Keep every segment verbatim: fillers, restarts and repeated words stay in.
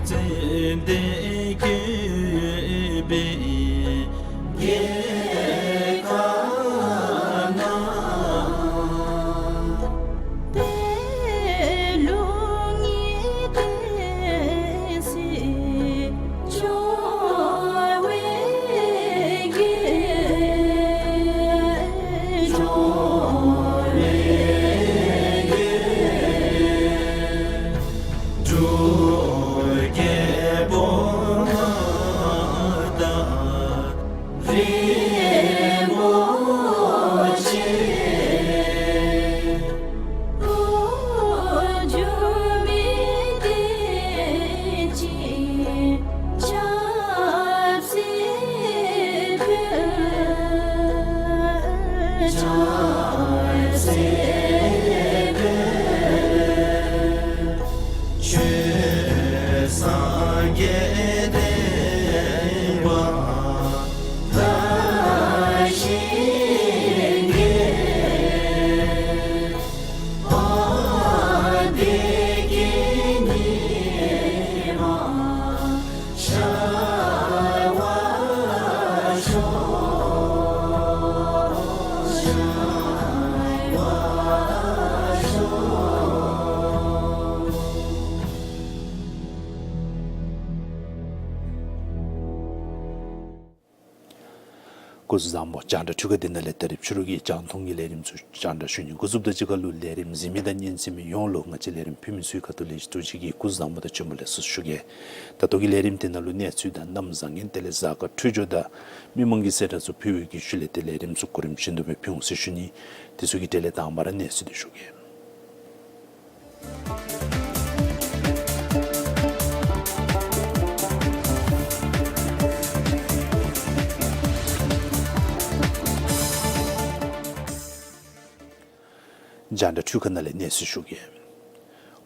ཙན་དན་བཀོད་པའི་རྒྱལ་ཁབ་ན། དེ་ལུ་ངེས་ཏེ་སྲིད་འབྱུང་བའི་རྒྱལ། འབྱུང་བའི་རྒྱལ། འབྲུག་རྒྱལ་པོ་མངའ་བདག་རིན་པོ་ཆེ། འགྲོ་མི་བདེ་སྐྱིད་ཆབ་སྲིད་འཕེལ། ཆབ་སྲིད་འཕེལ། ཆོས་སངས་རྒྱས་བསྟན་པ་དར་ཞིང་རྒྱས། བདེ་སྐྱིད་ཉི་མ་ཤར་བར་ཤོག། ཤར་བར་ཤོག། སྐུ་གཟུགས་བཟང་པོ། རྒྱང་བསྒྲགས་འཕྲུལ་ཁང་འདི་ནང་ལས་ད་རིས་ཕྱི་རུ་གི་རྒྱང་མཐོང་གི་ལས་རིམ་ཚུ་རྒྱང་བསྒྲགས་ཞུ་ནི་འགོ་བཙུགསཔ་དང་གཅིག་ཁར་ལུ་ལས་རིམ་གཟིགས་མི་དང་ཉན་གཟིགས་མི་ཡོངས་ལུ་ང་བཅས་ལས་རིམ་ཕུལ་མི་ཚུའི་ཁ་ཐུག་ལས་ཐུགས་རྗེ་ཆེ་གི་སྐུ་གཟུགས་བཟང་པོ་དང་བྱོན་པ་ལེགས་སོ་ཞུ་གེ། ད་ལྟོ་གི་ལས་རིམ་འདི་ནང་ལུ་གནས་ཚུལ་དང་གནམ་བཟང་ངན་དེ་ལས་གཟའ་སྐར་འཕྲོད་སྦྱོར་དང་མི་མང་གི་གསལ་བསྒྲགས་ཚུ་ཕུལ་བའི་ཤུལ་ལས་དེ་ལས་རིམ་ཚུ་གོ་རིམ་བཞིན་དུ་སྦེ་ཕུལ་འོང་ཟེར་ཞུ་ནི། དེ་ཚུ་གི་གྲས་ལས་དང་པ་ར་གནས་ཚུལ་འདི་ཞུ་གེ། རྒྱང་བསྒྲགས་འཕྲུལ་ཁང་ནང་ལས་གནས་ཚུལ་ཞུ་གེ།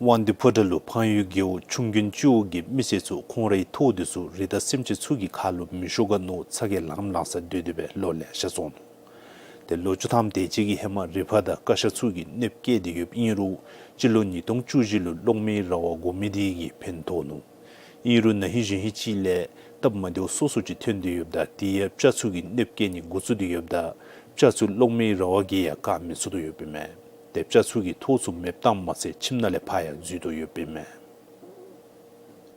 དབང་འདུས་ཕོ་བྲང་ལུ་འཕངས་ཡུལ་རྒེད་འོག་ཆུང་རྒྱུན་སྤྱི་འོག་གི་མི་སེར་ཚུ་ཁོང་རའི་ཐོག་འདི་ཚུ་རི་དྭགས་སེམས་ཅན་ཚུ་གི་ཁ་ལུ་མི་ཤོར་ག་མནོ་ཚ་གྱང་ལང་ལང་ས་སྡོད་དེ་སྦེ་ལོ་ལེ་ཤ་སོང་ནུག། ཏེ་ལོ་བཅུ་ཐམ་དེ་ཅིག་གི་ཧེ་མ་རི་ཕག་དང་ཀ་ཤ་ཚུ་གིས་གནོདཔ་བཀལ་ཏེ་ཡོདཔ་ཨིན་རུང་སྤྱི་ལོ་ཉིས་སྟོང་བཅུ་བཞི་ལུ་གློག་མེའི་ར་བ་དགོ་མི་དེ་གིས་ཕན་ཐོགས་ནུག། ཨིན་རུང་ན་ཧིང་གཞེས་ཧིང་ཅིག་ལས་སྟབས་མ་བདེཝ་སོ་སོ་ཅིག་ཐོན་ཏེ་ཡོདཔ་ད་དེ་ཡང་སྤྱ་ཚུ་གིས་གནོདཔ་བཀལ་ནི་འགོ་བཙུགས་ཏེ་ཡོདཔ་ད་སྤྱ་ཚུ་གློག་མེའི་ར་བ་གིས་ཡང་བཀག་མི་ཚུགས་དོ་ཡོདཔ་ཨིན་མས། ཏེ་སྤྱ་ཚུ་གིས་ཐོག་ཚུ་མེདཔ་བཏངམ་མ་ཚད་ཁྱིམ་ནང་ལས་ཕར་ཡང་འཛུལ་དོ་ཡོདཔ་ཨིན་མས།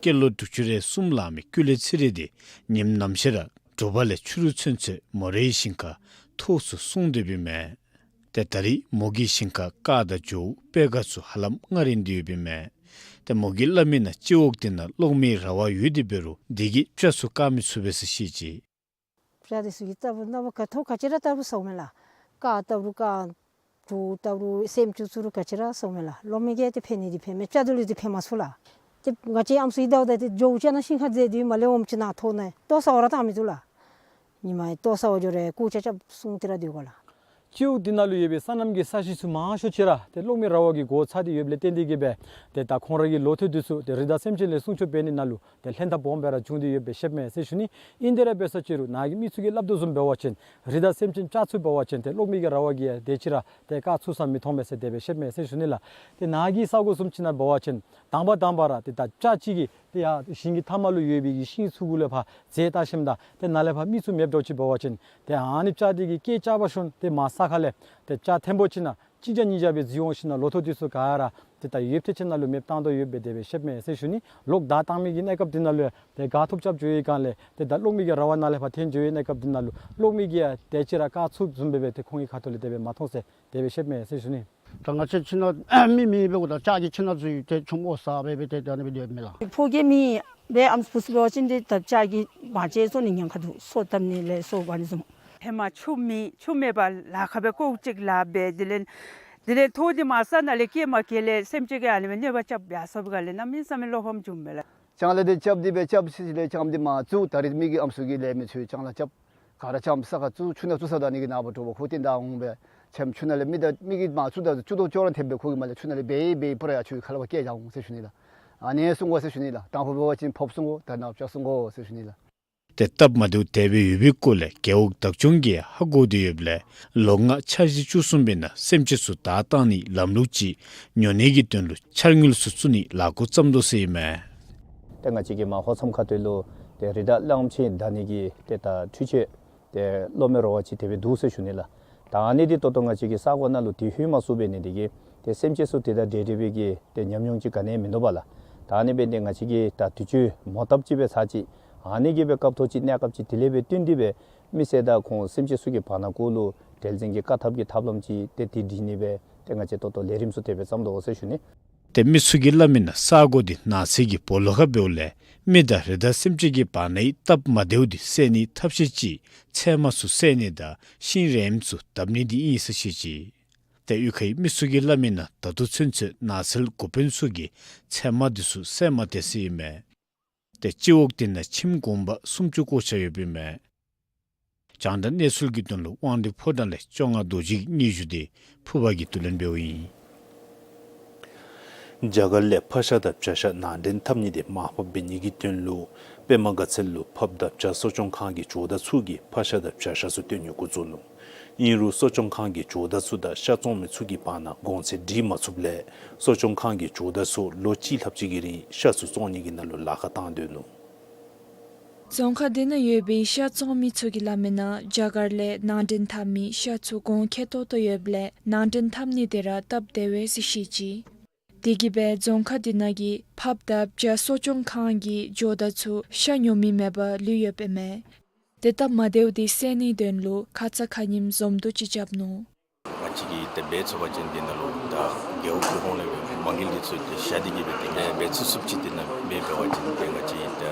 སྐྱེས་ལོ་དྲུག་ཅུ་རེ་གསུམ་ལང་མི་ཀུན་ལེགས་ཚེ་རིང་དེ་ཉིནམ་ནམ་ཞག་ར་དྲོ་པ་ལས་ཕྱི་རུ་ཚུན་ཚོད་མོ་རའི་ཞིང་ཁར་ཐོག་ཚུ་སྲུང་སྡོདཔ་ཨིན་མས། ཏེ་ད་རིས་མོ་གི་ཞིང་ཁར་ཀར་དང་ཇོ་བོ་པད་དཀར་ཚུ་ཧ་ལམ་མངའ་རིས་སྡོད་ཡོདཔ་ཨིན་མས། ཏེ་མོ་གིས་སླབ་མིའི་ནང་སྤྱི་འོག་དེ་ནང་གློག་མེའི་ར་བ་ཡོད་དེ་འབད་རུང་དེ་གིས་སྤྱ་ཚུ་བཀག་མི་ཚུགས་པས་ཟེར་བཤད་ཅི། སྤྱ་དེ་ཚུ་གིས་བཏབ་རུང་ནམ་ག་ཐོག་ག་ཅི་ར་བཏབ་རུང་ཟཝ་མས་ལགས། ཀར་བཏབ་རུང་ཀར། ཇོ་བོ་བཏབ་རུང་སེམས་ཅན་ཚུ་རུང་ག་ཅི་ར་ཟཝ་མས་ལགས། གློག་མེ་གིས་ཏེ་ཕན་ནི་འདི་ཕན་མས། སྤྱ་དེ་ལུ་འདི་ཕན་མ་ཚུགས་ལགས། ཏེ་ང་བཅས་ཨམ་སྲུ་གི་ཟླཝ་ད་ཏེ་ཇོ་བོ་ཅིག་ནང་ཞིང་ཁར་འཛེགས་ཏེ་མ་ལས་འོངམ་ཅིག་ནང་ཐོག་ནང་ལྟོ་ཟ་བར་ར་བཏང་མི་བཏུབ་ལགས། ཉིན་མ་ལྟོ་ཟ་བར་འགྱོ་རུང་ཀུ་ཅ་རྐྱབ་སྲུང་སྟེ་ར་སྡོད་དགོ་ལགས། སྤྱི་འོག་འདི་ནང་ལུ་ཡོད་པའི་སོ་ནམ་གྱི་ས་གཞི་ཚུ་མང་ཤོས་ཅིག་ར་ཏེ་གློག་མེའི་ར་བ་གིས་སྒོ་ཚར་ཏེ་ཡོདཔ་ལས་བརྟེན་ཏེ་གིས་སྦེ་ཏེ་ད་ཁོང་ར་གི་ལོ་ཐོག་འདི་ཚུ་ཏེ་རི་དྭགས་སེམས་ཅན་ལས་སྲུང་སྐྱོབ་འབད་ནི་ནང་ལུ་ཏེ་ལྷན་ཐབས་སྦོམ་སྦེ་ར་བྱུང་སྟེ་ཡོདཔ་སྦེ་ཤེསཔ་མས་ཟེར་ཞུ་ནི། ཨིན་དེ་ར་འབད་ས་ཅིག་རུང་ནཱ་གི་མི་ཚུ་གིས་སླབ་དོ་བཟུམ་འབད་བ་ཅིན་རི་དྭགས་སེམས་ཅན་སྤྱ་ཚུ་འབད་བ་ཅིན་ཏེ་གློག་མེ་གི་ར་བ་གིས་ཡང་དེ་ཅིག་ར་ཏེ་བཀག་ཚུགས་ས་མི་མཐོང་པས་ཟེར་དེ་སྦེ་ཤེསཔ་མས་ཟེར་ཞུ་ནི་ལགས། ཏེ་ནཱ་གི་ས་གོ་བཟུམ་ཅིག་ནང་འབད་བ་ཅིན་དང་པ་དང་པ་ར་ཏེ་ད་སྤྱ་གཅིག་གིས་ཏེ་ཡར་ཞིང་གི་མཐའ་མ་ལུ་ཡོད་པའི་གི་ཤིང་ཚུ་གུ་ལས་ཕར་འཛེགས་བལྟ་ཞིནམ་ད་ཏེ་ནཱ་ལས་ཕར་མི་ཚུ་མེདཔ་འདྲཝ་ཅིག་འབད་བ་ཅིན་ཏེ་ཨ་ནི་སྤྱ་དེ་གིས་སྐད་རྐྱབ་པ་ཞིནམ་ཏེ་མར་ས་ཁ་ལས་ཏེ་སྤྱ་ཐེངས་པོ་ཅིག་ནང་གཅིག་བརྒྱ་གཉིས་བརྒྱ་སྦེ་འཛུལ་འོང་ཞིནམ་ལོ་ཐོག་དེ་ཚུ་ག་ར་ཏེ་ད་ཡོདཔ་ཐེངས་ཅིག་ནང་ལུ་མེདཔ་བཏང་དོ་ཡོདཔ་སྦེ་དེ་སྦེ་ཤེསཔ་མས་ཟེར་ཞུ་ནི། གློག་བརྡབ་བཏང་མི་གི་གནས་སྐབས་དེ་ནང་ལུ་ཡང་ཏེ་ག་ཐོབ་རྐྱབ་འགྱོ་བའི་སྒང་ལས་ཏེ་ད་གློག་མེ་གི་ར་བ་ནཱ་ལས་ཕར་འཐོན་འགྱོ་བའི་གནས་སྐབས་དེ་ནང་ལུ་གློག་མེ་གིས་ཡང་དེ་ཅིག་ར་བཀག་ཚུགས་བཟུམ་སྦེ་སྦེ་ཏེ་ཁོང་གི་ཁ་ཐུག་ལས་དེ་སྦེ་མ་མཐོང་ཟེར་དེ་སྦེ་ཤེསཔ་མས་ཟེར་ཞུ་ནི། ད་ང་བཅས་ཁྱིམ་ནང་མི་མེད་པའི་འོག་ད་སྤྱ་གིས་ཁྱིམ་ནང་འཛུལ་ཏེ་ཆུམ་ཨོ་ཟ་སྦེ་སྦེ་ཏེ་ད་ཨ་ནི་སྦེ་སྡོདཔ་མས་ལགས། ཕོ་སྐྱེས་མེད་པའི་ཨམ་སྲུ་འབད་བ་ཅིན་ཏེ་ད་སྤྱ་གིས་མ་བྱས་བཟོ་ནི་ཉེན་ཁ་འདུག། སོ་བཏབ་ནི་ལས་སོགས་པ་ཨ་ནི་བཟུམ། ཧེ་མ་ཆུ་མེད་ཆུ་མེད་པར་ལ་ཁ་སྦེ་ཀོ་ཅིག་ལ་སྦེ་དེ་ལས་དེ་ལས་ཐོག་འདི་མར་ས་ནང་ལས་སྐྱེལ་མ་སྐྱེལ་ལས་སེམས་ཅན་གྱིས་ཨ་ནི་སྦེ་གནོད་པ་རྐྱབ་ཡར་སོངམ་ག་ལས་གནམ་མེད་ས་མེད་བློ་ཕམ་བྱུངམ་མས་ལགས། ལྕང་ལཱ་འདི་རྐྱབ་སྟེ་སྦེ་རྐྱབ་ཅི་ལས་ལྕང་འདི་མར་བཙུགས། ད་རིས་མི་གི་ཨམ་སྲུ་གིས་ལས་མི་ཚུ་ལྕང་ལཱ་རྐྱབ། ག་ར་ལྕང་ས་ཁར་བཙུགས། ཆུ་ནང་བཙུགས་ས་ད་ཨ་ནི་གི་ནངས་པ་དྲོ་པ་ཁོ་རྟིང་བདའ་འོང་སྦེ་ལྕང་ཆུ་ནང་ལས་མི་ད་མི་གིས་མར་བཙུགས་ད་བཙུགས་དོ་ཅོག་ར་འཐདཔ་སྦེ་ཁོ་གིས་མར་ལས་ཆུ་ནང་ལས་འབད་འབད་པར་ཡར་ཆུ་ཁ་ལས་ཕར་བསྐྱལ་བཞག་འོང་ཟེར་ཞུ་ནི་ལགས། ཨ་ནི་སྲུང་དགོ་ཟེར་ཞུ་ནི་ལགས། དང་ཕུ་འབད་བ་ཅིན་ཕོརཔ་སྲུང་དགོ། ད་ནཱ་སྤྱ་སྲུང་དགོ་ཟེར་ཞུ་ནི་ལགས། ཏེ་སྟབས་མ་བདེཝ་དེ་སྦེ་ཡོད་པའི་སྐོར་ལས་རྒེད་འོག་བདག་སྐྱོང་གིས་ཧ་གོ་སྟེ་ཡོདཔ་ལས་ལོ་ལྔ་འཆར་གཞི་བཅུ་གསུམ་པའི་ནང་སེམས་ཅན་ཚུ་བདའ་བཏང་ནིའི་ལམ་ལུགས་ཅིག་ཉོ་ནི་གི་དོན་ལུ་འཆར་དངུལ་ཚུ་བཙུགས་ནིའི་ལས་འགུལ་བརྩམ་དོ་ཟེར་ཨིན་མས། ཏེ་ང་བཅས་ཀྱི་མར་ཧོར་མཚམས་ཁ་ཐུག་ལུ་ཏེ་རི་དྭགས་གླང་ཆེན་བདའ་ནི་གི་ཏེ་ད་འཕྲུལ་ཆས་ཏེ་སློབ་མའི་རོགས་པ་ཅིག་དེ་སྦེ་འདུག་ཟེར་ཞུ་ནི་ལགས། ད་ཨ་ནི་འདི་ད་ལྟོ་ང་བཅས་ཀྱི་ས་གོ་ནང་ལུ་ཏེ་ལྷོད་མ་ཚུགས་པའི་ནི་འདི་གིས་ཏེ་སེམས་ཅན་ཚུ་དེ་དང་འབྲེལ་འབྲེལ་བའི་གི་ཏེ་ཉམས་མྱོང་ཅིག་ག་ནི་ཡང་མིན་འདུག་པ་ལགས། ད་ཨ་ནི་འབད་ནི་འདི་ང་བཅས་ཀྱིས་ད་དུས་ཚོད་མོ་བཏབ་ཅིག་སྦེ་ཚར་ཅིག་ཨ་ནི་གི་སྦེ་སྐབས་ཐོག་ཅིག་གནས་སྐབས་ཅིག་དེ་ལས་སྦེ་བསྟུན་ཏེ་སྦེ་མི་སེར་དང་ཁོང་སེམས་ཅན་ཚུ་གི་བར་ན་གུ་ལུ་འབྲེལ་འཛིང་གི་བཀག་ཐབས་ཀྱི་ཐབས་ལམ་ཅིག་ཏེ་དེ་སྒྲིག་ནི་སྦེ་ཏེ་ང་བཅས་ད་ལྟོ་ལས་རིམ་ཚུ་དེ་སྦེ་བརྩམས་དོ་ཟེར་ཞུ་ནི། ཏེ་མི་ཚུ་གིས་སླབ་མི་ནང་ས་གོ་འདི་ནགས་ཚལ་གྱི་སྦོ་ལོགས་ཁར་འབདཝ་ལས་མི་དང་རི་དྭགས་སེམས་ཅན་གྱི་བར་ནའི་སྟབས་མ་བདེཝ་འདི་སེལ་ནིའི་ཐབས་ཤེས་ཅིག་ཚལ་མ་ཚུ་བསལ་ནི་དང་ཤིང་རིངམ་ཚུ་བརྡབ་ནི་འདི་ཨིན་ཟེར་བཤད་ཅི། ཏེ་གཡུས་ཁའི་མི་ཚུ་གིས་སླབ་མི་ནང་ད་ལྟོ་ཚུན་ཚོད་ནགས་ཚལ་འགོ་དཔོན་ཚུ་གིས་ཚལ་མ་འདི་ཚུ་བསལ་མ་སྟེར་ཟེར་ཨིན་མས། ཏེ་སྤྱི་འོག་འདི་ནང་ཁྱིམ་གུང་པ་སུམ་ཅུ་སྐོར་ཆ་ཡོདཔ་ཨིན་མས། རྒྱང་བསྒྲགས་གནས་ཚུལ་གྱི་དོན་ལུ་དབང་འདུས་ཕོ་བྲང་ལས་བཅོ་ལྔ་རྡོ་རྗེ་གི་སྙན་ཞུ་འདི་ཕུར་པ་གིས་བསྡུ་ལེན་འབདཝ་ཨིན། རྒྱ་གར་ལས་ཕག་ཤ་དང་བྱ་ཤ་ནང་འདྲེན་འཐབ་ནི་འདི་མར་ཕབ་འབད་ནི་གི་དོན་ལུ་པདྨ་དགའ་ཚལ་ལུ་ཕགཔ་དང་བྱ་གསོ་སྐྱོང་ཁང་གི་ཇོ་བདག་ཚུ་གིས་ཕག་ཤ་དང་བྱ་ཤ་ཚུ་བཏོན་ནི་འགོ་བཙུགས་ནུག། ཨིན་རུང་གསོ་སྐྱོང་ཁང་གི་ཇོ་བདག་ཚུ་དང་ཤ་བཙོང་མི་ཚུ་གི་བར་ན་གོང་ཚད་སྒྲིག་མ་ཚུགསཔ་ལས་གསོ་སྐྱོང་ཁང་གི་ཇོ་བདག་ཚུ་ལོ་གཅིག་ལྷགཔ་ཅིག་གི་རིང་ཤ་ཚུ་བཙོང་ནི་གི་ནང་ལུ་ལཱ་ཁག་བཏང་སྡོད་ནུག། རྫོང་ཁག་འདི་ནང་ཡོད་པའི་ཤ་བཙོང་མི་ཚུ་གིས་སླབ་མི་ནང་རྒྱ་གར་ལས་ནང་འདྲེན་འཐབ་མི་ཤ་ཚུ་གོང་ཁེ་ཏོག་ཏོ་ཡོདཔ་ལས་ནང་འདྲེན་འཐབ་ནི་དེ་ར་སྟབས་བདེ་བས་ཟེར་བཤད་ཅི། དེ་གིས་སྦེ་རྫོང་ཁག་འདི་ནང་གི་ཕགཔ་དང་བྱ་གསོ་སྐྱོང་ཁང་གི་ཇོ་བདག་ཚུ་ཤ་ཉོ་མི་མེད་པར་ལུས་ཡོདཔ་ཨིན་མས། ཏེ་སྟབས་མ་བདེཝ་འདི་སེལ་ནིའི་དོན་ལུ་ཁ་ཙ་ཁ་ཉིནམ་འཛོམས་འདུ་ཅིག་རྐྱབ་ནུག། ང་བཅས་ཀྱིས་ཏེ་འབད་ཚུགས་པ་ཅིན་འདི་ནང་ལུ་ད་རྒེད་འོག་གི་ཧོངས་ལས་སྦེ་མ་དངུལ་འདི་ཚུ་ཏེ་ཤ་འདི་གིས་སྦེ་ཏེ་འབད་ཚུགས་ཚུགསཔ་ཅིག་འདི་ནང་འབད་འབད་བ་ཅིན་ཏེ་ང་བཅས་ད་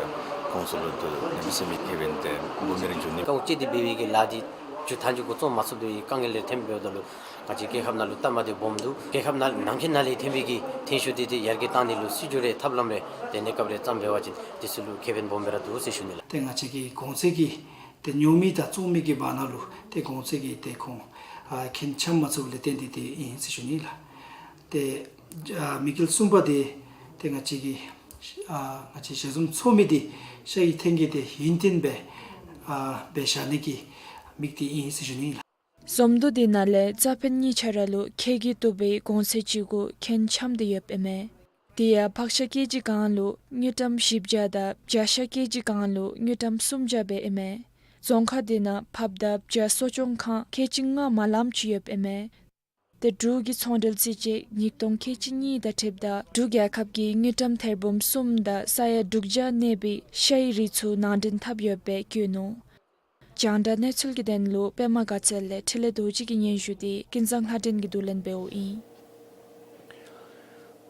ཁོང་ཚུ་ལུ་ཏེ་གནམ་མེད་ས་མེད་ཁེ་ཕན་ཏེ་སྦོམ་སྦེ་ར་འབྱུང་ནི། རྐང་བཅད་དེ་འབད་བའི་གི་ལཱ་འདི་མཇུག་མཐའ་མཇུག་འགོ་བཙུགས་མ་ཚུགས་པའི་དཀའ་ངལ་ལས་ཐོནམ་འབདཝ་ད་ལུ་ང་བཅས་རྒྱལ་ཁབ་ནང་ལུ་སྟབས་མ་བདེཝ་སྦོམ་འདུག། རྒྱལ་ཁབ་ནང་ནང་འཁོད་ནང་ལས་ཐོན་པའི་གི་ཐོན་ཤུགས་འདི་ཏེ་ཡར་རྒྱས་བཏང་ནི་ལུ་སྲིད་བྱུས་རེ་ཐབས་ལམ་རེ་ཏེ་གནས་སྐབས་རེ་བརྩམས་འབད་བ་ཅིན་འདི་ཚུ་ལུ་ཁེ་ཕན་སྦོམ་སྦེ་ར་འདུག་ཟེར་ཞུ་ནི་ལགས། ཏེ་ང་བཅས་ཀྱི་གོང་ཚད་ཀྱི་ཏེ་ཉོ་མི་དང་བཙོང་མི་གི་བར་ན་ལུ་ཏེ་གོང་ཚད་ཀྱི་ཏེ་ཁོང་ཨ་ཁྱད་མཚར་མ་ཚུགསཔ་ལས་བརྟེན་ཏེ་ཏེ་ཨིན་ཟེར་ཞུ་ནི་ལགས། ཏེ་ཨ་དམིགས་ཡུལ་གསུམ་པ་འདི་ཏེ་ང་བཅས་ཀྱི་ཨ་ང་བཅས་ཞལ་འཛོམས་ཚོགས་མི་འདི་ཤ་ཡི་ཐད་ཀྱི་ཏེ་ཡུན་བརྟན་སྦེ་ཨ་སྦེ་བཞག་ནི་གི་དམིགས་ཏེ་ཨིན་ཟེར་ཞུ་ནི་ལགས། འཛོམས་འདུ་འདི་ནང་ལས་རྩྭ་ཕན་གཉིས་ཆ་ར་ལུ་ཁྱད་ཀྱིས་བཏུབ་པའི་གོང་ཚད་ཅིག་གུ་ཁྱད་འཆམ་སྟེ་ཡོདཔ་ཨིན་མས། དེ་ཡང་ཕག་ཤ་ཀེ་ཇི་གང་ལུ་དངུལ་ཀྲམ་བཞི་བརྒྱ་དང་བྱ་ཤ་ཀེ་ཇི་གང་ལུ་དངུལ་ཀྲམ་སུམ་བརྒྱ་སྦེ་ཨིན་མས། རྫོང་ཁག་འདི་ནང་ཕགཔ་དང་བྱ་གསོ་སྐྱོང་ཁང་ཁལ་གཅིག་ལྔ་མ་ལངམ་ཅིག་ཡོདཔ་ཨིན་མས། ཏེ་འབྲུག་གི་ཚོང་འབྲེལ་རྩིས་དཔྱད་ཉིས་སྟོང་ཁལ་གཅིག་གཉིས་དང་འཁྲིལཝ་ད་འབྲུག་རྒྱལ་ཁབ་ཀྱིས་དངུལ་ཀྲམ་ཐེར་འབུམ་གསུམ་དང་ས་ཡ་དྲུག་བརྒྱ་གནས་པའི་ཤ་ཡི་རིགས་ཚུ་ནང་འདྲེན་འཐབ་ཡོདཔ་སྦེ་བཀོད་ནུག། རྒྱང་བསྒྲགས་གནས་ཚུལ་གྱི་དོན་ལུ་པདྨ་དགའ་ཚལ་ལས་འཕྲིན་ལས་རྡོ་རྗེ་གི་སྙན་ཞུ་འདི་ཀུན་བཟང་ལྷ་སྒྲོན་གྱིས་བསྡུ་ལེན་འབདཝ་ཨིན།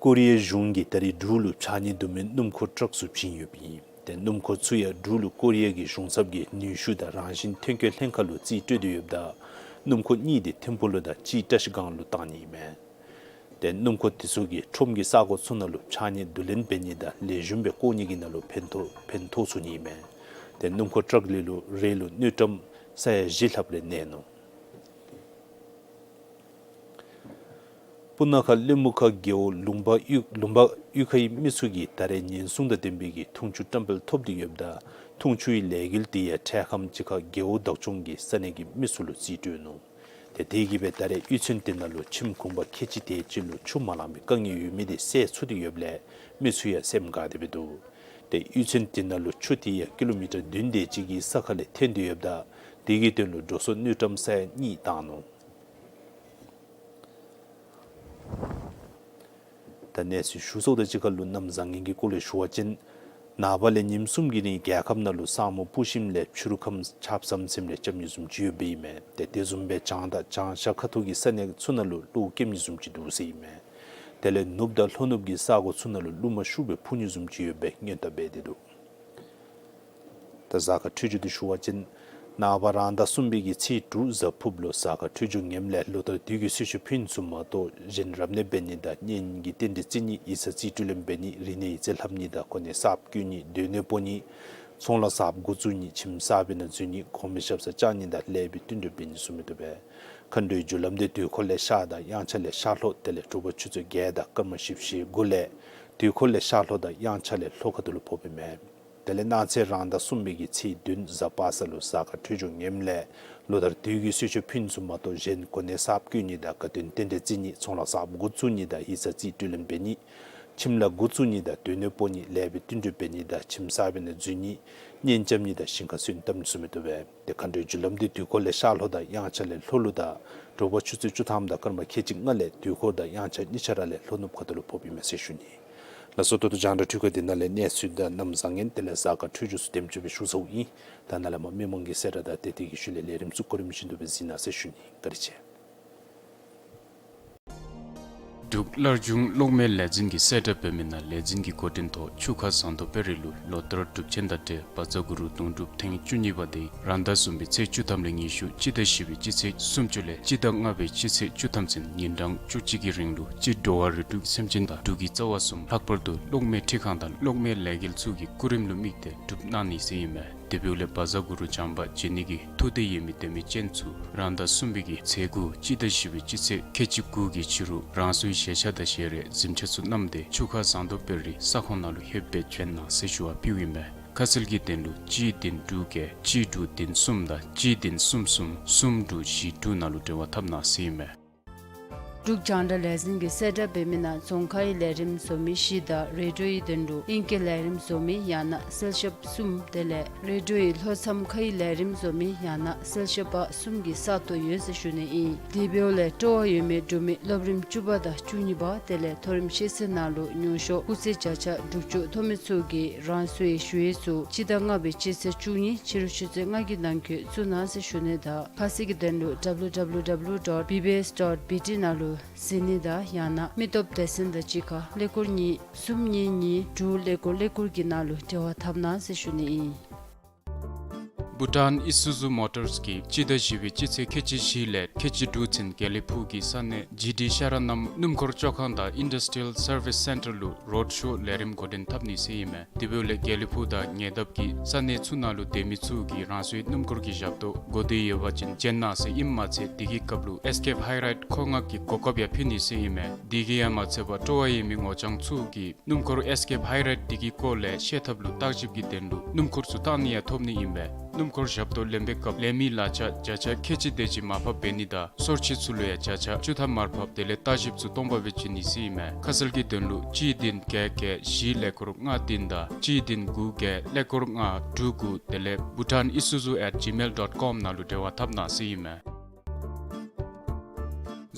ཀོ་རི་ཡའི་གཞུང་གིས་ད་རེས་འབྲུག་ལུ་ཕྱགས་སྙིགས་བསྡུ་མི་སྣུམ་འཁོར་ཊཱག་ཚུ་བྱིན་ཡོདཔ་ཨིན། ཏེ་སྣུམ་འཁོར་ཚུ་ཡང་འབྲུག་ལུ་ཀོ་རི་ཡ་གི་གཞུང་ཚབ་ཀྱིས་ནུས་ཤུགས་དང་རང་བཞིན་ཐོན་སྐྱེད་ལྷན་ཁག་ལུ་རྩིས་སྤྲོད་དེ་ཡོདཔ་ད་སྣུམ་འཁོར་གཉིས་འདི་ཐིམ་ཕུག་ལུ་དང་གཅིག་བཀྲ་ཤིས་སྒང་ལུ་བཏང་ནི་ཨིན་མས། ཏེ་སྣུམ་འཁོར་དེ་ཚུ་གིས་ཁྲོམ་གྱི་ས་གོ་ཚུ་ནང་ལུ་ཕྱགས་སྙིགས་བསྡུ་ལེན་འབད་ནི་དང་ལེགས་ཤོམ་སྦེ་བཀོག་ནི་གི་ནང་ལུ་ཕན་ཐོགས་ཕན་ཐོགས་ཚུགས་ནི་ཨིན་མས། ཏེ་སྣུམ་འཁོར་ཊཱག་ལེ་ལུ་རེ་ལུ་དངུལ་ཀྲམ་ས་ཡ་བཞི་ལྷགཔ་རེ་གནས་ནུག། སྤུ་ན་ཁ་གློ་སྨུག་ཁ་རྒེད་འོག་ལུང་པ་གཡུས་ལུང་པ་གཡུས་ཁའི་མི་ཚུ་གིས་ད་རེས་ཉེན་སྲུང་དང་ལྡན་པའི་གི་འཐུང་ཆུ་བཀྲམ་སྤེལ་ཐོབ་སྟེ་ཡོདཔ་ད་འཐུང་ཆུའི་ལས་འགུལ་དེ་ཡང་འཕྲལ་ཁམས་ཅིག་ཁར་རྒེད་འོག་བདག་སྐྱོང་གིས་ས་གནས་ཀྱི་མི་ཚུ་ལུ་རྩིས་སྤྲོད་ནུག། ཏེ་དེ་གིས་སྦེ་ད་རེས་གཡུས་ཚན་དེ་ནང་ལུ་ཁྱིམ་གུང་པ་ཁལ་གཅིག་དེ་ཅིག་ལུ་ཆུ་མ་ལང་པའི་དཀའ་ངལ་ཡོད་མི་དེ་སེལ་ཚུགས་ཏེ་ཡོདཔ་ལས་མི་ཚུ་ཡང་སེམས་དགའ་སྟེ་སྦེ་འདུག། ཏེ་གཡུས་ཚན་དེ་ནང་ལུ་ཆུ་དེ་ཡང་ཀི་ལོ་མི་ཊར་བདུན་དེ་ཅིག་གི་ས་ཁ་ལས་ཐོན་ཏེ་ཡོདཔ་ད་དེ་གི་དོན་ལུ་འགྲོ་སོང་དངུལ་ཀྲམ་ས་ཡ་གཉིས་བཏང་ནུག། ད་གནས་ཚུལ་ཞུ་ཚརཝ་དང་གཅིག་ཁར་ལུ་གནམ་བཟང་ངན་གྱི་སྐོར་ལས་ཞུ་བ་ཅིན་ནངས་པ་ལས་ཉིནམ་གསུམ་གྱི་རིང་རྒྱལ་ཁབ་ནང་ལུ་ས་སྨུག་སྤུབས་ཞིནམ་ལས་ཕྱི་རུ་ཁམས་ཆརཔ་ཟམ་ཟིམ་རེ་རྐྱབ་ནི་བཟུམ་ཅིག་ཡོདཔ་ཨིན་མས། ཏེ་དེ་བཟུམ་སྦེ་བྱང་དང་བྱང་ཤར་ཁ་ཐུག་གི་ས་གནས་ཚུ་ནང་ལུ་རླུང་རྐྱབ་ནི་བཟུམ་ཅིག་འདུག་ཟེར་ཨིན་མས། དེ་ལས་ནུབ་དང་ལྷོ་ནུབ་ཀྱི་ས་གོ་ཚུ་ནང་ལུ་རླུང་མ་ཤུགས་སྦེ་འཕུ་ནི་བཟུམ་ཅིག་ཡོདཔ་སྦེ་སྔོན་བརྡ་འབད་དེ་འདུག། ད་གཟའ་སྐར་འཕྲོད་སྦྱོར་འདི་ཞུ་བ་ཅིན་ནངས་པ་རང་ཟླ་གསུམ་པའི་གི་ཚེས་དྲུག་གཟའ་ཕུརཔ་ལུ་གཟའ་སྐར་འཕྲོད་སྦྱོར་ངནམ་ལས་ལོ་ལྟར་དུས་ཀྱི་གསོལ་མཆོད་ཕུལ་ནི་ཚུ་མ་གཏོགས་གཞན་རབ་གནས་འབད་ནི་དང་གཉེན་གྱི་རྟེན་འབྲེལ་བརྩི་ནི་ཡིག་ཚང་རྩིས་སྤྲོད་ལེན་འབད་ནི་རིག་གནས་ཡིག་རྩིས་ལྷབ་ནི་དང་གོ་གནས་གསརཔ་བསྐོ་ནི་སྡོད་གནས་སྤོ་ནི་ཚོང་ལཱ་གསརཔ་འགོ་བཙུགས་ནི་ཁྱིམ་གསརཔའི་ནང་འཛུལ་ནི་གོང་མའི་ཞབས་སར་བཅར་ནི་དང་ལེགས་པའི་བསྟུན་གྲོས་འབད་ནི་ཚུ་མི་བཏུབ་པས། མཁའ་འགྲོའི་རྒྱུ་ལམ་འདི་དུས་འཁོར་ལས་ཤར་དང་དབྱངས་འཆར་ལས་ཤར་ལྷོ་དེ་ལས་དྲོ་པ་ཆུ་ཚོད་བརྒྱད་དང་སྐར་མ་བཞི་བཅུ་ཞེ་དགུ་ལས་དུས་འཁོར་ལས་ཤར་ལྷོ་དང་དབྱངས་འཆར་ལས་ལྷོ་ཁ་ཐུག་ལུ་ཕོགཔ་ཨིན་མས། དེ་ལས་གནངས་ཚེ་རང་ཟླ་གསུམ་པའི་གི་ཚེས་བདུན་གཟའ་པ་སངས་ལུ་གཟའ་སྐར་འཕྲོད་སྦྱོར་ངནམ་ལས་ལོ་ལྟར་དུས་ཀྱི་གསོལ་མཆོད་ཕུལ་ནི་ཚུ་མ་གཏོགས་གཞན་གོ་གནས་གསརཔ་བསྐོ་ནི་དང་དགའ་སྟོན་རྟེན་འབྲེལ་བརྩི་ནི་ཚོང་ལཱ་གསརཔ་འགོ་བཙུགས་ནི་དང་ཡིག་ཚང་རྩིས་སྤྲོད་ལེན་འབད་ནི་ ཁྱིམ་ལཱ་འགོ་བཙུགས་ནི་དང་སྡོད་གནས་སྤོ་ནི་ལས་པའི་བསྟུན་གྲོས་འབད་ནི་དང་ཁྱིམ་གསར་པའི་ནང་འཛུལ་ནི་གཉེན་རྐྱབ་ནི་དང་ཞིང་ཁ་སོན་བཏབ་ནི་ཚུ་མི་བཏུབ་པས། ཏེ་མཁའ་འགྲོའི་རྒྱུ་ལམ་འདི་དུས་འཁོར་ལས་ཤར་ལྷོ་དང་དབྱངས་འཆར་ལས་ལྷོ་ལུ་དང་དྲོ་པ་ཆུ་ཚོད་བཅུ་ཐམ་དང་སྐར་མ་ཁལ་གཅིག་ལྔ་ལས་དུས་འཁོར་དང་དབྱངས་འཆར་གཉིས་ཆ་ར་ལས་ལྷོ་ནུབ་ཁ་ཐུག་ལུ་ཕོགཔ་ཨིན་མས་ཟེར་ཞུ་ནི། ལགས་སོ། ད་ལྟོ་རྒྱང་བསྒྲགས་འཕྲུལ་ཁང་འདི་ནང་ལས་གནས་ཚུལ་དང་གནམ་བཟང་ངན་དེ་ལས་གཟའ་སྐར་འཕྲོད་སྦྱོར་ཚུ་འདེམས་སྤྱོད་སྦེ་ཞུ་ཚརཝ་ཨིན། ད་ནཱ་ལས་མར་མི་མང་གི་གསལ་བསྒྲགས་དང་དེ་དེ་གི་ཤུལ་ལས་ལས་རིམ་ཚུ་གོ་རིམ་བཞིན་དུ་སྦེ་གཟིགས་གནང་ཟེར་ཞུ་ནི། བཀའ་དྲིན་ཆེ། འབྲུག་སླར་འབྱུང་གློག་མེ་ལས་འཛིན་གྱིས་གསལ་བསྒྲགས་འབད་མི་ནང་ལས་འཛིན་གྱི་འགོ་འདྲེན་ཐོག་ཆུ་ཁ་ཟངས་མདོག་དཔལ་རི་ལུ་ལོ་ལྟར་སྒྲུབ་ཆེན་དང་འབྲེལ་བཛྲ་གུ་རུ་དུང་སྒྲུབ་ཐེངས་བཅུ་གཉིས་པ་དེ་རང་ཟླ་གསུམ་པའི་ཚེས་བཅུ་ཐམ་ལས་ཉི་ཤུ་སྤྱི་ཟླ་བཞི་པའི་སྤྱི་ཚེས་སུམ་ཅུ་ལས་སྤྱི་ཟླ་ལྔ་པའི་སྤྱི་ཚེས་བཅུ་ཐམ་ཚུན་ཉིན་གྲངས་བཅུ་གཅིག་གི་རིང་ལུ་སྤྱིར་འགྲོ་བ་རིགས་དྲུག་སེམས་ཅན་དང་འབྲུག་གི་རྩ་བ་གསུམ་ལྷག་པར་དུ་གློག་མེ་འཕྲུལ་ཁང་དང་གློག་མེ་ལས་འགུལ་ཚུ་གི་སྐུ་རིམ་ལུ་དམིགས་ཏེ་སྒྲུབ་གནང་ནི་ཟེར་ཨིན་མས། དེ་འབདཝ་ལས་བཛྲ་གུ་རུ་བྱམས་པ་མཇལ་ནི་གི་ཐུགས་འདོད་ཡོད་མི་དད་མི་ཅན་ཚུ་རང་ཟླ་གསུམ་པའི་གི་ཚེས་དགུ་སྤྱི་ཟླ་བཞི་པའི་སྤྱི་ཚེས་ཁལ་གཅིག་དགུ་གི་ཕྱི་རུ་རང་སོའི་བཞེས་ཆས་དང་བཞེས་རས་གཟིམ་ཆས་ཚུ་བསྣམས་ཏེ་ཆུ་ཁ་ཟངས་མདོག་དཔལ་རི་ས་ཁོངས་ནང་ལུ་ལྷོད་སྦེ་བྱོན་གནང་ཟེར་ཞུ་བ་ཕུལཝ་ཨིན་མས། ཁ་གསལ་གྱི་དོན་ལུ་གཅིག་བདུན་དྲུག་བརྒྱད་གཅིག་དྲུག་བདུན་གསུམ་དང་གཅིག་བདུན་གསུམ་གསུམ་གསུམ་དྲུག་བཞི་དྲུག་ནང་ལུ་འབྲེལ་བ་འཐབ་གནང་ཟེར་ཨིན་མས། འབྲུག་རྒྱང་བསྒྲགས་ལས་འཛིན་གྱིས་གསལ་བསྒྲགས་འབད་མི་ནང་རྫོང་ཁའི་ལས་རིམ་བཟོ་མི་བཞི་དང་རེ་ཌིའོའི་དོན་ལུ་ཨིང་སྐད་ལས་རིམ་བཟོ་མི་ཡང་ན་གསལ་ཞབས་གསུམ་དེ་ལས་རེ་ཌིའོའི་ལྷོ་མཚམས་ཁའི་ལས་རིམ་བཟོ་མི་ཡང་ན་གསལ་ཞབས་པ་གསུམ་གྱི་ས་སྟོང་ཡོད་ཟེར་ཞུ་ནི་ཨིན། དེ་འབདཝ་ལས་སྤྲོ་བ་ཡོད་མི་འབྲུག་མི་སློབ་རིམ་བཅུ་པ་དང་བཅུ་གཉིས་པ་དེ་ལས་མཐོ་རིམ་ཤེས་ཚད་ནང་ལུ་མྱོང་ཤོས་སྐུགས་ཚད་བརྒྱ་ཆ་དྲུག་ཅུ་ཐོབ་མི་ཚུ་གིས་རང་སོའི་ཞུ་ཡིག་ཚུ་སྤྱི་ཟླ་ལྔ་པའི་སྤྱི་ཚེས་བཅུ་གཉིས་ཕྱི་རུ་ཆུ་ཚོད་ལྔ་གི་ནང་འཁོད་བཙུགས་གནང་ཟེར་ཞུ་ནི་དང་ཁ་གསལ་གྱི་དོན་ལུ་ཌབ་ལུ་ཌབ་ལུ་ཌབ་ལུ་ཌོཊ་བི་བི་ཨེསི་ཌོཊ་བི་ཊི་ནང་ལུ་གཟིགས་ནི་དང་ཡང་ན་མི་སྟོབས་སྡེ་ཚན་དང་གཅིག་ཁར་ཀླད་ཀོར་གཉིས་གསུམ་གཉིས་གཉིས་དྲུག་ཀླད་ཀོར་ཀླད་ཀོར་གྱི་ནང་ལུ་འབྲེལ་བ་འཐབ་གནང་ཟེར་ཞུ་ནི་ཨིན། བྷུ་ཊཱན་ཨི་སུ་ཛུ་མོ་ཊརསི་གིས་སྤྱི་ཟླ་བཞི་པའི་སྤྱི་ཚེས་ཁལ་གཅིག་བཞི་ལས་ཁལ་གཅིག་དྲུག་ཚུན་དགེ་ལེགས་ཕུག་གི་ས་གནས་ཇི་ཌི་ཤ་ར་ནམ་སྣུམ་འཁོར་བཅོ་ཁང་དང་ཨིན་ཌསི་ཊི་རི་ཡལ་སར་བིསི་སེན་ཊར་ལུ་རོཌ་ཤོ་ལས་རིམ་འགོ་འདྲེན་འཐབ་ནི་ཟེར་ཨིན་མས། དེ་འབདཝ་ལས་དགེ་ལེགས་ཕུག་དང་ཉེ་འདབས་ཀྱི་ས་གནས་ཚུ་ནང་ལུ་སྡོད་མི་ཚུ་གིས་རང་སོའི་སྣུམ་འཁོར་གྱི་ཞབས་ཏོག་དགོ་འདོད་ཡོད་པ་ཅིན་བྱོན་གནང་ཟེར་ཨིནམ་མ་ཚད་དེ་གི་སྐབས་ལུ་ཨེསི་ཀེབ་ཧའི་རའིཌ་མཁོ་མངགས་ཀྱི་གོ་སྐབས་ཡང་ཕུལ་ནི་ཟེར་ཨིན་མས། དེ་གིས་ཡང་མ་ཚད་པར་སྤྲོ་བ་ཡོད་མི་ངོ་རྐྱང་ཚུ་གིས་སྣུམ་འཁོར་ཨེསི་ཀེབ་ཧའི་རའིཌ་དེ་གི་སྐོར་ལས་ཤེས་ཐབས་ལུ་བརྟག་ཞིབ་ཀྱི་དོན་ལུ་སྣུམ་འཁོར་ཚུ་བཏང་ནི་ཡང་ཐོབ་ནི་ཨིན་པས། སྣུམ་འཁོར་ཞབས་ཏོག་ལེན་པའི་སྐབས་ལེན་མི་གླ་ཆ་བརྒྱ་ཆ་ཁལ་གཅིག་དེ་ཅིག་མར་ཕབ་འབད་ནི་དང་སོར་ཆུད་ཚུ་ལུ་ཡང་བརྒྱ་ཆ་བཅུ་ཐམ་མར་ཕབ་དེ་ལས་བརྟག་ཞིབ་ཚུ་སྟོང་པ་སྦེ་བྱིན་ནི་ཟེར་ཨིན་མས། ཁ་གསལ་གྱི་དོན་ལུ་གཅིག་བདུན་བརྒྱད་བརྒྱད་བཞི་ཀླད་ཀོར་ལྔ་བདུན་དང་གཅིག་བདུན་དགུ་བརྒྱད་ཀླད་ཀོར་ལྔ་དྲུག་དགུ་དེ་ལས་bhutanisuzu at gmail dot com ནང་ལུ་འབྲེལ་བ་འཐབ་གནང་ཟེར་ཨིན་མས།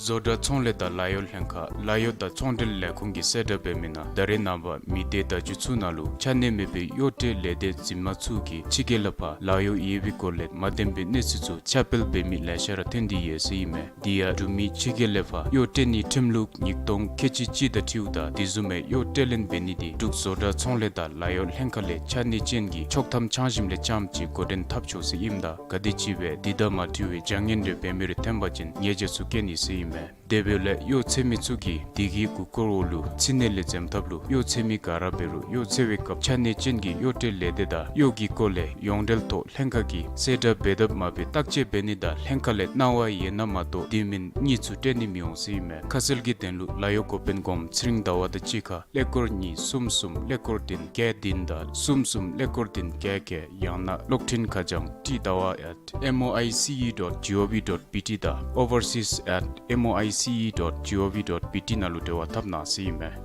བཟོ་གྲྭ་ཚོང་ལས་དང་ལཱ་གཡོག་ལྷན་ཁག་ལཱ་གཡོག་དང་ཚོང་འབྲེལ་ལས་ཁུངས་ཀྱིས་གསལ་བསྒྲགས་འབད་མི་ནང་ད་རེས་ནངས་པ་མི་སྡེ་བརྡ་བརྒྱུད་ཚུ་ནང་ལུ་ཆ་གནས་མེད་པའི་གཡོག་ཁྲལ་ལས་སྡེ་འཛིན་མ་ཚུ་གིས་ཕྱི་རྒྱལ་ལས་ཕར་ལཱ་གཡོག་ཡོད་པའི་སྐོར་ལས་མ་བདེན་པའི་གནས་ཚུལ་ཚུ་ཁྱབ་སྤེལ་འབད་མི་ལེ་ཤ་ར་ཐོན་ཏེ་ཡོད་ཟེར་ཨིན་མས། དེ་ཡང་འབྲུག་མི་ཕྱི་རྒྱལ་ལས་ཕར་གཡོག་སྤྲོད་ནིའི་ཁྲིམས་ལུགས་ཉིས་སྟོང་ཁལ་གཅིག་གཅིག་དང་འཁྲིལཝ་ད་དེ་བཟུམ་མའི་གཡོག་སྤྲོད་ལེན་འབད་ནི་དེ་འབྲུག་བཟོ་གྲྭ་ཚོང་ལས་དང་ལཱ་གཡོག་ལྷན་ཁག་ལས་ཆ་གནས་ཅན་གྱི་ཆོག་ཐམ་འཆང་ཞིནམ་ལས་རྐྱངམ་ཅིག་འགོ་འདྲེན་འཐབ་ཆོག་ཟེར་ཨིནམ་ད་ག་དེམ་ཅིག་སྦེ་དེ་དང་མ་འཁྲིལ་བའི་བྱ་ངན་རེ་འབད་མི་རེ་ཐོན་པ་ཅིན་ཉེས་ཆད་ཚུ་བཀལ་ནི་ཟེར་ཨིན་མས། དེ་འབདཝ་ལས་གཡོག་འཚོལ་མི་ཚུ་གིས་དེ་གི་གུ་སྐོར་འོག་ལུ་ཕྱི་ནང་ལས་འཛེམ་ཐབས་ལུ་གཡོག་འཚོལ་མི་ག་ར་འབད་རུང་གཡོག་འཚོལ་བའི་སྐབས་ཆ་གནས་ཅན་གྱི་གཡོག་སྤྲོད་ལས་སྡེ་དང་གཡོག་གི་སྐོར་ལས་ཡོངས་འབྲེལ་ཐོག་ལྷན་ཁག་གིས་གསལ་བསྒྲགས་འབད་དཔ་མ་འབད་བརྟག་དཔྱད་འབད་ནི་དང་ལྷན་ཁག་ལས་གནང་བ་ཡོད་ན་མ་གཏོགས་དེ་མིན་གཉིས་ཚུ་སྤྲོད་ནི་མི་འོང་ཟེར་ཨིན་མས། ཁ་གསལ་གྱི་དོན་ལུ་ལཱ་གཡོག་འགོ་དཔོན་གོངམ་ཚེ་རིང་ཟླ་བ་དང་གཅིག་ཁར་ཀླད་ཀོར་གཉིས་གསུམ་གསུམ་ཀླད་ཀོར་བདུན་བརྒྱད་བདུན་དང་གསུམ་གསུམ་ཀླད་ཀོར་བདུན་བརྒྱད་བརྒྱད་ཡང་ན་གློག་འཕྲིན་ཁ་བྱང་ཊི་ཟླ་བ་at M O I C E dot G O V dot B T དང་overseas at M O I C E dot G O V dot B T ནང་ལུ་འབྲེལ་བ་འཐབ་གནང་ཟེར་ཨིན་མས།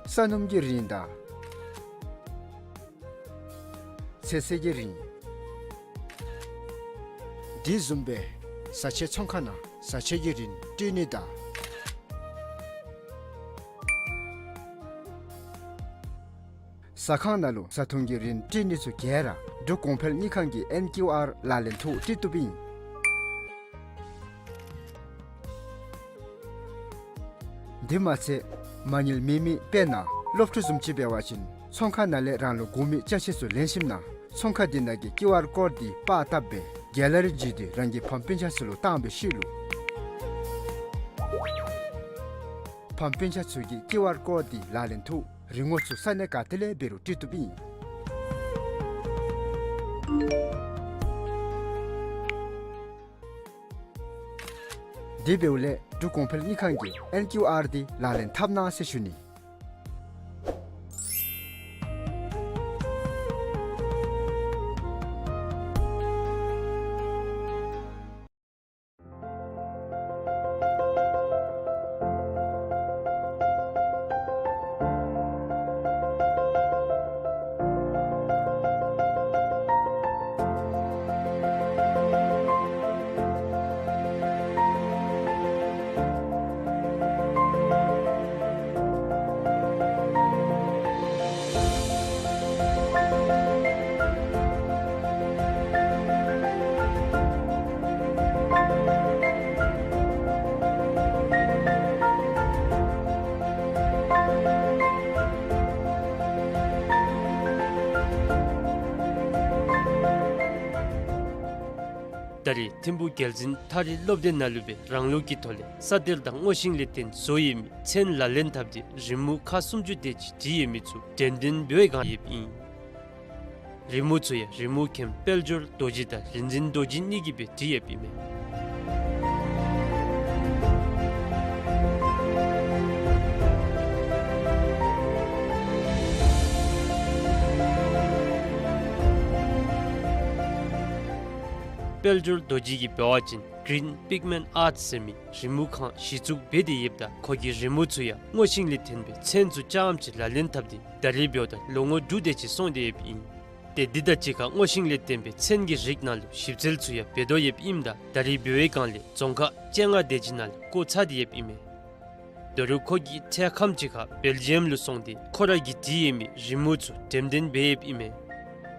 ས་སྣུམ་གྱི་རིན་དང་ཚོད་བསྲེ་གི་རིན། དེ་བཟུམ་སྦེ་བཟའ་ཆས་ཚོང་ཁང་ནང་བཟའ་ཆས་ཀྱི་རིན་སྤྲོད་ནི་དང་ཟ་ཁང་ནང་ལུ་བཟའ་འཐུང་གི་རིན་སྤྲོད་ནི་ཚུ་ག་ར་འབྲུག་གོང་འཕེལ་དངུལ་ཁང་གི་ཨེན་ཀིའུ་ཨར་ལག་ལེན་ཐོག་སྤྲོད་བཏུབ་ཨིན། དེ་མ་ཚད་མ་དངུལ་མེད་མི་དཔེར་ན་སློབ་ཕྲུག་བཟུམ་ཅིག་འབད་བ་ཅིན་ཚོང་ཁང་ནང་ལས་རང་ལུ་དགོ་མི་ཅ་ཆས་ཚུ་ལེན་ཞིནམ་ན་ཚོང་ཁང་དེ་ནང་གི་ཀིའུ་ཨར་ཀོཌ་དེ་པར་བཏབ་སྦེ་གེ་ལ་རི་བརྒྱུད་དེ་རང་གི་ཕམ་སྤུན་ཆ་ཚུ་ལུ་བཏང་བའི་ཤུལ་ལུ་ཕམ་སྤུན་ཆ་ཚུ་གིས་ཀིའུ་ཨར་ཀོཌ་དེ་ལག་ལེན་ཐོག་རིན་གོང་ཚུ་ས་གནས་ག་ཏེ་ལས་འབད་རུང་སྤྲོད་བཏུབ་ཨིན། དེ་འབདཝ་ལས་འབྲུག་གོང་འཕེལ་དངུལ་ཁང་གི་ཨེན་ཀིའུ་ཨར་དེ་ལག་ལེན་འཐབ་གནང་ཟེར་ཞུ་ནི། ལས་ཐིམ་ཕུ་རྒྱལ་འཛིན་ཐ་རི་སློབ་སྡེ་ནང་ལུ་སྦེ་རང་ལུགས་ཀྱི་ཐོག་ལས་ས་གཏེར་དང་སྔོ་ཤིང་ལས་བརྟེན་བཟོ་ཡོད་མི་ཚན་ལག་ལེན་འཐབ་སྟེ་རི་མོ་ཁག་སུམ་ཅུ་དེ་ཅིག་བྲིས་ཡོད་མི་ཚུ་འགྲེམས་སྟོན་འབད་བའི་བསྒང་ཡོདཔ་ཨིན། རི་མོ་ཚུ་ཡང་རི་མོ་མཁན་དཔལ་འབྱོར་རྡོ་རྗེ་དང་རིག་འཛིན་རྡོ་རྗེ་གཉིས་ཀྱིས་སྦེ་བྲིས་ཡོདཔ་ཨིན་མས། དཔལ་འབྱོར་རྡོ་རྗེ་གིས་འབད་བ་ཅིན་Green Pigment Art ཟེར་མི་རི་མོ་ཁང་གཞི་བཙུགས་འབད་དེ་ཡོདཔ་ད་ཁོ་གིས་རི་མོ་ཚུ་ཡང་སྔོ་ཤིང་ལས་ཐོན་པའི་ཚན་ཚུ་རྐྱངམ་ཅིག་ལག་ལེན་འཐབ་སྟེ་ད་རིས་འབདཝ་ད་ལོ་ངོ་དྲུག་དེ་ཅིག་སོང་སྟེ་ཡོདཔ་ཨིན། ཏེ་འདི་དང་གཅིག་ཁར་སྔོ་ཤིང་ལས་བརྟེན་པའི་ཚན་གྱི་རིགས་ནང་ལུ་ཞིབ་འཚོལ་ཚུ་ཡང་འབད་དོ་ཡོདཔ་ཨིནམ་ད་ད་རིས་འབད་བའི་བསྒང་ལས་རྫོང་ཁག་བཅོ་ལྔ་དེ་ཅིག་ནང་ལུ་བཀོད་ཚར་ཏེ་ཡོདཔ་ཨིན་མས། ད་རུང་ཁོ་གིས་ཐེངས་ཁམས་ཅིག་ཁར་སྦེལ་ཇི་ཡམ་ལུ་སོང་སྟེ་ཁོ་ར་གིས་བྲིས་ཡོད་མི་རི་མོ་ཚུ་འགྲེམས་སྟོན་འབད་ཡོདཔ་ཨིན་མས།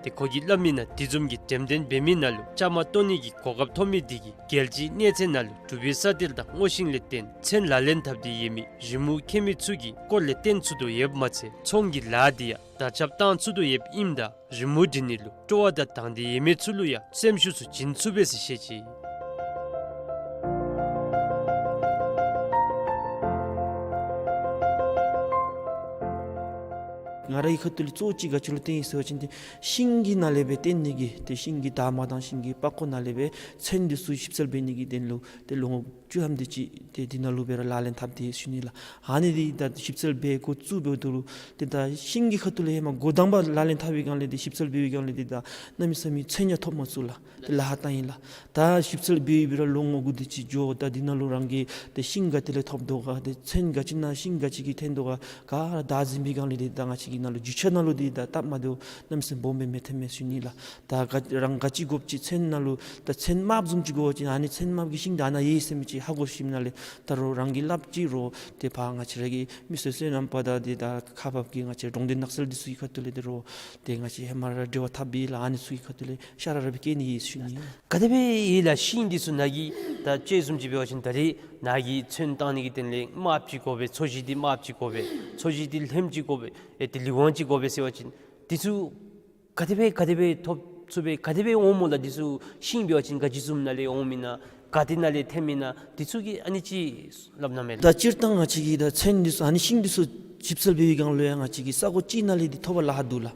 ཏེ་ཁོ་གིས་སླབ་མི་ནང་དེ་བཟུམ་གྱི་འགྲེམས་སྟོན་འབད་མི་ནང་ལུ་བཅའ་མར་གཏོགས་ནི་གི་གོ་སྐབས་ཐོབ་མི་དེ་གིས་རྒྱལ་སྤྱིའི་གནས་ཚད་ནང་ལུ་འབྲུག་པའི་ས་གཏེར་དང་སྔོ་ཤིང་ལས་བརྟེན་ཚན་ལག་ལེན་འཐབ་སྟེ་ཡོད་མི་རི་མོ་མཁན་མི་ཚུ་གི་སྐོར་ལས་བསྟན་ཚུགས་དོ་ཡོདཔ་མ་ཚད་ཚོང་གི་ལཱ་དེ་ཡང་དར་ཁྱབ་བཏང་ཚུགས་དོ་ཡོདཔ་ཨིནམ་ད་རི་མོ་འབྲི་ནི་ལུ་སྤྲོ་བ་དང་དང་འདོད་ཡོད་མི་ཚུ་ལུ་ཡང་སེམས་ཤུགས་ཚུ་བྱིན་ཚུགས་པས་ཟེར་བཤད་ཅི། ང་རའི་ཁ་ཐུག་ལས་གཙོ་བོ་ཅིག་ག་ཅི་ལུ་བརྟེན་ཡི་ཟེར་བ་ཅིན་ཏེ་ཤིང་གི་ནང་ལས་སྦེ་བརྟེན་ནི་གི་ཏེ་ཤིང་གི་འདབ་མ་དང་ཤིང་གི་པགས་ཀོ་ནང་ལས་སྦེ་ཚན་འདི་ཚུ་ཞིབ་འཚོལ་འབད་ནི་གི་དོན་ལུ་ཏེ་ལོ་ངོ་བཅུ་ཐམ་དེ་ཅིག་ཏེ་འདི་ནང་ལུ་སྦེ་ར་ལག་ལེན་འཐབ་སྟེ་ཡོད་ཟེར་ཞུ་ནི་ལགས། ཨ་ནི་འདི་ད་ཞིབ་འཚོལ་འབད་འགོ་བཙུགས་འབདཝ་ད་ལུ་ཏེ་ད་ཤིང་གི་ཁ་ཐུག་ལས་ཧེ་མ་འགོ་དང་པ་ལག་ལེན་འཐབ་པའི་བསྒང་ལས་ཏེ་ཞིབ་འཚོལ་འབད་བའི་བསྒང་ལས་ཏེ་ད་གནམ་མེད་ས་མེད་ཚན་ཡང་ཐོབ་མ་ཚུགས་ལགས། ཏེ་ལཱ་ཁག་བཏང་ཡི་ལགས། ད་ཞིབ་འཚོལ་འབད་འབད་ར་ལོ་ངོ་དགུ་དེ་ཅིག་འགྱོ། ད་འདི་ནང་ལུ་རང་གིས་ཏེ་ཤིང་ག་ཏེ་ལས་ཐོབ་དོ་ག་ཏེ་ཚན་ག་ཅི་ནང་ཤིང་ག་ཅི་གིས་འཐོན་དོ་ག་ག་ར་བདའ་ཟིན་པའི་བསྒང་ལས་ཏེ་ད་ང་བཅས་ཀྱི་ནང་ལུ་རྒྱུ་ཆ་ནང་ལུ་ཏེ་ད་སྟབས་མ་བདེཝ་གནམ་མེད་ས་མེད་སྦོམ་སྦེ་མི་འཐོན་མས་ཟེར་ཞུ་ནི་ལགས། ད་ག་རང་ག་ཅི་དགོཔ་ཅིག་ཚན་ནང་ལུ་ད་ཚན་དམརཔོ་བཟུམ་ཅིག་དགོ་པ་ཅིན་ཨ་ནི་ཚན་དམརཔོ་གི་ཤིང་ད་ནཱ་ཡོད་ཟེར་མི་ཅིག་ཧ་གོ་ཞིནམ་ལས་ད་རོགས་རང་གིས་སླབ་ཅི། རོགས་ཏེ་ཕར་ང་བཅས་ར་གི་མི་སེར་སོ་ནམ་པ་དང་ཏེ་ད་ཁག་འབག་གི་ང་བཅས་གྲོང་སྡེ་ནགས་ཚལ་འདི་ཚུ་གི་ཁ་ཐུག་ལས་ཏེ་རོགས་ཏེ་ང་བཅས་ཧེ་མ་ར་འབྲེལ་བ་འཐབ་ཡི་ལགས། ཨ་ནི་ཚུ་གི་ཁ་ཐུག་ལས་ཤ་ར་ར་སྦེ་བཀལ་ནི་ཨིན་ཟེར་ཞུ་ནི། ག་དེ་སྦེ་ཡོད་ལགས། ཤིང་འདི་ཚུ་ནཱ་གི་ད་དཔྱེ་བཟུམ་ཅིག་འབད་བ་ཅིན་ད་རིས་ནཱ་གི་ཚོན་བཏང་ནི་གི་དོན་ལས་དམརཔོ་ཅིག་དགོ་པས། ཚོས་གཞི་འདི་དམརཔོ་ཅིག་དགོ་པས། ཚོས་གཞི་འདི་ལྷནམ་ཅིག་དགོ་པས། ཨེ་ཏེ་ལི་ཝང་ཅིག་དགོ་པས་ཟེར་བ་ཅིན་འདི་ཚུ་ག་དེ་སྦེ་ག་དེ་སྦེ་ཐོབ་ཚུགས་པས། ག་དེ་སྦེ་འོང་སྨོ་ལགས། འདི་ཚུ་ཤིང་འབད་བ་ཅིན་ག་ཅི་བཟུམ་ནང་ལས་འོངམ་ཨིན་ན། ག་ཏེ་ནང་ལས་ཐོནམ་ཨིན་ན། འདི་ཚུ་གི་ཨ་ནི་ཅིག་སླབ་གནང་མས་ལགས། ད་སྤྱིར་བཏང་ང་བཅས་ཀྱིས་ད་ཚོན་འདི་ཚུ་ཨ་ནི་ཤིང་འདི་ཚུ་ཞིབ་འཚོལ་འབད་བའི་བསྒང་ལུ་ཡང་ང་བཅས་ཀྱིས་ས་གོ་གཅིག་ནང་ལས་འདི་ཐོབ་པར་ལཱ་ཁག་འདུག་ལགས།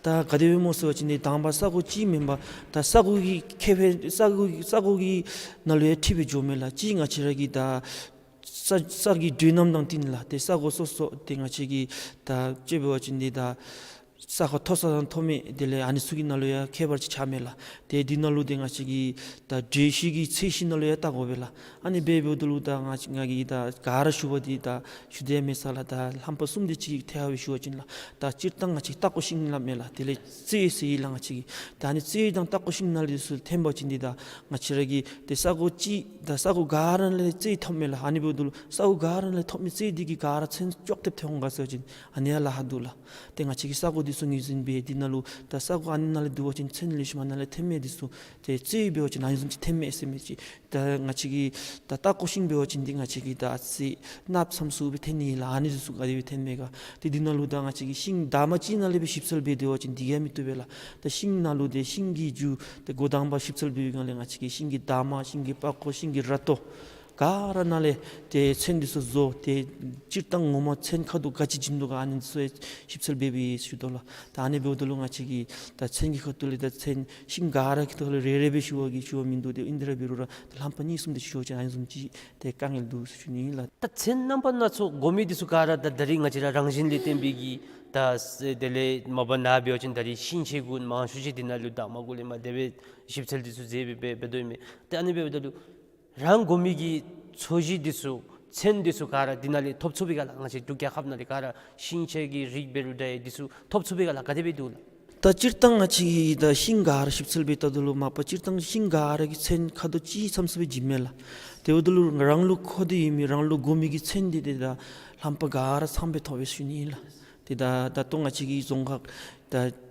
ད་ག་དེ་སྦེ་སྨོ་ཟེར་བ་ཅིན་ཏེ་དང་པ་ས་གོ་གཅིག་མེན་པར་ད་ས་གོ་གི་ཁེ་ཕན་ས་གོ་གི་ས་གོ་གི་ནང་ལུ་ཡང་འཁྲིལ་སྦེ་འགྱོཝ་མས་ལགས། གཅིག་ང་བཅས་ར་གི་ད་ས་ས་གི་འགྲོས་རྣམ་དང་བསྟུན་ལགས། ཏེ་ས་གོ་སོ་སོ་ཏེ་ང་བཅས་ཀྱི་ད་དཔྱེ་འབད་བ་ཅིན་འདི་ད་ས་ཁ་མཐོ་ས་དང་མཐོ་དམན་དེ་ལས་ཨ་ནི་ཚུ་གི་ནང་ལུ་ཡང་ཁྱད་པར་ཅིག་ཆགས་མས་ལགས། ཏེ་འདི་ནང་ལུ་ཏེ་ང་བཅས་ཀྱི་ད་འགྲོས་གཞི་གི་ཚད་གཞི་ནང་ལུ་ཡང་བལྟ་དགོ་པས་ལགས། ཨ་ནི་འབད་འབདཝ་ད་ལུ་ད་ང་ང་གིས་ད་ག་ར་ཞུ་བ་འདི་ད་ཞུ་དེས་མེད་ས་ལགས། ད་རྣམ་པ་གསུམ་དེ་ཅིག་ཐད་ཁར་སྦེ་ཞུ་བ་ཅིན་ལགས། ད་སྤྱིར་བཏང་ང་བཅས་སྟག་ཀོ་ཤིང་སླབ་མས་ལགས། དེ་ལས་ཙེ་ཟེར་ཡི་ལགས། ང་བཅས་ཀྱིས་ད་ཨ་ནི་ཙེ་དང་སྟག་ཀོ་ཤིང་ནང་ལས་ཚུར་འཐོན་པ་ཅིན་འདི་ད་ང་བཅས་ར་གི་ཏེ་ས་གོ་གཅིག་ད་ས་གོ་ག་ར་ལས་ཙེ་ཐོབ་མས་ལགས། ཨ་ནི་འབདཝ་ད་ལུ་ས་གོ་ག་ར་ལས་ཐོབ་མི་ཙེ་འདི་གིས་ག་ར་ཚོན་ཅོག་འཐདཔ་ཐོན་འོང་ག་ཟེར་བ་ཅིན་ཨ་ནི་ཡང་ལཱ་ཁག་འདུག་ལགས། ཏེ་ང་བཅས་ཀྱིས་ས་གོ་འདི་ཚུ་ངོས་འཛིན་འབད་འདི་ནང་ལུ་ད་ས་གོ་ཨ་ནི་ནང་ལས་བསྡུ་བ་ཅིན་ཚོན་ལེགས་ཤོམ་ཨ་ནཱ་ལས་ཐོན་མས། འདི་ཚུ་ཏེ་ཙེ་འབད་བ་ཅིན་ཨ་ནི་བཟུམ་ཅིག་ཐོན་མས་ཟེར་མི་ཅིག། ད་ང་བཅས་ཀྱི་ད་སྟག་ཀོ་ཤིང་འབད་བ་ཅིན་འདི་ང་བཅས་ཀྱི་ད་ཨ་ཙི་གནགཔོ་ཙམ་ཚུ་སྦེ་ཐོན་ནི་ལགས། ཨ་ནི་འདི་ཚུ་ག་དེ་སྦེ་ཐོན་མས་ག། ཏེ་འདི་ནང་ལུ་ད་ང་བཅས་ཀྱིས་ཤིང་འདབ་མ་གཅིག་ནང་ལས་སྦེ་ཞིབ་འཚོལ་འབད་སྡོད་པ་ཅིན་འདི་གིས་མི་བཏུབ་པས་ལགས། ད་ཤིང་ནང་ལུ་ཏེ་ཤིང་གི་རྒྱུ་ཏེ་འགོ་དང་པ་ཞིབ་འཚོལ་འབད་བའི་སྒང་ལས་ང་བཅས་ཀྱིས་ཤིང་གི་འདབ་མ་ཤིང་གི་པགས་ཀོ་ཤིང་གི་ར་ཏོ་ག་ར་ནང་ལས་ཏེ་ཚོན་འདི་ཚུ་བཟོ། ཏེ་སྤྱིར་བཏང་ངོ་མ་ཚོན་ཁ་དོག་ག་ཅི་བྱིན་དོ་ག་ཨ་ནི་ཚུ་ཡང་ཞིབ་འཚོལ་འབད་འབད་ཞུ་དོ་ལགས། ད་ཨ་ནི་འབདཝ་ད་ལུ་ང་བཅས་ཀྱིས་ད་ཚོན་གྱི་ཁ་ཐུག་ལས་ད་ཚོན་ཤིང་ག་ར་གི་ཐོག་ལས་རེ་རེ་སྦེ་ཞུ་བ་གི་ཞུ་བ་མིན་འདུག། ཏེ་ཨིན་དེ་ར་འབད་རུང་ར་ད་རྣམ་པ་གཉིས་གསུམ་དེ་ཞུ་བ་ཅིན་ཨ་ནི་བཟུམ་ཅིག་ཏེ་དཀའ་ངལ་འདུག་ཟེར་ཞུ་ནི་ཨིན་ལགས། ད་ཚོན་རྣམ་པ་སྣ་ཚོགས་དགོ་མི་འདི་ཚུ་ག་ར་ད་ད་རིས་ང་བཅས་ར་རང་བཞིན་ལས་བརྟེན་པའི་གི་ད་དེ་ལས་མ་པ་ནཱ་འབད་བ་ཅིན་ད་རིས་ཤིང་ཆས་གུ་མང་ཤོས་ཅིག་འདི་ནང་ལུ་ད་མ་གུ་ལས་མར་དེ་སྦེ་ཞིབ་འཚོལ་འདི་ཚུ་མཛད་སྦེ་འབད་འབད་དོ་ཨིན་མས། ཏེ་ཨ་ནི་འབདཝ་ད་ལུ་རང་དགོ་མི་གི་ཚོས་གཞི་འདི་ཚུ་ཚོན་འདི་ཚུ་ག་ར་འདི་ནང་ལས་ཐོབ་ཚུགས་པས་ག་ལགས། ང་བཅས་འབྲུག་རྒྱལ་ཁབ་ནང་ལས་ག་ར་ཤིང་ཆས་ཀྱི་རིགས་འབད་རུང་འདྲ་འདི་ཚུ་ཐོབ་ཚུགས་པས་ག་ལགས། ག་དེ་སྦེ་འདུག་ལགས། ད་སྤྱིར་བཏང་ང་བཅས་ཀྱིས་ད་ཤིང་ག་ར་ཞིབ་འཚོལ་འབད་བལྟཝ་ད་ལུ་མ་པ་སྤྱིར་བཏང་ཤིང་ག་ར་གི་ཚོན་ཁ་དོག་གཅིག་ཙམ་ཚུ་སྦེ་བྱིནམ་མས་ལགས། དེ་འབདཝ་ད་ལུ་རང་ལུ་མཁོ་སྟེ་ཡོད་མི་རང་ལུ་དགོ་མི་གི་ཚོན་འདི་ཏེ་ད་རྣམ་པ་ག་ར་ཚངམ་སྦེ་ཐོབ་པས་ཟེར་ཞུ་ནི་ཨིན་ལགས། ཏེ་ད་ད་ལྟོ་ང་བཅས་ཀྱི་རྫོང་ཁག་ད་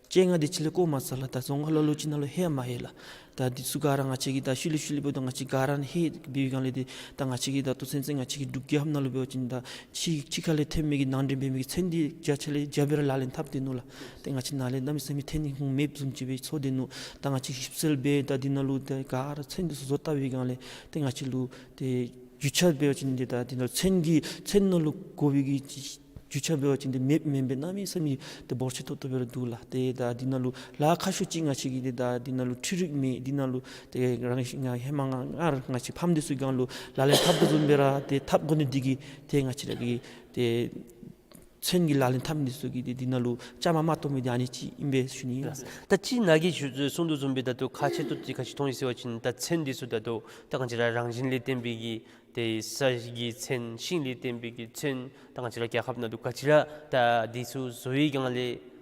ཅན་ང་འདི་ཅིག་ལས་བཀོ་མ་ཚར་ལགས། ད་རྫོང་ཁག་ལ་ལུ་ཅིག་ནང་ལུ་ལྷོད་མ་ལྷོད་ལགས། ད་འདི་ཚུ་ག་ར་ང་བཅས་ཀྱིས་ད་ཤུལ་ལས་ཤུལ་ལས་འབདཝ་ད་ང་བཅས་ག་ར་ལྷོད་འབད་བའི་སྒང་ལས་འདི་ད་ང་བཅས་ཀྱིས་ད་ལྟོ་ཚུན་ཚོད་ང་བཅས་ཀྱི་འབྲུག་རྒྱལ་ཁབ་ནང་ལུ་འབད་བ་ཅིན་ད་ཕྱི་ཕྱི་ཁ་ལས་ཐོན་མི་གི་ནང་འདྲེན་འབད་མི་གི་ཚོན་འདི་བརྒྱ་ཆ་ལས་བརྒྱ་སྦེ་ར་ལག་ལེན་འཐབ་སྟེ་ནུག་ལགས། ཏེ་ང་བཅས་ནང་ལས་གནམ་མེད་ས་མེད་ཐོན་ནི་ཁུངས་མེདཔ་བཟུམ་ཅིག་སྦེ་ཚོར་ཏེ་ནུག། ད་ང་བཅས་ཞིབ་འཚོལ་འབད་ད་འདི་ནང་ལུ་ད་ག་ར་ཚོན་འདི་ཚུ་བཟོ་བལྟ་བའི་སྒང་ལས་ཏེ་ང་བཅས་ལུ་ཏེ་རྒྱུ་ཆ་འབད་བ་ཅིན་འདི་ད་འདི་ནང་ཚོན་གྱི་ཚོན་ནང་ལུ་དགོ་པའི་གི་རྒྱུ་ཆ་འབད་བ་ཅིན་འདི་མེདཔ་མེན་པས། གནམ་མེད་ས་མེད་ཏེ་འབོར་ཆེ་ཏོག་ཏོ་སྦེ་ར་འདུག་ལགས། ཏེ་ད་འདི་ནང་ལུ་ལཱ་ཁག་ཤོས་ཅིག་ང་བཅས་ཀྱིས་ཏེ་ད་འདི་ནང་ལུ་འཕྲུལ་རིག་མེད། འདི་ནང་ལུ་ཏེ་རང་བཞིན་ང་ཧེ་མ་ང་སྔར་ང་བཅས་ཕམ་འདི་ཚུ་གི་སྒང་ལུ་ལག་ལེན་འཐབ་དོ་བཟུམ་སྦེ་ར་ཏེ་འཐབ་དགོ་ནི་འདི་གིས་ཏེ་ང་བཅས་ར་གི་ཏེ་ཚོན་གྱི་ལག་ལེན་འཐབ་ནི་ཚུ་གིས་ཏེ་འདི་ནང་ལུ་བཅའ་མར་མ་གཏོགས་མི་འདི་ཨ་ནི་ཅིག་ཨིན་པས་ཞུ་ནི་ཨིན། ད་ཅི་ནཱ་གིས་ཞུ་གསུངས་དོ་བཟུམ་སྦེ་ད་ལྟོ་ཁག་ཆེ་ཏོག་ཏོ་ག་ཅི་མཐོང་ཡི་ཟེར་བ་ཅིན་ད་ཚོན་འདི་ཚུ་ད་ལྟོ་ད་ང་བཅས་ར་རང་བཞིན་ལས་བརྟེན་པའི་གི་ཏེ་ས་གི་ཚོན་ཤིང་ལས་བརྟེན་པའི་གི་ཚོན་ད་ང་བཅས་ར་རྒྱལ་ཁབ་ནང་ལུ་ག་ཅི་ར་ད་འདི་ཚུ་བཟོ་བའི་སྒང་ལས་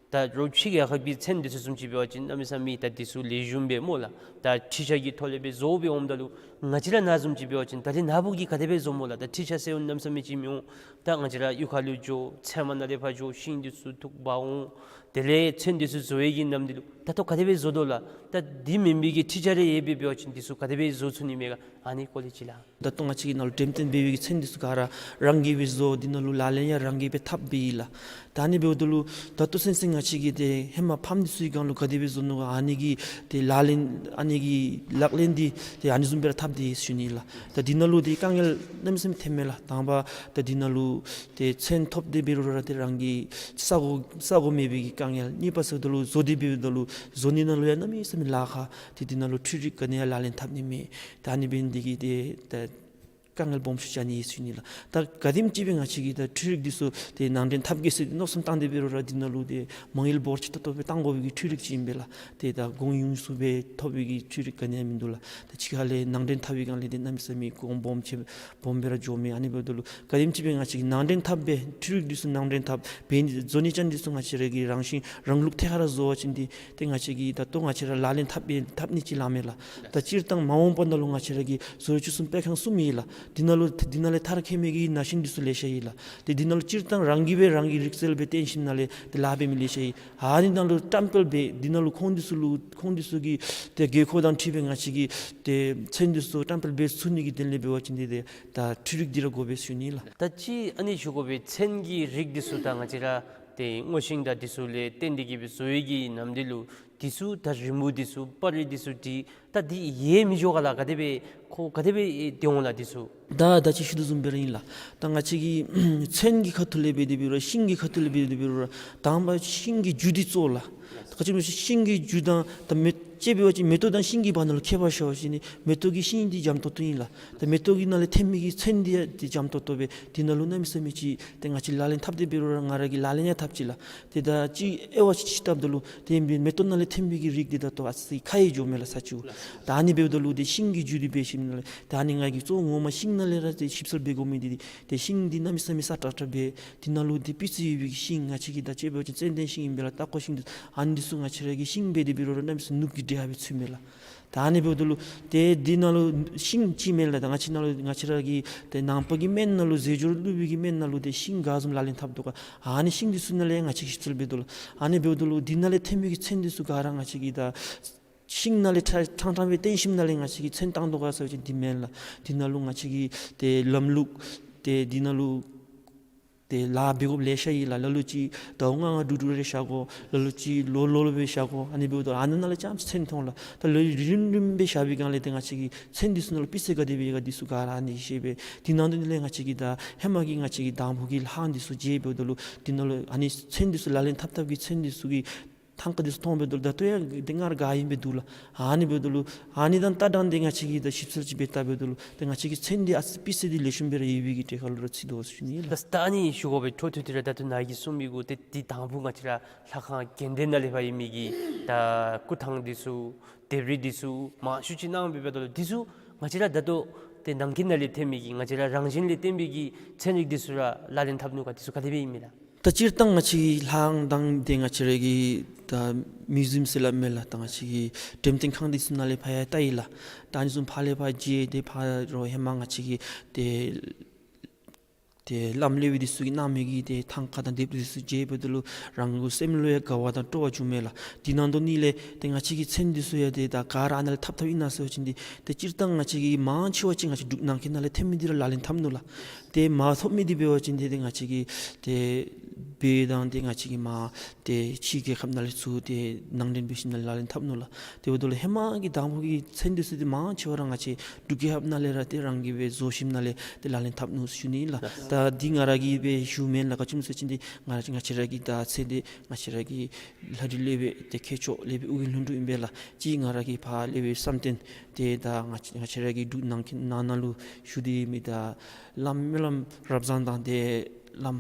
ད་རོགས་ཕྱི་རྒྱལ་ཁབ་ཀྱི་ཚོན་འདི་ཚུ་བཟུམ་ཅིག་འབད་བ་ཅིན་གནམ་མེད་ས་མེད་ད་འདི་ཚུ་ལེགས་ཤོམ་སྦེ་སྨོ་ལགས། ད་འཕྲུལ་ཆས་ཀྱི་ཐོག་ལས་སྦེ་བཟོ་སྦེ་འོངམ་ད་ལུ་ང་བཅས་ར་ནཱ་བཟུམ་ཅིག་འབད་བ་ཅིན་ད་རེས་ནཱ་བུ་གིས་ག་དེ་སྦེ་བཟོ་སྨོ་ལགས། ད་འཕྲུལ་ཆས་ཟེར་འོང་གནམ་མེད་ས་མེད་ཅིག་མི་འོང་། ད་ང་བཅས་ར་གཡུས་ཁ་ལུ་འགྱོ་ཚལ་མ་ནང་ལས་ཕར་འགྱོ་ཤིང་འདི་ཚུ་འཐུ་འབག་འོང་། དེ་ལས་ཚོན་འདི་ཚུ་བཟོ་བའི་གི་ནམ་འདི་ལུ་ད་ལྟོ་ག་དེ་སྦེ་བཟོ་དོ་ལགས། ད་འདི་མེན་པའི་གི་འཕྲུལ་ཆས་རེ་ཡོད་པའི་འབད་བ་ཅིན་འདི་ཚུ་ག་དེ་སྦེ་བཟོ་ཚུགས་ནི་མས་ག། ཨ་ནི་སྐོར་ལས་ཅིག་ལགས། ད་ལྟོ་ང་བཅས་ཀྱིས་ནཱ་ལུ་འགྲེམས་སྟོན་འབད་བའི་གི་ཚོན་འདི་ཚུ་ག་ར་རང་གིས་སྦེ་བཟོ། འདི་ནང་ལུ་ལག་ལེན་ཡང་རང་གིས་སྦེ་འཐབ་སྦེ་ཨིན་ལགས། ད་ཨ་ནི་འབདཝ་ད་ལུ་ད་ལྟོ་ཚུན་ཚོད་ང་བཅས་ཀྱིས་ཏེ་ཧེ་མ་ཕམ་འདི་ཚུ་གི་སྒང་ལུ་ག་དེ་སྦེ་བཟོ་ནུག་ག། ཨ་ནི་གི་ཏེ་ལག་ལེན་ཨ་ནི་གི་ལག་ལེན་འདི་ཏེ་ཨ་ནི་བཟུམ་སྦེ་ར་འཐབ་སྟེ་ཡོད་ཞུ་ནི་ལགས། ད་འདི་ནང་ལུ་ཏེ་དཀའ་ངལ་གནམ་མེད་ས་མེད་ཐོནམ་མས་ལགས། དང་པ་ད་འདི་ནང་ལུ་ཏེ་ཚོན་ཐོབ་སྟེ་འབད་རུང་ར་ཏེ་རང་གི་ས་གོ་ས་གོ་མེད་པའི་གི་དཀའ་ངལ། གཉིས་པ་ཟེརཝ་ད་ལུ་བཟོ་སྟེ་འབདཝ་ད་ལུ་བཟོ་ནི་ནང་ལུ་ཡང་གནམ་མེད་ས་མེད་ལཱ་ཁག། ཏེ་འདི་ནང་ལུ་འཕྲུལ་རིག་ག་ནི་ཡང་ལག་ལེན་འཐབ་ནི་མེད། ད་ཨ་ནི་འབད་ནི་འདི་གིས་ཏེ་ད་དཀའ་ངལ་སྦོམ་ཤོས་ཅིག་ཨ་ནི་ཨིན་ཞུ་ནི་ལགས། ད་ག་དེམ་ཅིག་སྦེ་ང་བཅས་ཀྱིས་ད་འཕྲུལ་རིག་འདི་ཚུ་ཏེ་ནང་འདྲེན་འཐབ་གེ་ཟེར་མནོ་བསམ་བཏང་སྟེ་འབད་རུང་ར་འདི་ནང་ལུ་ཏེ་མ་དངུལ་འབོར་ཆེ་ཏོག་ཏོ་སྦེ་བཏང་དགོ་པའི་གི་འཕྲུལ་རིག་ཅིག་ཨིན་པས་ལགས། ཏེ་ད་གོང་ཡུན་སུ་སྦེ་ཐོབ་པའི་གི་འཕྲུལ་རིག་ག་ནི་ཡང་མིན་འདུག་ལགས། ད་ཕྱི་ཁ་ལས་ནང་འདྲེན་འཐབ་པའི་སྒང་ལས་ཏེ་གནམ་མེད་ས་མེད་གོང་སྦོམ་ཆེ་སྦོམ་སྦེ་ར་འགྱོཝ་མས། ཨ་ནི་འབདཝ་ད་ལུ་ག་དེམ་ཅིག་སྦེ་ང་བཅས་ཀྱིས་ནང་འདྲེན་འཐབ་སྦེ་འཕྲུལ་རིག་འདི་ཚུ་ནང་འདྲེན་འཐབ་སྦེ་བཟོ་ནི་ཅན་འདི་ཚུ་ང་བཅས་ར་གི་རང་བཞིན་རང་ལུགས་ཐད་ཀར་ར་བཟོ་བ་ཅིན་འདི་ཏེ་ང་བཅས་ཀྱིས་ད་ལྟོ་ང་བཅས་ར་ལག་ལེན་འཐབ་སྦེ་འཐབ་ནི་ཅིག་ལགས་མས་ལགས། ད་སྤྱིར་བཏང་མ་འོངས་པ་ནང་ལུ་ང་བཅས་ར་གི་བཟོ་བཅོས་གསུམ་པའི་ཁང་གསུམ་ཨིན་ལགས། འདི་ནང་ལུ་འདི་ནང་ལས་མཐར་འཁྱོལ་མི་གི་ན་གཞོན་འདི་ཚུ་ལེ་ཤ་ཨིན་ལགས། ཏེ་འདི་ནང་ལུ་སྤྱིར་བཏང་རང་གིས་སྦེ་རང་གི་རིག་རྩལ་སྦེ་བརྟེན་ཞིནམ་ལས་ཏེ་ལཱ་འབད་མི་ལེ་ཤ་ཨིན། ཨ་ནི་ནང་ལུ་བཀྲམ་སྤེལ་འབད་འདི་ནང་ལུ་ཁོང་འདི་ཚུ་ལུ་ཁོང་འདི་ཚུ་གི་ཏེ་དགོས་མཁོ་དང་འཁྲིལ་སྦེ་ང་བཅས་ཀྱིས་ཏེ་ཚོན་འདི་ཚུ་བཀྲམ་སྤེལ་འབད་ཚུགས་ནི་གི་དོན་ལས་འབད་བ་ཅིན་འདི་ཏེ་ད་འཕྲུལ་རིག་འདི་ར་དགོ་པས་ཞུ་ནི་ལགས། ད་ཅི་ཨ་ནི་ཞུ་དགོ་པས། ཚོན་གྱི་རིགས་འདི་ཚུ་ད་ང་བཅས་ར་ཏེ་སྔོ་ཤིང་དང་འདི་ཚུ་ལས་བརྟེན་ཏེ་གིས་སྦེ་བཟོ་བའི་གི་ནམ་འདི་ལུ་འདི་ཚུ་ད་རི་མོ་འདི་ཚུ་པར་རིས་འདི་ཚུ་འདི་ད་འདི་ཡལ་མི་འགྱོ་ག་ལགས། ག་དེ་སྦེ་ཁོ་ག་དེ་སྦེ་ཏེ་འོང་ལགས་འདི་ཚུ། ད་ད་ཅི་ཞུ་དོ་བཟུམ་སྦེ་ར་ཨིན་ལགས། ད་ང་བཅས་ཀྱིས་ཚོན་གྱི་ཁ་ཐུག་ལས་འབད་དེ་འབད་རུང་ཤིང་གི་ཁ་ཐུག་ལས་འབད་དེ་འབད་རུང་དང་པ་ཤིང་གི་རྒྱུ་འདི་གཙོ་བོ་ལགས། ད་ག་ཅི་སྨོ་ཤིང་གི་རྒྱུ་དང་ད་མེ་ལྕེ་འབད་བ་ཅིན་མེ་ཏོག་དང་ཤིང་གི་བར་ན་ལུ་ཁྱད་པར་ཤར་བ་ཅིན་མེ་ཏོག་གི་ཤིང་འདི་འཇམ་ཏོག་ཏོ་ཨིན་ལགས། ད་མེ་ཏོག་གི་ནང་ལས་ཐོན་མི་གི་ཚོན་འདི་ཡང་འདི་འཇམ་ཏོག་ཏོ་སྦེ་འདི་ནང་ལུ་གནམ་མེད་ས་མེད་ཅིག་ཏེ་ང་བཅས་ལག་ལེན་འཐབ་སྟེ་འབད་རུང་ར་ང་ར་གིས་ལག་ལེན་ཡང་འཐབ་ཅི་ལགས། ཏེ་ད་ཅིག་དབྱེ་བ་ཕྱེ་ཕྱེ་བལྟཝ་ད་ལུ་ཏེ་མེ་ཏོག་ནང་ལས་ཐོན་མི་གི་རིགས་འདི་ད་ལྟོ་ཨ་ཙི་ཁ་ཡི་འགྱོཝ་མས་ལགས་ས་ཅིག་ལགས། ད་ཨ་ནི་འབདཝ་ད་ལུ་ཏེ་ཤིང་གི་རྒྱུ་འདི་འབད་ཞིནམ་ལས་ད་ཨ་ནི་ང་གིས་གཙོ་བོ་ངོ་མ་ཤིང་ནང་ལས་ར་ཏེ་ཞིབ་འཚོལ་འབད་དགོ་མི་འདི་ཏེ་ཤིང་འདི་གནམ་མེད་ས་མེད་སྲ་ཀྲག་ཀྲ་སྦེ་འདི་ནང་ལུ་ཏེ་སྤུས་ཚད་ཡོད་པའི་ཤིང་ང་བཅས་ཀྱིས་ད་ཅི་འབད་བ་ཅིན་ཙན་དན་ཤིང་ཨིན་པས་ལགས། ཏ་ཀོ་ཤིང་འདི་ཨ་ནི་འདི་ཚུ་ང་བཅས་ར་གིས་ཤིང་འབད་དེ་འབད་རུང་ར་གནམ་མེད་ས་མེད་ནུབ་ཀྱི་འདྲེ་ཧ་སྦེ་ཚུད་མས་ལགས། ད་ཨ་ནི་འབདཝ་ད་ལུ་ཏེ་འདི་ནང་ལུ་ཤིང་ཅིག་མེན་ལགས། ད་ང་བཅས་ནང་ལུ་ང་བཅས་ར་གི་ཏེ་ནང་པ་གི་སྨན་ནང་ལུ་ཟས་སྦྱོར་བླུག་པའི་གི་སྨན་ནང་ལུ་ཏེ་ཤིང་ག་བཟུམ་ལག་ལེན་འཐབ་དོ་ག་ཨ་ནི་ཤིང་འདི་ཚུ་ནང་ལས་ང་བཅས་ཀྱིས་ཞིབ་འཚོལ་འབད་དོ་ལགས། ཨ་ནི་འབདཝ་ད་ལུ་འདི་ནང་ལས་ཐོན་མི་གི་ཚོན་འདི་ཚུ་ག་ར་ང་བཅས་ཀྱིས་ད་ཤིང་ནང་ལས་ཕྲང་ཕྲང་སྦེ་བཏོན་ཞིནམ་ལས་ང་བཅས་ཀྱིས་ཚོན་བཏང་དོ་ག་ཟེར་བ་ཅིན་འདི་མེན་ལགས། འདི་ནང་ལུ་ང་བཅས་ཀྱི་ཏེ་ལམ་ལུགས་ཏེ་འདི་ནང་ལུ་ཏེ་ལཱ་འབད་དགོཔ་ལེ་ཤ་ཡོད་ལགས། ལ་ལུ་ཅིག་ཟླཝ་ལྔ་ལྔ་དྲུག་དྲུག་རེ་བཞག་དགོ། ལ་ལུ་ཅིག་ལོ་ལོ་ལུ་སྦེ་བཞག་དགོ། ཨ་ནི་འབདཝ་ད་ཨ་ནི་ནང་ལས་རྐྱངམ་ཅིག་ཚོན་མཐོང་ལགས། ད་ལོ་རིམ་རིམ་སྦེ་བཞག་པའི་སྒང་ལས་ཏེ་ང་བཅས་ཀྱི་ཚོན་འདི་ཚུ་ནང་ལུ་སྤུས་ཚད་ག་དེ་སྦེ་ཡོད་ག་འདི་ཚུ་ག་ར་ཨ་ནི་ཤེས་པས། འདི་ནང་དོན་ལས་ང་བཅས་ཀྱིས་ད་ཧེ་མ་གི་ང་བཅས་ཀྱི་དང་ཕུ་གི་ལྷག་འདི་ཚུ་མཇལ་འབདཝ་ད་ལུ་འདི་ནང་ལུ་ཨ་ནི་ཚོན་འདི་ཚུ་ལག་ལེན་འཐབ་འཐབ་ཀྱི་ཚོན་འདི་ཚུ་གི་ཐང་ཀ་འདི་ཚུ་མཐོང་འབདཝ་ད་ལུ་ད་ལྟོ་ཡང་འདི་སྔར་ག་ཨིནམ་སྦེ་འདུག་ལགས། ཨ་ནི་འབདཝ་ད་ལུ་ཨ་ནི་དང་ལྟ་སྟངས་འདི་ང་བཅས་ཀྱིས་ད་ཞིབ་འཚོལ་ཅིག་འབད་བལྟ་འབདཝ་ད་ལུ་ཏེ་ང་བཅས་ཀྱི་ཚོན་འདི་ཨ་ཙི་སྤུས་ཚད་འདི་ལེགས་ཤོམ་སྦེ་ར་ཡོད་པའི་གི་གྲས་ཁར་ལུ་ར་ཚུད་དོ་ཟེར་ཞུ་ནི་ལགས། ད་ཨ་ནི་ཞུ་དགོ་པའི་འཕྲོ་མཐུད་དེ་ར་ད་ལྟོ་ནཱ་གིས་གསུངས་མི་གུ་ཏེ་འདི་དང་ཕུ་ང་བཅས་ར་ལྷ་ཁང་དགོན་སྡེ་ནང་ལས་ཕར་ཡོད་མི་གི་ད་སྐུ་ཐང་འདི་ཚུ་ལྡེབས་རིས་འདི་ཚུ་མང་ཤོས་ཅིག་གནང་འབདཝ་ད་ལུ་འདི་ཚུ་ང་བཅས་ར་ད་ལྟོ་ཏེ་ནང་འཁོད་ནང་ལས་ཐོན་མི་གི་ང་བཅས་ར་རང་བཞིན་ལས་བརྟེན་པའི་གི་ཚོན་རིགས་འདི་ཚུ་ར་ལག་ལེན་འཐབ་ནུག་ག་འདི་ཚུ་ག་དེ་སྦེ་ཨིན་མས་ལགས། ད་སྤྱིར་བཏང་ང་བཅས་ཀྱི་ལྷ་ཁང་དང་ཏེ་ང་བཅས་ར་གི་ད་མིའུ་ཟིམ་ཟེར་སླབ་མས་ལགས། ད་ང་བཅས་ཀྱི་འགྲེམས་སྟོན་ཁང་འདི་ཚུ་ནང་ལས་ཕར་ཡང་བལྟ་ཡི་ལགས། ད་ཨ་ནི་ཚུ་ཕར་ལས་ཕར་མཇལ་ཏེ་ཕར་རོགས་ཧེ་མ་ང་བཅས་ཀྱི་ཏེ་ ཏེ་བླམ་ལེགས་པའི་འདི་ཚུ་གིས་གནང་མི་གི་ཏེ་ཐང་ཀ་དང་ལྡེབས་འདི་ཚུ་མཇལཝ་ད་ལུ་རང་གི་སེམས་ལུ་ཡང་དགའ་བ་དང་སྤྲོ་བ་བྱུང་མས་ལགས། དེ་ནང་དོག་ལས་ཏེ་ང་བཅས་ཀྱི་མཚན་འདི་ཚུ་ཡང་ཏེ་ད་ག་ར་ཨ་ནཱ་ལས་འཐབ་འཐབ་ཨིན་ན་ཟེར་བ་ཅིན་འདི་ཏེ་སྤྱིར་བཏང་ང་བཅས་ཀྱིས་མང་ཆེ་བ་ཅིག་ང་བཅས་འབྲུག་ནང་འཁོད་ནང་ལས་ཐོན་མི་འདི་ར་ལག་ལེན་འཐབ་ནུག་ལགས། ཏེ་མ་ཐོབ་མི་འདི་འབད་བ་ཅིན་ཏེ་ཏེ་ང་བཅས་ཀྱི་ཏེ་བོད་དང་ཏེ་ང་བཅས་ཀྱི་མར་ཏེ་ཕྱི་རྒྱལ་ཁབ་ནང་ལས་ཚུར་ཏེ་ནང་འདྲེན་འབད་ཞིནམ་ལས་ལག་ལེན་འཐབ་ནུག་ལགས། དེ་འབདཝ་ད་ལུ་ཧེ་མ་གི་དང་ཕུ་གི་མཚན་འདི་ཚུ་འདི་མང་ཆེ་བ་ར་ང་བཅས་འབྲུག་རྒྱལ་ཁབ་ནང་ལས་ར་ཏེ་རང་གིས་སྦེ་བཟོ་ཞིནམ་ལས་ཏེ་ལག་ལེན་འཐབ་ནུག་ཞུ་ནི་ལགས། ད་འདི་ང་ར་གིས་སྦེ་ཞུ་མེན་ལགས། ག་ཅི་སྨོ་ཟེར་བ་ཅིན་འདི་ང་ར་ང་བཅས་ར་གི་ད་མཚན་འདི་ང་བཅས་ར་གི་ལྷ་རི་ལེགས་པའི་ཏེ་མཁས་མཆོག་ལེགས་པའི་ཨོ་རྒྱན་ལྷུན་གྲུབ་ཨིན་པས་ལགས། གཅིག་ང་ར་གི་ཕ་ལེགས་པའི་བསམ་གཏན་ཏེ་ད་ང་བཅས་ང་བཅས་ར་གི་འབྲུག་ནང་འཁོད་ནང་ན་ལུ་བཞུགས་ཏེ་མི་ད་བླམ་སྨོན་ལམ་རབ་བཟང་དང་ཏེ་བླམ་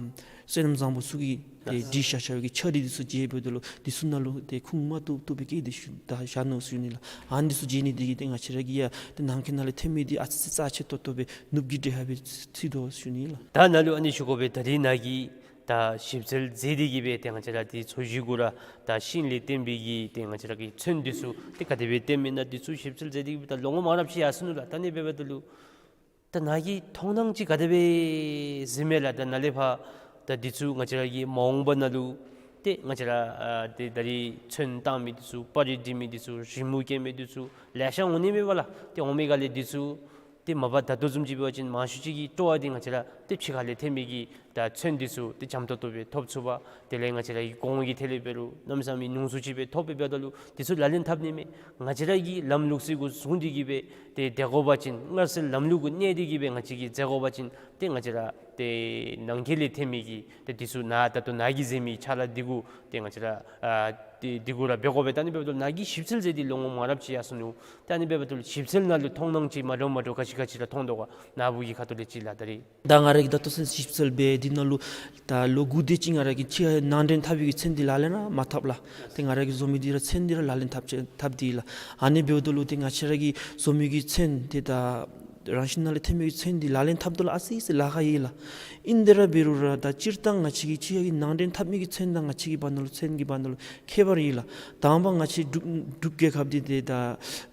བསོད་ནམས་བཟང་པོ་ཚུ་གིས་ཏེ་བྲིས་བཞག་བཞག་པའི་གི་ཕྱག་བྲིས་འདི་ཚུ་མཇལཝ་ད་ལུ་འདི་ཚུ་ནང་ལུ་ཏེ་ཁུངས་མ་བཏུབ་བཏུབ་པའི་སྐད་འདི་ཞུ་ད་བཞག་ནུག་ཞུ་ནི་ལགས། ཨ་ནི་འདི་ཚུ་མཇལ་ནི་འདི་གིས་ཏེ་ང་བཅས་ར་གིས་ཡང་ཏེ་ནང་འཁོད་ནང་ལས་ཐོན་མི་འདི་ཨ་ཙི་ཙི་རྩ་ཆེ་ཏོག་ཏོ་སྦེ་ནུབ་ཀྱི་འདྲེ་ཧ་སྦེ་ཚུད་དོ་ཞུ་ནི་ལགས། ད་ནཱ་ལུ་ཨ་ནི་ཞུ་དགོ་པས། ད་རིས་ནཱ་གིས་ད་ཞིབ་འཚོལ་མཛད་དེ་གིས་སྦེ་ཏེ་ང་བཅས་ར་འདི་ཚོས་ཞུ་དགོ་ར་ད་ཤིང་ལས་བརྟེན་པའི་གི་ཏེ་ང་བཅས་ར་གི་ཚོན་འདི་ཚུ་ཏེ་ག་དེ་སྦེ་བརྟེན་མི་ཨིན་ན་འདི་ཚུ་ཞིབ་འཚོལ་མཛད་དེ་གིས་སྦེ་ད་ལོ་ངོ་མང་རབས་ཅིག་ཡར་སོ་ནུག་ལགས། ད་ཨ་ནི་འབདཝ་ད་ལུ་ད་ནཱ་གི་མཐོང་སྣང་ཅིག་ག་དེ་སྦེ་གཟིགས་མས་ལགས། ད་ནཱ་ལས་ཕར་ད་འདི་ཚུ་ང་བཅས་ར་གི་མ་འོངས་པ་ནང་ལུ་ཏེ་ང་བཅས་ར་ཨ་ཏེ་ད་རིས་ཚོན་བཏང་མི་འདི་ཚུ་པར་རིས་འབྲི་མི་འདི་ཚུ་རི་མོ་བཀལ་མི་འདི་ཚུ་ལེ་ཤ་འོང་ནི་མས་པ་ལགས། ཏེ་འོང་མི་ག་ལས་འདི་ཚུ་ཏེ་མ་པ་ད་ལྟོ་བཟུམ་ཅིག་འབད་བ་ཅིན་མང་ཤོས་ཅིག་གི་སྤྲོ་བ་འདི་ང་བཅས་ར་ཏེ་ཕྱི་ཁ་ལས་ཐོན་མི་གི་ད་ཚོན་འདི་ཚུ་ཏེ་འཇམ་ཏོག་ཏོ་སྦེ་ཐོབ་ཚུགས་པ། དེ་ལས་ང་བཅས་ར་གི་གོང་གི་ཐད་ལས་འབད་རུང་གནམ་མེད་ས་མེད་ཉུང་སུ་ཅིག་སྦེ་ཐོབ་པས། འབདཝ་ད་ལུ་འདི་ཚུ་ལག་ལེན་འཐབ་ནི་མས། ང་བཅས་ར་གི་ལམ་ལུགས་ཚུ་གུ་བཟུང་སྟེ་གིས་སྦེ་ཏེ་སྡོད་དགོ་པ་ཅིན་སྔར་སྲོལ་ལམ་ལུགས་གུ་གནས་ཏེ་གིས་སྦེ་ང་བཅས་ཀྱིས་མཛད་དགོ་པ་ཅིན་ཏེ་ང་བཅས་ར་ཏེ་ནང་འཁོད་ལས་ཐོན་མི་གི་ཏེ་འདི་ཚུ་ནཱ་ད་ལྟོ་ནཱ་གིས་མཛད་མི་ཕྱག་ལཱ་འདི་གུ་ཏེ་ང་བཅས་ར་ཨ་ཏེ་འདི་གུ་ར་འབད་དགོ་པས། ད་ཨ་ནི་འབདཝ་ད་ལུ་ནཱ་གིས་ཞིབ་འཚོལ་མཛད་དེ་ལོ་ངོ་མང་རབས་ཅིག་ཡར་སོ་ནུག། ད་ཨ་ནི་འབདཝ་ད་ལུ་ཞིབ་འཚོལ་ནང་ལུ་མཐོང་སྣང་ཅིག་མ་འདྲཝ་མ་འདྲཝ་ག་ཅི་ག་ཅི་ར་མཐོང་དོ་ག། ནཱ་བུ་གི་ཁ་ཐུག་ལས་ཅིག་ལགས། ད་རིས་ད་ང་ར་གིས་ད་ལྟོ་ཚུན་ཞིབ་འཚོལ་འབད་དེ་ནང་ལུ་ད་ལོ་དགུ་དེ་ཅིག་ང་ར་གིས་ཕྱི་ནང་འདྲེན་འཐབ་པའི་གི་ཚོན་འདི་ལག་ལེན་ར་མ་འཐབ་ལགས། ཏེ་ང་ར་གིས་བཟོ་མི་འདི་ར་ཚོན་འདི་ར་ལག་ལེན་འཐབ་ཅི་འཐབ་སྟེ་ལགས། ཨ་ནི་འབདཝ་ད་ལུ་ཏེ་ང་བཅས་ར་གིས་བཟོ་མི་གི་ཚོན་འདི་ད་རང་བཞིན་ནང་ལས་ཐོན་མི་གི་ཚོན་འདི་ལག་ལེན་འཐབ་དོ་ལགས། ཨ་ཙི་ཙི་ལཱ་ཁག་ཡོད་ལགས། ཨིན་དེ་ར་འབད་རུང་ར་ད་སྤྱིར་བཏང་ང་བཅས་ཀྱི་ཕྱི་ཁ་གི་ནང་འདྲེན་འཐབ་མི་གི་ཚོན་དང་ང་བཅས་ཀྱི་བར་ན་ལུ་ཚོན་གྱི་བར་ན་ལུ་ཁྱད་པར་ཡོད་ལགས། དང་པ་ང་བཅས་འབྲུག་འབྲུག་རྒྱལ་ཁབ་འདི་ཏེ་ད་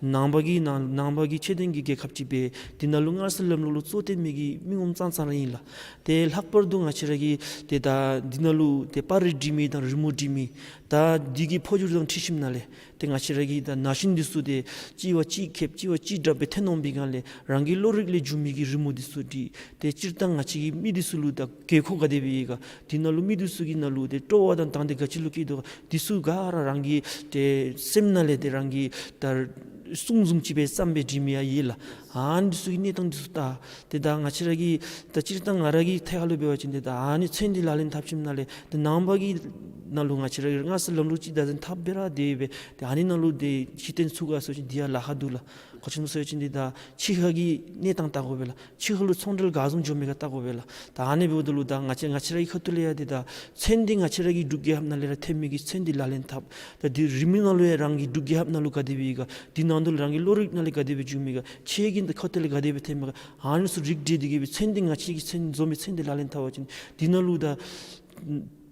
ནང་པ་གི་ནང་ནང་པ་གི་ཆོས་ལྡན་གྱི་རྒྱལ་ཁབ་ཅིག་སྦེ་འདི་ནང་ལུ་སྔར་སྲོལ་ལམ་ལུགས་ལུ་གཙོ་བོ་བཏོན་མི་གི་མི་ངོམ་ཙང་ཙང་ར་ཨིན་ལགས། ཏེ་ལྷག་པར་དུ་ང་བཅས་ར་གི་ཏེ་ད་འདི་ནང་ལུ་ཏེ་པར་རིས་འབྲི་མི་དང་རི་མོ་འབྲི་མི་ད་འདི་གི་འཕོ་འགྱུར་དང་འཁྲིལ་ཞིནམ་ལས་ཏེ་ང་བཅས་ར་གི་ད་ན་གཞོན་འདི་ཚུ་ཏེ་གཅིག་བ་གཅིག་ཁེབས་གཅིག་བ་གཅིག་དྲག་སྦེ་ཐོན་འོང་པའི་སྒང་ལས་རང་གི་བློ་རིག་ལས་བྱུང་མི་གི་རི་མོ་འདི་ཚུ་འབྲི། ཏེ་སྤྱིར་བཏང་ང་བཅས་ཀྱི་མི་འདི་ཚུ་ལུ་ད་དགོས་མཁོ་ག་དེ་སྦེ་ཡོད་ག། འདི་ནང་ལུ་མི་འདི་ཚུ་གི་ནང་ལུ་ཏེ་སྤྲོ་བ་དང་དང་འདོད་ག་ཅི་ལུ་སྐྱེ་དོ་ག། འདི་ཚུ་ག་ར་རང་གི་ཏེ་སེམས་ནང་ལས་ཏེ་རང་གི་ད་གསུང་བཟུམ་ཅིག་སྦེ་བརྩམས་སྦེ་འབྲི་མི་ཡང་ཡོད་ལགས། ཨ་ནི་འདི་ཚུ་གི་གནས་སྟངས་འདི་ཚུ་ད་ཏེ་ད་ང་བཅས་ར་གི་ད་སྤྱིར་བཏང་ང་ར་གི་ཐད་ཁ་ལུ་འབད་བ་ཅིན་ཏེ་ད་ཨ་ནི་ཚོན་འདི་ལག་ལེན་འཐབ་ཞིནམ་ལས་ཏེ་ནང་པ་གི་ནང་ལུ་ང་བཅས་ར་གི་སྔར་སྲོལ་ལམ་ལུགས་ཅིག་བདག་འཛིན་འཐབ་སྦེ་ར་དེ་སྦེ་ཏེ་ཨ་ནི་ནང་ལུ་ཏེ་གཞི་རྟེན་ཚུགས་ག་ཟེར་བ་ཅིན་འདི་ཡང་ལཱ་ཁག་འདུག་ལགས། ག་ཅི་སྨོ་ཟེར་བ་ཅིན་འདི་ད་ཕྱི་ཁ་གི་གནས་སྟངས་བལྟ་དགོ་པས་ལགས། ཕྱི་ཁ་ལུ་ཚོང་འབྲེལ་ག་བཟུམ་འགྱོ་མི་ག་བལྟ་དགོ་པས་ལགས། ད་ཨ་ནི་འབདཝ་ད་ལུ་ད་ང་བཅས་ང་བཅས་ར་གི་ཁ་ཐུག་ལས་ཡང་འདི་ད་ཚོན་འདི་ང་བཅས་ར་གི་འབྲུག་རྒྱལ་ཁབ་ནང་ལས་ར་ཐོན་མི་གི་ཚོན་འདི་ལག་ལེན་འཐབ། ད་འདི་རི་མོ་ནང་ལུ་ཡང་རང་གི་འབྲུག་རྒྱལ་ཁབ་ནང་ལུ་ག་དེ་སྦེ་ཡོད་ག། འདི་ནང་དུ་ལུ་རང་གི་བློ་རིག་ནང་ལས་ག་དེ་སྦེ་བྱུང་མི་ག། ཁྱེད་ཀྱི་འདི་ཁ་ཐུག་ལས་ག་དེ་སྦེ་ཐོན་མི་ག། ཨ་ནི་ཚུ་རིག་འགྲེ་སྟེ་གིས་སྦེ་ཚོན་འདི་ང་བཅས་ཀྱི་ཚོན་བཟོ་མི་ཚོན་འདི་ལག་ལེན་འཐབ་པ་ཅིན་འདི་ནང་ལུ་ད་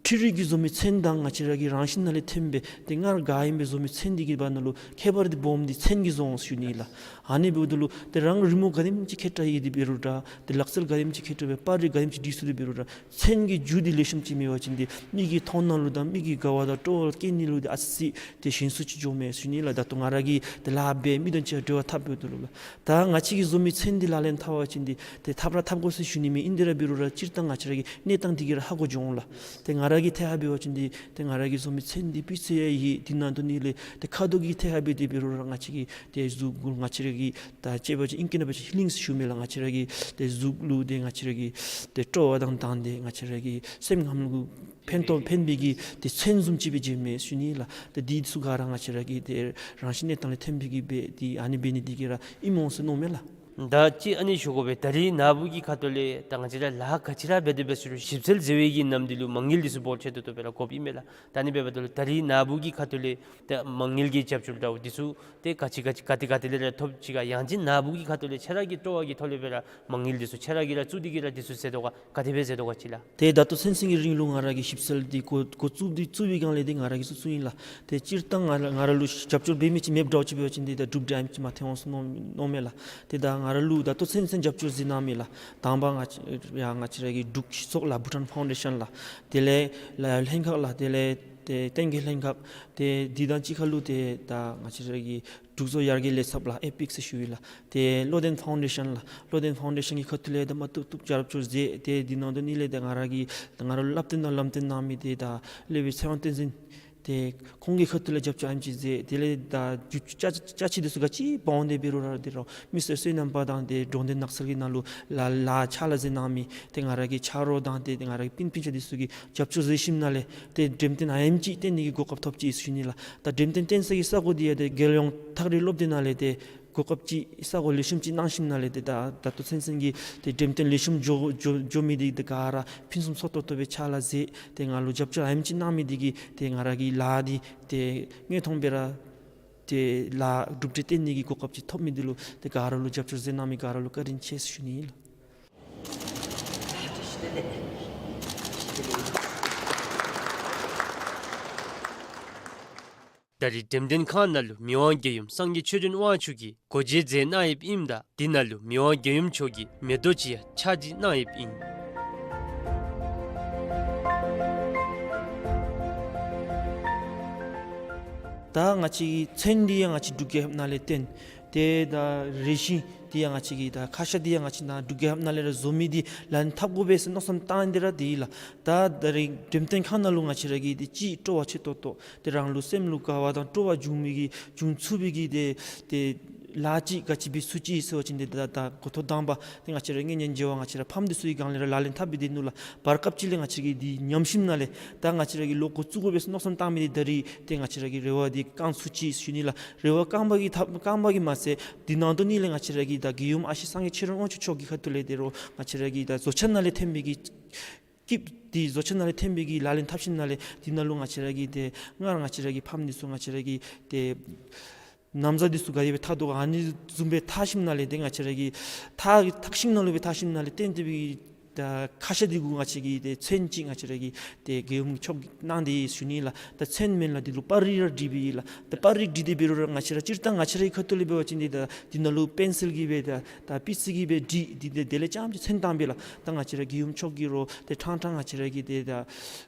འཕྲུལ་རིག་གིས་བཟོ་མི་ཚོན་དང་ང་བཅས་ར་གི་རང་བཞིན་ནང་ལས་ཐོན་པའི་ཏེ་སྔར་ག་ཨིན་པའི་བཟོ་མི་ཚོན་འདི་གི་བར་ན་ལུ་ཁྱད་པར་འདི་སྦོམ་འདི་ཚོན་གྱིས་བཟོ་འོང་ཞུ་ནི་ལགས། ཨ་ནི་འབདཝ་ད་ལུ་ཏེ་རང་རི་མོ་ག་དེམ་ཅིག་མཁས་དྲགས་ཡོད་དེ་འབད་རུང་འདྲ། ཏེ་ལག་རྩལ་ག་དེམ་ཅིག་མཁས་དྲགས་སྦེ་པར་རིས་ག་དེམ་ཅིག་འབྲི་ཚུགས་དེ་འབད་རུང་འདྲ། ཚོན་གྱི་རྒྱུ་འདི་ལེགས་ཤོམ་ཅིག་མེད་པ་ཅིན་འདི་མི་གི་མཐོང་སྣང་ལུ་དང་མི་གི་དགའ་བ་དང་སྤྲོ་བ་སྐྱེ་ནི་ལུ་འདི་ཨ་ཙི་ཏེ་ཞན་སུ་ཅིག་འགྱོཝ་མས་ཞུ་ནི་ལགས། ད་ལྟོ་ང་ར་གིས་ཏེ་ལཱ་འབད་མི་དང་གཅིག་ཁར་འབྲེལ་བ་འཐབ་འབདཝ་ད་ལུ་ལགས། ད་ང་བཅས་ཀྱིས་བཟོ་མི་ཚོན་འདི་ལག་ལེན་འཐབ་པ་ཅིན་འདི་ཏེ་འཐབ་ར་འཐབ་དགོ་ཟེར་ཞུ་ནི་མེན། ཨིན་དེ་ར་འབད་རུང་ར་སྤྱིར་བཏང་ང་བཅས་ར་གི་གནས་སྟངས་འདི་གིས་ར་ཧ་གོ་འགྱོ་འོང་ལགས། ཏེ་ང་ར་གི་ཐད་ཁར་འབད་བ་ཅིན་འདི་ཏེ་ང་ར་གིས་བཟོ་མི་ཚོན་འདི་སྤུས་ཚད་ཡང་ཡོད། འདི་ནང་དོག་ལས་ཏེ་ཁ་དོག་གི་ཐད་ཁར་འབད་དེ་འབད་རུང་ར་ང་བཅས་ཀྱི་ཏེ་གཟུགས་ང་བཅས་ར་གི་ད་ཅིག་འབད་བ་ཅིན་ཨིང་སྐད་ནང་འབད་བ་ཅིན་ཧི་ལིང་ཟེར་ཞུཝ་མས་ལགས། ང་བཅས་ར་གི་ཏེ་གཟུགས་ལུ་ཏེ་ང་བཅས་ར་གི་ཏེ་སྤྲོ་བ་དང་དང་ཏེ་ང་བཅས་ར་གི་སེམས་ཁམས་ལུ་ཕན་ཐོགས་ཕན་པའི་གི་ཏེ་ཚོན་བཟུམ་ཅིག་སྦེ་མཇལཝ་མས་ཞུ་ནི་ལགས། ཏེ་འདི་ཚུ་ག་ར་ང་བཅས་ར་གི་ཏེ་རང་བཞིན་གནས་སྟངས་ལས་ཐོན་པའི་གི་སྦེ་ཏེ་ཨ་ནི་འབད་ནི་འདི་གིས་ར་ཨིནམ་འོང་ཟེར་མནོཝ་མས་ལགས། ད་ཅི་ཨ་ནི་ཞུ་དགོ་པས། ད་རིས་ནཱ་བུ་གི་ཁ་ཐུག་ལས་ད་ང་བཅས་ར་ལཱ་ག་ཅི་ར་འབད་དེ་འབད་ཟེར་རུང་ཞིབ་འཚོལ་མཛད་པའི་གི་ནམ་དུས་ལུ་མ་དངུལ་འདི་ཚུ་འབོར་ཆེ་ཏོག་ཏོ་སྦེ་ར་དགོཔ་ཨིན་མས་ལགས། ད་ཨ་ནི་འབདཝ་ད་ལུ་ད་རིས་ནཱ་བུ་གི་ཁ་ཐུག་ལས་ད་མ་དངུལ་གྱི་རྒྱབ་སྐྱོར་འདྲཝ་འདི་ཚུ་ཏེ་ག་ཅི་ག་ཅི་ག་ཏེ་ག་ཏེ་ལས་ར་ཐོབ་ཅི་ག། ཡང་ཅིན་ནཱ་བུ་གི་ཁ་ཐུག་ལས་ཁྱེད་ར་གི་སྤྲོ་བ་གི་ཐོག་ལས་སྦེ་ར་མ་དངུལ་འདི་ཚུ་ཁྱེད་ར་གིས་ར་བཙུགས་ཏེ་གིས་ར་འདི་ཚུ་མཛད་དོ་ག། ག་དེ་སྦེ་མཛད་དོ་ག་ཅིག་ལགས། ཏེ་ད་ལྟོ་ཚུན་ཚོད་ཀྱི་རིང་ལུ་ང་ར་གིས་ཞིབ་འཚོལ་འདི་འགོ་འགོ་བཙུགས་འདི་བཙུགས་པའི་སྒང་ལས་ཏེ་ང་ར་གིས་བཙུགས་བཙུགསཔ་ཨིན་ལགས། ཏེ་སྤྱིར་བཏང་ང་ར་ང་ར་ལུ་རྒྱབ་སྐྱོར་འབད་མི་ཅིག་མེདཔ་འདྲཝ་ཅིག་འབད་བ་ཅིན་ཏེ་ད་འབྲུག་རྒྱལ་ཁབ་ཅིག་མ་ཐོན་འོང་ཟེར་མནོ་མནོཝ་མས་ལགས། ཏེ་ད་ ང་ར་ལུ་ད་ལྟོ་ཚུན་ཚོད་རྒྱབ་སྐྱོར་མཛད་གནང་མི་ལགས། དང་པ་ང་བཅས་ཡ་ང་བཅས་ར་གི་འབྲུག་སྤྱི་ཚོགས་ལགས་བྷུ་ཊཱན་ཕའུན་ཌེ་ཤཱན་ལགས། དེ་ལས་ལ་ལྷན་ཁག་ལགས། དེ་ལས་ཏེ་བསྟན་རྒྱས་ལྷན་ཁག། ཏེ་འདི་དང་གཅིག་ཁར་ལུ་ཏེ་ད་ང་བཅས་ར་གི་འབྲུག་བཟོ་ཡར་རྒྱས་ལས་ཚབ་ལགས་ཨེ་པིག་ཟེར་ཞུ་ཡི་ལགས། ཏེ་བློ་ལྡན་ཕའུན་ཌེ་ཤཱན་ལགས། བློ་ལྡན་ཕའུན་ཌེ་ཤཱན་གྱི་ཁ་ཐུག་ལས་ད་མ་བཏུབ་བཏུབ་རྒྱབ་སྐྱོར་མཛད། ཏེ་འདི་ནང་དོ་ནི་ལས་ད་ང་ར་གི་ད་ང་ར་ལུ་བསླབ་སྟོན་དང་ལམ་སྟོན་གནང་མི་ཏེ་ད་སློབ་དཔོན་ཚེ་དབང་བསྟན་འཛིན། ཏེ་ཁོང་གི་ཁ་ཐུག་ལས་རྒྱབ་སྐྱོར་ཨེམ་ཅིག་མཛད། དེ་ལས་ད་རྒྱུ་ཅ་ཅ་ཅ་ཆས་འདི་ཚུ་ག་ཅི་འབག་འོང་སྟེ་འབད་རུང་ར་འདི་རུང་མི་སེར་སོ་ནམ་པ་དང་ཏེ་འབྲོག་སྡེ་ནགས་ཚལ་གྱི་ནང་ལུ་ལཱ་ལཱ་ཕྱག་ལཱ་མཛད་གནང་མི་ཏེ་ང་ར་གི་ཆ་རོགས་དང་ཏེ་ང་ར་གི་སྤུན་སྤུན་ཆ་འདི་ཚུ་གིས་རྒྱབ་སྐྱོར་མཛད་ཞིནམ་ལས་ཏེ་འགྲེམས་སྟོན་ཨེམ་ཅིག་སྟོན་ནི་གི་གོ་སྐབས་ཐོབ་ཅི་ཟེར་ཞུ་ནི་ལགས། ད་འགྲེམས་སྟོན་སྟོན་ས་གི་ས་གོ་འདི་ཡང་ཏེ་རྒྱལ་ཡོངས་ཐག་རིང་སློབ་སྡེ་ནང་ལས་ཏེ་གོ་སྐབས་ཅིག་ས་གོ་ལེགས་ཤོམ་ཅིག་གནང་ཞིནམ་ལས་ཏེ་ད་ད་ལྟོ་ཚུན་ཚོད་ཀྱི་ཏེ་འགྲེམས་སྟོན་ལེགས་ཤོམ་འགྱོ་འགྱོ་འགྱོ་མི་འདི་ཏེ་ག་ར་ཕུན་སུམ་ཚོགས་ཏོག་ཏོ་སྦེ་ཕྱག་ལཱ་མཛད། ཏེ་ང་ལུ་རྒྱབ་སྐྱོར་ཨེམ་ཅིག་གནང་མི་འདི་གིས་ཏེ་ང་ར་གི་ལཱ་འདི་ཏེ་དངོས་མཐོང་སྦེ་ར་ཏེ་ལཱ་གྲུབ་འབྲས་སྟོན་ནི་གི་གོ་སྐབས་ཅིག་ཐོབ་མི་འདི་ལུ་ཏེ་ག་ར་ལུ་རྒྱབ་སྐྱོར་མཛད་གནང་མི་ག་ར་ལུ་བཀའ་དྲིན་ཆེ་ཟེར་ཞུ་ནི་ལགས། ད་རིས་འགྲེམས་སྟོན་ཁང་ནང་ལུ་མི་དབང་རྒྱལ་ཡུམ་སངས་རྒྱས་ཆོས་སྒྲོན་དབང་ཕྱུག་གིས་སྒོ་འབྱེད་མཛད་གནང་ཡོདཔ་ཨིནམ་ད་འདི་ནང་ལུ་མི་དབང་རྒྱལ་ཡུམ་མཆོག་གིས་མེ་ཏོག་ཅིག་ཡང་ཕྱག་བྲིས་གནང་ཡོདཔ་ཨིན། ད་ང་བཅས་ཀྱི་ཚོན་འདི་ཡང་ང་བཅས་འབྲུག་རྒྱལ་ཁབ་ནང་ལས་བཏོན། ཏེ་ད་རས་ཤིང་འདི་ཡང་ང་བཅས་ཀྱི་ད་ཁ་ཤ་འདི་ཡང་ང་བཅས་ནཱ་འབྲུག་རྒྱལ་ཁབ་ནང་ལས་ར་བཟོ་མི་འདི་ལག་ལེན་འཐབ་དགོ་པས་ཟེར་མནོ་བསམ་བཏང་སྟེ་ར་འདི་ལགས། ད་ད་རིས་འགྲེམས་སྟོན་ཁང་ནང་ལུ་ང་བཅས་ར་གི་འདི་ཅིག་སྤྲོ་བ་ཆེ་ཏོག་ཏོ་ཏེ་རང་ལུ་སེམས་ལུ་དགའ་བ་དང་སྤྲོ་བ་འབྱུང་མི་གི་འབྱུང་ཚུགས་པའི་གི་ཏེ་ཏེ་ལཱ་ཅིག་ག་ཅི་འབད་ཚུགས་ཅི་ཟེར་བ་ཅིན་ཏེ་ད་ད་འགོ་ཐོག་དང་པ་ཏེ་ང་བཅས་ར་གཉེན་ཉེ་བར་ང་བཅས་ར་ཕམ་འདི་ཚུ་གི་སྒང་ལས་ར་ལག་ལེན་འཐབ་སྦེ་སྡོད་ནུག་ལགས། བར་སྐབས་ཅིག་ལས་ང་བཅས་ཀྱིས་འདི་ཉམས་ཞིནམ་ལས་ད་ང་བཅས་ར་གིས་ལོག་འགོ་བཙུགས་དགོ་པས་ཟེར་མནོ་བསམ་བཏང་མི་འདི་ད་རིས་ཏེ་ང་བཅས་ར་གི་རེ་བ་འདི་བསྐང་ཚུགས་ཅི་ཟེར་ཞུ་ནི་ལགས། རེ་བ་བསྐངས་པ་གིས་ཐབས་བསྐངས་པ་གིས་མ་ཚད་འདི་ནང་དོ་ནི་ལས་ང་བཅས་ར་གི་ད་རྒྱལ་ཡུམ་ཨ་ཞེ་སངས་རྒྱས་ཆོས་སྒྲོན་དབང་ཕྱུག་མཆོག་གི་ཁ་ཐུག་ལས་ཏེ་རོགས་ང་བཅས་ར་གི་ད་བཟོ་གྲྭ་ནང་ལས་ཐོན་པའི་གི་སྐྱིད་འདི་བཟོ་གྲྭ་ནང་ལས་ཐོན་པའི་གི་ལག་ལེན་འཐབ་ཞིནམ་ལས་འདི་ནང་ལུ་ང་བཅས་ར་གི་ཏེ་སྔར་ང་བཅས་ར་གི་ཕམ་འདི་ཚུ་ང་བཅས་ར་གི་ཏེ་ན་བཟའ་འདི་ཚུ་ག་དེ་སྦེ་འཐག་དོ་ག་ཨ་ནི་བཟུམ་སྦེ་འཐག་ཞིནམ་ལས་ཏེ་ང་བཅས་ར་གི་འཐག་འཐག་ཤིང་ནང་ལུ་སྦེ་འཐག་ཞིནམ་ལས་ཏེ་འདི་སྦེ་ད་ཁ་ཤ་འདི་གུ་ང་བཅས་ཀྱིས་ཏེ་ཚོན་ཅིག་ང་བཅས་ར་གི་ཏེ་རྒྱལ་ཡུམ་མཆོག་གིས་གནང་སྟེ་ཡོད་ཟེར་ཞུ་ནི་ལགས། ད་ཚོན་མེན་ལགས། འདི་ལུ་པར་རིས་ར་བྲིས་པའི་ལགས། ད་པར་རིས་བྲིས་ཏེ་འབད་རུང་ར་ང་བཅས་ར་སྤྱིར་བཏང་ང་བཅས་རའི་ཁ་ཐུག་ལས་འབད་བ་ཅིན་འདི་ད་འདི་ནང་ལུ་པེན་སིལ་གྱིས་སྦེ་ད་ད་པི་སི་གིས་སྦེ་བྲིས་ཏེ་ཏེ་དེ་ལས་རྐྱངམ་ཅིག་ཚོན་བཏང་པས་ལགས། ད་ང་བཅས་ར་རྒྱལ་ཡུམ་མཆོག་གིས་རོགས་ཏེ་ཕྲང་ཕྲང་ང་བཅས་ར་གི་ཏེ་ད་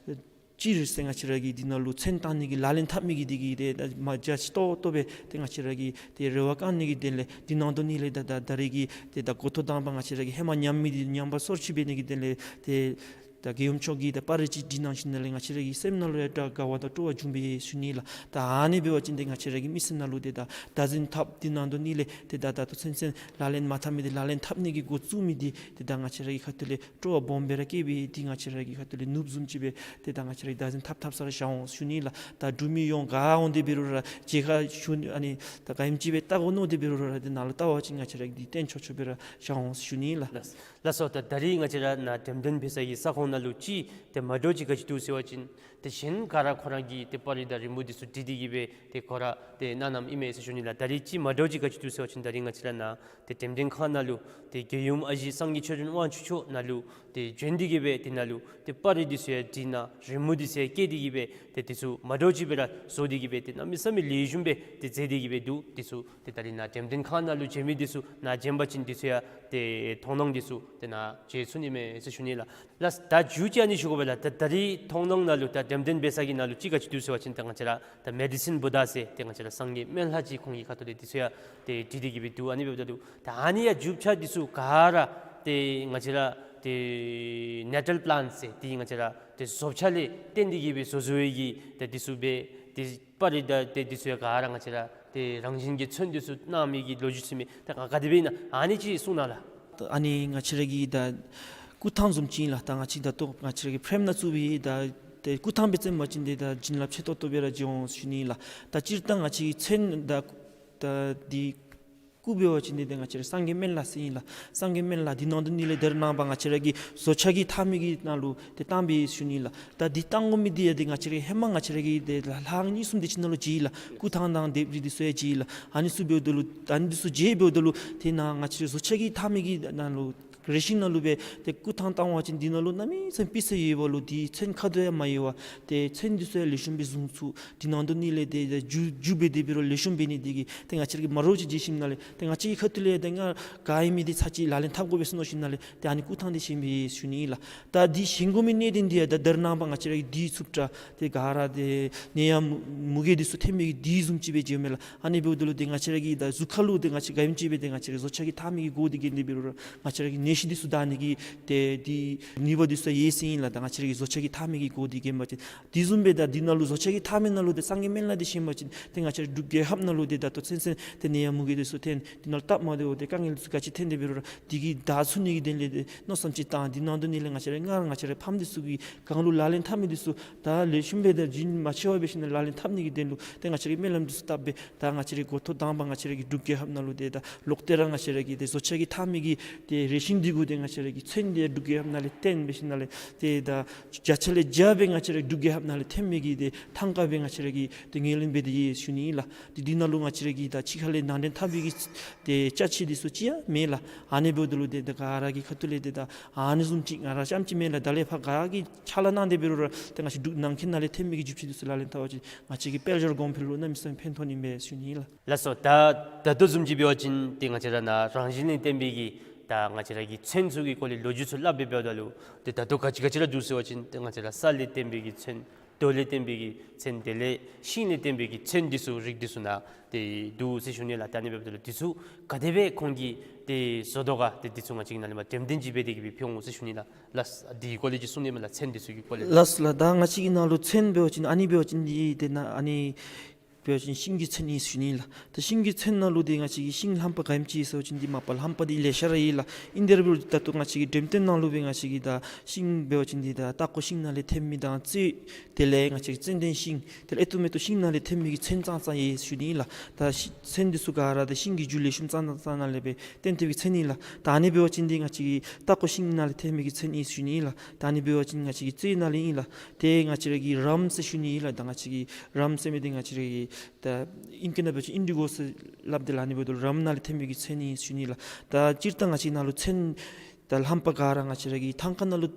སྤྱིར་ཟེར་ང་བཅས་ར་གི་འདི་ནང་ལུ་ཚོན་བཏང་ནི་གི་ལག་ལེན་འཐབ་མི་གི་འདི་གིས་ཏེ་ད་མ་རྒྱ་ཆེ་ཏོག་ཏོ་སྦེ་ཏེ་ང་བཅས་ར་གི་ཏེ་རེ་བ་བསྐང་ནི་གི་དོན་ལས་འདི་ནང་དོ་ནི་ལས་ད་ད་ད་རིས་ཀྱི་ཏེ་ད་འགོ་ཐོག་དང་པ་ང་བཅས་ར་གི་ཧེ་མ་ཉམས་མི་འདི་ཉམས་པ་སོར་ཆུད་འབད་ནི་གི་དོན་ལས་ཏེ་ད་རྒྱལ་ཡུམ་མཆོག་གིས་ད་པར་རིས་ཅིག་བྲིས་གནང་ཞིནམ་ལས་ང་བཅས་ར་གི་སེམས་ནང་ལུ་ཡང་ད་དགའ་བ་དང་སྤྲོ་བ་བྱུང་པས་ཟེར་ཞུ་ནི་ལགས། ད་ཨ་ནི་འབད་བ་ཅིན་ཏེ་ང་བཅས་ར་གི་མི་སེར་ནང་ལུ་ཏེ་ད་བདག་འཛིན་འཐབ་འདི་ནང་དོ་ནི་ལས་ཏེ་ད་ད་ལྟོ་ཚུན་ཚོད་ལག་ལེན་མ་འཐབ་མི་འདི་ལག་ལེན་འཐབ་ནི་གི་འགོ་བཙུགས་མི་འདི་ཏེ་ད་ང་བཅས་ར་གི་ཁ་ཐུག་ལས་སྤྲོ་བ་སྦོམ་སྦེ་ར་སྐྱེས་པས། ཏེ་ང་བཅས་ར་གི་ཁ་ཐུག་ལས་ནོར་བུ་བཟུམ་ཅིག་སྦེ་ཏེ་ད་ང་བཅས་ར་གི་བདག་འཛིན་འཐབ་འཐབ་ས་ར་བཞག་འོང་ཟེར་ཞུ་ནི་ལགས། ད་འབྲུག་མི་ཡོངས་ག་འོང་སྟེ་འབད་རུང་ར་མཇལ་ཁ་ཞུ་ནི་ཨ་ནི་ད་ག་ཨིནམ་ཅིག་སྦེ་བལྟ་དགོ་མནོ་སྟེ་འབད་རུང་ར་ཏེ་ནཱ་ལུ་བལྟ་བ་ཅིན་ང་བཅས་ར་གིས་འདི་སྟོན་ཆོག་ཆོག་སྦེ་ར་བཞག་འོང་ཟེར་ཞུ་ནི་ལགས། ལགས་སོ། ད་ད་རིས་ང་བཅས་ར་ནཱ་འགྲེམས་སྟོན་འབད་ས་གི་ས་ཁོངས་ནང་ལུ་ཅིག་ཏེ་མ་འདྲཝ་ཅིག་ག་ཅི་འདུག་ཟེར་བ་ཅིན་ཏེ་གཞན་ག་ར་ཁོ་ར་གིས་ཏེ་པར་རིས་དང་རི་མོ་འདི་ཚུ་བྲིས་ཏེ་གིས་སྦེ་ཏེ་ཁོ་ར་ཏེ་གནང་གནངམ་ཨིན་མས་ཟེར་ཞུ་ནི་ལགས། ད་རིས་ཅིག་མ་འདྲཝ་ཅིག་ག་ཅི་འདུག་ཟེར་བ་ཅིན་ད་རིས་ང་བཅས་ར་ནཱ་ཏེ་འགྲེམས་སྟོན་ཁང་ནང་ལུ་ཏེ་རྒྱལ་ཡུམ་ཨ་ཞེ་སངས་རྒྱས་ཆོས་སྒྲོན་དབང་ཕྱུག་མཆོག་ནཱ་ལུ་ཏེ་བྱོན་ཏེ་གིས་སྦེ་ཏེ་ནཱ་ལུ་ཏེ་པར་རིས་འདི་ཚུ་ཡང་བྲིས་གནང་རི་མོ་འདི་ཚུ་ཡང་བཀལ་ཏེ་གིས་སྦེ་ཏེ་འདི་ཚུ་མ་འདྲཝ་ཅིག་སྦེ་ར་བཟོ་སྟེ་གིས་སྦེ་ཏེ་གནམ་མེད་ས་མེད་ལེགས་ཤོམ་སྦེ་ཏེ་མཛད་དེ་གིས་སྦེ་འདུག། འདི་ཚུ་ཏེ་ད་རིས་ནཱ་འགྲེམས་སྟོན་ཁང་ནང་ལུ་མཇལ་མི་འདི་ཚུ་ནཱ་མཇལ་བ་ཅིན་འདི་ཚུ་ཡང་ཏེ་མཐོང་སྣང་འདི་ཚུ་ཏེ་ནཱ་མཇལ་ཚུགས་ནི་མས་ཟེར་ཞུ་ནི་ལགས། ལགས། ད་མཇུག་ཅིག་ཨ་ནི་ཞུ་དགོ་པས་ལགས། ད་ད་རིས་མཐོང་སྣང་ནང་ལུ་ད་འགྲེམས་སྟོན་འབད་ས་གི་ནང་ལུ་ཅིག་ག་ཅི་འདུག་ཟེར་བ་ཅིན་ད་ང་བཅས་ར་ད་མེ་ཌི་སིན་བུདྡྷ་ཟེར་ཏེ་ང་བཅས་ར་སངས་རྒྱས་སྨན་བླ་ཅིག་ཁོང་གི་ཁ་ཐུག་ལས་འདི་ཚུ་ཡང་ཏེ་བྲིས་ཏེ་གིས་སྦེ་འདུག། ཨ་ནི་འབདཝ་ད་ལུ་ད་ཨ་ནི་ཡང་རྒྱུ་ཆ་འདི་ཚུ་ག་ར་ཏེ་ང་བཅས་ར་ཏེ་ནེ་ཊཱལ་པི་ལཱནཊ་ཟེར་ཏེ་ང་བཅས་ར་ཏེ་བཟོ་བྱ་ལས་བརྟེན་ཏེ་གིས་སྦེ་བཟོ་བཟོ་བའི་གི་ཏེ་འདི་ཚུ་སྦེ་ཏེ་པར་རིས་དང་ཏེ་འདི་ཚུ་ཡང་ག་ར་ང་བཅས་ར་ཏེ་རང་བཞིན་གྱི་ཚོན་འདི་ཚུ་གནང་མི་གི་ལོ་རྒྱུས་ཅིག་མས། ད་ག་ག་དེ་སྦེ་ཨིན་ན་ཨ་ནི་ཅིག་གསུང་གནང་ལགས། ཨ་ནི་ང་བཅས་ར་གི་ད་སྐུ་ཐང་བཟུམ་ཅིག་ཨིན་ལགས། ད་ང་བཅས་ད་ལྟོ་ང་བཅས་ར་གི་ཕེརེམ་ནང་བཙུགས་པའི་ད་ཏེ་སྐུ་ཐང་སྦེ་བརྩིཝ་ཅིན་འདི་ད་བྱིན་རླབས་ཆེ་ཏོག་ཏོ་སྦེ་ར་བྱུང་འོང་ཟེར་ཞུ་ནི་ལགས། ད་སྤྱིར་བཏང་ང་བཅས་ཀྱི་ཚོན་ད་ད་འདི་སྐུ་འབད་བ་ཅིན་འདི་ད་ང་བཅས་ར་སངས་རྒྱས་སྨན་བླ་ཟེར་ཨིན་ལགས། སངས་རྒྱས་སྨན་བླ་འདི་ནང་དོ་ནི་ལས་ད་རེས་ནངས་པ་ང་བཅས་ར་གི་བཟོ་བྱ་གིས་འཐག་མི་གི་ནང་ལུ་ཏེ་བཏང་པས་ཟེར་ཞུ་ནི་ལགས། ད་འདི་བཏང་དགོ་མི་འདི་ཡང་ཏེ་ང་བཅས་ར་ཧེ་མ་ང་བཅས་ར་གི་ཏེ་ལ་ལྷག་གཉིས་གསུམ་དེ་ཅིག་ནང་ལུ་མཇལ་ཡི་ལགས། སྐུ་ཐང་དང་ལྡེབས་རིས་འདི་ཚུ་ཡང་མཇལ་ཡི་ལགས། ཨ་ནི་ཚུ་འབདཝ་ད་ལུ་ཨ་ནི་འདི་ཚུ་མཇལ་འབདཝ་ད་ལུ་ཏེ་ནཱ་ང་བཅས་ར་བཟོ་བྱ་གིས་འཐག་མི་གི་ནང་ལུ་ རེ་ཤིང་ནང་ལུ་སྦེ་ཏེ་སྐུ་ཐང་བཏང་བ་ཅིན་འདི་ནང་ལུ་གནམ་མེད་ས་མེད་པི་སི་ཡོད་པ་ལུ་འདི་ཚོན་ཁ་དོག་ཡང་མ་ཡལ་བར་ཏེ་ཚོན་འདི་ཚུ་ཡང་ལེགས་ཤོམ་སྦེ་བཟུང་ཚུགས། འདི་ནང་དོ་ནི་ལས་ཏེ་ཏེ་འགྱུར་འགྱུར་སྦེ་དེ་འབད་རུང་ལེགས་ཤོམ་འབད་ནི་དེ་གིས་ཏེ་ང་བཅས་ར་གིས་མ་རོགས་ཅིག་བྱིན་ཞིནམ་ལས་ཏེ་ང་བཅས་ཀྱི་ཁ་ཐུག་ལས་ཏེ་ང་ག་ཨིན་མི་འདི་ཚར་གཅིག་ལག་ལེན་འཐབ་དགོ་པས་ཟེར་མནོ་ཞིནམ་ལས་ཏེ་ཨ་ནི་སྐུ་ཐང་འདི་བཞེངས་པས་ཞུ་ནི་ཨིན་ལགས། ད་འདི་བཞེངས་དགོ་མི་གནད་དོན་འདི་ཡང་ད་ད་རེས་ནངས་པ་ང་བཅས་ར་གིས་དྲི་ཚུབ་དྲགས་ཏེ་ག་ར་ཏེ་ནད་ཡམས་མུ་གེ་འདི་ཚུ་ཐོན་མི་གི་དུས་བཟུམ་ཅིག་སྦེ་མཇལཝ་མས་ལགས། ཨ་ནི་འབདཝ་ད་ལུ་ཏེ་ང་བཅས་ར་གི་ད་གཟུགས་ཁ་ལུ་ཏེ་ང་བཅས་ག་ཨིནམ་ཅིག་སྦེ་ཏེ་ང་བཅས་ར་བཟོ་ལྕགས་ཀྱི་ཐག་མེད་ཀྱི་སྒོ་འདི་གིས་འདི་འབད་རུང་ར་ང་བཅས་ར་གི་ནད་གཞི་འདི་ཚུ་དྲག་ནི་གི་ཏེ་འདི་ནུས་པ་འདི་ཚུ་ཡོད་ཟེར་ཨིན་ལགས། ད་ང་བཅས་ར་གི་བཟོ་ལྕགས་ཀྱི་ཐག་མེད་ཀྱི་སྒོ་འདི་གིས་འབད་བ་ཅིན་དེ་བཟུམ་སྦེ་ད་འདི་ནང་ལུ་བཟོ་ལྕགས་ཀྱི་ཐག་མེད་ནང་ལུ་ཏེ་སངས་རྒྱས་སྨན་བླ་འདི་བཞེངས་པ་ཅིན་ཏེ་ང་བཅས་ར་འབྲུག་རྒྱལ་ཁབ་ནང་ལུ་ཏེ་ད་ལྟོ་ཚུན་ཚོད་ཏེ་ནད་ཡམས་མུ་གེ་འདི་ཚུ་ཐོན་འདི་ནང་ལུ་སྟབས་མ་བདེཝ་ཏེ་དཀའ་ངལ་འདི་ཚུ་ག་ཅི་ཐོན་དེ་འབད་རུང་ར་འདི་གིས་དྲག་ཚུགས་ནི་གི་དོན་ལས་ཏེ་མནོ་བསམ་ཅིག་བཏང་འདི་ནང་དོ་ནི་ལས་ང་བཅས་ར་སྔར་ང་བཅས་ར་ཕམ་འདི་ཚུ་གི་གང་ལུ་ལག་ལེན་འཐབ་མི་འདི་ཚུ་ད་ལེགས་ཤོམ་སྦེ་ད་རྒྱུན་མ་ཆད་པར་འབད་ཞིནམ་ལས་ལག་ལེན་འཐབ་ནི་གི་དོན་ལུ་ཏེ་ང་བཅས་ར་གི་སྨོན་ལམ་འདི་ཚུ་བཏབ་སྦེ་ད་ང་བཅས་ར་གི་འགོ་ཐོག་དང་པ་ང་བཅས་ར་གི་འབྲུག་རྒྱལ་ཁབ་ནང་ལུ་ཏེ་ད་ལོག་སྟེ་ར་ང་བཅས་ར་གི་ཏེ་བཟོ་ལྕགས་ཀྱི་ཐག་མེད་ཀྱི་ཏེ་རེ་ཤིང་འདི་གུ་ཏེ་ང་བཅས་ར་གི་ཚོན་འདི་འབྲུག་རྒྱལ་ཁབ་ནང་ལས་བཏོན་འབད་ཞིནམ་ལས་ཏེ་ད་བརྒྱ་ཆ་ལས་བརྒྱ་སྦེ་ང་བཅས་ར་འབྲུག་རྒྱལ་ཁབ་ནང་ལས་ཐོན་མི་གི་ཏེ་ཐང་ཀ་སྦེ་ང་བཅས་ར་གིས་ཏེ་ངོས་ལེན་འབད་དེ་ཡོད་ཞུ་ནི་ཨིན་ལགས། ཏེ་འདི་ནང་ལུ་ང་བཅས་ར་གི་ད་ཕྱི་ཁ་ལས་ནང་འདྲེན་འཐབ་པའི་གི་ཏེ་ཅ་ཆས་འདི་ཚུ་ཅིག་ཡང་མེད་ལགས། ཨ་ནི་འབདཝ་ད་ལུ་ཏེ་ད་ག་ར་གི་ཁ་ཐུག་ལས་ཏེ་ད་ཨ་ནི་བཟུམ་ཅིག་ང་ར་རྐྱངམ་ཅིག་མེན་ལགས། ད་ལས་ཕར་ག་གིས་ཕྱག་ལཱ་གནང་དེ་འབད་རུང་ར་ཏེ་ང་བཅས་འབྲུག་ནང་འཁོད་ནང་ལས་ཐོན་མི་གི་རྒྱུ་ཆ་འདི་ཚུ་ལག་ལེན་འཐབ་པ་ཅིན་ང་བཅས་ཀྱི་དཔལ་འབྱོར་གོང་འཕེལ་ལུ་གནམ་མེད་ས་མེད་ཕན་ཐོགས་ནི་མས་ཞུ་ནི་ལགས། ལགས་སོ། ད་ད་ལྟོ་བཟུམ་ཅིག་འབད་བ་ཅིན་ཏེ་ང་བཅས་ར་ནཱ་རང་བཞིན་ལས་བརྟེན་པའི་གི་ད་ང་བཅས་ར་གི་ཚོན་ཚུ་གི་སྐོར་ལས་ལོ་རྒྱུས་ཚུ་སླབ་སྦེ་འབདཝ་ད་ལུ་ཏེ་ད་ལྟོ་ག་ཅི་ག་ཅི་ར་འདུག་ཟེར་བ་ཅིན་ཏེ་ང་བཅས་ར་ས་ལས་བརྟེན་པའི་གི་ཚོན། རྡོ་ལས་བརྟེན་པའི་གི་ཚོན་དེ་ལས་ཤིང་ལས་བརྟེན་པའི་གི་ཚོན་འདི་ཚུ་རིགས་འདི་ཚུ་ནཱ་ཏེ་འདུག་ཟེར་ཞུ་ནི་ལགས། ད་ཨ་ནི་འབདཝ་ད་ལུ་འདི་ཚུ་ག་དེ་སྦེ་ཁོང་གིས་ཏེ་བཟོ་དོ་ག་ཏེ་འདི་ཚུ་ང་བཅས་ཀྱི་ནཱ་ལས་མར་འགྲེམས་སྟོན་ཅིག་འབད་དེ་གི་སྦེ་ཕུལ་འོང་ཟེར་ཞུ་ནི་ལགས། ལགས་སོ། འདི་གི་སྐོར་ལས་ཅིག་གསུང་ནི་མས་ལགས། ཚོན་འདི་ཚུ་གི་སྐོར་ལས་ལགས། ལགས་སོ་ལགས། ད་ང་བཅས་ཀྱི་ནཱ་ལུ་ཚོན་འབད་བ་ཅིན་ཨ་ནི་འབད་བ་ཅིན་འདི་ཏེ་ནཱ་ཨ་ནི་འབད་བ་ཅིན་ཤིང་གི་ཚོན་ཨིན་ཟེར་ཞུ་ནི་ལགས། ད་ཤིང་གི་ཚོན་ནང་ལུ་ཏེ་ང་བཅས་ཀྱི་ཤིང་རྣམ་པ་ག་ཨིནམ་ཅིག་ཟེར་བ་ཅིན་འདི་མ་པ་རྣམ་པ་འདི་ལེ་ཤ་ར་ཡོད་ལགས། ཨིན་དེ་ར་འབད་རུང་ད་ལྟོ་ང་བཅས་ཀྱི་འགྲེམས་སྟོན་ནང་ལུ་སྦེ་ང་བཅས་ཀྱི་ད་ཤིང་འབད་བ་ཅིན་འདི་ད་སྟག་ཀོ་ཤིང་ནང་ལས་ཐོན་མི་དང་ཙེ་དེ་ལས་ང་བཅས་ཀྱི་ཙན་དན་ཤིང་དེ་ལས་ཨེ་ཏོ་མེ་ཏོ་ཤིང་ནང་ལས་ཐོན་མི་གི་ཚོན་ཙང་ཙང་ཡོད་ཟེར་ཞུ་ནི་ལགས། ད་ཤི་ཚོན་འདི་ཚུ་ག་ར་ད་ཤིང་གི་རྒྱུ་ལེགས་ཤོམ་ཙང་ཙང་ཙང་ནང་ལས་སྦེ་བཏོན་ཏེ་གི་ཚོན་ཨིན་ལགས། ད་ཨ་ནི་འབད་བ་ཅིན་འདི་ང་བཅས་ཀྱི་སྟག་ཀོ་ཤིང་ནང་ལས་ཐོན་མི་གི་ཚོན་ཨིན་ཟེར་ཞུ་ནི་ལགས། ད་ཨ་ནི་འབད་བ་ཅིན་ང་བཅས་ཀྱི་ཙེ་ནང་ལས་ཨིན་ལགས། ཏེ་ང་བཅས་ར་གི་རམ་ཟེར་ཞུ་ནི་ཨིན་ལགས། ད་ང་བཅས་ཀྱི་རམ་ཟེར་མི་འདི་ང་བཅས་ར་གི་ད་ཨིང་སྐད་ནང་འབད་བ་ཅིན་ཨིན་ཌི་གོ་ཟེར་སླབ་དེ་ལགས། ཨ་ནི་འབདཝ་ད་རམ་ནང་ལས་ཐོན་མི་གི་ཚོན་ཨིན་ཟེར་ཞུ་ནི་ལགས། ད་སྤྱིར་བཏང་ང་བཅས་ནཱ་ལུ་ཚོན་ད་རྣམ་པ་ག་ར་ང་བཅས་ར་གི་ཐང་ཀ་ནང་ལུ་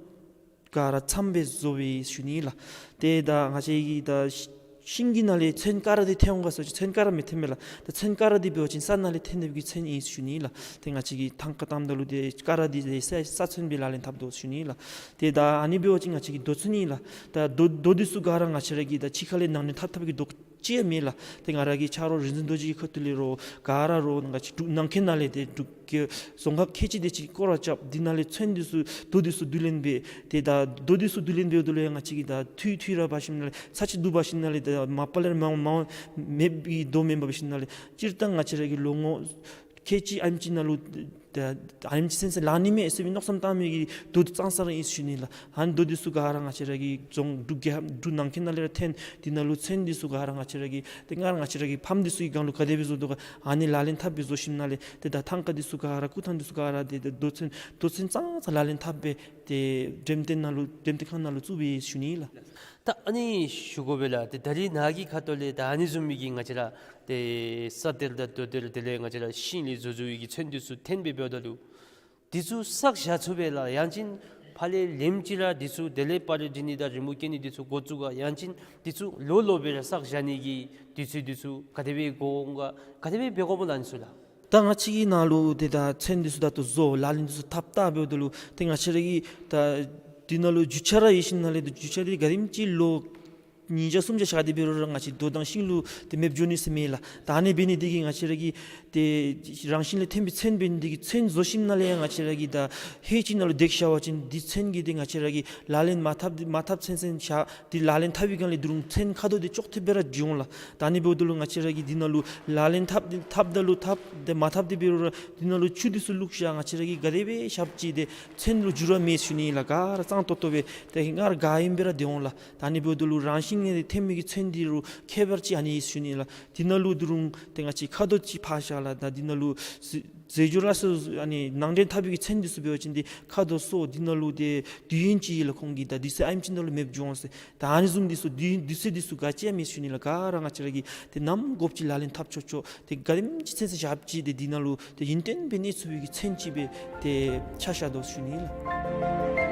ག་ར་ཚངམ་སྦེ་བཟོ་བས་ཟེར་ཞུ་ནི་ལགས། ཏེ་ད་ང་བཅས་ཀྱི་ད་ཤི་ཤིང་གི་ནང་ལས་ཚོན་ག་ར་འདི་ཐོན་འོང་ག་ཟེར་བ་ཅིན་ཚོན་ག་ར་མི་ཐོན་མས་ལགས། ད་ཚོན་ག་ར་འདི་འབད་བ་ཅིན་ས་ནང་ལས་ཐོན་ཏེ་གི་ཚོན་ཨིན་ཟེར་ཞུ་ནི་ལགས། ཏེ་ང་བཅས་ཀྱིས་ཐང་ཀ་བཏངམ་ད་ལུ་ཏེ་ག་ར་འདི་ཏེ་ས་ས་ཚོན་སྦེ་ལག་ལེན་འཐབ་དོ་ཟེར་ཞུ་ནི་ལགས། ཏེ་ད་ཨ་ནི་འབད་བ་ཅིན་ང་བཅས་ཀྱི་རྡོ་ཚོན་ཨིན་ལགས། ད་རྡོ་རྡོ་འདི་ཚུ་ག་ར་ང་བཅས་ར་གི་ད་ཕྱི་ཁ་ལས་ནང་འདྲེན་འཐབ་འཐབ་པའི་གི་རྡོ་ཅིག་ཡང་མེད་ལགས། ཏེ་ང་ར་གི་ཆ་རོགས་རིག་འཛིན་རྡོ་རྗེ་གི་ཁ་ཐུག་ལས་རོགས་ག་ར་རོགས་ང་བཅས་འབྲུག་ནང་འཁོད་ནང་ལས་ཏེ་འབྲུག་རྒྱལ་རྫོང་ཁག་ཁལ་གཅིག་དེ་ཅིག་སྐོར་ར་རྐྱབ། འདི་ནང་ལས་ཚོན་འདི་ཚུ་རྡོ་འདི་ཚུ་བསྡུ་ལེན་འབད། ཏེ་ད་རྡོ་འདི་ཚུ་བསྡུ་ལེན་འབདཝ་ད་ལུ་ཡང་ང་བཅས་ཀྱིས་ད་འཐུས་འཐུས་ར་འབད་ཞིནམ་ལས་ཚར་གཅིག་བསྡུ་འབད་ཞིནམ་ལས་ད་མ་པ་ལས་མ་མ་མེད་པའི་རྡོ་མེན་པར་འབད་ཞིནམ་ལས་སྤྱིར་བཏང་ང་བཅས་ར་གི་ལོ་ངོ་ཁལ་གཅིག་ཨ་ནེམ་ཅིག་ནང་ལུ་ད་ཨ་ནེམ་ཅིག་ཚུན་ཚོད་ལང་ནི་མས་ཟེར་བའི་མནོ་བསམ་བཏང་མི་གི་རྡོ་ཙང་ཙང་ར་ཨིན་ཟེར་ཞུ་ནི་ལགས། ཨ་ནི་རྡོ་འདི་ཚུ་ག་ར་ང་བཅས་ར་གི་རྫོང་འབྲུག་རྒྱལ་ཁབ་འབྲུག་ནང་འཁོད་ནང་ལས་ར་ཐོན། འདི་ནང་ལུ་ཚོན་འདི་ཚུ་ག་ར་ང་བཅས་ར་གི་ཏེ་སྔར་ང་བཅས་ར་གི་ཕམ་འདི་ཚུ་གི་སྒང་ལུ་ག་དེ་སྦེ་བཟོ་དོ་ག་ཨ་ནི་ལག་ལེན་འཐབ་སྦེ་བཟོ་ཞིནམ་ལས་ཏེ་ད་ཐང་ཀ་འདི་ཚུ་ག་ར་སྐུ་ཐང་འདི་ཚུ་ག་ར་ཏེ་ད་རྡོ་ཚོན་རྡོ་ཚོན་ཙང་ཙང་ལག་ལེན་འཐབ་སྦེ་ཏེ་འགྲེམས་སྟོན་ནང་ལུ་འགྲེམས་སྟོན་ཁང་ནང་ལུ་བཙུགས་པས་ཞུ་ནི་ལགས། ད་ཨ་ནི་ཞུ་དགོ་པས་ལགས། ཏེ་ད་རིས་ནཱ་གི་ཁ་ཐུག་ལས་ད་ཨ་ནི་བཟུམ་མའི་གི་ང་བཅས་ར་ཏེ་ས་གཏེར་དང་རྡོ་གཏེར་དེ་ལས་ང་བཅས་ར་ཤིང་ལས་བཟོ་བཟོ་བའི་གི་ཚོན་འདི་ཚུ་ཐོན་སྦེ་འབདཝ་ད་ལུ་འདི་ཚུ་བསགས་བཞག་ཚུགས་པས་ལགས། ཡང་ཅིན་ཕར་ལས་ལེནམ་ཅིག་ར་འདི་ཚུ་དེ་ལས་པར་རིས་འབྲི་ནི་དང་རི་མོ་བཀལ་ནི་འདི་ཚུ་འགོ་བཙུགས་ག། ཡང་ཅིན་འདི་ཚུ་ལོ་ལོ་སྦེ་ར་བསགས་བཞག་ནི་གི་དུས་ཚོད་འདི་ཚུ་ག་དེ་སྦེ་འགོར་འོང་ག། ག་དེ་སྦེ་འབད་དགོཔ་ལགས་ཨ་ནི་ཚུ་ལགས། ད་ང་བཅས་ཀྱི་ནཱ་ལུ་ཏེ་ད་ཚོན་འདི་ཚུ་ད་ལྟོ་བཟོ་ལག་ལེན་འདི་ཚུ་འཐབ་འཐབ་འབདཝ་ད་ལུ་ཏེ་ང་བཅས་ར་གི་ད་འདི་ནང་ལུ་རྒྱུ་ཆ་ར་ཡོད་ཞིནམ་ལས་ད་རྒྱུ་ཆ་འདི་ག་དེམ་ཅིག་ལོ་ཉིས་བརྒྱ་སུམ་བརྒྱ་བཞག་སྟེ་འབད་རུང་ར་ང་བཅས་རྡོ་དང་ཤིང་ལུ་ཏེ་མེདཔ་འགྱོ་ནི་ཟེར་མེད་ལགས། ད་ཨ་ནི་འབད་ནི་འདི་གིས་ང་བཅས་ར་གི་ཏེ་རང་བཞིན་ལས་ཐོན་པའི་ཚོན་འབད་ནི་འདི་གིས་ཚོན་བཟོ་ཞིནམ་ལས་ཡང་ང་བཅས་ར་གི་ད་ཧེ་ཅིག་ནང་ལུ་འདེགས་བཞག་པ་ཅིན་འདི་ཚོན་གྱི་འདི་ང་བཅས་ར་གིས་ལག་ལེན་མ་འཐབ་མ་འཐབ་ཚུན་ཚོད་བཞག། འདི་ལག་ལེན་འཐབ་པའི་སྒང་ལས་ད་རུང་ཚོན་ཁ་དོག་འདི་ཅོག་འཐདཔ་སྦེ་ར་འགྱོ་འོང་ལགས། ད་ཨ་ནི་འབདཝ་ད་ལུ་ང་བཅས་ར་གིས་འདི་ནང་ལུ་ལག་ལེན་འཐབ་འཐབ་ད་ལུ་འཐབ་ཏེ་མ་འཐབ་སྟེ་འབད་རུང་ར་འདི་ནང་ལུ་ཆུ་འདི་ཚུ་བླུགས་བཞག། ང་བཅས་ར་གིས་ག་དེ་སྦེ་བཞགཔ་ཅིག་ཏེ་ཚོན་ལུ་འགྱུར་བ་མེད་ཞུ་ནི་ལགས། ག་ར་གཙང་ཏོག་ཏོ་སྦེ་ཏེ་སྔར་ག་ཨིནམ་སྦེ་ར་སྡོད་འོང་ལགས། ད་ཨ་ནི་འབདཝ་ད་ལུ་རང་བཞིན་ ངེས་ཏེ་ཐོན་མི་གི་ཚོན་འདི་རུང་ཁྱད་པར་ཅིག་ཨ་ནི་ཡོད་ཟེར་ཞུ་ནི་ལགས། འདི་ནང་ལུ་ད་རུང་ཏེ་ང་བཅས་ཁ་དོག་ཅིག་ཕར་བཞག་ལགས། ད་འདི་ནང་ལུ་ཟེ་ཟེ་འབྱོར་ལ་སོགས་ཨ་ནི་ནང་འདྲེན་འཐབ་པའི་གི་ཚོན་འདི་ཚུ་འབད་བ་ཅིན་ཏེ་ཁ་དོག་སོགས་འདི་ནང་ལུ་ཏེ་དུས་ཡུན་ཅིག་ལུ་ཁོང་གིས་ད་དུས་ཚོད་ཨ་ནེམ་ཅིག་ནང་ལུ་མེདཔ་འགྱོ་འོང་ཟེར། ད་ཨ་ནི་བཟུམ་འདི་ཚུ་དུས་དུས་ཚོད་འདི་ཚུ་ག་ཅི་ཡང་མེད་ཟེར་ཞུ་ནི་ལགས། ག་ར་ང་བཅས་ར་གིས་ཏེ་ནམ་དགོཔ་ཅིག་ལག་ལེན་འཐབ་ཆོག་ཆོག། ཏེ་ག་དེམ་ཅིག་ཚུན་ཚོད་བཞགཔ་ཅིག་ཏེ་འདི་ནང་ལུ་ཏེ་ཡུན་བརྟན་སྦེ་གནས་ཚུགས་པའི་གི་ཚོན་ཅིག་སྦེ་ཏེ་ཆ་བཞག་དོ་ཟེར་ཞུ་ནི་ལགས།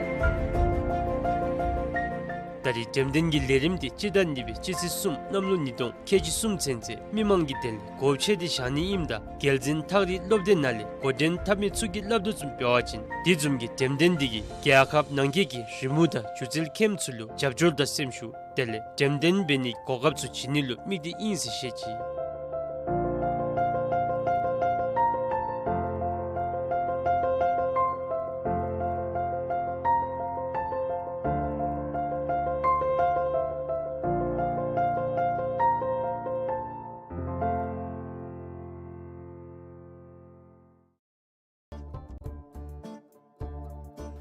ད་རེས་འགྲེམས་སྟོན་གྱི་ལས་རིམ་འདི་སྤྱི་ཟླ་གཉིས་པའི་སྤྱི་ཚེས་གསུམ་གནམ་ལོ་ཉིས་སྟོང་ཁལ་གཅིག་གསུམ་ཚུན་ཚོད་མི་མང་གི་དོན་ལས་སྒོ་ཕྱེ་སྟེ་བཞག་ནི་ཨིནམ་ད་རྒྱལ་འཛིན་ཐག་རིང་སློབ་སྡེ་ནང་ལས་འགོ་འདྲེན་འཐབ་མི་ཚུ་གིས་སླབ་དོ་བཟུམ་འབད་བ་ཅིན་དེ་བཟུམ་གྱི་འགྲེམས་སྟོན་འདི་གིས་རྒྱལ་ཁབ་ནང་འཁོད་ཀྱི་རི་མོ་དང་སྒྱུ་རྩལ་མཁནམ་ཚུ་ལུ་རྒྱབ་སྐྱོར་དང་སེམས་ཤུགས་དེ་ལས་འགྲེམས་སྟོན་འབད་ནིའི་གོ་སྐབས་ཚུ་བྱིན་ནི་ལུ་དམིགས་ཏེ་ཨིན་ཟེར་བཤད་ཅི།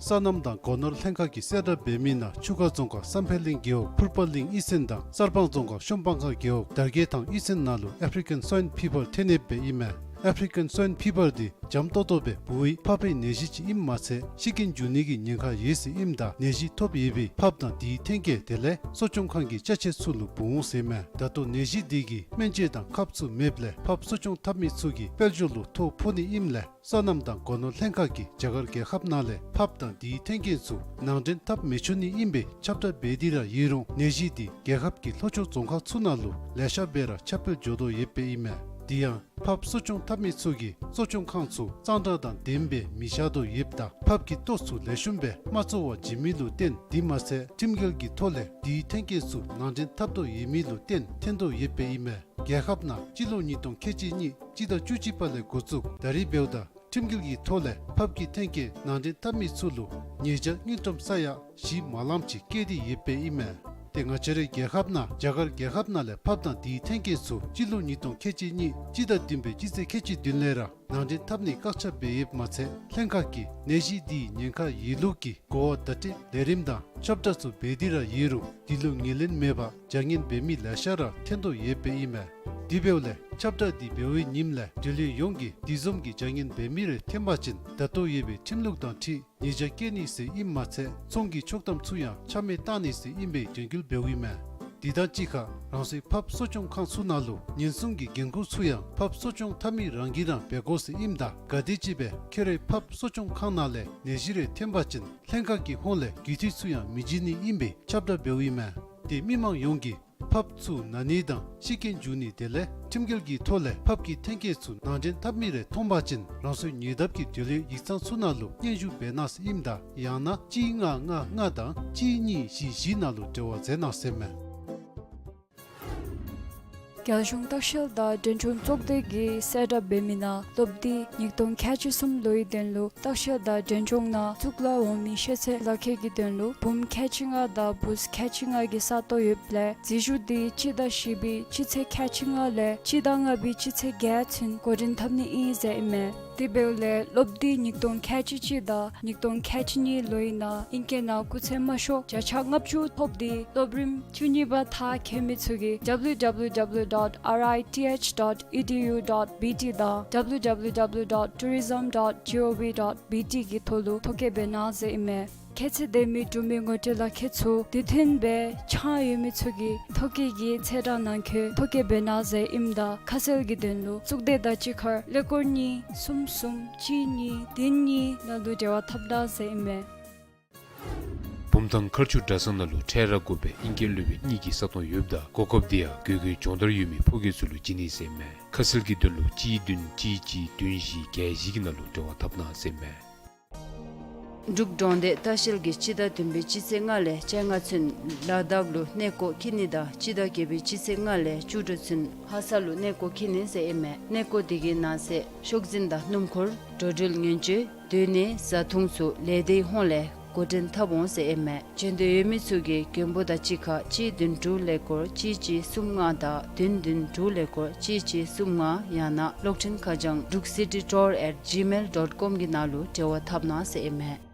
སོ་ནམ་དང་སྒོ་ནོར་ལྷན་ཁག་གིས་གསལ་བསྒྲགས་འབད་མི་ནང་ཆུ་ཁ་རྫོང་ཁག་བསམ་འཕེལ་གླིང་རྒེད་འོག་ཕུར་པ་གླིང་གཡུས་ཚན་དང་གསར་སྤང་རྫོང་ཁག་ཤོམ་སྤང་ཁ་རྒེད་འོག་དར་རྒྱས་ཐང་གཡུས་ཚན་ནང་ལུ་ཨེཕ་རི་ཀན་སོའིན་ཕི་བར་ཐོན་ཡོདཔ་ཨིན་མས། ཨེཕ་རི་ཀན་སོའིན་ཕི་བར་འདི་འཇམ་ཏོག་ཏོ་སྦེ་འབུཝ་ཕགཔ་གི་ནད་གཞི་ཅིག་ཨིནམ་མ་ཚད་ཤི་རྐྱེན་འབྱུང་ནི་གི་ཉེན་ཁ་ཡོད་ཟེར་ཨིནམ་ད་ནད་གཞི་ཐོབ་ཡོད་པའི་ཕགཔ་དང་དེའི་ཐོན་སྐྱེད་དེ་ལས་གསོ་སྐྱོང་ཁང་གི་ཅ་ཆས་ཚུ་ལུ་འབུ་འོང་ཟེར་མས། ད་ལྟོ་ནད་གཞི་འདི་གིས་སྨན་བཅོས་དང་ཁབ་ཚུ་མེདཔ་ལས་ཕགཔ་གསོ་སྐྱོང་འཐབ་མི་ཚུ་གི་དཔལ་འབྱོར་ལུ་ཐོ་ཕོག་ནི་ཨིནམ་ལས་སོ་ནམ་དང་སྒོ་ནོར་ལྷན་ཁག་གིས་རྒྱ་གར་རྒྱལ་ཁབ་ནང་ལས་ཕགཔ་དང་དེའི་ཐོན་སྐྱེད་ཚུ་ནང་འདྲེན་འཐབ་མི་ཆོག་ནི་ཨིན་པའི་ཁྱབ་བསྒྲགས་འབད་དེ་ར་ཡོད་རུང་ནད་གཞི་འདི་རྒྱལ་ཁབ་ཀྱི་ལྷོ་ཕྱོགས་རྫོང་ཁག་ཚུ་ནང་ལུ་ལེ་ཤ་སྦེ་ར་ཁྱབ་སྤེལ་འགྱོ་དོ་ཡོདཔ་ཨིན་མས། དེ་ཡང་ཕགཔ་གསོ་སྐྱོང་འཐབ་མི་ཚུ་གིས་གསོ་སྐྱོང་ཁང་ཚུ་གཙང་སྦྲ་དང་ལྡནམ་སྦེ་མི་བཞག་དོ་ཡོདཔ་ད་ཕགཔ་གི་ལྟོ་ཚུ་ལེགས་ཤོམ་སྦེ་མ་བཙོ་བར་བྱིན་མི་ལུ་བརྟེན་དེ་མ་ཚད་ཁྲིམས་འགལ་གྱི་ཐོག་ལས་དེའི་ཐོན་སྐྱེད་ཚུ་ནང་འདྲེན་འཐབ་དོ་ཡོད་མི་ལུ་བརྟེན་ཐོན་དོ་ཡོདཔ་ཨིན་མས། རྒྱལ་ཁབ་ནང་སྤྱི་ལོ་ཉིས་སྟོང་ཁལ་གཅིག་གཉིས་སྤྱི་ཟླ་བཅུ་གཅིག་པ་ལས་འགོ་བཙུགས་ད་རིས་འབདཝ་ད་ཁྲིམས་འགལ་གྱི་ཐོག་ལས་ཕགཔ་གི་ཐོན་སྐྱེད་ནང་འདྲེན་འཐབ་མི་ཚུ་ལུ་ཉེས་བྱ་དངུལ་ཀྲམ་ས་ཡ་བཞི་མ་ལངམ་ཅིག་བཀལ་ཏེ་ཡོདཔ་ཨིན་མས། ཏེ་ང་བཅས་རའི་རྒྱལ་ཁབ་ནང་རྒྱ་གར་རྒྱལ་ཁབ་ནང་ལས་ཕགཔ་དང་དེའི་ཐོན་སྐྱེད་ཚུ་སྤྱི་ལོ་ཉིས་སྟོང་ཁལ་གཅིག་གཉིས་སྤྱི་ཟླ་བདུན་པའི་སྤྱི་ཚེས་ཁལ་གཅིག་བདུན་ལས་ར་ནང་འདྲེན་འཐབ་ནི་བཀག་ཆ་འབད་ཡོདཔ་མ་ཚད་ལྷན་ཁག་གིས་ནད་གཞི་འདིའི་ཉེན་ཁ་ཡོད་ལུགས་ཀྱི་གོ་བ་བརྡ་སྤྲོད་ལས་རིམ་དང་ཁྱབ་བསྒྲགས་ཚུ་འབད་དེ་ར་ཡོད་རུང་དེ་ལུ་ངོས་ལེན་མེད་པར་བྱ་ངན་འབད་མི་ལེ་ཤ་ར་ཐོན་དོ་ཡོདཔ་ཨིན་མས། དེ་འབདཝ་ལས་ཁྱབ་བསྒྲགས་འདི་འབད་བའི་ཉིནམ་ལས་འབྲེལ་ཡོད་ཡོངས་ཀྱིས་དེ་བཟུམ་གྱི་བྱ་ངན་འབད་མི་རེ་ཐོན་པ་ཅིན་ད་ལྟོ་ཡོད་པའི་ཁྲིམས་ལུགས་དང་འཁྲིལ་ཉེས་བྱ་བཀལ་ནི་ཟེར་ཨིནམ་མ་ཚད་ཚོང་གི་ཆོག་ཐམ་ཚུ་ཡང་ཆ་མེད་བཏང་ནི་ཟེར་ཨིན་པའི་དྲན་སྐུལ་འབདཝ་ཨིན་མས། དེ་དང་གཅིག་ཁར་རང་སོའི་ཕགཔ་གསོ་སྐྱོང་ཁང་ཚུ་ནང་ལུ་ཉེན་སྲུང་གི་འགན་ཁུར་ཚུ་ཡང་ཕགཔ་གསོ་སྐྱོང་འཐབ་མི་རང་གིས་ར་འབད་དགོ་ཟེར་ཨིནམ་ད་ག་དེམ་ཅིག་སྦེ་ཁྱོད་རའི་ཕགཔ་གསོ་སྐྱོང་ཁང་ནང་ལས་ནད་གཞི་རེ་ཐོན་པ་ཅིན་ལྷན་ཁག་གི་ཧོངས་ལས་རྒུད་འཐུས་ཚུ་ཡང་མི་བྱིན་ནི་ཨིན་པའི་ཁྱབ་བསྒྲགས་འབདཝ་ཨིན་མས། ཏེ་མི་མང་ཡོངས་ཀྱིས་ཕགཔ་ཚུ་ན་ནི་དང་ཤི་རྐྱེན་འབྱུང་ནི་དེ་ལས་ཁྲིམས་འགལ་གྱི་ཐོག་ལས་ཕགཔ་གི་ཐོན་སྐྱེད་ཚུ་ནང་འདྲེན་འཐབ་མི་རེ་མཐོང་པ་ཅིན་རང་སོའི་ཉེ་འདབས་ཀྱི་འབྲེལ་ཡོད་ཡིག་ཚང་ཚུ་ནང་ལུ་སྙན་ཞུ་འབད་གནང་ཟེར་ཨིནམ་ད་ཡང་ན་གཅིག་ལྔ་ལྔ་ལྔ་དང་གཅིག་གཉིས་བཞི་བཞི་ནང་ལུ་འབྲེལ་བ་མཛད་གནང་ཟེར་མས། རྒྱལ་གཞུང་ལྟ་བཤལ་དང་འབྲས་ལྗོངས་ཚོགས་སྡེ་གིས་གསལ་བསྒྲགས་འབད་མི་ནང་སློབ་དུས་ཉིས་སྟོང་ཁལ་གཅིག་གསུམ་ལོའི་དོན་ལུ་ལྟ་བཤལ་དང་འབྲས་ལྗོངས་ནང་གཙུག་ལག་འོག་མའི་ཤེས་ཚད་ལག་ཁྱེར་གྱི་དོན་ལུ་འབུམ་ཁལ་གཅིག་ལྔ་དང་བུཚ་ཁལ་གཅིག་ལྔ་གི་ས་སྟོང་ཡོདཔ་ལས་འཛུལ་ཞུགས་དེ་སྤྱི་ཟླ་བཞི་པའི་སྤྱི་ཚེས་ཁལ་གཅིག་ལྔ་ལས་སྤྱི་ཟླ་ལྔ་པའི་སྤྱི་ཚེས་བརྒྱད་ཚུན་འགོ་འདྲེན་འཐབ་ནི་ཨིན་ཟེར་ཨིན་མས། དེ་འབདཝ་ལས་སློབ་དུས་ཉིས་སྟོང་ཁལ་གཅིག་གཅིག་དང་ཉིས་སྟོང་ཁལ་གཅིག་གཉིས་ལོའི་ནང་ཨིང་སྐད་ནང་སྐུགས་ཚད་དམའ་ཤོས་བརྒྱ་ཆ་ལྔ་བཅུ་ཐོབ་སྟེ་སློབ་རིམ་བཅུ་གཉིས་པ་མཐར་འཁྱོལ་མི་ཚུ་གིས་W W W dot R I T H dot E D U dot B T དང་W W W dot tourism dot gov dot B T གི་ཐོག་ལུ་ཐོ་བཀོད་འབད་གནང་ཟེར་ཨིན་མས། ཁྱད་ཚད་ལྡན་མི་འབྲུག་མི་ངོ་སྤྲོད་ལག་ཁྱེར་ཚུ་དུས་མཐུན་སྦེ་ཆག་ཡོད་མི་ཚུ་གིས་ཐོ་བཀོད་ཀྱི་ཚེས་གྲངས་ནང་འཁོད་ཐོ་བཀོད་འབད་གནང་ཟེར་ཨིནམ་ད་ཁ་གསལ་གྱི་དོན་ལུ་གཙུག་སྡེ་དང་གཅིག་ཁར་ཀླད་ཀོར་གཉིས་གསུམ་གསུམ་གཅིག་གཉིས་བདུན་གཉིས་ནང་ལུ་འབྲེལ་བ་འཐབ་གནང་ཟེར་ཨིན་མས། བུམ་ཐང་མཁར་ཆུ་གྲྭ་ཚང་ནང་ལུ་འཕྲལ་ར་དགོ་པའི་ཨིང་སྐད་སློབ་དཔོན་གཉིས་ཀྱི་ས་སྟོང་ཡོདཔ་ད་གོ་སྐབས་དེ་ཡང་དགོས་མཁོའི་སྦྱོང་བརྡར་ཡོད་མི་ཕོ་སྐྱེས་ཚུ་ལུ་བྱིན་ནི་ཟེར་ཨིན་མས། ཁ་གསལ་གྱི་དོན་ལུ་གཅིག་བདུན་གཅིག་གཅིག་བདུན་བཞི་བརྒྱད་བཞི་གི་ནང་ལུ་འབྲེལ་བ་འཐབ་གནང་ཟེར་ཨིན་མས། འབྲུག་གྲོང་སྡེ་ལྟ་བཤལ་གྱིས་སྤྱི་ཟླ་བདུན་པའི་སྤྱི་ཚེས་ལྔ་ལས་བཅོ་ལྔ་ཚུན་ལ་དྭགས་ལུ་གནས་སྐོར་འཁྱིད་ནི་དང་སྤྱི་ཟླ་བརྒྱད་པའི་སྤྱི་ཚེས་ལྔ་ལས་བཅུ་དྲུག་ཚུན་ལྷ་ས་ལུ་གནས་སྐོར་འཁྱིད་ནི་ཟེར་ཨིན་མས། གནས་སྐོར་དེ་གི་ནང་གསེས་ཤོག་འཛིན་དང་སྣུམ་འཁོར་འགྲོ་འགྲུལ་ཉེན་བཅོལ་སྡོད་གནས་བཟའ་འཐུང་ཚུ་ལས་སྡེའི་ཧོངས་ལས་འགོ་འདྲེན་འཐབ་འོང་ཟེར་ཨིན་མས། འབྱོན་འདོད་ཡོད་མི་ཚུ་གིས་མགོན་པོ་དང་གཅིག་ཁར་གཅིག་བདུན་དྲུག་ཀླད་ཀོར་གཅིག་གཅིག་གསུམ་ལྔ་དང་བདུན་བདུན་དྲུག་ཀླད་ཀོར་གཅིག་གཅིག་གསུམ་ལྔ་ཡང་ན་གློག་འཕྲིན་ཁ་བྱང་drukcitytour at gmail dot com གི་ནང་ལུ་འབྲེལ་བ་འཐབ་གནང་ཟེར་ཨིན་མས།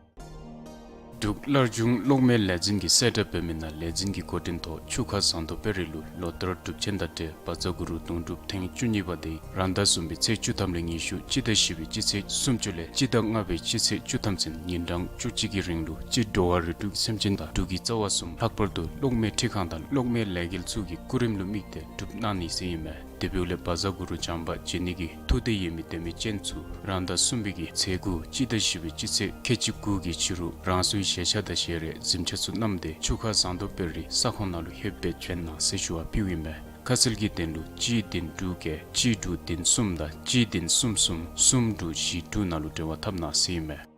འབྲུག་སླར་འབྱུང་གློག་མེ་ལས་འཛིན་གྱིས་གསལ་བསྒྲགས་འབད་མི་ནང་ལས་འཛིན་གྱི་འགོ་འདྲེན་ཐོག་ཆུ་ཁ་ཟངས་མདོག་དཔལ་རི་ལུ་ལོ་ལྟར་སྒྲུབ་ཆེན་དང་འབྲེལ་བཛྲ་གུ་རུ་གདུང་སྒྲུབ་ཐེངས་བཅུ་གཉིས་པ་དེ་རང་ཟླ་གསུམ་པའི་ཚེས་བཅུ་ཐམ་ལས་ཉི་ཤུ་སྤྱི་ཟླ་བཞི་པའི་སྤྱི་ཚེས་སུམ་ཅུ་ལས་སྤྱི་ཟླ་ལྔ་པའི་སྤྱི་ཚེས་བཅུ་ཐམ་ཚུན་ཉིན་གྲངས་བཅུ་གཅིག་གི་རིང་ལུ་སྤྱིར་འགྲོ་བ་རིགས་དྲུག་སེམས་ཅན་དང་འབྲུག་གི་རྩ་བ་གསུམ་ལྷག་པར་དུ་གློག་མེ་འཕྲུལ་ཁང་དང་གློག་མེ་ལས་འགུལ་ཚུ་གི་སྐུ་རིམ་ལུ་དམིགས་ཏེ་སྒྲུབ་གནང་ནི་ཟེར་ཨིན་མས། དེ་འབདཝ་ལས་བཛྲ་གུ་རུ་བྱམས་པ་མཇལ་ནི་གི་ཐུགས་འདོད་ཡོད་མི་དད་མི་ཅན་ཚུ་རང་ཟླ་གསུམ་པའི་གི་ཚེས་དགུ་སྤྱི་ཟླ་བཞི་པའི་སྤྱི་ཚེས་ཁལ་གཅིག་དགུ་གི་ཕྱི་རུ་རང་སོའི་ཞལ་ཆས་དང་ཞལ་རས་གཟིམ་ཆས་ཚུ་བསྣམས་ཏེ་ཆུ་ཁ་ཟངས་མདོག་དཔལ་རི་ས་ཁོངས་ནང་ལུ་ལྷོདཔ་སྦེ་བྱོན་གནང་ཟེར་ཞུ་བ་ཕུལཝ་ཨིན་མས། ཁ་གསལ་གྱི་དོན་ལུ་གཅིག་བདུན་དྲུག་བརྒྱད་གཅིག་དྲུག་བདུན་གསུམ་དང་གཅིག་བདུན་གསུམ་གསུམ་གསུམ་དྲུག་བཞི་དྲུག་ནང་ལུ་འབྲེལ་བ་འཐབ་གནང་ཟེར་ཨིན་མས།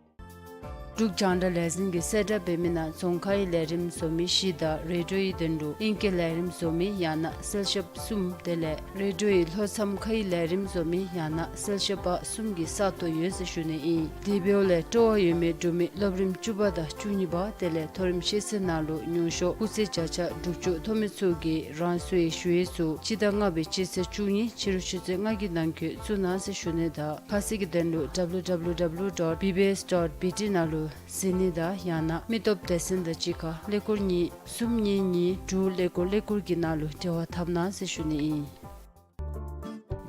འབྲུག་རྒྱང་བསྒྲགས་ལས་འཛིན་གྱིས་གསལ་བསྒྲགས་འབད་མི་ནང་རྫོང་ཁའི་ལས་རིམ་བཟོ་མི་བཞི་དང་རེ་ཌིའོའི་དོན་ལུ་ཨིང་སྐད་ལས་རིམ་བཟོ་མི་ཡང་ན་གསལ་ཞབས་གསུམ་དེ་ལས་རེ་ཌིའོའི་ལྷོ་མཚམས་ཁའི་ལས་རིམ་བཟོ་མི་ཡང་ན་གསལ་ཞབས་པ་གསུམ་གྱི་ས་སྟོང་ཡོད་ཟེར་ཞུ་ནི་ཨིན། དེ་འབདཝ་ལས་སྤྲོ་བ་ཡོད་མི་འབྲུག་མི་སློབ་རིམ་བཅུ་པ་དང་བཅུ་གཉིས་པ་དེ་ལས་མཐོ་རིམ་ཤེས་ཚད་ནང་ལུ་མྱོང་ཤོས་སྐུགས་ཚད་བརྒྱ་ཆ་དྲུག་ཅུ་ཐོབ་མི་ཚུ་གིས་རང་སོའི་ཞུ་ཡིག་ཚུ་སྤྱི་ཟླ་ལྔ་པའི་སྤྱི་ཚེས་བཅུ་གཉིས་ཕྱི་རུ་ཆུ་ཚོད་ལྔ་གི་ནང་འཁོད་བཙུགས་གནང་ཟེར་ཞུ་ནི་དང་ཁ་གསལ་གྱི་དོན་ལུ་W W W dot B B S dot B T ནང་ལུ་གཟིགས་ནི་དང་ཡང་ན་མི་སྟོབས་སྡེ་ཚན་དང་གཅིག་ཁར་ཀླད་ཀོར་གཉིས་གསུམ་གཉིས་གཉིས་དྲུག་ཀླད་ཀོར་ཀླད་ཀོར་གྱི་ནང་ལུ་འབྲེལ་བ་འཐབ་གནང་ཟེར་ཞུ་ནི་ཨིན།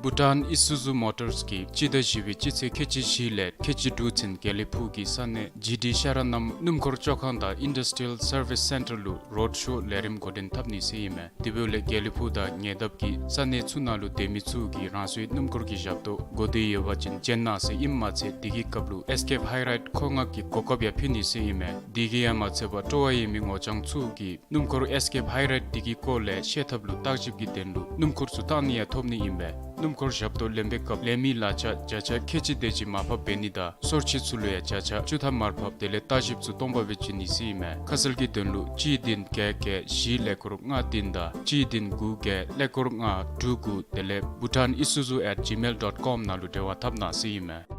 བྷུ་ཊཱན་ཨི་སུ་ཛུ་མོ་ཊརས་ཀྱིས་སྤྱི་ཟླ་བཞི་པའི་སྤྱི་ཚེས་ཁལ་གཅིག་བཞི་ལས་ཁལ་གཅིག་དྲུག་ཚུན་དགེ་ལེགས་ཕུག་གི་ས་གནས་ཇི་ཌི་ཤ་ར་ནམ་སྣུམ་འཁོར་བཅོ་ཁང་དང་ཨིན་ཌསི་ཊི་རི་ཡལ་སར་བིསི་སེན་ཊར་ལུ་རོཌ་ཤོ་ལས་རིམ་འགོ་འདྲེན་འཐབ་ནི་ཟེར་ཨིན་མས། དེ་འབདཝ་ལས་དགེ་ལེགས་ཕུག་དང་ཉེ་འདབས་ཀྱི་ས་གནས་ཚུ་ནང་ལུ་སྡོད་མི་ཚུ་གིས་རང་སོའི་སྣུམ་འཁོར་གྱི་ཞབས་ཏོག་དགོ་དོན་ཡོད་པ་ཅིན་བྱོན་གནང་ཟེར་ཨིནམ་མ་ཚད་དེ་གི་སྐབས་ལུ་ཨེས་ཀེབ་ཧའི་རའིཌ་མཁོ་མངགས་ཀྱི་གོ་སྐབས་ཡང་ཕུལ་ནི་ཟེར་ཨིན་མས། དེ་གིས་ཡང་མ་ཚད་པར་སྤྲོ་བ་ཡོད་མི་ངོ་རྐྱང་ཚུ་གིས་སྣུམ་འཁོར་ཨེས་ཀེབ་ཧའི་རའིཌ་དེ་གི་སྐོར་ལས་ཤེས་ཐབས་ལུ་བརྟག་ཞིབ་ཀྱི་དོན་ལུ་སྣུམ་འཁོར་ཚུ་བཏང་ནི་ཡང་ཐོབ་ནི་ཨིན་པས། སྣུམ་འཁོར་ཞབས་ཏོག་ལེན་པའི་སྐབས་ལེན་མི་གླ་ཆ་བརྒྱ་ཆ་ཁལ་གཅིག་དེ་ཅིག་མར་ཕབ་འབད་ནི་དང་སོར་ཆུད་ཚུ་ལུ་ཡང་བརྒྱ་ཆ་བཅུ་ཐམ་མར་ཕབ་དེ་ལས་བརྟག་ཞིབ་ཚུ་སྟོང་པ་སྦེ་བྱིན་ནི་ཟེར་ཨིན་མས། ཁ་གསལ་གྱི་དོན་ལུ་གཅིག་བདུན་བརྒྱད་བརྒྱད་བཞི་ཀླད་ཀོར་ལྔ་བདུན་དང་གཅིག་བདུན་དགུ་བརྒྱད་ཀླད་ཀོར་ལྔ་དྲུག་དགུ་དེ་ལས་bhutanisuzu at gmail dot com ནང་ལུ་འབྲེལ་བ་འཐབ་གནང་ཟེར་ཨིན་མས།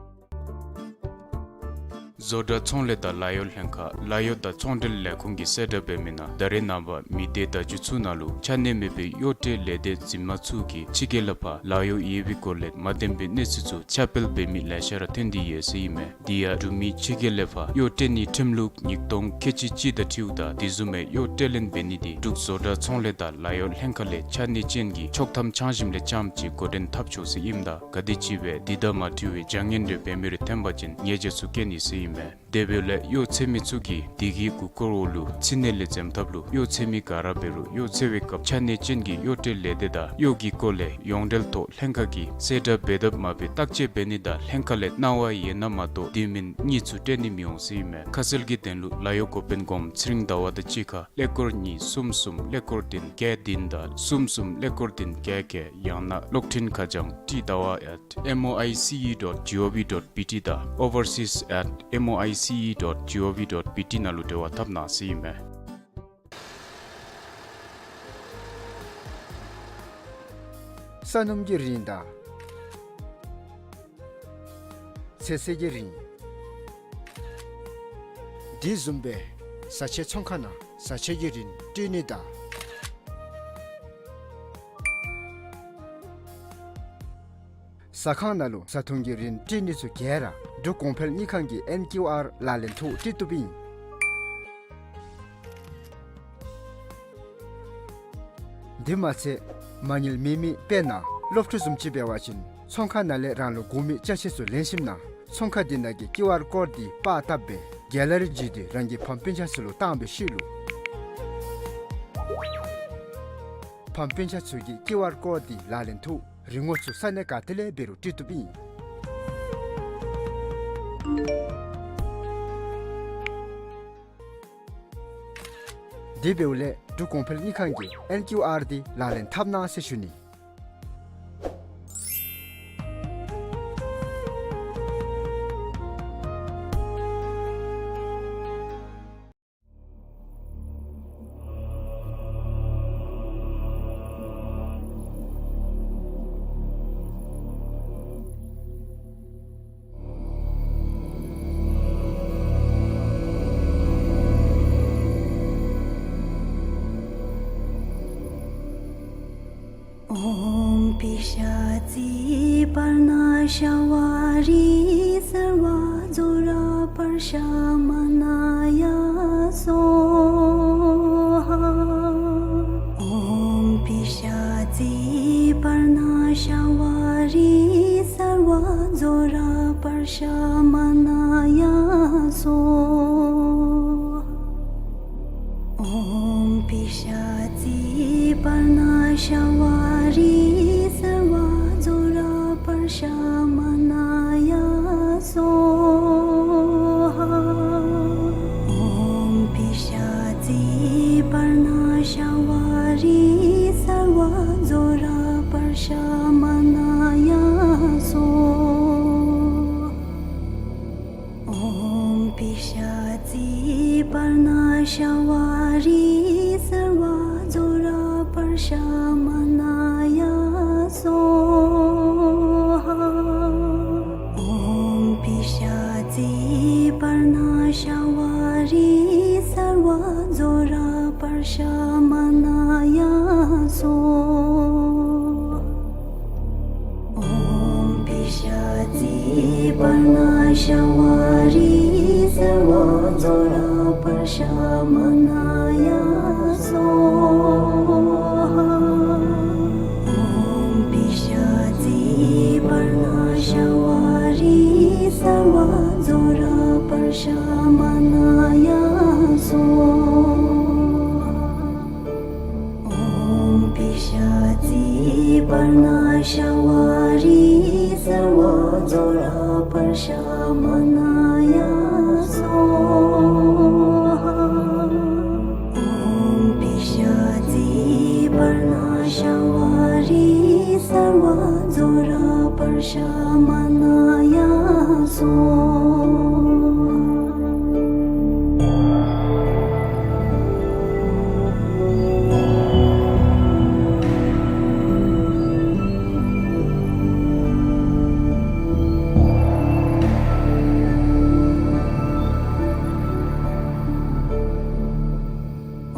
བཟོ་གྲྭ་ཚོང་ལས་དང་ལཱ་གཡོག་ལྷན་ཁག་ལཱ་གཡོག་དང་ཚོང་འབྲེལ་ལས་ཁུངས་ཀྱིས་གསལ་བསྒྲགས་འབད་མི་ནང་ད་རེས་ནངས་པ་མི་སྡེ་བརྡ་བརྒྱུད་ཚུ་ནང་ལུ་ཆ་གནས་མེད་པའི་གཡོག་སྤྲོད་ལས་སྡེ་འཛིན་མ་ཚུ་གིས་ཕྱི་རྒྱལ་ལས་ཕར་ལཱ་གཡོག་ཡོད་པའི་སྐོར་ལས་མ་བདེན་པའི་གནས་ཚུལ་ཚུ་ཁྱབ་སྤེལ་འབད་མི་ལེ་ཤ་ར་ཐོན་ཏེ་ཡོད་ཟེར་ཨིན་མས། དེ་ཡང་འབྲུག་མི་ཕྱི་རྒྱལ་ལས་ཕར་གཡོག་སྤྲོད་ནིའི་ཁྲིམས་ལུགས་ཉིས་སྟོང་ཁལ་གཅིག་གཅིག་དང་འཁྲིལཝ་ད་དེ་བཟུམ་མའི་གཡོག་སྤྲོད་ལེན་འབད་ནི་དེ་འབྲུག་བཟོ་གྲྭ་ཚོང་ལས་དང་ལཱ་གཡོག་ལྷན་ཁག་ལས་ཆ་གནས་ཅན་གྱི་ཆོག་ཐམ་ཆ་འཇམ་ལས་རྐྱངམ་ཅིག་འགོ་འདྲེན་འཐབ་ཆོག་ཟེར་ཨིནམ་ད་ག་དེམ་ཅིག་སྦེ་དེ་དང་མ་འཁྲིལ་བའི་བྱ་ངན་རེ་འབད་མི་རེ་ཐོན་པ་ཅིན་ཉེས་ཆད་ཚུ་བཀལ་ནི་ཟེར་ཨིན་མས། དེ་འབདཝ་ལས་གཡོག་འཚོལ་མི་ཚུ་གིས་དེ་གི་མགུ་སྐོར་འོག་ལུ་ཚིག་སྣེ་ལས་འཛེམ་ཐབས་ལུ་གཡོག་འཚོལ་མི་ག་ར་འབད་རུང་གཡོག་འཚོལ་བའི་སྐབས་ཆ་གནས་ཅན་གྱི་གཡོག་སྤྲོད་ལས་སྡེ་དང་གཡོག་གི་སྐོར་ལས་ཡོངས་འབྲེལ་ཐོག་ལྷན་ཁག་གིས་གསལ་བསྒྲགས་འབད་དཔ་མ་འབད་བརྟག་དཔྱད་འབད་ནི་དང་ལྷན་ཁག་ལས་གནང་བ་ཡོད་ན་མ་གཏོགས་དེ་མིན་གཉིས་ཚུ་སྤྲོད་ནི་མི་འོང་ཟེར་ཨིན་མས། ཁ་གསལ་གྱི་དོན་ལུ་ལཱ་གཡོག་འགོ་དཔོན་སྒོམ་ཚེ་རིང་ཟླ་བ་དང་གཅིག་ཁར་ཀླད་ཀོར་གཉིས་གསུམ་གསུམ་ཀླད་ཀོར་བདུན་བརྒྱད་བདུན་དང་གསུམ་གསུམ་ཀླད་ཀོར་བདུན་བརྒྱད་བརྒྱད་ཡང་ན་གློག་འཕྲིན་ཁ་བྱང་ཊི་ཟླ་བ་at M O I C E dot G O V dot B T དང་overseas at M O I C E dot G O V dot B T ནང་ལུ་འབྲེལ་བ་འཐབ་གནང་ཟེར་ཨིན་མས། ས་སྣུམ་གྱི་རིན་དང་ཚོད་བསྲེ་གི་རིན། དེ་བཟུམ་སྦེ་བཟའ་ཆས་ཚོང་ཁང་ནང་བཟའ་ཆས་ཀྱི་རིན་སྤྲོད་ནི་དང་། ཟ་ཁང་ནང་ལུ་བཟའ་འཐུང་གི་རིན་སྤྲོད་ནི་ཚུ་ག་ར་འབྲུག་གོང་འཕེལ་དངུལ་ཁང་གི་ཨེན་ཀིའུ་ཨར་ལག་ལེན་ཐོག་སྤྲོད་བཏུབ་ཨིན། དེ་མ་ཚད་མ་དངུལ་མེད་མི་དཔེར་ན་སློབ་ཕྲུག་བཟུམ་ཅིག་འབད་བ་ཅིན་ཚོང་ཁང་ནང་ལས་རང་ལུ་དགོ་མི་ཅ་ཆས་ཚུ་ལེན་ཞིནམ་ན་ཚོང་ཁང་དེ་ནང་གི་ཀིའུ་ཨར་ཀོཌ་དེ་པར་བཏབ་སྦེ་གེ་ལ་རི་བརྒྱུད་དེ་རང་གི་ཕམ་སྤུན་ཆ་ཚུ་ལུ་བཏང་སྦེ་ཤེས་ལོ། ཕམ་སྤུན་ཆ་ཚུ་གིས་ཀིའུ་ཨར་ཀོཌ་དེ་ལག་ལེན་ཐོག་རིན་གོང་ཚུ་ས་གནས་ག་ཏེ་ལས་འབད་རུང་སྤྲོད་བཏུབ་ཨིན། དེ་འབདཝ་ལས་འབྲུག་གོང་འཕེལ་དངུལ་ཁང་གི་ཨེན་ཀིའུ་ཨར་དེ་ལག་ལེན་འཐབ་གནང་ཟེར་ཞུ་ནི། ཨོཾ་པི་ཤཱ་ཙི་པར་ཎ་ཤ་ཝ་རི་སརྦ་ཛྭ་ར་པར་ཤ་མ་ན་ཡ། ཨོཾ་པི་ཤ་ཙི་པརྞ་ཤ་ཝ་རི་སརྦ་ཛྭ་ར་པྲ་ཤ་མ་ན་ཡ་སྭཱ་ཧཱ། ཨོཾ་པི་ཤ་ཙི་པརྞ་ཤ་ཝ་རི་སརྦ་ཛྭ་ར་པྲ་ཤ་མ་ན་ཡ་སྭཱ་ཧཱ། ཨོཾ་པི་ཤ་ཙི་པརྞ་ཤ་ཝ་རི་སརྦ་ཛྭ་ར་པྲ་ཤ་མ་ན་ཡ་སྭཱ་ཧཱ། ཨོཾ་པི་ཤ་ཙི་པརྞ་ཤ་ཝ་རི་སརྦ་ཛྭ་ར་པྲ་ཤ་མ་ན་ཡ་སྭཱ་ཧཱ། ཨོཾ་པི་ཤ་ཙི་པརྞ་ཤ་ཝ་རི་སརྦ་ཛྭ་ར་པྲ་ཤ་མ་ན་ཡ་སྭཱ་ཧཱ། ཨོཾ་པི་ཤ་ཙི་པརྞ་ཤ་ཝ་རི་སརྦ་ཛྭ་ར་པྲ་ཤ་མ་ན་ཡ་སྭཱ་ཧཱ། ཨོཾ་པི་ཤ་ཙི་པརྞ་ཤ་ཝ་རི་སརྦ་ཛྭ་ར་པྲ་ཤ་མ་ན་ཡ་སྭཱ་ཧཱ། ཨོཾ་པི་ཤ་ཙི་པརྞ་ཤ་ཝ་རི་སརྦ་ཛྭ་ར་པྲ་ཤ་མ་ན་ཡ་སྭཱ་ཧཱ།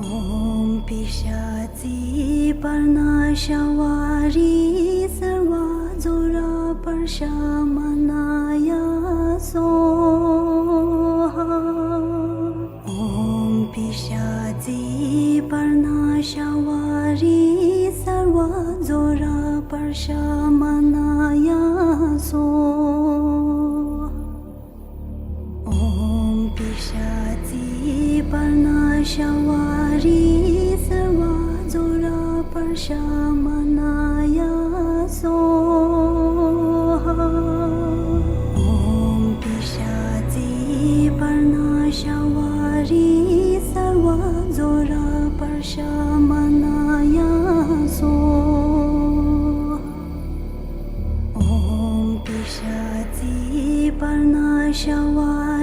ཨོཾ་པི་ཤ་ཙི་པརྞ་ཤ་ཝ་རི་སརྦ་ཛྭ་ར་པྲ་ཤ་མ་ན་ཡ་སྭཱ་ཧཱ། ཨོཾ་པི་ཤ་ཙི་པརྞ་ཤ་ཝ་རི་སརྦ་ཛྭ་ར་པྲ་ཤ་མ་ན་ཡ་སྭཱ་ཧཱ། ཨོཾ་པི་ཤ་ཙི་པརྞ་ཤ་ཝ་རི་སརྦ་ཛྭ་ར་པྲ་ཤ་མ་ན་ཡ་སྭཱ་ཧཱ། ཨོཾ་པི་ཤ་ཙི་པརྞ་ཤ་ཝ་རི་སརྦ་ཛྭ་ར་པྲ་ཤ་མ་ན་ཡ་སྭཱ་ཧཱ། ཨོཾ་པི་ཤ་ཙི་པརྞ་ཤ་ཝ་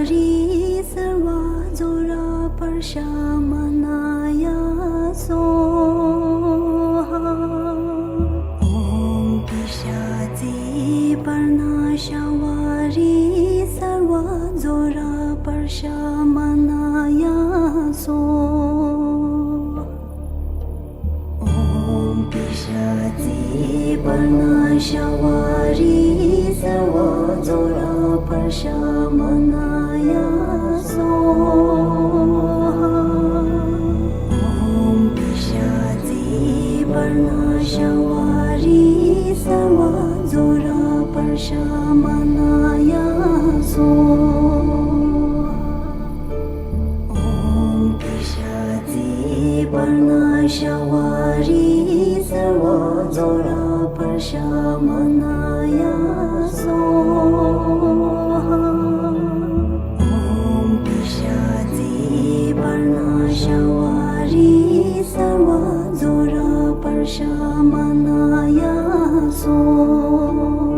རི་སརྦ་ཛྭ་ར་པྲ་ཤ་མ་ན་ཡ་སྭཱ་ཧཱ། ཨོཾ་པི་ཤ་ཙི་པརྞ་ཤ་ཝ་རི་སརྦ་ཛྭ་ར་པྲ་ཤ་མ་ན་ཡ་སྭཱ་ཧཱ། ཨོཾ་པི་ཤ་ཙི་པརྞ་ཤ་ཝ་རི་སརྦ་ཛྭ་ར་པྲ་ཤ་མ་ན་ཡ་སྭཱ་ཧཱ། ཨོཾ་པི་ཤ་ཙི་པརྞ་ཤ་ཝ་རི་སརྦ་ཛྭ་ར་པྲ་ཤ་མ་ན་ཡ་སྭཱ་ཧཱ། ཨོཾ་པི་ཤ་ཙི་པརྞ་ཤ་ཝ་རི་སརྦ་ཛྭ་ར་པྲ་ཤ་མ་ན་ཡ་སྭཱ་ཧཱ། ཨོཾ་པི་ཤ་ཙི་པརྞ་ཤ་ཝ་རི་སརྦ་ཛྭ་ར་པྲ་ཤ་མ་ན་ཡ་སྭཱ་ཧཱ།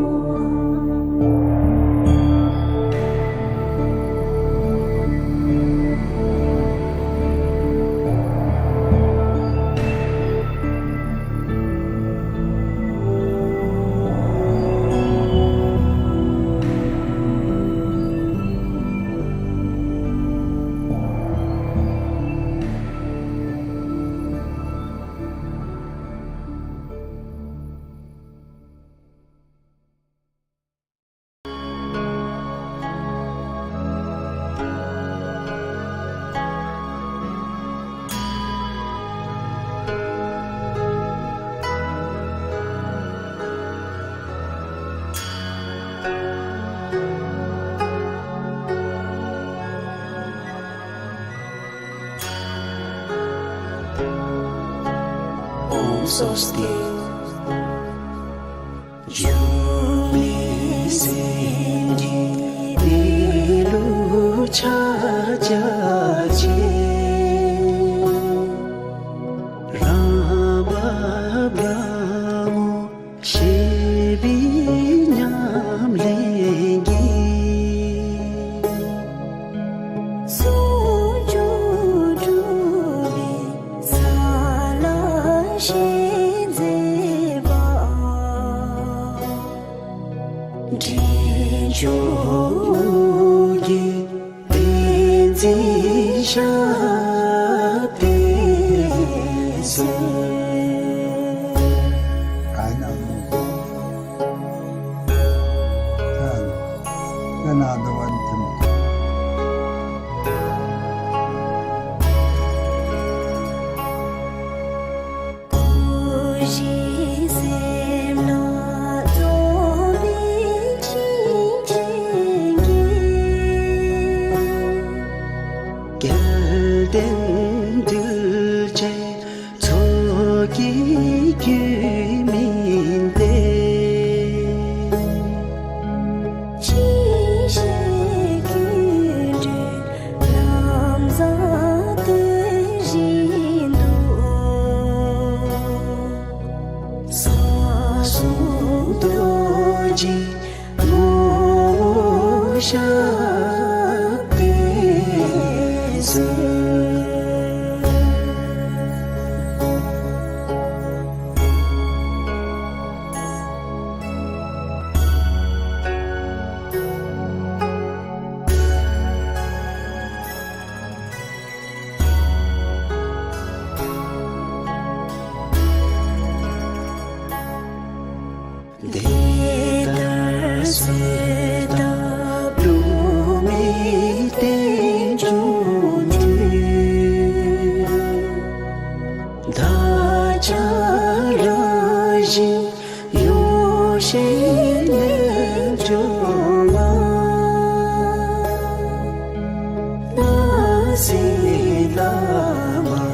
སྭསྟི། འབྱུང་གནས་སེམས་ཀྱི་གནས་ལུགས་ཕྱག་རྒྱ་ཆེ། རང་བབས་རང་ངོ་ཤེས་པའི་ཉམས་ལེན་གྱིས། ཟུང་འཇུག་གྲུབ་པའི་ས་ལ་ཞེན་མཛད་པ། འདྲེན་མཆོག་གི་བསྟན་འཛིན་ཞབས་བརྟན་མཛོད། བུ་གཞི་སེམས་ལ་རྫོགས་པའི་བྱིན་ཅན་གྱིས། སྐལ་ལྡན་གདུལ་བྱའི་ཚོགས་ཀྱི་རྒྱུད་སྨིན་ཏེ། ཅི་ཞིག་ཀུན་འདུས་ལམ་བཟང་སྟོན་བཞིན་དུ། ས་གསུམ་རྡོ་རྗེའི་ངོ་བོ་ཞབས་བརྟན་མཛོད། དེ་ལྟར་གསོལ་བ་བསླུ་མེད་རྟེན་འབྱུང་མཐུས། བདག་ཅག་རང་བཞིན་ཡོ་བྱད་རྣལ་འབྱོར་མ། སྣང་སྲིད་བླ་མར་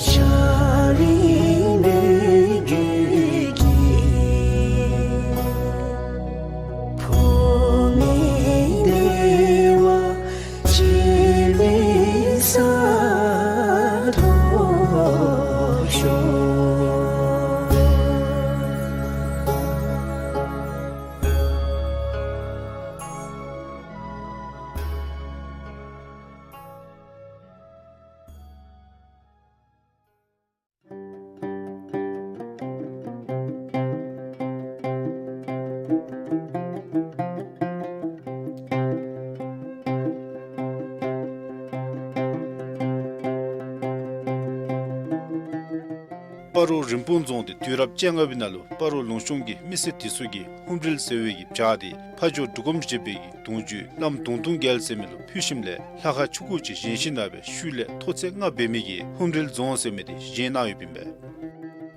ཕྱག་ལེན་མོས་གུས་ཀྱིས། འཕོ་མེད་བདེ་བ་སྤྱན་རས་གཟིགས་ཐོབ་ཤོག། སྤ་རོ་རིན་སྤུངས་རྫོང་འདི་དུས་རབས་བཅོ་ལྔ་པའི་ནང་ལུ་སྤ་རོ་ལུང་གཤོང་གི་མི་སེར་དེ་ཚུ་གིས་ཧཱུྃ་རལ་ཟེར་བའི་གི་བྱག་འདི་ཕ་ཇོ་འབྲུག་སྒོམ་ཞེས་པའི་གི་གདུང་བརྒྱུད་བླམ་དུང་དུང་རྒྱལ་ཟེར་མི་ལུ་ཕུལ་ཞིནམ་ལས་ལྷ་ཁང་ཆུང་ཀུ་ཅིག་བཞེངས་ཞིནམ་ལས་ཤུལ་ལས་མཐོ་ཚད་ལྔ་འབད་མི་གི་ཧཱུྃ་རལ་རྫོང་ཟེར་མི་འདི་བཞེངས་གནང་ཡོདཔ་ཨིན་པས།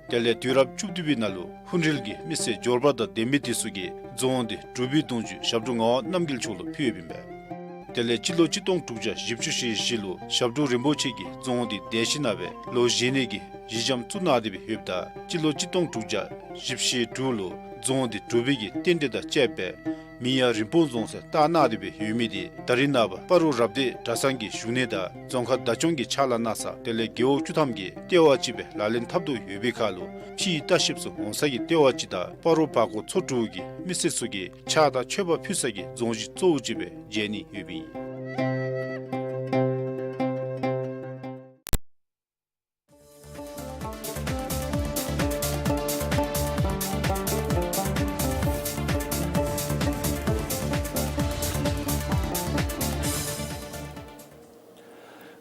དེ་ལས་དུས་རབས་བཅུ་བདུན་པའི་ནང་ལུ་ཧཱུྃ་རལ་གྱི་མི་སེར་འབྱོར་པ་དང་ལྡན་མི་དེ་ཚུ་གིས་རྫོང་འདི་འབྲུག་པའི་གདུང་བརྒྱུད་ཞབས་དྲུང་ངག་དབང་རྣམ་རྒྱལ་མཆོག་ལུ་ཕུལ་ཡོདཔ་ཨིན་པས། དེ་ལས་སྤྱི་ལོ་གཅིག་སྟོང་དྲུག་བརྒྱ་བཞི་བཅུ་ཞེ་བཞི་ལུ་ཞབས་དྲུང་རིན་པོ་ཆེ་གིས་རྫོང་འདི་བརྡལ་ཞིནམ་ལས་ལོ་བཞེས་ནི་གི་གཞི་འགྱམ་བཙུགས་གནང་སྟེ་སྦེ་ཡོདཔ་ད་སྤྱི་ལོ་གཅིག་སྟོང་དྲུག་བརྒྱ་བཞི་བཅུ་ཞེ་དྲུག་ལུ་རྫོང་འདི་འབྲུག་པའི་གི་རྟེན་འབྲེལ་དང་བཅསཔ་སྦེ་མིང་ཡང་རིན་སྤུངས་རྫོང་ཟེར་བཏགས་གནང་སྟེ་སྦེ་ཡོད་མི་འདི་ད་རིས་ནངས་པ་སྤ་རོ་རབ་སྡེ་གྲྭ་ཚང་གི་བཞུགས་གནས་དང་རྫོང་ཁག་བདག་སྐྱོང་གི་ཕྱག་ལཱ་གནང་ས་དེ་ལས་རྒེད་འོག་བཅུ་ཐམ་གྱི་ལྟེ་བ་ཅིག་སྦེ་ལག་ལེན་འཐབ་དོ་ཡོད་པའི་ཁར་ལུ་ཕྱིའི་ལྟ་བཤལཔ་ཚུ་འོང་ས་གི་ལྟེ་བ་ཅིག་དང་སྤ་རོ་བར་སྐོར་ཚོ་དྲུག་གི་མི་སེར་ཚུ་གིས་ཕྱག་དང་མཆོད་པ་ཕུལ་ས་གི་རྫོང་གཞི་གཙོ་བོ་ཅིག་སྦེ་མཇལ་ནི་ཡོདཔ་ཨིན།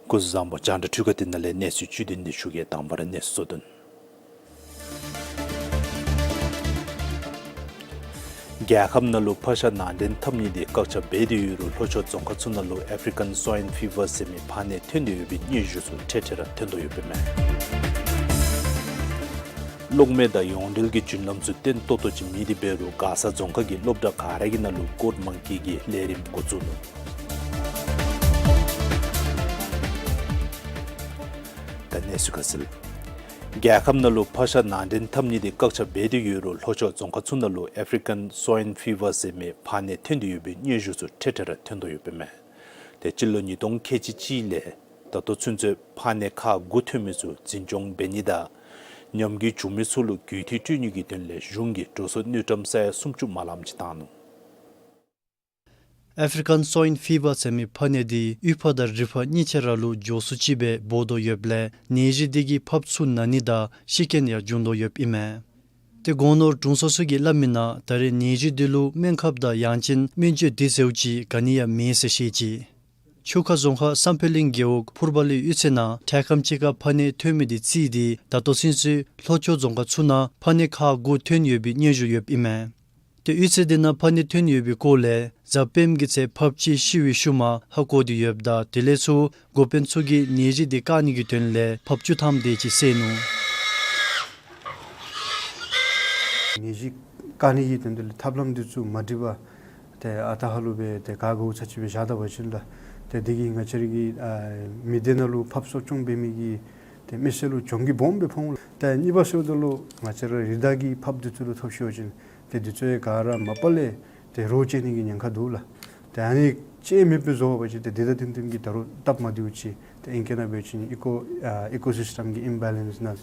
སྐུ་གཟུགས་བཟང་པོ། རྒྱང་བསྒྲགས་འཕྲུལ་ཁང་འདི་ནང་ལས་གནས་ཚུལ་བཅུད་བསྡུས་འདི་ཞུ་གེ། དང་པ་ར་གནས་ཚུལ་གཙོ་དོན། རྒྱལ་ཁབ་ནང་ལུ་ཕག་ཤ་ནང་འདྲེན་འཐབ་ནི་འདི་བཀག་ཆ་འབད་དེ་ཡོད་རུང་ལྷོ་ཕྱོགས་རྫོང་ཁག་ཚུ་ནང་ལུ་ཨེཕ་རི་ཀཱན་སྭའིན་ཕི་བར་ཟེར་མི་ཕག་ནད་ཐོན་ཏེ་ཡོད་པའི་སྙན་ཞུ་ཚུ་ཐེངས་ཐེངས་ར་ཐོན་དོ་ཡོདཔ་ཨིན་མས། གློག་མེ་དང་ཡོངས་འབྲེལ་གྱི་རྒྱུན་ལམ་ཚུ་བརྟན་ཏོག་ཏོ་ཅིག་མེད་དེ་འབད་རུང་མགར་ས་རྫོང་ཁག་གི་སློབ་གྲྭ་ག་ར་གི་ནང་ལུ་ཀོཌ་མང་ཀི་གི་ལས་རིམ་འགོ་བཙུགས་ནུག། ད་གནས་ཚུལ་ཁ་གསལ། རྒྱལ་ཁབ་ནང་ལུ་ཕག་ཤ་ནང་འདྲེན་འཐབ་ནི་དེ་བཀག་ཆ་འབད་དེ་ཡོད་རུང་ལྷོ་ཕྱོགས་རྫོང་ཁག་ཚུ་ནང་ལུ་ཨེཕ་རི་ཀཱན་སོའིན་ཕི་བར་ཟེར་མི་ཕག་ནད་ཐོན་ཏེ་ཡོད་པའི་སྙན་ཞུ་ཚུ་ཐེངས་ཐེངས་ར་ཐོན་དོ་ཡོདཔ་ཨིན་མས། ཏེ་སྤྱི་ལོ་ཉིས་སྟོང་ཁལ་གཅིག་གཅིག་ལས་ད་ལྟོ་ཚུན་ཚོད་ཕག་ནད་ཁག་དགུ་ཐོན་མི་ཚུ་འཛིན་སྐྱོང་འབད་ནི་དང་ཉམས་རྒུད་བྱུང་མི་ཚུ་ལུ་རྒུད་འཐུས་སྤྲོད་ནི་གི་དོན་ལས་གཞུང་གིས་འགྲོ་སོང་དངུལ་ཀྲམ་ས་ཡ་སུམ་ཅུ་དེ་ཅིག་བཏང་ནུག། ཨེཕ་རི་ཀཱན་སོའིན་ཕི་བར་ཟེར་མི་ཕག་ནད་འདི་དབུས་ཕག་དང་རི་ཕག་གཉིས་ཆ་ར་ལུ་མགྱོགས་སུ་ཅིག་སྦེ་འབོ་དོ་ཡོདཔ་ལས་ནད་གཞི་འདི་གིས་ཕགཔ་ཚུ་ན་ནི་དང་ཤི་རྐྱེན་ཡང་འབྱུང་དོ་ཡོདཔ་ཨིན་མས། ཏེ་སྒོ་ནོར་དྲུང་འཚོ་ཚུ་གིས་སླབ་མི་ནང་ད་རེས་ནད་གཞི་འདི་ལུ་སྨན་ཁབ་དང་ཡང་ཅིན་སྨན་བཅོས་དེ་ཟེརཝ་ཅིག་ག་ནི་ཡང་མེད་ཟེར་བཤད་ཅི། ཆུ་ཁ་རྫོང་ཁག་བསམ་འཕེལ་གླིང་རྒེད་འོག་ཕུར་པ་གླིང་གཡུས་ཚན་ནང་འཕྲལ་ཁམས་ཅིག་ཁར་ཕག་ནད་ཐོན་མི་དེ་རྩིས་ཏེ་ད་ལྟོ་ཚུན་ཚོད་ལྷོ་ཕྱོགས་རྫོང་ཁག་ཚུ་ནང་ཕག་ནད་ཁག་དགུ་ཐོན་ཡོད་པའི་སྙན་ཞུ་ཡོདཔ་ཨིན་མས། ཏེ་གཡུས་ཚན་དེ་ནང་ཕག་ནད་ཐོན་ཡོད་པའི་སྐོར་ལས་གཟའ་སྤེནམ་གི་ཚེ་ཕགཔ་གཅིག་ཤི་བའི་ཤུལ་མ་ཧ་གོ་སྟེ་ཡོདཔ་ད་དེ་ལས་ཚུར་འགོ་དཔོན་ཚུ་གིས་ནད་གཞི་དེ་བཀག་ནི་གི་དོན་ལས་ཕགཔ་བཅུ་ཐམ་དེ་ཅིག་བསད་ནུག། ནད་གཞི་བཀག་ནི་གི་དོན་དུ་ལས་ཐབས་ལམ་དེ་ཚུ་མ་འགྲིག་པར་ཏེ་ཨ་རྟག་ཧ་ལུགས་སྦེ་ཏེ་ག་དགོ་ཚར་ཅིག་སྦེ་བཞག་ད་པ་ཅིན་ལགས། ཏེ་དེ་གིས་ང་བཅས་ར་གི་ཨ་མི་སྡེ་ནང་ལུ་ཕགཔ་གསོ་སྐྱོང་འབད་མི་གི་ཏེ་མི་སེར་ལུ་གྱོང་གུད་སྦོམ་སྦེ་ཕོག་འོང་ལགས། ཏེ་གཉིས་པ་ཟེརཝ་ད་ལུ་ང་བཅས་ར་རི་དྭགས་ཀྱི་ཕགཔ་དེ་ཚུ་ལུ་ཐོབ་ཤོར་བ་ཅིན་ཏེ་དེ་ཚུ་ཡང་ག་ར་མ་པ་ལས་ཏེ་རོ་བཅད་ནི་གི་ཉེན་ཁ་འདུག་ལགས། ཏེ་ཨ་ནི་བཅད་མེདཔ་སྦེ་བཟོ་བ་ཅིན་ཏེ་དེ་དང་བསྟུན་བསྟུན་གྱི་ད་རུང་སྟབས་མ་བདེཝ་ཅིག་ཏེ་ཨིང་སྐད་ནང་འབད་བ་ཅིན་ཨི་ཀོ་ཨ་ཨི་ཀོ་སིསི་ཊམ་གྱི་ཨིམ་བེ་ལེནསི་ནང་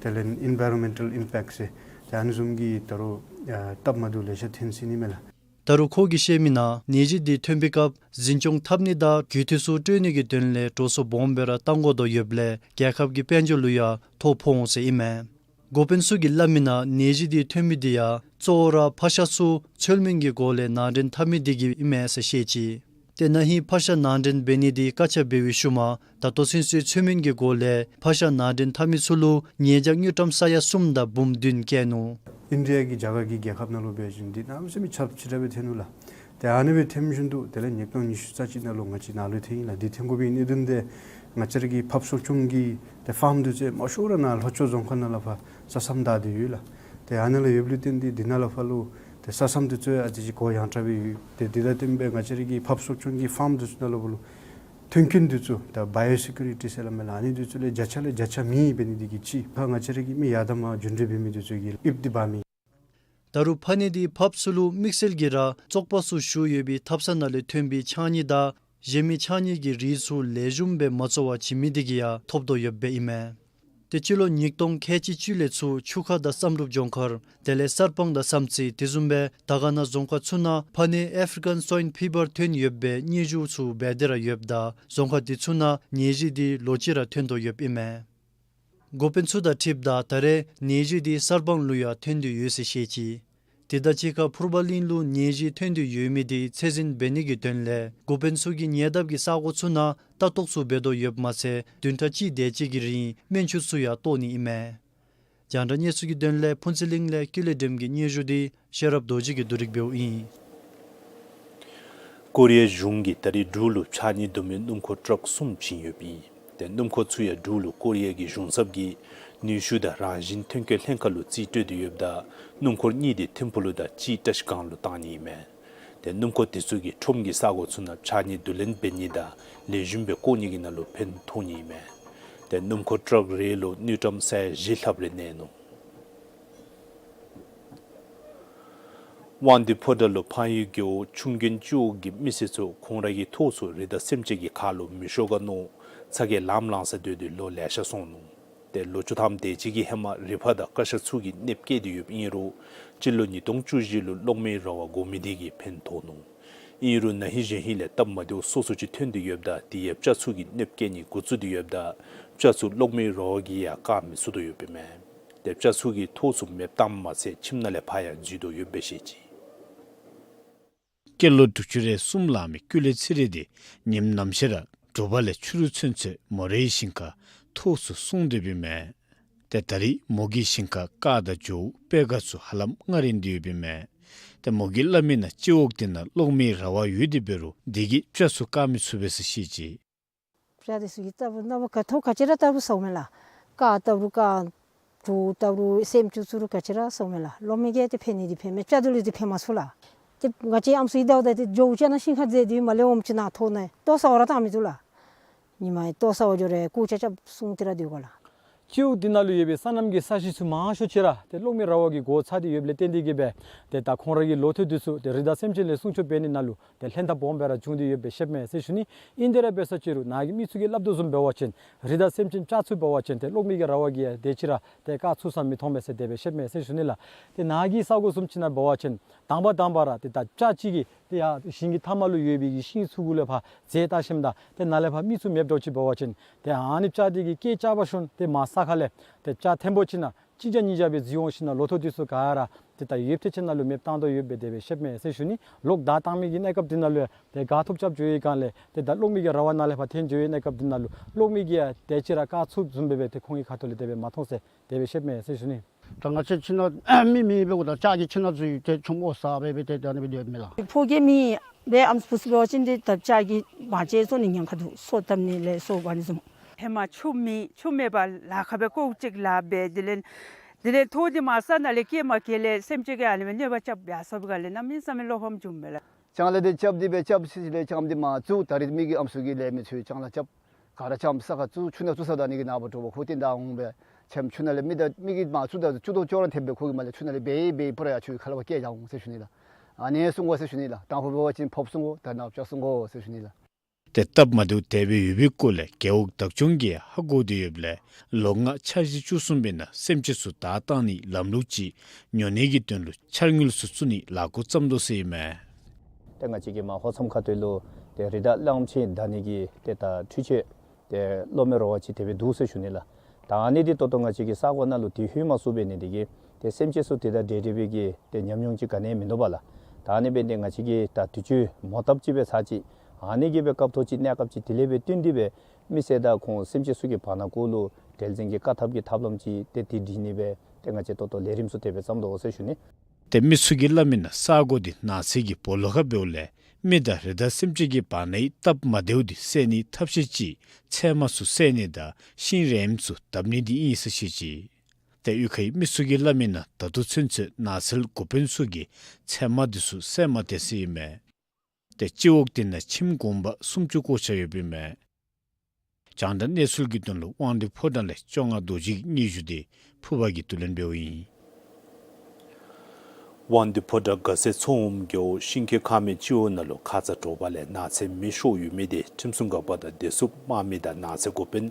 དེ་ལས་ཨིན་བའི་རོན་མེན་ཊལ་ཨིམ་པེཀཊ་ཟེར་ཏེ་ཨ་ནི་བཟུམ་གྱི་ད་རུང་ཨ་སྟབས་མ་བདེཝ་ལེ་ཤ་ཐོན་སྲིད་ནི་མས་ལགས། ད་རུང་ཁོ་གིས་བཤད་མི་ནང་ནད་གཞི་འདི་ཐོན་པའི་སྐབས་འཛིན་སྐྱོང་འཐབ་ནི་དང་རྒུད་འཐུས་ཚུ་སྤྲོད་ནི་གི་དོན་ལས་འགྲོ་སོང་སྦོམ་སྦེ་ར་བཏང་དགོ་དོ་ཡོདཔ་ལས་རྒྱལ་ཁབ་ཀྱི་དཔལ་འབྱོར་ལུ་ཡང་ཐོ་ཕོག་འོང་ཟེར་ཨིན་མས། འགོ་དཔོན་ཚུ་གིས་སླབ་མི་ནང་ནད་གཞི་འདི་ཐོན་མི་འདི་ཡང་གཙོ་བོ་ར་ཕག་ཤ་ཚུ་ཚོད་སྨན་གྱི་སྒོ་ལས་ནང་འདྲེན་འཐབ་མི་འདི་གིས་ཨིན་མས་ཟེར་བཤད་ཅི། ཏེ་ན་ཧིང་ཕག་ཤ་ནང་འདྲེན་འབད་ནི་འདི་བཀག་ཆ་འབད་བའི་ཤུལ་མ་ད་ལྟོ་ཚུན་ཚོད་ཚོད་སྨན་གྱི་སྒོ་ལས་ཕག་ཤ་ནང་འདྲེན་འཐབ་མི་ཚུ་ལུ་ཉེས་བྱ་དངུལ་ཀྲམ་ས་ཡ་གསུམ་དང་འབུམ་བདུན་བཀལ་ནུག། ཨིན་ཌི་ཡ་གི་རྒྱ་གར་གྱི་རྒྱལ་ཁབ་ནང་ལུ་འབད་བ་ཅིན་འདི་གནམ་མེད་ས་མེད་ཁྱབ་ཆེ་དྲགས་སྦེ་ཐོན་ནུག་ལགས། ཏེ་ཨ་ནི་སྦེ་ཐོན་བཞིན་དུ་དེ་ལས་ཉིས་སྟོང་ཉི་ཤུ་རྩ་གཅིག་ནང་ལུ་ང་བཅས་ནཱ་ལུ་ཐོན་ཡི་ལགས། འདི་ཐོན་དགོ་པའི་གནད་དོན་དེ་ང་བཅས་ར་གི་ཕགཔ་གསོ་སྐྱོང་གི་ཏེ་ཕཱམ་དེ་ཚུ་མང་ཤོས་ར་ནཱ་ལྷོ་ཕྱོགས་རྫོང་ཁག་ནང་ལས་ཕར་ས་མཚམས་བདའ་སྟེ་ཡོད་ལགས། ཏེ་ཨ་ནི་ལུ་ཡོདཔ་ལུ་བརྟེན་ཏེ་འདི་ནང་ལས་ཕར་ལུ་ཏེ་ས་མཚམས་དེ་ཚུ་ཨ་ཙི་ཅིག་གོ་ཡངས་དྲགས་སྦེ་ཡོད། ཏེ་འདི་དང་བསྟུན་སྦེ་ང་བཅས་ར་གི་ཕགཔ་གསོ་སྐྱོང་གི་ཕཱམ་དེ་ཚུ་ནང་ལུ་ཕར་ལུ་ཐོན་སྐྱེད་དེ་ཚུ་ད་བའི་ཡོ་སི་ཀུ་རི་ཊི་ཟེར་སླབ་མས་ལགས། ཨ་ནི་དེ་ཚུ་ལས་བརྒྱ་ཆ་ལས་བརྒྱ་ཆ་མེད་འབད་ནི་དེ་གིས་ཅིག་ཕར་ང་བཅས་ར་གི་མི་ཡར་དང་མར་རྒྱུན་འགྲུལ་འབད་མི་དེ་ཚུ་གི་ཨིབ་དེ་འབག་མི། ད་རུང་ཕག་ནད་འདི་ཕགཔ་ཚུ་ལུ་དམིགས་བསལ་གྱིས་ར་བཙོག་པ་ཚུ་བཞུགས་ཡོད་པའི་ཐབ་ཚང་ནང་ལས་ཐོན་པའི་ཕྱགས་སྙིགས་དང་གཞན་མི་ཕྱགས་སྙིགས་ཀྱི་རིགས་ཚུ་ལེགས་ཤོམ་སྦེ་མ་བཙོ་བར་བྱིན་མི་དེ་གིས་ཡང་ཐོབ་དོ་ཡོདཔ་ཨིན་མས། ཏེ་སྤྱི་ལོ་ཉིས་སྟོང་ཁལ་གཅིག་གཅིག་ལས་ཚུར་ཆུ་ཁ་དང་བསམ་གྲུབ་ལྗོངས་མཁར་དེ་ལས་གསར་སྤང་དང་བསམ་རྩེ་དེ་བཟུམ་སྦེ་དར་དཀར་ན་རྫོང་ཁག་ཚུ་ནང་ཕག་ནད་ཨེཕ་རི་ཀཱན་སོའིན་ཕི་བར་ཐོན་ཡོད་པའི་སྙན་ཞུ་ཚུ་འབད་དེ་ར་ཡོདཔ་ད་རྫོང་ཁག་དེ་ཚུ་ནང་ནད་གཞི་འདི་ལོ་གཅིག་ར་ཐོན་དོ་ཡོདཔ་ཨིན་མས། འགོ་དཔོན་ཚུ་དང་འཁྲིལཝ་ད་ད་རེས་ནད་གཞི་འདི་གསར་སྤང་ལུ་ཡང་ཐོན་ཏེ་ཡོད་ཟེར་བཤད་ཅི། དེ་དང་གཅིག་ཁར་ཕུར་པ་གླིང་ལུ་ནད་གཞི་ཐོན་ཏེ་ཡོད་མི་དེ་ཚད་འཛིན་འབད་ནི་གི་དོན་ལས་འགོ་དཔོན་ཚུ་གིས་ཉེ་འདབས་ཀྱི་ས་གོ་ཚུ་ནང་ལྟ་རྟོག་ཚུ་འབད་དོ་ཡོདཔ་མ་ཚད་བདུན་ཕྲག་གཅིག་དེ་ཅིག་གི་རིང་སྨན་ཆུ་ཚུ་ཡང་གཏོར་ནི་ཨིན་མས། རྒྱང་བསྒྲགས་གནས་ཚུལ་གྱི་དོན་ལས་ཕུན་ཚོགས་གླིང་ལས་ཀུན་ལེགས་སྒྲོལམ་གྱི་སྙན་ཞུ་དེ་ཤེས་རབ་རྡོ་རྗེ་གིས་བསྡུ་སྒྲིག་འབདཝ་ཨིན། ཀོ་རི་ཡ་གཞུང་གིས་ད་རིས་འབྲུག་ལུ་ཕྱགས་སྙིགས་བསྡུ་མི་སྣུམ་འཁོར་ཊཱག་གསུམ་བྱིན་ཡོདཔ་ཨིན། ཏེ་སྣུམ་འཁོར་ཚུ་ཡང་འབྲུག་ལུ་ཀོ་རི་ཡ་གི་གཞུང་ཚབ་ཀྱིས་ནུས་ཤུགས་དང་རང་བཞིན་ཐོན་སྐྱེད་ལྷན་ཁག་ལུ་རྩིས་སྤྲོད་དེ་ཡོདཔ་ད་སྣུམ་འཁོར་གཉིས་དེ་ཐིམ་ཕུག་ལུ་དང་གཅིག་བཀྲ་ཤིས་སྒང་ལུ་བཏང་ནི་ཨིན་མས། ཏེ་སྣུམ་འཁོར་དེ་ཚུ་གིས་ཁྲོམ་གྱི་ས་གོ་ཚུ་ནང་ཕྱགས་སྙིགས་བསྡུ་ལེན་འབད་ནི་དང་ལེགས་ཤོམ་སྦེ་བཀོ་ནི་གི་ནང་ལུ་ཕན་ཐོགས་ནི་ཨིན་མས། ཏེ་སྣུམ་འཁོར་ཊཱག་རེ་ལུ་དངུལ་ཀྲམ་ས་ཡ་བཞི་ལྷགཔ་རེ་གནས་ནུག། དབང་འདུས་ཕོ་བྲང་ལུ་འཕགས་ཡུལ་རྒེད་འོག་ཆུང་རྒན་སྤྱི་འོག་གི་མི་སེར་ཚུ་ཁོང་ར་གི་ཐོག་ཚུ་རི་དྭགས་སེམས་ཅན་གྱི་ཁ་ལུ་མི་ཤོར་ག་མནོ་ཚ་གྱང་ལངམ་ལངས་ས་སྡོད་དེ་ལོ་ལེ་ཤ་སོང་ནུག། ཏེ་ལོ་བཅུ་ཐམ་དེ་ཅིག་གི་ཧེ་མ་རི་ཕག་དང་ཀ་ཤ་ཚུ་གིས་གནོདཔ་བཀལ་ཏེ་ཡོདཔ་ཨིན་རུང་སྤྱི་ལོ་ཉིས་སྟོང་བཅུ་བཞི་ལུ་གློག་མེའི་ར་བ་དགོ་མི་དེ་གིས་ཕན་ཐོགས་ནུག། ཨིན་རུང་ན་ཧིང་གཞེས་ཧིང་ལས་སྟབས་མ་བདེཝ་སོ་སོ་ཅིག་ཐོན་ཏེ་ཡོདཔ་ད་དེ་ཡང་སྤྱ་ཚུ་གིས་གནོདཔ་བཀལ་ནི་འགོ་བཙུགས་ཏེ་ཡོདཔ་ད་སྤྱ་ཚུ་གློག་མེའི་ར་བ་གིས་ཡང་བཀག་མི་ཚུགས་དོ་ཡོདཔ་ཨིན་མས། ཏེ་སྤྱ་ཚུ་གིས་ཐོག་ཚུ་མེདཔ་བཏངམ་མ་ཚད་ཁྱིམ་ནང་ལས་ཕར་ཡང་འཛུལ་དོ་ཡོདཔ་སྦེ་བཤད་ཅི། སྐྱེས་ལོ་དྲུག་ཅུ་རེ་གསུམ་ལང་མི་ཀུན་ལེགས་ཚེ་རིང་དེ་ཉིནམ་ནམ་ཞག་ར་དྲོ་པ་ལས་ཕྱི་རུ་ཚུན་ཚོད་མོ་རའི་ཞིང་ཁར་ཐོག་ཚུ་སྲུང་སྡོདཔ་ཨིན་མས། ཏེ་ད་རིས་མོ་གི་ཞིང་ཁར་སྐག་དང་ཇོ་བོ་པད་དཀར་ཚུ་ཧ་ལམ་མངའ་རིས་ཏེ་ཡོདཔ་ཨིན་མས། ཏེ་མོ་གིས་སླབ་མི་ནང་སྤྱི་འོག་དེ་ནང་གློག་མེའི་ར་བ་ཡོད་དེ་འབད་རུང་དེ་གིས་སྤྱ་ཚུ་བཀག་མི་ཚུགས་པས་ཟེར་བཤད་ཅི། སྤྱ་དེ་ཚུ་གིས་ལྟ་བུ་ན་བུ་ག་ཐོག་ག་ཅི་ར་ལྟ་བུ་ཟཝ་མས་ལགས། སྐག་ལྟ་བུ་སྐག་ཇོ་བོ་ལྟ་བུ་སེམས་ཅན་ཚུ་རུང་ག་ཅི་ར་ཟཝ་མས་ལགས། གློག་མེ་གིས་ཏེ་ཕན་ནི་འདི་ཕན་མས། སྤྱ་དེ་ལུ་འདི་ཕན་མ་ཚུགས་ལགས། ཏེ་ང་བཅས་ཨམ་སྲུ་གི་ཟླཝ་ད་ཏེ་ཇོ་བོ་ཅིག་ནང་ཞིང་ཁར་འཛེགས་ཏེ་མར་ལས་འོངམ་ཅིག་ནང་ཐོག་ནང་ལྟོ་ཟ་བར་ར་བཏང་མི་བཏུབ་ལགས། ཉིནམ་ལྟོ་ཟ་བར་འགྱོ་རུང་སྐུ་ཆ་ཆ་སྲུང་སྟེ་ར་སྡོད་དགོ་ལགས། སྤྱི་འོག་འདི་ནང་ལུ་ཡོད་པའི་སོ་ནམ་གྱི་ས་གཞི་ཚུ་མང་ཤོས་ཅིག་ར་ཏེ་གློག་མེའི་ར་བ་གིས་སྒོ་ཚར་ཏེ་ཡོདཔ་ལས་བརྟེན་ཏེ་གིས་སྦེ་ཏེ་ད་ཁོང་ར་གི་ལོ་ཐོག་འདི་ཚུ་ཏེ་རི་དྭགས་སེམས་ཅན་ལས་སྲུང་སྐྱོབ་འབད་ནི་ནང་ལུ་ཏེ་ལྷན་ཐབས་སྦོམ་སྦེ་ར་བྱུང་སྟེ་ཡོདཔ་སྦེ་ཤེས་མས་ཟེར་ཞུ་ནི། ཨིན་དེ་ར་འབད་ས་ཅིག་རུང་ནཱ་གི་མི་ཚུ་གིས་སླབ་དོ་བཟུམ་འབད་བ་ཅིན་རི་དྭགས་སེམས་ཅན་བཅའ་ཚུ་འབད་བ་ཅིན་ཏེ་གློག་མེ་གི་ར་བ་གིས་ཡང་དེ་ཅིག་ར་ཏེ་བཀག་ཚུགས་ས་མི་མཐོང་མས་ཟེར་དེ་སྦེ་ཤེས་མས་ཟེར་ཞུ་ནི་ལགས། ཏེ་ནཱ་གི་ས་གོ་བཟུམ་ཅིག་ནང་འབད་བ་ཅིན་དང་པ་དང་པ་ར་ཏེ་ད་བྱག་ཅིག་གི་ཏེ་ཡར་ཞིང་གི་མཐའ་མ་ལུ་ཡོད་པའི་གི་ཤིང་ཚུ་གུ་ལས་ཕར་འཛེགས་བལྟ་ཞིནམ་ད་ཏེ་ནཱ་ལས་ཕར་མི་ཚུ་མེདཔ་འདྲཝ་ཅིག་འབད་བ་ཅིན་ཏེ་ཨ་ནི་བྱག་འདི་གི་སྐད་རྐྱབ་པ་ཤུལ་ཏེ་མར་ས་ཁ་ལས་ཏེ་བྱག་ཐེམ་པོ་ཅིག་ནང་གཅིག་བརྒྱ་གཉིས་བརྒྱ་སྦེ་འཛུལ་འོང་ཞིནམ་ལོ་ཐོག་འདི་ཚུ་ག་ར་ཏེ་ད་ཡོདཔ་ཐེབས་ཅིག་ནང་ལུ་མེདཔ་བཏང་དོ་ཡོདཔ་སྦེ་དེ་སྦེ་ཤེས་མས་ཟེར་ཞུ་ནི། གློག་བརྡབ་བཏང་མི་གི་གནས་སྐབས་འདི་ནང་ལུ་ཡང་ཏེ་ག་ཐོབ་རྐྱབ་འགྱོ་བའི་སྒང་ལས་ཏེ་ད་གློག་མེ་གི་ར་བ་ནང་ལས་ཕར་འཐོན་འགྱོ་བའི་གནས་སྐབས་འདི་ནང་ལུ་གློག་མེ་གིས་ཡང་དེ་ཅིག་ར་བཀག་ཚུགསཔ་བཟུམ་སྦེ་སྦེ་ཏེ་ཁོང་གི་ཁ་ཐུག་ལས་དེ་སྦེ་མ་མཐོང་ཟེར་དེ་སྦེ་ཤེས་མས་ཟེར་ཞུ་ནི། ད་ང་བཅས་ཁྱིམ་ནང་མི་མེད་པའི་གུ་ད་བྱག་གི་ཁྱིམ་ནང་འཛུལ་ཏེ་ཆུམ་ཨོ་ས་སྦེ་སྦེ་ཏེ་ད་ཨ་ནི་སྦེ་སྡོད་མས་ལགས། ཕོ་སྐྱེས་མི་སྦེ་ཨམ་སྲུ་འབད་བ་ཅིན་ཏེ་ད་བྱག་གི་བང་ཅ་བཙོང་ནི་ཉེན་ཁ་འདུག། སོ་བཏབ་ནི་ལས་སོ་བ་ནི་བཟུམ། ཧེ་མ་ཆུ་མེད་ཆུ་མེད་པར་ལ་ཁ་སྦེ་ཀོ་ཅིག་ལ་སྦེ་དེ་ལས་དེ་ལས་ཐོག་འདི་མར་ས་ནང་ལས་སྐྱེལ་མ་སྐྱེལ་ལས་སེམས་ཅན་གྱིས་ཨ་ནི་སྦེ་གནོད་པ་རྐྱབ་ཡར་སོངམ་ག་ལས་གནམ་མེད་ས་མེད་བློ་ཕམ་བྱུངམ་མས་ལགས། ཅང་ལ་དེ་རྐྱབ་སྟེ་སྦེ་རྐྱབ་ཤི་ཤི་ལས་ཅང་འདི་མ་བཙུགས། ད་རིས་མི་གི་ཨམ་སྲུ་གི་ལས་མི་ཚུ་ཅང་ལ་རྐྱབ། ག་ར་ཅང་ས་ཁར་བཙུགས། ཆུ་ནང་བཙུགས་ས་ད་ཨ་ནི་གི་ནངས་པ་དྲོ་པ་ཁོ་ཏེ་ད་འོང་སྦེ་ཆུམ་ཆུ་ནང་ལས་མི་ད་མི་གིས་མ་བཙུགས་ད་བཙུགས་དོ་ཅོག་ར་འཐདཔ་སྦེ་ཁོ་གིས་མར་ལས་ཆུ་ནང་ལས་འབད་འབད་པུ་ར་ཡར་ཆུ་ཁ་ལས་ཕར་བསྐྱལ་བཞག་འོང་ཟེར་ཞུ་ནི་ལགས། ཨ་ནི་སྲུང་དགོ་ཟེར་ཞུ་ནི་ལགས། དང་ཕུ་འབད་བ་ཅིན་ཕོརཔ་སྲུང་དགོ། ད་ནཱ་བྱག་སྲུང་དགོ་ཟེར་ཞུ་ནི་ལགས། ཏེ་སྟབས་མ་བདེཝ་དེ་སྦེ་ཡོད་པའི་སྐོར་ལས་རྒེད་འོག་བདག་སྐྱོང་གིས་ཧ་གོ་སྟེ་ཡོདཔ་ལས་ལོ་ལྔ་འཆར་གཞི་བཅུ་གསུམ་པའི་ནང་སེམས་ཅན་ཚུ་བདའ་བཏང་ནིའི་ལམ་ལུགས་ཅིག་ཉོ་ནི་གི་དོན་ལུ་འཆར་དངུལ་ཚུ་བཙུགས་ནི་ལཱ་འགོ་བརྩམ་དོ་ཟེར་ཨིན་མས། ཏེ་ང་བཅས་ཀྱིས་མར་ཧོར་མཚམས་ཁ་ཐུག་ལུ་ཏེ་རི་དྭགས་གླང་ཆེན་བདའ་ནི་གི་ཏེ་ད་འཕྲུལ་ཆས་ཏེ་གློག་མེ་ར་བ་ཅིག་དེ་སྦེ་འདུག་ཟེར་ཞུ་ནི་ལགས། ད་ཨ་ནི་འདི་ཏོག་ཏོ་ང་བཅས་ཀྱི་ས་གོ་ནང་ལུ་དེ་ལྷོད་མ་ཚུགས་པས་ནི་དེ་གིས་ཏེ་སེམས་ཅན་ཚུ་དེ་དང་འབྲེལ་འབྲེལ་བའི་གི་ཏེ་ཉམས་མྱོང་ཅིག་ག་ནི་ཡང་མིན་འདུག་པ་ལགས། ད་ཨ་ནི་འབད་ནི་དེ་ང་བཅས་ཀྱིས་ད་དུས་ཚོད་མོ་བཏབ་ཅིག་འབད་ཚར་ཅིག། ཨ་ནི་གི་སྦེ་སྐབས་ཐོག་ཅིག་གནས་སྐབས་ཅིག་དེ་ལས་སྦེ་བསྟུན་ཏེ་སྦེ་མི་སེར་དང་ཁོང་སེམས་ཅན་ཚུ་གི་བར་ན་གུ་ལུ་འབྲེལ་འཛིང་གི་བཀག་ཐབས་ཀྱི་ཐབས་ལམ་ཅིག་ཏེ་དེ་སྒྲིག་ནི་སྦེ་ཏེ་ང་བཅས་ཏོག་ཏོ་ལས་རིམ་ཚུ་དེ་སྦེ་བརྩམ་དོ་ཟེར་ཞུ་ནི། ཏེ་མི་ཚུ་གིས་སླབ་མིའི་ནང་ས་གོ་འདི་ནགས་ཚལ་གྱི་སྦོ་ལོགས་ཁར་འབདཝ་ལས་མི་དང་རི་དྭགས་སེམས་ཅན་གྱི་བར་ནའི་སྟབས་མ་བདེཝ་འདི་སེལ་ནིའི་ཐབས་ཤེས་ཅིག་ཚལ་མ་ཚུ་བསལ་ནི་དང་ཤིང་རེངམ་ཚུ་བརྡབ་ནི་འདི་ཨིན་ཟེར་བཤད་ཅི། ཏེ་གཡུས་ཁའི་མི་ཚུ་གིས་སླབ་མིའི་ནང་ད་ལྟོ་ཚུན་ཚོད་ནགས་ཚལ་འགོ་དཔོན་ཚུ་གིས་ཚལ་མ་འདི་ཚུ་བསལ་མ་སྟེར་ཟེར་ཨིན་མས། ཏེ་སྤྱི་འོག་འདི་ནང་ཁྱིམ་གུང་པ་སུམ་ཅུ་སྐོར་ཆ་ཡོདཔ་ཨིན་མས། རྒྱང་བསྒྲགས་གནས་ཚུལ་གྱི་དོན་ལུ་དབང་འདུས་ཕོ་བྲང་ལས་བཅོ་ལྔ་རྡོ་རྗེ་གི་སྙན་ཞུ་འདི་ཕུར་པ་གིས་བསྡུ་ལེན་འབདཝ་ཨིན། དབང་འདུས་ཕོ་བྲང་དགའ་སེང་མཚོ་འོམ་རྒེད་འོག་ཤིང་ཁྱི་ཁ་མེད་སྤྱི་འོག་ནང་ལུ་ཁ་ཙ་དྲོ་པ་ལས་ནགས་ཚལ་མེ་ཤོར་ཡོད་མི་འདི་ཁྲིམས་སྲུང་འགག་པ་དང་བདེ་སྲུངཔ་དམག་མི་དང་ནགས་ཚལ་འགོ་དཔོན་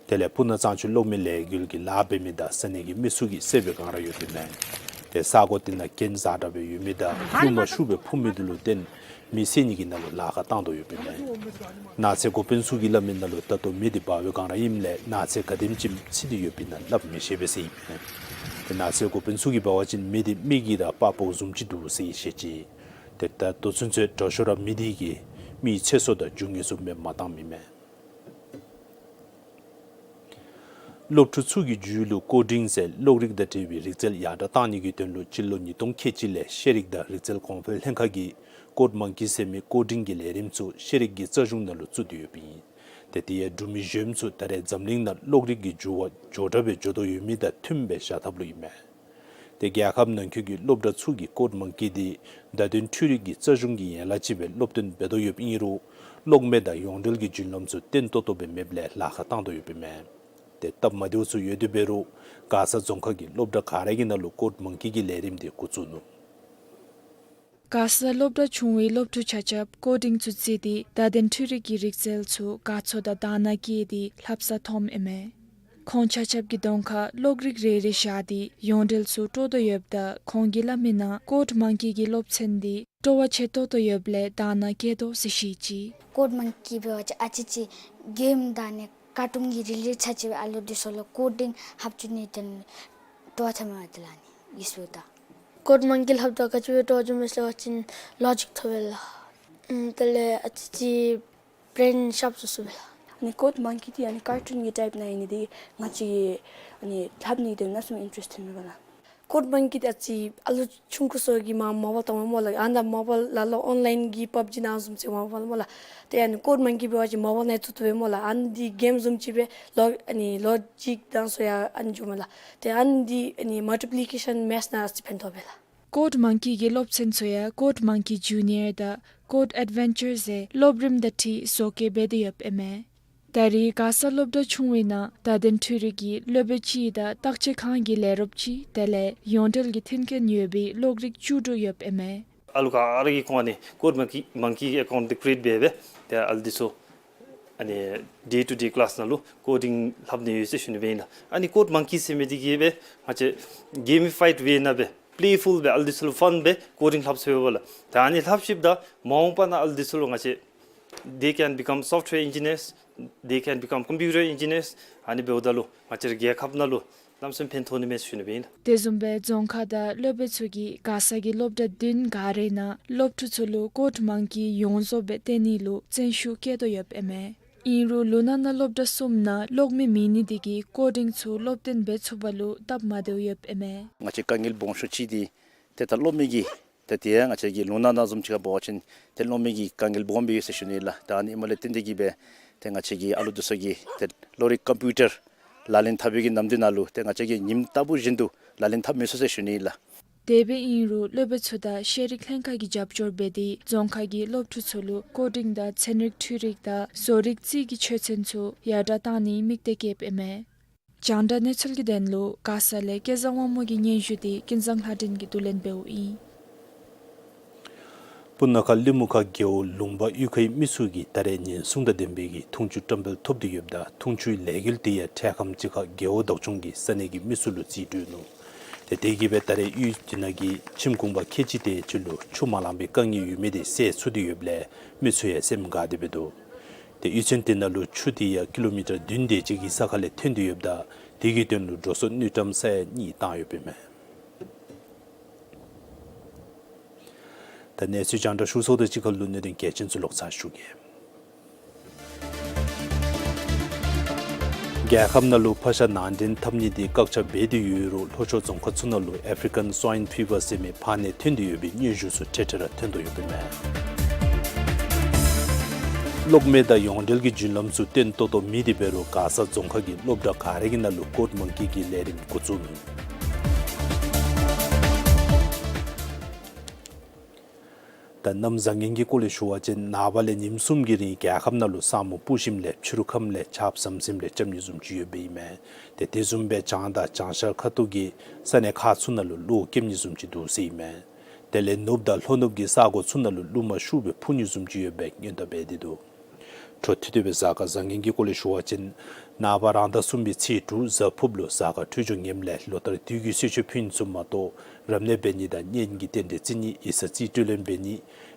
དེ་ལས་སྤུ་ན་གཙང་ཆུ་གློག་མེ་ལས་འགུལ་གྱི་ལཱ་འབད་མི་དང་ས་གནས་ཀྱི་མི་ཚུ་གིས་བསལ་བའི་སྒང་ར་ཡོདཔ་ཨིན་མས། ཏེ་ས་གོ་འདི་ནང་གྱེན་ཛ་དྲག་སྦེ་ཡོད་མི་དང་རླུང་མ་ཤུགས་སྦེ་འཕུ་མི་འདི་ལུ་བརྟེན་མེ་བསད་ནི་གི་ནང་ལུ་ལཱ་ཁག་བཏང་དོ་ཡོདཔ་ཨིན་མས། ནགས་ཚལ་འགོ་དཔོན་ཚུ་གིས་སླབ་མིའི་ནང་ལུ་ད་ལྟོ་མེ་འདི་འབར་བའི་སྒང་ར་ཨིནམ་ལས་ནགས་ཚལ་ག་དེམ་ཅིག་འཚིག་སྟེ་ཡོདཔ་ཨིན་ན་སླབ་མི་ཤེས་པས་ཟེར་ཨིན་མས། ཏེ་ནགས་ཚལ་འགོ་དཔོན་ཚུ་གིས་འབད་བ་ཅིན་མེ་འདི་མི་གིས་ར་སྤར་སྤོཝ་བཟུམ་ཅིག་འདུག་ཟེར་བཤད་ཅི། ཏེ་ད་ལྟོ་ཚུན་ཚོད་དྲག་ཤོས་ར་མེ་འདི་གིས་མི་ཚེ་སྲོག་དང་རྒྱུ་དངོས་ཚུ་མེདཔ་མ་བཏངམ་ཨིན་མས། སློབ་ཕྲུག་ཚུ་གི་རྒྱུད་ལུ་ཀོ་ཌིང་ཟེར་གློག་རིག་དང་འབྲེལ་བའི་རིག་རྩལ་ཡར་དྲག་བཏང་ནི་གི་དོན་ལུ་སྤྱི་ལོ་ཉིས་སྟོང་ཁལ་གཅིག་ལས་ཤེས་རིག་དང་རིག་རྩལ་གོང་འཕེལ་ལྷན་ཁག་གིས་ཀོཌ་མང་ཀི་ཟེར་མི་ཀོ་ཌིང་གི་ལས་རིམ་ཚུ་ཤེས་རིག་གི་རྩ་གཞུང་ནང་ལུ་བཙུགས་ཏེ་ཡོདཔ་ཨིན། ཏེ་དེ་ཡང་འབྲུག་མི་གཞོནམ་ཚུ་ད་རེས་འཛམ་གླིང་ནང་གློག་རིག་གི་འགྱུར་བ་མགྱོགས་དྲགས་སྦེ་འགྱོ་དོ་ཡོད་མི་དང་མཐུནམ་སྦེ་བཞག་ཐབས་ལུ་ཨིན་མས། ཏེ་རྒྱལ་ཁབ་ནང་འཁོད་ཀྱི་སློབ་གྲྭ་ཚུ་གིས་ཀོཌ་མང་ཀི་འདི་བརྡ་དོན་འཕྲུལ་རིག་གི་རྩ་གཞུང་གི་ཡན་ལག་ཅིག་སྦེ་སློབ་སྟོན་འབད་དོ་ཡོདཔ་ཨིན་རུང་གློག་མེ་དང་ཡོངས་འབྲེལ་གྱི་རྒྱུན་ལམ་ཚུ་བརྟན་ཏོག་ཏོ་སྦེ་མེདཔ་ལས་ལཱ་ཁག་བཏང་དོ་ཡོདཔ་ཨིན་མས། ཏེ་སྟབས་མ་བདེཝ་ཚུ་ཡོད་དེ་འབད་རུང་མགར་ས་རྫོང་ཁག་གི་སློབ་གྲྭ་ག་ར་གི་ནང་ལུ་ཀོཌ་མང་ཀི་གི་ལས་རིམ་འདི་འགོ་བཙུགས་ནུག། མགར་ས་སློབ་གྲྭ་ཆུང་བའི་སློབ་ཕྲུག་ཆ་ཁྱབ་ཀོ་ཌིང་ཚུ་རྩེས་ཏེ་བརྡ་དོན་འཕྲུལ་རིག་གི་རིག་རྩལ་ཚུ་དགའ་ཚོར་དང་དང་བླངས་བསྐྱེད་དེ་ལྷབ་ས་ཐོནམ་ཨིན་མས། ཁོང་ཆ་ཁྱབ་ཀྱི་གདོང་ཁར་གློག་རིག་རེ་རེ་བཞག་སྟེ་ཡོངས་འབྲེལ་ཚུ་དཀྲོག་དོ་ཡོདཔ་ད་ཁོང་གིས་སླབ་མིའི་ནང་ཀོཌ་མང་ཀི་གི་སློབ་ཚན་འདི་སྤྲོ་བ་ཆེ་ཏོག་ཏོ་ཡོདཔ་ལས་དང་བླངས་བསྐྱེད་དོ་ཟེར་བཤད་ཅི། ཀོཌ་མང་ཀི་འབད་བ་ཅིན་ཨ་ཙི་ཅིག་གེམ་དང་ནི་ཀར་ཊུན་གྱི་རིལ་རིལ་ཚར་ཅིག་སྦེ་ཨ་ལུ་འདི་ཚུ་ལུ་ཀོ་ཌིང་ལྷབ་བཅུག་ནི་འདི་སྤྲོ་བ་ཐོན་མས་ལགས་ནི་ཡིག་གཟུགས་དང་། ཀོཌ་མང་ཀི་ལྷབ་ད་ག་ཅི་སྦེ་སྤྲོ་བ་བྱུངམ་མས་ཟེར་བ་ཅིན་ལོ་ཇིཀ་ཐོབ་པས་ལགས། ཨམ་དེ་ལས་ཨ་ཙི་ཅིག་བྲེན་ཤརཔ་སུ་སུ་སྦེ་ལགས། ཨ་ནི་ཀོཌ་མང་ཀི་འདི་ཨ་ནི་ཀར་ཊུན་གྱི་ཊའིཔ་ནང་ཨིན་ནི་འདི་ང་བཅས་ཨ་ནི་ལྷབ་ནི་འདི་གནམ་མེད་ས་མེད་ཨིན་ཊ་རེསཊ་ཐོན་མས་ལགས། ཀོཌ་མང་ཀི་འདི་ཨ་ཙི་ཨ་ལུ་ཆུང་ཀུ་ཚུ་གིས་མ་མ་པ་བཏང་སྨོ་ལགས། ཨ་ནི་མ་པ་ལ་ལུ་ཨོན་ལའིན་གྱི་པབ་ཇི་ནང་བཟུམ་ཅིག་མ་པ་སྨོ་ལགས། ཏེ་ཨ་ནི་ཀོཌ་མང་ཀི་འབད་བ་ཅིན་མ་པ་ནང་བཙུགས་བཏུབ་པས་སྨོ་ལགས། ཨ་ནི་འདི་གེམ་བཟུམ་ཅིག་སྦེ་ལོ་ཨ་ནི་ལོ་ཇིཀ་དང་ཚུ་ཡང་ཨ་ནི་འགྱོཝ་མས་ལགས། ཏེ་ཨ་ནི་འདི་ཨ་ནི་མལ་ཊི་པི་ལི་ཀེ་ཤཱན་མེཐ་ནང་ཨ་ཙི་ཕན་ཐོགས་པས་ལགས། ཀོཌ་མང་ཀི་གི་སློབ་ཚན་ཚུ་ཡང་ཀོཌ་མང་ཀི་ཇུ་ནི་ཡར་དང་ཀོཌ་ཨེཌ་ཝེན་ཅར་ཟེར་སློབ་རིམ་དང་འཁྲིལ་བཟོ་བཀོད་འབད་དེ་ཡོདཔ་ཨིན་མས། ད་རེས་མགར་ས་སློབ་གྲྭ་ཆུང་བའི་ནང་བརྡ་དོན་འཕྲུལ་རིག་གི་སློབ་དཔོན་གཅིག་དང་བརྟག་དཔྱད་ཁང་གི་ལས་རོགསཔ་གཅིག་དེ་ལས་ཡོངས་འབྲེལ་གྱི་མཐུན་རྐྱེན་ཡོད་པའི་གློག་རིག་བཅུ་དྲུག་ཡོདཔ་ཨིན་མས། ཨ་ལུ་ག་ར་གིས་ཁོང་ཨ་ནི་ཀོཌ་མང་ཀི་མང་ཀི་གི་ཨེ་ཀའུནཊ་འདི་ཀི་རི་ཨེཊ་འབད་སྦེ་ཏེ་ཨ་ལུ་འདི་ཚུ་ཨ་ནི་ཌེ་ཊུ་ཌེ་ཀི་ལཱསི་ནང་ལུ་ཀོ་ཌིང་ལྷབ་ནི་ཡོད་ཟེར་ཞུ་ནི་སྦེ་ཨིན་ལགས། ཨ་ནི་ཀོཌ་མང་ཀི་ཟེར་མི་འདི་གིས་སྦེ་ང་བཅས་གེ་མི་ཕའིཌ་ཝེ་ནང་སྦེ་པི་ལེ་ཕུལ་སྦེ་ཨ་ལུ་འདི་ཚུ་ལུ་ཕཱན་སྦེ་ཀོ་ཌིང་ལྷབ་ཚུགས་པས་ལགས། ད་ཨ་ནི་ལྷབ་ཞིནམ་ད་མ་འོངས་པ་ནང་ཨ་ལུ་འདི་ཚུ་ལུ་ང་བཅས་they can become software engineers, they can become computer engineers. ཨ་ནི་འབདཝ་ད་ལུ་ང་བཅས་རའི་རྒྱལ་ཁབ་ནང་ལུ་གནམ་མེད་ས་མེད་ཕན་ཐོགས་ནི་མས་ཟེར་ཞུ་ནི་སྦེ་ཨིན་ལགས། དེ་བཟུམ་སྦེ་རྫོང་ཁག་དང་སློབ་དཔོན་ཚུ་གིས་མགར་ས་གི་སློབ་གྲྭ་བདུན་ག་རའི་ནང་སློབ་ཕྲུག་ཚུ་ལུ་ཀོཌ་མང་ཀི་ཡོངས་རྫོགས་སྦེ་སྟོན་ནི་ལུ་བརྩོན་ཤུགས་བསྐྱེད་དོ་ཡོདཔ་ཨིན་མས། ཨིན་རུང་ལུང་ནག་ནང་སློབ་གྲྭ་གསུམ་ནང་གློག་མེ་མེད་ནི་དེ་གིས་ཀོ་ཌིང་ཚུ་སློབ་སྟོན་འབད་ཚུགས་པ་ལུ་སྟབས་མ་བདེཝ་ཡོདཔ་ཨིན་མས། ང་བཅས་དཀའ་ངལ་སྦོམ་ཤོས་ཅིག་འདི་ཏེ་ད་གློག་མེ་གི་ཏེ་དེ་ཡང་ང་བཅས་ཀྱི་ལུང་ནག་ནང་བཟུམ་ཅིག་ཁར་འབད་བ་ཅིན་ཏེ་གློག་མེ་གི་དཀའ་ངལ་སྦོམ་སྦེ་ཡོད་ཟེར་ཞུ་ནི་ལགས། ད་ཨ་ནི་ཨིནམ་ལས་བརྟེན་ཏེ་གིས་སྦེ་ཏེ་ང་བཅས་ཀྱི་ཨ་ལུ་འདི་ཚུ་གིས་ཏེ་གློག་རིག་ཀམ་པིའུ་ཊར་ལག་ལེན་འཐབ་པའི་གི་ནམ་དུས་ནང་ལུ་ཏེ་ང་བཅས་ཀྱིས་ཉིནམ་ལྟ་བུ་བཞིན་དུ་ལག་ལེན་འཐབ་མི་ཚུགས་ཟེར་ཞུ་ནི་ལགས། དེ་སྦེ་ཨིན་རུང་སློབ་དཔོན་ཚུ་དང་ཤེས་རིག་ལྷན་ཁག་གི་རྒྱབ་སྐྱོར་འབད་དེ་རྫོང་ཁག་གི་སློབ་ཕྲུག་ཚུ་ལུ་ཀོ་ཌིང་དང་ཚན་རིག་འཕྲུལ་རིག་དང་བཟོ་རིག་རྩིས་ཀྱི་ཆོས་ཚན་ཚུ་ཡར་དྲག་གཏང་ནིའི་དམིགས་གཏད་བསྐྱེདཔ་ཨིན་མས། རྒྱང་བསྒྲགས་གནས་ཚུལ་གྱི་དོན་ལུ་མགར་ས་ལས་སྐལ་བཟང་དབང་མོ་གི་སྙན་ཞུ་དེ་ཀུན་བཟང་ལྷ་སྒྲོན་གྱིས་བསྡུ་ལེན་འབདཝ་ཨིན། སྤུ་ན་ཁ་གླིང་མུ་ཁ་རྒེད་འོག་ལུང་པ་གཡུས་ཁའི་མི་ཚུ་གིས་ད་རེས་ཉེན་སྲུང་དང་ལྡན་པའི་གི་འཐུང་ཆུ་བཀྲམ་སྤེལ་ཐོབ་སྟེ་ཡོདཔ་ད་འཐུང་ཆུའི་ལས་འགུལ་དེ་ཡང་འཕྲལ་ཁམས་ཅིག་ཁར་རྒེད་འོག་བདག་སྐྱོང་གིས་ས་གནས་ཀྱི་མི་ཚུ་ལུ་རྩིས་སྤྲོད་ནུག། ཏེ་དེ་གིས་སྦེ་ད་རེས་གཡུས་དེ་ནང་གི་ཁྱིམ་གུང་པ་ཁལ་གཅིག་དེ་ཅིག་ལུ་ཆུ་མ་ལང་པའི་དཀའ་ངལ་ཡོད་མི་དེ་སེལ་ཚུགས་ཏེ་ཡོདཔ་ལས་མི་ཚུ་ཡང་སེམས་དགའ་སྟེ་སྦེ་འདུག། ཏེ་གཡུས་ཚན་དེ་ནང་ལུ་ཆུ་དེ་ཡང་ཀི་ལོ་མི་ཊར་བདུན་དེ་ཅིག་གི་ས་ཁ་ལས་ཐོན་ཏེ་ཡོདཔ་ད་དེ་གི་དོན་ལུ་འགྲོ་སོང་དངུལ་ཀྲམ་ས་ཡ་གཉིས་བཏང་ཡོདཔ་ཨིན་མས། ད་གནས་ཚུལ་རྒྱང་བསྒྲགས་ཞུ་ཚརཝ་དང་གཅིག་ཁར་ལུ་གནད་དོན་གལ་ཆེན་ཚུ་ལོག་ཚར་ཞུ་གེ། རྒྱལ་ཁབ་ནང་ལུ་ཕག་ཤ་ནང་འདྲེན་འཐབ་ནི་དེ་བཀག་ཆ་འབད་དེ་ཡོད་རུང་ལྷོ་ཕྱོགས་རྫོང་ཁག་ཚུ་ནང་ལུ་ཨེཕ་རི་ཀཱན་སྭའིན་ཕི་བར་ཟེར་མི་ཕག་ནད་ཐོན་ཏེ་ཡོད་པའི་སྙན་ཞུ་ཚུ་འཕྲལ་འཕྲལ་ར་ཐོན་དོ་ཡོདཔ་ཨིན་མས། གློག་མེ་དང་ཡོངས་འབྲེལ་གྱི་རྒྱུན་ལམ་ཚུ་བརྟན་ཏོག་ཏོ་མེད་དེ་འབད་རུང་མགར་ས་རྫོང་ཁག་གི་སློབ་གྲྭ་ག་ར་གི་ནང་ལུ་ཀོཌ་མང་ཀི་གི་ལས་རིམ་འགོ་བཙུགས་ནུག། ད་གནམ་བཟང་ངན་གྱི་སྐོར་ལས་ཞུ་བ་ཅིན་ནངས་པ་ལས་ཉིནམ་གསུམ་གྱི་རིང་རྒྱལ་ཁབ་ནང་ལུ་ས་སྨུག་སྤུབས་ཞིནམ་ལས་ཕྱི་རུ་ཁམས་ལས་ཆརཔ་ཟམ་ཟིམ་རེ་རྐྱབ་ནི་བཟུམ་ཅིག་ཡོདཔ་ཨིན་མས། ཏེ་དེ་བཟུམ་སྦེ་བྱང་དང་བྱང་ཤར་ཁ་ཐུག་གི་ས་གནས་ཁག་ཚུ་ནང་ལུ་གློག་ཀེམ་ནི་བཟུམ་ཅིག་འདུག་ཟེར་ཨིན་མས། དེ་ལས་ནུབ་དང་ལྷོ་ནུབ་ཀྱི་ས་གོ་ཚུ་ནང་ལུ་རླུང་མ་ཤུགས་སྦེ་འཕུ་ནི་བཟུམ་ཅིག་ཡོད་པའི་སྔོན་བརྡ་འབད་དེ་འདུག། འཕྲོ་མཐུད་དེ་སྦེ་གཟའ་སྐར་བཟང་ངན་གྱི་སྐོར་ལས་ཞུ་བ་ཅིན་ནངས་པ་རང་ཟླ་གསུམ་པའི་ཚེས་དྲུག་གཟའ་ཕུརཔ་ལུ་གཟའ་སྐར་འཕྲོད་སྦྱོར་ངནམ་ལས་ལོ་ལྟར་དུས་ཀྱི་གསོལ་མཆོད་ཕུལ་ནི་ཚུ་མ་གཏོགས་རབ་གནས་འབད་ནི་དང་གཉེན་གྱི་རྟེན་འབྲེལ་བརྩི་ནི་ཡིག་ཚང་རྩིས་སྤྲོད་ལེན་འབད་ནི་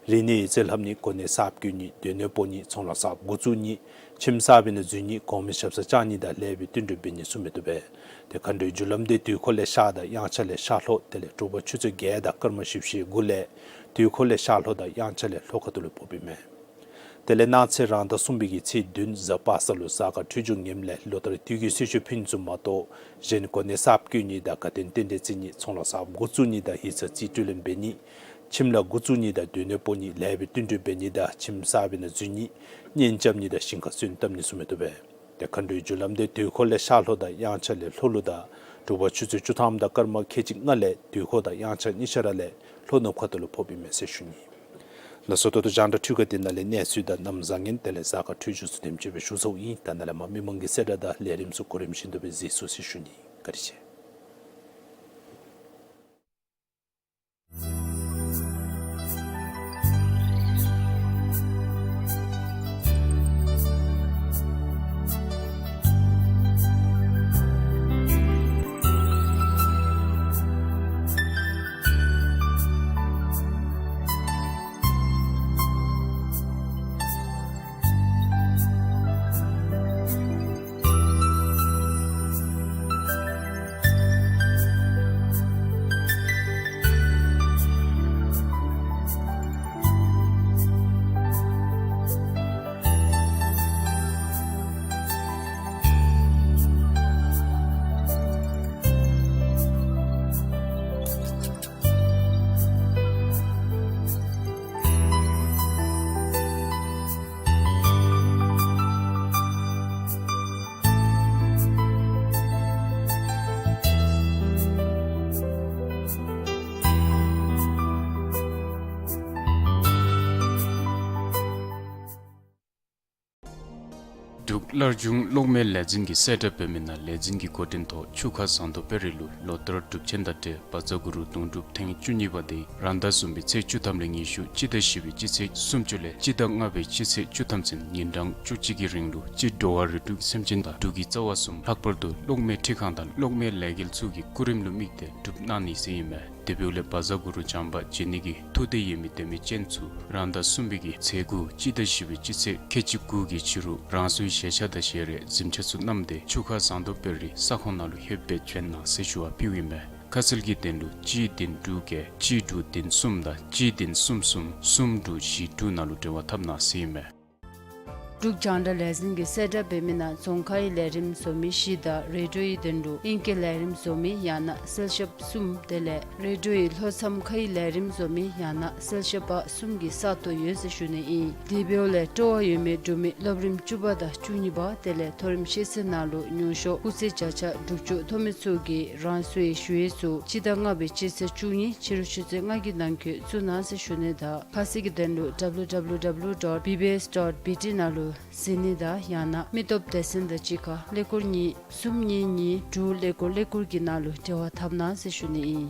རིག་གནས་ཡིག་རྩིས་ལྷབ་ནི་གོ་གནས་གསརཔ་བསྐོ་ནི་སྡོད་གནས་སྤོ་ནི་ཚོང་ལཱ་གསརཔ་འགོ་བཙུགས་ནི་ཁྱིམ་གསར་པའི་ནང་འཛུལ་ནི་གོང་མའི་ཞབས་སར་བཅར་ནི་དང་ལེགས་པའི་བསྟུན་གྲོས་འབད་ནི་ཚུ་མི་བཏུབ་པས། ཏེ་མཁའ་འགྲོའི་རྒྱུ་ལམ་དེ་དུས་འཁོར་ལས་ཤར་དང་དབྱངས་འཆར་ལས་ཤར་ལྷོ་དེ་ལས་དྲོ་པ་ཆུ་ཚོད་བརྒྱད་དང་སྐར་མ་བཞི་བཅུ་ཞེ་དགུ་ལས་དུས་འཁོར་ལས་ཤར་ལྷོ་དང་དབྱངས་འཆར་ལས་ལྷོ་ཁ་ཐུག་ལུ་ཕོགཔ་ཨིན་མས། དེ་ལས་གནངས་ཚེ་རང་ཟླ་གསུམ་པའི་གི་ཚེས་བདུན་གཟའ་པ་སངས་ལུ་གཟའ་སྐར་འཕྲོད་སྦྱོར་ངནམ་ལས་ལོ་ལྟར་དུས་ཀྱི་གསོལ་མཆོད་ཕུལ་ནི་ཚུ་མ་གཏོགས་གཞན་གོ་གནས་གསརཔ་བསྐོ་ནི་དང་དགའ་སྟོན་རྟེན་འབྲེལ་བརྩི་ནི་ཚོང་ལཱ་གསརཔ་འགོ་བཙུགས་ནི་དང་ཡིག་ཚང་རྩིས་སྤྲོད་ལེན་འབད་ནི་ཁྱིམ་ལཱ་འགོ་བཙུགས་ནི་དང་སྡོད་གནས་སྤོ་ནི་ལེགས་པའི་བསྟུན་གྲོས་འབད་ནི་དང་ཁྱིམ་གསར་པའི་ནང་འཛུལ་ནི་གཉེན་རྐྱབ་ནི་དང་ཞིང་ཁ་སོན་བཏབ་ནི་ཚུ་མི་བཏུབ་པས། ཏེ་མཁའ་འགྲོའི་རྒྱུ་ལམ་དེ་དུས་འཁོར་ལས་ཤར་ལྷོ་དང་དབྱངས་འཆར་ལས་ལྷོ་ལུ་དང་དྲོ་པ་ཆུ་ཚོད་བཅུ་ཐམ་དང་སྐར་མ་ཁལ་གཅིག་ལྔ་ལས་དུས་འཁོར་དང་དབྱངས་འཆར་གཉིས་ཆ་ར་ལས་ལྷོ་ནུབ་ཁ་ཐུག་ལུ་ཕོགཔ་ཨིན་མས་ཟེར་ཞུ་ནི། ལགས་སོ། ད་ལྟོ་རྒྱང་བསྒྲགས་འཕྲུལ་ཁང་དེ་ནང་ལས་གནས་ཚུལ་དང་གནམ་བཟང་ངན་དེ་ལས་གཟའ་སྐར་འཕྲོད་སྦྱོར་ཚུ་དེམ་ཅིག་སྦེ་ཞུ་ཚརཝ་ཨིན། ད་ནཱ་ལས་མར་མི་མང་གི་གསལ་བསྒྲགས་དང་ལས་རིམ་ཚུ་གོ་རིམ་བཞིན་དུ་སྦེ་གཟིགས་ཚུགས་ཟེར་ཞུ་ནི། བཀའ་དྲིན་ཆེ། སླར་འབྱུང་གློག་མེ་ལས་འཛིན་གྱིས་གསལ་བསྒྲགས་འབད་མི་ནང་ལས་འཛིན་གྱི་འགོ་འདྲེན་ཐོག་ཆུ་ཁ་ཟངས་མདོག་དཔལ་རི་ལུ་ལོ་ལྟར་སྒྲུབ་ཆེན་དང་འབྲེལ་བཛྲ་གུ་རུ་གདུང་སྒྲུབ་ཐེངས་བཅུ་གཉིས་པ་དེ་རང་ཟླ་གསུམ་པའི་ཚེས་བཅུ་ཐམ་ལས་ཉི་ཤུ་སྤྱི་ཟླ་བཞི་པའི་སྤྱི་ཚེས་སུམ་ཅུ་ལས་སྤྱི་ཟླ་ལྔ་པའི་སྤྱི་ཚེས་བཅུ་ཐམ་ཚུན་ཉིན་གྲངས་བཅུ་གཅིག་གི་རིང་ལུ་སྤྱིར་འགྲོ་བ་རིགས་དྲུག་སེམས་ཅན་དང་འབྲུག་གི་རྩ་བ་གསུམ་ལྷག་པར་དུ་གློག་མེ་འཕྲུལ་ཁང་དང་གློག་མེ་ལས་འགུལ་ཚུ་གི་སྐུ་རིམ་ལུ་དམིགས་ཏེ་སྒྲུབ་གནང་ནི་ཟེར་ཨིན་མས། དེ་འབདཝ་ལས་བཛྲ་གུ་རུ་བྱམས་པ་མཇལ་ནི་གི་ཐུགས་འདོད་ཡོད་མི་དད་མི་ཅན་ཚུ་རང་ཟླ་གསུམ་པའི་གི་ཚེས་དགུ་སྤྱི་ཟླ་བཞི་པའི་སྤྱི་ཚེས་ཁལ་གཅིག་དགུ་གི་ཕྱི་རུ་རང་སོའི་ཞལ་ཆས་དང་ཞལ་རས་གཟིམ་ཆས་ཚུ་བསྣམས་ཏེ་ཆུ་ཁ་ཟངས་མདོག་དཔལ་རི་ས་ཁོངས་ནང་ལུ་ལྷོདཔ་སྦེ་བྱོན་གནང་ཟེར་ཞུ་བ་ཕུལཝ་ཨིན་མས། ཁ་གསལ་གྱི་དོན་ལུ་གཅིག་བདུན་དྲུག་བརྒྱད་གཅིག་དྲུག་བདུན་གསུམ་དང་གཅིག་བདུན་གསུམ་གསུམ་གསུམ་དྲུག་བཞི་དྲུག་ནང་ལུ་འབྲེལ་བ་འཐབ་གནང་ཟེར་ཨིན་མས། འབྲུག་རྒྱང་བསྒྲགས་ལས་འཛིན་གྱིས་གསལ་བསྒྲགས་འབད་མི་ནང་རྫོང་ཁའི་ལས་རིམ་བཟོ་མི་བཞི་དང་རེ་ཌིའོའི་དོན་ལུ་དབྱིན་སྐད་ལས་རིམ་བཟོ་མི་ཡང་ན་གསལ་ཞབས་གསུམ་དེ་ལས་རེ་ཌིའོའི་ལྷོ་མཚམས་ཁའི་ལས་རིམ་བཟོ་མི་ཡང་ན་གསལ་ཞབས་པ་གསུམ་གྱི་ས་སྟོང་ཡོད་ཟེར་ཞུ་ནི་ཨིན། དེ་འབདཝ་ལས་སྤྲོ་བ་ཡོད་མི་འབྲུག་མི་སློབ་རིམ་བཅུ་པ་དང་བཅུ་གཉིས་པ་དེ་ལས་མཐོ་རིམ་ཤེས་ཚད་ནང་ལུ་ཉུང་ཤོས་སྐུགས་ཚད་བརྒྱ་ཆ་དྲུག་ཅུ་ཐོབ་མི་ཚུ་གིས་རང་སོའི་ཞུ་ཡིག་ཚུ་སྤྱི་ཟླ་ལྔ་པའི་སྤྱི་ཚེས་བཅུ་གཉིས་ཕྱི་རུ་ཆུ་ཚོད་ལྔ་གི་ནང་འཁོད་བཙུགས་གནང་ཟེར་ཞུ་ནི་དང་ཁ་གསལ་གྱི་དོན་ལུ་W W W dot B B S dot B T ནང་ལུ་གཟིགས་ནི་དང་ཡང་ན་མི་སྟོབས་སྡེ་ཚན་དང་གཅིག་ཁར་ཀླད་ཀོར་གཉིས་གསུམ་གཉིས་གཉིས་དྲུག་ཀླད་ཀོར་ཀླད་ཀོར་གྱི་ནང་ལུ་འབྲེལ་བ་འཐབ་གནང་ཟེར་ཞུ་ནི་ཨིན།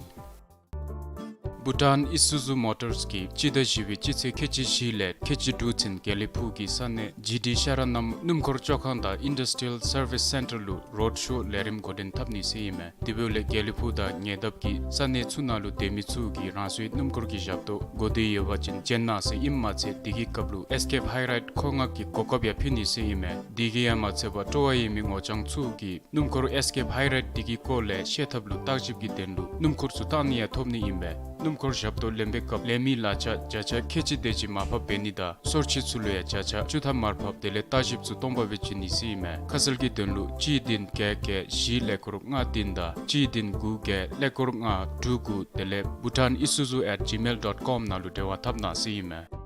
བྷུ་ཊཱན་ཨི་སུ་ཛུ་མོ་ཊརས་ཀྱིས་སྤྱི་ཟླ་བཞི་པའི་སྤྱི་ཚེས་ཁལ་གཅིག་བཞི་ལས་ཁལ་གཅིག་དྲུག་ཚུན་དགེ་ལེགས་ཕུག་གི་ས་གནས་ཇི་ཌི་ཤ་ར་ནམ་སྣུམ་འཁོར་བཅོ་ཁང་དང་ཨིན་ཌསི་ཊི་རི་ཡལ་སར་ཝིས་སེན་ཊར་ལུ་རོཌ་ཤོ་ལས་རིམ་འགོ་འདྲེན་འཐབ་ནི་ཟེར་ཨིན་མས། དེ་འབདཝ་ལས་དགེ་ལེགས་ཕུག་དང་ཉེ་འདབས་ཀྱི་ས་གནས་ཚུ་ནང་ལུ་སྡོད་མི་ཚུ་གིས་རང་སོའི་སྣུམ་འཁོར་གྱི་ཞབས་ཏོག་དགོ་འདོད་ཡོད་པ་ཅིན་བྱོན་གནང་ཟེར་ཨིནམ་མ་ཚད་དེ་གི་སྐབས་ལུ་ཨེས་ཀེབ་ཧའི་རའིཌ་མཁོ་མངགས་ཀྱི་གོ་སྐབས་ཡང་ཕུལ་ནི་ཟེར་ཨིན་མས། དེ་གིས་ཡང་མ་ཚད་པར་སྤྲོ་བ་ཡོད་མི་ངོ་རྐྱང་ཚུ་གིས་སྣུམ་འཁོར་ཨེས་ཀེབ་ཧའི་རའིཌ་དེ་གི་སྐོར་ལས་ཤེས་ཐབས་ལུ་བརྟག་ཞིབ་ཀྱི་དོན་ལུ་སྣུམ་འཁོར་ཚུ་བཏང་ནི་ཡང་ཐོབ་ནི་ཨིན་པས། སྣུམ་འཁོར་ཞབས་ཏོག་ལེན་པའི་སྐབས་ལེན་མི་གླ་ཆ་བརྒྱ་ཆ་ཁལ་གཅིག་དེ་ཅིག་མར་ཕབ་འབད་ནི་དང་སོར་ཆུད་ཚུ་ལུ་ཡང་བརྒྱ་ཆ་བཅུ་ཐམ་མར་ཕབ་དེ་ལས་བརྟག་ཞིབ་ཚུ་སྟོང་པ་སྦེ་བྱིན་ནི་ཟེར་ཨིན་མས། ཁ་གསལ་གྱི་དོན་ལུ་གཅིག་བདུན་བརྒྱད་བརྒྱད་བཞི་ཀླད་ཀོར་ལྔ་བདུན་དང་གཅིག་བདུན་དགུ་བརྒྱད་ཀླད་ཀོར་ལྔ་དྲུག་དགུ་དེ་ལས་bhutanisuzu at gmail dot com ནང་ལུ་འབྲེལ་བ་འཐབ་གནང་ཟེར་ཨིན་མས།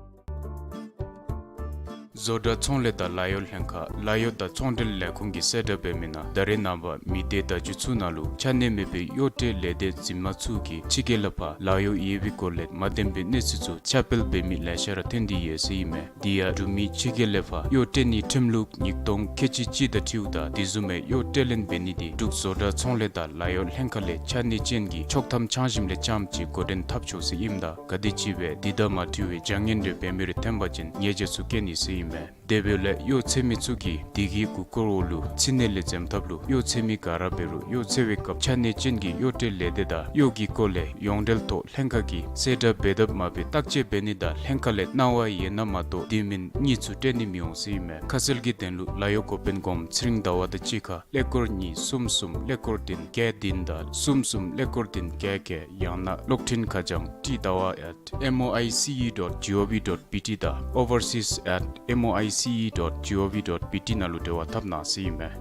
བཟོ་གྲྭ་ཚོང་ལས་དང་ལཱ་གཡོག་ལྷན་ཁག་ལཱ་གཡོག་དང་ཚོང་འབྲེལ་ལས་ཁུངས་ཀྱིས་གསལ་བསྒྲགས་འབད་མི་ནང་ད་རེས་ནངས་པ་མི་སྡེ་བརྡ་བརྒྱུད་ཚུ་ནང་ལུ་ཆ་གནས་མེད་པའི་གཡོག་སྤྲོད་ལས་སྡེ་འཛིན་མ་ཚུ་གིས་ཕྱི་རྒྱལ་ལས་ཕར་ལཱ་གཡོག་ཡོད་པའི་སྐོར་ལས་མ་བདེན་པའི་གནས་ཚུལ་ཚུ་ཁྱབ་སྤེལ་འབད་མི་ལེ་ཤ་ར་ཐོན་ཏེ་ཡོད་ཟེར་ཨིན་མས། དེ་ཡང་འབྲུག་མི་ཕྱི་རྒྱལ་ལས་ཕར་གཡོག་སྤྲོད་ནིའི་ཁྲིམས་ལུགས་ཉིས་སྟོང་ཁལ་གཅིག་གཅིག་དང་འཁྲིལཝ་ད་དེ་བཟུམ་མའི་གཡོག་སྤྲོད་ལེན་འབད་ནི་དེ་འབྲུག་བཟོ་གྲྭ་ཚོང་ལས་དང་ལཱ་གཡོག་ལྷན་ཁག་ལས་ཆ་གནས་ཅན་གྱི་ཆོག་ཐམ་འཆང་ཞིནམ་ལས་རྐྱངམ་ཅིག་འགོ་འདྲེན་འཐབ་ཆོག་ཟེར་ཨིནམ་ད་ག་དེམ་ཅིག་སྦེ་དེ་དང་མ་འཁྲིལ་བའི་བྱ་ངན་རེ་འབད་མི་རེ་ཐོན་པ་ཅིན་ཉེས་བྱ་ཚུ་བཀལ་ནི་ཟེར་ཨིན་མས། དེ་འབདཝ་ལས་གཡོག་འཚོལ་མི་ཚུ་གིས་དེ་གི་གུ་སྐོར་འོག་ལུ་ཕྱི་ནང་ལས་འཛེམ་ཐབས་ལུ་གཡོག་འཚོལ་མི་ག་ར་འབད་རུང་གཡོག་འཚོལ་བའི་སྐབས་ཆ་གནས་ཅན་གྱི་གཡོག་སྤྲོད་ལས་སྡེ་དང་གཡོག་གི་སྐོར་ལས་ཡོངས་འབྲེལ་ཐོག་ལྷན་ཁག་གིས་གསལ་བསྒྲགས་འབད་དཔ་མ་འབད་བརྟག་དཔྱད་འབད་ནི་དང་ལྷན་ཁག་ལས་གནང་བ་ཡོད་ན་མ་གཏོགས་དེ་མིན་གཉིས་ཚུ་སྤྲོད་ནི་མི་འོང་ཟེར་ཨིན་མས། ཁ་གསལ་གྱི་དོན་ལུ་ལཱ་གཡོག་འགོ་དཔོན་སྒོམ་ཚེ་རིང་ཟླ་བ་དང་གཅིག་ཁར་ཀླད་ཀོར་གཉིས་གསུམ་གསུམ་ཀླད་ཀོར་བདུན་བརྒྱད་བདུན་དང་གསུམ་གསུམ་ཀླད་ཀོར་བདུན་བརྒྱད་བརྒྱད་ཡང་ན་གློག་འཕྲིན་ཁ་བྱང་ཊི་ཟླ་བ་at M O I C E dot G O V dot B T དང་overseas at M O I C E dot G O V dot B T ནང་ལུ་འབྲེལ་བ་འཐབ་གནང་ཟེར་ཨིན་མས།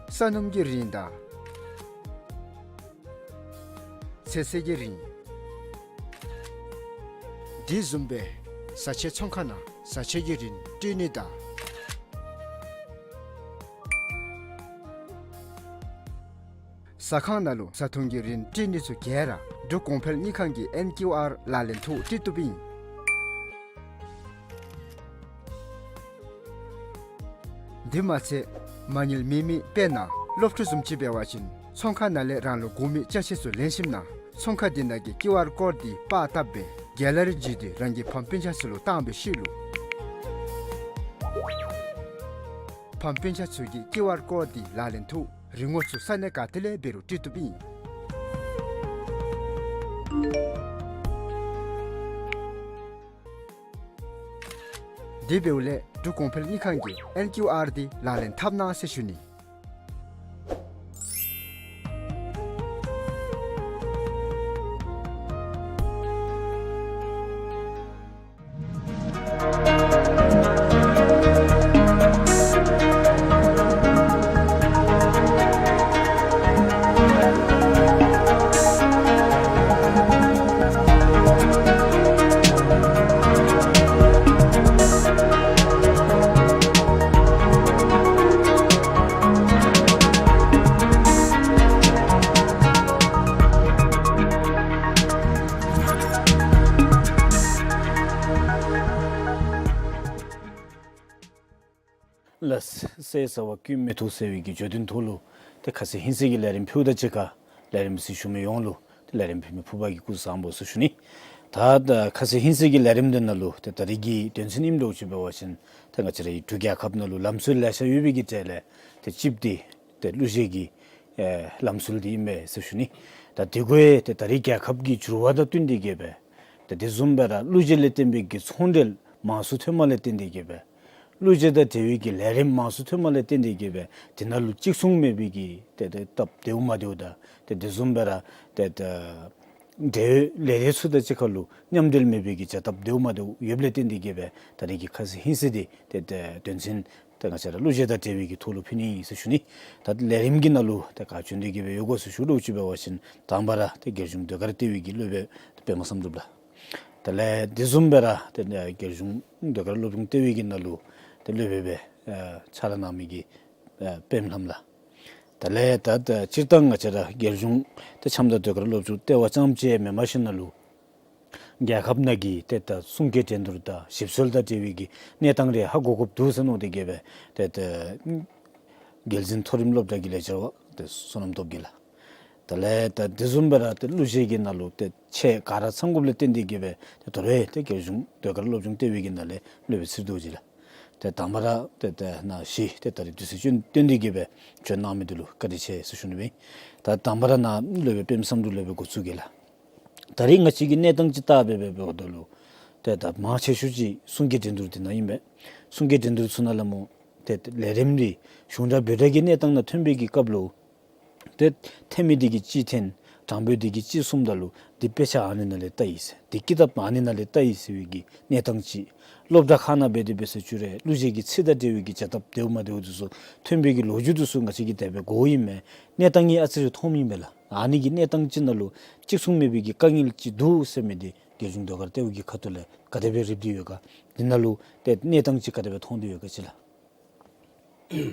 ས་སྣུམ་གྱི་རིན་དང་ཚོད་བསྲེ་གི་རིན། དེ་བཟུམ་སྦེ་བཟའ་ཆས་ཚོང་ཁང་ནང་བཟའ་ཆས་ཀྱི་རིན་སྤྲོད་ནི་དང་། ཟ་ཁང་ནང་ལུ་བཟའ་འཐུང་གི་རིན་སྤྲོད་ནི་ཚུ་ག་ར་འབྲུག་གོང་འཕེལ་དངུལ་ཁང་གི་ཨེན་ཀིའུ་ཨར་ལག་ལེན་ཐོག་སྤྲོད་བཏུབ་ཨིན། དེ་མ་ཚད་མ་དངུལ་མེད་མི་དཔེར་ན་སློབ་ཕྲུག་བཟུམ་ཅིག་འབད་བ་ཅིན་ཚོང་ཁང་ནང་ལས་རང་ལུ་དགོ་མི་ཅ་ཆས་ཚུ་ལེན་ཞིནམ་ན་ཚོང་ཁང་དེ་ནང་གི་ཀིའུ་ཨར་ཀོཌ་དེ་པར་བཏབ་སྦེ་གེ་ལ་རི་བརྒྱུད་དེ་རང་གི་ཕམ་སྤུན་ཆ་ཚུ་ལུ་བཏང་བའི་ཤུལ་ལུ་ཕམ་སྤུན་ཆ་ཚུ་གིས་ཀིའུ་ཨར་ཀོཌ་དེ་ལག་ལེན་ཐོག་རིན་གོང་ཚུ་ས་གནས་ག་ཏེ་ལས་འབད་རུང་སྤྲོད་བཏུབ་ཨིན། དེ་འབདཝ་ལས་འབྲུག་གོང་འཕེལ་དངུལ་ཁང་གི་ཨེན་ཀིའུ་ཨར་དེ་ལག་ལེན་འཐབ་གནང་ཟེར་ཞུ་ནི། ལགས། ཟས་ཟ་བ་ཀུན་མི་ཐུབ་ཟེར་བའི་གི་བརྗོད་དོན་ཐོག་ལུ་ཏེ་ཁ་ཙ་ཧིང་གསལ་གྱི་ལས་རིམ་ཕུལཝ་དང་གཅིག་ཁར་ལས་རིམ་གཟིགས་ཞུ་མི་ཡོངས་ལུ་ཏེ་ལས་རིམ་ཕུལ་མི་ཕུརཔ་གིས་སྐུ་གཟུགས་བཟང་པོ་ཟེར་ཞུ་ནི། ད་ད་ཁ་ཙ་ཧིང་གསལ་གྱི་ལས་རིམ་འདི་ནང་ལུ་ཏེ་ད་རིས་ཀྱི་དོན་ཚན་ཨིནམ་འདྲཝ་ཅིག་འབད་བ་ཅིན་ཏེ་ང་བཅས་རའི་འབྲུག་རྒྱལ་ཁབ་ནང་ལུ་ལམ་སྲོལ་ལེ་ཤ་ཡོད་པའི་གི་གྲས་ལས་ཏེ་གཅིག་འདི་ཏེ་གླུ་གཞས་ཀྱི་ཨེ་ལམ་སྲོལ་འདི་ཨིན་པས་ཟེར་ཞུ་ནི། ད་དེ་གུ་ཡང་ཏེ་ད་རིས་རྒྱལ་ཁབ་ཀྱི་འགྱུར་བ་དང་བསྟུན་ཏེ་གི་སྦེ་ཏེ་དེ་བཟུམ་སྦེ་ར་གླུ་གཞས་ལས་བརྟེན་པའི་གི་ཚོང་འབྲེལ་མང་སུ་ཐོནམ་ལས་བརྟེན་ཏེ་གི་སྦེ་གླུ་གཞས་དང་འབྲེལ་བའི་གི་ལས་རིམ་མང་སུ་ཐོནམ་ལས་བརྟེན་ཏེ་གི་སྦེ་དེ་ནང་ལུ་གཅིག་མཚུངས་མེད་པའི་གི་ཏེ་ཏེ་སྟབས་བདེཝ་མ་བདེཝ་དང་ཏེ་དེ་བཟུམ་སྦེ་ར་ཏེ་ཏེ་འབྲེལ་ཡོད་ལས་སྡེ་ཚུ་དང་གཅིག་ཁར་ལུ་མཉམ་འབྲེལ་མེད་པའི་གི་བྱ་སྟབས་བདེཝ་མ་བདེཝ་ཡོདཔ་ལས་བརྟེན་ཏེ་གི་སྦེ་ད་རིས་ཀྱི་ཁ་ཙ་ཧིང་གསལ་འདི་ཏེ་ཏེ་དོན་ཚན་ཏེ་ང་བཅས་ར་གླུ་གཞས་དང་འབྲེལ་བའི་གི་ཐོག་ལུ་ཕུལ་ནི་ཨིན་ཟེར་ཞུ་ནི། ད་ལས་རིམ་གྱི་ནང་ལུ་ཏེ་ག་བྱོན་ཏེ་གི་སྦེ་ཡོད་ག་ཟེར་ཞུ་དོ་ཅིག་འབད་བ་ཅིན་དང་པ་ར་ཏེ་རྒྱལ་གཞུང་ཟློས་གར་ལྟེ་བའི་གི་སློབ་དཔོན་པདྨ་བསམ་གྲུབ་ལགས། དེ་ལས་དེ་བཟུམ་སྦེ་ར་ཏེ་རྒྱལ་གཞུང་ཟློས་གར་སློབ་སྦྱོང་ལྟེ་བའི་གི་ནང་ལུ་ཏེ་སློབ་དཔོན་སྦེ་ཨ་ཕྱག་ལཱ་གནང་མི་གི་ཨ་པདྨ་ལྷམ་ལགས། དེ་ལས་ད་ད་སྤྱིར་བཏང་ང་བཅས་ར་རྒྱལ་གཞུང་ཏེ་འཆམ་དང་ཟློས་གར་སློབ་སྦྱོང་ལྟེ་བ་རྐྱངམ་ཅིག་མེན་པར་ཞིནམ་ལས་རྒྱལ་ཁབ་ནང་གི་ཏེ་ད་གསུང་སྐད་འགྲན་བསྡུར་དང་ཞིབ་འཚོལ་དང་འབྲེལ་བའི་གི་གནས་སྟངས་རེ་ཧ་གོ་དགོཔ་འདུག་ཟེར་མནོ་སྟེ་གི་སྦེ་ཏེ་ད་རྒྱལ་འཛིན་མཐོ་རིམ་སློབ་གྲྭ་གི་ལས་བྱེདཔ་ཏེ་བསོད་ནམས་སྟོབས་རྒྱས་ལགས། དེ་ལས་ད་དེ་བཟུམ་སྦེ་ར་ཏེ་གླུ་གཞས་ཀྱི་ནང་ལུ་ཏེ་ཆེད་ག་ར་ཚང་དགོཔ་ལས་བརྟེན་ཏེ་གི་སྦེ་ཏེ་དོ་རུང་ཏེ་རྒྱལ་གཞུང་ཟློས་གར་སློབ་སྦྱོང་ལྟེ་བའི་གི་ནང་ལས་སློབ་དཔོན་ཚེ་རྡོ་རྗེ་ལགས། ཏེ་དང་པ་ར་ཏེ་ཏེ་ནཱ་བཞེས་ཏེ་ད་རིས་དུས་ཚོད་བཏོན་ཏེ་གི་སྦེ་བྱོན་གནང་མི་འདི་ལུ་བཀའ་དྲིན་ཆེ་ཟེར་ཞུ་ནི་སྦེ། ད་དང་པ་ར་ནཱ་སློབ་དཔོན་པདྨ་བསམ་གྲུབ་སློབ་དཔོན་འགོ་བཙུགས་གེ་ལགས། ད་རིས་ང་བཅས་ཀྱི་གནས་སྟངས་ཅིག་བལྟ་སྦེ་འབད་འབདཝ་ད་ལུ་ཏེ་ད་མང་ཆེ་ཤོས་ཅིག་གསུང་སྐད་འགྲན་བསྡུར་འདི་ནང་ཨིན་པས། གསུང་སྐད་འགྲན་བསྡུར་ཚུ་ནང་ལས་སྨོ་ཏེ་ལས་རིམ་འདི་གཞུང་སྒྲ་འབོད་སྒྲ་གི་གནས་སྟངས་ནང་ཐོན་པའི་གི་སྐབས་ལུ་ཏེ་འཐེན་མི་འདི་གིས་གཅིག་འཐེན། དྲང་འབོད་འདི་གིས་གཅིག་གསུངམ་ད་ལུ་འདི་དཔེ་ཆ་ཨ་ནི་ནང་ལས་བལྟ་ཡི་ཟེར། འདི་ཀི་དེབ་ཨ་ནི་ནང་ལས་བལྟ་ཡི་ཟེར་བའི་གི་གནས་སྟངས་ཅིག། སློབ་གྲྭ་ཁག་ནང་འབད་དེ་འབད་ཟེར་ཅི་རུང་གླུ་གཞས་ཀྱི་ཚིག་དང་འབྲེལ་བའི་གི་བྱ་སྟབས་བདེཝ་མ་བདེཝ་འདི་ཚུ་ཐོན་པའི་གི་ལོ་རྒྱུས་འདི་ཚུ་ང་བཅས་ཀྱིས་དེ་སྦེ་གོཝ་ཨིན་མས། གནས་སྟངས་ཨ་ཙི་རེ་མཐོངམ་ཨིན་པས་ལགས། ཨ་ནི་གི་གནས་སྟངས་ཅིག་ནང་ལུ་གཅིག་མཚུངས་མེད་པའི་གི་དཀའ་ངལ་ཅིག་འདུག་ཟེར་མི་འདི་རྒྱལ་གཞུང་ཟློས་གར་ལྟེ་བ་གི་ཁ་ཐུག་ལས་ག་དེ་སྦེ་རིག་སྟེ་ཡོད་ག། འདི་ནང་ལུ་ཏེ་གནས་སྟངས་ཅིག་ག་དེ་སྦེ་མཐོང་སྟེ་ཡོད་ག་ཅིག་ལགས།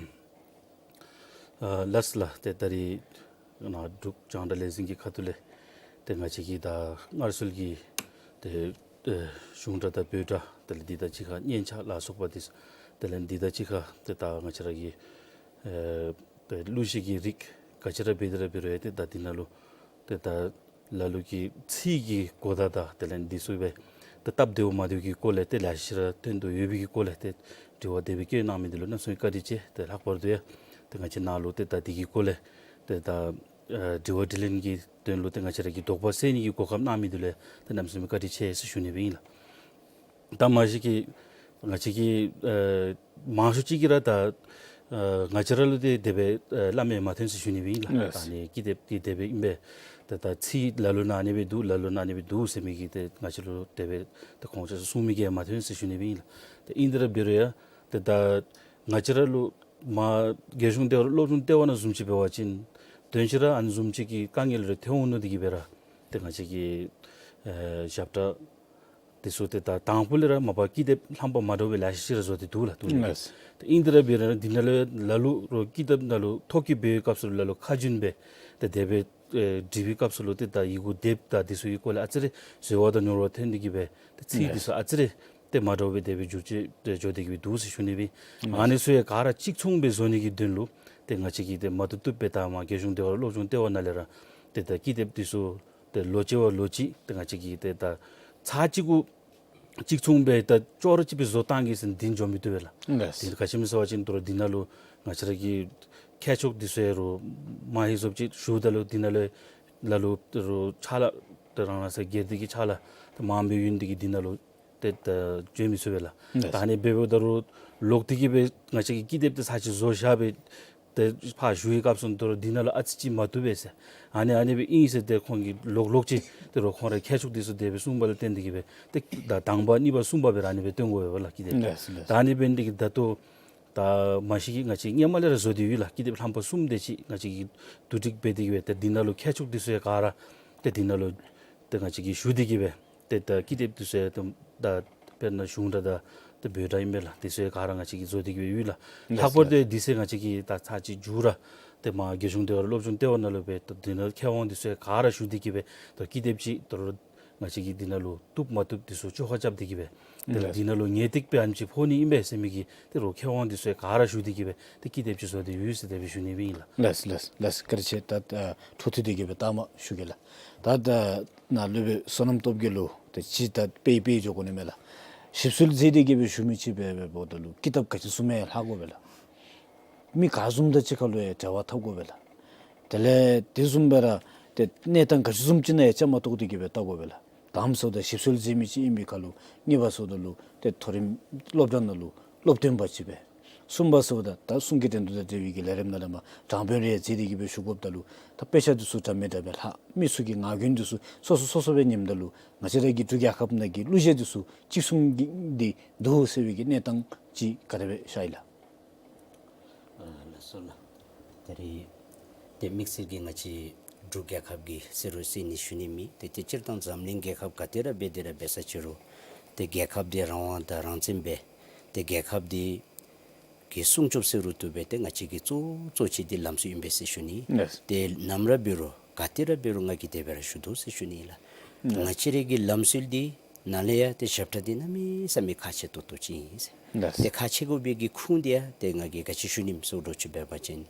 ཨ་ལགས་ལགས། ཏེ་ད་རིས་ནཱ་འབྲུག་རྒྱང་བསྒྲགས་ལས་འཛིན་གྱི་ཁ་ཐུག་ལས་ཏེ་ང་བཅས་ཀྱི་ད་སྔར་སྲོལ་གྱི་ཏེ་ཨེ་གཞུང་སྒྲ་དང་བོད་སྒྲ་དེ་ལས་འདི་དང་གཅིག་ཁར་སྙན་ཆ་ལ་སོགས་པ་འདི་དེ་ལས་འདི་དང་གཅིག་ཁར་ཏེ་ད་ང་བཅས་ར་གི་ཨེ་ཏེ་གླུ་གཞས་ཀྱི་རིགས་ག་ཅི་ར་འབད་དེ་ར་འབད་རུང་ཡང་ཏེ་ད་འདི་ནང་ལུ་ཏེ་ད་ལ་ལུ་གི་ཚིག་གི་གོ་བརྡ་དང་དེ་ལས་འདི་ཚུ་སྦེ་ཏེ་སྟབས་བདེཝ་མ་བདེཝ་གི་སྐོར་ལས་ཏེ་ལེ་ཤ་ར་སྟོན་དོ་ཡོད་པའི་གི་སྐོར་ལས་ཏེ་དྲི་བ་དེ་སྦེ་བཀོད་གནང་མི་འདི་ལུ་གནམ་མེད་ས་མེད་བཀའ་དྲིན་ཆེ། ཏེ་ལྷག་པར་དུ་ཡང་ཏེ་ང་བཅས་ནཱ་ལུ་ཏེ་ད་འདི་གི་སྐོར་ལས་ཏེ་ད་ཨ་དྲི་བ་དྲིས་ལན་གྱི་དོན་ལུ་ཏེ་ང་བཅས་ར་གི་དོགས་པ་སེལ་ནི་གི་གོ་སྐབས་གནང་མི་འདི་ལུ་ཡང་ཏེ་གནམ་མེད་ས་མེད་བཀའ་དྲིན་ཆེ་ཟེར་ཞུ་ནི་སྦེ་ཨིན་ལགས། ད་མ་གཞི་གི་ང་བཅས་ཀྱི་ཨེ་མང་ཤོས་ཅིག་གིས་ར་ད་ཨེ་ང་བཅས་ར་ལུ་ཏེ་དེ་སྦེ་ཨེ་སླབ་མི་མ་ཐོན་ཟེར་ཞུ་ནི་སྦེ་ཨིན་ལགས། ལགས། ད་ཨ་ནི་ཀི་དེབ་འདི་དེ་སྦེ་ཨིན་པས། ད་ད་ཚིག་ལ་ལུ་ནང་ཨ་ནི་སྦེ་འདུག་ལ་ལུ་ནང་ཨ་ནི་སྦེ་འདུག་ཟེར་མི་གི་ཏེ་ང་བཅས་ལུ་དེ་སྦེ་ད་ཁོང་ཆ་ཁྱབ་གསུང་མི་གིས་མ་ཐོན་ཟེར་ཞུ་ནི་སྦེ་ཨིན་ལགས། ད་ཨིན་དེ་ར་འབད་རུང་ཡང་ཏེ་ད་ང་བཅས་ར་ལུ་མ་རྒྱལ་གཞུང་ལྟེ་བ་སློབ་སྦྱོང་ལྟེ་བ་ནང་བཟུམ་ཅིག་འབད་བ་ཅིན་དོན་ཅིག་ར་ཨ་ནི་བཟུམ་ཅིག་གི་དཀའ་ངལ་རེ་ཐོན་འོང་མནོ་སྟེ་གི་སྦེ་ར་ཏེ་ང་བཅས་ཀྱི་ཨེ་ཞབས་ཁྲ་འདི་ཚུ་ཏེ་ད་དང་ཕུ་ལས་ར་མ་པ་ཀི་དེབ་རྣམ་པ་མ་འདྲཝ་སྦེ་ལེ་ཤ་ཅིག་ར་བཟོ་སྟེ་འདུག་ལགས། འདུག་ལགས། ལགས། ཏེ་ཨིན་དེ་ར་འབད་རུང་འདི་ནང་ལུ་ལ་ལུ་རོགས་ཀི་དེབ་ནང་ལུ་ཐོ་བཀོད་འབད་བའི་སྐབས་སུ་ལ་ལུ་ཁ་རྒྱུན་སྦེ་ཏེ་དེ་སྦེ་ཨེ་འབྲི་བའི་སྐབས་སུ་ལུ་ཏེ་ད་ཡི་གུ་དེབ་དང་འདི་ཚུ་གི་སྐོར་ལས་ཨ་ཙི་རེ་འཛོལ་བ་དང་ཉོར་བ་ཐོན་ཏེ་གི་སྦེ་ཏེ་ཚིག་འདི་ཚུ་ཨ་ཙི་རེ་ཏེ་མ་འདྲཝ་སྦེ་དེ་སྦེ་འགྱུར་བཅོས་ཏེ་འགྱོ་སྟེ་གི་སྦེ་འདུག་ཟེར་ཞུ་ནི་སྦེ། ཨ་ནི་ཚུ་ཡང་ག་ར་གཅིག་མཚུངས་སྦེ་བཟོ་ནི་གི་དོན་ལུ་ཏེ་ང་བཅས་ཀྱིས་ཏེ་མ་བཏུབ་བཏུབ་སྦེ་ད་མ་རྒྱལ་གཞུང་ལྟེ་བ་སློབ་སྦྱོང་ལྟེ་བ་ནང་ལས་ར་ཏེ་ད་ཀི་དེབ་འདི་ཚུ་ཏེ་ལོ་གཅིག་བ་ལོ་གཅིག་ཏེ་ང་བཅས་ཀྱིས་ཏེ་ད་ཚར་གཅིག་གུ་གཅིག་མཚུངས་སྦེ་ད་ཅོག་ར་གཅིག་སྦེ་བཟོ་བཏང་གེ་ཟེར་འདི་འགྱོ་མི་བཏུབ་པས་ལགས། ལགས། ཏེ་ག་ཅི་སྨོ་ཟེར་བ་ཅིན་དོ་རུང་འདི་ནང་ལུ་ང་བཅས་ར་གི་མཁས་མཆོག་འདི་ཚུ་ཡང་རོགས་མ་ཧེ་བཟོཔ་ཅིག་ཞུཝ་ད་ལུ་འདི་ནང་ལུ་ལ་ལུ་རོགས་ཕྱག་ལཱ་ཏེ་རང་རང་སོ་སོ་སྒེར་སྡེ་གི་ཕྱག་ལཱ་ཏེ་མངམ་སྦེ་ཡོད་ནི་འདི་གིས་འདི་ནང་ལུ་ཏེ་ད་བྱོན་མི་ཚུགས་པས་ལགས། ལགས། ད་ཨ་ནི་འབདཝ་ད་རོགས་ལོག་སྟེ་གི་སྦེ་ང་བཅས་ཀྱིས་ཀི་དེབ་འདི་ཚར་གཅིག་བཟོ་བཞག་སྦེ་ཏེ་ཕར་ཞུ་བའི་སྐབས་སུ་དོ་རུང་འདི་ནང་ལུ་ཨ་ཙི་ཅིག་མ་བཏུབ་པས་ཟེར། ཨ་ནི་ཨ་ནི་སྦེ་ཨིན་ཟེར་ཏེ་ཁོང་གིས་ལོག་ལོག་ཅིག་ཏེ་རོགས་ཁོང་རའི་མཁས་མཆོག་འདི་ཚུ་དེ་སྦེ་གསུངས་པ་ལུ་བརྟེན་ཏེ་གི་སྦེ་ཏེ་ད་དང་པ་གཉིས་པ་གསུམ་པ་སྦེ་ར་ཨ་ནི་སྦེ་སྟོན་དགོ་པས་ལགས་ཀི་དེབ། ལགས་ལགས། ད་ཨ་ནི་འབད་ནི་འདི་གིས་ད་ལྟོ་ད་མ་གཞི་གི་ང་བཅས་སྔོན་མ་ལས་ར་བཟོ་སྟེ་ཡོད་ལགས། ཀི་དེབ་རྣམ་པ་གསུམ་དེ་ཅིག་ང་བཅས་ཀྱིས་བསྡུ་སྒྲིག་འབད་དེ་གི་སྦེ་ཏེ་འདི་ནང་ལུ་མཁས་མཆོག་འདི་ཚུ་ཡང་ག་ར་ཏེ་འདི་ནང་ལུ་ཏེ་ང་བཅས་ཀྱིས་ཞུ་སྟེ་གི་སྦེ་ཏེ་ད་ཀི་དེབ་འདི་ཚུ་ཡང་ད་དཔེར་ན་གཞུང་སྒྲ་དང་ཏེ་བོད་སྒྲ་ཨིན་པས་ལགས། འདི་ཚུ་ཡང་ག་ར་ང་བཅས་ཀྱིས་བཟོ་སྟེ་གི་སྦེ་ཡོད་ལགས། ལགས་ལྷག་པར་དུ་ལགས། འདི་ཚུ་ང་བཅས་ཀྱིས་ད་ཚར་གཅིག་མཇུག་ར་ཏེ་མ་རྒྱལ་གཞུང་ལྟེ་བ་སློབ་སྦྱོང་ལྟེ་བ་ནང་ལུ་སྦེ་ཏེ་འདི་ནང་མཁས་དབང་འདི་ཚུ་ཡང་ག་ར་ཞུ་སྟེ་གི་སྦེ་ད་ཀི་དེབ་ཅིག་དོ་རུང་ང་བཅས་ཀྱིས་འདི་ནང་ལུ་བཏུབ་མ་བཏུབ་འདི་ཚུ་བཅོ་ཁ་རྐྱབ་སྟེ་གི་སྦེ་ ཏེ་ལགས། འདི་ནང་ལུ་ངེས་ཏིག་སྦེ་ཨ་ནེམ་ཅིག་ཕོག་ནི་ཨིན་པས་ཟེར་མི་གི་ཏེ་རོགས་མཁས་དབང་འདི་ཚུ་ཡང་ག་ར་ཞུ་སྟེ་གི་སྦེ་ཏེ་ཀི་དེབ་ཅིག་བཟོ་སྟེ་ཡོད་ཟེར་དེ་སྦེ་ཞུ་ནི་སྦེ་ཨིན་ལགས། ལགས་ལགས་ལགས། བཀའ་དྲིན་ཆེ། ད་ཨ་འཕྲོ་མཐུད་དེ་གི་སྦེ་ལྟ་མ་ཞུ་གེ་ལགས། ད་ད་ནཱ་སློབ་དཔོན་བསོད་ནམས་སྟོབས་རྒྱལ་ལུ་ཏེ་ཅིག་ད་དཔེ་དཔེ་འགྱོ་དགོ་ནི་མས་ལགས། ཞིབ་འཚོལ་མཛད་དེ་གི་སྦེ་ཞུ་མི་ཅིག་འབད་འབདཝ་ད་ལུ་ཀི་དེབ་ག་ཅི་བཟུམ་མའི་ལྷག་དགོ་པས་ལགས། མི་ག་བཟུམ་དང་གཅིག་ཁར་ལུ་ཡང་འབྲེལ་བ་འཐབ་དགོ་པས་ལགས། དེ་ལས་དེ་བཟུམ་སྦེ་ར་ཏེ་གནས་སྟངས་ག་ཅི་བཟུམ་ཅིག་ནང་ཡང་བཅའ་མར་གཏོགས་ཏེ་གི་སྦེ་བལྟ་དགོ་པས་ལགས། དང་པ་ཟེརཝ་ད་ཞིབ་འཚོལ་མཛད་མི་ཅིག་ཨིན་པའི་ཁར་ལུ། གཉིས་པ་ཟེརཝ་ད་ལུ་ཏེ་མཐོ་རིམ་སློབ་གྲྭ་ནང་ལུ་སློབ་སྟོན་པ་ཅིག་སྦེ། གསུམ་པ་ཟེརཝ་ད་ད་གསུང་གི་འགྲན་བསྡུར་དང་འབྲེལ་བའི་གི་ལས་རིམ་ནང་ལས་མར་དྲང་དཔོན་རེ་མཛད་དེ་གི་སྦེ་ཞུ་དགོཔ་ད་ལུ་ད་དཔེ་ཆ་འདི་ཚུ་འདྲ་མི་འདྲ་སྦེ་ལྷག། མི་ཚུ་གི་ངག་རྒྱུན་འདི་ཚུ་སོ་སོ་སོ་སོ་སྦེ་ཉནམ་ད་ལུ་ང་བཅས་ར་གི་འབྲུག་རྒྱལ་ཁབ་ནང་གི་གླུ་གཞས་འདི་ཚུ་གཅིག་མཚུངས་ཀྱི་འདི་འདུག་ཟེར་བའི་གི་གནས་སྟངས་ཅིག་ག་དེ་སྦེ་ཤར་ཡི་ལགས། ཨ་ལགས་སོ་ལགས། ད་རེས་ཏེ་དམིགས་བསལ་གྱིས་ང་བཅས་འབྲུག་རྒྱལ་ཁབ་ཀྱི་ཟེར་རུང་ཟེར་ནི་ཞུ་ནི་མེད། ཏེ་ཏེ་སྤྱིར་བཏང་འཛམ་གླིང་རྒྱལ་ཁབ་ག་ཏེ་ར་འབད་དེ་ར་འབད་ས་ཅི་རུང་ཏེ་རྒྱལ་ཁབ་འདི་རང་དབང་དང་རང་བཙན་སྦེ་ཏེ་རྒྱལ་ཁབ་འདི་གི་སྲུང་སྐྱོབ་ཟེར་རུང་བཏུབ་པས། ཏེ་ང་བཅས་ཀྱི་གཙོ་གཙོ་ཆེ་འདི་ལམ་སྲོལ་ཨིན་པས་ཟེར་ཞུ་ནི། ལགས། ཏེ་ནམ་ར་འབད་རུང་ག་ཏེ་ར་འབད་རུང་ང་གིས་དེ་སྦེ་ར་ཞུ་དོ་ཟེར་ཞུ་ནི་ལགས། ལགས། ང་བཅས་ར་གི་ལམ་སྲོལ་འདི་ནང་ལས་ཡང་ཏེ་ཞབས་ཁྲ་འདི་གནམ་མེད་ས་མེད་ཁག་ཆེ་ཏོག་ཏོ་ཅིག་ཨིན་ཟེར། ལགས། ཏེ་ཁག་ཆེ་དགོ་པའི་གི་ཁུངས་འདི་ཡང་ཏེ་ང་གིས་ག་ཅི་ཞུ་ནི་ཟེར་འགྱོ་ཅི་འབད་བ་ཅིན་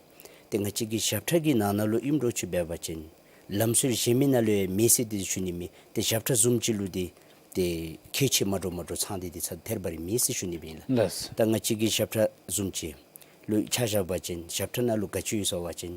ཏེ་ང་བཅས་ཀྱི་ཞབས་ཁྲ་གི་ནང་ན་ལུ་ཨིནམ་འགྱོ་ཅི་འབད་བ་ཅིན་ལམ་སྲོལ་གཞན་མི་ནང་ལུ་ཡང་མེད་ཟེར་ཏེ་ཞུ་ནི་མེད། ཏེ་ཞབས་ཁྲ་བཟུམ་ཅིག་ལུ་འདི་ཏེ་ཁྱད་ཆོས་མ་འདྲཝ་མ་འདྲཝ་ཚང་སྟེ་འདི་ཚར་ཐལ་བ་རེ་མེད་ཟེར་ཞུ་ནི་སྦེ་ཨིན་ལགས། ལགས། ད་ང་བཅས་ཀྱི་ཞབས་ཁྲ་བཟུམ་ཅིག་ལུ་ཆ་བཞག་པ་ཅིན་ཞབས་ཁྲ་ནང་ལུ་ག་ཅི་ཡོད་ཟེར་བ་ཅིན་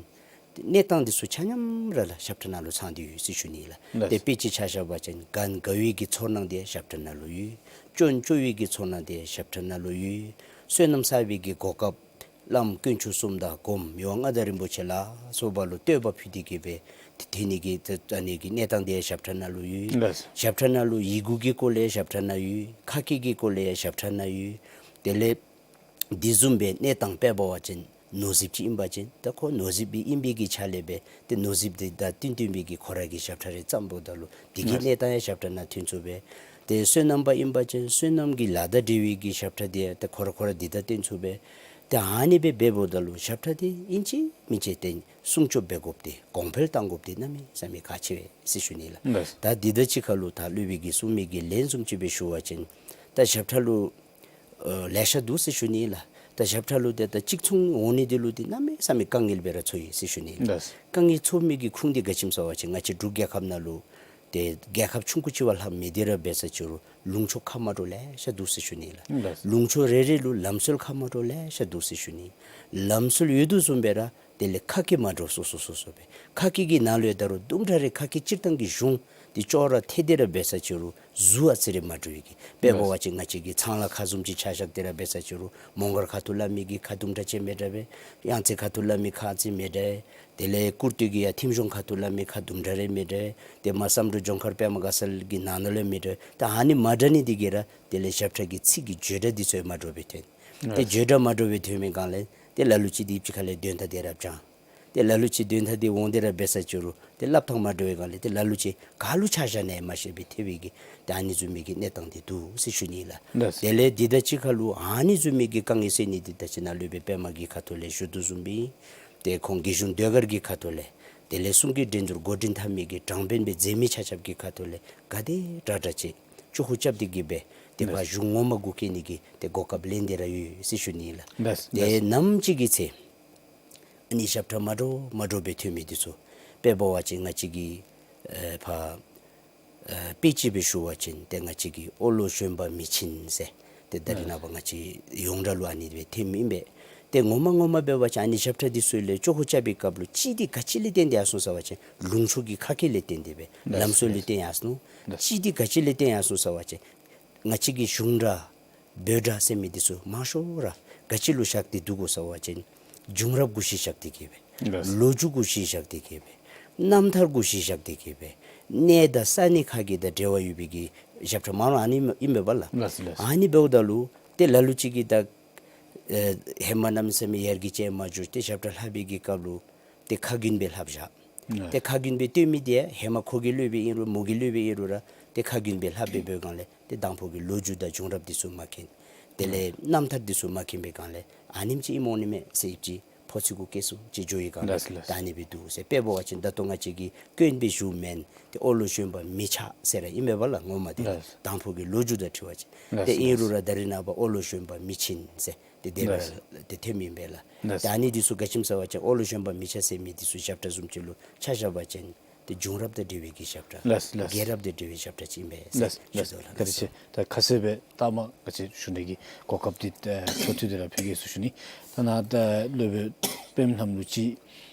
ཏེ་གནས་སྟངས་འདི་ཚུ་ཆ་མཉམ་ར་ལགས་ཞབས་ཁྲ་ནང་ལུ་ཚང་སྟེ་ཡོད་ཟེར་ཞུ་ནི་ལགས། ལགས། ཏེ་དཔེ་ཅིག་ཆ་བཞག་པ་ཅིན་ག་དགའ་བའི་གི་ཚོར་སྣང་འདི་ཞབས་ཁྲ་ནང་ལུ་ཡོད། སྐྱོན་བཀྲོ་བའི་གི་ཚོར་སྣང་འདི་ཞབས་ཁྲ་ནང་ལུ་ཡོད། བསོད་ནམས་བསགས་པའི་གི་གོ་སྐབས་བླམ་དཀོན་མཆོག་གསུམ་དང་སྒོམ་ཡོ་མངའ་བདག་རིན་པོ་ཆེ་ལ་སོགས་པ་ལུ་བསྟོད་པ་ཕུལ་ཏེ་གི་སྦེ་ཏེ་ཐོན་ནི་གི་ཏེ་ཨ་ནི་གི་གནས་སྟངས་འདི་ཞབས་ཁྲ་ནང་ལུ་ཡོད། ལགས། ཞབས་ཁྲ་ནང་ལུ་ཡི་གུ་གི་སྐོར་ལས་ཞབས་ཁྲ་ནང་ཡོད། ཁ་སྐད་ཀྱི་སྐོར་ལས་ཞབས་ཁྲ་ནང་ཡོད། དེ་ལས་འདི་བཟུམ་སྦེ་གནས་སྟངས་དཔེ་འབད་བ་ཅིན་ནོར་རྫིཔ་ཅིག་ཨིན་པ་ཅིན་ད་ཁོ་ནོར་རྫིཔ་སྦེ་ཨིན་པའི་གི་ཆ་ལས་སྦེ་ཏེ་ནོར་རྫིཔ་འདི་དང་བསྟུན་བསྟུན་པའི་གི་ཁོ་ར་གི་ཞབས་ཁྲ་རེ་བརྩམ་འབདཝ་ད་ལུ་འདི་གི་ལགས། གནས་སྟངས་ཡང་ཞབས་ཁྲ་ནང་ཐོན་ཚུགས་པས། ཏེ་བསོད་ནམས་པ་ཨིན་པ་ཅིན་བསོད་ནམས་ཀྱི་ལཱ་དང་འབྲེལ་བའི་གི་ཞབས་ཁྲ་འདི་ཡང་ཏེ་ཁོ་ར་ཁོ་ར་འདི་དང་བསྟུན་ཚུགས་པས། ཏེ་ཨ་ནི་སྦེ་འབད་འབདཝ་ད་ལུ་ཞབས་ཁྲ་འདི་ཨིན་ཅི་མིན་ཅི་ཏེ་སྲུང་སྐྱོབ་འབད་དགོཔ་འདི་གོང་འཕེལ་གཏང་དགོཔ་འདི་གནམ་མེད་ས་མེད་ཁག་ཆེ་བས་ཟེར་ཞུ་ནི་ལགས། ལགས། ད་འདི་དང་གཅིག་ཁར་ལུ་ད་སློབ་དཔོན་གྱིས་གསུངས་མི་གི་ལན་བཟུམ་ཅིག་སྦེ་ཞུ་བ་ཅིན་ད་ཞབས་ཁྲ་ལུ་ཨ་ལེ་ཤ་འདུག་ཟེར་ཞུ་ནི་ལགས། ད་ཞབས་ཁྲ་ལུ་ཏེ་ད་གཅིག་མཚུངས་འོང་ནི་འདི་ལུ་འདི་གནམ་མེད་ས་མེད་དཀའ་ངལ་སྦེ་ར་ཚོར་ཡི་ཟེར་ཞུ་ནི་ལགས། ལགས། དཀའ་ངལ་ཚོར་མི་གི་ཁུངས་འདི་ག་ཅི་སྨོ་ཟེར་བ་ཅིན་ང་བཅས་འབྲུག་རྒྱལ་ཁབ་ནང་ལུ་ཏེ་རྒྱལ་ཁབ་ཆུང་ཀུ་ཅིག་བ་ལྷག་མི་འདི་ར་འབད་ས་ཅི་རུང་ལུང་ཕྱོགས་ཁ་མ་འདྲཝ་ལེ་ཤ་འདུག་ཟེར་ཞུ་ནི་ལགས། ལགས། ལུང་ཕྱོགས་རེ་རེ་ལུ་ལམ་སྲོལ་ཁ་མ་འདྲཝ་ལེ་ཤ་འདུག་ཟེར་ཞུ་ནི། ལམ་སྲོལ་ཡོད་དོ་བཟུམ་སྦེ་ར་དེ་ལས་ཁ་སྐད་མ་འདྲཝ་སོ་སོ་སོ་སོ་སྦེ། ཁ་སྐད་ཀྱི་ནང་ལུ་ཡང་ད་རུང་དུམ་གྲ་རེ་ཁ་སྐད་སྤྱིར་བཏང་གི་གཞུང་འདི་ཅོག་ར་འཐད་དེ་ར་འབད་ས་ཅི་རུང་གཟུགས་ཨ་ཙི་རེ་མ་འདྲཝ་ཡོད་གི། དཔེ་འབད་བ་ཅིན་ང་བཅས་ཀྱི་ཚང་ལ་ཁ་བཟུམ་ཅིག་ཆ་བཞག་སྟེ་ར་འབད་ས་ཅི་རུང་མོང་སྒར་ཁ་ཐུག་སླབ་མི་གི་ཁ་དུམ་གྲ་ཅིག་མི་འདྲ་བས། གཡང་རྩེ་ཁ་ཐུག་སླབ་མི་ཁ་ཨ་ཙི་མི་འདྲ། དེ་ལས་ཀུར་སྟོད་ཀྱི་ཡར་ཐེམ་གཞུང་ཁ་ཐུག་སླབ་མི་ཁ་དུམ་གྲ་རེ་མི་འདྲ། ཏེ་མར་བསམ་གྲུབ་ལྗོངས་མཁར་པདྨ་དགའ་ཚལ་གྱི་ནང་ན་ལུ་མི་འདྲ། ད་ཨ་ནི་མ་འདྲ་ནི་འདི་གིས་ར་དེ་ལས་ཞབས་ཁྲ་གི་ཚིག་གི་བརྗོད་སྒྲ་འདི་ཚུ་ཡང་མ་འདྲཝ་སྦེ་ཐོན། ཏེ་ལགས། བརྗོད་སྒྲ་མ་འདྲཝ་སྦེ་ཐོན་མི་སྒང་ལས་ཏེ་ལ་ལུ་ཅིག་འདི་ཕྱི་ཁ་ལས་དོན་དག་འདི་ར་བྱང་། ཏེ་ལ་ལུ་ཅིག་དོན་དག་འདི་འོང་སྟེ་ར་འབད་ས་ཅི་རུང་ཏེ་སླབ་ཐངས་མ་འདྲཝ་སྒང་ལས་ཏེ་ལ་ལུ་ཅིག་ག་ལུ་ཆ་བཞག་ན་ཡང་མ་ཤེས་པའི་ཐལ་བའི་གི་ཏེ་ཨ་ནི་བཟུམ་མའི་གི་གནས་སྟངས་འདི་འདུག་ཟེར་ཞུ་ནི་ལགས། ལགས། དེ་ལས་འདི་དང་གཅིག་ཁར་ལུ་ཨ་ནི་བཟུམ་མའི་གི་དཀའ་ངལ་སེལ་ནི་འདི་ད་ཅི་ནཱ་སློབ་དཔོན་པདྨ་གི་ཁ་ཐུག་ལས་ཞུ་དོ་བཟུམ་སྦེ་ཏེ་ཁོང་རྒྱལ་གཞུང་ཟློས་གར་གྱི་ཁ་ཐུག་ལས་དེ་ལས་གསུང་གི་འགྲན་བསྡུར་འགོ་འདྲེན་འཐབ་མི་གི་དྲང་དཔོན་སྦེ་མཛད་མི་ཆ་ཁྱབ་ཀྱི་ཁ་ཐུག་ལས་ག་དེ་དྲག་དྲག་ཅིག་ཅོག་ཁུ་རྐྱབ་སྟེ་གི་སྦེ་ཏེ་ཕར་ལགས། གཞུང་ངོ་མ་གུ་བསྐྱལ་ནི་གི་ཏེ་གོ་སྐབས་ལེན་ཏེ་ར་ཡོད་ཟེར་ཞུ་ནི་ལགས། ལགས། ཏེ་ལགས། ནམ་ཅིག་གི་ཚེ་ཨ་ནི་ཞབས་ཁྲ་མ་འདྲཝ་མ་འདྲཝ་སྦེ་ཐོན་མི་འདི་ཚུ་དཔེ་འབད་བ་ཅིན་ང་བཅས་ཀྱི་ཨེ་ཕར་ཨེ་དཔེ་ཅིག་སྦེ་ཞུ་བ་ཅིན་ཏེ་ང་བཅས་ཀྱི་ཨོ་ལོ་བཞོན་པ་མི་ཆེན་ཟེར་ཏེ་ད་རེས་ནངས་པ་ང་བཅས་ཡོངས་གྲགས་ལུ་ཨ་ནི་སྦེ་ཐོནམ་ཨིན་པས། ཏེ་ངོ་མ་ངོ་མ་འབད་བ་ཅིན་ཨ་ནི་ཞབས་ཁྲ་འདི་ཚུ་ལས་ཅོག་ཁུ་རྐྱབ་པའི་སྐབས་ལུ་གཅིག་འདི་ག་ཅི་ལས་བརྟེན་ཏེ་ཡར་སོང་ཟེར་བ་ཅིན་ལུང་ཕྱོགས་ཀྱི་ཁ་སྐད་ལས་བརྟེན་ཏེ་སྦེ་ལགས། ལམ་སྲོལ་ལས་ལགས། བརྟེན་ཡར་སོང་། ལགས། གཅིག་འདི་ག་ཅི་ལས་བརྟེན་ཡར་སོང་ཟེར་བ་ཅིན་ང་བཅས་ཀྱི་གཞུང་སྒྲ་བོད་སྒྲ་ཟེར་མི་འདི་ཚུ་མང་ཤོས་ར་ག་ཅི་ལུ་བཞག་སྟེ་འདུག་གོ་ཟེར་བ་ཅིན་བྱུང་རབས་གུ་གཞི་བཞག་སྟེ་གི་སྦེ། ལགས། ལོ་རྒྱུས་གུ་གཞི་བཞག་སྟེ་གི་སྦེ། རྣམ་ཐར་གུ་གཞི་བཞག་སྟེ་གི་སྦེ། གནས་དང་ས་གནས་ཁ་གི་དང་འབྲེལ་བ་ཡོད་པའི་གི་ཞབས་ཁྲ་མང་རུང་ཨ་ནི་ཨིན་པས་པ་ལགས། ལགས་ལགས། ཨ་ནི་འབདཝ་ད་ལུ་ཏེ་ལ་ལུ་ཅིག་གིས་ད་ཨེ་ཧེ་མ་གནམ་མེད་ས་མེད་ཡར་རྒྱས་ཅིག་མ་འགྱོ་སྟེ་ཞབས་ཁྲ་ལྷག་པའི་གི་སྐབས་ལུ་ཏེ་ཁ་རྒྱུན་སྦེ་ལྷགཔ་བཞག། ལགས། ཏེ་ཁ་རྒྱུན་སྦེ་སྟོན་མི་འདི་ཧེ་མ་ཁོ་གིས་སླབ་པའི་ཨིན་རུང་མོ་གིས་སླབ་པའི་ཨིན་རུང་ར་ཏེ་ཁ་རྒྱུན་སྦེ་ལྷག་སྦེ་འབད་བའི་སྒང་ལས་ཏེ་དང་ཕུ་གི་ལོ་རྒྱུས་དང་བྱུང་རབས་འདི་ཚུ་མ་མཁྱེན། དེ་ལས་ལགས། རྣམ་ཐར་འདི་ཚུ་མ་མཁྱེན་པའི་སྒང་ལས་ཨ་ནེམ་ཅིག་ཨིནམ་འོང་ནི་མས་ཟེར་ཅིག་ ཁོ་ཚུ་གུ་སྐྱེས་སུ་ཅིག་འགྱོ་ཡི་ག་ལགས་ལགས། ད་ཨ་ནི་སྦེ་འདུག་ཟེར། དཔེ་འབད་བ་ཅིན་ད་ལྟོ་ང་བཅས་ཀྱིས་དཀོན་པའི་གཞུང་མེན་ཏེ་ཨོ་ལོ་བཞོན་པ་མི་ཆགས་ཟེར་ར་ཨིན་མས་པ་ལགས། ངོ་མ་འདི་ལགས། དང་ཕུ་གི་ལོ་རྒྱུས་དང་འཁྲིལ་བ་ཅིན། ལགས་ཏེ་ཨིན་ལགས། རུང་ར་ད་རེས་ནངས་པ་ཨོ་ལོ་བཞོན་པ་མི་ཆེན་ཟེར་ཏེ་དེ་སྦེ་ལགས། ར་ཏེ་ཐོནམ་ཨིན་པས་ལགས། ལགས། ད་ཨ་ནི་འདི་ཚུ་ག་ཅི་སྨོ་ཟེར་བ་ཅིན་ཨོ་ལོ་བཞོན་པ་མི་ཆགས་ཟེར་མི་འདི་ཚུ་ཞབས་ཁྲ་བཟུམ་ཅིག་ལུ་ཆ་བཞག་པ་ཅིན་ཏེ་བྱུང་རབས་དང་འབྲེལ་བའི་གི་ཞབས་ཁྲ། ལགས་ལགས། རྒྱལ་རབས་དང་འབྲེལ་བའི་ཞབས་ཁྲ་ཅིག་ཨིན་པས་ཟེར་ལགས་ཞུ་ལགས། དོ་ལགས། བཀའ་དྲིན་ཆེ། ད་ཁ་གསལ་སྦེ་ད་མ་ག་ཅི་ཞུ་ནི་གི་གོ་སྐབས་འདི་ཨེ་ཚོགས་ཐུབ་དེ་ར་ཕུལ་གེ་ཟེར་ཞུ་ནི། ད་ནཱ་ད་སློབ་དཔོན་པདྨ་ལྷམོ་ལུ་ཅིག་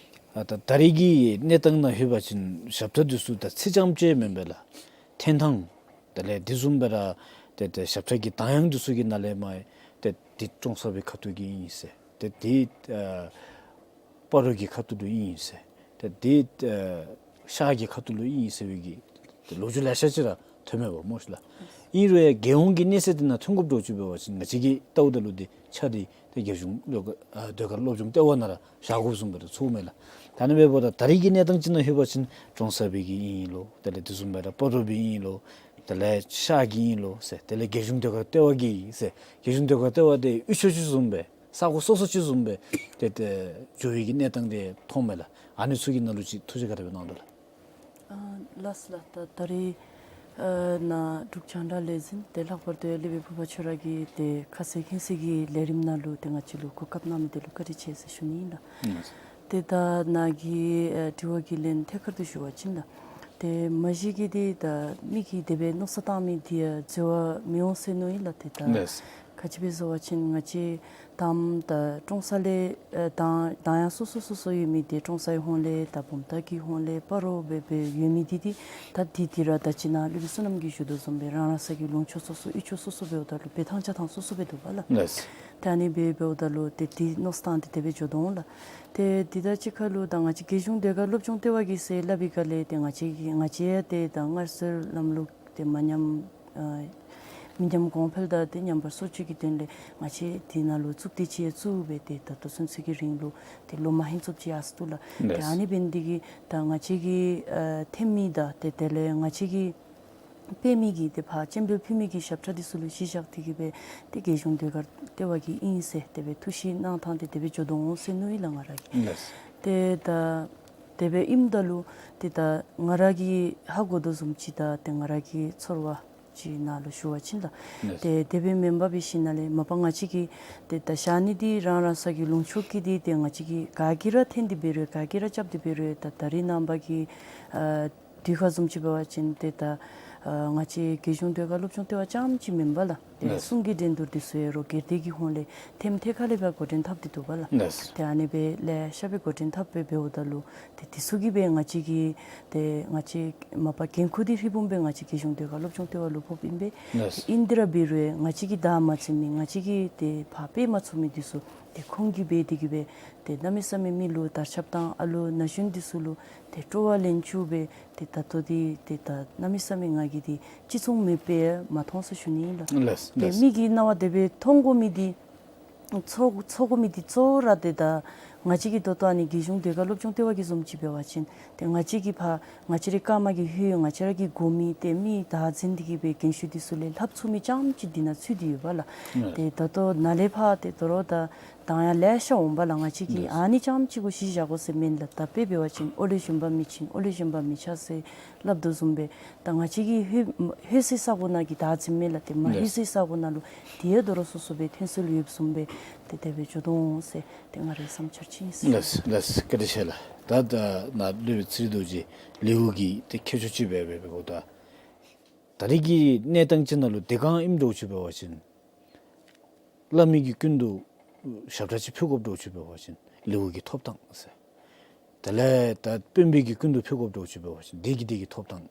ཨ་ད་ད་རེས་ཀྱི་གནས་སྟངས་ནང་ལྷོད་པ་ཅིན་ཞབས་ཁྲ་འདི་ཚུ་ད་ཚིག་རྐྱངམ་ཅིག་མེན་པས་ལགས། འཐེན་ཐངས་དེ་ལས་དེ་བཟུམ་སྦེ་ར་ཏེ་ཏེ་ཞབས་ཁྲ་གི་གདངས་དབྱངས་འདི་ཚུ་གི་ནང་ལས་མར་ཏེ་འདི་ཀྲོང་གསར་པའི་ཁ་ཐུག་གི་ཨིན་ཟེར། ཏེ་འདི་ཨ་སྤ་རོ་གི་ཁ་ཐུག་ལུ་ཨིན་ཟེར། ཏེ་འདི་ཨ་ཤར་གྱི་ཁ་ཐུག་ལུ་ཨིན་ཟེར་བའི་གི་ཏེ་ལོ་རྒྱུས་ལེ་ཤ་ཅིག་ར་ཐོན་མས་པ་སྨོ་ཤི་ལགས། ཨིན་རུང་ཡང་རྒྱལ་ཡོངས་ཀྱི་གནས་ཚད་འདི་ནང་ཐོན་དགོཔ་འདྲཝ་ཅིག་འབད་བ་ཅིན་ང་བཅས་ཀྱིས་བལྟཝ་ད་ལུ་འདི་ཆ་འདི་ཏེ་རྒྱལ་གཞུང་ཟློས་གར་ཨ་ཟློས་གར་སློབ་སྦྱོང་ལྟེ་བ་ནང་ར་བཞག་དགོཔ་བཟུམ་སྦེ་ར་ཚོརཝ་མས་ལགས། ད་ཨ་ནི་འབདཝ་ད་ད་རེས་ཀྱི་གནས་སྟངས་ཅིག་ནང་ལྷོད་པ་ཅིན་ཀྲོང་གསར་པའི་གི་ཨིན་ལོ། དེ་ལས་དེ་བཟུམ་སྦེ་ར་སྤ་རོ་པའི་ཨིན་ལོ། དེ་ལས་ཤར་གྱི་ཨིན་ལོ་ཟེར། དེ་ལས་རྒྱལ་གཞུང་ཟློས་གར་ལྟེ་བ་གི་ཟེར། རྒྱལ་གཞུང་ཟློས་གར་ལྟེ་བ་འདི་དབུས་ཕྱོགས་ཅིག་བཟུམ་སྦེ་ས་གོ་སོ་སོ་ཅིག་བཟུམ་སྦེ་ཏེ་ཏེ་འགྱོ་བའི་གི་གནས་སྟངས་འདི་མཐོངམ་མས་ལགས། ཨ་ནི་ཚུ་གི་ནང་ལུ་ཅིག་ཐུགས་བཞེད་ག་དེ་སྦེ་གནང་དོ་ལགས། ཨ་ལགས་སོ་ལགས། ད་ད་རེས་ཨ་ནཱ་འབྲུག་རྒྱང་བསྒྲགས་ལས་འཛིན་ཏེ་ལྷག་པར་དུ་ཡང་སློབ་དཔོན་ཕུར་པ་ཁྱོད་ར་གིས་ཏེ་ཁ་གསལ་མཁྱེན་གསལ་གྱི་ལས་རིམ་ནང་ལུ་ཏེ་ང་བཅས་ལུ་གོ་སྐབས་གནང་མི་འདི་ལུ་བཀའ་དྲིན་ཆེ་ཟེར་ཞུ་ནི་ཨིན་ལགས། ལགས། ཏེ་ད་ནཱ་གི་ཨ་དྲི་བ་གི་ལན་ཐད་ཀར་དུ་ཞུ་བ་ཅིན་ལགས། ཏེ་མ་གཞི་གི་འདི་ད་མི་གིས་དེ་སྦེ་མནོ་བསམ་བཏང་མི་འདི་ཡང་འཛོལ་བ་མི་འོང་ཟེར་མནོཝ་ཨིན་ལགས། ཏེ་ད་ལགས། ག་ཅི་སྦེ་ཟེར་བ་ཅིན་ང་བཅས་དང་ད་ཀྲོང་གསར་ལས་ཨ་གདངས་གདངས་དབྱངས་སོ་སོ་སོ་སོ་ཡོད་མི་འདི་ཀྲོང་གསར་གྱི་ཧོངས་ལས་ད་བུམ་ཐང་གི་ཧོངས་ལས་སྤ་རོ་སྦེ་སྦེ་ཡོད་མི་འདི་འདི་ད་འདི་འདི་ར་ད་ཅི་ནཱ་སློབ་དཔོན་བསོད་ནམས་ཀྱིས་ཞུ་དོ་བཟུམ་སྦེ་རང་རང་སོ་གི་ལུང་ཕྱོགས་སོ་སོ་དབུས་ཕྱོགས་སོ་སོ་འབདཝ་ད་ལུ་འབད་ཐངས་བྱ་ཐངས་སོ་སོ་སྦེ་འདུག་པ་ལགས། ལགས། ཏེ་ཨ་ནི་སྦེ་འབདཝ་ད་ལུ་ཏེ་འདི་མནོ་བསམ་བཏང་སྟེ་དེ་སྦེ་འགྱོ་དོ་འོང་ལགས། ཏེ་འདི་དང་གཅིག་ཁར་ལུ་ད་ང་བཅས་རྒྱལ་གཞུང་ཟློས་གར་སློབ་སྦྱོང་ལྟེ་བ་གིས་ཟེར་སླབ་པའི་སྒང་ལས་ཏེ་ང་བཅས་ཀྱིས་ང་བཅས་ཡང་ཏེ་ད་སྔར་སྲོལ་ལམ་ལུགས་ཏེ་མ་ཉམས་ཨ་མི་ཉམས་གོང་འཕེལ་དང་ཏེ་ཉམས་པ་སོར་ཆུད་ཀྱི་དོན་ལས་ང་བཅས་འདི་ནང་ལུ་གཙུག་སྡེ་ཅིག་ཡང་བཙུགས་སྦེ་ཏེ་ད་ལྟོ་ཚུན་ཚོད་ཀྱི་རིང་ལུ་ཏེ་ལོ་མ་ཧིང་ཙམ་ཅིག་ཡར་སོ་ནུག་ལགས། ཏེ་ལགས། ཨ་ནི་འབད་ནི་འདི་གིས་ད་ང་བཅས་ཀྱིས་ཨ་འཐེན་མི་དང་ཏེ་དེ་ལས་ང་བཅས་ཀྱིས་དཔེ་མི་གི་ཏེ་ཕར་སྤྱན་འབུལ་ཕུལ་མི་གི་ཞབས་ཁྲ་འདི་ཚུ་ལུ་གཞི་བཞག་སྟེ་གིས་སྦེ་ཏེ་རྒྱལ་གཞུང་ཟློས་གར་ལྟེ་བ་གི་ཨིན་ཟེར་དེ་སྦེ་ཐུགས་བཞེད་གནང་ཐངས་ཏེ་དེ་སྦེ་འགྱོ་དོ་འོང་ཟེར་མནོཝ་ཨིན་ལགས་ང་ར་གིས། ལགས། ཏེ་ད་དེ་སྦེ་ཨིནམ་ད་ལུ་ཏེ་ད་ང་ར་གིས་ཧ་གོ་དོ་བཟུམ་ཅིག་དང་ཏེ་ང་ར་གི་ཚོར་བ་ཅིག་ནང་ལུ་ཞུ་བ་ཅིན་ལགས། ལགས། ཏེ་དེ་སྦེ་མེན་པར་འབད་ཞིནམ་ལས་མ་པ་ང་བཅས་ཀྱིས་ཏེ་ད་བཞག་ནི་འདི་རང་རང་སོ་གི་ལུང་ཕྱོགས་ཀྱི་འདི་ཏེ་ང་བཅས་ཀྱིས་ག་གིས་ར་འཐེན་ཏེ་འབད་རུང་ག་གིས་ར་རྐྱབ་སྟེ་འབད་རུང་ད་ད་རེས་ནངས་པ་གི་ཨ་དུས་ཁར་བཟུམ་ཅིག་འབད་བ་ཅིན་ཏེ་ད་ཨ་ང་བཅས་རྒྱལ་གཞུང་ཟློས་གར་སློབ་སྦྱོང་ལྟེ་བ་རྐྱངམ་ཅིག་མེན་པ་ལགས། ཏེ་ལགས། གསུང་གི་འགྲན་བསྡུར་འདི་ཚུ་ཡང་རོགས་སྒེར་སྡེ་གི་ཧོངས་ལས་ཐེམ་ཐེ་ཁ་ལས་འབད་འགོ་འདྲེན་འཐབ་སྟེ་འདུག་པ་ལགས། ལགས། ཏེ་ཨ་ནི་སྦེ་ལེ་ཤ་སྦེ་འགོ་འདྲེན་འཐབ་སྦེ་འབདཝ་ད་ལུ་ཏེ་འདི་ཚུ་གིས་སྦེ་ང་བཅས་ཀྱི་ཏེ་ང་བཅས་མ་པ་འགན་ཁུར་འདི་ཧྲིལ་བུམ་སྦེ་ང་བཅས་རྒྱལ་གཞུང་ཟློས་གར་སློབ་སྦྱོང་ལྟེ་བ་ལུ་ཕོགཔ་ཨིན་པས། ལགས། ཏེ་ཨིན་ཏེ་ར་འབད་རུང་ང་བཅས་ཀྱིས་བདའ་མ་ཚུགས་མི་ང་བཅས་ཀྱིས་ཏེ་ཕར་སྤེལ་མ་ཚུགས་མི་འདི་ཚུ་ཏེ་ཁོང་གིས་འབད་དེ་གིས་སྦེ་ཏེ་གནམ་མེད་ས་མེད་མི་ལུ་དར་ཁྱབ་དང་ཨ་ལུ་ན་གཞོན་འདི་ཚུ་ལུ་ཏེ་སྤྲོ་བ་ལེན་བཅུག་སྦེ་ཏེ་ད་ལྟོ་འདི་ཏེ་ད་གནམ་མེད་ས་མེད་ང་གིས་འདི་ཅི་བྱུང་མེད་པས་མ་མཐོང་ཟེར་ཞུ་ནི་ཨིན་ལགས། ལགས། ཏེ་ལགས། མི་གི་རྣ་བ་དེ་སྦེ་མཐོང་དགོ་མི་འདི་ཚོར་ཚོར་དགོ་མི་འདི་གཙོ་བོ་ར་ཏེ་ད་ང་བཅས་ཀྱི་ད་ལྟོ་ཨ་ནི་རྒྱལ་གཞུང་ཟློས་གར་སློབ་སྦྱོང་ལྟེ་བ་གི་བཟུམ་ཅིག་འབད་བ་ཅིན་ཏེ་ང་བཅས་ཀྱི་ཕར་ང་བཅས་རའི་ཀརྨ་གི་ཧོད་ང་བཅས་ར་གི་དགོ་མི་ཏེ་མི་བདག་འཛིན་འདི་གིས་སྦེ་རྒན་ཤོས་འདི་ཚུ་ལས་ལྷབ་ཚུགས་མི་རྐྱངམ་ཅིག་འདི་ནང་ཚུད་དེ་ཡོད་པ་ལགས། ལགས། ཏེ་ད་ལྟོ་ནཱ་ལས་ཕར་ཏེ་དོ་རུང་ད་གདངས་ཡང་ལེ་ཤ་འོང་པ་ལགས། ང་བཅས་ཀྱིས་ལགས། ཨ་ནི་རྐྱངམ་ཅིག་གུ་གཞི་བཞག་དགོ་ཟེར་མེན་ལགས། ད་དཔེ་འབད་བ་ཅིན་ཨོ་ལེ་བཞོན་པ་མི་ཆེན་ཨོ་ལེ་བཞོན་པ་མི་ཆགས་ཟེར་སླབ་དོ་བཟུམ་སྦེ་ད་ང་བཅས་ཀྱི་ལྷོད་ལྷོད་སའི་ས་གོ་ནང་གི་བདག་འཛིན་མེན་ལགས། ཏེ་མ་ལགས། ལྷོད་སའི་ས་གོ་ནང་ལུ་དེ་ཡང་དོ་རུང་སོ་སོ་སྦེ་ཐོན་སྲོལ་ཡོདཔ་བཟུམ་སྦེ་ཏེ་དེ་སྦེ་འགྱོ་དོ་འོང་ཟེར་ཏེ་ང་རའི་བསམ་འཆར་ཅིག་ཨིན་ཟེར། ལགས་ལགས། བཀའ་དྲིན་ཆེ་ལགས། ད་ད་ནཱ་སློབ་དཔོན་ཚེ་རིང་རྡོ་རྗེ་ལེའུ་གི་ཏེ་ཁྱད་ཆོས་ཅིག་སྦེ་སྦེ་འབདཝ་ད་ད་རེས་ཀྱི་གནས་སྟངས་ཅིག་ནང་ལུ་དེ་སྒང་ཨིནམ་འདྲཝ་ཅིག་འབད་བ་ཅིན་བླ་མའི་གི་སྐུ་མདུན་ཞབས་ཁྲ་ཅིག་ཕུལ་དགོཔ་འདྲཝ་ཅིག་འབད་བ་ཅིན་ལེའུ་གི་ཐོབ་ཐངས་ཟེར། དེ་ལས་ད་དཔོན་པོའི་གི་སྐུ་མདུན་ཕུལ་དགོཔ་འདྲཝ་ཅིག་འབད་བ་ཅིན་དེ་གི་དེ་གི་ཐོབ་ཐངས།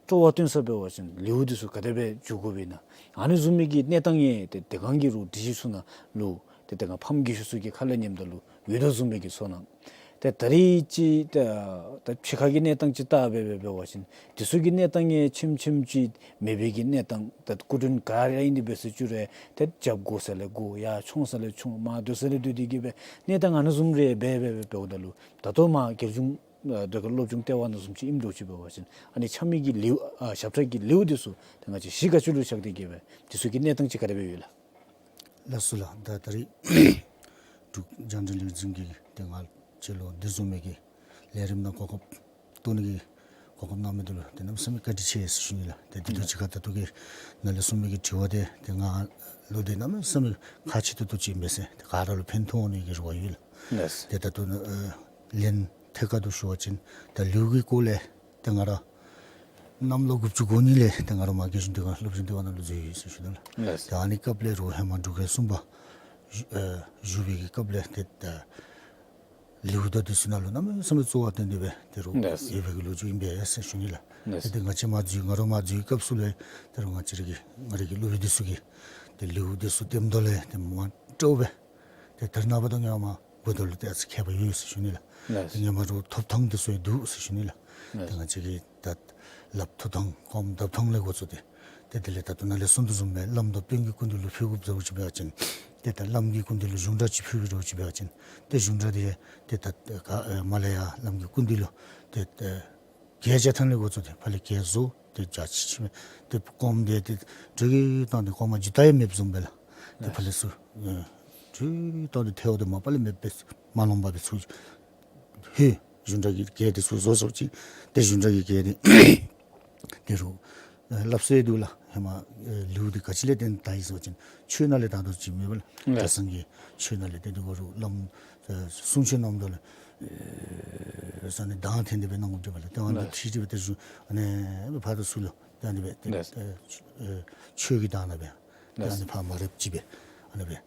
སྤྲོ་བ་སྟོན་ས་འབད་བ་ཅིན་ལེའུ་འདི་ཚུ་ག་དེ་སྦེ་འགྱུར་དགོཔ་ཨིན་ན། ཨ་ནི་བཟུམ་མའི་གི་གནས་སྟངས་ཡང་ཏེ་དེ་སྒང་གི་རུང་སྒྲིག་གཞི་ཚུ་ནང་ལུ་ཏེ་དེ་སྒང་ཕམ་རྒས་ཤོས་ཚུ་གི་ཁ་ལས་ཉནམ་ད་ལུ་ཡོད་དོ་བཟུམ་སྦེ་གི་ཚོར་སྣང་། ཏེ་ད་རེས་ཅིག་ད་ད་ཕྱི་ཁ་གི་གནས་སྟངས་ཅིག་བལྟ་སྦེ་སྦེ་འབད་བ་ཅིན་འདི་ཚུ་གི་གནས་སྟངས་ཡང་ཆེམ་ཆེམ་ཅིག་མེད་པའི་གི་གནས་སྟངས། ད་སྐུ་མགྲོན་ག་ར་ཨིན་ཏེ་འབད་སོ་བཅུག་རུང་ཏེ་རྒྱབ་དགོ་ས་ལས་དགོ། ཡར་མཆོང་ས་ལས་མཆོང་། མར་སྡོད་ས་ལས་སྡོད་དེ་གི་སྦེ་གནས་སྟངས་ཨ་ནི་བཟུམ་རེ་སྦེ་སྦེ་སྦེ་འབདཝ་ད་ལུ་ད་ལྟོ་མར་རྒྱལ་གཞུང་ཨ་ཟློས་གར་སློབ་སྦྱོང་ལྟེ་བ་ནང་བཟུམ་ཅིག་ཨིནམ་འདྲཝ་ཅིག་འབད་བ་ཅིན་ཨ་ནི་ཆ་མེད་ཀྱི་ལེའུ་ཨ་ཞབས་ཁྲ་གི་ལེའུ་འདི་ཚུ་ཏེ་ང་བཅས་གཞི་ག་ཅི་ལུ་བཞག་སྟེ་གི་སྦེ་འདི་ཚུ་གི་གནས་སྟངས་ཅིག་ག་དེ་སྦེ་ཡོད་ལགས། ལགས་སོ་ལགས། ད་ད་རེས་ འབྲུག་རྒྱང་བསྒྲགས་ལས་འཛིན་གྱིས་ཏེ་ང་བཅས་ལུ་འདི་བཟུམ་མའི་གི་ལས་རིམ་ནང་གོ་སྐབས་བཏོན་ནི་གི་གོ་སྐབས་གནང་མི་འདི་ལུ་ཏེ་གནམ་མེད་ས་མེད་བཀའ་དྲིན་ཆེ་ཟེར་ཞུ་ནི་ལགས། ཏེ་འདི་དང་གཅིག་ཁར་ད་ལྟོ་གི་ནཱ་ལས་གསུངས་མི་གི་དྲི་བ་འདི་ཏེ་ང་ལུ་ཏེ་གནམ་མེད་ས་མེད་ཁག་ཆེ་ཏོག་ཏོ་ཅིག་ཨིན་པས་ཟེར། ཏེ་ག་ར་ལུ་ཕན་ཐོགས་ནི་གི་རེ་བ་ཡོད་ལགས། ལགས། ཏེ་ད་ལྟོ་ནཱ་ཨེ་ལན་ཐད་ཀར་དུ་ཞུ་བ་ཅིན་ད་ལེའུ་གི་སྐོར་ལས་ཏེ་ང་ར་གནམ་ལོ་དགུ་བཅུ་གོ་གཉིས་ལས་ཏེ་ང་ར་མར་རྒྱལ་གཞུང་དུས་ཁང་སློབ་སྦྱོང་ལྟེ་བ་ནང་ལུ་འཛུལ་ཡི་ཟེར་ཞུ་དོ་ལགས། ལགས། ཏེ་ཨ་ནི་སྐབས་ལས་རུང་ཧེ་མ་འབྲུག་རྒྱལ་གསུམ་པ་བཞུགས་ཨེ་བཞུགས་པའི་གི་སྐབས་ལས་ཏེ་ད་ལེའུ་དང་འདི་ཚུ་ནང་ལུ་གནམ་མེད་ས་མེད་གཙོ་བོ་བཏོན་ཏེ་སྦེ་ཏེ་རུང་ལགས། ཡོད་པའི་གི་ལོ་རྒྱུས་ཨིན་པས་ཟེར་ཞུ་ནི་ལགས། ལགས། ཏེ་ཏེ་ང་བཅས་མར་འཛུལ་ང་ར་མར་འཛུལ་བའི་སྐབས་སུ་ལས་ཏེ་རུང་ང་བཅས་ར་གི་ང་རའི་གི་སློབ་དཔོན་འདི་ཚུ་གིས་ཏེ་ལེའུ་འདི་ཚུ་སྟོནམ་ད་ལས་ཏེ་མ་སྤྲོ་བས། ཏེ་ད་རེས་ནངས་པ་དང་སྔོན་མ་འབདཝ་ད་ལུ་ཏེ་ཨ་ཙི་ཁྱད་པར་ཡོད་ཟེར་ཞུ་ནི་ལགས། ལགས། ཏེ་སྔོན་མ་རུང་ཐོབ་ཐངས་འདི་ཚུ་ཡང་འདུག་ཟེར་ཞུ་ནི་ལགས། ལགས། ཏེ་ང་བཅས་ཀྱི་ད་ལགཔ་འཐུ་ཐངས་སྐོམ་བརྡབ་ཐངས་ལས་འགོ་བཙུགས་ཏེ་ཏེ་དེ་ལས་ད་ལྟོ་ནཱ་ལས་གསུངས་དོ་བཟུམ་སྦེ་བླམ་དང་དཔོན་གྱི་སྐུ་མདུན་ལུ་ཕུལ་དགོཔ་འདྲཝ་ཅིག་འབད་བ་ཅིན་ཏེ་ད་བླམ་གྱི་སྐུ་མདུན་ལུ་གཞུང་སྒྲ་ཅིག་ཕུལ་དགོཔ་འདྲཝ་ཅིག་འབད་བ་ཅིན་ཏེ་གཞུང་སྒྲ་འདི་ཏེ་ད་ག་ཨེ་མར་ལས་ཡར་བླམ་གྱི་སྐུ་མདུན་ལུ་ཏེ་ཏེ་གད་རྒྱག་ཐངས་ལས་འགོ་བཙུགས་ཏེ་ཕར་ལས་གད་བཟོ་ཏེ་རྒྱ་ཆེ་ཆེ་སྦེ་ཏེ་སྐོམ་དེ་ཏེ་དྲོད་ཀྱིས་བཏང་སྟེ་སྐོམ་མ་འཇུ་ལྟ་ཡང་མེདཔ་བཟུམ་སྦེ་ལགས། ཏེ་ཕར་ལས་ཚུར་ཨེ་དྲོད་བཏང་སྟེ་ཐལཝ་དེ་མ་པ་ལས་མེདཔ་སྦེ་མ་ལོངམ་སྦེ་ཚུར་ཧེ་གཞུང་སྒྲ་གི་གད་དེ་ཚུར་བཟོ་བཟོཝ་ཅིག་ཏེ་གཞུང་སྒྲ་གི་གད་དེ་དེ་རུང་ཨེ་སླབ་སྲོལ་འདུག་ལགས། ཧེ་མ་ཨེ་ལེའུ་འདི་ག་ཅི་ལས་བརྟེན་དར་ཡི་ཟེར་བ་ཅིན་ཆོས་ནང་ལས་དར་དོ་ཅིག་མེན་པ་ལགས། ལགས། གྲྭ་ཚང་གི་ཆོས་ནང་ལས་ཏེ་འདི་གུ་རུང་བླམ་ཨེ་གསུང་ཆོས་གནངམ་ད་ལུ་ཨེ་ས་ནི་གདངས་འཐེན་ཏེ་སྦེ་གནང་དགོཔ་འདྲཝ་ལགས། ཏེ་ཨ་ནི་ལགས། ཁྲིད་དེ་སྦེ་ཏེ་གཞུང་ཨ་ནི་སྦེ་ཕར་དང་ཚུར་ལུ་ཏེ་ཨ་ནི་སྦེ་ཏེ་ལགས། ཨེ་ཨེ་ཆོས་ཀྱི་གདངས་ནང་སྦེ་ཏེ་ཨ་ནི་ལགས། ཕར་མ་རེགཔ་ཅིག་སྦེ་ཨ་ནི་སྦེ་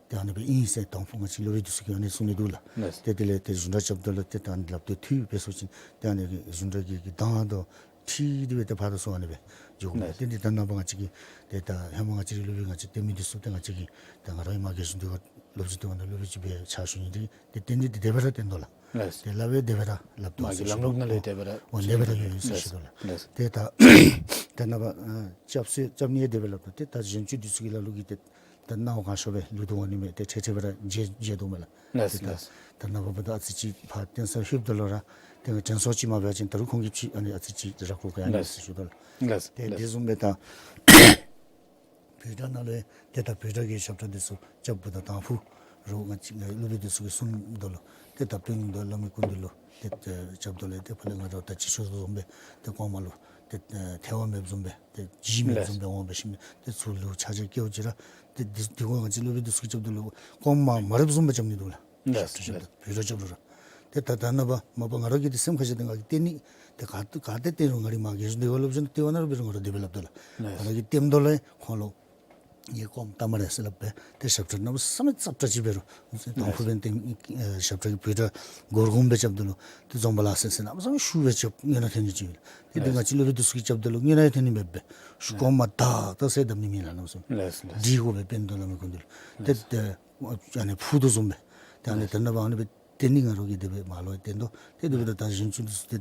ཏེ་ཨ་ནི་སྦེ་ཨིན་ཟེར་དང་ཕུ་ང་བཅས་སློབ་དཔོན་འདི་ཚུ་གིས་ཨ་ནི་གསུངས་ནི་འདུག་ལགས། ལགས། ཏེ་དེ་ལས་ཏེ་གཞུང་སྒྲ་རྐྱབ་ད་ལུ་ཏེ་ད་ཨ་ནི་ལགཔ་དེ་འཐུ་སྦེ་སོང་ཅི། ཏེ་ཨ་ནི་གི་གཞུང་སྒྲ་གི་གི་གདངས་དང་འཁྲིལ་ཏེ་སྦེ་ཏེ་ཕར་དང་ཚུར་ཨ་ནི་སྦེ་འགྱོ་དགོ་ལགས། ལགས། ཏེ་འདི་ད་རེས་ནངས་པ་ང་བཅས་ཀྱི་ཏེ་ད་ཧེ་མ་ང་བཅས་ཀྱི་སློབ་དཔོན་ང་བཅས་བསྟེན་མི་འདི་ཚུ་ཏེ་ང་བཅས་ཀྱི་ད་ང་ར་ཡང་མར་རྒྱལ་གཞུང་དུས་ཁར་སློབ་སྦྱོང་ལྟེ་བ་ནང་སློབ་དཔོན་ཅིག་སྦེ་ཕྱག་ཞུ་ནི་འདི་ཏེ་བསྟེན་ནི་འདི་དེ་སྦེ་ར་བསྟེན་དོ་ལགས། ལགས། ཏེ་སླབ་པའི་དེ་སྦེ་ར་སླབ་དོ་མར་གྱི་ཟེར་ཞུ་ལམ་ལུགས་ནང་ལས་དོ། དེ་སྦེ་ར་འོ་དེ་སྦེ་ར་ཡོད་ཟེར་ཞུ་དོ་ལགས། ལགས། ཏེ་ད་ད་རེས་ནངས་པ་ཨ་སྐྱབས་སུ་སྐྱབས་གནས་དེ་སྦེ་སླབ་དོ། ཏེ་ད་གཞན་ཅིག་འདི་ཚུ་གི་ལ་ལུ་གིས་ཏེ་ད་སྣང་བ་གང་ཤར་སྦེ་ལུས་དོ་འོང་ནི་མས། ཏེ་ཁྲེ་ཁྲེ་སྦེ་ར་མཇལ་མཇལ་དོ་མས་ལགས། ལགས། ཏེ་ད་ལགས། ད་རེས་ནངས་པ་འབདཝ་ད་ཨ་ཙི་ཅིག་ཕར་བསྟེན་ས་ལྷོདཔ་ད་ལུ་ར་ཏེ་དྲན་གསོ་ཅིག་མ་འབད་བ་ཅིན་ད་རུང་ཁོང་གིས་ཅིག་ཨ་ནི་ཨ་ཙི་ཅིག་ར་ཁུག་ག་ཨ་ནི་ལགས། ཟེར་ཞུ་དོ་ལགས། ལགས། ཏེ་ལགས། དེ་བཟུམ་སྦེ་ད་བོད་སྒྲ་ནང་ལས་ཏེ་ད་བོད་སྒྲ་གི་ཞབས་ཁྲ་འདི་ཚུ་རྐྱབ་འབདཝ་ད་དང་ཕུ་རུང་ང་བཅས་སློབ་དཔོན་འདི་ཚུ་གིས་གསུངམ་ད་ལུ་ཏེ་ད་དཔོན་དང་བླ་མའི་སྐུ་མདུན་ལུ་ཏེ་ཏེ་རྐྱབ་ད་ལུ་ཏེ་ཕར་ལས་ང་ར་ད་ཅི་ཞུ་དོ་བཟུམ་སྦེ་ཏེ་སྐོམ་མ་ལུ་ཏེ་ཨེ་ཐལཝ་མེདཔ་བཟུམ་སྦེ་ཏེ་ལྗིད་མེདཔ་བཟུམ་སྦེ་འོང་སྦེ་ཞིནམ་ཏེ་ཚུར་ལུ་ཆ་ཆ་སྐྱེལཝ་ཅིག་ར་ཏེ་འདི་འདི་གུ་ང་བཅས་སློབ་དཔོན་འདི་ཚུ་གིས་རྐྱབ་ད་ལུ་སྐོམ་མ་མ་རེགཔ་བཟུམ་སྦེ་རྐྱབ་ནི་འདུག་ལགས། ལགས། ཞབས་ཁྲ་རྐྱབ་ད་ལགས། བོད་སྒྲ་རྐྱབ་རུང་ར། ཏེ་ད་ད་རེས་ནངས་པ་མ་པ་ང་ར་གིས་ཏེ་སེམས་ཁར་བཞག་སྟེ་ང་གིས་བསྟེན་ནི་ཏེ་ག་ག་ཏེ་བསྟེན་རུང་ང་རའི་མར་རྒྱལ་གཞུང་དེ་བ་སློབ་སྦྱོང་ལྟེ་བ་ནང་ར་འབད་རུང་ང་ར་དེ་སྦེ་སླབ་དོ་ལགས། ལགས། ང་ར་གིས་བསྟེནམ་ད་ལུ་ཁོང་ལུ་ངེའི་སྐོམ་སྟབས་མ་རེག་ཟེར་སླབ་སྦེ་ཏེ་ཞབས་ཁྲ་གནམ་མེད་ས་མེད་ཙབ་ཙབ་ཅིག་འབད་རུང་དང་ཕུ་འབདན་ཏེ་ཨེ་ཞབས་ཁྲ་གི་བོད་སྒྲ་སྒོར་སྒོརམ་སྦེ་རྐྱབ་ད་ལུ་ཏེ་འཛོམས་པ་ལགས་སེ་ཟེར་གནམ་མེད་ས་མེད་ཤུགས་སྦེ་རྐྱབ་སྙན་གྲགས་ཐོན་ནི་ཅིག་ཡོད་ལགས། ཏེ་འདི་ང་བཅས་སློབ་དཔོན་འདི་ཚུ་གིས་རྐྱབ་ད་ལུ་སྙན་གྲགས་ཐོན་ནི་མེདཔ་སྦེ་ཤུགས་སྐོམ་མ་དག་དག་ཟེར་སྡོད་ནི་མེད་ལགས། གནམ་མེད་ས་མེད་ལགས་ལགས། འདི་གུ་སྦེ་དཔོན་དང་བླ་མའི་སྐུ་མདུན་ལུ་ཏེ་ལགས། ཏེ་ཨ་ནི་ཕུ་དོ་བཟུམ་སྦེ་ཏེ་ཨ་ནི་ལགས། ད་རེས་ནངས་པ་ཨ་ནི་སྦེ་བསྟེན་ནི་ང་ར་གིས་དེ་སྦེ་མ་ལོ་བསྟེན་དོ། ཏེ་དེ་འབདཝ་ད་ད་གཞན་ཚུ་འདི་ཚུ་ཏེ་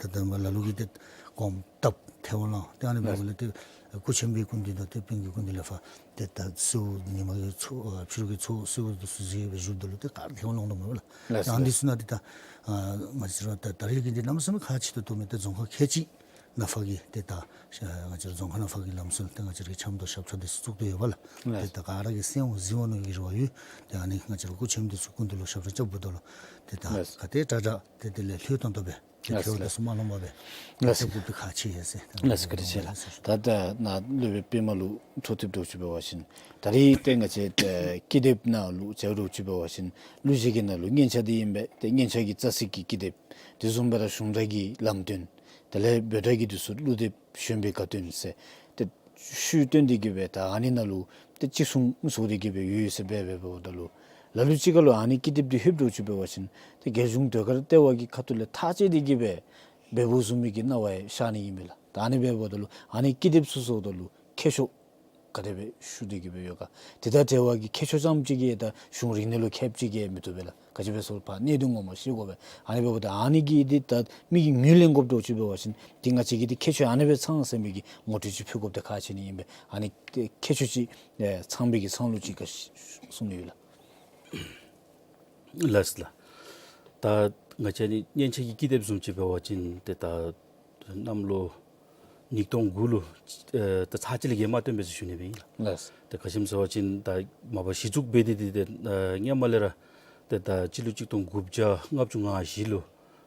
ད་ད་མ་ལ་ལུ་གིས་ཏེ་སྐོམ་སྟབས་ཐལཝ་ལང་ཏེ་ཨ་ནི་འབདཝ་ལས་ཏེ་སྐུ་ཆེན་པོའི་སྐུ་མདུན་དང་ཏེ་དཔོན་གྱི་སྐུ་མདུན་ལས་ཕར་ཏེ་ད་གསོལཝ་ཉི་མ་གི་ཚོགས་ཨ་ཕྱི་རུ་གི་ཚོགས་གསོལཝ་འདི་ཚུ་མཛད་སྦེ་བཞུགསཔ་ད་ལུ་ཏེ་ག་ར་ཐལཝ་ལང་དོ་མས་ལགས། ལགས། ཏེ་ཨ་ནི་འདི་ཚུ་ནང་ཏེ་ད་ཨ་ང་བཅས་ར་ད་ད་རེས་ཀྱི་འདི་གནམ་མེད་ས་མེད་ཁག་ཆེ་ཏོག་ཏོ་མས། ཏེ་རྫོང་ཁག་ཁལ་གཅིག་ནང་ཕར་གྱི་ཏེ་ད་ཨ་ང་བཅས་རྫོང་ཁག་ནང་ཕར་གྱི་ལམ་སྲོལ་ཏེ་ང་བཅས་ར་གི་འཆམ་དང་ཞབས་ཁྲ་འདི་ཚུ་བཙུགས་ཏེ་ཡོད་པ་ལགས། ལགས། ཏེ་ད་ག་ར་གིས་གསན་འོང་གཟིགས་འོང་ནི་གི་རེ་བ་ཡོད། ཏེ་ཨ་ནི་ང་བཅས་ར་སྐུ་ཆེན་འདི་ཚུ་སྐུ་མདུན་ལུ་ཞབས་ཁྲ་རྐྱབ་འབདཝ་ད་ལུ་ཏེ་ད་ལགས། ག་དེ་དྲག་དྲག་ཏེ་དེ་ལས་ལྷོད་ཏོང་ཏོ་སྦེ་ཏེ་ལགས་ཐལཝ་ལགས། འདི་ཚུ་མ་ལང་པར་སྦེ་ཏེ་ལགས། ཐུགས་ཁུར་འདི་ཁག་ཆེ་ཡོད་ཟེར། ལགས། བཀའ་དྲིན་ཆེ་ལགས། ད་ད་ནཱ་སློབ་དཔོན་པདྨ་ལུ་འཕྲོ་མཐུད་འདྲཝ་ཅིག་འབད་བ་ཅིན་ད་རེས་ཏེ་ང་བཅས་ཏེ་ཀི་དེབ་ནང་ལུ་མཇལ་འདྲཝ་ཅིག་འབད་བ་ཅིན་གླུ་གཞས་ཀྱི་ནང་ལུ་སྙན་ཆ་འདི་ཨིན་པས། ཏེ་སྙན་ཆ་གི་རྩ་ཚིག་གི་ཀི་དེབ། དེ་བཟུམ་སྦེ་ར་གཞུང་སྒྲ་གི་ལམ་སྟོན། དེ་ལས་བོད་སྒྲ་གི་འདི་ཚུ་གླུ་དེབ་གཞོན་པའི་དགའ་སྟོན་ཟེར་ཏེ་ཤུལ་བཏོན་ཏེ་གི་སྦེ་ད་ཨ་ནི་ནང་ལུ་ཏེ་གཅིག་མཚུངས་བཟོ་སྟེ་གི་སྦེ་ཡོད་ཡོད་ཟེར་སྦེ་སྦེ་འབདཝ་ད་ལུ་ལ་ལུ་ཅིག་ཁར་ལུ་ཨ་ནི་ཀི་དེབ་འདི་ལྷོདཔ་འདྲཝ་ཅིག་འབད་བ་ཅིན་ཏེ་རྒྱལ་གཞུང་ཟློས་གར་ལྟེ་བ་གི་ཁ་ཐུག་ལས་ཐག་བཅད་དེ་གི་སྦེ་འབད་འབདཝ་བཟུམ་མའི་གི་སྣང་བ་ཡང་ཤར་ནི་ཨིན་པས་ལགས། ད་ཨ་ནི་སྦེ་འབདཝ་ད་ལུ་ཨ་ནི་ཀི་དེབ་ཚུ་བཟོཝ་ད་ལུ་མཁས་མཆོག་ག་དེ་སྦེ་ཞུ་སྟེ་གི་སྦེ་ཡོད་ག། དེ་དང་འབྲེལ་བ་གི་མཁས་མཆོག་ཙམ་ཅིག་གིས་ད་གཞུང་རིག་གནས་ལུ་མཁསཔ་ཅིག་གིས་མི་བཏུབ་པས་ལགས། ག་ཅི་སྦེ་ཟེར་བ་ཅིན་གནད་དོན་ངོ་མ་ཤེས་དགོ་པས། ཨ་ནི་འབདཝ་ད་ཨ་ནི་གི་འདི་ད་མི་གིས་ངོས་ལེན་དགོཔ་འདྲཝ་ཅིག་འབད་བ་ཅིན་ཏེ་ང་བཅས་ཀྱིས་ཏེ་མཁས་མཆོག་ཨ་ནི་སྦེ་ཚང་ཟེར་མི་གི་ངོ་སྤྲོད་ཅིག་ཕུལ་དགོཔ་འདི་ཁག་ཆེ་ནི་ཨིན་པས། ཨ་ནི་ཏེ་མཁས་མཆོག་ཅིག་ཨེ་ཚང་པའི་གི་ཚང་ལུགས་ཅིག་ག་གསུང་ནི་ཡོད་ལགས། ལགས་ལགས། ད་ང་བཅས་ནི་སྙན་ཆ་གི་ཀི་དེབ་བཟུམ་ཅིག་འབད་བ་ཅིན་ཏེ་ད་གནམ་ལོ་ ཉིས་སྟོང་དགུ་ལུ་ཨེ་ད་ཚར་གཅིག་ལས་བརྒལ་མ་བཏོན་པས་ཟེར་ཞུ་ནི་སྦེ་ཨིན་ལགས། ལགས། ཏེ་ག་ཅི་སྨོ་ཟེར་བ་ཅིན་ད་མ་པ་གཞི་བཙུགས་འབད་དེ་འདི་ཏེ་ཨེ་སྔོན་མ་ལས་ར་ཏེ་ད་སྤྱི་ལོ་གཅིག་སྟོང་དགུ་བརྒྱ་ལྔ་བཅུ་ང་བཞི་ལུ་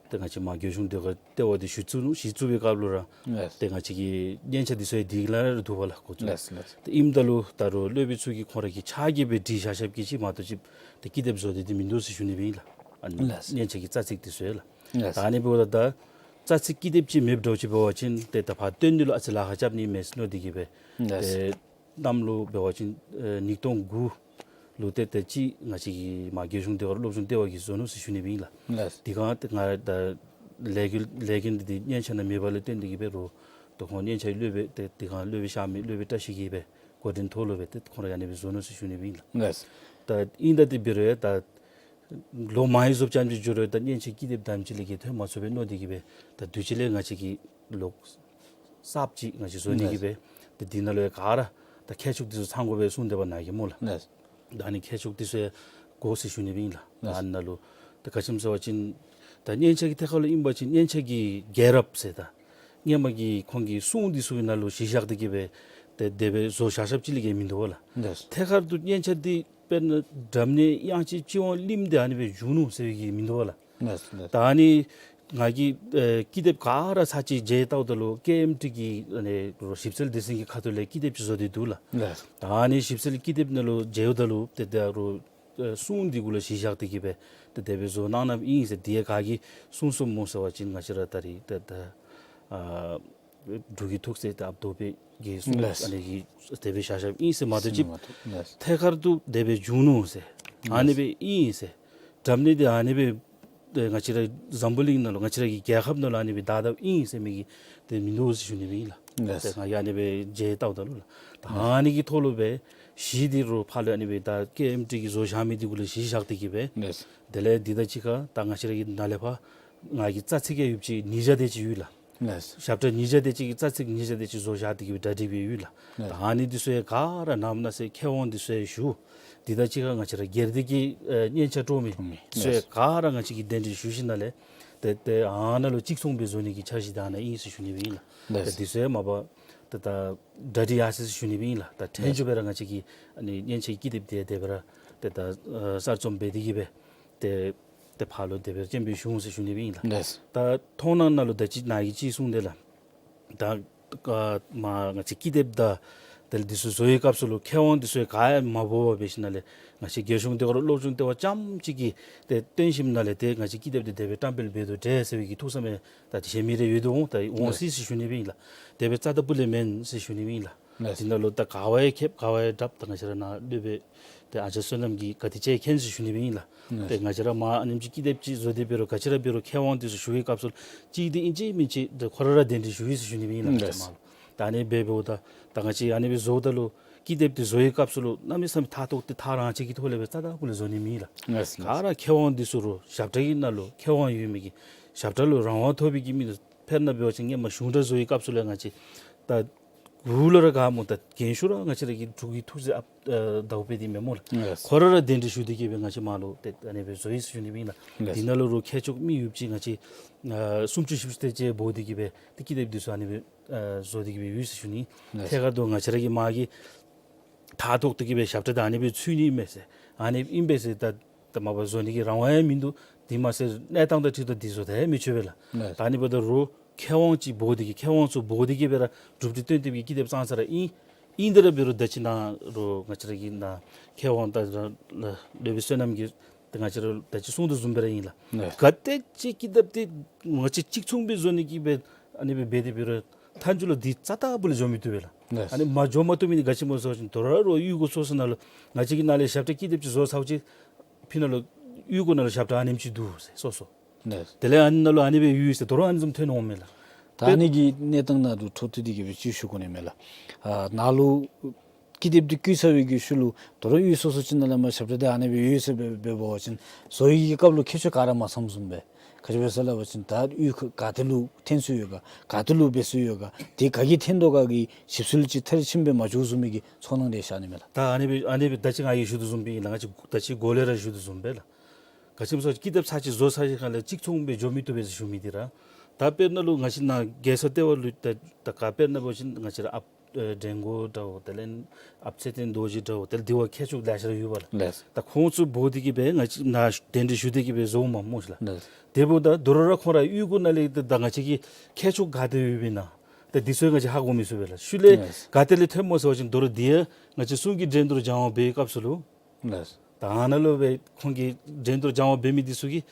ཏེ་ང་བཅས་མར་རྒྱལ་གཞུང་ཟློས་གར་ལྟེ་བ་འདི་གཞི་བཙུགས་ནུག། གཞི་བཙུགས་པའི་སྐབས་ལུ་ར་ལགས། ཏེ་ང་བཅས་ཀྱི་སྙན་ཆ་འདི་ཚུ་ཡང་འདི་ལས་ར་བསྡུ་བ་ལགས་འགོ་བཙུགས། ལགས་ལགས། ཏེ་ཨིནམ་ད་ལུ་ད་རུང་སློབ་དཔོན་ཚུ་གིས་ཁོང་ར་གིས་ཕྱག་གིས་སྦེ་བྲིས་བཞག་བཞགཔ་ཅིག་མ་གཏོགས་ཅིག་ཏེ་ཀི་དེབ་བཟོ་སྟེ་འདི་མིན་འདུག་ཟེར་ཞུ་ནི་སྦེ་ཨིན་ལགས། ཨ་ནི་ལགས། སྙན་ཆ་གི་རྩ་ཚིག་འདི་ཚུ་ཡང་ལགས། ལགས། ད་ཨ་ནི་འབདཝ་ད་ད་རྩ་ཚིག་ཀི་དེབ་ཅིག་མེདཔ་འདྲཝ་ཅིག་འབད་བ་ཅིན་ཏེ་ད་ཕར་བཏོན་ནི་ལུ་ཨ་ཙི་ལཱ་ཁག་རྐྱབ་ནི་མས་ཟེར་མནོ་སྟེ་གིས་སྦེ། ལགས། ཏེ་གནམ་ལོ་འབད་བ་ཅིན་ཨེ་ཉིས་སྟོང་དགུ་ལུ་ཏེ་ཏེ་ཅིག་ང་བཅས་ཀྱི་མར་རྒྱལ་གཞུང་ཟློས་གར་སློབ་སྦྱོང་ལྟེ་བ་གིས་བཟོ་ནུག་ཟེར་ཞུ་ནི་སྦེ་ཨིན་ལགས། ལགས། དེ་སྒང་ཏེ་ང་ད་ལས་འགུལ་ལས་འགན་འདི་སྙན་ཆ་ནང་མེད་པ་ལས་བརྟེན་ཏེ་གིས་སྦེ་རོགས་ཏེ་ཁོང་སྙན་ཆ་སློབ་དཔོན་ཏེ་དེ་སྒང་སློབ་དཔོན་གཤགས་མི་སློབ་དཔོན་བཀྲ་ཤིས་ཀྱིས་སྦེ་འགོ་འདྲེན་ཐོག་ལུ་སྦེ་ཏེ་ཁོང་ར་ཨ་ནི་སྦེ་བཟོ་ནུག་ཟེར་ཞུ་ནི་སྦེ་ཨིན་ལགས། ལགས། ད་ཨིན་ད་དེ་འབད་རུང་ཡང་ད་ལོ་མང་རབས་ཙམ་ཅིག་འགྱོ་རུང་ད་སྙན་ཆ་ཀི་དེབ་དེམ་ཅིག་ལས་བརྒལ་ཐོན་མ་ཚུགས་པས་མནོ་སྟེ་གིས་སྦེ་ད་དུས་ཅི་ལས་ང་བཅས་ཀྱིས་ལོག་གསརཔ་ཅིག་ང་བཅས་བཟོ་ནི་གིས་སྦེ། ཏེ་འདི་ནང་ལུ་ཡང་ག་ར་ད་མཁས་མཆོག་འདི་ཚུ་ཚང་དགོ་པས་གསུངས་ཏེ་འབད་ནི་གི་སྨོ་ལགས། ད་ཨ་ནི་མཁས་མཆོག་འདི་ཚུ་ཡང་དགོ་ཟེར་ཞུ་ནི་སྦེ་ཨིན་ལགས། ད་ཨ་ནི་ནང་ལུ་ད་ག་ཅི་སྨོ་ཟེར་བ་ཅིན་ད་སྙན་ཆ་གི་ཐད་ཁར་ལུ་ཨིན་པ་ཅིན་སྙན་ཆ་གི་རྒྱལ་རབས་ཟེར་ད་སྔོན་མ་གི་ཁོང་གི་སྲུང་འདི་ཚུ་གི་ནང་ལུ་གཞི་བཞག་སྟེ་གིས་སྦེ་ཏེ་དེ་སྦེ་བཟོ་བཞག་བཞགཔ་ཅིག་ལས་བརྒལ་མིན་འདུག་པ་ལགས། ཐད་ཁར་དུ་སྙན་ཆ་འདི་དཔེར་ན་འགྲམ་ནས་དབྱངས་ཅིག་ཅིག་འོང་གླིངམ་ད་ཨ་ནི་སྦེ་བྱུང་ནུག་ཟེར་བའི་གི་མིན་འདུག་པ་ལགས། ད་ཨ་ནི་ང་གིས་ཨེ་ཀི་དེབ་ག་ར་ཚར་གཅིག་མཇལ་བལྟཝ་ད་ལུ་ཀེ་ཨེམ་ཊི་གི་ཨ་ནི་རོགས་ཞིབ་འཚོལ་སྡེ་ཚན་གྱི་ཁ་ཐུག་ལས་ཀི་དེབ་ཅིག་བཟོ་སྟེ་འདུག་ལགས། ད་ཨ་ནི་ཞིབ་འཚོལ་ཀི་དེབ་ནང་ལུ་མཇལཝ་ད་ལུ་ཏེ་ད་རོགས་ཨེ་སྲུང་འདི་གུ་ལུ་གཞི་བཞག་སྟེ་གིས་སྦེ་ཏེ་དེ་སྦེ་བཟོ་གནང་གནངམ་ཨིན་ཟེར། དེ་ཡང་ག་གིས་གསུངས་སོངམ་སྨོ་ཟེར་བ་ཅིན་ང་བཅས་ར་ད་རེས་ཏེ་ད་ཨ་འབྲུག་གི་ཐུགས་སྲས་ཏེ་ཨཔ་རྡོ་པེ་གིས་གསུངས། ལགས། ཨ་ནི་གིས་དེ་སྦེ་བཞག་བཞགཔ་ཨིན་ཟེར་མ་གཏོགས་ཅིག། ལགས། ཐད་ཁར་དུ་དེ་སྦེ་བྱུང་ནུག་ཟེར། ཨ་ནི་སྦེ་ཨིན་ཟེར། འགྲམ་ནས་ཏེ་ཨ་ནི་སྦེ་ཏེ་ང་བཅས་ར་འཛམ་བུ་གླིང་ནང་ལུ་ང་བཅས་ར་གི་རྒྱལ་ཁབ་ནང་ལུ་ཨ་ནི་སྦེ་བདའ་བདའཝ་ཨིན་ཟེར་མི་གི་ཏེ་མིན་འདུག་ཟེར་ཞུ་ནི་སྦེ་ཨིན་ལགས། ལགས། ཏེ་ང་གིས་ཨ་ནི་སྦེ་མཇལ་བལྟཝ་ད་ལུ་ལགས། ད་ཨ་ནི་གི་ཐོག་ལུ་སྦེ་གཞི་འདི་རོགས་ཕར་ལུ་ཨ་ནི་སྦེ་ད་ཀེ་ཨེམ་ཊི་གིས་བཟོ་བཞག་མི་འདི་གུ་ལུ་གཞི་བཞག་སྟེ་གིས་སྦེ། ལགས། དེ་ལས་འདི་དང་གཅིག་ཁར་ད་ང་བཅས་ར་གི་ནཱ་ལས་ཕར་ང་གི་རྩ་ཚིག་ཡང་ཡོདཔ་ཅིག་ཉིས་བརྒྱ་དེ་ཅིག་ཡོད་ལགས། ལགས། ཞབས་ཁྲ་ཉིས་བརྒྱ་དེ་ཅིག་གི་རྩ་ཚིག་ཉིས་བརྒྱ་དེ་ཅིག་བཟོ་བཞག་སྟེ་གིས་སྦེ་གྲ་སྒྲིག་སྦེ་ཡོད་ལགས། ལགས། ད་ཨ་ནི་འདི་ཚུ་ཡང་ག་ར་ནངས་པ་གནངས་ཚེ་མཁས་དབང་འདི་ཚུ་ཡང་ཞུ། འདི་དང་གཅིག་ཁར་ང་བཅས་ར་སྒེར་སྡེ་གི་ཨེ་སྙན་ཆ་དཀྲོག་མི་དཀྲོག་མི་ཚུ་ཡང་ལགས། ག་ར་ང་བཅས་ཀྱིས་གདན་འདྲེན་ཞུ་ཞིནམ་ལས་ཏེ་ཏེ་ཨ་ནཱ་ལུ་གཅིག་མཚུངས་སྦེ་བཟོ་ནི་གི་འཆར་གཞི་འདི་ཨ་ནཱ་ཨིན་ཟེར་ཞུ་ནི་སྦེ་ཨིན་ལགས། ལགས། ཏེ་འདི་ཚུ་ཡང་མ་པ་ཏེ་ད་གྲ་སྒྲིག་ཡར་སོ་ཡི་ཟེར་ཞུ་ནི་སྦེ་ཨིན་ལགས། ད་ལྷོད་ལྷོད་སྦེ་ར་ང་བཅས་ཀྱིས་ཨ་ནི་སྙན་ཆ་ཀི་དེབ་འདི་དེ་སྦེ་ར་ཏེ་ད་ཨེ་གསར་རྩོམ་འབད་དེ་གིས་སྦེ་ཏེ་ཏེ་ཕར་ལུ་དེ་སྦེ་སྤྱན་འབུལ་ཞུ་འོང་ཟེར་ཞུ་ནི་སྦེ་ཨིན་ལགས། ལགས། ད་མཐོང་སྣང་ནང་ལུ་ད་ཅི་ནཱ་གིས་ཅིག་གསུངས་དེས་ལགས། ད་ཨ་མར་ང་བཅས་ཀི་དེབ་དང་དེ་ལས་འདི་ཚུ་བཟོ་བའི་སྐབས་སུ་ལུ་མཁས་དབང་འདི་ཚུ་ག་ཡང་མ་འབོ་བར་འབད་ཞིནམ་ལས་ང་བཅས་རྒྱལ་གཞུང་ཟློས་གར་སློབ་སྦྱོང་ལྟེ་བ་རྐྱངམ་ཅིག་གིས་ཏེ་བཏོན་ཞིནམ་ལས་ཏེ་ང་བཅས་ཀི་དེབ་འདི་དེ་སྦེ་བཀྲམ་སྤེལ་འབད་དོ་འདྲས་ཟེར་བའི་གི་ཐུགས་བསམ་ཡང་ད་ཏེ་གཞན་མི་རེ་ཡོད་དོ་འོང་། ད་འོང་སྲིད་ཟེར་ཞུ་ནི་སྦེ་ཨིན་ལགས། དེ་སྦེ་རྩ་དང་སྤུ་ལས་མེན་ཟེར་ཞུ་ནི་སྦེ་ཨིན་ལགས། ལགས། འདི་ནང་ལུ་ད་ག་བ་ཡང་ཁེབ་ག་བ་ཡང་དྲགཔ་ད་ང་བཅས་ར་ནཱ་སློབ་དཔོན་ཏེ་ཨ་ཅག་བསོད་ནམས་ཀྱིས་ག་དེ་ཅིག་མཁྱེན་ཟེར་ཞུ་ནི་སྦེ་ཨིན་ལགས། ལགས། ཏེ་ང་བཅས་ར་མར་ཨ་ནེམ་ཅིག་ཀི་དེབ་ཅིག་བཟོ་སྟེ་འབད་རུང་ག་ཅི་ར་འབད་རུང་མཁས་དབང་འདི་ཚུ་ཞུ་བའི་སྐབས་སུ་ལུ་གཅིག་འདི་ཨིན་ཅི་མིན་ཅི་ཏེ་ཁོ་ར་ར་གདན་འདྲེན་ཞུ་ཡི་ཟེར་ཞུ་ནི་སྦེ་ཨིན་ལགས། ལགས། ང་བཅས་མར་ལུ་ད་ཨ་ནི་སྦེ་འབདཝ་ད་ད་ང་བཅས་ཨ་ནི་སྦེ་བཟོཝ་ད་ལུ་ཀི་དེབ་འདི་བཟོ་བའི་སྐབས་སུ་ལུ་གནམ་མེད་ས་མེད་ཐགས་ཐོགས་ཏེ་ཐག་རང་བཅད་ཀྱི་ཐོག་ལས་སྦེ་རྩ་དང་སྤུ་ལས་བཟོ་ནི་མེན་ལགས། ལགས། ག་ར་མཁས་དབང་འདི་ཚུ་རོགས་ཞབས་ཁྲ་གི་ནང་ལུ་མཁས་དབང་ཡོད་མི་གི་ཞབས་ཁྲ་ལུ་རང་དབང་ཐོབ་པའི་གི་མི་འདི་ཚུ་དཔེར་ན་འབད་བ་ཅིན་སྔོན་མ་གཞུང་སྒྲ་བཟོ་བའི་སྐབས་སུ་ལས་ང་བཅས་ད་གུ་ལུ་ར་ག་སྨོ་ད་རྒན་ཤོས་ར་ང་བཅས་ར་གི་འབྲུག་གི་ཐུགས་སྲས་ཨཔ་ཨེ་ཟླཝ་དཔལ་འདི་མེན་སྨོ་ལགས། ལགས། ཁོ་ར་ར་གདན་འདྲེན་ཞུ་སྟེ་གིས་སྦེ་ང་བཅས་མར་ལུ་ཏེ་ཨ་ནི་སྦེ་བཟོ་ཡི་ཟེར་ཞུ་ནི་སྦེ་ཨིན་ལགས། ལགས། འདི་ནང་ལུ་རོགས་མཁས་མཆོག་མི་ཡོདཔ་ཅིག་ང་བཅས་ཨ་སུམ་ཅུ་བཞི་བཅུ་དེ་ཅིག་འབོ་སྟེ་གིས་སྦེ་ཏེ་ཀི་དེབ་འདི་ཚུ་ཨ་ནི་སྦེ་ཨ་བཟོ་སྟེ་གིས་སྦེ་ཡོད་ཟེར་ཞུ་ནི། ལགས། ཐད་ཀར་དུ་ང་བཅས་ར་གིས་མར་གྱི་ཐགས་ཐོགས་ཏེ་གིས་སྦེ་ཞབས་ཁྲ་དང་ཨ་ནི་སྦེ་ཚུད་ནི་མས་ཟེར་ཨ་ནི་ཨིན་པས་ཟེར་ད་ད་མ་པ་བཟོ་ནི་གི་རང་དབང་ཡང་མིན་འདུག། དེ་མ་ཚད་གནས་སྟངས་དང་འཁྲིལ་ཏེ་འདི་བཟོ་ད་ཡང་མི་ཆོག་པས་ལགས། ལགས། ད་ཨ་ནི་འབདཝ་ད་རོགས་མཁས་དབང་ཅིག་འབོ་སྟེ་གིས་མཁས་དབང་ཚུ་འབོ་སྟེ་གིས་སྦེ་ར་གྲུབ་འབྲས་བཏོན་ཏེ་གི་ཀི་དེབ་བརྩམས་ས་ར་ཨིན། ཨིན་དེ་ར་འབད་རུང་ད་ཅི་ནཱ་རོགས་ང་བཅས་ར་གི་ནཱ་མཁས་དབང་ད་ར་སློབ་དཔོན་བསོད་ནམས་ཀྱིས་ད་ང་བཅས་ར་ད་ཅི་གསུངས་དོ་བཟུམ་སྦེ་ར་ཨིན་ལགས། ལགས། ག་དེ་ཅིག་ཀི་དེབ་འདི་ང་བཅས་གཅིག་མཚུངས་སྦེ་བཟོ་ནི་གི་སྦེ་ཨ་ནི་སྦེ་འབད་དེ་འབད་རུང་མཐའ་མཇུག་ལུ་འདི་རྩ་དང་སྤུ་ལས་འགྱོ་མི་བཏུབ་པས་ལགས། ལགས། ཨ་ནི་མ་འགྱོ་མ་བཏུབ་མི་འདི་ག་ཅི་སྨོ་ཟེར་བ་ཅིན་དོ་རུང་རོགས་གཡུས་སྒོ་སོ་སོ་ནང་ལུ་ང་བཅས་ཀྱི་ནཱ་ལས་ཞབས་ཁྲ་ཀི་དེབ་ཅིག་བཟོ་ཚརཝ་ཅིག་ཕི་ནཱ་ལུ་གཡུས་སྒོ་ནང་ལུ་ཞབས་ཁྲ་ཨ་ནེམ་ཅིག་འདུག་ཟེར་སོ་སོ། ལགས། དེ་ལས་ཨ་ནི་ནང་ལུ་ཨ་ནི་སྦེ་ཡོད་ཟེར་དོ་རུང་ཨ་ནི་བཟུམ་ཐོན་འོང་མས་ལགས། ད་ཨ་ནི་གི་གནས་སྟངས་ནང་ལུ་འཕྲོ་མཐུད་དེ་གིས་སྦེ་ཅིག་ཞུ་དགོ་ནི་མས་ལགས། ཨ་ནཱ་ལུ་ཀི་དེབ་འདི་བརྐུ་ཚར་བའི་གི་ཤུལ་ལུ་དོ་རུང་གཡུས་སོ་སོ་ཅིག་ནང་ལས་མར་ཞབས་ཁྲ་འདི་ཨ་ནི་སྦེ་ཡོད་ཟེར་སྦེ་འབད་བ་ཅིན་བཟོ་བའི་གི་སྐབས་ལུ་མཁས་མཆོག་ག་ར་མ་ཚངམ་བཟུམ་སྦེ་ག་ཅི་སྦེ་ཟེར་སླབ་པ་ཅིན་ད་གཡུས་ཁ་ག་ཏེ་ལུ་འཐོན་སོ་ཡོད་ག་ག་ཏེ་ལུ་འབད་སོ་ཡོད་ག་དེ་ག་གིས་འཐོན་དོ་ག་གི་ཞིབ་འཚོལ་ཅིག་མཐར་ཕྱིནམ་སྦེ་མ་འགྱོ་བཟུམ་མའི་གི་ཚོར་སྣང་དེ་ཤར་ནི་མས་ལགས། ད་ཨ་ནི་སྦེ་ཨ་ནི་སྦེ་ད་ཅི་ང་གིས་ཞུ་དོ་བཟུམ་སྦེ་ཨིན་ལགས། ང་བཅས་ད་ཅི་འགོ་ལས་ར་ཞུ་དོ་བཟུམ་སྦེ་ལགས། ག་ཅི་སྨོ་ཟེར་ཀི་དེབ་ཚར་གཅིག་བཟོ་ཚར་ཞིནམ་ལས་གཅིག་མཚུངས་སྦེ་འགྱོ་མི་བཏུབ་པས་ཟེར་ཞུ་མི་འདི་ར། ད་དཔེར་ན་ལུ་ང་བཅས་ནཱ་རྒྱལ་ས་ལྟེ་བ་ལུ་ད་ད་ག་དཔེར་ན་འབད་བ་ཅིན་ང་བཅས་ར་ཨཔ་ཨེ་འགྲན་སྒོ་འདྲཝ་དེ་ལས་ཨཔ་ཚེ་བརྟན་རྡོ་རྗེ་འདྲཝ་དེ་ལས་འདི་བ་མཁས་མཆོག་ལེ་ཤ་ར་ཡོད་པ་ལགས། ལགས། ད་ཁོང་ཚུ་འབོ་སྟེ་གི་སྦེ་ང་བཅས་ནཱ་གདན་འདྲེན་ཞུ་སྟེ་གི་སྦེ་བཟོཝ་མས་སྨོ་ཤི་ལགས། ལགས། དེ་འབདཝ་ད་དོ་རུང་ར་ཁོང་ར་གཡུས་སྒོ་ནང་ལས་ད་ད་ང་བཅས་ཀྱི་མཁས་མཆོག་ག་ཏེ་ཡོདཔ་ཨིན་ན། ད་འདི་ཚུ་ང་བཅས་ཧ་གོ་མི་ཚུགས་པས་ལགས། ཤུལ་ལས་ལགས། ག་ཏེ་ལས་ཐོནམ་སྨོ་ཟེར་བ་ཅིན་དོ་རུང་འདི་ཡང་ང་བཅས་གསུང་གི་འགྲན་བསྡུར་སྦྱང་བ་འབད་བའི་སྐབས་སུ་ལུ། ལགས། ད་ཨ་ནཱ་ལུ་སྦེ་ཁོང་གིས་འགྲན་བསྡུར་སྦྱང་བ་འབད་མི་འདི་ཚུ་གིས་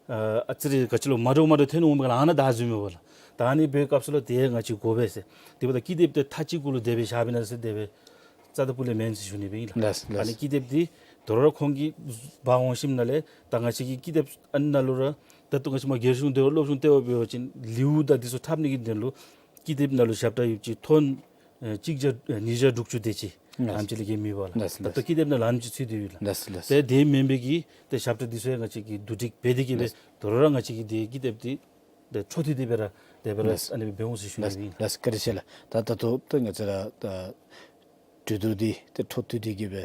ཨ་ཨ་ཙི་རེ་ག་ཅི་ལོ་མ་འདྲཝ་མ་འདྲཝ་ཐོན་འོང་མས་ལགས། ཨ་ནཱ་བདའ་འཛུལཝ་མས་པ་ལགས། ད་ཨ་ནི་འབད་བའི་སྐབས་སུ་ལུ་དེ་ང་བཅས་དགོ་པས་ཟེར། དེ་འབདཝ་ད་ཀི་དེབ་དེ་མཐའ་གཅིག་གུ་ལུ་དེ་སྦེ་བཞག་པས་ན་ཟེར་དེ་སྦེ་རྩ་དང་སྤུ་ལས་མེན་ཟེར་ཞུ་ནི་སྦེ་ཨིན་ལགས། ལགས་ལགས། ཨ་ནི་ཀི་དེབ་འདི་དོ་རུང་ཁོང་གིས་འབག་འོང་ཞིནམ་ལས་ད་ང་བཅས་ཀྱི་ཀི་དེབ་ཨ་ནཱ་ལུ་ར་ད་ལྟོ་ང་བཅས་མ་རྒྱལ་གཞུང་ལྟེ་བ་སློབ་ཆུང་ལྟེ་བ་འབད་བ་ཅིན་ལེའུ་དང་འདི་ཚུ་འཁྲབ་ནི་གི་དོན་ལུ་ཀི་དེབ་ནང་ལུ་ཞབས་ཁྲ་ཡོདཔ་ཅིག་ཐོན་ཨེ་གཅིག་བརྒྱ་ཨེ་ཉིས་བརྒྱ་དྲུག་ཅུ་དེ་ཅིག་ལགས། ཨ་ནེམ་ཅིག་ལས་བརྒལ་མེད་པ་ལགས། ལགས། ད་ལྟོ་ལགས། ཀི་དེབ་ནང་ལུ་ཨ་ནེམ་ཅིག་ཚུད་དེ་ཡོད་ལགས། ལགས་ལགས། ཏེ་དེ་མེན་པའི་གི་ཏེ་ཞབས་ཁྲ་འདི་ཚུ་ཡང་ང་བཅས་ཀྱིས་བསྡུ་སྒྲིག་འབད་དེ་གི་སྦེ་ལགས། དོ་རུང་ར་ང་བཅས་ཀྱིས་དེ་ཀི་དེབ་འདི་ཏེ་འཕྲོ་མཐུད་དེ་སྦེ་ར་དེ་སྦེ་ར་ལགས། ཨ་ནི་སྦེ་འབད་འོང་ཟེར་ཞུ་ནི་ལགས་ཨིན། ལགས། བཀའ་དྲིན་ཆེ་ལགས། ད་ད་ལྟོ་ཏེ་ང་བཅས་ར་ད་གྲོས་བསྡུར་འདི་ཏེ་འཕྲོ་མཐུད་དེ་གི་སྦེ་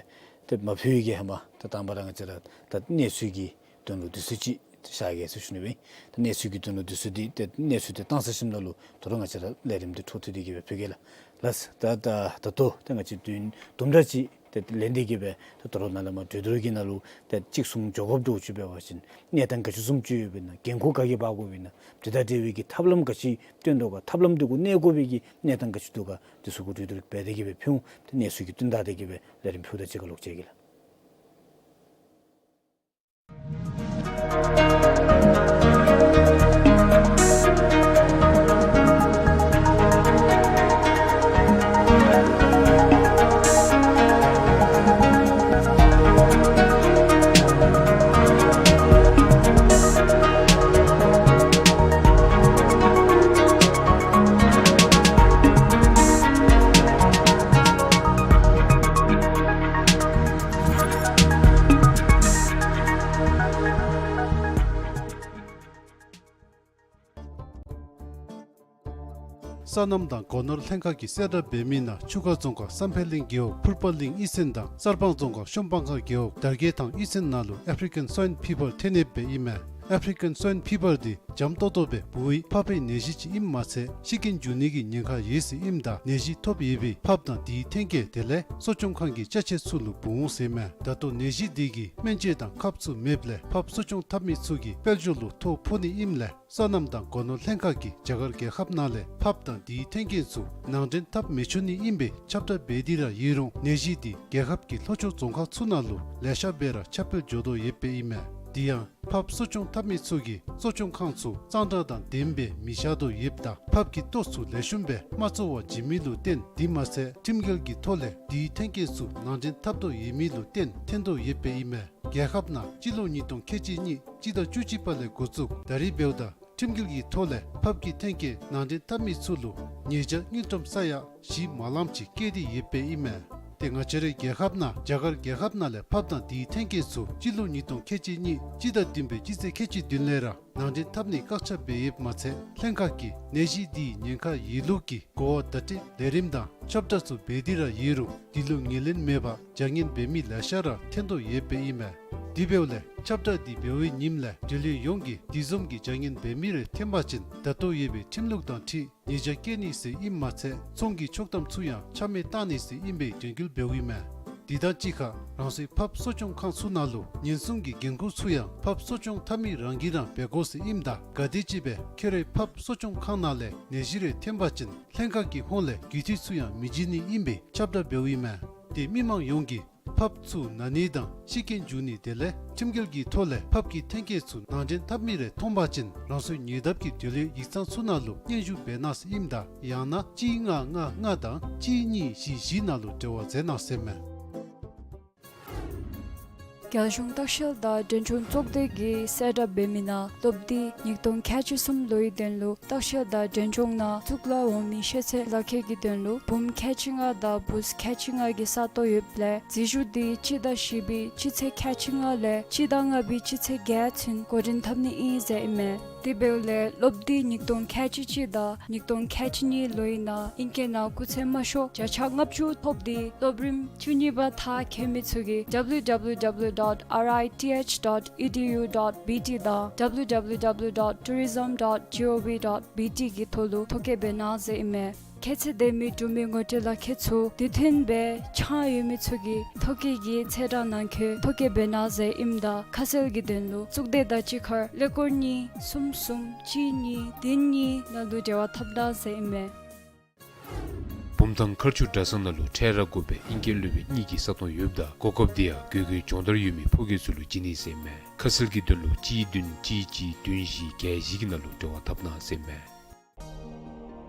ཏེ་མ་ཕུལ་བའི་གི་ཧེ་མ་ཏེ་དང་པ་ར་ང་བཅས་ར་ད་གནས་ཚུལ་གྱི་དོན་ལུ་དུས་ཚོད་ཅིག་བཞག་གེ་ཟེར་ཞུ་ནི་སྦེ་ཨིན། ད་གནས་ཚུལ་གྱི་དོན་ལུ་དུས་ཚོད་འདི་ཏེ་གནས་ཚུལ་འདི་བཏང་ཚར་ཞིནམ་ལས་ལུ་དོ་རུང་ང་བཅས་ར་ལས་རིམ་འདི་འཕྲོ་མཐུད་དེ་གི་སྦེ་ཕུལ་གེ་ལགས། ལགས། ད་ད་ད་ལྟོ་ཏེ་ང་བཅས་དུས་ཡུན་དུམ་གྲ་ཅིག་ཏེ་ལེན་ཏེ་གི་སྦེ་ད་དོ་རུང་ནཱ་ལས་མར་གྲོས་བསྡུར་གྱི་ནང་ལུ་ཏེ་གཅིག་གསུང་འགྱོ་དགོཔ་འདྲཝ་ཅིག་འབད་བ་ཅིན་གནས་སྟངས་ག་ཅི་བཟུམ་ཅིག་ཡོདཔ་ཨིན་ན། འགན་ཁུར་ག་གིས་འབག་དགོཔ་ཨིན་ན། དེ་དང་འབྲེལ་བའི་གི་ཐབས་ལམ་ག་ཅི་བཏོན་དོ་ག། ཐབས་ལམ་འདི་གུ་གནས་དགོ་པའི་གི་གནས་སྟངས་ག་ཅི་འདུག་ག། འདི་ཚུ་གུ་གྲོས་བསྡུར་འབད་དེ་གི་སྦེ་ཕུལ་འོང་། ཏེ་གནས་ཚུལ་གྱི་བསྟུན་ད་དེ་གི་སྦེ་ལས་རིམ་ཕུལཝ་ད་གཅིག་ཁར་ལོག་མཇལ་གེ་ལགས། སོ་ནམ་དང་སྒོ་ནོར་ལྷན་ཁག་གིས་གསལ་བསྒྲགས་འབད་མི་ནང་ཆུ་ཁ་རྫོང་ཁག་བསམ་འཕེལ་གླིང་རྒེད་འོག་ཕུར་པ་གླིང་གཡུས་ཚན་དང་གསར་སྤང་རྫོང་ཁག་ཤོམ་སྤང་ཁ་རྒེད་འོག་དར་རྒྱས་ཐང་གཡུས་ཚན་ནང་ལུ་ཨེཕ་རི་ཀན་སོའིན་ཕི་བར་ཐོན་ཡོདཔ་སྦེ་ཨིན་མས། ཨེཕ་རི་ཀན་སོའིན་ཕི་བར་འདི་འཇམ་ཏོག་ཏོ་སྦེ་འབུ་བའི་ཕགཔ་པའི་ནད་གཞི་ཅིག་ཨིནམ་མ་ཚད་ཤི་རྐྱེན་འབྱུང་ནི་གི་ཉེན་ཁ་ཡོད་ཟེར་ཨིནམ་ད་ནད་གཞི་ཐོབ་ཡོད་པའི་ཕགཔ་དང་དེའི་ཐོན་སྐྱེད་དེ་ལས་གསོ་སྐྱོང་ཁང་གི་ཅ་ཆས་ཚུ་ལུ་འབུ་འོང་ཟེར་མས། ད་ལྟོ་ནད་གཞི་འདི་གིས་སྨན་བཅོས་དང་ཁབ་ཚུ་མེདཔ་ལས་ཕགཔ་གསོ་སྐྱོང་འཐབ་མི་ཚུ་གི་དཔལ་འབྱོར་ལུ་ཐོ་ཕོག་ནི་ཨིནམ་ལས་སོ་ནམ་དང་སྒོ་ནོར་ལྷན་ཁག་གིས་རྒྱ་གར་རྒྱལ་ཁབ་ནང་ལས་ཕགཔ་དང་དེའི་ཐོན་སྐྱེད་ཚུ་ནང་འདྲེན་འཐབ་མི་ཆོག་ནི་ཨིན་པའི་ཁྱབ་བསྒྲགས་འབད་དེ་ར་ཡོད་རུང་ནད་གཞི་འདི་རྒྱལ་ཁབ་ཀྱི་ལྷོ་ཕྱོགས་རྫོང་ཁག་ཚུ་ནང་ལུ་ལེ་ཤ་སྦེ་ར་ཁྱབ་སྤེལ་འགྱོ་དོ་ཡོདཔ་སྦེ་ཨིན་མས། དེ་ཡང་ཕགཔ་གསོ་སྐྱོང་འཐབ་མི་ཚུ་གིས་གསོ་སྐྱོང་ཁང་ཚུ་གཙང་སྦྲ་དང་ལྡནམ་སྦེ་མི་བཞག་དོ་ཡོདཔ་ད་ཕགཔ་གི་ལྟོ་ཚུ་ལེགས་ཤོམ་སྦེ་མ་བཙོ་བར་བྱིན་མི་ལུ་བརྟེན་དེ་མ་ཚད་ཁྲིམས་འགལ་གྱི་ཐོག་ལས་དེའི་ཐོན་སྐྱེད་ཚུ་ནང་འདྲེན་འཐབ་དོ་ཡོད་མི་ལུ་བརྟེན་ཐོན་དོ་ཡོདཔ་སྦེ་ཨིན་མས། རྒྱལ་ཁབ་ནང་སྤྱི་ལོ་ཉིས་སྟོང་ཁལ་གཅིག་གཉིས་སྤྱི་ཟླ་བཅུ་གཅིག་པ་ལས་འགོ་བཙུགས་ད་རིས་འབདཝ་ད་ཁྲིམས་འགལ་གྱི་ཐོག་ལས་ཕགཔ་གི་ཐོན་སྐྱེད་ནང་འདྲེན་འཐབ་མི་ཚུ་ལུ་ཉེས་བྱ་དངུལ་ཀྲམ་ས་ཡ་བཞི་མ་ལངམ་ཅིག་བཀལ་ཏེ་ཡོདཔ་སྦེ་ཨིན་མས། ཏེ་ང་བཅས་རའི་རྒྱལ་ཁབ་ནང་རྒྱ་གར་རྒྱལ་ཁབ་ནང་ལས་ཕགཔ་དང་དེའི་ཐོན་སྐྱེད་ཚུ་སྤྱི་ལོ་ཉིས་སྟོང་ཁལ་གཅིག་གཉིས་སྤྱི་ཟླ་བདུན་པའི་སྤྱི་ཚེས་ཁལ་གཅིག་བདུན་ལས་ར་ནང་འདྲེན་འཐབ་ནིའི་བཀག་ཆ་འབད་ཡོདཔ་མ་ཚད་ལྷན་ཁག་གིས་ནད་གཞི་འདིའི་ཉེན་ཁ་ཡོད་ལུགས་ཀྱི་གོ་བ་བརྡ་སྤྲོད་ལས་རིམ་དང་ཁྱབ་བསྒྲགས་ཚུ་འབད་དེ་ར་ཡོད་རུང་འདི་ལུ་ངོས་ལེན་མེད་པར་བྱ་ངན་འབད་མི་ལེ་ཤ་ར་ཐོན་དོ་ཡོདཔ་སྦེ་ཨིན་མས། དེ་འབདཝ་ལས་ཁྱབ་བསྒྲགས་འདི་འབད་བའི་ཉིནམ་ལས་འབྲེལ་ཡོད་ཡོངས་ཀྱིས་དེ་བཟུམ་གྱི་བྱ་ངན་འབད་མི་རེ་ཐོན་པ་ཅིན་ད་ལྟོ་ཡོད་པའི་ཁྲིམས་ལུགས་དང་འཁྲིལ་ཉེས་བྱ་བཀལ་ནི་ཟེར་ཨིནམ་མ་ཚད་ཚོང་གི་ཆོག་ཐམ་ཚུ་ཡང་ཆ་མེད་བཏང་ནི་ཟེར་ཨིན་པའི་དྲན་སྐུལ་འབདཝ་ཨིན་མས། དེ་དང་གཅིག་ཁར་རང་སོའི་ཕགཔ་གསོ་སྐྱོང་ཁང་ཚུ་ནང་ལུ་ཉེན་སྲུང་གི་འགན་ཁུར་ཚུ་ཡང་ཕགཔ་གསོ་སྐྱོང་འཐབ་མི་རང་གིས་ར་འབད་དགོ་ཟེར་ཨིནམ་ད་ག་དེམ་ཅིག་སྦེ་ཁྱོད་རའི་ཕགཔ་གསོ་སྐྱོང་ཁང་ནང་ལས་ནད་གཞི་རེ་ཐོན་པ་ཅིན་ལྷན་ཁག་གི་ཧོངས་ལས་རྒུད་འཐུས་ཚུ་ཡང་མི་བྱིན་ནི་ཨིན་པའི་ཁྱབ་བསྒྲགས་འབདཝ་ཨིན་མས། ཏེ་མི་མང་ཡོངས་ཀྱིས་ཕགཔ་ཚུ་ན་ནི་དང་ཤི་རྐྱེན་འབྱུང་ནི་དེ་ལས་ཁྲིམས་འགལ་གྱི་ཐོག་ལས་ཕགཔ་གི་ཐོན་སྐྱེད་ཚུ་ནང་འདྲེན་འཐབ་མི་རེ་མཐོང་པ་ཅིན་རང་སོའི་ཉེ་འདབས་ཀྱི་འབྲེལ་ཡོད་ཡིག་ཚང་ཚུ་ནང་ལུ་སྙན་ཞུ་འབད་གནང་ཟེར་ཨིནམ་ད་ཡང་ན་གཅིག་ལྔ་ལྔ་ལྔ་དང་གཅིག་གཉིས་བཞི་བཞི་ནང་ལུ་འབྲེལ་བ་མཛད་གནང་ཟེར་མས། རྒྱལ་གཞུང་ལྟ་བཤལ་དང་འབྲེལ་ཚོང་ཚོགས་སྡེ་གིས་གསལ་བསྒྲགས་འབད་མི་ནང་སློབ་དུས་ཉིས་སྟོང་ཁལ་གཅིག་གསུམ་ལོའི་དོན་ལུ་ལྟ་བཤལ་དང་འབྲེལ་ཚོང་ནང་གཙུག་ལག་འོག་མའི་ཤེས་ཚད་ལག་ཁྱེར་གྱི་དོན་ལུ་འབུམ་ཁལ་གཅིག་ལྔ་དང་བུཚ་ཁལ་གཅིག་ལྔ་གི་ས་སྟོང་ཡོདཔ་ལས་འཛུལ་ཞུགས་དུས་སྤྱི་ཟླ་བཞི་པའི་སྤྱི་ཚེས་ཁལ་གཅིག་ལྔ་ལས་སྤྱི་ཟླ་ལྔ་པའི་སྤྱི་ཚེས་བརྒྱད་ཚུན་འགོ་འདྲེན་འཐབ་ནི་ཨིན་ཟེར་ཨིན་མས། དེ་འབདཝ་ལས་སློབ་དུས་ཉིས་སྟོང་ཁལ་གཅིག་གཅིག་དང་ཉིས་སྟོང་ཁལ་གཅིག་གཉིས་ལོའི་ནང་ཨིང་སྐད་ནང་སྐུགས་ཚད་དམའ་ཤོས་བརྒྱ་ཆ་ལྔ་བཅུ་ཐོབ་སྟེ་སློབ་རིམ་བཅུ་གཉིས་པ་མཐར་འཁྱོལ་མི་ཚུ་གིས་W W W dot R I T H dot E D U dot B T དང་W W W dot tourism dot gov dot B T གི་ཐོག་ལུ་ཐོ་བཀོད་འབད་གནང་ཟེར་ཨིན་མས། ཁྱད་ཚད་ལྡན་མི་འབྲུག་མི་ངོ་སྤྲོད་ལག་ཁྱེར་ཚུ་དུས་མཐུན་སྦེ་འཆང་ཡོད་མི་ཚུ་གིས་ཐོ་བཀོད་ཀྱི་ཚེས་གྲངས་ནང་འཁོད་ཐོ་བཀོད་འབད་གནང་ཟེར་ཨིནམ་ད་ཁ་གསལ་གྱི་དོན་ལུ་གཙུག་སྡེ་དང་གཅིག་ཁར་ཀླད་ཀོར་གཉིས་གསུམ་གསུམ་གཅིག་གཉིས་བདུན་གཉིས་ནང་ལུ་འབྲེལ་བ་འཐབ་གནང་ཟེར་ཨིན་མས། བུམ་ཐང་མཁར་ཆུ་གྲྭ་ཚང་ནང་ལུ་འཕྲལ་ར་དགོ་པའི་ཨིང་སྐད་སློབ་དཔོན་གཉིས་ཀྱི་ས་སྟོང་ཡོདཔ་ད་གོ་སྐབས་འདི་ཡང་དགོས་མཁོའི་སྦྱོང་བརྡར་ཡོད་མི་ཕོ་སྐྱེས་ཚུ་ལུ་བྱིན་ནི་ཟེར་ཨིན་མས། ཁ་གསལ་གྱི་དོན་ལུ་གཅིག་བདུན་གཅིག་གཅིག་བདུན་བཞི་བརྒྱད་བཞི་གི་ནང་ལུ་འབྲེལ་བ་འཐབ་གནང་ཟེར་ཨིན་མས།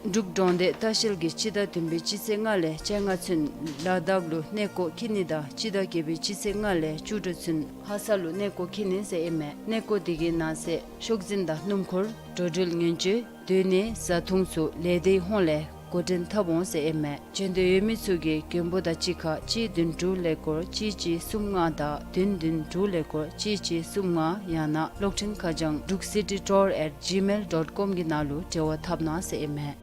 འབྲུག་འབྲོང་སྡེ་ལྟ་བཤལ་གྱིས་སྤྱི་ཟླ་བདུན་པའི་སྤྱི་ཚེས་ལྔ་ལས་བཅོ་ལྔ་ཚུན་ལ་དྭགས་ལུ་གནས་སྐོར་འཁྱིད་ནི་དང་སྤྱི་ཟླ་བརྒྱད་པའི་སྤྱི་ཚེས་ལྔ་ལས་བཅུ་དྲུག་ཚུན་ལྷ་ས་ལུ་གནས་སྐོར་འཁྱིད་ནི་ཟེར་ཨིན་མས། གནས་སྐོར་འདི་གི་ནང་གསེས་ཤོག་འཛིན་དང་སྣུམ་འཁོར་འགྲོ་འགྲུལ་ཉེན་བཅོལ་སྡོད་གནས་བཟའ་འཐུང་ཚུ་ལས་སྡེའི་ཧོངས་ལས་འགོ་འདྲེན་འཐབ་འོང་ཟེར་ཨིན་མས། འབྱོན་འདོད་ཡོད་མི་ཚུ་གིས་མགོན་པོ་དང་གཅིག་ཁར་གཅིག་བདུན་དྲུག་ཀླད་ཀོར་གཅིག་གཅིག་གསུམ་ལྔ་དང་བདུན་བདུན་དྲུག་ཀླད་ཀོར་གཅིག་གཅིག་གསུམ་ལྔ་ཡང་ན་གློག་འཕྲིན་ཁ་བྱང་འབྲུག་སི་ཊི་ཊུར་ཨེཊ་ཇི་མེལ་ཌོཊ་ཀོམ་གི་ནང་ལུ་འབྲེལ་བ་འཐབ་གནང་ཟེར་ཨིན་མས།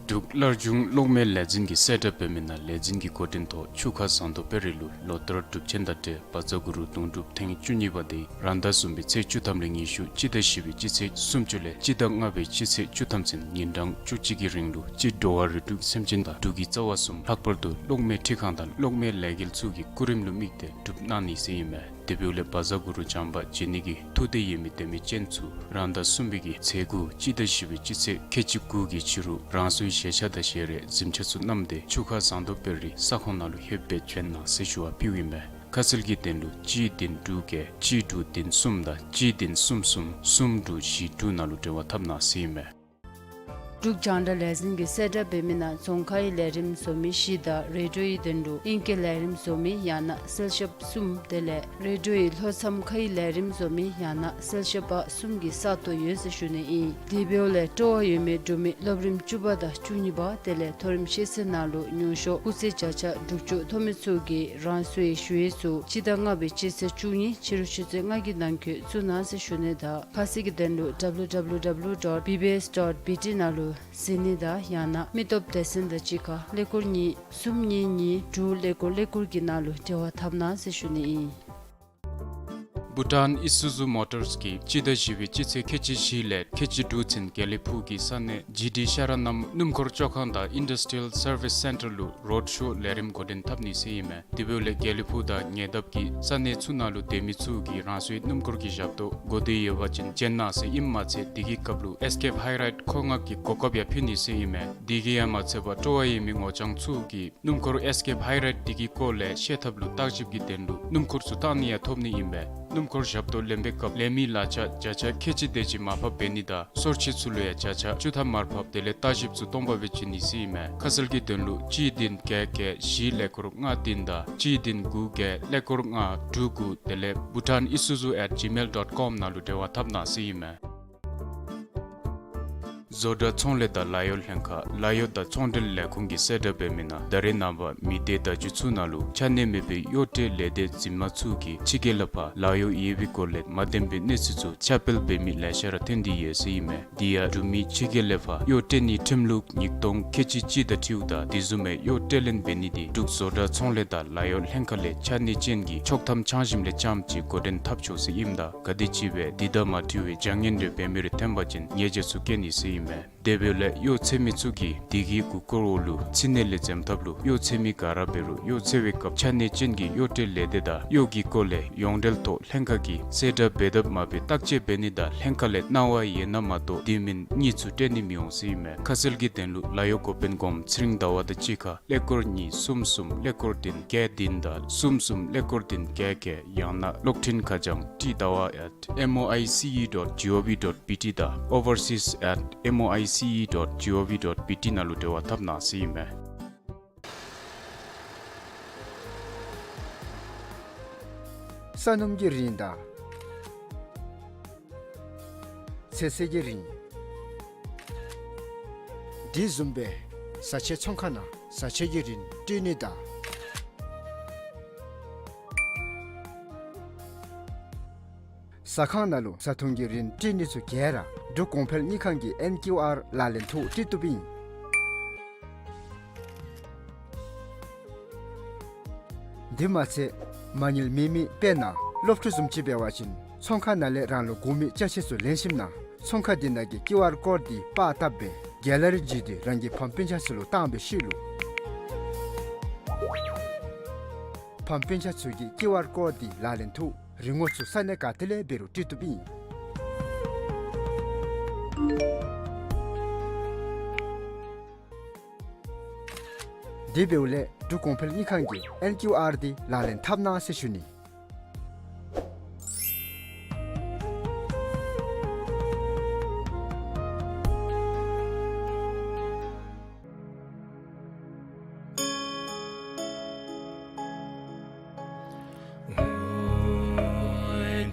འབྲུག་སླར་འབྱུང་གློག་མེ་ལས་འཛིན་གྱིས་གསལ་བསྒྲགས་འབད་མི་ནང་ལས་འཛིན་གྱི་འགོ་འདྲེན་ཐོག་ཆུ་ཁ་ཟངས་མདོག་དཔལ་རི་ལུ་ལོ་ལྟར་སྒྲུབ་ཆེན་དང་འབྲེལ་བཛྲ་གུ་རུ་གདུང་སྒྲུབ་ཐེངས་བཅུ་གཉིས་པ་དེ་རང་ཟླ་གསུམ་པའི་ཚེས་བཅུ་ཐམ་ལས་ཉི་ཤུ་སྤྱི་ཟླ་བཞི་པའི་སྤྱི་ཚེས་སུམ་ཅུ་ལས་སྤྱི་ཟླ་ལྔ་པའི་སྤྱི་ཚེས་བཅུ་ཐམ་ཚུན་ཉིན་གྲངས་བཅུ་གཅིག་གི་རིང་ལུ་སྤྱི་འགྲོ་བ་རིགས་དྲུག་སེམས་ཅན་དང་འབྲུག་གི་རྩ་བ་གསུམ་ལྷག་པར་དུ་གློག་མེ་འཕྲུལ་ཁང་དང་གློག་མེ་ལས་འགུལ་ཚུ་གི་སྐུ་རིམ་ལུ་དམིགས་ཏེ་སྒྲུབ་གནང་ནི་ཟེར་ཨིན་མས། དེ་འབདཝ་ལས་བཛྲ་གུ་རུ་བྱམས་པ་མཇལ་ནི་གི་ཐུགས་འདོད་ཡོད་མི་དད་མོས་ཅན་ཚུ་རང་ཟླ་གསུམ་པའི་གི་ཚེས་དགུ་སྤྱི་ཟླ་བཞི་པའི་སྤྱི་ཚེས་ཁལ་གཅིག་དགུ་གི་ཕྱི་རུ་རང་སོའི་ཞལ་ཆས་དང་ཞལ་རས་གཟིམ་ཆས་ཚུ་བསྣམས་ཏེ་ཆུ་ཁ་ཟངས་མདོག་དཔལ་རི་ས་ཁོངས་ནང་ལུ་ལྷོདཔ་སྦེ་བྱོན་གནང་ཟེར་ཞུ་བ་ཕུལཝ་ཨིན་མས། ཁ་གསལ་གྱི་དོན་ལུ་གཅིག་བདུན་དྲུག་བརྒྱད་གཅིག་དྲུག་བདུན་གསུམ་དང་གཅིག་བདུན་གསུམ་གསུམ་གསུམ་དྲུག་བཞི་དྲུག་ནང་ལུ་འབྲེལ་བ་འཐབ་གནང་ཟེར་ཨིན་མས། འབྲུག་རྒྱང་བསྒྲགས་ལས་འཛིན་གྱིས་གསལ་བསྒྲགས་འབད་མི་ནང་རྫོང་ཁའི་ལས་རིམ་བཟོ་མི་བཞི་དང་རེ་ཌི་ཡོའི་དོན་ལུ་ཨིང་སྐད་ལས་རིམ་བཟོ་མི་ཡང་ན་གསལ་ཞབས་གསུམ་དེ་ལས་རེ་ཌི་ཡོའི་ལྷོ་མཚམས་ཁའི་ལས་རིམ་བཟོ་མི་ཡང་ན་གསལ་ཞབས་པ་གསུམ་གྱི་ས་སྟོང་ཡོད་ཟེར་ཞུ་ནི་ཨིན། དེ་འབདཝ་ལས་སྤྲོ་བ་ཡོད་མི་འབྲུག་མི་སློབ་རིམ་བཅུ་པ་དང་བཅུ་གཉིས་པ་དེ་ལས་མཐོ་རིམ་ཤེས་ཚད་ནང་ལུ་ཉུང་ཤོས་སྐུགས་ཚད་བརྒྱ་ཆ་དྲུག་ཅུ་ཐོབ་མི་ཚུ་གིས་རང་སོའི་ཞུ་ཡིག་ཚུ་སྤྱི་ཟླ་ལྔ་པའི་སྤྱི་ཚེས་བཅུ་གཉིས་ཕྱི་རུ་ཆུ་ཚོད་ལྔ་གི་ནང་འཁོད་བཙུགས་གནང་ཟེར་ཞུ་ནི་དང་ཁ་གསལ་གྱི་དོན་ལུ་W W W dot B B S dot B T ནང་ལུ་གཟིགས་ནི་དང་ཡང་ན་མི་སྟོབས་སྡེ་ཚན་དང་གཅིག་ཁར་ཀླད་ཀོར་གཉིས་གསུམ་གཉིས་གཉིས་དྲུག་ཀླད་ཀོར་ཀླད་ཀོར་གྱི་ནང་ལུ་འབྲེལ་བ་འཐབ་གནང་ཟེར་ཞུ་ནི་ཨིན། བྷུ་ཊཱན་ཨི་སུ་ཛུ་མོ་ཊརས་ཀྱིས་སྤྱི་ཟླ་བཞི་པའི་སྤྱི་ཚེས་ཁལ་གཅིག་བཞི་ལས་ཁལ་གཅིག་དྲུག་ཚུན་དགེ་ལེགས་ཕུག་གི་ས་གནས་ཇི་ཌི་ཤ་ར་ནམ་སྣུམ་འཁོར་བཅོ་ཁང་དང་ཨིན་ཌསི་ཊི་རི་ཡལ་སར་ཝིས་སེན་ཊར་ལུ་རོཌ་ཤོ་ལས་རིམ་འགོ་འདྲེན་འཐབ་ནི་ཟེར་ཨིན་མས། དེ་འབདཝ་ལས་དགེ་ལེགས་ཕུག་དང་ཉེ་འདབས་ཀྱི་ས་གནས་ཚུ་ནང་ལུ་སྡོད་མི་ཚུ་གིས་རང་སོའི་སྣུམ་འཁོར་གྱི་ཞབས་ཏོག་དགོས་འདོད་ཡོད་པ་ཅིན་བྱོན་གནང་ཟེར་ཨིནམ་མ་ཚད་དེ་གི་སྐབས་ལུ་ཨེས་ཀེབ་ཧའི་རའིཌ་མཁོ་མངགས་ཀྱི་གོ་སྐབས་ཡང་ཕུལ་ནི་ཟེར་ཨིན་མས། དེ་གིས་ཡང་མ་ཚད་པར་སྤྲོ་བ་ཡོད་མི་ངོ་རྐྱང་ཚུ་གིས་སྣུམ་འཁོར་ཨེས་ཀེབ་ཧའི་རའིཌ་དེ་གི་སྐོར་ལས་ཤེས་ཐབས་ལུ་བརྟག་ཞིབ་ཀྱི་དོན་ལུ་སྣུམ་འཁོར་ཚུ་བཏང་ནི་ཡང་ཐོབ་ནི་ཨིན་པས། སྣུམ་འཁོར་ཞབས་ཏོག་ལེན་པའི་སྐབས་ལེན་མི་གླ་ཆ་བརྒྱ་ཆ་ཁལ་གཅིག་དེ་ཅིག་མར་ཕབ་འབད་ནི་དང་སོར་ཆུད་ཚུ་ལུ་ཡང་བརྒྱ་ཆ་བཅུ་ཐམ་མར་ཕབ་དེ་ལས་བརྟག་ཞིབ་ཚུ་སྟོང་པ་སྦེ་བྱིན་ནི་ཟེར་ཨིན་མས། ཁ་གསལ་གྱི་དོན་ལུ་གཅིག་བདུན་བརྒྱད་བརྒྱད་བཞི་ཀླད་ཀོར་ལྔ་བདུན་དང་གཅིག་བདུན་དགུ་བརྒྱད་ཀླད་ཀོར་ལྔ་དྲུག་དགུ་དེ་ལས་bhutanisuzu at gmail dot com ནང་ལུ་འབྲེལ་བ་འཐབ་གནང་ཟེར་ཨིན་མས། བཟོ་གྲྭ་ཚོང་ལས་དང་ལཱ་གཡོག་ལྷན་ཁག་ལཱ་གཡོག་དང་ཚོང་འབྲེལ་ལས་ཁུངས་ཀྱིས་གསལ་བསྒྲགས་འབད་མི་ནང་ད་རེས་ནངས་པ་མི་སྡེ་བརྡ་བརྒྱུད་ཚུ་ནང་ལུ་ཆ་གནས་མེད་པའི་གཡོག་ཁྲལ་ལས་སྡེ་འཛིན་མ་ཚུ་གིས་ཕྱི་རྒྱལ་ལས་ཕར་ལཱ་གཡོག་ཡོད་པའི་སྐོར་ལས་མ་བདེན་པའི་གནས་ཚུལ་ཚུ་ཁྱབ་སྤེལ་འབད་མི་ལེ་ཤ་ར་ཐོན་ཏེ་ཡོད་ཟེར་ཨིན་མས། དེ་ཡང་འབྲུག་མི་ཕྱི་རྒྱལ་ལས་ཕར་གཡོག་སྤྲོད་ནིའི་ཁྲིམས་ལུགས་ཉིས་སྟོང་ཁལ་གཅིག་གཅིག་དང་འཁྲིལཝ་ད་དེ་བཟུམ་མའི་གཡོག་སྤྲོད་ལེན་འབད་ནི་དེ་འབྲུག་བཟོ་གྲྭ་ཚོང་ལས་དང་ལཱ་གཡོག་ལྷན་ཁག་ལས་ཆ་གནས་ཅན་གྱི་ཆོག་ཐམ་འཆང་ཞིནམ་ལས་རྐྱངམ་ཅིག་འགོ་འདྲེན་འཐབ་ཆོག་ཟེར་ཨིནམ་ད་ག་དེམ་ཅིག་སྦེ་དེ་དང་མ་འཁྲིལ་བའི་བྱ་ངན་རེ་འབད་མི་རེ་ཐོན་པ་ཅིན་ཉེས་བྱ་ཚུ་བཀལ་ནི་ཟེར་ཨིན་མས། དེ་འབདཝ་ལས་གཡོག་འཚོལ་མི་ཚུ་གིས་དེ་གི་གུ་སྐོར་འོག་ལུ་ཕྱི་ནང་ལས་འཛེམ་ཐབས་ལུ་གཡོག་འཚོལ་མི་ག་ར་འབད་རུང་གཡོག་འཚོལ་བའི་སྐབས་ཆ་གནས་ཅན་གྱི་གཡོག་སྤྲོད་ལས་སྡེ་དང་གཡོག་གི་སྐོར་ལས་ཡོངས་འབྲེལ་ཐོག་ལྷན་ཁག་གིས་གསལ་བསྒྲགས་འབད་དཔ་མ་འབད་བརྟག་དཔྱད་འབད་ནི་དང་ལྷན་ཁག་ལས་གནང་བ་ཡོད་ན་མ་གཏོགས་དེ་མིན་གཉིས་ཚུ་སྤྲོད་ནི་མི་འོང་ཟེར་ཨིན་མས། ཁ་གསལ་གྱི་དོན་ལུ་ལཱ་གཡོག་འགོ་དཔོན་གོངམ་ཚེ་རིང་ཟླ་བ་དང་གཅིག་ཁར་ཀླད་ཀོར་གཉིས་གསུམ་གསུམ་ཀླད་ཀོར་བདུན་བརྒྱད་བདུན་དང་གསུམ་གསུམ་ཀླད་ཀོར་བདུན་བརྒྱད་བརྒྱད་ཡང་ན་གློག་འཕྲིན་ཁ་བྱང་ཏི་ཟླ་བ་at M O I C E dot G O V dot B T དང་overseas at M O I C E dot G O V dot B T ནང་ལུ་འབྲེལ་བ་འཐབ་གནང་ཟེར་ཨིན་མས། ས་སྣུམ་གྱི་རིན་དང་ཚོད་བསྲེ་གི་རིན། དེ་བཟུམ་སྦེ་བཟའ་ཆས་ཚོང་ཁང་ནང་བཟའ་ཆས་ཀྱི་རིན་སྤྲོད་ནི་དང་། ས་ ཟ་ཁང་ནང་ལུ་བཟའ་འཐུང་གི་རིན་སྤྲོད་ནི་ཚུ་ག་ར་འབྲུག་གོང་འཕེལ་དངུལ་ཁང་གི་ཨེན་ཀིའུ་ཨར་ལག་ལེན་ཐོག་སྤྲོད་བཏུབ་ཨིན། དེ་མ་ཚད་མ་དངུལ་མེད་མི་དཔེར་ན་སློབ་ཕྲུག་བཟུམ་ཅིག་འབད་བ་ཅིན་ཚོང་ཁང་ནང་ལས་རང་ལུ་དགོ་མི་ཅ་ཆས་ཚུ་ལེན་ཞིནམ་ན་ཚོང་ཁང་དེ་ནང་གི་ཀིའུ་ཨར་ཀོཌ་དེ་པར་བཏབ་སྦེ་གེ་ལ་རི་བརྒྱུད་དེ་རང་གི་ཕམ་སྤུན་ཆ་ཚུ་ལུ་བཏང་བའི་ཤུལ་ལུ་ཕམ་སྤུན་ཆ་ཚུ་གིས་ཀིའུ་ཨར་ཀོཌ་དེ་ལག་ལེན་ཐོག་རིན་གོང་ཚུ་ས་གནས་ག་ཏེ་ལས་འབད་རུང་སྤྲོད་བཏུབ་ཨིན། དེ་འབདཝ་ལས་འབྲུག་གོང་འཕེལ་དངུལ་ཁང་གི་ཨེན་ཀིའུ་ཨར་དེ་ལག་ལེན་འཐབ་གནང་ཟེར་ཞུ་ནི།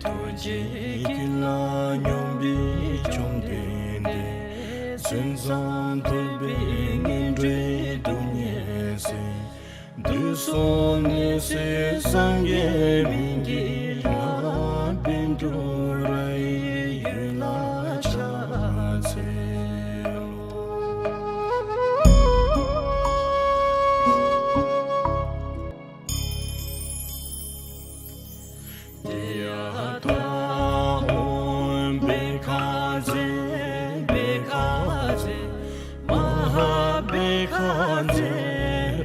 ཐུགས་རྗེ་ཀུན་ལ་སྙོམས་པའི་བཅོམ་ལྡན་འདས། མཚན་ཙམ་ཐོས་པས་ངན་འགྲོའི་སྡུག་བསྔལ་སེལ། དུས་གསུམ་ནད་སེལ་སངས་རྒྱས་སྨན་གྱི་བླ། བཻ་ཌཱུརྱ་ཡི་འོད་ལ་ཕྱག་འཚལ་ལོ། ཏདྱ་ཐཱ། ཨོཾ་བྷཻ་ཥ་ཛྱེ་བྷཻ་ཥ་ཛྱེ་མ་ཧཱ་བྷཻ་ཥ་ཛྱེ་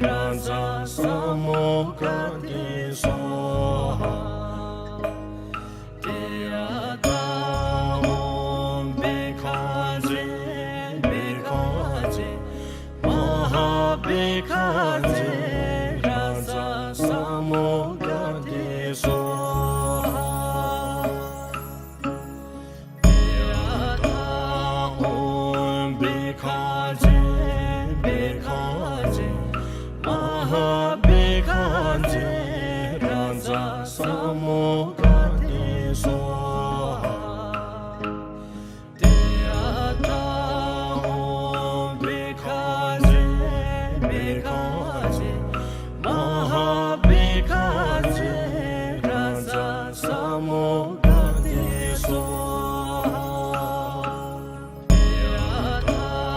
རཱ་ཛ་ས་མུདྒ་ཏེ་སྭཱ་ཧཱ། ཏདྱ་ཐཱ། ཨོཾ་བྷཻ་ཥ་ཛྱེ་བྷཻ་ཥ་ཛྱེ་མ་ཧཱ་བྷཻ་ཥ་ཛྱེ་རཱ་ཛ་ས་མུདྒ་ཏེ་སྭཱ་ཧཱ། ཏདྱ་ཐཱ། ཨོཾ་བྷཻ་ཥ་ཛྱེ་བྷཻ་ཥ་ཛྱེ་མ་ཧཱ་བྷཻ་ཥ་ཛྱེ་རཱ་ཛ་ས་མུདྒ་ཏེ་སྭཱ་ཧཱ། ཏདྱ་ཐཱ། ཨོཾ་བྷཻ་ཥ་ཛྱེ་བྷཻ་ཥ་ཛྱེ་མ་ཧཱ་བྷཻ་ཥ་ཛྱེ་རཱ་ཛ་ས་མུདྒ་ཏེ་སྭཱ་ཧཱ། ཏདྱ་ཐཱ།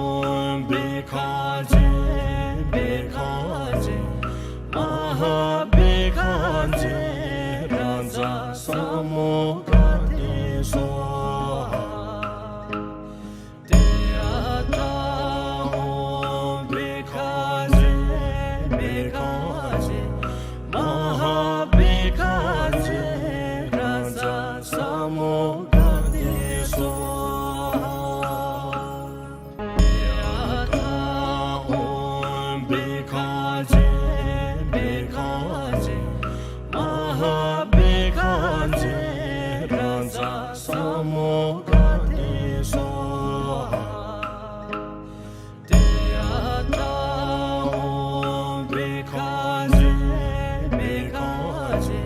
ཨོཾ་བྷཻ་ཥ་ཛྱེ་བྷཻ་ཥ་ཛྱེ་མ་ཧཱ་བྷཻ་ཥ་ཛྱེ་རཱ་ཛ་ས་མུདྒ་ཏེ་སྭཱ་ཧཱ། ཏདྱ་ཐཱ། ཨོཾ་བྷཻ་ཥ་ཛྱེ་བྷཻ་ཥ་ཛྱེ་མ་ཧཱ་བྷཻ་ཥ་ཛྱེ་རཱ་ཛ་ས་མུདྒ་ཏེ་སྭཱ་ཧཱ། ཏདྱ་ཐཱ། ཨོཾ་བྷཻ་ཥ་ཛྱེ་བྷཻ་ཥ་ཛྱེ་མ་ཧཱ་བྷཻ་ཥ་ཛྱེ་རཱ་ཛ་ས་མུདྒ་ཏེ་སྭཱ་ཧཱ། ཏདྱ་ཐཱ། ཨོཾ་བྷཻ་ཥ་ཛྱེ་བྷཻ་ཥ་ཛྱེ་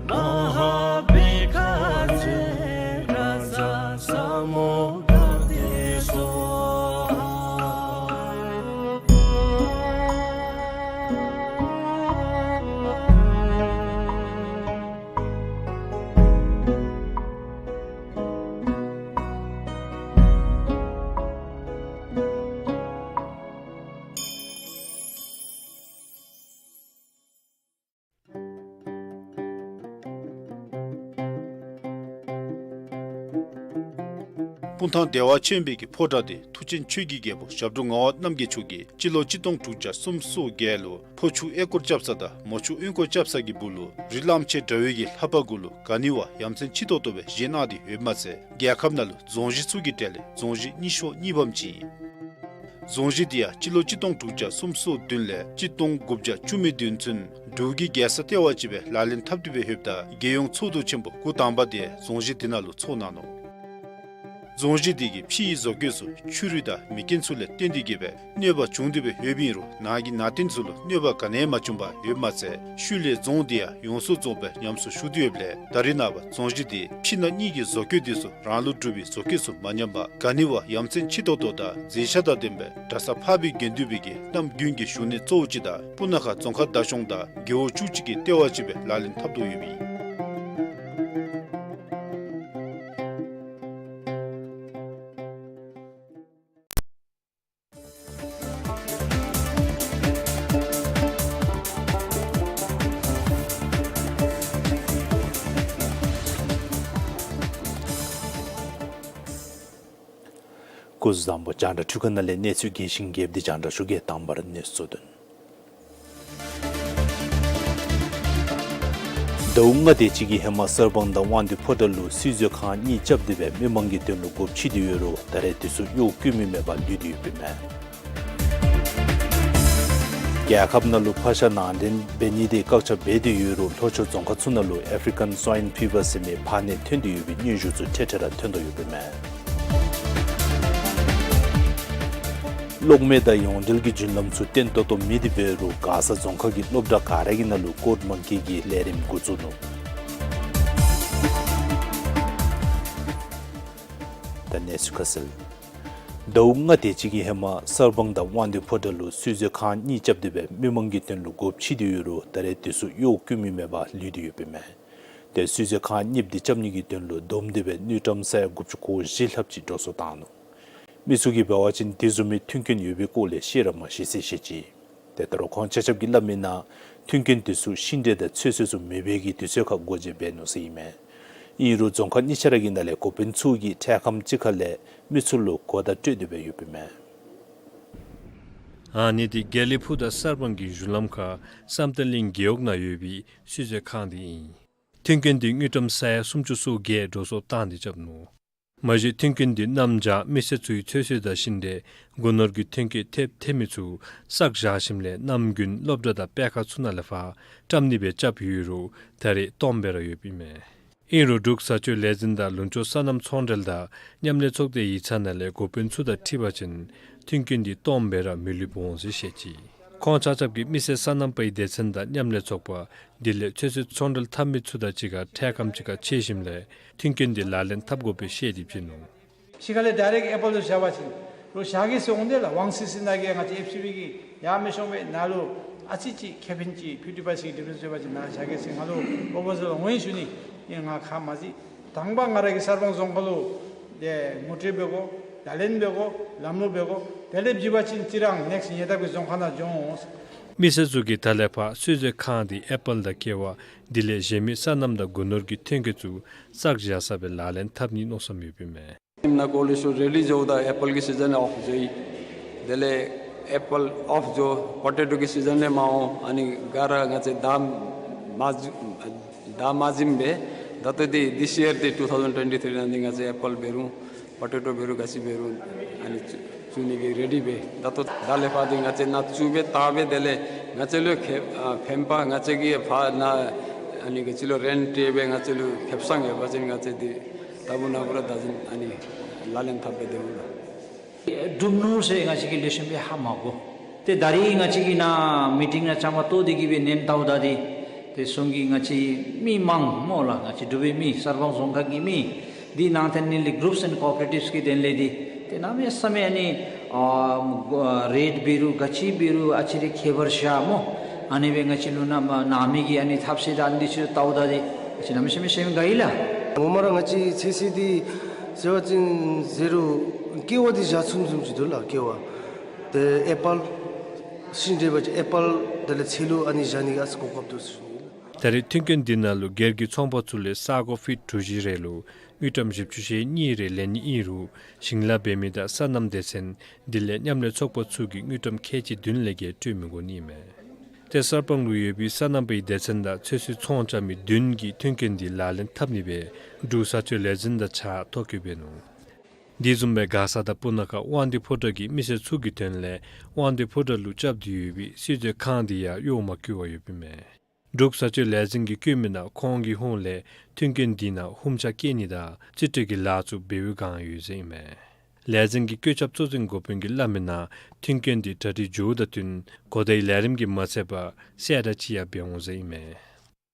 མ་ཧཱ་བྷཻ་ཥ་ཛྱེ་རཱ་ཛ་ས་མུདྒ་ཏེ་སྭཱ་ཧཱ། སྤུངས་ཐང་བདེ་བ་ཆེན་པོའི་གི་ཕོ་བྲང་དེ་མཐུ་ཆེན་ཆོས་ཀྱི་རྒྱལ་པོ་ཞབས་དྲུང་ངག་དབང་རྣམ་རྒྱལ་མཆོག་གིས་སྤྱི་ལོ་གཅིག་སྟོང་དྲུག་བརྒྱ་སུམ་ཅུ་སོ་བརྒྱད་ལུ་ཕོ་ཆུ་གཡས་སྐོར་རྐྱབ་ས་དང་མོ་ཆུ་གཡོན་སྐོར་རྐྱབ་ས་གི་སྦུག་ལུ་རི་གླང་ཆེན་དགྲ་བོའི་གི་ལྷ་པ་གུ་ལུ་ག་ནི་བ་ཡ་མཚན་ཆེ་ཏོག་ཏོ་སྦེ་བཞེངས་གནང་སྟེ་ཡོདཔ་མ་ཚད་རྒྱལ་ཁབ་ནང་ལུ་རྫོང་གཞི་ཚུ་གི་གྲས་ལས་རྫོང་གཞི་རྙིང་ཤོས་གཉིས་པམ་ཅིག་ཨིན། རྫོང་གཞི་དེ་ཡང་སྤྱི་ལོ་གཅིག་སྟོང་དྲུག་བརྒྱ་སུམ་ཅུ་སོ་བདུན་ལས་གཅིག་སྟོང་དགུ་བརྒྱ་བཅུ་མེད་བདུན་ཚུན་འབྲུག་གི་རྒྱལ་ས་ལྟེ་བ་ཅིག་སྦེ་ལག་ལེན་འཐབ་སྟེ་སྦེ་ཡོདཔ་ད་རྒྱལ་ཡོངས་ཚོགས་འདུ་ཆེན་པོ་འགོ་དང་པ་དེ་རྫོང་གཞི་དེ་ནང་ལུ་ཚོགས་གནང་ནུག། རྫོང་གཞི་དེ་གི་ཕྱི་ཡི་བཟོ་བཀོད་ཚུ་ཆུ་རུད་དང་མེ་རྐྱེན་ཚུ་ལས་བརྟེན་ཏེ་གི་སྦེ་གནོད་པ་བྱུང་སྟེ་སྦེ་ཡོདཔ་ཨིན་རུང་ནང་གི་ནང་རྟེན་ཚུ་ལུ་གནོད་པ་ག་ནི་ཡང་མ་བྱུང་བར་ཡོདཔ་མ་ཚད་ཤུལ་ལས་རྫོང་དེ་ཡང་ཡོངས་སུ་རྫོགས་སྦེ་ཉམས་གསོ་ཞུ་སྟེ་ཡོདཔ་ལས་ད་རེས་ནངས་པ་རྫོང་གཞི་དེ་ཕྱི་ནང་གཉིས་ཀྱི་བཟོ་བཀོད་དེ་ཚུ་རང་ལུ་གྲུབ་པའི་བཟོ་བཀོད་ཚུ་མ་ཉམས་པར་ག་ནི་བ་ཡ་མཚན་ཆེ་ཏོག་ཏོ་དང་མཛེས་ཆ་དང་ལྡན་པའི་གྲྭ་ས་འཕགས་པའི་དགེ་འདུན་པའི་གི་རྣམ་རྒྱུན་གྱི་བཞུགས་གནས་གཙོ་བོ་ཅིག་དང་སྤུ་ན་ཁ་རྫོང་ཁག་བདག་སྐྱོང་དང་རྒེད་འོག་བཅུ་གཅིག་གི་ལྟེ་བ་ཅིག་སྦེ་ལག་ལེན་འཐབ་དོ་ཡོདཔ་ཨིན། སྐུ་གཟུགས་བཟང་པོ། རྒྱང་བསྒྲགས་འཕྲུལ་ཁང་ནང་ལས་གནས་ཚུལ་རྒྱས་ཤིང་རྒྱསཔ་འདི་རྒྱང་བསྒྲགས་ཞུ་གེ། དང་པ་ར་གནས་ཚུལ་དོན། ཟླཝ་ལྔ་དེ་ཅིག་གི་ཧེ་མ་གསར་སྤང་དང་དབང་འདུས་ཕོ་བྲང་ལུ་སུད་སི་ཁང་གཉིས་རྐྱབ་སྟེ་སྦེ་མི་མང་གི་དོན་ལུ་སྒོ་ཕྱེ་སྟེ་ཡོད་རུང་ད་རེས་དེ་ཚུ་གཡོག་བཀོལ་མི་མེད་པར་ལུས་ཏེ་ཡོདཔ་ཨིན་མས། རྒྱལ་ཁབ་ནང་ལུ་ཕར་བཞག་ནང་འདྲེན་འབད་ནི་དེ་བཀག་ཆ་འབད་དེ་ཡོད་རུང་ལྷོ་ཕྱོགས་རྫོང་ཁག་ཚུ་ནང་ལུ་ཨེཕ་རི་ཀཱན་སྭའིན་ཕི་བར་ཟེར་མི་ཕག་ནད་ཐོན་ཏེ་ཡོད་པའི་སྙན་ཞུ་ཚུ་ཐེངས་ཐེངས་ར་ཐོན་དོ་ཡོདཔ་ཨིན་མས། གློག་མེ་དང་ཡོངས་འབྲེལ་གྱི་རྒྱུན་ལམ་ཚུ་བརྟན་ཏོག་ཏོ་མེད་དེ་འབད་རུང་མགར་ས་རྫོང་ཁག་གི་སློབ་གྲྭ་ག་ར་གི་ནང་ལུ་ཀོཌ་མང་ཀི་གི་ལས་རིམ་འགོ་བཙུགས་ནུག། ད་གནས་ཚུལ་ཁ་གསལ། ཟླཝ་ལྔ་དེ་ཅིག་གི་ཧེ་མ་གསར་སྤང་དང་དབང་འདུས་ཕོ་བྲང་ལུ་སུད་སི་ཁང་གཉིས་རྐྱབ་སྟེ་སྦེ་མི་མང་གི་དོན་ལུ་སྒོ་ཕྱེ་སྟེ་ཡོད་རུང་ད་རེས་དེ་ཚུ་གཡོག་བཀོལ་མི་མེད་པར་ལུས་ཏེ་ཡོདཔ་ཨིན་མས། ཏེ་སུད་སི་ཁང་གཉིསཔ་འདི་རྐྱབ་ནི་གི་དོན་ལུ་བསྡོམས་ཏེ་སྦེ་དངུལ་ཀྲམ་ས་ཡ་དགུ་བཅུ་གོ་བཞི་ལྷགཔ་ཅིག་འགྲོ་སོང་བཏང་ནུག། མི་ཚུ་གིས་འབད་བ་ཅིན་དེ་བཟུམ་མའི་མཐུན་རྐྱེན་ཡོད་པའི་སྐོར་ལས་ཤེས་ར་མ་ཤེས་ཟེར་བཤད་ཅི། ཏེ་ད་རུང་ཁོང་ཆ་ཁྱབ་ཀྱིས་སླབ་མིའི་ནང་མཐུན་རྐྱེན་དེ་ཚུ་ཤིང་འབྲས་དང་ཚོད་བསྲེ་ཚུ་མེད་པའི་གི་དུས་ཚོད་ཁར་སྒོ་འབྱེད་འབད་ནུག་ཟེར་ཨིན་མས། ཨིན་རུང་རྫོང་ཁག་གཉིས་ཆ་ར་གི་ནང་ལས་འགོ་དཔོན་ཚུ་གིས་འཕྲལ་ཁམས་ཅིག་ཁ་ལས་མི་ཚུ་ལུ་གོ་བརྡ་སྤྲོད་དེ་སྦེ་ཡོདཔ་ཨིན་མས། ཨ་ནི་འདི་དགེ་ལེགས་ཕུག་དང་གསར་སྤང་གི་གཞུང་ལམ་ཁར་བསམ་གཏན་གླིང་རྒེད་འོག་ནང་ཡོད་པའི་སུད་སི་ཁང་འདི་ཨིན། མཐུན་རྐྱེན་འདི་དངུལ་ཀྲམ་ས་ཡ་སུམ་ཅུ་སོ་བརྒྱད་འགྲོ་སོང་བཏང་སྟེ་རྐྱབ་ནུག། མ་གཞི་མཐུན་རྐྱེན་འདི་གནམ་བྱཱར་མི་སེར་ཚུའི་ཚོད་བསྲེ་དང་ཤིང་འབྲས་སྒོ་ནོར་གྱི་ཐོན་སྐྱེད་ཐེབས་ཐེབས་མི་ཚུ་བསགས་བཞག་ཞིནམ་ལས་གནམ་དགུན་སློབ་གྲྭ་དང་སྤེལ་ཁང་ཚུ་ནང་ལས་ཕར་བཀྲམ་ནི་སྦེ་རྐྱབ་ཡོད་རུང་ད་རེས་སྟོངམ་སྦེ་ར་ཡོདཔ་ཨིན་མས། ཨིན་རུང་འབྲུག་བཟའ་སྤྱོད་ལས་འཛིན་དང་ལུང་ཕྱོགས་སོ་ནམ་ཚོང་འབྲེལ་དང་མཉམ་ལས་ཚོགས་སྡེའི་ཡིག་ཚང་ནང་ལས་འགོ་དཔོན་ཚུ་དང་འཁྲིལ་བ་ཅིན་མཐུན་རྐྱེན་འདི་སྟོངམ་སྦེ་ར་མི་ལུས་འོང་ཟེར་བཤད་ཅི། ཁོང་ཆ་ཁྱབ་ཀྱིས་མི་སེར་སོ་ནམ་པའི་སྡེ་ཚན་དང་མཉམ་ལས་ཚོགས་པ་དེ་ལས་ཚོད་བསྲེ་ཚོང་འབྲེལ་འཐབ་མི་ཚུ་དང་གཅིག་ཁར་འཕྲལ་ཁམས་ཅིག་ཁར་ཕྱད་ཞིནམ་ལས་མཐུན་རྐྱེན་འདི་ལག་ལེན་འཐབ་དགོ་པའི་བཤད་དེ་བྱིན་ནུག། ཕྱི་ཁ་ལས་ཌའི་རེཀཊ་ཨེ་པཱལ་ལུ་བཞག་པ་ཅིན་ལོ་བཞག་གེ་ཟེར་འོང་དེ་ལགས། ཝང་སི་སི་ནང་གི་ང་བཅས་ཨེཕ་སི་བི་གིས་ཡར་མི་ཤོང་པས། ནཱ་ལུ་ཨ་ཙི་ཅིག་ཁེ་ཕན་ཅིག་ཕི་ཕི་ཊི་པར་སེནཊ་ཌི་ཕེ་རེནསི་ཡོད་པ་ཅིན་ནཱ་བཞག་གེ་ཟེར་ང་ལུ་པོ་པོ་ཟལ་འོང་ཡི་ཞུ་ནི། ཨིན་ང་ཁ་མ་ཟེར། དང་པ་ང་ར་གིས་གསར་སྤང་རྫོང་ཁག་ལུ་ཏེ་ངོ་སྤྲོད་འབད་དགོ། ལག་ལེན་འབད་དགོ། ལམ་ལུགས་འབད་དགོ། དེ་ལས་བརྒྱུད་པ་ཅིན་རྩི་རང་ནེགསཊ་ཉེ་འདབས་ཀྱི་རྫོང་ཁག་ནང་འགྱོ་འོང་། མི་སེར་ཚུ་གིས་ད་ལས་ཕར་སུད་སི་ཁང་འདི་ཨེ་པཱལ་དང་ཀེ་བ་དེ་ལས་གཞན་མི་སོ་ནམ་དང་སྒོ་ནོར་གྱི་ཐོན་སྐྱེད་ཚུ་བསགས་བཞག་ས་སྦེ་ལག་ལེན་འཐབ་ནིའི་མནོ་བསམ་ཡོདཔ་ཨིན་མས། ན་ཀོ་ལི་ཤུ་རེ་ལི་འགྱོཝ་ད་ཨེ་པཱལ་གྱི་སི་ཛན་ཨོཕ་འགྱོ་ཡི། དེ་ལས་ཨེ་པཱལ་ཨོཕ་འགྱོ་པོ་ཊེ་ཊོ་གི་སི་ཛན་ལས་མར་འོང་། ཨ་ནི་ག་ར་ང་བཅས་ད་མ་ཟིམ་ད་མ་ཟིམ་སྦེ་ད་ལྟོ་འདི་ཌིས་ཡར་འདི་ཊུ་ཐའུ་ཟེན་ཊོན་ཊི་ཐིརི་ནང་འདི་ང་བཅས་ཨེ་པཱལ་འབད་རུང་པོ་ཊེ་ཊོ་འབད་རུང་ག་ཅི་འབད་རུང་ཨ་ནི་བཙུགས་ནི་གི་རེ་ཌི་སྦེ་ད་ལྟོ་ད་ལས་ཕར་འདི་ང་བཅས་ནཱ་བཙུགས་སྦེ་བཏབ་སྦེ་དེ་ལས་ང་བཅས་ལུ་ཁེ་ཨ་ཕན་པ་ང་བཅས་ཀྱིས་ཕར་ནཱ་ཨ་ནི་ག་ཅི་ལོ་རེནཊ་སྤྲོད་སྦེ་ང་བཅས་ལུ་ཁེ་སང་ཡོད་པ་ཅིན་ང་བཅས་འདི་ད་བུ་ན་བུ་ར་ད་ཅིན་ཨ་ནི་ལག་ལེན་འཐབ་སྦེ་སྡོད་འོང་ལགས། སྒྲུབ་ནུག་ཟེར་ང་བཅས་ཀྱིས་ལེགས་ཤོམ་སྦེ་ཧ་མ་གོ། ཏེ་ད་རིས་ང་བཅས་ཀྱིས་ནཱ་མི་ཊིང་ནང་བཅའ་མར་གཏོགས་ཏེ་གིས་སྦེ་ཉན་བལྟཝ་ད་འདི་ཏེ་གསུང་གི་ང་བཅས་མི་མང་སྨོ་ལགས། ང་བཅས་འབྲུག་པའི་མི་གསར་སྤང་རྫོང་ཁག་གི་མི་འདི་ནང་ཐོན་ནི་ལས་གུ་རུབས་ཨེནཌ་ཀོ་ཨོ་པ་རེ་ཊིབས་ཀྱི་དོན་ལས་འདི་ཏེ་གནམ་མེད་ས་མེད་ཨ་ནི་ཨ་རེཊ་འབད་རུང་ག་ཅི་འབད་རུང་ཨ་ཙི་རེ་ཁྱད་པར་བཞག་སྨོ། ཨ་ནི་སྦེ་ང་བཅས་ལུ་ནཱ་མ་ནང་མི་གི་ཨ་ནི་ཐབས་ཤེས་དང་ཨ་ནི་འདི་ཚུ་བལྟཝ་ད་འདི་ང་བཅས་གནམ་མེད་ས་མེད་སེམས་དགའ་ཡི་ལགས། ངོ་མ་ར་ང་བཅས་ཚོད་བསྲེ་འདི་ཟེར་བ་ཅིན་ཟེར་རུང་ཀེ་བ་འདི་བཞག་ཚུགས་ཚུགསཔ་ཅིག་འདུག་ལགས། ཀེ་བ་ཏེ་ཨེ་པཱལ་ཤིང་འབྲས་འབད་བ་ཅིན་ཨེ་པཱལ་དེ་ལས་ཚལ་ལུ་ཨ་ནི་བཞག་ནི་གི་ཨ་ཙི་གོ་སྐབས་འདུག་ཟེར་ཞུ་ནི་ལགས། ད་རེས་མཐུན་རྐྱེན་འདི་ནང་ལུ་སྒེར་གྱི་ཚོང་པ་ཚུ་ལས་ས་སྒོ་ཕིཊ་གྲུ་བཞི་རེ་ལུ་དངུལ་ཀྲམ་བཞི་བཅུ་ཞེ་གཉིས་རེ་ལེན་ནི་ཨིན་རུང་ཞིང་ལཱ་འབད་མི་དང་སོ་ནམ་སྡེ་ཚན་དེ་ལས་མཉམ་ལས་ཚོགས་པ་ཚུ་གིས་དངུལ་ཀྲམ་ཁལ་གཅིག་བདུན་ལས་བརྒལ་སྤྲོད་མི་དགོ་ནི་ཨིན་མས། ཏེ་གསར་སྤང་ལུ་ཡོད་པའི་སོ་ནམ་པའི་སྡེ་ཚན་དང་ཚོད་བསྲེ་ཚོང་རྐྱབ་མི་བདུན་གྱིས་མཐུན་རྐྱེན་འདི་ལག་ལེན་འཐབ་ནི་སྦེ་འབྲུག་བཟའ་སྤྱོད་ལས་འཛིན་དང་གཅིག་ཁར་ཐོ་བཀོད་འབད་ནུག། དེ་བཟུམ་སྦེ་མགར་ས་དང་སྤུ་ན་ཁ་དབང་འདུས་ཕོ་བྲང་གི་མི་སེར་ཚུ་གི་དོན་ལས་དབང་འདུས་ཕོ་བྲང་ལུ་རྐྱབ་སྟེ་ཡོད་པའི་སུད་སི་ཁང་འདི་ཡང་གཡོག་མ་བཀོལ་བར་ཡོདཔ་ཨིན་མས། འབྲུག་བཟའ་སྤྱོད་ལས་འཛིན་གྱིས་བཀོད་མི་ནང་ཁོང་གི་ཧོངས་ལས་མཐུན་རྐྱེན་འདི་ནང་ཧུམ་ཆ་བཀལ་ནི་དང་རྩིས་སྤྲོད་ཀྱི་ལཱ་ཚུ་འབད་བའི་བསྒང་ཡོད་ཟེར་ཨིན་མས། ལས་འཛིན་གྱི་བཀོད་ཁྱབ་གཙོ་འཛིན་འགོ་དཔོན་གྱིས་སླབ་མི་ནང་མཐུན་རྐྱེན་འདི་གྲ་སྒྲིག་མཇུག་དང་བསྟུན་གོ་བརྡའི་ལས་རིམ་གྱིས་མ་ཚད་པར་གསལ་བསྒྲགས་ཅིག་ཡང་འབད་འོང་ཟེར་ཨིན་མས།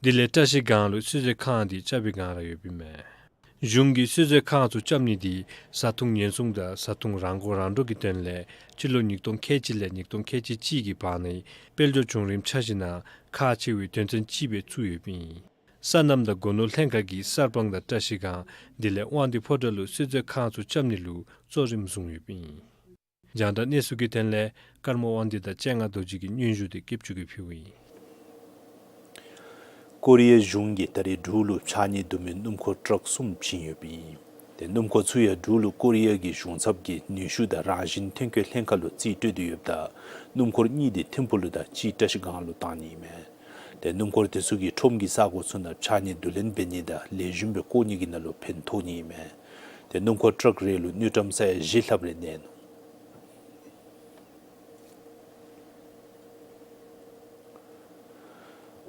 དེ་ལས་བཀྲ་ཤིས་སྒང་ལུ་སུད་སི་ཁང་འདི་རྐྱབ་པའི་བསྒང་ར་ཡོདཔ་ཨིན་མས། གཞུང་གིས་སུད་སི་ཁང་ཚུ་རྐྱབ་ནི་འདི་བཟའ་འཐུང་ཉེན་སྲུང་དང་བཟའ་འཐུང་རང་མགོ་རང་འདྲོངས་ཀྱི་དོན་ལས་སྤྱི་ལོ་ཉིས་སྟོང་ཁལ་གཅིག་ལས་ཉིས་སྟོང་ཁལ་གཅིག་གཅིག་གི་བར་ནའི་དཔལ་འབྱོར་བྱུང་རིམ་ཆ་བཞག་ན་ཁག་ཆེ་བའི་དོན་ཚན་ཅིག་སྦེ་བརྩིས་ཡོདཔ་ཨིན། སོ་ནམ་དང་སྒོ་ནོར་ལྷན་ཁག་གིས་གསར་སྤང་དང་བཀྲ་ཤིས་སྒང་དེ་ལས་དབང་འདུས་ཕོ་བྲང་ལུ་སུད་སི་ཁང་ཚུ་རྐྱབ་ནི་ལུ་གཙོ་རིམ་བཟུང་ཡོདཔ་ཨིན། རྒྱང་བསྒྲགས་གནས་ཚུལ་གྱི་དོན་ལས་ཀརྨ་དབང་འདུས་དང་སྤྱན་སྔ་རྡོ་རྗེ་གི་སྙན་ཞུ་འདི་སྐྱིདཔ་ཆུ་གིས་ཕུལཝ་ཨིན། ཀོ་རི་ཡའི་གཞུང་གིས་ད་རེས་འབྲུག་ལུ་ཕྱགས་སྙིགས་བསྡུ་མི་སྣུམ་འཁོར་ཊཱག་གསུམ་བྱིན་ཡོདཔ་ཨིན། ཏེ་སྣུམ་འཁོར་ཚུ་ཡང་འབྲུག་ལུ་ཀོ་རི་ཡ་གི་གཞུང་ཚབ་ཀྱིས་ནུས་ཤུགས་དང་རང་བཞིན་ཐོན་སྐྱེད་ལྷན་ཁག་ལུ་རྩིས་སྤྲོད་དེ་ཡོདཔ་ད་སྣུམ་འཁོར་གཉིས་དེ་ཐིམ་ཕུག་ལུ་དང་གཅིག་བཀྲ་ཤིས་སྒང་ལུ་བཏང་ནི་ཨིན་མས། ཏེ་སྣུམ་འཁོར་དེ་ཚུ་གིས་ཁྲོམ་གྱི་ས་གོ་ཚུ་ནང་ཕྱགས་སྙིགས་བསྡུ་ལེན་འབད་ནི་དང་ལེགས་ཤོམ་སྦེ་བཀོ་ནི་གི་ནང་ལུ་ཕན་ཐོགས་ནི་ཨིན་མས། ཏེ་སྣུམ་འཁོར་ཊཱག་རེ་ལུ་དངུལ་ཀྲམ་ས་ཡ་བཞི་ལྷགཔ་རེ་གནས་ནུག།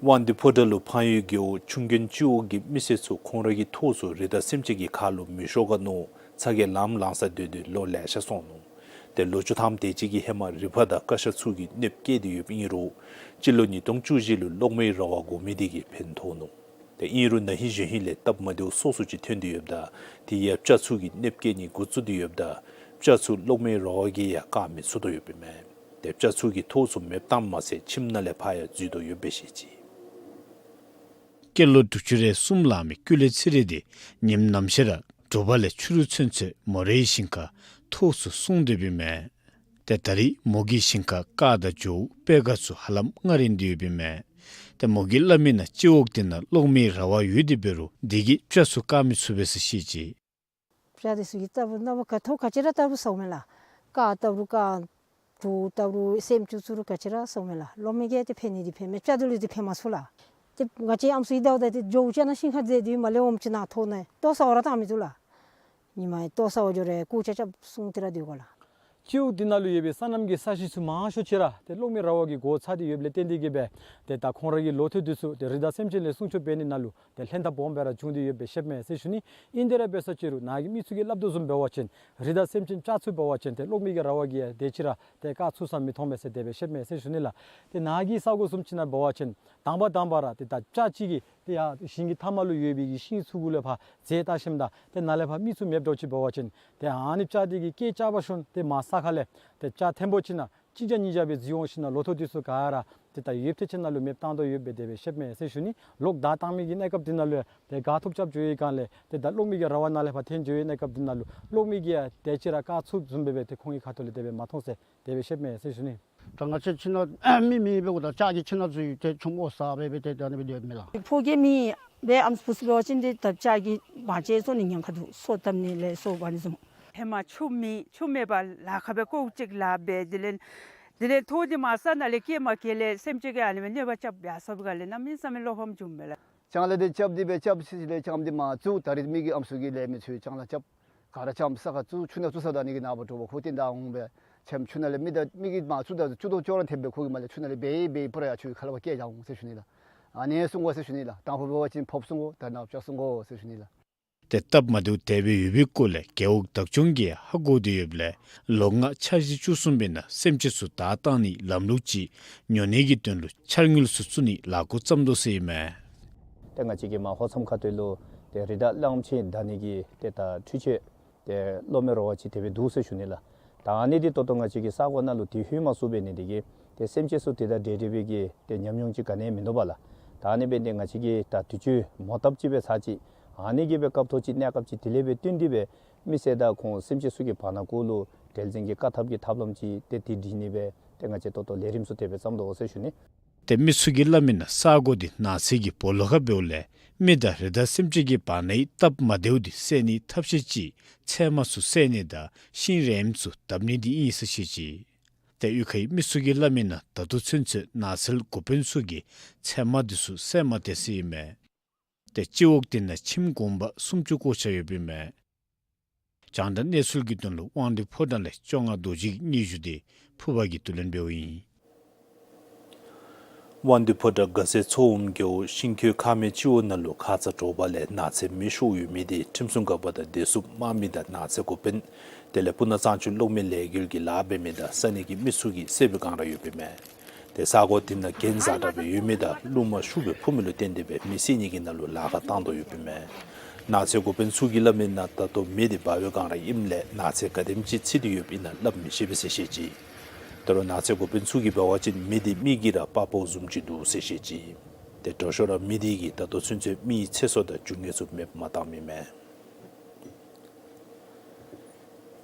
དབང་འདུས་ཕོ་བྲང་ལུ་འཕངས་ཡུལ་རྒེད་འོག་ཆུང་རྒྱུན་སྤྱི་འོག་གི་མི་སེར་ཚུ་ཁོང་ར་གི་ཐོག་ཚུ་རི་དྭགས་སེམས་ཅན་གྱི་ཁ་ལུ་མི་ཤོར་ག་མནོ་ཚ་གྱང་ལངམ་ལང་ས་སྡོད་དེ་ལོ་ལེ་ཤ་སོང་ནུག། ཏེ་ལོ་བཅུ་ཐམ་དེ་ཅིག་གི་ཧེ་མ་རི་ཕག་དང་ཀ་ཤ་ཚུ་གིས་གནོདཔ་བཀལ་ཏེ་ཡོདཔ་ཨིན་རུང་སྤྱི་ལོ་ཉིས་སྟོང་བཅུ་བཞི་ལུ་གློག་མེའི་ར་བ་དགོ་མི་དེ་གིས་ཕན་ཐོགས་ནུག། ཏེ་ཨིན་རུང་ན་ཧིང་གཞེས་ཧིང་ལས་སྟབས་མ་བདེཝ་སོ་སོ་ཅིག་ཐོན་ཏེ་ཡོདཔ་ད་དེ་ཡང་སྤྱ་ཚུ་གིས་གནོདཔ་བཀལ་ནི་འགོ་བཙུགས་ཏེ་ཡོདཔ་ད་སྤྱ་ཚུ་གློག་མེའི་ར་བ་གིས་ཡང་བཀག་མི་ཚུགས་དོ་ཡོདཔ་ཨིན་མས། ཏེ་སྤྱ་ཚུ་གིས་ཐོག་ཚུ་མེདཔ་བཏངམ་མ་ཚད་ཁྱིམ་ནང་ལས་ཕར་ཡང་འཛུལ་དོ་ཡོདཔ་སྦེ་བཤད་ཅི། སྐྱེས་ལོ་དྲུག་ཅུ་རེ་གསུམ་ལང་མི་ཀུན་ལེགས་ཚེ་རིང་དེ་ཉིནམ་ནམ་ཞག་ར་དྲོ་པ་ལས་ཕྱི་རུ་ཚུན་ཚོད་མོ་རའི་ཞིང་ཁར་ཐོག་ཚུ་སྲུང་སྡོདཔ་ཨིན་མས། ཏེ་ད་རིས་མོ་གི་ཞིང་ཁར་ཀར་དང་ཇོ་བོ་པད་དཀར་ཚུ་ཧ་ལམ་མངའ་རིས་ཏེ་ཡོདཔ་ཨིན་མས། ཏེ་མོ་གིས་སླབ་མིའི་ནང་སྤྱི་འོག་དེ་ནང་གློག་མེའི་ར་བ་ཡོད་དེ་འབད་རུང་དེ་གིས་སྤྱ་ཚུ་བཀག་མི་ཚུགས་པས་ཟེར་བཤད་ཅི། སྤྱ་དེ་ཚུ་གིས་ལྟ་བུ་ལྟ་བུ་ག་ཐོག་ག་ཅི་ར་ལྟ་བུ་ཟཝ་མས་ལགས། ཀར་ལྟ་བུ་ཀར་ཇོ་བོ་ལྟ་བུ་སེམས་ཅན་ཚུ་རུང་ག་ཅི་ར་ཟཝ་མས་ལགས། གློག་མེ་གིས་ཏེ་ཕན་ནི་འདི་ཕན་མས། སྤྱ་དེ་ལུ་འདི་ཕན་མ་ཚུགས་ལགས། ཏེ་ང་བཅས་ཨམ་སྲུ་གི་ཟླཝ་ད་ཏེ་ཇོ་བོ་ཅིག་ནང་ཞིང་ཁར་འཛེགས་ཏེ་མར་ལས་འོངམ་ཅིག་ནང་ཐོག་ནང་ལྟོ་ཟ་བ་ར་བཏང་མི་བཏུབ་ལགས། ཉིན་མ་ལྟོ་ཟ་བར་འགྱོ་རུང་སྐུགས་ཆ་རྐྱབ་སྲུང་སྟེ་ར་སྡོད་དགོ་ལགས། སྤྱི་འོག་དེ་ནང་ལུ་ཡོད་པའི་སོ་ནམ་གྱི་ས་གཞི་ཚུ་མང་ཤོས་ཅིག་ར་ཏེ་གློག་མེ་ར་བ་གིས་སྒོ་ཚར་ཏེ་ཡོདཔ་ལས་བརྟེན་ཏེ་གིས་སྦེ་ཏེ་ད་ཁོང་ར་གི་ལོ་ཐོག་དེ་ཚུ་ཏེ་རི་དྭགས་སེམས་ཅན་ལས་སྲུང་སྐྱོབ་འབད་ནི་ནང་ལུ་ཏེ་ལྷན་ཐབས་སྦོམ་སྦེ་ར་བྱུང་སྟེ་ཡོདཔ་སྦེ་ཤེསཔ་མས་ཟེར་ཞུ་ནི། ཨིན་དེ་ར་འབད་ས་ཅིག་རུང་ནཱ་གི་མི་ཚུ་གིས་སླབ་དོ་བཟུམ་འབད་བ་ཅིན་རི་དྭགས་སེམས་ཅན་སྤྱ་ཚུ་འབད་བ་ཅིན་ཏེ་གློག་མེ་གི་ར་བ་གིས་ཡང་དེ་ཅིག་ར་ཏེ་བཀག་ཚུགས་ས་མི་མཐོང་པས་ཟེར་དེ་སྦེ་ཤེསཔ་མས་ཟེར་ཞུ་ནི་ལགས། ཏེ་ནཱ་གི་ས་གོ་བཟུམ་ཅིག་ནང་འབད་བ་ཅིན་དང་པ་དང་པ་ར་ཏེ་ད་སྤྱ་གཅིག་གིས་ཏེ་ཡར་ཞིང་གི་མཐའ་མ་ལུ་ཡོད་པའི་གི་ཤིང་ཚུ་གུ་ལས་ཕར་འཛེགས་བལྟ་ཞིནམ་ད་ཏེ་ནཱ་ལས་ཕར་མི་ཚུ་མེདཔ་འདྲཝ་ཅིག་འབད་བ་ཅིན་ཏེ་ཨ་ནི་སྤྱ་དེ་གིས་སྐད་རྐྱབ་པ་ཤུལ་ཏེ་མར་ས་ཁ་ལས་ཏེ་སྤྱ་ཐེངས་པོ་ཅིག་ནང་གཅིག་བརྒྱ་གཉིས་བརྒྱ་སྦེ་འཛུལ་འོང་ཞིནམ་ད་ལོ་ཐོག་དེ་ཚུ་ག་ར་ཏེ་ད་ཡོདཔ་ཐེངས་ཅིག་ནང་ལུ་མེདཔ་བཏང་དོ་ཡོདཔ་སྦེ་དེ་སྦེ་ཤེསཔ་མས་ཟེར་ཞུ་ནི། ལོག་བདའ་བཏང་མི་གི་གནས་སྐབས་དེ་ནང་ལུ་ཡང་ཏེ་ག་ཐོབ་རྐྱབ་འགྱོ་བའི་སྒང་ལས་ཏེ་ད་གློག་མེ་གི་ར་བ་ནང་ལས་ཕར་འཐོན་འགྱོ་བའི་གནས་སྐབས་དེ་ནང་ལུ་གློག་མེ་གིས་ཡང་དེ་ཅིག་ར་བཀག་ཚུགསཔ་བཟུམ་སྦེ་སྦེ་ཏེ་ཁོང་གི་ཁ་ཐུག་ལས་དེ་སྦེ་མ་མཐོང་ཟེར་དེ་སྦེ་ཤེསཔ་མས་ཟེར་ཞུ་ནི། ད་ང་བཅས་ཁྱིམ་ནང་མི་མེད་པའི་གུ་ད་སྤྱ་གིས་ཁྱིམ་ནང་འཛུལ་ཏེ་ཆུམ་འོ་ཟ་སྦེ་སྦེ་ཏེ་ད་ཨ་ནི་སྦེ་སྡོདཔ་མས་ལགས། ཕོ་སྐྱེས་མེད་པའི་ཨམ་སྲུ་འབད་བ་ཅིན་ཏེ་ད་སྤྱ་གིས་བང་ཆེན་བཙོང་ནི་ཉེན་ཁ་འདུག། སོ་བཏབ་ནི་ལས་སོགས་འབད་ནི་བཟུམ། ཧེ་མ་ཆུ་མེད་ཆུ་མེད་པར་ལ་ཁ་སྦེ་ཀོ་ཅིག་ལཱ་འབད། དེ་ལས་དེ་ལས་ཐོག་དེ་མར་ས་ནང་ལས་སྐྱེལ་མ་སྐྱེལ་ལས་སེམས་ཅན་གྱིས་ཨ་ནི་སྦེ་གནོད་པ་རྐྱབ་ཡར་སོངམ་ག་ལས་གནམ་མེད་ས་མེད་བློ་ཕམ་བྱུང་མས་ལགས། ལྕང་ལ་དེ་རྐྱབ་སྟེ་སྦེ་རྐྱབ་ཅི་ལས་རྐྱངམ་དེ་མར་བཙུགས། ད་རིས་མི་གིས་ཨམ་སྲུ་གིས་ལས་མི་ཚུ་ལྕང་ལ་རྐྱབ། ག་ར་རྐྱངམ་ས་ཁར་བཙུགས། ཆུ་ནང་བཙུགས་ས་ད་ཨ་ནི་གི་ནངས་པ་དྲོ་པ་ཁོ་རྟིང་བདའ་འོང་སྦེ་ཆེམ་ཆུ་ནང་ལས་མི་ད་མི་གིས་མར་བཙུགས་ད་བཙུགས་དོ་ཅོག་ར་འཐདཔ་སྦེ་ཁོ་གིས་མར་ལས་ཆུ་ནང་ལས་འབད་འབད་སྤུ་ར་ཡར་ཆུ་ཁ་ལས་ཕར་བསྐྱལ་བཞག་འོང་ཟེར་ཞུ་ནི་ལགས། ཨ་ནི་སྲུང་དགོ་ཟེར་ཞུ་ནི་ལགས། དང་ཕུ་འབད་བ་ཅིན་ཕོརཔ་སྲུང་དགོ། ད་ནཱ་སྤྱ་སྲུང་དགོ་ཟེར་ཞུ་ནི་ལགས། ཏེ་སྟབས་མ་བདེཝ་དེ་སྦེ་ཡོད་པའི་སྐོར་ལས་རྒེད་འོག་བདག་སྐྱོང་གིས་ཧ་གོ་སྟེ་ཡོདཔ་ལས་ལོ་ལྔ་འཆར་གཞི་བཅུ་གསུམ་པའི་ནང་སེམས་ཅན་ཚུ་བདའ་བཏང་ནིའི་ལམ་ལུགས་ཅིག་ཉོ་ནི་གི་དོན་ལུ་འཆར་དངུལ་ཚུ་བཙུགས་ནིའི་ལས་འགུལ་བརྩམ་དོ་ཟེར་ཨིན་མས། ཏེ་ང་བཅས་ཀྱི་མར་ཧོར་མཚམས་ཁ་ཐུག་ལུ་ཏེ་རི་དྭགས་གླང་ཆེན་བདའ་ནི་གི་ཏེ་ད་འཕྲུལ་ཆས་ཏེ་གློག་མེ་ར་བ་ཅིག་དེ་སྦེ་འདུག་ཟེར་ཞུ་ནི་ལགས། ད་ཨ་ནི་འདི་ད་ལྟོ་ང་བཅས་ཀྱི་ས་གོ་ནང་ལུ་དེ་ལྷོད་མ་ཚུགས་འབད་ནི་དེ་གིས་ཏེ་སེམས་ཅན་ཚུ་དེ་དང་འབྲེལ་འབྲེལ་བའི་གི་ཏེ་ཉམས་མྱོང་ཅིག་ག་ནི་ཡང་མིན་འདུག་པ་ལགས། ད་ཨ་ནི་འབད་ནི་དེ་ང་བཅས་ཀྱིས་ད་དུས་ཚོད་མོ་བཏབ་ཅིག་སྦེ་ཚར་ཅིག་ཨ་ནི་གི་སྦེ་སྐབས་ཐོག་ཅིག་གནས་སྐབས་ཅིག་དེ་ལས་སྦེ་བསྟུན་ཏེ་སྦེ་མི་སེར་དང་ཁོང་སེམས་ཅན་ཚུ་གི་བར་ན་གུ་ལུ་འབྲེལ་འཛིང་གི་བཀག་ཐབས་ཀྱི་ཐབས་ལམ་ཅིག་ཏེ་དེ་སྒྲིག་ནི་སྦེ་ཏེ་ང་བཅས་ད་ལྟོ་ལས་རིམ་ཚུ་དེ་སྦེ་བརྩམ་དོ་ཟེར་ཞུ་ནི། ཏེ་མི་ཚུ་གིས་སླབ་མིའི་ནང་ས་གོ་འདི་ནགས་ཚལ་གྱི་སྦོ་ལོགས་ཁར་འབདཝ་ལས་མི་དང་རི་དྭགས་སེམས་ཅན་གྱི་བར་ནའི་སྟབས་མ་བདེཝ་འདི་སེལ་ནིའི་ཐབས་ཤེས་ཅིག་ཚལ་མ་ཚུ་བསལ་ནི་དང་ཤིང་རེངམ་ཚུ་བརྡབ་ནི་འདི་ཨིན་ཟེར་བཤད་ཅི། ཏེ་གཡུས་ཁའི་མི་ཚུ་གིས་སླབ་མིའི་ནང་ད་ལྟོ་ཚུན་ཚོད་ནགས་ཚལ་འགོ་དཔོན་ཚུ་གིས་ཚལ་མ་འདི་ཚུ་བསལ་མ་སྟེར་ཟེར་ཨིན་མས། ཏེ་སྤྱི་འོག་འདི་ནང་ཁྱིམ་གུང་པ་སུམ་ཅུ་སྐོར་ཆ་ཡོདཔ་ཨིན་མས། རྒྱང་བསྒྲགས་གནས་ཚུལ་གྱི་དོན་ལུ་དབང་འདུས་ཕོ་བྲང་ལས་བཅོ་ལྔ་རྡོ་རྗེ་གི་སྙན་ཞུ་དེ་ཕུར་པ་གིས་བསྡུ་ལེན་འབདཝ་ཨིན། དབང་འདུས་ཕོ་བྲང་དགའ་ཚལ་ཚོགས་འོགམ་རྒེད་འོག་ཤིང་ཁྱོད་ཁ་སྨད་སྤྱི་འོག་ནང་ལུ་ཁ་ཙ་དྲོ་པ་ལས་ནགས་ཚལ་མེ་ཤོར་ཡོད་མི་དེ་ཁྲིམས་སྲུང་འགག་པ་དང་བདེ་སྲུངཔ་དམག་མི་དང་ནགས་ཚལ་འགོ་དཔོན་དེ་ལས་སྤུ་ན་གཙང་ཆུ་གློག་མེ་ལས་འགུལ་གྱིས་ལཱ་འབད་མི་དང་ས་གནས་ཀྱི་མི་ཚུ་གིས་བསལ་བའི་བསྒང་ར་ཡོདཔ་ཨིན་མས། ཏེ་ས་གོ་འདི་ནང་གྱེན་འཛེགས་དྲགས་སྦེ་ཡོད་མི་དང་རླུང་མ་ཤུགས་སྦེ་འཕུ་མི་ལུ་བརྟེན་ཏེ་སྦེ་མེ་བསད་ནི་གི་ནང་ལུ་ལཱ་ཁག་བཏང་དོ་ཡོདཔ་ཨིན་མས། ནགས་ཚལ་འགོ་དཔོན་ཚུ་གིས་སླབ་མིའི་ནང་ད་ལྟོ་མེ་འདི་འབར་བའི་བསྒང་ར་ཨིནམ་ལས་ནགས་ཚལ་ག་དེམ་ཅིག་ཚིག་སྟེ་ཡོདཔ་ཨིན་ན་སླབ་མི་ཤེས་པས་ཟེར་བཤད་ཅི། ད་རུང་ནགས་ཚལ་འགོ་དཔོན་ཚུ་གིས་འབད་བ་ཅིན་མེ་འདི་མི་གིས་ར་སྤར་སྤརཝ་བཟུམ་ཅིག་འདུག་ཟེར་བཤད་ཅི། ཏེ་དྲོ་ཤོས་ར་མེ་འདི་གིས་ད་ལྟོ་ཚུན་ཚོད་མི་ཚེ་སྲོག་དང་རྒྱུ་དངོས་ཚུ་མེདཔ་མ་བཏངམ་ཨིན་མས།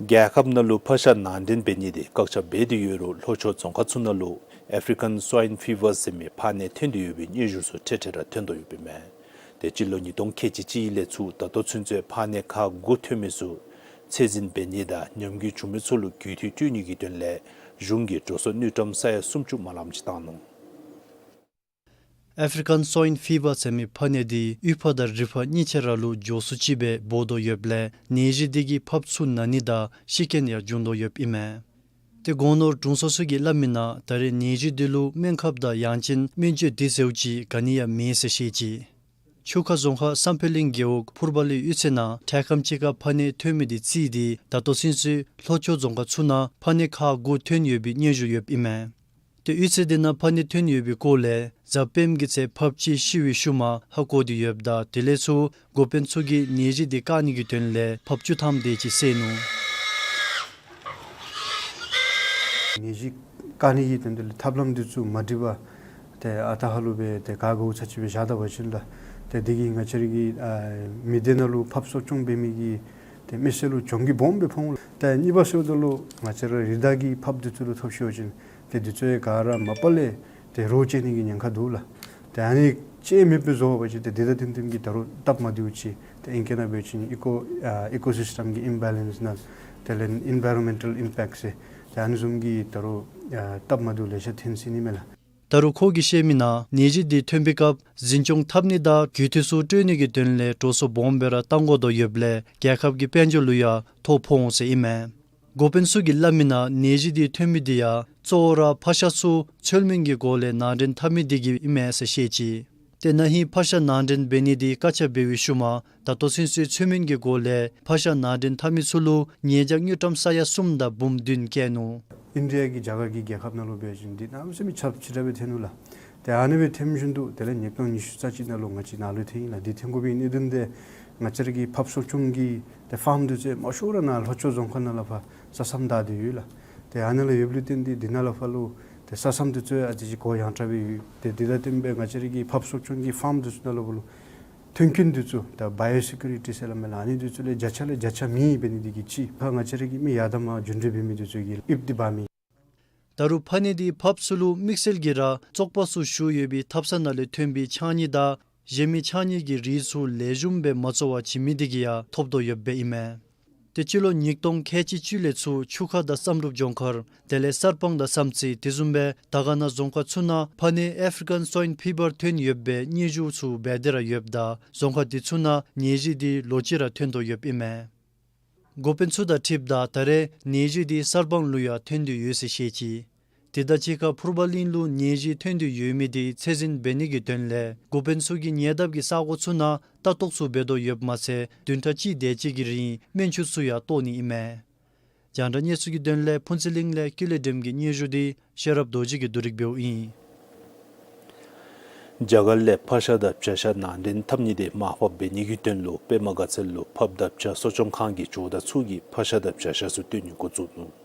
རྒྱལ་ཁབ་ནང་ལུ་ཕག་ཤ་ནང་འདྲེན་འབད་ནི་དེ་བཀག་ཆ་འབད་དེ་ཡོད་རུང་ལྷོ་ཕྱོགས་རྫོང་ཁག་ཚུ་ནང་ལུ་African Swine Fever ཟེར་མི་ཕག་ནད་ཐོན་ཏེ་ཡོད་པའི་སྙན་ཞུ་ཚུ་ཐེངས་ཐེངས་ར་ཐོན་དོ་ཡོདཔ་ཨིན་མས། ཏེ་སྤྱི་ལོ་ཉིས་སྟོང་ཁལ་གཅིག་གཅིག་ལས་ཚུར་ད་ལྟོ་ཚུན་ཚོད་ཕག་ནད་ཁག་དགུ་ཐོན་མི་ཚུ་ཚད་འཛིན་འབད་ནི་དང་ཉམས་རྒུད་བྱུང་མི་ཚུ་ལུ་རྒུད་འཐུས་སྤྲོད་ནི་གི་དོན་ལས་གཞུང་གིས་འགྲོ་སོང་དངུལ་ཀྲམ་ས་ཡ་སུམ་ཅུ་མ་ལམ་ཅིག་བཏང་ནུག། ཨེཕ་རི་ཀཱན་སོའིན་ཕི་བར་ཟེར་མི་ཕག་ནད་འདི་ཡུལ་ཕར་དང་རི་ཕར་གཉིས་ཆ་ར་ལུ་མགྱོགས་སུ་ཅིག་སྦེ་འབོ་དོ་ཡོདཔ་ལས་ནད་གཞི་འདི་གིས་ཕགཔ་ཚུ་ན་ནི་དང་ཤི་རྐྱེན་ཡང་འབྱུང་དོ་ཡོདཔ་ཨིན་མས། ཏེ་གོང་ནོར་དྲུང་འཚོ་ཚུ་གིས་སླབ་མི་ནང་ད་རེས་ནད་གཞི་འདི་ལུ་སྨན་ཁབ་དང་ཡང་ཅིན་སྨན་བཅོས་དེ་ཟེརཝ་ཅིག་ག་ནི་ཡང་མེད་ཟེར་བཤད་ཅི། ཆུ་ཁ་རྫོང་ཁག་བསམ་འཕེལ་གླིང་རྒེད་འོག་ཕུར་པ་གླིང་གཡུས་ཚན་ནང་འཕྲལ་ཁམས་ཅིག་ཁར་ཕག་ནད་ཐོན་མི་དེ་རྩིས་ཏེ་ད་ལྟོ་ཚུན་ཚོད་ལྷོ་ཕྱོགས་རྫོང་ཁག་ཚུ་ནང་ཕག་ནད་ཁག་དགུ་ཐོན་ཡོད་པའི་སྙན་ཞུ་ཡོདཔ་ཨིན་མས། ཏེ་གཡུས་ཚན་དེ་ནང་ཕག་ནད་ཐོན་ཡོད་པའི་སྐོར་ལས་གཟའ་སྤེནམ་གྱི་ཚེ་ཕགཔ་གཅིག་ཤི་བའི་ཤུལ་མ་ཧ་གོ་སྟེ་ཡོདཔ་ད་དེ་ལས་ཚུར་འགོ་དཔོན་ཚུ་གིས་ནད་གཞི་དེ་བཀག་ནི་གི་དོན་ལས་ཕགཔ་བཅུ་ཐམ་དེ་ཅིག་བསད་ནུག། ནད་གཞི་བཀག་ནི་གི་དོན་དེ་ལས་ཐབས་ལམ་དེ་ཚུ་མ་འགྲིག་པར་ཏེ་ཨ་རྟག་ཧ་ལུགས་སྦེ་ཏེ་ག་དགོ་ཚར་ཅིག་སྦེ་བཞག་ད་པ་ཅིན་ལགས། ཏེ་དེ་གིས་ང་བཅས་ར་གི་ཨ་མི་སྡེ་ནང་ལུ་ཕགཔ་གསོ་སྐྱོང་འབད་མི་གི་ཏེ་མི་སེར་ལུ་གྱོང་གུད་སྦོམ་སྦེ་ཕོག་འོང་། ཏེ་གཉིས་པ་ཟེརཝ་ད་ལུ་ང་བཅས་ར་རི་དྭགས་ཀྱི་ཕགཔ་དེ་ཚུ་ལུ་ཐོབ་ཤོར་བ་ཅིན་ཏེ་དེ་ཚུ་ཡང་ག་ར་མ་པ་ལས་ཏེ་རོ་བཅད་ནི་གི་ཉེན་ཁ་འདུག་ལགས། ཏེ་ཨ་ནི་བཅད་མེདཔ་སྦེ་བཟོ་བ་ཅིན་ཏེ་དེ་དང་ལྡནམ་ལྡནམ་གྱི་ད་རུང་སྟབས་མ་བདེཝ་ཅིག་ཏེ་ཨིང་སྐད་ནང་འབད་བ་ཅིན་ཨི་ཀོ་ཨ་ཨི་ཀོ་སིསི་ཊེམ་གྱི་ཨིམ་བེ་ལེནསི་ནང་དེ་ལས་ཨིན་བའི་རོན་མེན་ཊལ་ཨིམ་པེཀཊ་ཟེར་ཏེ་ཨ་ནི་བཟུམ་གྱི་ད་རུང་ཨ་སྟབས་མ་བདེཝ་ལེ་ཤ་ཐོན་སྲིད་ནི་མས་ལགས། ད་རུང་ཁོ་གིས་བཤད་མི་ནང་ནད་གཞི་འདི་ཐོན་པའི་སྐབས་འཛིན་སྐྱོང་འཐབ་ནི་དང་རྒུད་འཐུས་ཚུ་སྤྲོད་ནི་གི་དོན་ལས་འགྲོ་སོང་སྦོམ་སྦེ་ར་བཏང་དགོ་དོ་ཡོདཔ་ལས་རྒྱལ་ཁབ་ཀྱི་དཔལ་འབྱོར་ལུ་ཡང་ཐོ་ཕོག་འོང་ཟེར་ཨིན་མས། འགོ་དཔོན་ཚུ་གིས་སླབ་མི་ནང་ནད་གཞི་འདི་ཐོན་མི་འདི་ཡང་གཙོ་བོ་ར་ཕག་ཤ་ཚུ་ཚོད་སྨན་གྱི་སྒོ་ལས་ནང་འདྲེན་འཐབ་མི་འདི་གིས་ཨིན་མས་ཟེར་བཤད་ཅི། ཏེ་ན་ཧིང་ཕག་ཤ་ནང་འདྲེན་འབད་ནི་འདི་བཀག་ཆ་འབད་བའི་ཤུལ་མ་ད་ལྟོ་ཚུན་ཚོད་ཚོད་སྨན་གྱི་སྒོ་ལས་ཕག་ཤ་ནང་འདྲེན་འཐབ་མི་ཚུ་ལུ་ཉེས་བྱ་དངུལ་ཀྲམ་ས་ཡ་གསུམ་དང་འབུམ་བདུན་བཀལ་ནུག། ཨིན་ཌི་ཡ་གི་རྒྱ་གར་གྱི་རྒྱལ་ཁབ་ནང་ལུ་འབད་བ་ཅིན་འདི་གནམ་མེད་ས་མེད་ཁྱབ་ཆེ་དྲགས་སྦེ་ཐོན་ནུག་ལགས། ཏེ་ཨ་ནི་སྦེ་ཐོནམ་བཞིན་དུ་དེ་ལས་ཉིས་སྟོང་ཉི་ཤུ་རྩ་གཅིག་ནང་ལུ་ང་བཅས་ནཱ་ལུ་ཐོན་ཡི་ལགས། འདི་ཐོན་དགོ་པའི་གནད་དོན་འདི་ང་བཅས་ར་གི་ཕགཔ་གསོ་སྐྱོང་གི་ཏེ་ཕཱམ་འདི་ཚུ་མང་ཤོས་ར་ནཱ་ལྷོ་ཕྱོགས་རྫོང་ཁག་ནང་ལས་ཕར་ས་མཚམས་བདའ་སྟེ་ཡོད་ལགས། ཏེ་ཨ་ནི་ལུ་ཡོདཔ་ལུ་བརྟེན་ཏེ་འདི་ནང་ལས་ཕར་ལུ་ཏེ་ས་མཚམས་འདི་ཚུ་ཨ་ཙི་ཅིག་གོ་ཡངས་དྲགས་སྦེ་ཡོད། ཏེ་འདི་དང་ལྡནམ་སྦེ་ང་བཅས་ར་གི་ཕགཔ་གསོ་སྐྱོང་གི་ཕཱམ་འདི་ཚུ་ནང་ལུ་ཕར་ལུ་ཐོན་སྐྱེད་འདི་ཚུ་ད་བའི་ཡོ་སི་ཀུ་རི་ཊི་ཟེར་སླབ་མས་ལགས། ཨ་ནི་འདི་ཚུ་ལས་བརྒྱ་ཆ་ལས་བརྒྱ་ཆ་མེད་འབད་ནི་འདི་གིས་ཅིག་ཕར་ང་བཅས་ར་གི་མི་ཡར་དང་མར་རྒྱུན་འགྲུལ་འབད་མི་འདི་ཚུ་གིས་ཨིབ་འདི་འབག་མི། ད་རུང་ཕག་ནད་འདི་ཕགཔ་ཚུ་ལུ་དམིགས་བསལ་གྱིས་ར་བཙོག་པ་ཚུ་བཞུགས་ཡོད་པའི་ཐབ་ཚང་ནང་ལས་ཐོན་པའི་ཆང་ནི་དང་གཞན་མི་ཆང་ནི་གི་རིགས་ཚུ་ལེགས་ཤོམ་སྦེ་མ་བཙོ་བར་བྱིན་མི་འདི་གིས་ཡང་ཐོབ་དོ་ཡོདཔ་ཨིན་མས། ཏེ་སྤྱི་ལོ་ཉིས་སྟོང་ཁལ་གཅིག་བཅུ་ལས་ཚུར་ཆུ་ཁ་དང་བསམ་གྲུབ་ལྗོངས་མཁར་དེ་ལས་གསར་སྤང་དང་བསམ་རྩེ་དེ་བཟུམ་སྦེ་དར་དཀར་ན་རྫོང་ཁག་ཚུ་ནང་ཕག་ནད་ཨེཕ་རི་ཀཱན་སོའིན་ཕི་བར་ཐོན་ཡོད་པའི་སྙན་ཞུ་ཚུ་འབད་དེ་ར་ཡོདཔ་ད་རྫོང་ཁག་དེ་ཚུ་ནང་ནད་གཞི་འདི་ལོ་གཅིག་ར་ཐོན་དོ་ཡོདཔ་ཨིན་མས། འགོ་དཔོན་ཚུ་དང་འཁྲིལཝ་ད་ད་རེས་ནད་གཞི་འདི་གསར་སྤང་ལུ་ཡང་ཐོན་ཏེ་ཡོད་ཟེར་བཤད་ཅི། དེ་དང་གཅིག་ཁར་ཕུར་པ་གླིང་ལུ་ནད་གཞི་ཐོན་ཏེ་ཡོད་མི་འདི་ཚད་འཛིན་འབད་ནི་གི་དོན་ལས་འགོ་དཔོན་ཚུ་གིས་ཉེ་འདབས་ཀྱི་ས་གོ་ཚུ་ནང་ལྟ་རྟོག་ཚུ་འབད་དོ་ཡོདཔ་མ་ཚད་བདུན་ཕྲག་གཅིག་དེ་ཅིག་གི་རིང་སྨན་ཆུ་ཚུ་ཡང་གཏོར་ནི་ཨིན་མས། རྒྱང་བསྒྲགས་གནས་ཚུལ་གྱི་དོན་ལས་ཕུན་ཚོགས་གླིང་ལས་ཀུན་ལེགས་སྒྲོལམ་གྱི་སྙན་ཞུ་འདི་ཤེས་རབ་རྡོ་རྗེ་གིས་བསྡུ་རིག་འབདཝ་ཨིན། རྒྱ་གར་ལས་ཕག་ཤ་དང་བྱ་ཤ་ནང་འདྲེན་འཐབ་ནི་དེ་མར་ཕབ་འབད་ནི་གི་དོན་ལུ་པདྨ་དགའ་ཚལ་ལུ་ཕགཔ་དང་བྱ་གསོ་སྐྱོང་ཁང་གི་ཇོ་བདག་ཚུ་གིས་ཕག་ཤ་དང་བྱ་ཤ་ཚུ་བཏོན་ནི་འགོ་བཙུགས་ནུག།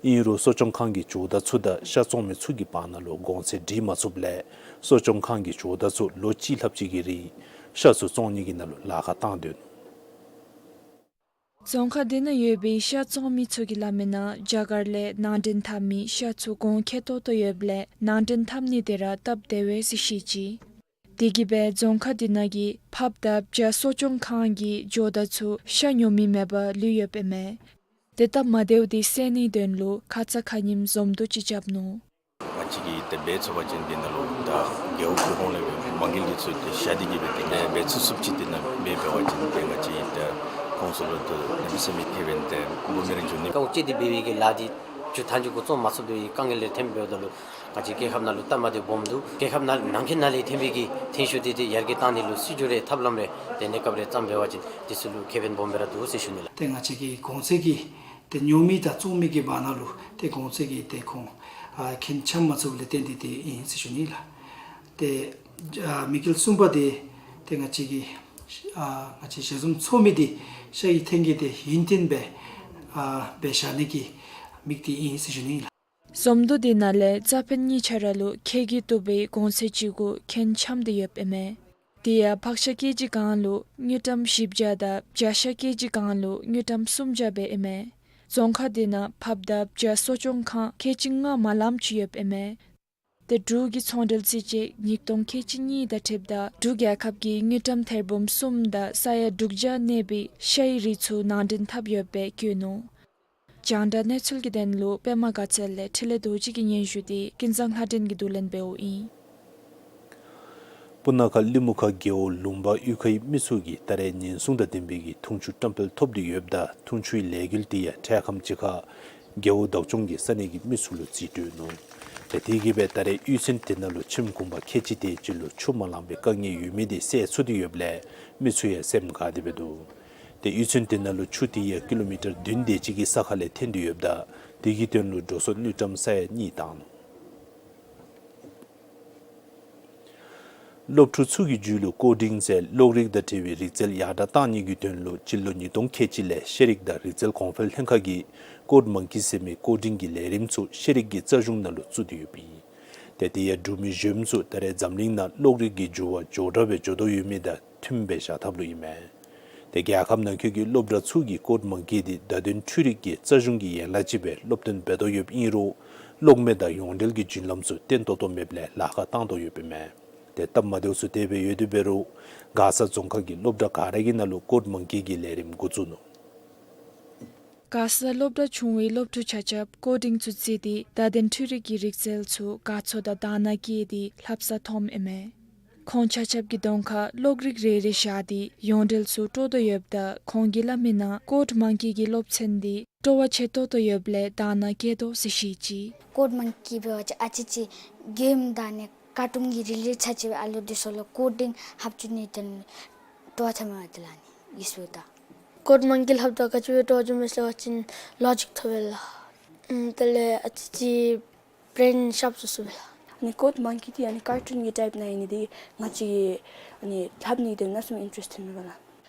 ཨིན་རུང་གསོ་སྐྱོང་ཁང་གི་ཇོ་བདག་ཚུ་དང་ཤ་བཙོང་མི་ཚུ་གི་བར་ན་ལུ་གོང་ཚད་སྒྲིག་མ་ཚུགསཔ་ལས་གསོ་སྐྱོང་ཁང་གི་ཇོ་བདག་ཚུ་ལོ་གཅིག་ལྷགཔ་ཅིག་གི་རིང་ཤ་ཚུ་བཙོང་ནི་གི་ནང་ལུ་ལཱ་ཁག་བཏང་སྡོད་ནུག། རྫོང་ཁག་དེ་ནང་ཡོད་པའི་ཤ་བཙོང་མི་ཚུ་གིས་སླབ་མི་ནང་རྒྱ་གར་ལས་ནང་འདྲེན་འཐབ་མི་ཤ་ཚུ་གོང་ཁེ་ཏོག་ཏོ་ཡོདཔ་ལས་ནང་འདྲེན་འཐབ་ནི་དེ་ར་སྟབས་བདེ་བས་ཟེར་བཤད་ཅི། དེ་གིས་སྦེ་རྫོང་ཁག་དེ་ནང་གི་ཕགཔ་དང་བྱ་གསོ་སྐྱོང་ཁང་གི་ཇོ་བདག་ཚུ་ཤ་ཉོ་མི་མེད་པར་ལུས་ཡོདཔ་ཨིན་མས། ཏེ་སྟབས་མ་བདེཝ་དེ་སེལ་ནིའི་དོན་ལུ་ཁ་ཙ་ཁ་ཉིནམ་འཛོམས་འདུ་ཅིག་རྐྱབ་ནུག། ང་བཅས་ཀྱིས་ཏེ་འབད་ཚུགས་པ་ཅིན་དེ་ནང་ལུ་ད་རྒེད་འོག་གི་ཧོངས་ལས་སྦེ་མ་དངུལ་འདི་ཚུ་ཏེ་བཞག་སྟེ་གིས་སྦེ་ཏེ་ཏེ་འབད་ཚུགས་ཚུགསཔ་ཅིག་དེ་ནང་འབད་འབད་བ་ཅིན་ཏེ་ང་བཅས་ཏེ་ཁོང་ཚུ་ལུ་ཏེ་གནམ་མེད་ས་མེད་ཁེ་ཕན་ཏེ་འབུམ་མེར་འགྱོ་ནི། རྐང་གཅིག་འདི་འབད་བའི་གི་ལཱ་འདི་མཇུག་མཐའ་མཇུག་འགོ་བཙུགས་མ་ཚུགས་པའི་དཀའ་ངལ་ལས་ཐོནམ་འབདཝ་ད་ལུ་ང་བཅས་རྒྱལ་ཁབ་ནང་ལུ་སྟབས་མ་བདེཝ་སྦོམ་འདུག། རྒྱལ་ཁབ་ནང་ནང་འཁོད་ནང་ལས་ཐོན་པའི་གི་ཐོན་ཤུགས་འདི་ཏེ་ཡར་རྒྱས་བཏང་ནི་ལུ་སྲིད་བྱུས་རེ་ཐབས་ལམ་རེ་ཏེ་གནས་སྐབས་རེ་བརྩམས་འབད་བ་ཅིན་དེ་ཚུ་ལུ་ཁེ་ཕན་སྦོམ་སྦེ་ར་འདུག་ཟེར་ཞུ་ནི་ལགས། ཏེ་ང་བཅས་ཀྱི་གོང་ཚད་ཀྱི་ཏེ་ཉོ་མི་དང་བཙོང་མི་གི་བར་ན་ལུ་ཏེ་གོང་ཚད་ཀྱི་ཏེ་ཁོང་ཨ་ཁྱད་འཕགས་མ་ཚུགསཔ་ལས་བརྟེན་ཏེ་ཏེ་ཨིན་ཟེར་ཞུ་ནི་ལགས། ཏེ་ཨ་དམིགས་ཡུལ་གསུམ་པ་འདི་ཏེ་ང་བཅས་ཀྱི་ཨ་ང་བཅས་ཞལ་འཛོམས་ཚོགས་མི་འདི་ཤ་ཡི་ཐོན་སྐྱེད་འདི་ཡུན་བརྟན་སྦེ་ཨ་སྦེ་བཞག་ནི་གི་དམིགས་གཏད་ཨིན་ཟེར་ཞུ་ནི་ལགས། འཛོམས་འདུ་འདི་ནང་ལས་རྩ་ཕན་གཉིས་ཆ་ར་ལུ་ཁྱད་ཀྱིས་བཏུབ་པའི་གོང་ཚད་ཅིག་གུ་ཁྱད་འཕགས་ཏེ་ཡོདཔ་ཨིན་མས། དེ་ཡང་ཕག་ཤ་ཀེ་ཇི་གང་ལུ་དངུལ་ཀྲམ་བཞི་བརྒྱ་དང་བྱ་ཤ་ཀེ་ཇི་གང་ལུ་དངུལ་ཀྲམ་སུམ་བརྒྱ་སྦེ་ཨིན་མས། རྫོང་ཁག་དེ་ནང་ཕགཔ་དང་བྱ་གསོ་སྐྱོང་ཁང་ཁལ་གཅིག་ལྔ་མ་ལམ་ཅིག་ཡོདཔ་ཨིན་མས། ཏེ་འབྲུག་གི་ཚོང་འབྲེལ་རྩིས་དཔྱད་ཉིས་སྟོང་ཁལ་གཅིག་གཉིས་དང་འཁྲིལཝ་ད་འབྲུག་རྒྱལ་ཁབ་ཀྱིས་དངུལ་ཀྲམ་ཐེར་འབུམ་གསུམ་དང་ས་ཡ་དྲུག་བརྒྱ་གནས་པའི་ཤའི་རིགས་ཚུ་ནང་འདྲེན་འཐབ་ཡོདཔ་སྦེ་བཀོད་ནུག། རྒྱང་བསྒྲགས་གནས་ཚུལ་གྱི་དོན་ལུ་པདྨ་དགའ་ཚལ་ལས་འཕྲིན་ལས་རྡོ་རྗེ་གི་སྙན་ཞུ་དེ་ཀུན་བཟང་ལྷ་སྒྲོན་གྱིས་བསྡུ་ལེན་འབདཝ་ཨིན། སྤུ་ན་ཁ་གླིང་མུ་ཁ་རྒེད་འོག་ལུང་པ་གཡུས་ཁའི་མི་ཚུ་གིས་ད་རེས་ཉེན་སྲུང་དང་ལྡན་པའི་གི་འཐུང་ཆུ་བཀྲམ་སྤེལ་ཐོབ་སྟེ་ཡོདཔ་ད་འཐུང་ཆུའི་ལས་འགུལ་དེ་ཡང་འཕྲལ་ཁམས་ཅིག་ཁར་རྒེད་འོག་བདག་སྐྱོང་གིས་ས་གནས་ཀྱི་མི་ཚུ་ལུ་རྩིས་སྤྲོད་ནུག། ཏེ་དེ་གིས་སྦེ་ད་རེས་གཡུས་ཚན་དེ་ནང་ལུ་ཁྱིམ་གུང་པ་ཁལ་གཅིག་དེ་ཅིག་ལུ་ཆུ་མ་ལང་པའི་དཀའ་ངལ་ཡོད་མི་དེ་སེལ་ཚུགས་ཏེ་ཡོདཔ་ལས་མི་ཚུ་ཡང་སེམས་དགའ་སྟེ་སྦེ་འདུག། ཏེ་གཡུས་ཚན་དེ་ནང་ལུ་ཆུ་དེ་ཡང་ཀི་ལོ་མི་ཊར་བདུན་དེ་ཅིག་གི་ས་ཁ་ལས་ཐོན་ཏེ་ཡོདཔ་ད་དེ་གི་དོན་ལུ་འགྲོ་སོང་དངུལ་ཀྲམ་ས་ཡ་གཉིས་བཏང་ནུག། སློབ་ཕྲུག་ཚུ་གི་རྒྱུད་ལུ་ཀོ་ཌིང་ཟེར་གློག་རིག་དང་འབྲེལ་བའི་རིག་རྩལ་ཡར་དྲག་གཏང་ནི་གི་དོན་ལུ་སྤྱི་ལོ་ཉིས་སྟོང་ཁལ་གཅིག་ལས་ཤེས་རིག་དང་རིག་རྩལ་གོང་འཕེལ་ལྷན་ཁག་གིས་ཀོཌ་མང་ཀི་ཟེར་མི་ཀོ་ཌིང་གི་ལས་རིམ་ཚུ་ཤེས་རིག་གི་རྩ་གཞུང་ནང་ལུ་བཙུགས་ཏེ་ཡོདཔ་ཨིན། ཏེ་དེ་ཡང་འབྲུག་མི་གཞོནམ་ཚུ་ད་རེས་འཛམ་གླིང་ནང་གློག་རིག་གི་འགྱུར་བ་མགྱོགས་དྲགས་སྦེ་འགྱོ་དོ་ཡོད་མི་དང་མཐུནམ་སྦེ་བཞག་ཐབས་ལུ་ཨིན་མས། ཏེ་རྒྱལ་ཁབ་ནང་འཁོད་ཀྱི་སློབ་གྲྭ་ཚུ་གིས་ཀོཌ་མང་ཀི་དེ་བརྡ་དོན་འཕྲུལ་རིག་གི་རྩ་གཞུང་གི་ཡན་ལག་ཅིག་སྦེ་སློབ་སྟོན་འབད་དོ་ཡོདཔ་ཨིན་རུང་གློག་མེ་དང་ཡོངས་འབྲེལ་གྱི་རྒྱུན་ལམ་ཚུ་བརྟན་ཏོག་ཏོ་མེདཔ་ལས་ལཱ་ཁག་བཏང་དོ་ཡོདཔ་ཨིན་མས། ཏེ་སྟབས་མ་བདེཝ་ཚུ་དེ་སྦེ་ཡོད་དེ་འབད་རུང་མགར་ས་རྫོང་ཁག་གི་སློབ་གྲྭ་ག་ར་གི་ནང་ལུ་ཀོཌ་མང་ཀི་གི་ལས་རིམ་འགོ་བཙུགས་ནུག། མགར་ས་སློབ་གྲྭ་ཆུང་བའི་སློབ་ཕྲུག་ཆ་ཁྱབ་ཀོ་ཌིང་ཚུ་རྩིས་ཏེ་བརྡ་དོན་འཕྲུལ་རིག་གི་རིག་རྩལ་ཚུ་དགའ་ཚོར་དང་དང་བླངས་བསྐྱེད་དེ་ལྷབ་ས་མཐོངམ་ཨིན་མས། ཁོང་ཆ་ཁྱབ་ཀྱི་གདོང་ཁར་གློག་རིག་རེ་རེ་བཞག་སྟེ་ཡོངས་འབྲེལ་ཚུ་དཀྲོག་དོ་ཡོདཔ་ད་ཁོང་གིས་སླབ་མིའི་ནང་ཀོཌ་མང་ཀི་གི་སློབ་ཚན་འདི་སྤྲོ་བ་ཆེ་ཏོག་ཏོ་ཡོདཔ་ལས་དང་བླངས་བསྐྱེད་དོ་ཟེར་བཤད་ཅི། ཀོཌ་མང་ཀི་འབད་བ་ཅིན་ཨ་ཙི་ཅིག་གེམ་དང་ནི་ཀར་ཊུན་གྱི་རི་ལེཊ་ཆ་ཅིག་སྦེ་ཨ་ལུ་འདི་ཚུ་ལུ་ཀོ་ཌིང་ལྷབ་བཅུག་ནིའི་དོན་སྤྲོ་བ་ཆེ་མས་ཏེ་ལགས་ནི་ཡིད་སུ་ད། ཀོཌ་མང་ཀི་ལྷབ་ད་ག་ཅི་སྦེ་སྤྲོ་བ་ཆེ་མས་ཟེར་བ་ཅིན་ལོ་ཇིཀ་ཐོབ་པས་ལགས། ཨམ་དེ་ལས་ཨ་ཙི་ཅིག་བརེན་ཤརཔ་སུ་སུ་སྦེ་ལགས། ཨ་ནི་ཀོཌ་མང་ཀི་འདི་ཨ་ནི་ཀར་ཊུན་གྱི་ཊའིཔ་ནང་ཨིན་ནི་འདི་ང་བཅས་ཨ་ནི་ལྷབ་ནི་འདི་གནམ་མེད་ས་མེད་ཨིན་ཊ་རེསཊ་མེད་པ་ལགས།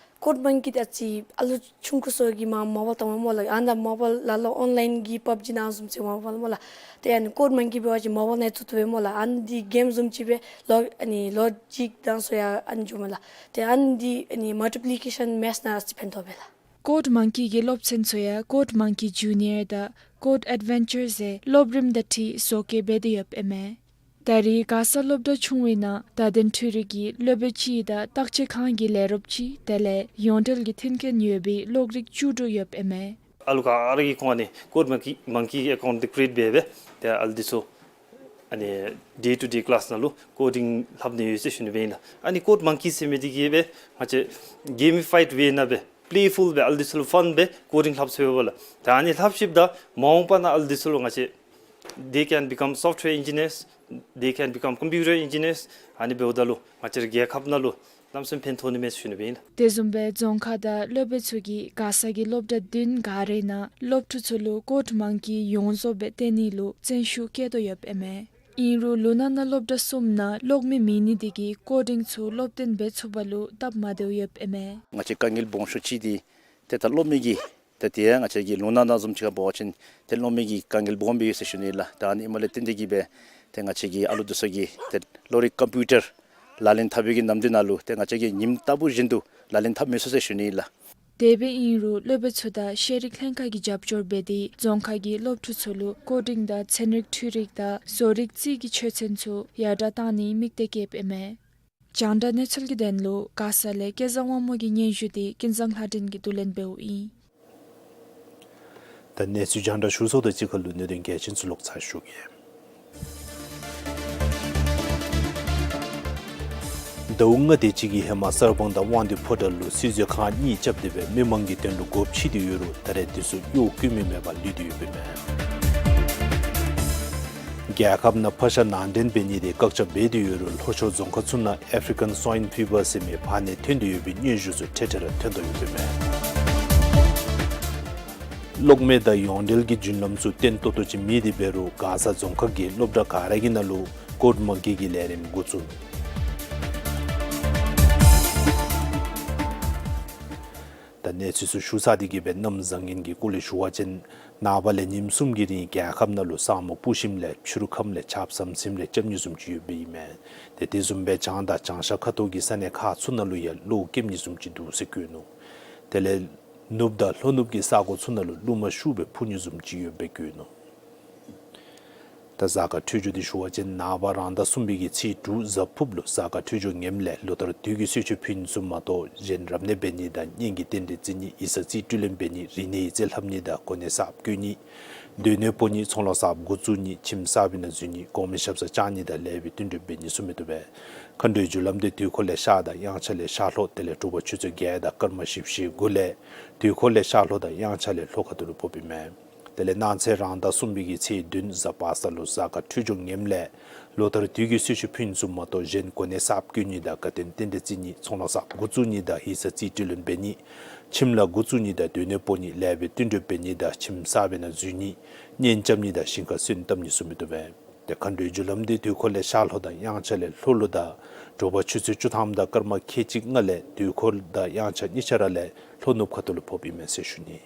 ཀོཌ་མང་ཀི་འདི་ཨ་ཙི་ཨ་ལུ་ཆུང་ཀུ་ཚུ་གིས་མ་མོ་བཱའིལ་བཏང་མས་སྨོ་ལགས། ཨ་ནཱ་མོ་བཱའིལ་ལ་ལུ་ཨོན་ལའིན་གྱི་པབ་ཇི་ནང་བཟུམ་ཅིག་མ་མོ་བཱའིལ་སྨོ་ལགས། ཏེ་ཨ་ནི་ཀོཌ་མང་ཀི་འབད་བ་ཅིན་མོ་བཱའིལ་ནང་བཙུགས་བཏུབ་པས་སྨོ་ལགས། ཨ་ནི་འདི་གེམ་བཟུམ་ཅིག་སྦེ་ལོ་ཨ་ནི་ལོ་ཇིཀ་དང་ཚུ་ཡང་ཨ་ནི་འགྱོཝ་མས་ལགས། ཏེ་ཨ་ནི་འདི་ཨ་ནི་མལ་ཊི་པི་ལི་ཀེ་ཤཱན་མེཐ་ནང་ཨ་ཙི་ཕན་ཐོགས་པས་ལགས། ཀོཌ་མང་ཀི་གི་སློབ་ཚན་ཚུ་ཡང་ཀོཌ་མང་ཀི་ཇུ་ནི་ཡར་དང་ཀོཌ་ཨེཌ་ཝེན་ཅར་ཟེར་སློབ་རིམ་དང་འཁྲིལ་བཟོ་བཀོད་འབད་དེ་ཡོདཔ་ཨིན་མས། ད་རེས་མགར་ས་སློབ་གྲྭ་ཆུང་བའི་ནང་བརྡ་དོན་འཕྲུལ་རིག་གི་སློབ་དཔོན་གཅིག་དང་བརྟག་དཔྱད་ཁང་གི་ལས་རོགསཔ་གཅིག་དེ་ལས་ཡོངས་འབྲེལ་གྱི་མཐུན་རྐྱེན་ཡོད་པའི་གློག་རིག་བཅུ་དྲུག་ཡོདཔ་ཨིན་མས། ཨ་ལུ་ག་ར་གིས་ཁོང་ཨ་ནི་ཀོཌ་མང་ཀི་མང་ཀི་གི་ཨེ་ཀའུནཊ་འདི་ཀི་རི་ཨེཊ་འབད་སྦེ་ཏེ་ཨ་ལུ་འདི་ཚུ་ཨ་ནི་ཌེ་ཊུ་ཌེ་ཀི་ལཱསི་ནང་ལུ་ཀོ་ཌིང་ལྷབ་ནི་ཡོད་ཟེར་ཞུ་ནི་སྦེ་ཨིན་ལགས། ཨ་ནི་ཀོཌ་མང་ཀི་ཟེར་མི་འདི་གིས་སྦེ་ང་བཅས་གེ་མི་ཕའིཌ་ཝེ་ནང་སྦེ་པི་ལེ་ཕུལ་སྦེ་ཨ་ལུ་འདི་ཚུ་ལུ་ཕཱན་སྦེ་ཀོ་ཌིང་ལྷབ་ཚུགས་པས་ལགས། ད་ཨ་ནི་ལྷབ་ཞིནམ་ད་མ་འོངས་པ་ནང་ཨ་ལུ་འདི་ཚུ་ལུ་ང་བཅས་they can become software engineers, they can become computer engineers. ཨ་ནི་འབདཝ་ད་ལུ་ང་བཅས་རའི་རྒྱལ་ཁབ་ནང་ལུ་གནམ་མེད་ས་མེད་ཕན་ཐོགས་ནི་མས་ཟེར་ཞུ་ནི་སྦེ་ཨིན་ལགས། དེ་བཟུམ་སྦེ་རྫོང་ཁག་དང་སློབ་དཔོན་ཚུ་གིས་མགར་ས་གི་སློབ་གྲྭ་བདུན་ག་རའི་ནང་སློབ་ཕྲུག་ཚུ་ལུ་ཀོཌ་མང་ཀི་ཡོངས་རྫོགས་སྦེ་སྟོན་ནི་ལུ་བརྩོན་ཤུགས་བསྐྱེད་དོ་ཡོདཔ་ཨིན་མས། ཨིན་རུང་ལུང་ནག་ནང་སློབ་གྲྭ་གསུམ་ནང་གློག་མེ་མེད་ནི་དེ་གིས་ཀོ་ཌིང་ཚུ་སློབ་སྟོན་འབད་ཚུགས་པ་ལུ་སྟབས་མ་བདེཝ་ཡོདཔ་ཨིན་མས། ང་བཅས་དཀའ་ངལ་སྦོམ་ཤོས་ཅིག་འདི་ཏེ་ད་གློག་མེ་གི་ཏེ་དེ་ཡང་ང་བཅས་ཀྱི་ལུང་ནག་ནང་བཟུམ་ཅིག་ཁར་འབད་བ་ཅིན་ཏེ་གློག་མེ་གི་དཀའ་ངལ་སྦོམ་སྦེ་ཡོད་ཟེར་ཞུ་ནི་ལགས། ད་ཨ་ནི་ཨིནམ་ལས་བརྟེན་ཏེ་གིས་སྦེ་ཏེ་ང་བཅས་ཀྱི་ཨ་ལུ་འདི་ཚུ་གིས་ཏེ་གློག་རིག་ཀམ་པིའུ་ཊར་ལག་ལེན་འཐབ་པའི་གི་ནམ་དུས་ནང་ལུ་ཏེ་ང་བཅས་ཀྱིས་ཉིནམ་ལྟ་བུ་བཞིན་དུ་ལག་ལེན་འཐབ་མི་ཚུགས་ཟེར་ཞུ་ནི་ལགས། དེ་སྦེ་ཨིན་རུང་སློབ་དཔོན་ཚུ་དང་ཤེས་རིག་ལྷན་ཁག་གི་རྒྱབ་སྐྱོར་འབད་དེ་རྫོང་ཁག་གི་སློབ་ཕྲུག་ཚུ་ལུ་ཀོ་ཌིང་དང་ཚན་རིག་འཕྲུལ་རིག་དང་བཟོ་རིག་རྩིས་ཀྱི་ཆོས་ཚན་ཚུ་ཡར་དྲག་གཏང་ནིའི་དམིགས་གཏད་བསྐྱེདཔ་ཨིན་མས། རྒྱང་བསྒྲགས་གནས་ཚུལ་གྱི་དོན་ལུ་མགར་ས་ལས་སྐལ་བཟང་དབང་མོ་གི་སྙན་ཞུ་དེ་ཀུན་བཟང་ལྷ་སྒྲོན་གྱིས་བསྡུ་ལེན་འབདཝ་ཨིན། ད་གནས་ཚུལ་རྒྱང་བསྒྲགས་ཞུ་ཚརཝ་དང་གཅིག་ཁར་ལུ་གནད་དོན་གལ་ཆེན་ཚུ་ལོག་ཚར་ཞུ་གེ། ཟླཝ་ལྔ་དེ་ཅིག་གི་ཧེ་མ་གསར་སྤང་དང་དབང་འདུས་ཕོ་བྲང་ལུ་སྲིད་བཟོ་ཁང་གཉིས་རྐྱབ་སྟེ་སྦེ་མི་མང་གི་དོན་ལུ་སྒོ་ཕྱེ་སྟེ་ཡོད་རུང་ད་རེས་འདི་ཚུ་གཡོག་བཀོལ་མི་མེད་པར་ལུས་ཏེ་ཡོདཔ་ཨིན་མས། རྒྱལ་ཁབ་ནང་ཕག་ཤ་ནང་འདྲེན་འབད་ནི་དེ་བཀག་ཆ་འབད་དེ་ཡོད་རུང་ལྷོ་ཕྱོགས་རྫོང་ཁག་ཚུ་ནང་ཨེ་ཕི་རི་ཀཱན་སྭའིན་ཕི་བར་ཟེར་མི་ཕག་ནད་ཐོན་ཏེ་ཡོད་པའི་སྙན་ཞུ་ཚུ་ཐེངས་ཐེངས་ར་ཐོན་དོ་ཡོདཔ་ཨིན་མས། གློག་མེ་དང་ཡོངས་འབྲེལ་གྱི་རྒྱུན་ལམ་ཚུ་བརྟན་ཏོག་ཏོ་ཅིག་མེད་དེ་འབད་རུང་མགར་ས་རྫོང་ཁག་གི་སློབ་གྲྭ་ག་ར་གི་ནང་ལུ་ཀོཌ་མང་ཀི་གི་ལས་རིམ་འགོ་བཙུགས། ད་གནས་ཚུལ་ཚུ་ཞུ་ཚར་ཏེ་གིས་སྦེ་གནམ་བཟང་ངན་གྱི་སྐོར་ལས་ཞུ་བ་ཅིན་ནངས་པ་ལས་ཉིནམ་གསུམ་གྱི་རིང་རྒྱལ་ཁབ་ནང་ལུ་ས་སྨུག་སྤུབས་ཞིནམ་ལས་ཕྱི་རུ་ཁམས་ལས་ཆརཔ་ཟམ་ཟིམ་རེ་རྐྱབ་ནི་བཟུམ་ཅིག་ཡོདཔ་ཨིན་མས། ཏེ་དེ་བཟུམ་སྦེ་བྱང་དང་བྱང་ཤར་ཁ་ཐུག་གི་ས་གནས་ཁག་ཚུ་ནང་ལུ་ཡང་གློག་རྐྱབ་ནི་བཟུམ་ཅིག་འདུག་ཟེར་བཀོད་ནུག། དེ་ལས་ནུབ་དང་ལྷོ་ནུབ་ཀྱི་ས་གོ་ཚུ་ནང་ལུ་རླུང་མ་ཤུགས་སྦེ་འཕུ་ནི་བཟུམ་ཅིག་ཡོདཔ་སྦེ་བཀོད་ནུག། ད་གཟའ་སྐར་འཕྲོད་སྦྱོར་འདི་ཞུ་བ་ཅིན་ནངས་པ་རང་ཟླ་གསུམ་པའི་གི་ཚེས་དྲུག་གཟའ་ཕུརཔ་ལུ་གཟའ་སྐར་འཕྲོད་སྦྱོར་ངནམ་ལས་ལོ་ལྟར་དུས་ཀྱི་གསོལ་མཆོད་ཕུལ་ནི་ཚུ་མ་གཏོགས་གཞན་རབ་གནས་འབད་ནི་དང་གཉེན་གྱི་རྟེན་འབྲེལ་བརྩི་ནི་ཡིག་ཚང་རྩིས་སྤྲོད་ལེན་འབད་ནི་རིག་གནས་ཡིག་རྩིས་ལྷབ་ནི་དང་གོ་གནས་གསརཔ་བསྐོ་ནི་སྡོད་གནས་སྤོ་ནི་ཚོང་ལཱ་གསརཔ་འགོ་བཙུགས་ནི་ཁྱིམ་གསར་པའི་ནང་འཛུལ་ནི་གོང་མའི་ཞབས་སར་བཅར་ནི་དང་ལེགས་པའི་བསྟུན་གྲོས་འབད་ནི་ཚུ་མི་བཏུབ་པས། མཁའ་འགྲོའི་རྒྱུ་ལམ་འདི་དུས་འཁོར་ལས་ཤར་དང་དབྱངས་འཆར་ལས་ཤར་ལྷོ་དེ་ལས་དྲོ་པ་ཆུ་ཚོད་བརྒྱད་དང་སྐར་མ་བཞི་བཅུ་ཞེ་དགུ་ལས་དུས་འཁོར་ལས་ཤར་ལྷོ་དང་དབྱངས་འཆར་ལས་ལྷོ་ཁ་ཐུག་ལུ་ཕོགཔ་ཨིན་མས། དེ་ལས་གནངས་ཚེ་རང་ཟླ་གསུམ་པའི་གི་ཚེས་བདུན་གཟའ་པ་སངས་ལུ་གཟའ་སྐར་འཕྲོད་སྦྱོར་ངནམ་ལས་ལོ་ལྟར་དུས་ཀྱི་གསོལ་མཆོད་ཕུལ་ནི་ཚུ་མ་གཏོགས་གཞན་གོ་གནས་གསརཔ་བསྐོ་ནི་དང་དགའ་སྟོན་རྟེན་འབྲེལ་བརྩི་ནི་ཚོང་ལཱ་གསརཔ་འགོ་བཙུགས་ནི་དང་ཡིག་ཚང་རྩིས་སྤྲོད་ལེན་འབད་ནི་ཁྱིམ་ལཱ་འགོ་བཙུགས་ནི་དང་སྡོད་གནས་སྤོ་ནི་ལེགས་པའི་བསྟུན་གྲོས་འབད་ནི་དང་ཁྱིམ་གསར་པའི་ནང་འཛུལ་ནི་གཉེན་རྐྱབ་ནི་དང་ཞིང་ཁར་སོན་བཏབ་ནི་ཚུ་མི་བཏུབ་པས། ཏེ་མཁའ་འགྲོའི་རྒྱུ་ལམ་འདི་དུས་འཁོར་ལས་ཤར་ལྷོ་དང་དབྱངས་འཆར་ལས་ལྷོ་ལུ་དང་དྲོ་པ་ཆུ་ཚོད་བཅུ་ཐམ་དང་སྐར་མ་ཁལ་གཅིག་ལྔ་ལས་དུས་འཁོར་དང་དབྱངས་འཆར་གཉིས་ཆ་ར་ལས་ལྷོ་ནུབ་ཁ་ཐུག་ལུ་ཕོགཔ་ཨིན་མས་ཟེར་ཞུ་ནི།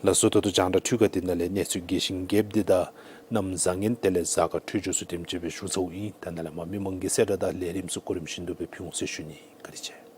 ལགས་སོ། ད་ལྟོ་རྒྱང་བསྒྲགས་འཕྲུལ་ཁང་འདི་ནང་ལས་གནས་ཚུལ་རྒྱས་ཤིང་རྒྱསཔ་འདི་དང་གནམ་བཟང་ངན་དེ་ལས་གཟའ་སྐར་འཕྲོད་སྦྱོར་ཚུ་དེམ་ཅིག་སྦེ་ཞུ་ཚརཝ་ཨིན། ད་ནཱ་ལས་མར་མི་མང་གི་གསལ་བསྒྲགས་དང་ལས་རིམ་ཚུ་གོ་རིམ་བཞིན་དུ་སྦེ་ཕུལ་འོང་ཟེར་ཞུ་ནི། བཀའ་དྲིན་ཆེ།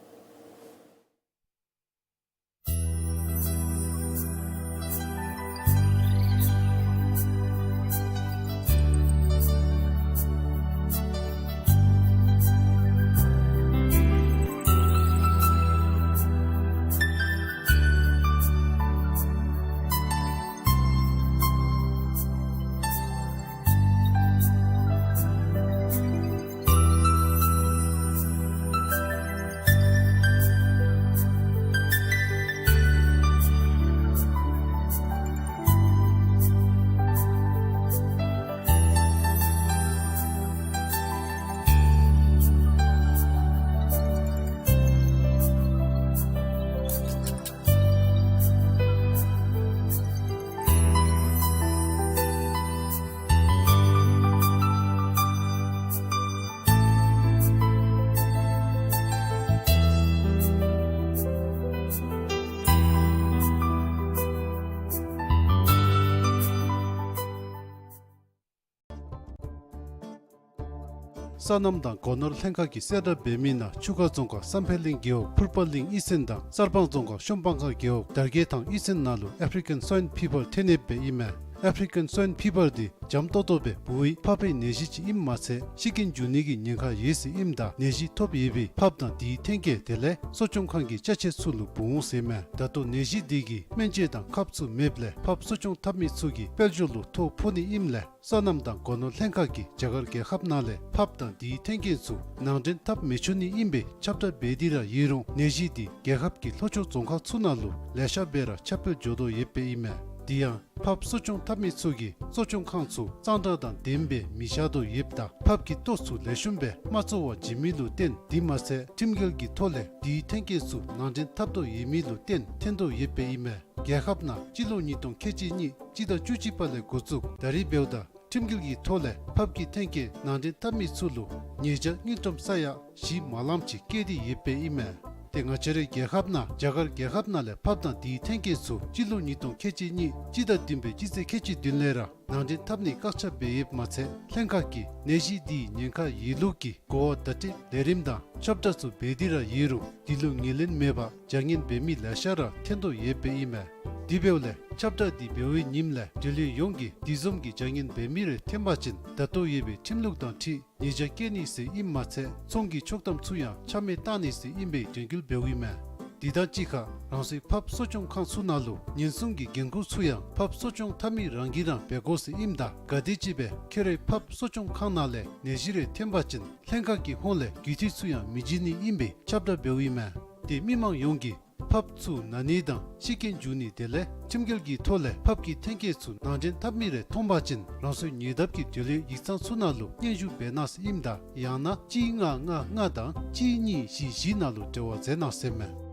སོ་ནམ་དང་སྒོ་ནོར་ལྷན་ཁག་གིས་གསལ་བསྒྲགས་འབད་མི་ནང་ཆུ་ཁ་རྫོང་ཁག་བསམ་འཕེལ་གླིང་རྒེད་འོག་ཕུར་པ་གླིང་གཡུས་ཚན་དང་གསར་སྤང་རྫོང་ཁག་གཤོམ་སྤང་ཁ་རྒེད་འོག་དར་རྒྱས་ཐང་གཡུས་ཚན་ནང་ལུ་ཨེཕ་རི་ཀན་སོའིན་ཕི་བར་ཐོན་ཡོདཔ་སྦེ་ཨིན་མས། ཨེཕ་རི་ཀན་སོའིན་ཕི་བར་འདི་འཇམ་ཏོག་ཏོ་སྦེ་འབུ་བའི་ཕགཔ་པའི་ནད་གཞི་ཅིག་ཨིནམ་མ་ཚད་ཤི་རྐྱེན་འབྱུང་ནི་གི་ཉེན་ཁ་ཡོད་ཟེར་ཨིནམ་ད་ནད་གཞི་ཐོབ་ཡོད་པའི་ཕགཔ་དང་དེའི་ཐོན་སྐྱེད་དེ་ལས་གསོ་སྐྱོང་ཁང་གི་ཅ་ཆས་ཚུ་ལུ་འབུ་འོང་ཟེར་ཨིན་མས། ད་ལྟོ་ནད་གཞི་འདི་གིས་སྨན་བཅོས་དང་ཁབ་ཚུ་མེདཔ་ལས་ཕགཔ་གསོ་སྐྱོང་འཐབ་མི་ཚུ་གི་དཔལ་འབྱོར་ལུ་ཐོ་ཕོག་ནི་ཨིནམ་ལས་སོ་ནམ་དང་སྒོ་ནོར་ལྷན་ཁག་གིས་རྒྱ་གར་རྒྱལ་ཁབ་ནང་ལས་ཕགཔ་དང་དེའི་ཐོན་སྐྱེད་ཚུ་ནང་འདྲེན་འཐབ་མི་ཆོག་ནི་ཨིན་པའི་ཁྱབ་བསྒྲགས་འབད་དེ་ར་ཡོད་རུང་ནད་གཞི་འདི་རྒྱལ་ཁབ་ཀྱི་ལྷོ་ཕྱོགས་རྫོང་ཁག་ཚུ་ནང་ལུ་ལེ་ཤ་སྦེ་ར་ཁྱབ་སྤེལ་འགྱོ་དོ་ཡོདཔ་སྦེ་ཨིན་མས། དེ་ཡང་ཕགཔ་གསོ་སྐྱོང་འཐབ་མི་ཚུ་གིས་གསོ་སྐྱོང་ཁང་ཚུ་གཙང་སྦྲ་དང་ལྡནམ་སྦེ་མི་བཞག་དོ་ཡོདཔ་ད་ཕགཔ་གི་ལྟོ་ཚུ་ལེགས་ཤོམ་སྦེ་མ་བཙོ་བར་བྱིན་མི་ལུ་བརྟེན་དེ་མ་ཚད་ཁྲིམས་འགལ་གྱི་ཐོག་ལས་དེའི་ཐོན་སྐྱེད་ཚུ་ནང་འདྲེན་འཐབ་དོ་ཡོད་མི་ལུ་བརྟེན་ཐོན་དོ་ཡོདཔ་སྦེ་ཨིན་མས། རྒྱལ་ཁབ་ནང་སྤྱི་ལོ་ཉིས་སྟོང་ཁལ་གཅིག་གཉིས་སྤྱི་ཟླ་བཅུ་གཅིག་པ་ལས་འགོ་བཙུགས་ད་རིས་འབདཝ་ད་ཁྲིམས་འགལ་གྱི་ཐོག་ལས་ཕགཔ་གི་ཐོན་སྐྱེད་ནང་འདྲེན་འཐབ་མི་ཚུ་ལུ་ཉེས་བྱ་དངུལ་ཀྲམ་ས་ཡ་བཞི་མ་ལངམ་ཅིག་བཀལ་ཏེ་ཡོདཔ་སྦེ་ཨིན་མས། ཏེ་ང་བཅས་རའི་རྒྱལ་ཁབ་ནང་རྒྱ་གར་རྒྱལ་ཁབ་ནང་ལས་ཕགཔ་དང་དེའི་ཐོན་སྐྱེད་ཚུ་སྤྱི་ལོ་ཉིས་སྟོང་ཁལ་གཅིག་གཉིས་སྤྱི་ཟླ་བདུན་པའི་སྤྱི་ཚེས་ཁལ་གཅིག་བདུན་ལས་ར་ནང་འདྲེན་འཐབ་ནི་བཀག་ཆ་འབད་ཡོདཔ་མ་ཚད་ལྷན་ཁག་གིས་ནད་གཞི་འདིའི་ཉེན་ཁ་ཡོད་ལུགས་ཀྱི་གོ་བ་བརྡ་སྤྲོད་ལས་རིམ་དང་ཁྱབ་བསྒྲགས་ཚུ་འབད་དེ་ར་ཡོད་རུང་དེ་ལུ་ངོས་ལེན་མེད་པར་བྱ་ངན་འབད་མི་ལེ་ཤ་ར་ཐོན་དོ་ཡོདཔ་སྦེ་ཨིན་མས། དེ་འབདཝ་ལས་ཁྱབ་བསྒྲགས་འདི་འབད་བའི་ཉིནམ་ལས་འབྲེལ་ཡོད་ཡོངས་ཀྱིས་དེ་བཟུམ་གྱི་བྱ་ངན་འབད་མི་རེ་ཐོན་པ་ཅིན་ད་ལྟོ་ཡོད་པའི་ཁྲིམས་ལུགས་དང་འཁྲིལ་ཉེས་བྱ་བཀལ་ནི་ཟེར་ཨིནམ་མ་ཚད་ཚོང་གི་ཆོག་ཐམ་ཚུ་ཡང་ཆ་མེད་བཏང་ནི་ཟེར་ཨིན་པའི་དྲན་སྐུལ་འབདཝ་ཨིན་མས། དེ་དང་གཅིག་ཁར་རང་སོའི་ཕགཔ་གསོ་སྐྱོང་ཁང་ཚུ་ནང་ལུ་ཉེན་སྲུང་གི་འགན་ཁུར་ཚུ་ཡང་ཕགཔ་གསོ་སྐྱོང་འཐབ་མི་རང་གིས་ར་འབད་དགོ་ཟེར་ཨིནམ་ད་ག་དེམ་ཅིག་སྦེ་ཁྱོད་རའི་ཕགཔ་གསོ་སྐྱོང་ཁང་ནང་ལས་ནད་གཞི་རེ་ཐོན་པ་ཅིན་ལྷན་ཁག་གི་ཧོངས་ལས་རྒུད་འཐུས་ཚུ་ཡང་མི་བྱིན་ནི་ཨིན་པའི་ཁྱབ་བསྒྲགས་འབདཝ་ཨིན་མས། ཏེ་མི་མང་ཡོངས་ཀྱིས་ཕགཔ་ཚུ་ན་ནི་དང་ཤི་རྐྱེན་འབྱུང་ནི་དེ་ལས་ཁྲིམས་འགལ་གྱི་ཐོག་ལས་ཕགཔ་གི་ཐོན་སྐྱེད་ཚུ་ནང་འདྲེན་འཐབ་མི་རེ་མཐོང་པ་ཅིན་རང་སོའི་ཉེ་འདབས་ཀྱི་འབྲེལ་ཡོད་ཡིག་ཚང་ཚུ་ནང་ལུ་སྙན་ཞུ་འབད་གནང་ཟེར་ཨིནམ་ད་ཡང་ན་གཅིག་ལྔ་ལྔ་ལྔ་དང་གཅིག་གཉིས་བཞི་བཞི་ནང་ལུ་འབྲེལ་བ་མཛད་གནང་ཟེར་མས།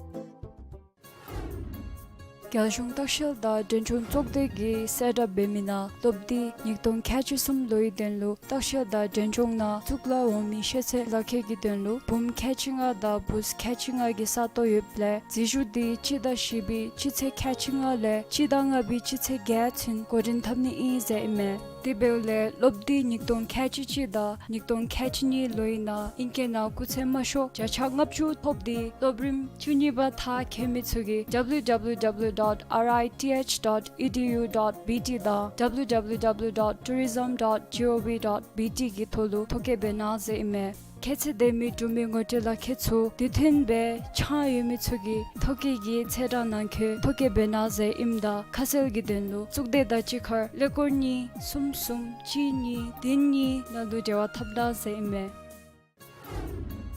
རྒྱལ་གཞུང་ལྟ་བཤལ་དང་འབྲས་ལྗོངས་ཚོགས་སྡེ་གིས་གསལ་བསྒྲགས་འབད་མི་ནང་སློབ་དུས་ཉིས་སྟོང་ཁལ་གཅིག་གསུམ་ལོའི་དོན་ལུ་ལྟ་བཤལ་དང་འབྲས་ལྗོངས་ནང་གཙུག་ལག་འོག་མིན་ཤེས་ཚད་ལག་ཁྱེར་གྱི་དོན་ལུ་འབུམ་ཁལ་གཅིག་ལྔ་དང་བུཚ་ཁལ་གཅིག་ལྔ་གི་ས་སྟོང་ཡོདཔ་ལས་འཛུལ་ཞུགས་འདི་སྤྱི་ཟླ་བཞི་པའི་སྤྱི་ཚེས་ཁལ་གཅིག་ལྔ་ལས་སྤྱི་ཟླ་ལྔ་པའི་སྤྱི་ཚེས་བརྒྱད་ཚུན་འགོ་འདྲེན་འཐབ་ནི་ཨིན་ཟེར་ཨིན་མས། དེ་འབདཝ་ལས་སློབ་དུས་ཉིས་སྟོང་ཁལ་གཅིག་གཅིག་དང་ཉིས་སྟོང་ཁལ་གཅིག་གཉིས་ལོའི་ནང་ཨིང་སྐད་ནང་སྐུགས་ཚད་དམའ་ཤོས་བརྒྱ་ཆ་ལྔ་བཅུ་ཐོབ་སྟེ་སློབ་རིམ་བཅུ་གཉིས་པ་མཐར་འཁྱོལ་མི་ཚུ་གིས་W W W dot R I T H dot E D U dot B T དང་W W W dot tourism dot gov dot B T གི་ཐོག་ལུ་ཐོ་བཀོད་འབད་གནང་ཟེར་ཨིན་མས། ཁྱད་ཚད་ལྡན་མི་འབྲུག་མི་ངོ་སྤྲོད་ལག་ཁྱེར་ཚུ་དུས་མཐུན་སྦེ་འཆང་ཡོད་མི་ཚུ་གིས་ཐོ་བཀོད་ཀྱི་ཚེས་གྲངས་ནང་འཁོད་ཐོ་བཀོད་འབད་གནང་ཟེར་ཨིནམ་ད་ཁ་གསལ་གྱི་དོན་ལུ་གཙུག་སྡེ་དང་གཅིག་ཁར་ཀླད་ཀོར་གཉིས་གསུམ་གསུམ་གཅིག་གཉིས་བདུན་གཉིས་ནང་ལུ་འབྲེལ་བ་འཐབ་གནང་ཟེར་ཨིན་མས།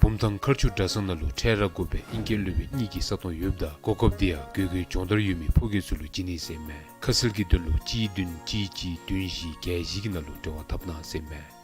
བུམ་ཐང་མཁར་ཆུ་གྲྭ་ཚང་ནང་ལུ་འཕྲལ་ར་དགོ་པའི་ཨིང་སྐད་སློབ་དཔོན་གཉིས་ཀྱི་ས་སྟོང་ཡོདཔ་ད་གོ་སྐབས་འདི་ཡང་དགོས་མཁོའི་སྦྱོང་བརྡར་ཡོད་མི་ཕོ་སྐྱེས་ཚུ་ལུ་བྱིན་ནི་ཟེར་ཨིན་མས། ཁ་གསལ་གྱི་དོན་ལུ་གཅིག་བདུན་གཅིག་གཅིག་བདུན་བཞི་བརྒྱད་བཞི་གི་ནང་ལུ་འབྲེལ་བ་འཐབ་གནང་ཟེར་ཨིན་མས།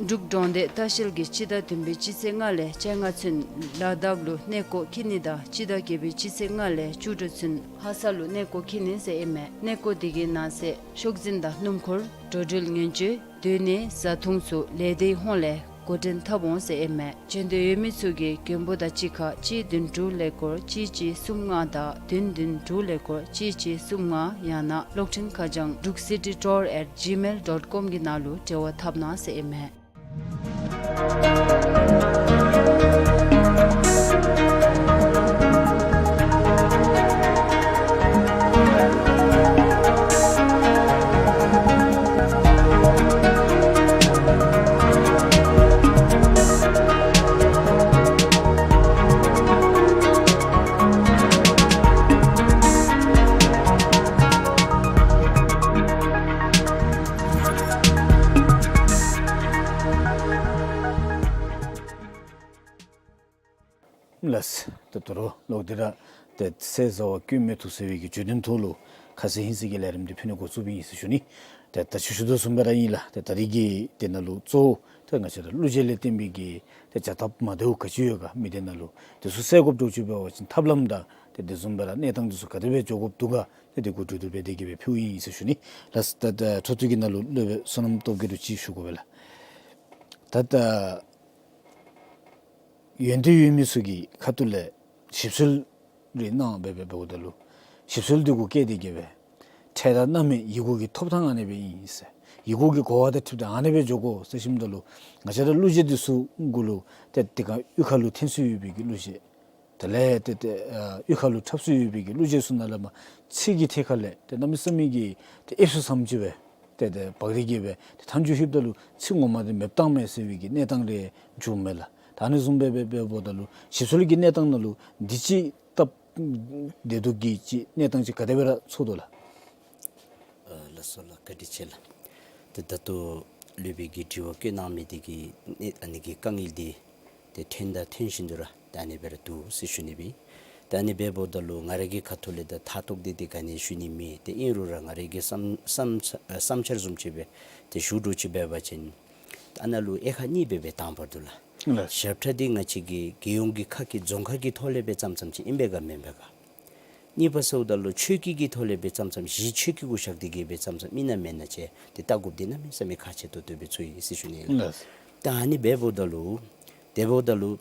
འབྲུག་འབྲོང་སྡེ་ལྟ་བཤལ་གྱིས་སྤྱི་ཟླ་བདུན་པའི་སྤྱི་ཚེས་ལྔ་ལས་བཅོ་ལྔ་ཚུན་ལ་དྭགས་ལུ་གནས་སྐོར་འཁྱིད་ནི་དང་སྤྱི་ཟླ་བརྒྱད་པའི་སྤྱི་ཚེས་ལྔ་ལས་བཅུ་དྲུག་ཚུན་ལྷ་ས་ལུ་གནས་སྐོར་འཁྱིད་ནི་ཟེར་ཨིན་མས། གནས་སྐོར་འདི་གི་ནང་གསེས་ཤོག་འཛིན་དང་སྣུམ་འཁོར་འགྲོ་འགྲུལ་ཉེན་བཅོལ་སྡོད་གནས་བཟའ་འཐུང་ཚུ་ལས་སྡེའི་ཧོངས་ལས་འགོ་འདྲེན་འཐབ་འོང་ཟེར་ཨིན་མས། འབྱོན་འདོད་ཡོད་མི་ཚུ་གིས་མགོན་པོ་དང་གཅིག་ཁར་གཅིག་བདུན་དྲུག་ཀླད་ཀོར་གཅིག་གཅིག་གསུམ་ལྔ་དང་བདུན་བདུན་དྲུག་ཀླད་ཀོར་གཅིག་གཅིག་གསུམ་ལྔ་ཡང་ན་གློག་འཕྲིན་ཁ་བྱང་འབྲུག་སི་ཊི་ཊུར་ཨེཊ་ཇི་མེལ་ཌོཊ་ཀོམ་གི་ནང་ལུ་འབྲེལ་བ་འཐབ་གནང་ཟེར་ཨིན་མས། ལགས། ད་ད་རུང་ལོག་སྟེ་ར་ཏེ་ཟས་ཟ་བ་སྐྱོན་མེད་དུ་ཟེར་བའི་གི་བརྗོད་དོན་ཐོག་ལུ་ཁ་གསལ་ཧིང་སངས་ཀྱི་ལས་རིམ་འདི་ཕུལ་ནི་འགོ་བཙུགས་པའི་ཨིན་ཟེར་ཞུ་ནི། ཏེ་ད་ཅི་ཞུ་དོ་བཟུམ་སྦེ་ར་ཨིན་ལགས། ཏེ་ད་རིས་ཀྱི་དེ་ནང་ལུ་གཙོ་བོ་ཏེ་ང་བཅས་ར་གླུ་གཞས་ལས་བརྟེན་པའི་གི་ཏེ་བྱ་ཐབས་མ་བདེཝ་ག་ཅི་ཡོད་ག་མི་སྡེ་ནང་ལུ་དེ་ཚུ་སེལ་དགོཔ་འདྲཝ་ཅིག་འབད་བ་ཅིན་ཐབས་ལམ་དང་ཏེ་དེ་བཟུམ་སྦེ་ར་གནས་སྟངས་དེ་ཚུ་ག་དེ་སྦེ་འགྱོ་དགོཔ་འདུག་ག་ཏེ་དེ་གུ་གྲོས་བསྡུར་འབད་དེ་གི་སྦེ་ཕུལཝ་ཨིན་ཟེར་ཞུ་ནི། ལགས། ད་ད་འཕྲོ་མཐུད་ཀྱི་ནང་ལུ་སློབ་དཔོན་བསོད་ནམས་སྟོབས་རྒྱས་ལུ་ཅིག་ཞུ་དགོ་པས་ལགས། ད་ད་ཡོན་ཏན་ཡོད་མི་ཚུ་གི་ཁ་ཐུག་ལས་ཞིབ་འཚོལ་རེ་གནང་སྦེ་སྦེ་འབདཝ་ད་ལུ་ཞིབ་འཚོལ་འདི་གུ་བཀལ་ཏེ་གི་སྦེ་ཕྲད་དང་རྣམ་དབྱེ་ཡི་གུ་གི་ཐོབ་ཐང་ཨ་ནེ་སྦེ་ཨིན་ཟེར། ཡི་གུ་གི་གོ་བ་དང་འཁྲིལ་ཏེ་ཨ་ནེ་སྦེ་འགྱོ་དགོ་ཟེར་ཞིནམ་ད་ལུ་ང་བཅས་ར་གླུ་གཞས་འདི་ཚུ་གུ་ལུ་ཏེ་དེ་ཁར་གཡུས་ཁ་ལུ་ཐོན་སྲོལ་ཡོད་པའི་གི་གླུ་གཞས། དེ་ལས་ཏེ་ཏེ་ཨ་གཡུས་ཁ་ལུ་འཁྲབ་སྲོལ་ཡོད་པའི་གི་གླུ་གཞས་ཚུ་ནང་ལས་མར་ཚིག་གི་ཐད་ཁ་ལས་ཏེ་གནམ་མེད་ས་མེད་ཀྱི་ཏེ་ཨེབ་སུ་ཙམ་ཅིག་སྦེ་ཏེ་ཏེ་བག་རིག་གི་སྦེ་ཏེ་མཐའ་མཇུག་ལྷོདཔ་ད་ལུ་ཚིག་ངོ་མ་དེ་མེདཔ་བཏང་མས་ཟེར་བའི་གི་གནས་སྟངས་རེ་བྱུངམ་མས་ལགས། ད་ཨ་ནི་བཟུམ་སྦེ་སྦེ་འབདཝ་ད་ལུ་ཞིབ་འཚོལ་གྱི་གནས་སྟངས་ནང་ལུ་འདི་ཅིག་སྟབས་བདེ་སྡུག་གི་ཅིག་གནས་སྟངས་ཅིག་ག་དེ་སྦེ་ར་ཚོར་དོ་ལགས། ཨ་ལགས་སོ་ལགས། བཀའ་དྲིན་ཆེ་ལགས། ཏེ་ད་ལྟོ་སློབ་དཔོན་གྱིས་དྲི་བ་བཀོད་གནང་མི་དེ་གི་གནས་ཨ་ནི་གི་དཀའ་ངལ་འདི་ཏེ་ཐོན་དང་ཐོན་བཞིན་དུ་ར་ད་ཨ་ནི་སྦེ་ར་འདུག་ཟེར་ཞུ་ནི་སྦེ། ད་ཨ་ནི་སྦེ་འབདཝ་ད་ལུ་ང་ར་གི་ཁ་ཐུག་ལས་ད་ཐག་ཐོག་འདི་ཏེ་ག་ནི་ཞུ་ནི་མེད། ཏེ་ཨིན་རུང་ར་ང་ར་གི་བསམ་བསམ་བསམ་འཆར་བཟུམ་ཅིག་སྦེ་ཏེ་ཞུ་འགྱོ་ཅིག་འབད་བ་ཅིན་ཨ་ནཱ་ལུ་དབྱེ་ཁག་གཉིས་སྦེ་སྦེ་དང་པར་དུ་ལགས། ལགས། ཞབས་ཁྲ་འདི་ང་བཅས་ཀྱི་རྒྱལ་ཡོངས་ཀྱི་ཁག་གི་རྫོང་ཁག་གི་ཐོག་ལས་སྦེ་བརྩམས་བརྩམསཔ་ཅིག་ཨིན་པས་ག་མེན་པས་ག། གཉིས་པ་ཟེརཝ་ད་ལུ་ཆོས་བརྒྱུད་ཀྱི་ཐོག་ལས་སྦེ་བརྩམས་བརྩམསཔ་གཞི་ཆོས་བརྒྱུད་གུ་བཞག་སྟེ་གི་སྦེ་བརྩམས་བརྩམསཔ་ཨིན་ན་མེན་ན་ཟེར་ཏེ་བལྟ་དགོཔ་འདི་གནམ་མེད་ས་མེད་ཁག་ཆེ་ཏོག་ཏོ་སྦེ་ཚོར་ཡི་ཟེར་ཞུ་ནི་ལགས། ལགས། ད་ཨ་ནི་སྦེ་འབདཝ་ད་ལུ་དེ་འབདཝ་ད་ལུ་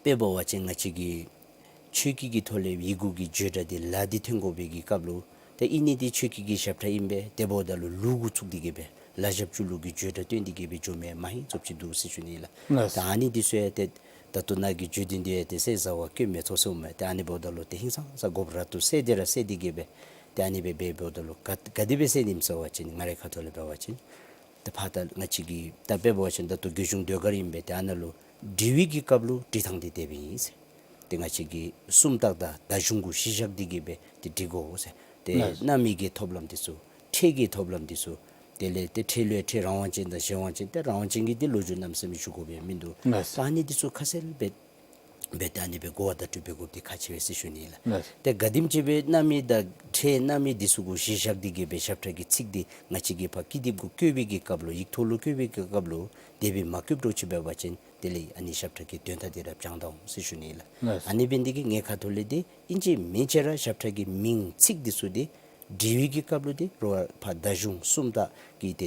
དཔེ་འབད་བ་ཅིན་ང་བཅས་ཀྱི་ཆོས་བརྒྱུད་ཀྱི་ཐོག་ལས་ཡི་གུ་གི་བརྗོད་སྒྲ་འདི་ལ་འདི་ཐོན་དགོ་པའི་གི་སྐབས་ལུ་ད་ཨིན་ནི་འདི་ཆོས་བརྒྱུད་ཀྱི་ཞབས་ཁྲ་ཨིན་པས། དེ་འབདཝ་ད་ལུ་ལུགས་གུ་བཙུགས་ཏེ་གི་སྦེ་ལ་ཞབས་ཀྱུ་ལུགས་ཀྱི་བརྗོད་སྒྲ་བཏོན་ཏེ་གི་སྦེ་འགྱོ་མི་མ་ཧིང་ཙོགས་ཅིག་འདུག་ཟེར་ཞུ་ནི་ལགས། ལགས། ད་ཨ་ནི་འདི་ཚུ་ཡང་ཏེ་ད་ལྟོ་ནཱ་གི་བརྗོད་དོན་འདི་ཡང་ཏེ་ཟས་ཟ་བ་སྐྱོན་མེད་ཚོགས་ཟེརཝ་མས། ཏེ་ཨ་ནི་འབདཝ་ད་ལུ་ཏེ་ཧིང་སངས་ས་དགོཔ་ར་ཏེ་སེལ་ཏེ་ར་སེལ་ཏེ་གི་སྦེ་ཏེ་ཨ་ནི་སྦེ་འབད་འབདཝ་ད་ལུ་ག་ག་དེ་སྦེ་སེལ་ནི་ཨིནམ་ཟེར་བ་ཅིན་ང་རའི་ཁ་ཐུག་ལས་འབད་བ་ཅིན་ཏེ་ཕར་ད་ང་བཅས་ཀྱི་ད་དཔེ་འབད་བ་ཅིན་ད་ལྟོ་རྒྱལ་གཞུང་ཟློས་གར་ཨིན་པས། ཏེ་ཨ་ནཱ་ལུ་འབྲི་བའི་གི་སྐབས་ལུ་འབྲི་ཐངས་འདི་དེ་སྦེ་ཨིན་ཟེར། ཏེ་ང་བཅས་ཀྱི་སུམ་རྟགས་དང་བརྡ་གཞུང་གུ་གཞི་བཞག་སྟེ་གི་སྦེ་ཏེ་འབྲི་དགོ་ཟེར། ཏེ་ལགས། རྣམ་དབྱེ་གི་ཐོབ་ལམ་འདི་ཚུ་ཕྲད་ཀྱི་ཐོབ་ལམ་འདི་ཚུ་དེ་ལས་ཏེ་ཕྲད་ལུ་ཡང་ཕྲད་རང་དབང་ཅན་དང་གཞན་དབང་ཅན། ཏེ་རང་དབང་ཅན་གྱི་འདི་ལོ་རྒྱུས་གནམ་མེད་ས་མེད་ཞུ་དགོ་པའི་མིན་འདུག། ལགས། ད་ཨ་ནི་འདི་ཚུ་ཁ་གསལ་སྦེ་འབད་དེ་ཨ་ནི་སྦེ་གོ་བ་བརྡ་སྤྲོད་འབད་དགོཔ་འདི་ཁག་ཆེ་བས་ཟེར་ཞུ་ནི་ལགས། ལགས། ཏེ་ག་དེམ་ཅིག་སྦེ་རྣམ་དབྱེ་དང་ཕྲད་རྣམ་དབྱེ་འདི་ཚུ་གུ་གཞི་བཞག་སྟེ་གི་སྦེ་ཞབས་ཁྲ་གི་ཚིག་འདི་ང་བཅས་ཀྱིས་ཕར་ཀི་དེབ་གུ་བཀོད་པའི་གི་སྐབས་ལུ་ཡིག་ཐོག་ལུ་བཀོད་པའི་གི་སྐབས་ལུ་དེ་སྦེ་མ་བཀོདཔ་འདྲཝ་ཅིག་འབད་བ་ཅིན་དེ་ལས་ཨ་ནི་ཞབས་ཁྲ་གི་དོན་དག་འདི་ར་བྱང་ད་འོང་ཟེར་ཞུ་ནི་ལགས། ལགས། ཨ་ནི་འབད་ནི་འདི་གིས་ངེའི་ཁ་ཐུག་ལས་འདི་ཨིན་ཅི་མིན་ཅི་ར་ཞབས་ཁྲ་གི་མིང་ཚིག་འདི་ཚུ་འདི་འབྲི་བའི་གི་སྐབས་ལུ་འདི་རོགས་ཕར་བརྡ་གཞུང་སུམ་རྟགས་ཀྱི་ཏེ་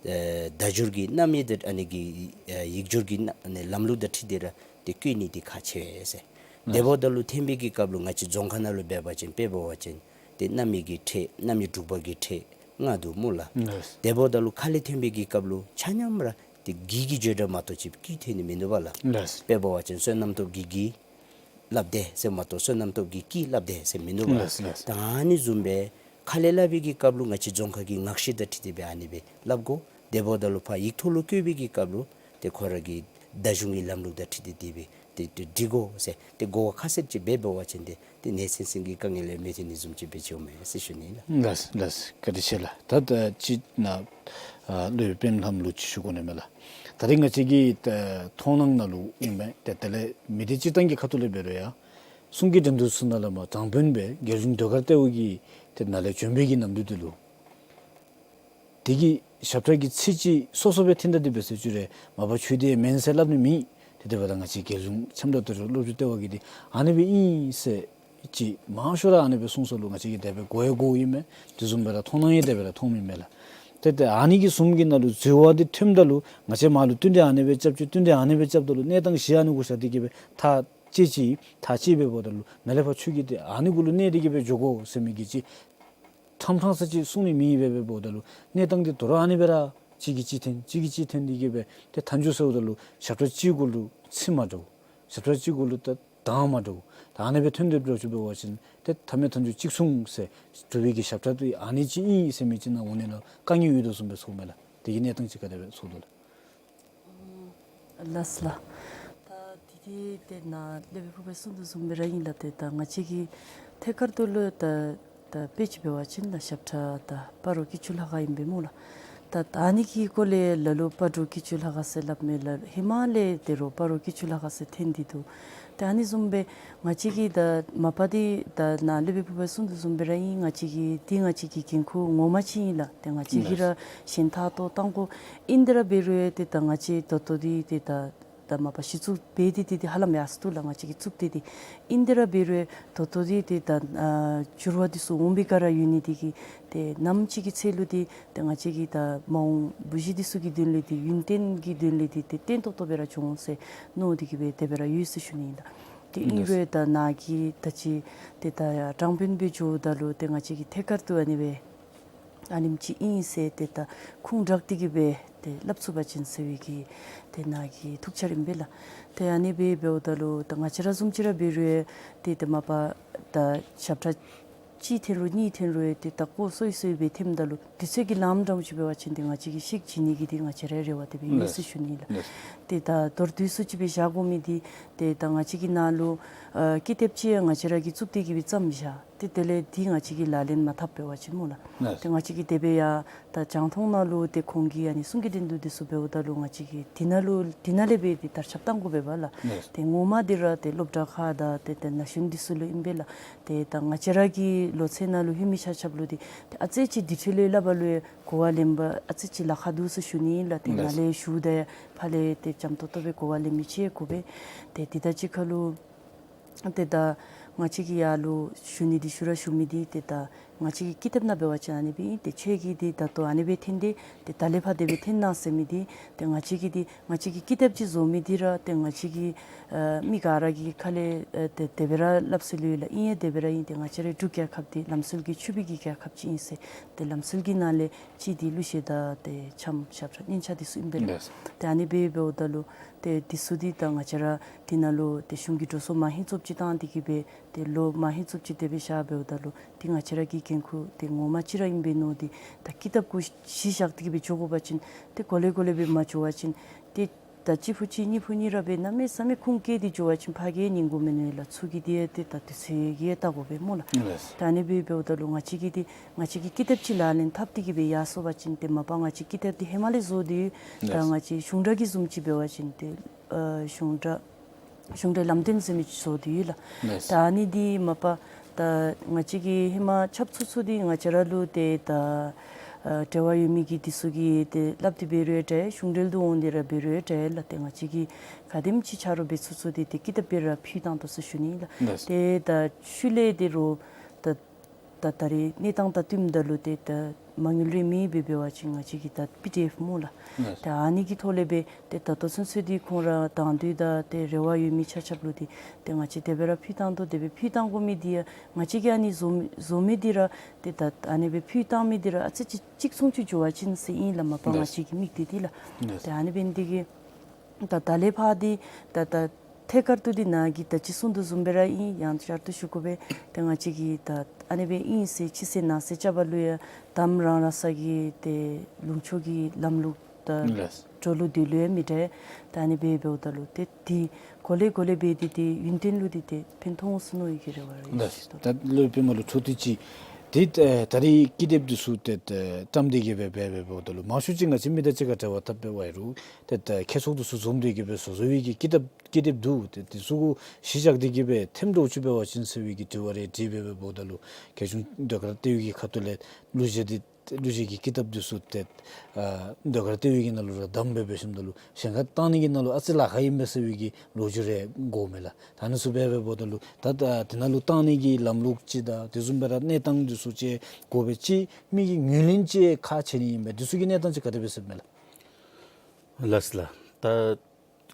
ཨེ་བརྡ་སྦྱོར་གྱི་རྣམ་དབྱེ་འདི་ཨ་ནི་གི་ཨེ་ཡིག་སྦྱོར་གྱི་ན་ཨ་ནི་ལམ་ལུགས་དང་འཁྲིལ་ཏེ་ར་ཏེ་བཀོད་ནི་འདི་ཁག་ཆེ་བས་ཟེར། ལགས། དེ་འབདཝ་ད་ལུ་ཐོན་པའི་གི་སྐབས་ལུ་ང་བཅས་རྫོང་ཁ་ནང་ལུ་འབད་བ་ཅིན་དཔེ་འབད་བ་ཅིན་ཏེ་རྣམ་དབྱེ་གི་ཕྲད་རྣམ་དབྱེ་དྲུག་པ་གི་ཕྲད་ མངའ་འདུག་སྨོ་ལགས། ལགས། དེ་འབདཝ་ད་ལུ་ཁ་ལས་ཐོན་པའི་གི་སྐབས་ལུ་ཆ་མཉམ་ར་ཏེ་གི་གི་བརྗོད་སྒྲ་མ་གཏོགས་ཅིག་སྐད་ཐོན་ནི་མིན་འདུག་པ་ལགས། ལགས། དཔེ་འབད་བ་ཅིན་བསོད་ནམས་སྟོབས་ཀྱིས་གི་སླབ་དེས་ཟེར་མ་གཏོགས་བསོད་ནམས་སྟོབས་ཀྱིས་ཀྱིས་སླབ་དེས་ཟེར་མིན་འདུག་པ། ལགས་ལགས། ད་ཨ་ནི་བཟུམ་སྦེ་ཁ་ལས་སླབ་པའི་གི་སྐབས་ལུ་ང་བཅས་རྫོང་ཁ་གི་ངག་བཤད་དང་འཁྲིལ་ཏེ་སྦེ་ཨ་ནི་སྦེ་སླབ་དགོ། དེ་འབདཝ་ད་ལུ་ཕར་ཡིག་ཐོག་ལུ་བཀོད་པའི་གི་སྐབས་ལུ་ཏེ་ཁོ་ར་གི་བརྡ་གཞུང་གི་ལམ་ལུགས་དང་འཁྲིལ་ཏེ་དེ་སྦེ་ཏེ་ཏེ་འབྲི་དགོ་ཟེར། ཏེ་གོ་བ་ཁ་གསལ་ཅིག་འབད་འབད་བ་ཅིན་ཏེ་ཏེ་ནད་སེལ་སེལ་གྱི་དཀའ་ངལ་ཡང་མི་ཐོན་ནི་བཟུམ་ཅིག་སྦེ་ཅིག་འོང་མས་ཟེར་ཞུ་ནི་ལགས། ལགས་ལགས། བཀའ་དྲིན་ཆེ་ལགས། ད་ད་ཅི་ན་ཨ་སློབ་དཔོན་ལྷམོ་ལུ་ཅིག་ཞུ་དགོ་ནི་མས་ལགས། ད་རེས་ང་བཅས་ཀྱི་ད་མཐོང་སྣང་ནང་ལུ་ཨིན་མས། ཏེ་དེ་ལས་མི་སྡེ་སྤྱིར་བཏང་གི་ཁ་ཐུག་ལས་འབད་རུང་ཡང་གསུང་གི་འགྲན་བསྡུར་ཚུ་ནང་ལས་མར་དྲང་དཔོན་སྦེ་རྒྱལ་གཞུང་ཟློས་གར་ལྟེ་བ་གི་ཏེ་ནང་ལས་བྱོན་པའི་གི་ནམ་དུས་འདི་ལུ་དེ་གི་ཞབས་ཁྲ་གི་ཚིག་ཅིག་སོ་སོ་སྦེ་འཐེན་ད་དེ་སྦེ་ཟེར་ཅི་རུང་མ་པ་ཁྱོད་དེ་མེན་ཟེར་སླབ་ནི་མེད། ཏེ་དེ་འབདཝ་ད་ང་བཅས་རྒྱལ་གཞུང་ཁྱིམ་བདག་ཟློས་གར་སློབ་སྦྱོང་ལྟེ་བ་གིས་འདི་ཨ་ནི་སྦེ་ཨིན་ཟེར་ཅིག་མང་ཤོས་ར་ཨ་ནི་སྦེ་གསུངས་ས་ལུ་ང་བཅས་ཀྱིས་དེ་སྦེ་གོ་ཡང་གོཝ་ཨིན་མས། དེ་བཟུམ་སྦེ་ར་མཐོང་སྣང་ཡང་དེ་སྦེ་ར་མཐོངམ་ཨིན་མས་ལགས། ཏེ་ཏེ་ཨ་ནི་གི་བཟུམ་གྱི་ནང་ལུ་འཛོལ་བ་འདི་ཐོནམ་ད་ལུ་ང་བཅས་མར་ལུ་བསྟུན་ཏེ་ཨ་ནི་སྦེ་རྐྱབ་ཅི་བསྟུན་ཏེ་ཨ་ནི་སྦེ་རྐྱབ་ད་ལུ་གནས་སྟངས་གཞན་ཨ་ནི་གུ་བཞག་སྟེ་གི་སྦེ་ཐག་བཅད་ཅི་ཐག་བཅད་སྦེ་འབདཝ་ད་ལུ་ནཱ་ལས་ཕར་ཁྱོད་ཀྱིས་ཏེ་ཨ་ནི་གུ་ལུ་གནས་ཏེ་གི་སྦེ་འགྱོ་དགོ་ཟེར་མི་གི་ཅིག་ཕྲང་ཕྲང་ས་ཅིག་གསུང་ནི་མེད་པས། འབདཝ་ད་ལུ་གནས་སྟངས་འདི་དོ་རུང་ཨ་ནི་སྦེ་ར་གཅིག་གིས་གཅིག་འཐེན་གཅིག་གིས་གཅིག་འཐེན་ཏེ་གི་སྦེ་ཏེ་མཐའ་མཇུག་ཟེརཝ་ད་ལུ་ཞབས་ཁྲ་གཅིག་གུ་ལུ་ཚིག་མ་འདྲཝ་ཞབས་ཁྲ་གཅིག་གུ་ལུ་ད་གདངས་མ་འདྲཝ་ད་ཨ་ནི་སྦེ་འཐེན་ཏེ་འགྱོ་ཅི་འབད་བ་ཅིན་ཏེ་མཐའ་མའི་མཐའ་མཇུག་གཅིག་མཚུངས་ཟེར་གྲུབ་པའི་གི་ཞབས་ཁྲ་འདི་ཨ་ནི་ཅིག་ཨིན་ཟེར་མི་ཅིག་ནཱ་འོང་ནི་ལུ་དཀའ་ངལ་ཡོད་དོ་བཟུམ་སྦེ་ཚོརཝ་མས་ལགས། དེ་གི་གནས་སྟངས་ཅིག་ག་དེ་སྦེ་ཚོར་དོ་ལགས། ལགས་ལགས། ད་དེ་དེ་ཏེ་ནཱ་སློབ་དཔོན་ཕུར་པས་གསུངས་དོ་བཟུམ་སྦེ་ར་ཨིན་ལགས། ཏེ་ད་ང་བཅས་ཀྱི་ཐད་ཀར་དུ་ལུ་ད་ད་དཔེ་ཅིག་འབད་བ་ཅིན་ད་ཞབས་ཁྲ་ད་སྤ་རོ་སྐྱིད་ཆུ་ལྷ་ཁང་ཨིན་པས་སྨོ་ལགས། ད་ད་ཨ་ནི་གི་སྐོར་ལས་ལ་ལུ་སྤ་རོ་སྐྱིད་ཆུ་ལྷ་ཁང་ཟེར་སླབ་མས་ལགས། ཧེ་མ་ལས་དེ་རུང་སྤ་རོ་སྐྱིད་ཆུ་ལྷ་ཁང་ཟེར་འཐེན་ཏེ་འདུག། ད་ཨ་ནི་བཟུམ་སྦེ་ང་བཅས་ཀྱི་ད་མ་པ་འདི་ད་ནཱ་སློབ་དཔོན་ཕུར་པས་གསུངས་དོ་བཟུམ་སྦེ་ར་ཨིན། ང་བཅས་ཀྱི་འདི་ང་བཅས་ཀྱི་འགན་ཁུར་ངོ་མ་ཅིག་ཨིན་ལགས། ཏེ་ང་བཅས་ཀྱིས་ར་ཞེན་ཐག་ཏོ་བཏང་དགོ། ཨིན་དེ་ར་འབད་རུང་ཏེ་ད་ང་བཅས་ད་ལྟོ་འདི་ཏེ་ད་ད་མ་པ་གཞི་བཙུགས་འབད་དེ་ཏེ་ཏེ་ཧ་ལམ་ཡར་སོ་ནུག་ལགས། ང་བཅས་ཀྱིས་བཙུགས་ཏེ་ཏེ་ཨིན་དེ་ར་འབད་རུང་ད་ལྟོ་འདི་ཏེ་ད་ཨ་འགྱུར་བ་འདི་ཚུ་འོང་བའི་སྒང་ར་ཡོད་ནི་འདི་གིས་ཏེ་ནམ་ཅིག་གི་ཚེ་ལུ་འདི་ཏེ་ང་བཅས་ཀྱི་ད་མ་འོངས་བུ་གཞི་འདི་ཚུ་གི་དོན་ལས་འདི་ཡུན་བརྟན་གྱི་དོན་ལས་འདི་ཏེ་བརྟན་ཏོག་ཏོ་སྦེ་ར་འགྱོ་འོང་ཟེར་མནོ་སྟེ་གི་སྦེ་དེ་སྦེ་ར་ཡོད་ཟེར་ཞུ་ནི་ཨིན་ལགས། ཏེ་ཨིན་རུང་ད་ནཱ་གིས་ད་ཅི་ཏེ་ད་དྲང་དཔོན་སྦེ་འགྱོཝ་ད་ལུ་ཏེ་ང་བཅས་ཀྱིས་ཐད་ཀར་དུ་ཨ་ནི་སྦེ་ཨ་ནེམ་ཅིག་ཨིན་ཟེར་ཏེ་ད་ཁུངས་དྲངས་ཏེ་གི་སྦེ་ཏེ་སླབ་ཚུགས་པ་ཅིན་ཟེར་བའི་གི་ཏེ་ནཱ་གི་ཐུགས་འཆར་ཨིན་པས་ལགས། ཏེ་ཨ་ནི་སྦེ་འབདཝ་ད་ལུ་ད་ང་བཅས་ར་བཟུམ་ཅིག་ར་འབད་རུང་ཏེ་ཏེ་མ་པ་ད་ཞབས་ཁྲ་གཅིག་འཐེན་རུང་གཉིས་འཐེན་རུང་ཏེ་ད་ཀོ་སོ་སོ་སྦེ་འཐེནམ་ད་ལུ་དུས་ཚོད་ཀྱི་ལམ་འདྲཝ་ཅིག་འབད་བ་ཅིན་ཏེ་ང་བཅས་ཀྱིས་ཤིག་བྱིན་ནི་གི་ཏེ་ང་བཅས་རའི་རེ་བ་དེ་སྦེ་ཨིན་ཟེར་ཞུ་ནི་ལགས། ཏེ་ད་མདོར་བསྡུས་སུ་ཅིག་སྦེ་བཞག་དགོ་མི་འདི་ཏེ་ད་ང་བཅས་ཀྱི་ནཱ་ལུ་ཨ་ཀི་དེབ་ཅིག་ཡང་ང་བཅས་ར་གིས་བཙུགས་ཏེ་གི་སྦེ་བརྩམས་བཞག། ཏེ་དེ་ལས་འདི་ང་བཅས་ཀྱིས་ལག་ལེན་མ་འཐབ་འབད་བ་ཅིན་སྨོ་ལགས། ལགས། ཏེ་ང་བཅས་ཀྱིས་དེ་སྦེ་ཡང་ད་རྒྱང་མཐོང་ནང་ལུ་ཏེ་ཁོང་གི་ཨ་ནི་གསུང་གི་འགྲན་བསྡུར་འདི་ཚུ་འབདཝ་ད་ལུ་ང་བཅས་ཀྱིས་འདི་ནང་ལུ་འདི་ནང་ལས་སྦེ་ཏེ་དར་ཁྱབ་བཏང་དགོ་པས་ལགས། ལགས། ཏེ་ངོ་མ་འདི་ར་ཏེ་སློབ་གྲྭ་ཁག་དང་ཏེ་ཏེ་ན་གཞོན་འདི་ཚུ་ལུ་ཨིན་པས་ལགས། ཏེ་ད་ང་བཅས་ར་གི་ལོ་ཚད་ནང་ལུ་ལྷོད་མི་ཆ་ཁྱབ་ལུ་ཏེ་ཏེ་ཨ་ཙི་ཅིག་འདི་འཕྲོ་ལས་སླབ་པ་ལུ་གོ་བ་ལེན་པ་ཨ་ཙི་ཅིག་ལཱ་ཁག་འདུག་ཟེར་ཞུ་ནི་ལགས། ཏེ་ནཱ་ལས་ཞུཝ་ད་ཕར་ལས་ཏེ་འཇམ་ཏོག་ཏོ་སྦེ་གོ་བ་ལེན་མི་ཅིག་དགོ་པས། ཏེ་འདི་ད་ཅི་ཁ་ལུ་ཏེ་ད་ང་བཅས་ཀྱིས་ཡར་ལུ་ཞུ་ནི་འདི་ཞུ་ར་ཞུ་མི་འདི་ཏེ་ད་ང་བཅས་ཀྱི་ཀི་དེབ་ནང་འབད་བ་ཅིན་ཨ་ནི་སྦེ་ཨིན། ཏེ་ཁྱོད་ཀྱིས་འདི་ད་ལྟོ་ཨ་ནི་སྦེ་འཐེན་ཏེ་ཏེ་ད་ལས་ཕར་དེ་སྦེ་འཐེན་གནང་ཟེར་མི་འདི་ཏེ་ང་བཅས་ཀྱིས་འདི་ང་བཅས་ཀྱི་ཀི་དེབ་ཅིག་བཟོ་མི་འདི་ར་ཏེ་ང་བཅས་ཀྱི་ཨ་མི་ག་ར་གི་ཁ་ལས་ཨ་ཏེ་དེ་སྦེ་ར་སླབ་སྲོལ་ཡོད་ལགས། ཨིན་ཡང་དེ་སྦེ་ར་ཨིན། ཏེ་ང་བཅས་རའི་འབྲུག་རྒྱལ་ཁབ་འདི་ལམ་སྲོལ་གྱི་ཕྱུག་པའི་གི་རྒྱལ་ཁབ་ཅིག་ཨིན་ཟེར། ཏེ་ལམ་སྲོལ་གྱི་ནང་ལས་གཅིག་འདི་གླུ་གཞས་དང་ཏེ་འཆམ་ཞབས་ཁྲ་སྙན་ཆ་འདི་ཚུ་ཨིན་པས་ལགས། ལགས། ཏེ་ཨ་ནི་སྦེ་འབདཝ་ད་ལུ་ཏེ་འདི་ཚུ་འདི་ད་ང་བཅས་ར་འདི་ནང་ལུ་ཏེ་གཞུང་གི་འགྲོ་སོང་མ་ཧེ་ཙོགས་ཅིག་བཏང་སྟེ་གི་སྦེ་ཏེ་ལོ་མ་ཧེ་ཙོགས་ཅིག་དེ་སྦེ་བཞག་འབདཝ་ད་ལུ་ཏེ་ང་བཅས་ར་གི་འགན་ཁུར་ཏེ་ངོ་མ་ཅིག་ར་ཨིན་པས་མནོ་སྟེ་ད་ཀི་དེབ་གུ་གཞི་བཞག་སྟེ་གི་སྦེ་འགྱོ་དགོ་པ་ཅིན་ཏེ་གོ་ལེ་གོ་ལེ་སྦེ་མ་འགྱོ་བ་ཅིན་ཏེ་ད་གཅིག་ཕུ་གཅིག་གཉིས་ཕུ་གཉིས་ར་སྦེ་གནམ་མེད་ས་མེད་ཁུངས་བཀལ་ཏེ་འགྱོ་བ་ཅིན་ཕར་གི་ཉན་དགོ་མི་ནོར་ལགས། ཚུར་གི་འདི་ཡང་ཏེ་ད་དུས་ཚོད་ཀྱིས་ཡང་བལྟ་དགོ་པས་སྨོ་ལགས། ལགས། ད་ཨ་ནི་སྦེ་འབདཝ་ད་ལུ་ང་བཅས་ཀྱིས་འདི་ང་བཅས་ཀྱི་ཀི་དེབ་ཅིག་ལག་ལེན་འཐབ་སྟེ་གི་སྦེ་ཡར་སོང་པ་ཅིན་ཏེ་མ་པ་ང་བཅས་ཀི་དེབ་འདི་ཧེ་མ་ལས་བཟོ་སྟེ་ཡོད། ད་ལགས། ང་བཅས་གཞུང་འབྲེལ་གྱི་བཟུམ་ཅིག་འབད་བ་ཅིན་ཏེ་ཨ་གཞུང་འབྲེལ་གཞུང་འབྲེལ་ལམ་སྟོན་ཟེར་མི་ཅིག་བཟོ་སྟེ་ཡོད་ལགས། ལགས། ད་ཨ་ནི་འདི་མ་པ་ད་ང་བཅས་ཀྱིས་ཧེ་མ་ཁྱབ་ཚུགས་ཚུགས་འདི་ང་བཅས་ར་ལུ་ཏེ་ད་ཨ་འབྲེལ་བ་ཡོད་མི་གི་འདི་ཚུ་གིས་ཏེ་སླབ་སྟེ་འབད་རུང་འདྲ་གཞུང་འབྲེལ་དུ་འོང་སྟེ་ར་འབད་རུང་འདྲ་ལགས། ཏེ་ང་བཅས་ཀྱིས་ག་དེམ་ཅིག་ཆ་རོགས་འབད་ཚུགས་ཚུགས་འདི་ཏེ་ཀི་དེབ་སྦེ་ར་ཕུལ་བཏང་དོ་ཟེར་ཞུ་ནི་ལགས། ལགས། ཏེ་ད་ཤུལ་ལས་འདི་རུང་ད་ད་ད་རེས་གནས་སྟངས་དང་བསྟུནམ་ད་ལུ་ཏེ་ད་ མ་དངུལ་རེ་མེད་པས་འབད་བ་ཅིན་ང་བཅས་ཀྱིས་ད་པི་ཌི་ཨེཕ་སྨོ་ལགས། ལགས། ཏེ་ཨ་ནི་གི་ཐོག་ལས་སྦེ་ཏེ་ད་ལྟོ་ཚུན་ཚོད་འདི་ཁོང་ར་དང་འདོད་དང་ཏེ་རེ་བ་ཡོད་མི་ཆ་ཁྱབ་ལུ་འདི་ཏེ་ང་བཅས་དེ་སྦེ་ར་ཕུལ་བཏང་དོ། དེ་སྦེ་ཕུལ་བཏང་དགོ་མི་འདི་ཡང་ང་བཅས་ཀྱིས་ཨ་ནི་བཟོ་མི་བཟོ་མི་འདི་ར་ཏེ་ད་ཨ་ནི་སྦེ་ཕུལ་བཏང་མི་འདི་ར་ཨ་ཙི་ཅིག་གཅིག་མཚུངས་ཅིག་འགྱོ་བ་ཅིན་ཟེར་ཨིན་ལགས། མ་པ་ང་ལགས། བཅས་ཀྱི་དམིགས་གཏད་འདི་ལགས། ལགས། ཏེ་ཨ་ནི་འབད་ནི་འདི་གིས་ད་ད་ལས་ཕར་འདི་ད་ད་ཐད་ཀར་དུ་འདི་ནཱ་གིས་ད་ཅི་གསུང་དོ་བཟུམ་སྦེ་ར་ཨིན། ཡང་བསྐྱར་དུ་ཞུ་དགོ་པས། ཏེ་ང་བཅས་ཀྱིས་ད་ཨ་ནི་སྦེ་ཨིན་ཟེར་ཕྱི་གསལ་ནང་གསལ་རྐྱབ་པ་ལུ་ཡང་དམ་རང་ར་ས་གི་ཏེ་ལུང་ཕྱོགས་ཀྱི་ལམ་ལུགས་ད་ལགས། འགྲོ་ལུགས་འདི་ལུ་ཡང་མི་འདྲ། ད་ཨ་ནི་སྦེ་འབདཝ་ད་ལུ་ཏེ་འདི་གོ་ལེ་གོ་ལེ་སྦེ་འདི་ཏེ་ཡུན་བརྟན་ལུ་འདི་ཏེ་ཕན་ཐོགས་འོང་ཟེར་མནོ་བའི་གི་རེ་བ་རེ་ལགས། ཞུ་དོ། ད་ལུ་སྦེ་མ་ལུ་ཚུ་འདི་ཅིག་ཏེ་ད་ད་རིས་ཀི་དེབ་འདི་ཚུ་ཏེ་ད་བཀྲམ་སྟེ་གི་སྦེ་འབད་འབདཝ་ད་ལུ་མང་ཤོས་ཅིག་ང་བཅས་མི་དང་གཅིག་ཁར་འབྲེལ་བ་འཐབ་འབད་བ་ཡི་རུང་ཏེ་ད་ཁེ་སང་དུ་ཚུ་འཛོམས་ཏེ་གི་སྦེ་བཟོ་བཟོ་བའི་གི་ཀི་དེབ་ཀི་དེབ་འདུག། ཏེ་འདི་ཚུ་གུ་གཞི་བཞག་སྟེ་གི་སྦེ་ཐེམ་འདྲཝ་ཅིག་འབད་བ་ཅིན་ཟེར་བའི་གི་དྲི་བ་རེ་དྲིས་འབད་འབདཝ་ད་ལུ་རྒྱལ་གཞུང་ཟློས་གར་ལྟེ་བའི་གི་ཁ་ཐུག་ལས་གླུ་གཞས་འདི་གླུ་གཞས་ཀྱི་ཀི་དེབ་འདི་ཚུ་ཏེ་ཨ་ཟློས་གར་ལྟེ་བའི་གི་ནང་ལུ་ར་བདམས་སྦེ་འབད་ཞིནམ་ད་ལུ་གཞན་ཁར་བཏང་ནི་གི་ནང་ལུ་ཨ་ཙི་ལཱ་ཁག་ཨིན་པས་ཟེར་བའི་གི་ལོ་རྒྱུས་རེ་གོཝ་མས་ལགས། ད་ཨ་ནི་ཚུ་འབད་འབདཝ་ད་ལུ་ད་ད་དེ་ནང་ལུ་བཏང་ནི་གི་ལམ་ལུགས་ཅིག་དང་དེ་བཟུམ་སྦེ་ར་གནས་སྟངས་འདི་ཚུ་ཅིག་གོ་སྦེ་ཅིག་མི་གིས་ངོས་ལེན་ཅིག་ཁག་ཆེ་ནི་ཨིན་པས། འདི་ཚུ་གི་གནས་སྟངས་ཅིག་ག་དེ་སྦེ་ཟེར་མས་ལགས། ལགས་ལགས། ད་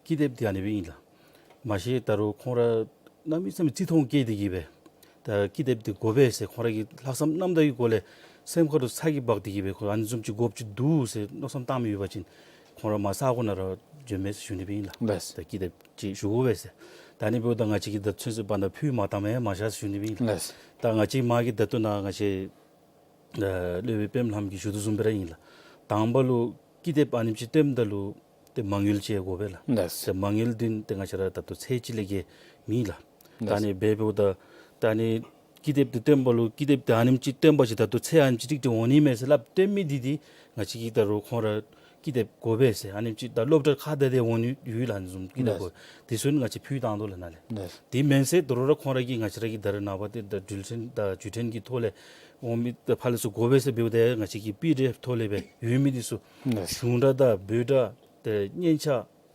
ཀི་དེབ་འདི་ཨ་ནི་སྦེ་ཨིན་ལགས། མ་གཞི་ད་རུང་ཁོང་ར་གནམ་མེད་ས་མེད་བརྩི་མཐོང་བསྐྱེད་དེ་གི་སྦེ་ད་ཀི་དེབ་འདི་དགོ་པས་ཟེར་ཁོང་ར་གི་ལྷག་བསམ་རྣམ་དག་གི་སྒོ་ལས་སེམས་ཁ་ཐུག་ཚ་གྱང་འབག་སྟེ་གི་སྦེ་ཁོང་ཨ་ནི་བཟུམ་ཅིག་དགོཔ་ཅིག་འདུག་ཟེར་མནོ་བསམ་བཏང་མི་ཡོད་པ་ཅིན་ཁོང་ར་མར་ས་གོ་ནང་ར་བྱོན་མས་ཟེར་ཞུ་ནི་སྦེ་ཨིན་ལགས། ལགས། ད་ཀི་དེབ་ཅིག་ཞུ་དགོ་པས་ཟེར། ད་ཨ་ནི་འབདཝ་ད་ང་བཅས་ཀྱིས་ད་ཚུན་ཚོད་བར་ན་ཕུལ་མ་བཏངམ་ཡང་མ་བཞག་ཟེར་ཞུ་ནི་སྦེ་ཨིན་ལགས། ལགས། ད་ང་བཅས་མ་གི་ད་ལྟོ་ནཱ་ང་བཅས་ཨ་སློབ་དཔོན་པདྨ་ལྷམ་གྱིས་ཞུ་དོ་བཟུམ་སྦེ་ར་ཨིན་ལགས། དང་པ་ལུ་ཀི་དེབ་ཨ་ནེམ་ཅིག་བཏོནམ་ད་ལུ་ཏེ་མ་དངུལ་ཅིག་དགོ་པས་ལགས། ལགས། ཏེ་མ་དངུལ་འདི་ཏེ་ང་བཅས་ར་ད་ལྟོ་ཚད་ཅིག་ལས་བརྒལ་མེད་ལགས། ད་ཨ་ནི་སྦེ་འབདཝ་ད་ད་ཨ་ནི་ཀི་དེབ་འདི་བཏོན་པ་ལུ་ཀི་དེབ་འདི་ཨ་ནེམ་ཅིག་བཏོན་པ་ཅིན་ད་ལྟོ་ཚད་ཨ་ནེམ་ཅིག་ཀྲིག་ཀྲི་འོང་ནི་མས་ཟེར་སླབ་བཏོན་མི་འདི་འདི་ང་བཅས་ཀྱིས་ད་རུང་ཁོང་ར་ཀི་དེབ་དགོ་པས་ཟེར་ཨ་ནེམ་ཅིག་ད་སློབ་གྲྭ་ཁག་ད་ཏེ་འོང་ནི་ཡོད་ལགས། ཨ་ནི་བཟུམ་ཀི་དེབ་དགོ། དེ་ཚུ་ནི་ང་བཅས་ཕུལ་བཏང་དོ་ལགས་ནཱ་ལས། དེ་མེན་ཟེར་དོ་རུང་ར་ཁོང་ར་གིས་ང་བཅས་ར་གི་ད་རེས་ནངས་པ་ཏེ་ད་འགྲུལ་འཕྲིན་དང་བརྒྱུད་འཕྲིན་གྱི་ཐོག་ལས་འོང་མི་ད་ཕར་ལས་ཚུར་དགོ་པས་ཟེར་འབདཝ་ད་ང་བཅས་ཀྱིས་པི་ཌི་ཨེཕ་ཐོག་ལས་སྦེ་ཡོད་མི་འདི་ཚུ་གཞུང་སྒྲ་དང་འབོད་སྒྲ་ཏེ་སྙན་ཆ་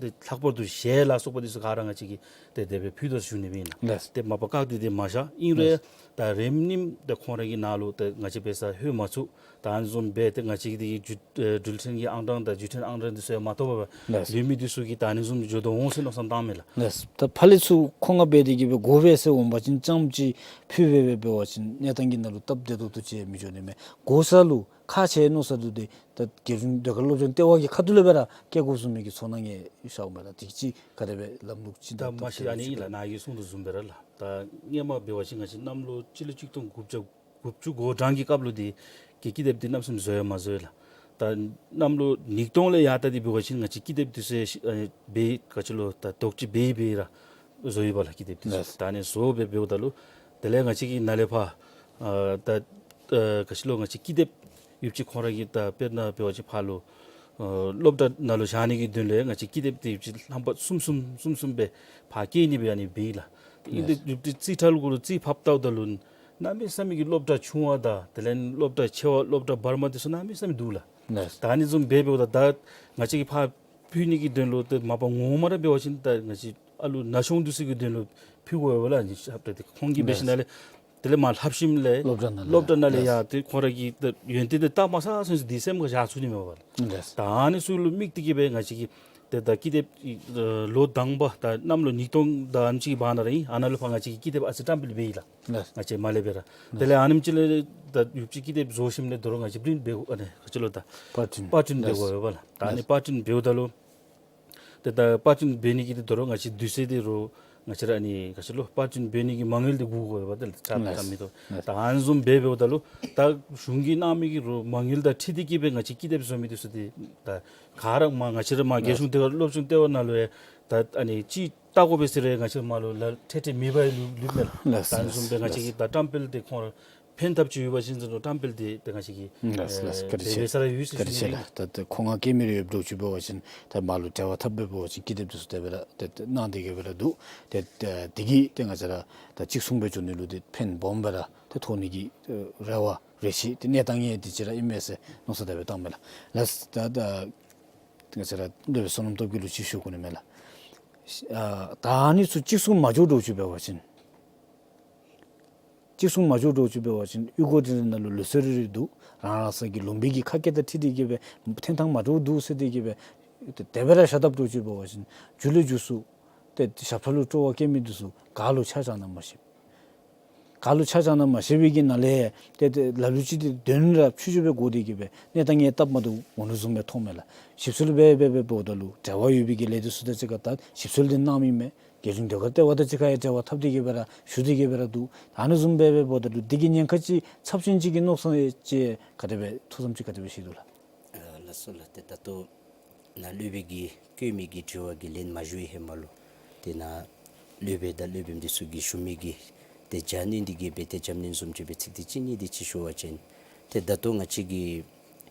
ཏེ་ལྷག་པར་དུ་གཞས་ལ་སོགས་པ་འདི་ཚུ་ག་ར་ང་བཅས་ཀྱིས་ཏེ་དེ་སྦེ་ཕུལ་དོ་ཟེར་ཞུ་ནི་སྦེ་ཨིན་ལགས། ལགས། ཏེ་མ་པ་བཀག་སྟེ་ཏེ་མ་བཞག། ཨིན་རུང་ད་རིམ་ནིམ་ཏེ་ཁོང་ར་གི་ནང་ལུ་ཏེ་ང་བཅས་འབད་སར་ལྷོད་མ་ཚུགས། ད་ཨ་ནི་བཟུམ་སྦེ་ཏེ་ང་བཅས་ཀྱི་འགྲུལ་ཨེ་འགྲུལ་འཕྲིན་གྱི་ཨང་གྲངས་དང་བརྒྱུད་འཕྲིན་ཨང་གྲངས་འདི་ཚུ་ཡང་མ་ཐོབ་པར་ལགས། ལུས་མི་འདི་ཚུ་གིས་ད་ཨ་ནི་བཟུམ་འགྱོ་དོ་འོང་ཟེར་མནོ་བསམ་བཏངམ་མས་ལགས། ལགས། ད་ཕར་ལས་ཚུར་ཁོང་ང་འབད་དེ་གི་སྦེ་དགོ་པས་ཟེར་འོང་པ་ཅིན་རྐྱངམ་ཅིག་ཕུལ་སྦེ་འབད་བ་ཅིན་གནས་སྟངས་ཀྱི་ནང་ལུ་སྟབས་བདེ་ཏོག་ཏོ་ཅིག་མི་འགྱོ་ནི་མས། དགོ་ས་ལུ་ཁག་ཆེ་མནོ་ས་འདུག། ཏེ་ད་རྒྱལ་གཞུང་ཟློས་གར་སློབ་སྦྱོང་ལྟེ་བ་གི་ཁ་ཐུག་ལས་སྦེ་ར་བསྐྱལ་དགོ་ཟེར་མི་གི་ཚོར་སྣང་ཡང་ཤརཝ་མས་ལགས། དེ་ཅིག་ག་དེ་སྦེ་ལམ་ལུགས་ཅིག་ད་དང་མ་གཞི་ཨ་ནི་ཨིན་ལགས། ནཱ་གིས་གསུངས་དོ་བཟུམ་སྦེ་ར་ལགས། ད་སྔོན་མ་འབད་བ་ཅིན་ང་བཅས་གནམ་ལོ་སྤྱི་ལོ་གཅིག་སྟོང་དགུ་བརྒྱ་དགུ་བཅུ་གོ་གྲངས་ཀྱི་སྐབས་ལུ་འདི་གི་ཀི་དེབ་འདི་གནམ་མེད་ས་མེད་བཟོ་ཡང་མ་བཟོ་ཡི་ལགས། ད་གནམ་ལོ་ཉིས་སྟོང་ལས་ཡར་ད་འདི་འབད་བ་ཅིན་ང་བཅས་ཀི་དེབ་འདི་ཚུ་ཨ་ནི་འབད་ག་ཅི་ལོ་ད་དོག་ཅིག་འབད་འབད་ར་བཟོ་ཡི་པ་ལགས་ཀི་དེབ་འདི་ཚུ། ལགས། ད་ཨ་ནི་བཟོ་སྦེ་འབདཝ་ད་ལུ་དེ་ལས་ང་བཅས་ཀྱིས་ནཱ་ལས་ཕར་ཨ་ད་ཨ་ག་ཅི་ལོ་ང་བཅས་ཀི་དེབ་ཡོདཔ་ཅིག་ཁོང་ར་གིས་ད་དཔེར་ན་འབད་བ་ཅིན་ཕར་ལུ་ཨ་སློབ་གྲྭ་ནང་ལུ་བཞག་ནི་གི་དོན་ལས་ང་བཅས་ཀི་དེབ་འདི་ཡོདཔ་ཅིག་རྣམ་པ་གསུམ་གསུམ་གསུམ་གསུམ་སྦེ་ཕར་བསྐྱལ་ནི་སྦེ་ཨ་ནི་འབད་ཡི་ལགས། ཨིན་ཏེ་ཡོདཔ་ཅིག་རྩིས་ཁྲ་ལུ་གུ་ལུ་རྩིས་ཕབ་བལྟཝ་ད་ལུ་གནམ་མེད་ས་མེད་ཀྱི་སློབ་གྲྭ་ཆུང་བ་དང་དེ་ལས་སློབ་གྲྭ་ཆེ་བ་སློབ་གྲྭ་བར་མ་འདི་ཚུ་གནམ་མེད་ས་མེད་འདུག་ལགས། ལགས། ད་ཨ་ནི་བཟུམ་སྦེ་འབདཝ་ད་ད་ང་བཅས་ཀྱིས་ཕར་ཕུལ་ནི་གི་དོན་ལུ་ཏེ་མ་པ་ངོ་མ་ར་འབད་བ་ཅིན་ད་ང་བཅས་ཨ་ལུ་ན་ཆུང་འདི་ཚུ་གི་དོན་ལུ་ཕུལ་དགོ་པས་ལགས། ཨ་ནི་ཞབས་ཏོག་འདི་ཁོང་གིས་འབད་ཞིནམ་ལས་དེ་ལས་མར་ལྷབ་ཞིནམ་ལས་སློབ་གྲྭ་ནང་ལས་སློབ་གྲྭ་ནང་ལས་ཡང་ཏེ་ཁོང་ར་གིས་ཏེ་ཡོན་ཏན་འདི་བལྟ་མ་ཚར་ཚུན་ཚོད་འདི་སེམས་ཁར་བཞག་ཚུགས་ནི་མས་པ་ལགས། ལགས། ད་ཨ་ནི་ཚུ་ལུ་དམིགས་ཏེ་གི་སྦེ་ང་བཅས་ཀྱིས་ཏེ་ད་ཀི་དེབ་ཨ་ལོ་དང་པ་ད་གནམ་ལོ་ཉིས་སྟོང་དང་ཨ་ནེམ་ཅིག་གི་བར་ན་ར་ཨིན། ཨ་ནཱ་ལུ་ཕར་ང་བཅས་ཀྱིས་ཀི་དེབ་ཨ་ཙི་བཀྲམ་སྤེལ་འབད་ཡི་ལགས། ལགས། ང་བཅས་མར་ལས་སྦེ་ར། དེ་ལས་ཨ་ནེམ་ཅིག་ལས་ད་ཡོདཔ་ཅིག་ཀི་དེབ་བཟོ་ཞིནམ་ལས་དོ་རུང་ང་བཅས་པིརིནཊ་འབད་ཨ་ནི་ག་ཅི་ལོ་ད་པར་པར་པར་པྲིནཊ་འབད་དགོ་པས་ལགས། ད་ཨ་ནི་པར་པྲིནཊ་འབདཝ་ད་ལུ་ཏེ་ད་པར་པྲིནཊ་འབད་ནི་གི་ཏེ་དོ་རུང་ང་བཅས་དུས་ཚོད་འདི་རུང་ང་བཅས་ར་ཨ་ནི་ག་ཅི་ལོ་པར་པྲིནཊ་འབད་ནི་གི་མ་དངུལ་འདི་དགོ་དགོ་པས་ཏེ་ལགས། ད་ལགས། མི་དོ་ལགས། ད་ཨ་ནི་བཟུམ་སྦེ་འབདཝ་ད་ལུ་ད་གཞུང་གིས་གནང་མི་གི་རུང་མ་དངུལ་དང་འཁྲིལ་ཏེ་གི་སྦེ་ང་བཅས་ཀི་དེབ་བཟོ་མི་འདི་ཚུ་འདི་ད་ག་ར་མར་ང་བཅས་ར་མར་རྒྱལ་གཞུང་ལྟེ་བ་སློབ་སྦྱོང་ལྟེ་བ་ནང་ལུ་ཡང་ད་ཨ་ནི་ཅིག་བལྟ་དགོ་པས་ཟེར་རུང་ང་བཅས་མར་ལུ་ལཱ་འཕྲལ་འཕྲལ་མེད་པར་ལུས་ལུསཔ་མས་ལགས། ལགས། ད་ཨ་ནི་བཟུམ་སྦེ་ང་བཅས་ཀྱིས་ད་བཀྲམ་སྤེལ་འདི་ཁོང་ཕན་ཐབས་ཅིག་ཡོད་པ་ཅིན་ཟེར་མནོ་བཀྲམ་སྤེལ་འདི་ཏེ་ང་བཅས་ཀྱིས་ལགས་ལགས། ཨེ་བཀའ་དྲིན་ཆེ། འབད་སར་ཡོད་ཟེར་བཀའ་དྲིན་ཆེ་ཞུ་ནི། ལགས། ད་ད་ཁོང་ང་བསྐྱལ་མི་རེ་ཡོདཔ་འདྲཝ་ཅིག་འབད་བ་ཅིན་ད་མར་ལུ་འབྲེལ་བ་འཐབ་སྦེ་འབད་བ་ཅིན་ཀི་དེབ་འདི་ཚུ་དེ་སྦེ་ར་ཏེ་ཏེ་གནང་སྟེ་གི་སྦེ་ར་འདུག། ཏེ་ཏེ་འདི་གིས་ཏེ་ང་བཅས་ར་ད་གཅིག་མཚུངས་སྦེ་འགྱོ་ནི་ལུ་ཏེ་ཕན་སྦོམ་སྦེ་ར་ཏེ་ཐོགས་ནི་གི་ཨེ་རེ་བ་རེ་ཆེ། ཏེ་གནས་སྟངས་ཡང་འདི་ཅིག་ར་ཨིན་མས་ཟེར་མནོ་བསམ་དེ་སྦེ་བཏངམ་མས་ལགས། ལགས། ད་ད་ང་བཅས་ར་སློབ་དཔོན་བསོད་ནམས་སྟོབས་རྒྱས་ལུ་ཅིག་ཞུ་དགོ་ནི་མས་ལགས། ཨ་ད་ཨ་ནི་ཚུ་གཅིག་མཚུངས་མ་འགྱོ་འདྲཝ་ཅིག་འབད་བ་ཅིན་ གཅིག་མཚུངས་མ་འགྱོ་འགྱོ་ཅིག་འབད་བ་ཅིན་གཡུས་སྒོ་དེ་ནང་ལུ་ལུགས་སྲོལ་རེ་རེ་འདུག། རང་རང་སོའི་ལུང་པའི་གི་ཁ་སྐད་དང་འཁྲིལ་ཏེ་གི་སྦེ་འཐོན་ཐངས་མ་འདྲཝ་འདུག་ཟེར་ཏེ་གི་སྦེ་དེ་སྦེ་ར་བཞག་དཔ་འདྲཝ་ཅིག་འབད་བ་ཅིན་མཇུག་ལས་མཇུག་སུ་ཏེ་ཞབས་ཁྲ་ལུ་སྤྲོ་བ་བསྐྱེད་མི་འདི་ཚུ་ག་ལུ་ཆ་བཞག་ན་མ་ཤེས། ག་ལུ་ཆ་བཞག་ན་མ་ཤེས་པའི་གི་ནང་ལས་ཏེ་ཏེ་ལ་ལུ་ཅིག་ཏེ་དོན་ར་ཕྱུག་ཕྱུག་སྦེ་གོ་སྟེ་གི་སྦེ་གནས་སྟངས་ཡང་སྟབས་མ་བདེཝ་འོ་ནུ་བཟུམ་སྦེ་མཐོངམ་མས་ལགས། ཞིབ་འཚོལ་འབད་འབད་འབད་འབདཝ་ད་ལུ་འབྲེལ་བ་ཡོད་པའི་གི་ལས་སྡེ་ཚུ་དང་གཅིག་ཁར་ད་ཞིབ་འཚོལ་འདི་གནངམ་ཨིན་མས། རྒྱལ་གཞུང་ཟློས་གར་ལྟེ་བ་དང་གཅིག་ཁར་ཡང་འབྲེལ་བ་འཐབ་སྟེ་གི་སྦེ་ར་ཞུ་སྟེ་གི་སྦེ་ར་འདུག། ཨ་ནི་བཟུམ་སྦེ་འབད་འབདཝ་ད་ལུ་འདི་གིས་ཉེན་ཁ་ཅིག་ཚབས་ཆེན་ཅིག་གི་མནོ་བསམ་ཅིག་ག་དེ་སྦེ་ཐུགས་བསམ་ཅིག་ག་དེ་སྦེ་བཞེས་འདུག་ལགས། ཨ་ལགས་སོ་ལགས། ཏེ་ད་ལྟོ་ནཱ་སློབ་དཔོན་གྱིས་བཀོད་མི་གི་དྲི་བ་གི་ལན་མ་ཞུ་བའི་ཧེ་མ་ལུ་ཏེ་ནཱ་སློབ་དཔོན་དང་སློབ་དཔོནམ་འདི་ཚུ་གིས་ཞུ་མི་གི་ཏེ་རྒྱབ་སྣོན་འདི་གི་སྦེ་ཏེ་རྒྱབ་སྣོན་བཟུམ་ཅིག་སྦེ་ཚིག་འདི་གཅིག་གཉིས་འདི་ཅིག་ཞུ་བ་ཅིན་ཏེ་ད་ལྟོ་ང་བཅས་ཀྱི་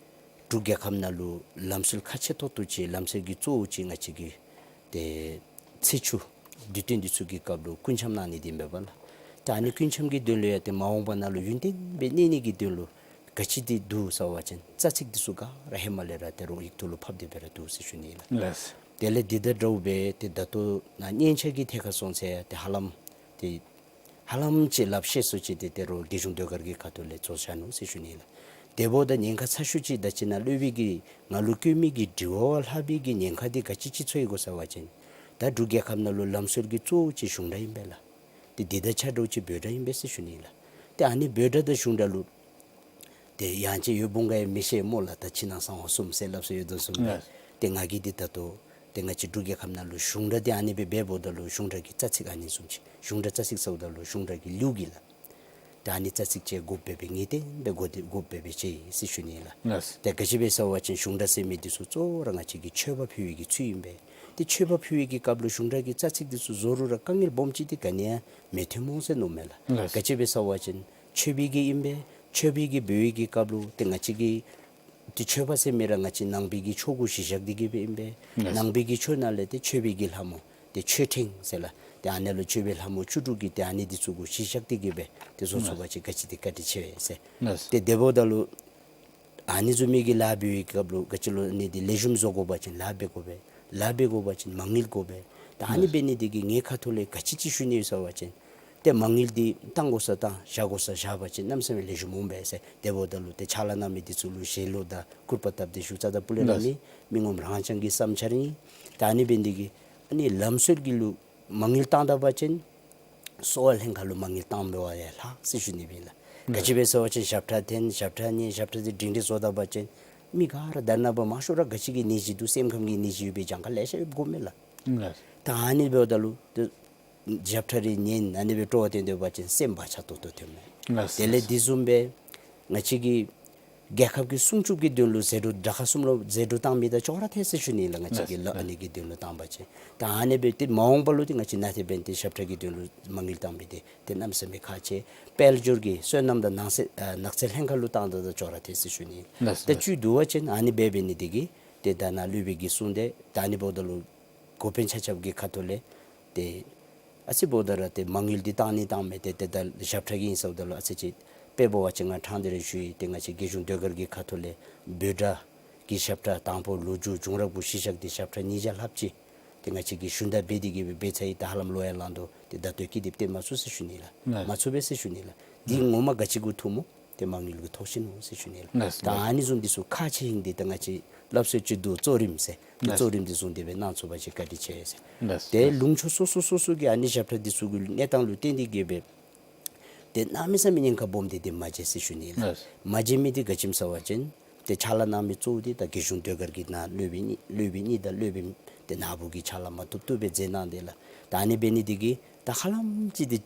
འབྲུག་རྒྱལ་ཁབ་ནང་ལུ་ལམ་སྲོལ་ཁག་ཆེ་ཏོག་ཏོ་ཅིག་ལམ་སྲོལ་གྱི་གཙོ་བོ་ཅིག་ང་བཅས་ཀྱི་ཏེ་ཚེས་བཅུ་དུས་སྟོན་འདི་ཚུ་གི་སྐབས་ལུ་སྐུ་འཆམ་གནང་ནི་འདི་ཨིན་པས་ལགས། ད་ཨ་ནི་སྐུ་འཆམ་གྱི་དོན་ལུ་ཡང་ཏེ་མ་འོངས་པ་ནང་ལུ་ཡུན་བརྟན་སྦེ་གནས་ནི་གི་དོན་ལུ་ག་ཅི་འདི་འདུག་ཟེར་བ་ཅིན་རྩ་ཚིག་འདི་ཚུ་ག་ར་ཧེ་མ་ལས་ར་ཏེ་རོགས་ཡིག་ཐོག་ལུ་ཕབ་སྟེ་སྦེ་ར་འདུག་ཟེར་ཞུ་ནི་ལགས། ལགས། དེ་ལས་འདི་དང་འདྲཝ་སྦེ་ཏེ་ད་ལྟོ་ནཱ་སྙན་ཆ་གི་ཐད་ཁར་སོང་ཚེ་ཏེ་ཧ་ལམ་ཏེ་ཧ་ལམ་ཅིག་ལགཔ་ཤེས་སུ་ཅིག་ཏེ་ཏེ་རོགས་རྒྱལ་གཞུང་ཟློས་གར་གྱི་ཁ་ཐུག་ལས་བཟོ་བཞག་ནུག་ཟེར་ཞུ་ནི་ལགས། དེ་འབདཝ་ད་ཉེན་ཁ་ཚ་ཤོས་ཅིག་ད་ཅི་ནཱ་སློབ་དཔོན་གྱིས་ང་ལུ་བཀོད་མི་གི་དྲི་བ་ལྷག་པའི་གི་ཉེན་ཁ་འདི་ག་ཅི་ཅིག་ཚོར་ཡི་གོ་ཟེར་བ་ཅིན་ད་འབྲུག་རྒྱལ་ཁབ་ནང་ལུ་ལམ་སྲོལ་གྱི་གཙོ་བོ་ཅིག་གཞུང་སྒྲ་ཨིན་པས་ལགས། ཏེ་འདི་དང་ཆ་འདྲཝ་ཅིག་འབོད་སྒྲ་ཨིན་པས་ཟེར་ཞུ་ནི་ལགས། ཏེ་ཨ་ནི་འབོད་སྒྲ་དང་གཞུང་སྒྲ་ལུ་ཏེ་ཡང་ཅིན་འོད་སྦོམ་ག་ཡང་མི་ཤེས་སྨོ་ལགས། ད་ཕྱི་ནང་གསང་བ་གསུམ་ཟེར་སླབ་སྲོལ་ཡོད་དོ་བཟུམ་སྦེ། ལགས། ཏེ་ང་གིས་འདི་ད་ལྟོ་ཏེ་ང་བཅས་འབྲུག་རྒྱལ་ཁབ་ནང་ལུ་གཞུང་སྒྲ་འདི་ཨ་ནི་སྦེ་འབད་འབདཝ་ད་ལུ་གཞུང་སྒྲ་གི་རྩ་ཚིག་ཨ་ནི་བཟུམ་ཅིག་གཞུང་སྒྲ་རྩ་ཚིག་ཟེརཝ་ད་ལུ་གཞུང་སྒྲ་གི་ལེའུ་གི་ལགས། ཏེ་ཨ་ནི་རྩ་ཚིག་ཅིག་དགོཔ་སྦེ་ངེས་བརྟན་སྦེ་དགོ་སྟེ་དགོཔ་སྦེ་ཅིག་ཨིན་ཟེར་ཞུ་ནི་ལགས། ལགས། ཏེ་ག་ཅི་སྦེ་ཟེར་བ་ཅིན་གཞུང་སྒྲ་ཟེར་མི་འདི་ཚུ་གཙོ་བོ་ར་ང་བཅས་ཀྱི་མཆོད་པ་ཕུལ་བའི་གི་ཚུལ་ཨིན་པས། ཏེ་མཆོད་པ་ཕུལ་བའི་གི་སྐབས་ལུ་གཞུང་སྒྲ་གི་རྩ་ཚིག་འདི་ཚུ་བཟོ་རུང་ར་དཀའ་ངལ་སྦོམ་ཅིག་འདི་ག་ནི་ཡང་མི་ཐོན་སྨོ་ཟེར་མནོཝ་མས་ལགས། ལགས། ག་ཅི་སྦེ་ཟེར་བ་ཅིན་མཆོད་པའི་གི་ཨིན་པས། མཆོད་པའི་གི་འབོད་བའི་གི་སྐབས་ལུ་ཏེ་ང་བཅས་ཀྱི་ཏེ་མཆོད་པ་ཟེར་མི་ར་ང་བཅས་ནང་པའི་གི་ཆོས་གུ་གཞི་བཞག་སྟེ་གི་སྦེ་ཨིན་པས། ལགས། ནང་པའི་གི་ཆོས་ནང་ལས་ཏེ་མཆོད་པའི་གི་ལྷ་མོ་ཏེ་མཆོད་ཕྲེང་ཟེར་ལགས། ཏེ་ཨ་ནི་ལུ་མཆོད་པའི་ལྷ་མོ་བཅུ་དྲུག་གི་ཏེ་ཨ་ནི་འདི་ཚུ་གུ་གཞི་བཞག་སྟེ་གི་སྦེ་ཏེ་བཟོ་ཚུགས་པ་ཅིན་ག་ཅི་འདི་བཀའ་དྲིན་ཆེ་བས་ཟེར། ལགས། ཏེ་དེ་འབདཝ་ད་ལུ་ཨ་ནི་བཟུམ་མའི་གི་ལཱ་འབད་བའི་སྐབས་ལུ་ག་ཅི་ལོ་ཨ་ནི་འདི་ལེགས་ཤོམ་བཟོ་དགོ་པ་ཅིན་ལཱ་འབད་དགོ་པས། ལཱ་འབད་དགོ་པ་ཅིན་མ་དངུལ་དགོ་པས། ད་ཨ་ནི་འབད་ནི་འདི་གིས་ངེའི་ཁ་ཐུག་ལས་ག་ཅི་ཅིག་ཞུ་ནི་ཡོད་ཟེར་བ་ཅིན་ཏེ་མ་དངུལ་འདི་བཏང་དགོ་ས་བཏང་བཞག་དགོ་ས་བཞག་པ་ཅིན་གནམ་མེད་ས་མེད་ལེགས་ཤོམ་འོང་པས་ཟེར། དེ་འབདཝ་ད་ལུ་ཏེ་ཕྱག་ལཱ་གནང་མི་འདི་ཚུ་ལུ་ཞལ་ལོ་དང་སྐུར་པ་བཏབ་སྟེ་ཞུ་རྩ་དང་སྤུ་ལས་ར་མེད། མི་ངོམ་རང་རྐྱང་གི་བསམ་འཆར་ཨིན། ད་ཨ་ནི་འབད་ནི་འདི་གིས་ཨ་ནི་ལམ་སྲོལ་གྱི་ལུ་མ་དངུལ་བཏང་ད་པ་ཅིན་གསོ་བ་ལྷན་ཁག་ལུ་མ་དངུལ་བཏང་མི་བ་ཡང་ལྷག་ཟེར་ཞུ་ནི་ཨིན་ལགས། ག་ཅི་སྦེ་ཟེར་བ་ཅིན་ཞབས་ཁྲ་འཐེན་ཞབས་ཁྲ་ཉན་ཞབས་ཁྲ་འདི་སྒྲིང་སྒྲི་བཟོ་ད་པ་ཅིན་མི་ག་ར་ད་ནངས་པ་མང་ཤོས་ར་ག་ཅི་གི་ནད་གཞི་འདུག། སེམས་ཁམས་ཀྱི་ནད་གཞི་ཡོད་པའི་གྱངས་ཁ་ལེ་ཤ་ཡོདཔ་གོཝ་མས་ལགས། ད་ཨ་ནི་འབདཝ་ད་ལུ་ཏེ་ཞབས་ཁྲ་རེ་ཉན་ཨ་ནི་སྦེ་སྤྲོ་བ་བཏོན་སྡོད་པ་ཅིན་སེམས་བག་ཆགས་ཏོག་ཏོ་ཐོནམ་མས། ལགས། དེ་ལས་དེ་བཟུམ་སྦེ་ང་བཅས་ཀྱི་རྒྱལ་ཁབ་ཀྱི་སྲུང་སྐྱོབ་ཀྱི་དོན་ལུ་ཟད་འགྲོ་དགྲ་ཁ་གསུམ་ལུ་ཟད་འགྲོ་བཏང་མི་དང་ཅོག་ར་འཐད་ཟེར་ཞུ་ནི་ལགས། ང་བཅས་ཀྱི་ལགས་ལགས། ལཱ་ཨ་ནི་གི་དོན་ལུ་བཏང་པ་ཅིན་ད་ཨ་ནི་སྦེ་ཏེ་མ་འོངས་པ་ལུ་ཏེ་ང་བཅས་ནཱ་ཏེ་འབདན་ཏེ་ཞབས་ཁྲ་གི་དོན་ལུ་མ་དངུལ་བཏང་མི་འདི་ཏེ་གནམ་མེད་ས་མེད་ཁག་ཆེ། དཔལ་འབྱོར་གྱི་སོ་ནམ་དང་ནགས་ཚལ་ཨ་ནགས་ཚལ་ལྷན་ཁག་ལུ་བཏང་ད་དང་ཅོག་ར་འཐད་ཟེར་ཞུ་ནི། ལགས་ད་ལགས། བཅུད་བསྡུ་བ་ཅིན་ཨ་ནི་སྦེ་འབད་ནི་འདི་གིས་ཏེ་ད་ནཱ་སློབ་དཔོན་གྱིས་གསུངས་ཏེ་ད་ཨ་ནི་འབདཝ་ད་ལུ་འགོ་དཔོན་ཆ་ཁྱབ་ཀྱི་ཁ་ཐུག་ལས་ཏེ་ཨ་ཙི་འབདཝ་ད་ར་ཏེ་མ་དངུལ་འདི་བཏང་ནི་བཏང་མི་འདི་ཏེ་ད་ཞབས་ཁྲ་གི་ཨིན་ཟེརཝ་ད་ལུ་ཨ་ཙི་ཅིག་དཔེ་འབད་བ་ཅིན་ང་ཕྲང་སྟེ་ར་ཞུ་ཡི། ཏེ་ང་བཅས་རྒྱལ་གཞུང་ཟློས་གར་གྱི་ཁ་ཐུག་ལས་འབོད་སྒྲ་གི་ཞབས་ཁྲ་དང་པོ་ལོ་རྒྱུས་བྱུང་རབས་གུ་གཞི་བཞག་སྟེ་ཞབས་ཁྲ་ཉིས་བརྒྱ་ལྷགཔ་ཅིག་ཏེ་ང་བཅས་ཀྱིས་ཞུན་དག་འབད་དེ་གི་སྦེ་འབད་ཚར་ཡི། ད་ཧ་ལམ་ལོ་ཡང་ལང་དོ། ཏེ་ད་ལྟོ་ཀི་དེབ་སྟོན་མ་ཚུགས་ཟེར་ཞུ་ནི་ལགས། ལགས། མ་ཚུགས་པས་ཟེར་ཞུ་ནི་ལགས། འདི་ངོ་མ་ག་ཅི་གུ་ཐུག་སྨོ། ཏེ་མ་དངུལ་གུ་ཐུག་ཅི་ནུག་ཟེར་ཞུ་ནི་ལགས། ལགས། ད་ཨ་ནི་བཟུམ་འདི་ཚུ་ཁག་ཆེ་ཨིན། འདི་ད་ང་བཅས་སླབ་སྲོལ་ཅིག་འདུག། གཙོ་རིམ་ཟེར། ཏེ་ལགས། གཙོ་རིམ་འདི་བཟུང་སྟེ་སྦེ་གནང་ཚུགས་པ་ཅིན་བཀའ་དྲིན་ཆེ་ཟེར། ལགས། ཏེ་ལགས། ལུང་ཕྱོགས་སོ་སོ་སོ་སོ་གི་ཨ་ནི་ཞབས་ཁྲ་འདི་ཚུ་གི་གནས་སྟངས་ལུ་བརྟེན་ཏེ་གི་སྦེ་ཏེ་གནམ་མེད་ས་མེད་ཉེན་ཁ་སྦོམ་འདི་ཏེ་མ་མཇལ་ཟེར་ཞུ་ནི་ལགས། ལགས། མ་མཇལ་མི་འདི་ག་ཅི་སྨོ་ཟེར་བ་ཅིན་ཏེ་ཕྱག་ལཱ་གནང་མི་གཙོ་བོ་འདི་ད་རྒྱལ་གཞུང་ཟློས་གར་གྱི་ནང་སློབ་དཔོན་གཉིས་སློབ་དཔོན་གཉིས་དང་སློབ་དཔོན་ཏེ་ནཱ་བུ་གིས་ཕྱག་ལཱ་མ་བཏུབ་བཏུབ་སྦེ་མཛད་གནང་སྟེ་ལགས། ད་ཨ་ནི་འབད་ནི་འདི་གིས་ད་ཧ་ལམ་ཅིག་འདི་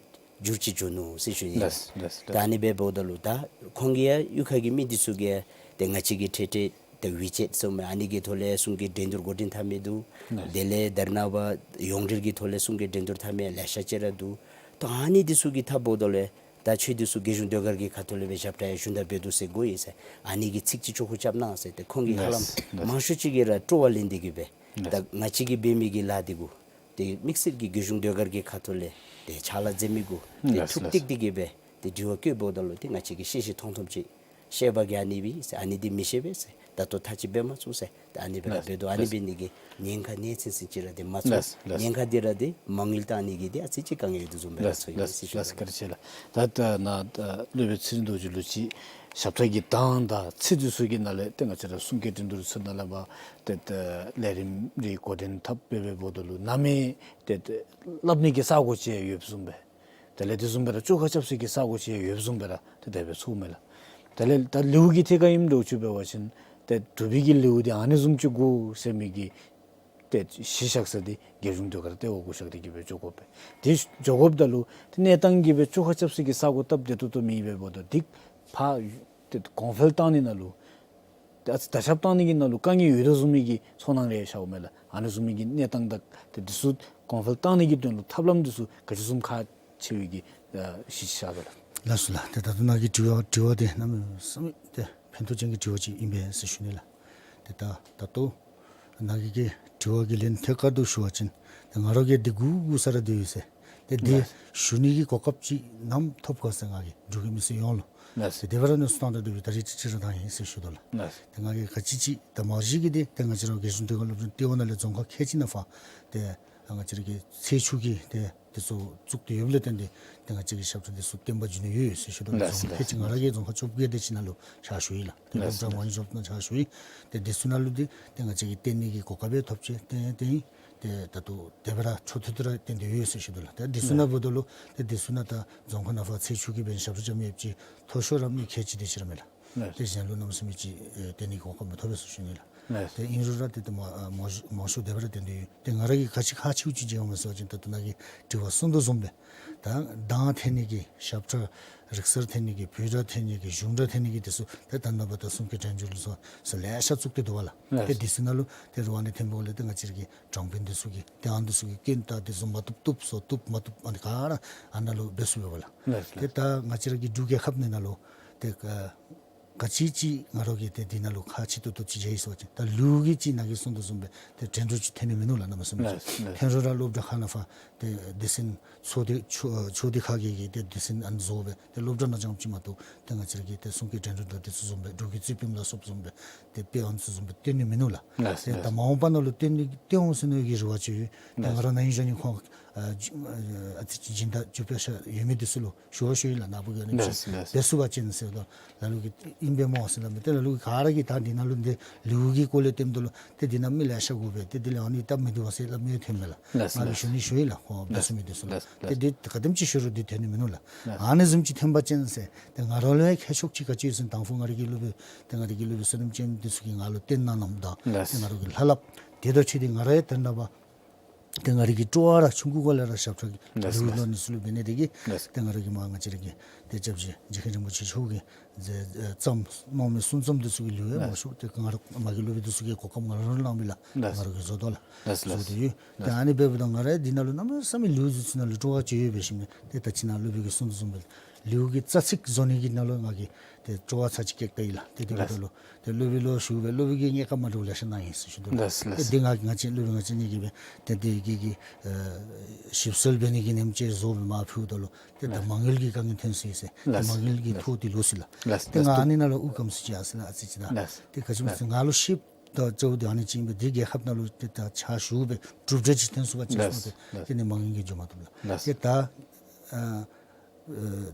འགྱུར་ཅིག་འགྱོ་ནུག་ཟེར་ཞུ་ནི། ལགས་ལགས་ལགས། ད་ཨ་ནི་སྦེ་འབདཝ་ད་ལུ་ད་ཁོང་གིས་ཡང་གཡུས་ཁ་གི་མི་འདི་ཚུ་གིས་ཏེ་ང་བཅས་ཀྱི་འཕྲལ་འཕྲལ་ཏེ་ཝི་ཅེཊ་ཟེར་མི་ཨ་ནི་གི་ཐོག་ལས་གསུང་གི་འགྲན་བསྡུར་འགོ་འདྲེན་འཐབ་མི་འདུག། ལགས། དེ་ལས་ད་རེས་ནངས་པ་ཡོངས་འབྲེལ་གྱི་ཐོག་ལས་གསུང་གི་འགྲན་བསྡུར་འཐབ་མི་ལེ་ཤ་ཅིག་ར་འདུག། ད་ཨ་ནི་འདི་ཚུ་གི་འཐབ་འབདཝ་ད་ལུ་ད་ཁྱོད་འདི་ཚུ་རྒྱལ་གཞུང་ཟློས་གར་གྱི་ཁ་ཐུག་ལས་སྦེ་ཞབས་ཁྲ་ཡང་ཞུན་དག་འབད་དོ་ཟེར་གོ་ཡི་ཟེར། ཨ་ནི་གི་ཚིག་ཅིག་ཆོ་ག་རྐྱབ་གནང་ཟེར། ཏེ་ཁོང་གིས་ཧ་ལམ་ལགས་ལགས། མང་ཤོས་ཅིག་གིས་ར་སྤྲོ་བ་ལེན་ཏེ་གི་སྦེ་ད་ལགས། ང་བཅས་ཀྱིས་འབད་མི་གི་ལཱ་འདི་གུ་ཏེ་དམིགས་བསལ་གྱི་རྒྱལ་གཞུང་ཟློས་གར་གྱི་ཁ་ཐུག་ལས་ཏེ་ཕྱག་ལཱ་མཛད་མི་གུ་ཏེ་ལགས་ཐུགས་ལགས། གཏད་དེ་གི་སྦེ་ཏེ་དྲི་བ་བཀོད་འབདཝ་ད་ལུ་ཏེ་ང་བཅས་ཀྱིས་ཤེས་ཤེས་མཐོང་མཐོངམ་ཅིག་ ཤེས་པ་གིས་ཨ་ནི་སྦེ་ཟེར། ཨ་ནི་འདི་མི་ཤེས་པས་ཟེར། ད་ལྟོ་ཐག་ཅིག་འབད་མ་ཚུགས་ཟེར། ད་ཨ་ནི་སྦེ་ར་ལགས་འབད་དོ། ཨ་ནི་ལགས། འབད་ནི་གི་ཉེན་ཁ་གནས་ཚུལ་ཅིག་ར་འདི་མ་ཚུགས། ལགས་ལགས། ཉེན་ཁ་འདི་ར་འདི་མ་དངུལ་བཏང་ནི་གི་འདི་ཨ་ཙི་ཅིག་དཀའ་ངལ་འདི་བཟུམ་སྦེ་ར་ལགས་ཚོར་ཡི་ལགས་ཟེར་ཞུ་ལགས། དོ། བཀའ་དྲིན་ཆེ་ལགས། ད་ད་ནཱ་ད་སློབ་དཔོན་ཚེ་རིང་རྡོ་རྗེ་ལུ་ཅིག་ཞབས་ཁྲ་གི་གདངས་དང་ཚིག་འདི་ཚུ་གི་ནང་ལས་ཏེ་ང་བཅས་ར་གསུང་སྐད་འགྲན་བསྡུར་ཚུ་ནང་ལས་འབད་ཏེ་ད་ལས་རིམ་རེ་འགོ་འདྲེན་འཐབ་སྦེ་འབདཝ་ད་ལུ་ནམ་ཡང་ཏེ་ཏེ་སླབ་ནི་གི་ས་གོ་ཅིག་ཡོདཔ་བཟུམ་སྦེ། དེ་ལས་དེ་བཟུམ་སྦེ་ར་བཅོ་ཁ་རྐྱབ་ས་གི་ས་གོ་ཅིག་ཡོདཔ་བཟུམ་སྦེ་ར་ཏེ་དེ་སྦེ་ཚོརཝ་མས་ལགས། དེ་ལས་ད་ལེའུ་གི་ཐད་ཁར་ཨིནམ་འདྲཝ་ཅིག་འབད་བ་ཅིན་ཏེ་འབྲུག་པའི་གི་ལེའུ་འདི་ཨ་ནི་བཟུམ་ཅིག་དགོ་ཟེར་མི་གི་ཏེ་གཞི་བཞག་ས་འདི་རྒྱལ་གཞུང་ཟློས་གར་ལྟེ་བ་གུ་བཞག་སྟེ་གི་སྦེ་འགྱོ་དགོ་པས། དེ་འགྱོ་དགོཔ་ད་ལུ་ཏེ་གནས་སྟངས་ཀྱིས་སྦེ་བཅོ་ཁ་རྐྱབ་ས་གི་ས་གོ་སྟབས་བདེ་ཏོག་ཏོ་མེད་པས་འབདཝ་ད་འདི་ཕར་ཏེ་གོང་འཕེལ་བཏང་ནི་ནང་ལུ་ཏེ་ཨ་ཙི་ད་ཞབས་བཏང་ནི་གི་ནང་ལུ་དཀའ་ངལ་ཡོད་དོ་བཟུམ་མའི་གི་ཚོར་སྣང་རེ་ཤརཝ་མས་ལགས། ཨ་ནི་བཟུམ་མའི་གི་གནས་སྟངས་དང་ཏེ་འདི་ཚུ་གོང་འཕེལ་བཏང་ནི་གི་དོན་ལུ་ཐབས་ལམ་འདི་ཚུ་ག་ཅི་བཟུམ་ཁག་ཆེ་བའི་གི་ཨ་གཞི་བཞག་དོ་ལགས། ལགས་སོ་ལགས། ཏེ་ད་ལྟོ་ནཱ་གི་དྲི་བ་དྲི་བ་འདི་གནམ་མེད་ས་མེད་ཏེ་ཕན་ཐོགས་ཅན་གྱི་དྲི་བ་ཅིག་ཨིན་པས་ཟེར་ཞུ་ནི་ལགས། ཏེ་ད་ད་ལྟོ་ནཱ་གི་གི་དྲི་བ་གི་ལན་ཐད་ཀར་དུ་ཞུ་བ་ཅིན་ཏེ་ང་ར་གིས་འདི་དགོ་དགོ་ས་ར་འདི་ཡོད་ཟེར། ཏེ་འདི་ལགས། ཞུ་ནི་གི་གོ་སྐབས་ཅིག་ནམ་ཐོབ་ག་ཟེར་ང་གིས་འབྲུག་གི་མི་སེར་ཡོངས་ལུ། ལགས། ཏེ་དེ་སྦེ་ར་ནི་སྟོན་ཏེ་འདི་ད་རིས་ཅིག་ཅིག་ར་བཏང་ཡི་ཟེར་ཞུ་དོ་ལགས། ལགས། ཏེ་ང་གིས་ག་ཅི་ཅིག་ད་མ་གཞི་གི་འདི་ཏེ་ང་བཅས་ར་རྒྱལ་གཞུང་ཟློས་གར་སློབ་སྦྱོང་ལྟེ་བ་ནང་ལས་རྫོང་ཁག་ཁལ་གཅིག་ནང་ཕར་ཏེ་ང་བཅས་ར་གི་ཚེས་བཅུ་གི་ཏེ་འདི་ཚུ་བཙུགས་ཏེ་ཡོདཔ་ལས་བརྟེན་ཏེ་ཏེ་ང་བཅས་ཀྱི་ཞབས་ཁྲ་འདི་ཚུ་བསྟན་པ་འགྱུར་ནི་ཡོད་ཟེར་ཞུ་དོ་ལགས། ལགས་རྫོང་ཁག་ལགས། ཁལ་གཅིག་ང་ར་གི་རྫོང་ཁག་བཅོ་བརྒྱད་དེ་ཅིག་ནང་ལུ་ཕྱག་ཞུ་ཡི་ལགས། ཏེ་ལགས་སློབ་གྲྭ་ལགས། མང་ཤོས་ནང་ཕྱག་ཞུ་ཡི། ཏེ་འདི་ཚུ་ནང་ལུ་འདི་ཏེ་ང་བཅས་ཀྱིས་བསྟན་ནི་གི་གོ་སྐབས་ཐོབ་ཅི། ཏེ་ཏེ་ཏེ་ད་ལྟོ་དེ་སྦེ་ར་འཕྲོ་མཐུད་དེ་ར་བསྟན་ཏེ་ཡོད་ཟེར་ཞུ་དོ་ལགས། ཏེ་འདི་ཚུ་ནང་འབདཝ་ད་ལུ་ཏེ་འདི་ཚུ་ནང་ད་རྫོང་ཁག་ནང་ཕར་ཚེས་བཅུ་གི་འབདན་ཞབས་ཁྲ་རྐྱབ་མི་ཡོདཔ་ཅིག་མཐོ་ཤོས་ར་མི་ཁལ་གཅིག་དེ་ཅིག་ར་མས་ལགས། ལགས། ཏེ་གཞན་ལུ་གནམ་མེད་ས་མེད་ཅིག་ཨེ་བསྟན་ནི་གི་གོ་སྐབས་མི་ཐོབ་པས་ཟེར་ཞུ་ནི་ལགས། ལགས། ཏེ་ཨིན་རུང་ར་ཏེ་ཏེ་མང་ཨ་མང་ཤོས་མང་ཤོས་དེ་སྦེ་ར་བསྟན་ཏེ་ཡོད། ཏེ་ང་ར་གིས་ག་ཅི་ཁག་ཆེཝ་ཅིག་མཇལཝ་མས་ཟེར་བ་ཅིན་ད་ལྟོ་ནཱ་གིས་དྲི་བ་གསུངས་དོ་བཟུམ་སྦེ་ད་གདངས་འཐེན་ནི་གི་ཞབས་ཁྲ་རིག་གསར་འཐེན་ནི་གི་བོད་སྒྲ་འཐེན་ནི་གི་གཞུང་སྒྲ་འཐེན་ནི་གི་འདི་ཚུ་ཏེ་ད་ནངས་པ་ད་གསུང་སྐད་འགྲན་བསྡུར་ལུ་སོགས་སོགས་ལེ་ཤ་བཙུགས་ཏེ་འདུག་པ་ལགས། ལགས། ཏེ་འདི་ཚུ་ནང་ལུ་ཏེ་རུང་ཨ་ནི་འཐེན་པ་ལས་ཏེ་ང་བཅས་ར་གི་དྲང་དཔོན་འདི་ཚུ་གིས་ཏེ་ཨ་ནི་འདི་ཚུ་གི་སྐྱོན་ད་འདི་ཚུ་མ་བཏུབ་བཏུབ་སོ་བཏུབ་མ་བཏུབ་ཨ་ནི་ག་ར་ཨ་ནཱ་ལུ་འབད་ཚུགས་པས་པ་ལགས། ལགས། ཏེ་ད་ང་བཅས་ར་གི་འབྲུག་རྒྱལ་ཁབ་ནང་ལུ་ཏེ་ག་ག་ཅི་ཅིག་ང་ར་གིས་ཏེ་འདི་ནང་ལུ་ཁག་ཆེ་ཏོག་ཏོ་ཅིག་མཇལ་ཡི་ཟེར་བ་ཅིན་ད་ལེའུ་གི་ཅིག་ནཱ་གིས་གསུངས་དོ་བཟུམ་སྦེ་ཏེ་འགྲན་བསྡུར་ཅིག་འཐོན་ནི་མིན་ནུག་ལགས། གནམ་མེད་ས་མེད་ཅིག། ལགས། ལགས། འཐོན་རུང་ར་སློབ་གྲྭ་ཁག་ནང་ཕར་ཏེ་སྡེ་ཚན་ཚོགས་སྡེ་ཚོགས་ཚོགས་སྡེ་ཁག་གིས་གིས་ཏེ་སྡེ་ཚན་ཨ་ནི་བཟོ་སྦེ་ཏེ་སློབ་གྲྭ་ནང་རྐྱངམ་ཅིག་མ་གཏོགས་ཏེ་ང་བཅས་ར་གི་ཏེ་གསུང་སྐད་འགྲན་བསྡུར་དང་འདི་ཚུ་བཟུམ་སྦེ་འབྲུག་གི་རྩེ་ཕུད་ལ་སོགསཔ་བཟུམ་སྦེ་ཏེ་དཔེ་ཨ་ནི་ཚུ་བཟུམ་སྦེ་སྟོན་ནི་མིན་ནུག་ལགས། ལགས། ཏེ་ད་ལགས། མ་འོངས་པ་ནང་ལུ་སྟོན་ནི་སྟོན་འོང་ཟེར་མནོ་བའི་གི་རེ་བ་ཅིག་ཡོད། ཏེ་ང་ར་ནཱ་ཨིན་ཞུ་ནི་ཁོང་ཨ་ཅིག་སྦྱིན་བདག་རྒྱུ་སྤེལ་ས་ཡོད་མི་འདི་ཚུ་ལུ་ཞུ་བ་ཞུ་ཡི་ལགས། ནཱ་བུ་གིས་ཨ་ནི་ལགས། ལགས། འབད་ཚུགས་པ་ཅིན་ཟེར་དོ་ལ་ལུ་གིས་ཨིན་པས་སྨོ་ཟེར་སླབ་མས། ཏེ་ལ་ལུ་གིས་ག་ར་གིས་ད་འདི་ནང་ལུ་འདི་ལེའུ་གི་སྐོར་ལས་སྟོནམ་ད་ལུ་ཏེ་འདི་ནང་མི་ལེ་ཤ་དགོ་པས། ཏེ་འདི་ལས་ཨ་ནི་སྟབས་མི་བདེཝ་ཟེར་སླབ་མི་ཐོནམ་མས་ལགས། ལགས། ང་གིས་ལགས། ཞུ་ནི་ཞུ་ཡི་ལགས། ཁོང་འབད་ཚུགས་མི་འདི་ཚུ་ལགས། ལགས། ཏེ་ལགས། འདི་ག་དེམ་ཅིག་ཞུ་རུང་འདི་འཐོན་ནི་མིན་ནུག་ལགས། ལགས། ཨ་ནི་བཟུམ་ཅིག་འཐོན་པ་ཅིན་ཟེར་ཏེ་ང་ར་ལུ་ཡང་ཁྱད་ཆོས་ཅིག་ག་ཅི་ཡོད་ཟེར་དང་ཕུ་ང་ར་གི་སློབ་དཔོན་ཏེ་ང་ར་གི་སློབ་དཔོན་བསོད་ནམས་ཅན་འདི་ཚུ་གིས་ང་ལུ་སྟོན་གནང་གནངམ་ད་ལགས། ཏེ་ང་ར་གི་ལྷབ་ལྷབ་དེ་དང་འཁྲིལ་ཏེ་ང་ར་ཡང་ད་རེས་ནངས་པ་ཏེ་ང་ར་གི་སྤྲོ་བ་ར་ཆུང་ཀུ་ཁ་ལས་ར་ཞབས་ཁྲ་གི་ལགས། ལེའུ་ལགས། ལོ་ནི་ཚུ་ལུ་འབད་ནི་དེ་གིས་ལགས། ཏེ་ང་ར་གིས་མར་ང་བཅས་ར་གི་ཏེ་སྐྱབས་རྗེ་རྗེ་མཁན་རིན་པོ་ཆེ་མཆོག་གིས་མཛད་ཨེ་བརྩམས་གནང་མི་གསུང་རྩོམ་འདི་ཚུ་གི་ལེའུ་ཡང་མང་ཤོས་ཏེ་ང་ར་མ་གི་སློབ་དཔོན་འདི་ཚུ་གིས་གོ་སྐབས་ང་ར་ལུ་གནང་མི་ལགས། ལགས། ང་ར་གིས་བཟོ་དོ་ལགས། ལགས། བཟོ་སྟེ་ཡོད། ཏེ་ཨ་ནི་འབདཝ་ད་ང་ར་འདི་ནང་ལུ་གནམ་མེད་ས་མེད་ལེའུ་འདི་ཚུ་ནང་ལུ་སྤྲོ་བ་ཅིག་ཡོད་པའི་ཞིནམ་ལས་ཏེ་ད་ཅི་ནཱ་སློབ་དཔོན་གྱིས་གསུངས་དོ་བཟུམ་སྦེ་ལེའུ་གི་རྩ་ཚིག་བཟོ་ནི་གི་ནང་ལུ་ང་གིས་ཏེ་སྤྲོ་བ་ཚར་ཅིག་བསྐྱེད་ད་ཡི་ལགས། ཏེ་དེ་འབདཝ་ད་ལུ་ཏེ་སློབ་དཔོན་ལུ་ཞུ་སྦེ་སློབ་དཔོན་གྱིས་ངེའི་བཀའ་མ་འདྲཝ་ལེ་ཤ་གནང་ཡི་ཟེར་ཞུ་དོ་ལགས། ལགས། ལགས། ཏེ་འདི་ང་ང་བཅས་སློབ་དཔོན་ང་བཅས་གཉིས་ཀྱིས་སྦེ་ཏེ་འདི་གི་གི་ཨེ་ཞིབ་འཚོལ་འབད་ནི་གི་ཉིནམ་ཅིག་བཟོ་སྦེ་མར་ཕུལཝ་ད་ལུ་ཏེ་ད་ལགས། མ་དངུལ་གྱི་དཀའ་ངལ་ཐོན་སོ་ཡི་ཟེར། ཏེ་ལགས། མ་དངུལ་གྱི་ལགས། ཐོ་འདི་ལོག་སོ་ཡི་ལགས། ལགས། ཏེ་ལགས། ང་ཨ་ནི་ནང་ལུ་ཨུ་ཁམས་སུ་ཅིག་ཨ་ཟེར་ལགས། ཨ་ཙི་ཅིག་ད་ལགས། ཏེ་ག་ཅི་སྨོ་ཟེར་ང་ལུ་ཤེསཔ་ད་གཙོ་བོ་འདི་ཨ་ནི་ཅིག་ཨིན་པས། འདི་རྒྱལ་ཁབ་ནང་ལུ་ཏེ་ད་ཕྱག་ཞུ་སྦེ་གྲུབ་འབྲས་ཅིག་ཐོན་ཚུགས་པ་ཅིན་ལགས། སྨོ། ཏེ་ལགས། ཏེ་ནི་མ་དངུལ་གྱིས་འགྱོ་མ་བཏུབ་ལགས། ལགས། ཏེ་ད་ཨ་ཨ་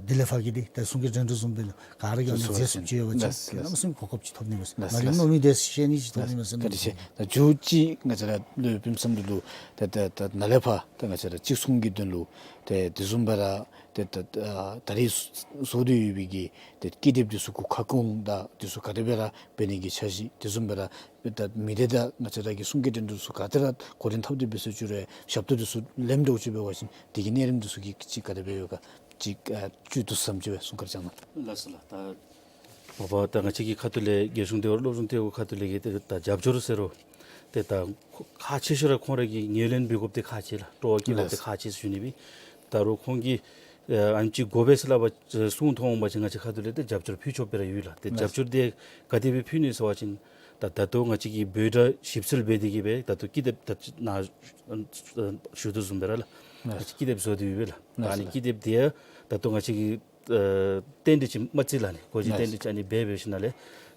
དེ་ལས་ཕར་གྱི་འདི་ད་གསུང་སྐད་འགྲན་བསྡུར་བཟུམ་སྦེ་ལགས་ག་ར་གིས་ཨ་ནི་མཛད་ཚུགས་ཅི་ཡོད་པ་ཅིན་ལགས། ཏེ་ལགས། གནམ་མེད་ས་མེད་གོ་སྐབས་ཅིག་ཐོབ་ནི་མས་ཟེར། ལགས། ང་གིས་ལགས། མནོ་མི་དེ་ཤེས་ནི་ཅིག་ཐོབ་ནི་མས་ཟེར། ལགས། བཀའ་དྲིན་ཆེ། ད་མཇུག་ཅིག་ང་བཅས་ར་སློབ་དཔོན་བསོད་ནམས་ལུ་ད་ད་ད་ནཱ་ལས་ཕར་ད་ང་བཅས་ར་ཅིག་གསུང་གི་དོན་ལུ་ཏེ་དེ་བཟུམ་སྦེ་ར་ཏེ་ད་ད་ད་རེས་བཟོ་སྟེ་ཡོད་པའི་གི་ཏེ་ཀི་དེབ་འདི་ཚུ་གུ་ཁ་སྐོང་དང་འདི་ཚུ་ག་དེ་སྦེ་ར་འབད་ནི་གི་འཆར་གཞི་དེ་བཟུམ་སྦེ་ར་ད་མི་སྡེ་དང་ང་བཅས་ར་གི་གསུང་སྐད་འགྲན་བསྡུར་ཚུ་ག་དེ་ར་འགོ་འདྲེན་འཐབ་སྟེ་འབད་ཚུགས་ཅི་རུང་ཞབས་ཏོག་འདི་ཚུ་ལེནམ་འདྲཝ་ཅིག་འབད་བ་ཅིན་དེ་གི་གནས་རིམ་འདི་ཚུ་གི་ཅིག་ག་དེ་སྦེ་ཡོད་ག་ཅིག་ཨ་བཅུད་བསྡུ་ཙམ་ཅིག་སྦེ་གསུང་བཀའ་དྲིན་བསྐྱང་གནང་། ལགས་སོ་ལགས། ད་མ་པ་ད་ང་བཅས་ཀྱི་ཁ་ཐུག་ལས་རྒྱལ་གཞུང་ལྟེ་བ་སློབ་སྦྱོང་ལྟེ་བ་ཁ་ཐུག་ལས་ཀྱི་ཏེ་ད་རྒྱབ་སྐྱོར་ཟེར་རུང་ཏེ་ད་ཁག་ཆེ་ཤོས་ར་ཁོང་ར་གིས་ངོས་ལེན་འབད་དགོཔ་འདི་ཁག་ཆེ་ལགས། སྤྲོ་བ་བསྐྱེད་དགོཔ་འདི་ལགས། ཁག་ཆེ་ཟེར་ཞུ་ནི་སྦེ། ད་རུང་ཁོང་གིས་ཨ་ཨ་ནི་ཅིག་དགོ་པས་ཟེར་སླབ་པ་གསུང་མཐོང་འོང་པ་ཅིན་ང་བཅས་ཁ་ཐུག་ལས་ཏེ་རྒྱབ་སྐྱོར་ཕུལ་ཆོགཔ་སྦེ་ར་ཡོད་ལགས། ཏེ་ལགས། རྒྱབ་སྐྱོར་འདི་ག་དེ་སྦེ་ཕུལ་ནི་ཟེར་བ་ཅིན་ད་ད་ལྟོ་ང་བཅས་ཀྱིས་བོད་སྒྲ་ཞིབ་འཚོལ་འབད་དེ་གི་སྦེ་ད་ལྟོ་ཀི་དེབ་ད་ནཱ་ཞུ་དོ་བཟུམ་སྦེ་ར་ལགས། ལགས། ང་བཅས་ཀི་དེབ་བཟོ་སྟེ་ཡོད་པས་ལགས། ལགས། ཨ་ནི་ཀི་དེབ་འདི་ཡང་ད་ལྟོ་ང་བཅས་ཀྱིས་ ཨ་རྟེན་འབྲེལ་ཅིག་མ་བརྩི་ལགས་ནི། གོ་རྒྱུ་རྟེན་འབྲེལ་ཅིག་ཨ་ནི་འབད་འབད་ཞིནམ་ལས་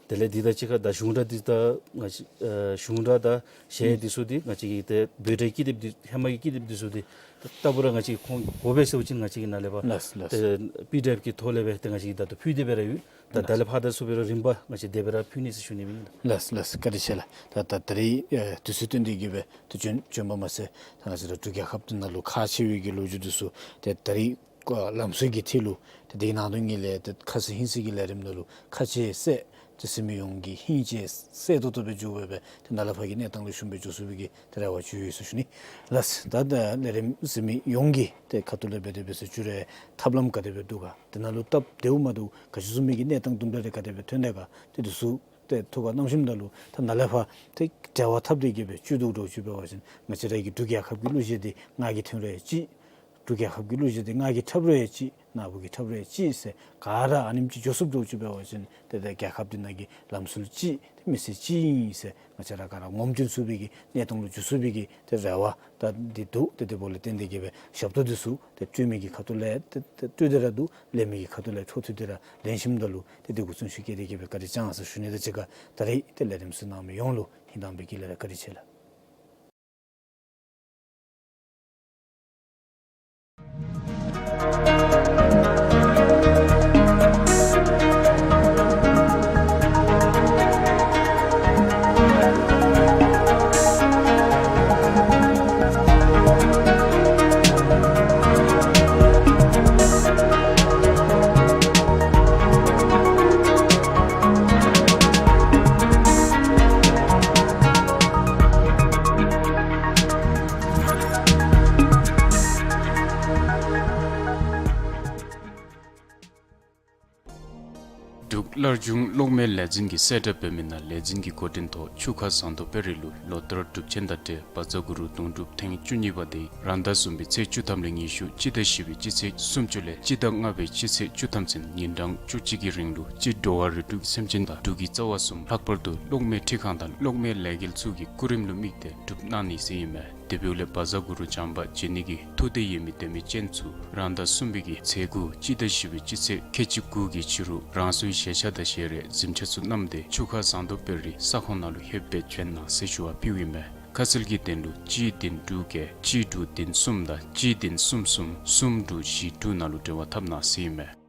དེ་ལས་འདི་དང་གཅིག་ཁར་ད་གཞུང་སྒྲ་འདི་ད་ང་བཅས་ཨ་གཞུང་སྒྲ་དང་གཞས་འདི་ཚུ་འདི་ང་བཅས་ཀྱི་ཏེ་འབོད་སྒྲའི་ཀི་དེབ་འདི་ཧེ་མ་གི་ཀི་དེབ་འདི་ཚུ་འདི་ད་ལྟ་བུ་ར་ང་བཅས་ཁོང་དགོ་པས་ཟེར་བ་ཅིན་ང་བཅས་ཀྱིས་ནཱ་ལས་ཕར་ལགས་ལགས། ཏེ་པི་ཌི་ཨེཕ་གི་ཐོག་ལས་སྦེ་ཏེ་ང་བཅས་ཀྱིས་ད་ལྟོ་ཕུལ་ཏེ་སྦེ་ར་ཡོད། ད་ད་ལས་ཕར་ད་ཚུ་འབད་རུང་རིམ་པ་ང་བཅས་དེ་སྦེ་ར་ཕུལ་ནི་ཟེར་ཞུ་ནི་ཨིན་ལགས། ལགས་ལགས། བཀའ་དྲིན་ཆེ་ལགས། ད་ད་ད་རིས་ཨེ་དུས་ཚོད་བཏོན་ཏེ་གིས་སྦེ་ཏེ་བྱོན་བྱོན་པ་མ་ཚད་ད་ང་བཅས་ར་འབྲུག་རྒྱལ་ཁབ་འདི་ནང་ལུ་ཁག་ཆེ་བའི་གི་ལོ་རྒྱུས་འདི་ཚུ་ཏེ་ད་རིས་ལམ་སྲོལ་གྱི་ཐད་ལུ་ཏེ་དེ་གི་ནང་དོན་གྱི་ལས་ཏེ་ཁ་ཙ་ཧིང་སངས་ཀྱི་ལས་རིམ་ནང་ལུ་ཁ་ཆེ་ཟེར་ཏེ་གཟིགས་མི་ཡོངས་ཀྱིས་ཧིང་ཆེ་གསལ་ཏོག་ཏོ་སྦེ་འགྱོ་སྦེ་སྦེ་ཏེ་ནཱ་ལས་ཕར་གྱི་གནས་སྟངས་ལུ་ཞུམ་སྦེ་འགྱོ་ཚུགས་པའི་གི་ཏེ་རེ་བ་ཅིག་ཡོད་ཟེར་ཞུ་ནི། ལགས། ད་ད་ལས་རིམ་གཟིགས་མི་ཡོངས་ཀྱི་ཏེ་ཁ་ཐུག་ལས་འབད་དེ་འབད་ཟེར་ཞུ་རུང་ཐབས་ལམ་ག་དེ་སྦེ་འདུག་ག། དེ་ནང་ལུ་སྟབས་བདེཝ་མ་བདེཝ་ག་ཅི་བཟུམ་མའི་གི་གནས་སྟངས་དུམ་གྲ་རེ་ག་དེ་སྦེ་ཐོན་དེས་ག། ཏེ་འདི་ཚུ་ཏེ་ཐུགས་ཁར་བསྣམས་ཞིནམ་ད་ལུ་ད་ནཱ་ལས་ཕར་ཏེ་འབྲེལ་བ་འཐབ་སྟེ་གིས་སྦེ་བཅུད་བསྡུ་འདྲཝ་ཅིག་འབད་བ་ཅིན་ང་བཅས་ར་གི་འབྲུག་རྒྱལ་ཁབ་ཀྱི་གླུ་གཞས་འདི་ངག་གིས་འཐེན་རུང་ཡང་ཅིག། འབྲུག་རྒྱལ་ཁབ་ཀྱི་གླུ་གཞས་འདི་ངག་གིས་འཁྲབ་རུང་ཡང་ཅིག། ནཱ་བུ་གིས་འཁྲབ་རུང་ཡང་ཅིག་ཟེར་ག་ར་ཨ་ནེམ་ཅིག་འགྱོ་ཚུགསཔ་འདྲཝ་ཅིག་འབད་བ་ཅིན་ཏེ་ད་རྒྱལ་ཁབ་འདི་ནང་གི་ལམ་སྲོལ་ཅིག་ཏེ་མི་ཚེ་ཅིག་ཨིན་ཟེར་ང་བཅས་ར་ག་ར་ངོམ་བྱོན་ཚུགས་པའི་གི་གནས་སྟངས་ལུ་འགྱོ་ཚུགས་པའི་གི་ཏེ་རེ་བ་ད་འདི་འདུག། ཏེ་དེ་འབདཝ་ལས་བརྟེན་ཏེ་གིས་སྦེ་ཞབས་ཏོག་འདི་ཚུ་ཏེ་སྤྲོད་མི་གི་ཁ་ཐུག་ལས་ཏེ་ཏེ་སྤྲོད་དེ་ར་འདུག། ལེན་མི་གི་ཁ་ཐུག་ལས་འཕྲོ་མཐུད་དེ་ར་ལེན་ཞིནམ་ད་ལུ་ཏེ་དེ་གུ་བརྩོན་ཤུགས་བསྐྱེད་དེ་གིས་སྦེ་བཀའ་དྲིན་བསྐྱང་ཟེར་ཞུ་ནི། ད་ཅི་ག་ད་རིས་ཏེ་ལས་རིམ་གཟིགས་གནང་མི་ཡོངས་ལུ་ཧིང་དྭངས་པའི་དཀྱིལ་ལས་ར་བཀའ་དྲིན་ཆེ་ལགས། འབྲུག་སླར་འབྱུང་གློག་མེ་ལས་འཛིན་གྱིས་གསལ་བསྒྲགས་འབད་མི་ནང་ལས་འཛིན་གྱི་འགོ་འདྲེན་ཐོག་ཆུ་ཁ་ཟངས་མདོག་དཔལ་རི་ལུ་ལོ་ལྟར་སྒྲུབ་ཆེན་དང་འབྲེལ་བཛྲ་གུ་རུ་དུང་སྒྲུབ་ཐེངས་བཅུ་གཉིས་པ་དེ་རང་ཟླ་གསུམ་པའི་ཚེས་བཅུ་ཐམ་ལས་ཉི་ཤུ་སྤྱི་ཟླ་བཞི་པའི་སྤྱི་ཚེས་སུམ་ཅུ་ལས་སྤྱི་ཟླ་ལྔ་པའི་སྤྱི་ཚེས་བཅུ་ཐམ་ཚུན་ཉིན་གྲངས་བཅུ་གཅིག་གི་རིང་ལུ་སྤྱིར་འགྲོ་བ་རིགས་དྲུག་གི་སེམས་ཅན་དང་འབྲུག་གི་རྩ་བ་གསུམ་ལྷག་པར་དུ་གློག་མེ་འཕྲུལ་ཁང་དང་གློག་མེ་ལས་འགུལ་ཚུ་གི་སྐུ་རིམ་ལུ་དམིགས་ཏེ་སྒྲུབ་གནང་ནི་ཟེར་ཨིན་མས། དེ་འབདཝ་ལས་བཛྲ་གུ་རུ་བྱམས་པ་མཇལ་ནི་གི་ཐུགས་འདོད་ཡོད་མི་དད་མི་ཅན་ཚུ་རང་ཟླ་གསུམ་པའི་གི་ཚེས་དགུ་སྤྱི་ཟླ་བཞི་པའི་སྤྱི་ཚེས་ཁལ་གཅིག་དགུ་གི་ཕྱི་རུ་རང་སོའི་བཞེས་ཆས་དང་བཞེས་རས་གཟིམ་ཆས་ཚུ་བསྣམས་ཏེ་ཆུ་ཁ་ཟངས་མདོག་དཔལ་རི་ས་ཁོངས་ནང་ལུ་ལྷོདཔ་སྦེ་བྱོན་གནང་ཟེར་ཞུ་བ་ཕུལཝ་ཨིན་མས། ཁ་གསལ་གྱི་དོན་ལུ་གཅིག་བདུན་དྲུག་བརྒྱད་གཅིག་དྲུག་བདུན་གསུམ་དང་གཅིག་བདུན་གསུམ་གསུམ་གསུམ་དྲུག་བཞི་དྲུག་ནང་ལུ་འབྲེལ་བ་འཐབ་གནང་ཟེར་ཨིན་མས།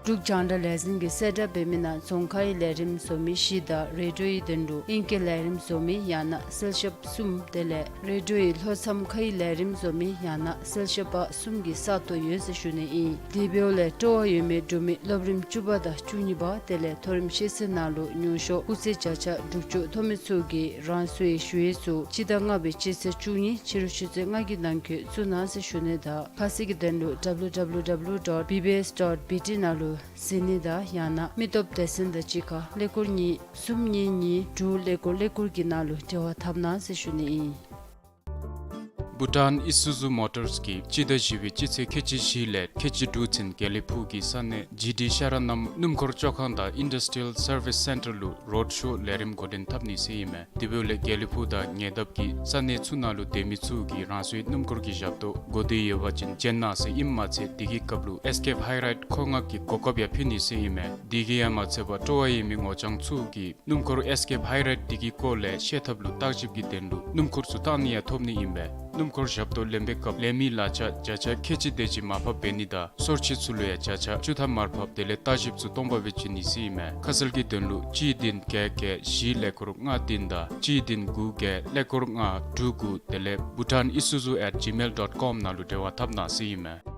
འབྲུག་རྒྱང་བསྒྲགས་ལས་འཛིན་གྱིས་གསལ་བསྒྲགས་འབད་མི་ནང་རྫོང་ཁའི་ལས་རིམ་བཟོ་མི་བཞི་དང་རེ་ཌིའོའི་དོན་ལུ་ཨིང་སྐད་ལས་རིམ་བཟོ་མི་ཡང་ན་གསལ་ཞབས་གསུམ་དེ་ལས་རེ་ཌིའོའི་ལྷོ་མཚམས་ཁའི་ལས་རིམ་བཟོ་མི་ཡང་ན་གསལ་ཞབས་པ་གསུམ་གྱི་ས་སྟོང་ཡོད་ཟེར་ཞུ་ནི་ཨིན། དེ་འབདཝ་ལས་སྤྲོ་བ་ཡོད་མི་འབྲུག་མི་སློབ་རིམ་བཅུ་པ་དང་བཅུ་གཉིས་པ་དེ་ལས་མཐོ་རིམ་ཤེས་ཚད་ནང་ལུ་མྱོང་ཤོས་སྐུགས་ཚད་བརྒྱ་ཆ་དྲུག་ཅུ་ཐོབ་མི་ཚུ་གིས་རང་སོའི་ཞུ་ཡིག་ཚུ་སྤྱི་ཟླ་ལྔ་པའི་སྤྱི་ཚེས་བཅུ་གཉིས་ཕྱི་རུ་ཆུ་ཚོད་ལྔ་གི་ནང་འཁོད་བཙུགས་གནང་ཟེར་ཞུ་ནི་དང་ཁ་གསལ་གྱི་དོན་ལུ་W W W dot B B S dot B T ནང་ལུ་གཟིགས་ནི་དང་ཡང་ན་མི་སྟོབས་སྡེ་ཚན་དང་གཅིག་ཁར་ཀླད་ཀོར་གཉིས་གསུམ་གཉིས་གཉིས་དྲུག་ཀླད་ཀོར་ཀླད་ཀོར་གྱི་ནང་ལུ་འབྲེལ་བ་འཐབ་གནང་ཟེར་ཞུ་ནི་ཨིན། བྷུ་ཊཱན་ཨི་སུ་ཛུ་མོ་ཊརས་ཀྱིས་སྤྱི་ཟླ་བཞི་པའི་སྤྱི་ཚེས་ཁལ་གཅིག་བཞི་ལས་ཁལ་གཅིག་དྲུག་ཚུན་དགེ་ལེགས་ཕུག་གི་ས་གནས་ཇི་ཌི་ཤ་ར་ནམ་སྣུམ་འཁོར་བཅོ་ཁང་དང་ཨིན་ཌ་སི་ཊི་རི་ཡལ་སར་བིསི་སེན་ཊར་ལུ་རོཌ་ཤོ་ལས་རིམ་འགོ་འདྲེན་འཐབ་ནི་ཟེར་ཨིན་མས། དེ་འབདཝ་ལས་དགེ་ལེགས་ཕུག་དང་ཉེ་འདབས་ཀྱི་ས་གནས་ཚུ་ནང་ལུ་སྡོད་མི་ཚུ་གིས་རང་སོའི་སྣུམ་འཁོར་གྱི་ཞབས་ཏོག་དགོ་འདོད་ཡོད་པ་ཅིན་བྱོན་གནང་ཟེར་ཨིནམ་མ་ཚད་དེ་གི་སྐབས་ལུ་ཨེས་ཀེབ་ཧའི་རའིཌ་མཁོ་མངགས་ཀྱི་གོ་སྐབས་ཡང་ཕུལ་ནི་ཟེར་ཨིན་མས། དེ་གིས་ཡང་མ་ཚད་པར་སྤྲོ་བ་ཡོད་མི་ངོ་རྐྱང་ཚུ་གིས་སྣུམ་འཁོར་ཨེས་ཀེབ་ཧའི་རའིཌ་དེ་གི་སྐོར་ལས་ཤེས་ཐབས་ལུ་བརྟག་ཞིབ་ཀྱི་དོན་ལུ་སྣུམ་འཁོར་ཚུ་བཏང་ནི་ཡང་ཐོབ་ནི་ཨིན་པས། སྣུམ་འཁོར་ཞབས་ཏོག་ལེན་པའི་སྐབས་ལེན་མི་གླ་ཆ་བརྒྱ་ཆ་ཁལ་གཅིག་དེ་ཅིག་མར་ཕབ་འབད་ནི་དང་སོར་ཆུད་ཚུ་ལུ་ཡང་བརྒྱ་ཆ་བཅུ་ཐམ་མར་ཕབ་དེ་ལས་བརྟག་ཞིབ་ཚུ་སྟོང་པ་སྦེ་བྱིན་ནི་ཟེར་ཨིན་མས། ཁ་གསལ་གྱི་དོན་ལུ་གཅིག་བདུན་བརྒྱད་བརྒྱད་བཞི་ཀླད་ཀོར་ལྔ་བདུན་དང་གཅིག་བདུན་དགུ་བརྒྱད་ཀླད་ཀོར་ལྔ་དྲུག་དགུ་དེ་ལས་བྷུ་ཊཱན་ཨི་སུ་ཛུ་ཨེཊ་ཇི་མེལ་ཌོཊ་ཀོམ་ནང་ལུ་འབྲེལ་བ་འཐབ་གནང་ཟེར་ཨིན་མས།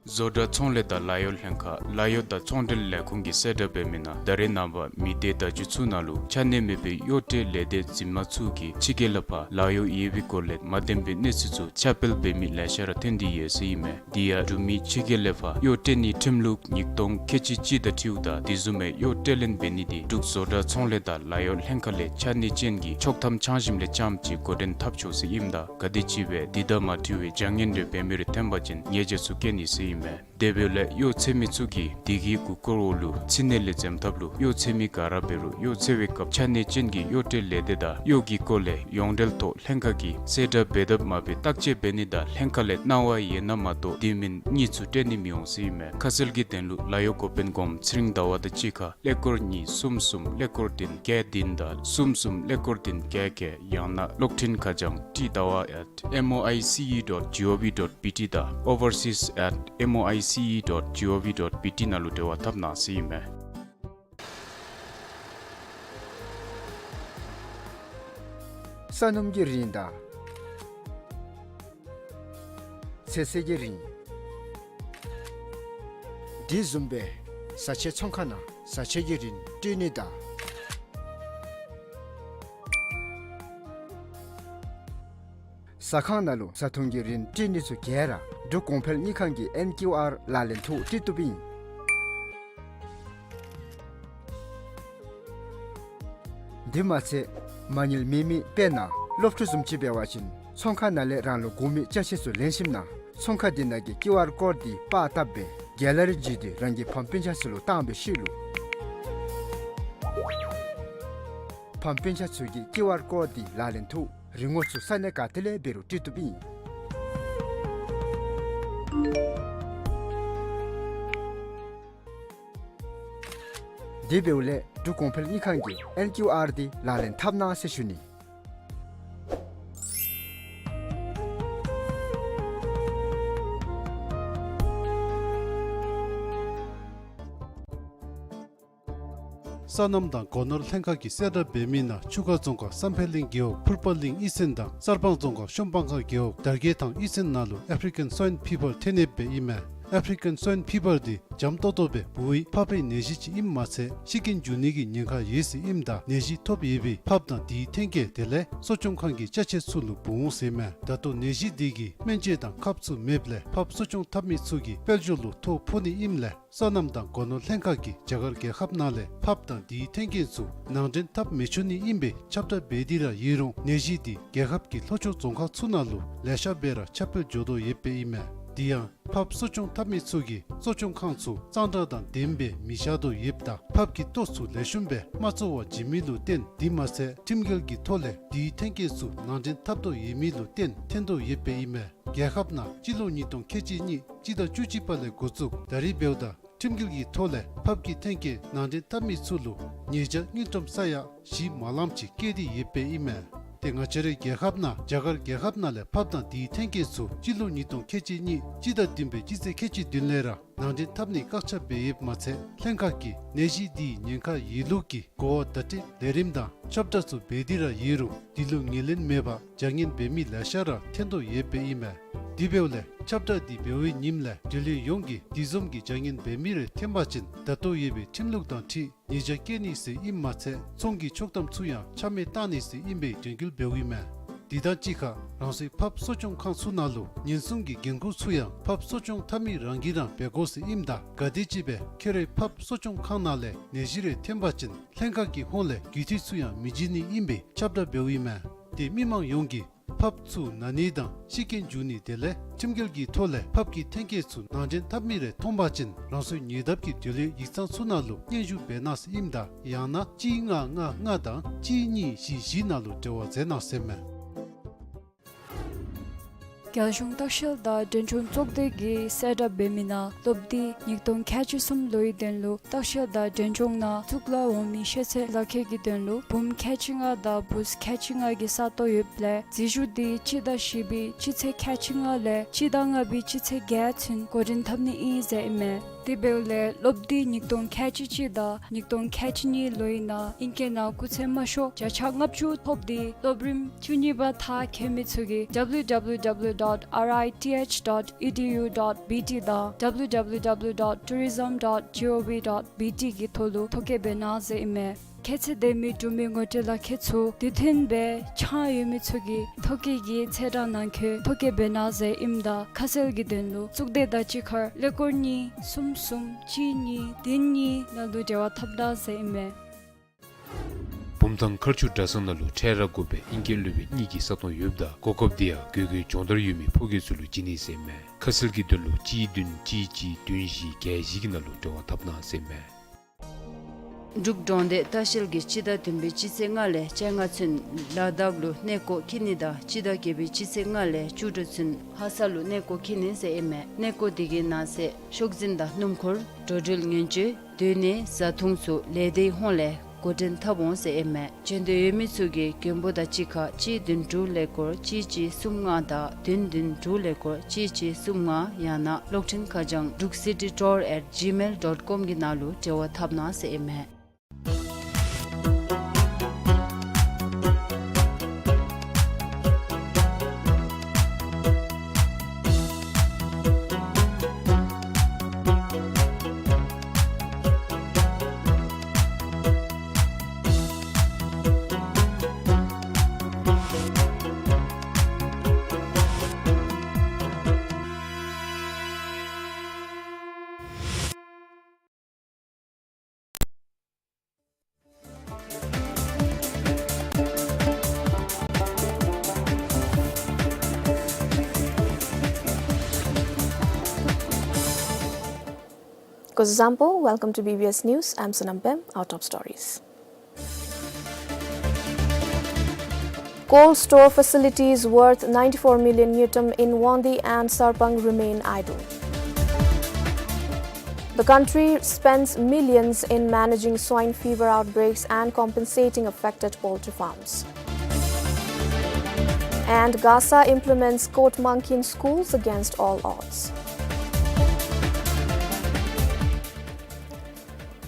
བཟོ་གྲྭ་ཚོང་ལས་དང་ལཱ་གཡོག་ལྷན་ཁག་ལཱ་གཡོག་དང་ཚོང་འབྲེལ་ལས་ཁུངས་ཀྱིས་གསལ་བསྒྲགས་འབད་མི་ནང་ད་རེས་ནངས་པ་མི་སྡེ་བརྡ་བརྒྱུད་ཚུ་ནང་ལུ་ཆ་གནས་མེད་པའི་གཡོག་བཀྲ་ལས་སྡེ་འཛིན་མ་ཚུ་གིས་ཕྱི་རྒྱལ་ལས་ཕར་ལཱ་གཡོག་ཡོད་པའི་སྐོར་ལས་མ་བདེན་པའི་གནས་ཚུལ་ཚུ་ཁྱབ་སྤེལ་འབད་མི་ལེ་ཤ་ར་ཐོན་ཏེ་ཡོད་ཟེར་ཨིན་མས། དེ་ཡང་འབྲུག་མི་ཕྱི་རྒྱལ་ལས་ཕར་གཡོག་བཀྲ་ནིའི་ཁྲིམས་ལུགས་ཉིས་སྟོང་ཁལ་གཅིག་གཅིག་དང་འཁྲིལཝ་ད་དེ་བཟུམ་མའི་གཡོག་བཀྲ་ལེན་འབད་ནི་དེ་འབྲུག་བཟོ་གྲྭ་ཚོང་ལས་དང་ལཱ་གཡོག་ལྷན་ཁག་ལས་ཆ་གནས་ཅན་གྱི་ཆོག་ཐམ་ཆ་འཇམ་ལས་རྐྱངམ་ཅིག་འགོ་འདྲེན་འཐབ་ཆོག་ཟེར་ཨིནམ་ད་ག་དེམ་ཅིག་སྦེ་དེ་དང་མ་འཁྲིལ་བའི་བྱ་ངན་རེ་འབད་མི་རེ་ཐོན་པ་ཅིན་ཉེས་བྱ་ཚུ་བཀལ་ནི་ཟེར་ཨིན་མས། དེ་འབདཝ་ལས་གཡོག་འཚོལ་མི་ཚུ་གིས་དེ་གི་གུར་སྐོར་འོག་ལུ་ཕྱི་ནང་ལས་འཛེམ་ཐབས་ལུ་གཡོག་འཚོལ་མི་ག་ར་འབད་རུང་གཡོག་འཚོལ་བའི་སྐབས་ཆ་གནས་ཅན་གྱི་གཡོག་བཀྲལ་ལས་སྡེ་དང་གཡོག་གི་སྐོར་ལས་ཡོངས་འབྲེལ་ཐོག་ལྷན་ཁག་གིས་གསལ་བསྒྲགས་འབད་དཔ་མ་འབད་བརྟག་དཔྱད་འབད་ནི་དང་ལྷན་ཁག་ལས་གནང་བ་ཡོད་ན་མ་གཏོགས་དེ་མིན་གཉིས་ཚུ་སྤྲོད་ནི་མི་འོང་ཟེར་ཨིན་མས། ཁ་གསལ་གྱི་དོན་ལུ་ལཱ་གཡོག་འགོ་དཔོན་གོངམ་ཚེ་རིང་ཟླ་བ་དང་གཅིག་ཁར་ཀླད་ཀོར་གཉིས་གསུམ་གསུམ་ཀླད་ཀོར་བདུན་བརྒྱད་བདུན་དང་གསུམ་གསུམ་ཀླད་ཀོར་བདུན་བརྒྱད་བརྒྱད། ཡང་ན་གློག་འཕྲིན་ཁ་བྱང་ཊི་ཟླ་བ་at M O I C E dot G O V dot B T དང་overseas at M O I C E dot G O V dot B T ནང་ལུ་འབྲེལ་བ་འཐབ་གནང་ཟེར་ཨིན་མས། ས་སྣུམ་གྱི་རིན་དང་ཚོད་བསྲེ་གི་རིན། དེ་བཟུམ་སྦེ་བཟའ་ཆས་ཚོང་ཁང་ནང་བཟའ་ཆས་ཀྱི་རིན་སྤྲོད་ནི་དང་ཟ་ཁང་ནང་ལུ་བཟའ་འཐུང་གི་རིན་སྤྲོད་ནི་ཚུ་ག་ར་འབྲུག་གོང་འཕེལ་དངུལ་ཁང་གི་ཨེན་ཀིའུ་ཨར་ལག་ལེན་ཐོག་སྤྲོད་བཏུབ་ཨིན། དེ་མ་ཚད་མ་དངུལ་མེད་མི་དཔེར་ན་སློབ་ཕྲུག་བཟུམ་ཅིག་འབད་བ་ཅིན་ཚོང་ཁང་ནང་ལས་རང་ལུ་དགོ་མི་ཅ་ཆས་ཚུ་ལེན་ཞིནམ་ན་ཚོང་ཁང་དེ་ནང་གི་ཀིའུ་ཨར་ཀོཌ་དེ་པར་བཏབ་སྦེ་གེ་ལ་རི་བརྒྱུད་དེ་རང་གི་ཕམ་སྤུན་ཆ་ཚུ་ལུ་བཏང་བའི་ཤུལ་ལུ་ཕམ་སྤུན་ཆ་ཚུ་གིས་ཀིའུ་ཨར་ཀོཌ་དེ་ལག་ལེན་ཐོག་རིན་གོང་ཚུ་ས་གནས་ག་ཏེ་ལས་འབད་རུང་སྤྲོད་བཏུབ་ཨིན། དེ་འབདཝ་ལས་འབྲུག་གོང་འཕེལ་དངུལ་ཁང་གི་ཨེན་ཀིའུ་ཨར་དེ་ལག་ལེན་འཐབ་གནང་ཟེར་ཞུ་ནི། སོ་ནམ་དང་སྒོ་ནོར་ལྷན་ཁག་གིས་གསལ་བསྒྲགས་འབད་མི་ནང་ཆུ་ཁ་རྫོང་ཁག་བསམ་འཕེལ་གླིང་རྒེད་འོག་ཕུར་པ་གླིང་གཡུས་ཚན་དང་གསར་སྤང་རྫོང་ཁག་གཤམ་སྤང་ཁ་རྒེད་འོག་དར་རྒྱས་ཐང་གཡུས་ཚན་ནང་ལུ་ཨེཕ་རི་ཀན་སོའིན་ཕི་བར་ཐོན་ཡོདཔ་ཨིན་མས། ཨེཕ་རི་ཀན་སོའིན་ཕི་བར་འདི་འཇམ་ཏོག་ཏོ་སྦེ་འབུཝ་ཕགཔ་གི་ནད་གཞི་ཅིག་ཨིནམ་མ་ཚད་ཤི་རྐྱེན་འབྱུང་ནི་གི་ཉེན་ཁ་ཡོད་ཟེར་ཨིནམ་ད་ནད་གཞི་ཐོབ་ཡོད་པའི་ཕགཔ་དང་དེའི་ཐོན་སྐྱེད་དེ་ལས་གསོ་སྐྱོང་ཁང་གི་ཅ་ཆས་ཚུ་ལུ་འབུ་འོང་ཟེར་ཨིན་མས། ད་ལྟོ་ནད་གཞི་འདི་གི་སྨན་བཅོས་དང་ཁབ་ཚུ་མེདཔ་ལས་ཕགཔ་གསོ་སྐྱོང་འཐབ་མི་ཚུ་གི་དཔལ་འབྱོར་ལུ་ཐོ་ཕོག་ནི་ཨིནམ་ལས་སོ་ནམ་དང་སྒོ་ནོར་ལྷན་ཁག་གིས་རྒྱ་གར་རྒྱལ་ཁབ་ནང་ལས་ཕགཔ་དང་དེའི་ཐོན་སྐྱེད་ཚུ་ནང་འདྲེན་འཐབ་མི་ཆོག་ནི་ཨིན་པའི་ཁྱབ་བསྒྲགས་འབད་དེ་ར་ཡོད་རུང་ནད་གཞི་འདི་རྒྱལ་ཁབ་ཀྱི་ལྷོ་ཕྱོགས་རྫོང་ཁག་ཚུ་ནང་ལུ་ལེ་ཤ་སྦེ་ར་ཁྱབ་སྤེལ་འགྱོ་དོ་ཡོདཔ་ཨིན་མས། དེ་ཡང་ཕགཔ་གསོ་སྐྱོང་འཐབ་མི་ཚུ་གིས་གསོ་སྐྱོང་ཁང་ཚུ་གཙང་སྦྲ་དང་ལྡནམ་སྦེ་མི་བཞག་དོ་ཡོདཔ་ད་ཕགཔ་གི་ལྟོ་ཚུ་ལེགས་ཤོམ་སྦེ་མ་བཙོ་བར་བྱིན་མི་ལུ་བརྟེན་དེ་མ་ཚད་ཁྲིམས་འགལ་གྱི་ཐོག་ལས་དེའི་ཐོན་སྐྱེད་ཚུ་ནང་འདྲེན་འཐབ་དོ་ཡོད་མི་ལུ་བརྟེན་ཐོན་དོ་ཡོདཔ་ཨིན་མས། རྒྱལ་ཁབ་ནང་སྤྱི་ལོ་ཉིས་སྟོང་ཁལ་གཅིག་གཉིས་སྤྱི་ཟླ་བཅུ་གཅིག་པ་ལས་འགོ་བཙུགས་ད་རིས་འབདཝ་ད་ཁྲིམས་འགལ་གྱི་ཐོག་ལས་ཕགཔ་གི་ཐོན་སྐྱེད་ནང་འདྲེན་འཐབ་མི་ཚུ་ལུ་ཉེས་བྱ་དངུལ་ཀྲམ་ས་ཡ་བཞི་མ་ལངམ་ཅིག་བཀལ་ཏེ་ཡོདཔ་ཨིན་མས། ཏེ་ང་བཅས་རའི་རྒྱལ་ཁབ་ནང་རྒྱ་གར་རྒྱལ་ཁབ་ནང་ལས་ཕགཔ་དང་དེའི་ཐོན་སྐྱེད་ཚུ་སྤྱི་ལོ་ཉིས་སྟོང་ཁལ་གཅིག་གཉིས་སྤྱི་ཟླ་བདུན་པའི་སྤྱི་ཚེས་ཁལ་གཅིག་བདུན་ལས་ར་ནང་འདྲེན་འཐབ་ནི་བཀག་ཆ་འབད་ཡོདཔ་མ་ཚད་ལྷན་ཁག་གིས་ནད་གཞི་འདིའི་ཉེན་ཁ་ཡོད་ལུགས་ཀྱི་གོ་བ་བརྡ་སྤྲོད་ལས་རིམ་དང་ཁྱབ་བསྒྲགས་ཚུ་འབད་དེ་ར་ཡོད་རུང་དེ་ལུ་ངོས་ལེན་མེད་པར་བྱ་ངན་འབད་མི་ལེ་ཤ་ར་ཐོན་དོ་ཡོདཔ་ཨིན་མས། དེ་འབདཝ་ལས་ཁྱབ་བསྒྲགས་འདི་འབད་བའི་ཉིནམ་ལས་འབྲེལ་ཡོད་ཡོངས་ཀྱིས་དེ་བཟུམ་གྱི་བྱ་ངན་འབད་མི་རེ་ཐོན་པ་ཅིན་ད་ལྟོ་ཡོད་པའི་ཁྲིམས་ལུགས་དང་འཁྲིལ་ཉེས་བྱ་བཀལ་ནི་ཟེར་ཨིནམ་མ་ཚད་ཚོང་གི་ཆོག་ཐམ་ཚུ་ཡང་ཆ་མེད་བཏང་ནི་ཟེར་ཨིན་པའི་དྲན་སྐུལ་འབདཝ་ཨིན་མས། དེ་དང་གཅིག་ཁར་རང་སོའི་ཕགཔ་གསོ་སྐྱོང་ཁང་ཚུ་ནང་ལུ་ཉེན་སྲུང་གི་འགན་ཁུར་ཚུ་ཡང་ཕགཔ་གསོ་སྐྱོང་འཐབ་མི་རང་གིས་ར་འབད་དགོ་ཟེར་ཨིནམ་ད་ག་དེམ་ཅིག་སྦེ་ཁྱོད་རའི་ཕགཔ་གསོ་སྐྱོང་ཁང་ནང་ལས་ནད་གཞི་རེ་ཐོན་པ་ཅིན་ལྷན་ཁག་གི་ཧོངས་ལས་རྒུད་འཐུས་ཚུ་ཡང་མི་བྱིན་ནི་ཨིན་པའི་ཁྱབ་བསྒྲགས་འབདཝ་ཨིན་མས། ཏེ་མི་མང་ཡོངས་ཀྱིས་ཕགཔ་ཚུ་ན་ནི་དང་ཤི་རྐྱེན་འབྱུང་ནི་དེ་ལས་ཁྲིམས་འགལ་གྱི་ཐོག་ལས་ཕགཔ་གི་ཐོན་སྐྱེད་ཚུ་ནང་འདྲེན་འཐབ་མི་རེ་མཐོང་པ་ཅིན་རང་སོའི་ཉེ་འདབས་ཀྱི་འབྲེལ་ཡོད་ཡིག་ཚང་ཚུ་ནང་ལུ་སྙན་ཞུ་འབད་གནང་ཟེར་ཨིནམ་ད་ཡང་ན་གཅིག་ལྔ་ལྔ་ལྔ་དང་གཅིག་གཉིས་བཞི་བཞི་ནང་ལུ་འབྲེལ་བ་མཛད་གནང་ཟེར་མས། རྒྱལ་གཞུང་ལྟ་བཤལ་དང་འགྲེམས་སྤྱོད་ཚོགས་སྡེ་གིས་གསལ་བསྒྲགས་འབད་མི་ནང་སློབ་དུས་ཉིས་སྟོང་ཁལ་གཅིག་གསུམ་ལོའི་དོན་ལུ་ལྟ་བཤལ་དང་འགྲེམས་སྤྱོད་ནང་གཙུག་ལག་འོག་མིན་ཤེས་ཚད་ལག་ཁྱེར་གྱི་དོན་ལུ་འབུམ་ཁལ་གཅིག་ལྔ་དང་བུཚ་ཁལ་གཅིག་ལྔ་གི་ས་སྟོང་ཡོདཔ་ལས་འཛུལ་ཞུགས་དུས་སྤྱི་ཟླ་བཞི་པའི་སྤྱི་ཚེས་ཁལ་གཅིག་ལྔ་ལས་སྤྱི་ཟླ་ལྔ་པའི་སྤྱི་ཚེས་བརྒྱད་ཚུན་འགོ་འདྲེན་འཐབ་ནི་ཨིན་ཟེར་ཨིན་མས། དེ་འབདཝ་ལས་སློབ་དུས་ཉིས་སྟོང་ཁལ་གཅིག་གཅིག་དང་ཉིས་སྟོང་ཁལ་གཅིག་གཉིས་ལོའི་ནང་ཨིང་སྐད་ནང་སྐུགས་ཚད་དམའ་ཤོས་བརྒྱ་ཆ་ལྔ་བཅུ་ཐོབ་སྟེ་སློབ་རིམ་བཅུ་གཉིས་པ་མཐར་འཁྱོལ་མི་ཚུ་གིས་W W W dot R I T H dot E D U dot B T དང་W W W dot tourism dot G O V dot B T གི་ཐོག་ལུ་ཐོ་བཀོད་འབད་གནང་ཟེར་ཨིན་མས། ཁྱད་ཚད་ལྡན་མི་འབྲུག་མི་ངོ་སྤྲོད་ལག་ཁྱེར་ཚུ་དུས་མཐུན་སྦེ་འཆང་ཡོད་མི་ཚུ་གིས་ཐོ་བཀོད་ཀྱི་ཚེས་གྲངས་ནང་འཁོད་ཐོ་བཀོད་འབད་གནང་ཟེར་ཨིནམ་ད་ཁ་གསལ་གྱི་དོན་ལུ་གཙུག་སྡེ་དང་གཅིག་ཁར་ཀླད་ཀོར་གཉིས་གསུམ་གསུམ་གཅིག་གཉིས་བདུན་གཉིས་ནང་ལུ་འབྲེལ་བ་འཐབ་གནང་ཟེར་ཨིན་མས། འབུམ་ དང་མཁར་ཆུ་གྲྭ་ཚང་ནང་ལུ་འཕྲལ་ར་དགོ་པའི་ཨིང་སྐད་སློབ་དཔོན་གཉིས་ཀྱི་ས་སྟོང་ཡོདཔ་ད་གོ་སྐབས་དེ་ཡང་དགོས་མཁོའི་སྦྱོང་བརྡར་ཡོད་མི་ཕོ་སྐྱེས་ཚུ་ལུ་བྱིན་ནི་ཟེར་ཨིན་མས། ཁ་གསལ་གྱི་དོན་ལུ་གཅིག་བདུན་གཅིག་གཅིག་བདུན་བཞི་བརྒྱད་བཞི་གི་ནང་ལུ་འབྲེལ་བ་འཐབ་གནང་ཟེར་ཨིན་མས། འབྲུག་འབྲོང་སྡེ་ལྟ་བཤལ་གྱིས་སྤྱི་ཟླ་བདུན་པའི་སྤྱི་ཚེས་ལྔ་ལས་བཅོ་ལྔ་ཚུན་ལ་དྭགས་ལུ་གནས་སྐོར་འཁྱིད་ནི་དང་སྤྱི་ཟླ་བརྒྱད་པའི་སྤྱི་ཚེས་ལྔ་ལས་བཅུ་དྲུག་ཚུན་ལྷ་ས་ལུ་གནས་སྐོར་འཁྱིད་ནི་ཟེར་ཨིན་མས། གནས་སྐོར་དེ་གི་ནང་གསེས་ཤོག་འཛིན་དང་སྣུམ་འཁོར་འགྲོ་འགྲུལ་ཉེན་བཅོལ་སྡོད་གནས་བཟའ་འཐུང་ཚུ་ལས་སྡེའི་ཧོངས་ལས་འགོ་འདྲེན་འཐབ་འོང་ཟེར་ཨིན་མས། འབྱོན་འདོད་ཡོད་མི་ཚུ་གིས་མགོན་པོ་དང་གཅིག་ཁར་གཅིག་བདུན་དྲུག་ཀླད་ཀོར་གཅིག་གཅིག་གསུམ་ལྔ་དང་བདུན་བདུན་དྲུག་ཀླད་ཀོར་གཅིག་གཅིག་གསུམ་ལྔ་ཡང་ན་གློག་འཕྲིན་ཁ་བྱང་Druk City Tour at gmail dot com གི་ནང་ལུ་འབྲེལ་བ་འཐབ་གནང་ཟེར་ཨིན་མས། Kuzuzangpo, welcome to B B S News. I'm Sonam Pem. Our top stories. Cold store facilities worth ninety-four million ngultrum in Wangdue and Sarpang remain idle. The country spends millions in managing swine fever outbreaks and compensating affected poultry farms. And Gaza implements court monkey in schools against all odds.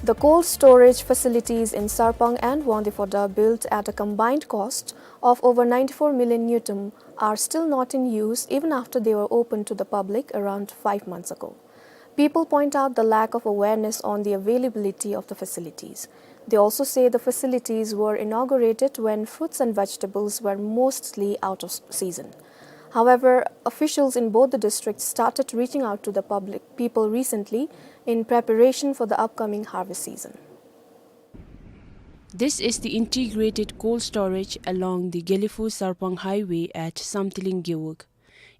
The cold storage facilities in Sarpang and Wangdue Phodrang, built at a combined cost of over ninety-four million ngultrum, are still not in use even after they were opened to the public around five months ago. People point out the lack of awareness on the availability of the facilities. They also say the facilities were inaugurated when fruits and vegetables were mostly out of s-, season. However, officials in both the districts started reaching out to the public, people recently in preparation for the upcoming harvest season. This is the integrated cold storage along the Gelephu-Sarpang highway at Samthiling Gewog.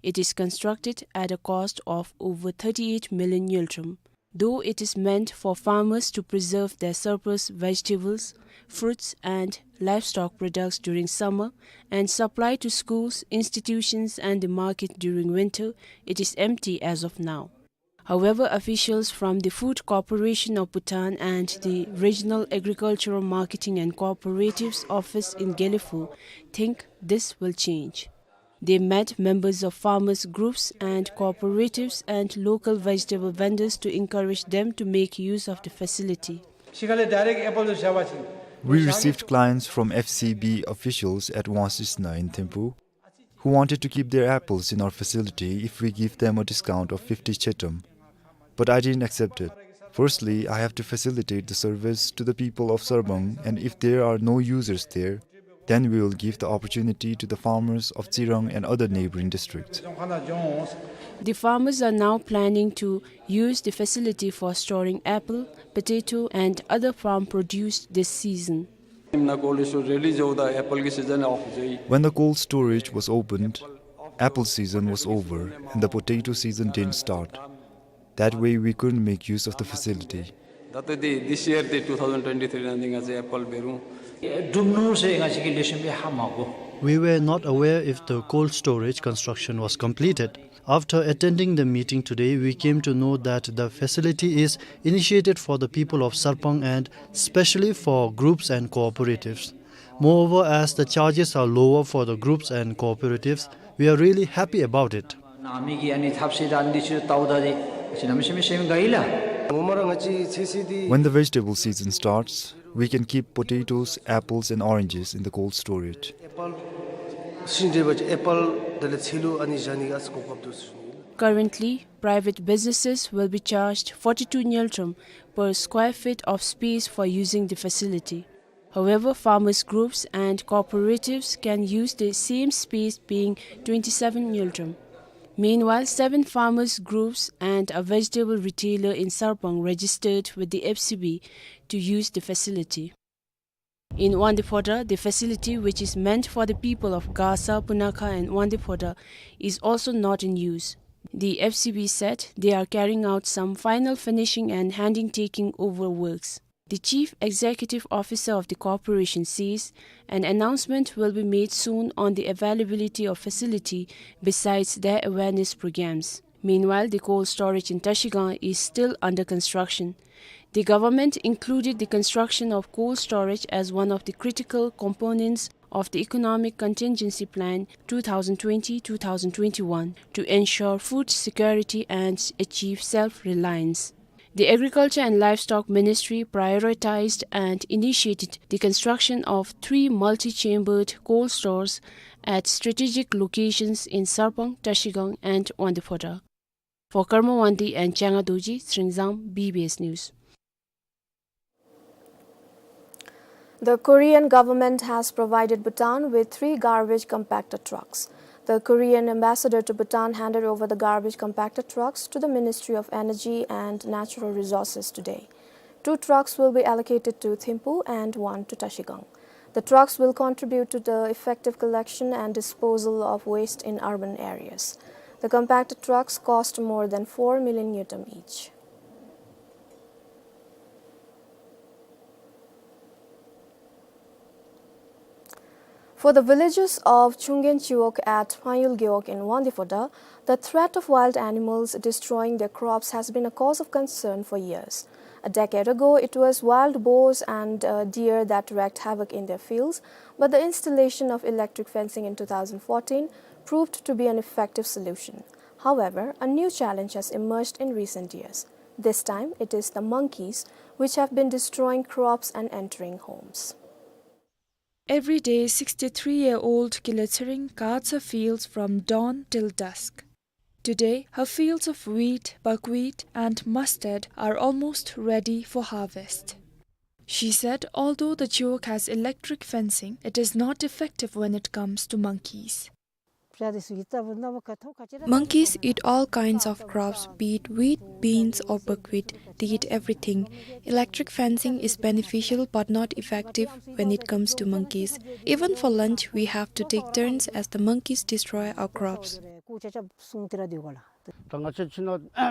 It is constructed at a cost of over thirty-eight million ngultrum. Though it is meant for farmers to preserve their surplus vegetables, fruits and livestock products during summer and supply to schools, institutions and the market during winter, it is empty as of now. However, officials from the Food Corporation of Bhutan and the Regional Agricultural Marketing and Cooperatives Office in Gelephu think this will change. They met members of farmers groups and cooperatives and local vegetable vendors to encourage them to make use of the facility. We received clients from F C B officials at Wangsisna in Thimphu who wanted to keep their apples in our facility if we give them a discount of fifty ngultrum. But I didn't accept it. Firstly, I have to facilitate the service to the people of Sarpang, and if there are no users there, then we will give the opportunity to the farmers of Tsirang and other neighboring districts. The farmers are now planning to use the facility for storing apple, potato, and other farm produce this season. When the cold storage was opened, apple season was over and the potato season didn't start. That way we couldn't make use of the facility. This year, the two thousand twenty-three, I think, as apple bearing. We were not aware if the cold storage construction was completed. After attending the meeting today, we came to know that the facility is initiated for the people of Sarpang and specially for groups and cooperatives. Moreover, as the charges are lower for the groups and cooperatives, we are really happy about it. When the vegetable season starts, we can keep potatoes, apples and oranges in the cold storage. Currently, private businesses will be charged forty-two ngultrum per square feet of space for using the facility. However, farmers groups and cooperatives can use the same space, being twenty-seven ngultrum. Meanwhile, seven farmers groups and a vegetable retailer in Sarpang registered with the F C B to use the facility. In Wangdue Phodrang, the facility which is meant for the people of Gasa, Punakha and Wangdue Phodrang is also not in use. The F C B said they are carrying out some final finishing and handing taking over works. The chief executive officer of the corporation says an announcement will be made soon on the availability of facility besides their awareness programs. Meanwhile, the cold storage in Trashigang is still under construction. The government included the construction of cold storage as one of the critical components of the Economic Contingency Plan two thousand twenty two thousand twenty-one to ensure food security and achieve self-reliance. The Agriculture and Livestock Ministry prioritized and initiated the construction of three multi-chambered cold stores at strategic locations in Sarpang, Trashigang and Wangdue Phodrang. For Karma Wangdi and Changa Dorji, Sringzang, B B S News. The Korean government has provided Bhutan with three garbage compactor trucks. The Korean ambassador to Bhutan handed over the garbage compactor trucks to the Ministry of Energy and Natural Resources today. Two trucks will be allocated to Thimphu and one to Trashigang. The trucks will contribute to the effective collection and disposal of waste in urban areas. The compactor trucks cost more than four million ngultrum each. For the villagers of Chunggen Chiwog at Phayul Gewog in Wangdue Phodrang, the threat of wild animals destroying their crops has been a cause of concern for years. A decade ago, it was wild boars and, uh, deer that wreaked havoc in their fields, but the installation of electric fencing in two thousand fourteen proved to be an effective solution. However, a new challenge has emerged in recent years. This time, it is the monkeys, which have been destroying crops and entering homes. Every day, sixty-three-year-old Kile Tshering guards her fields from dawn till dusk. Today, her fields of wheat, buckwheat, and mustard are almost ready for harvest. She said, although the Chiwog has electric fencing, it is not effective when it comes to monkeys. Monkeys eat all kinds of crops, be it wheat, beans, or buckwheat. They eat everything. Electric fencing is beneficial but not effective when it comes to monkeys. Even for lunch, we have to take turns as the monkeys destroy our crops.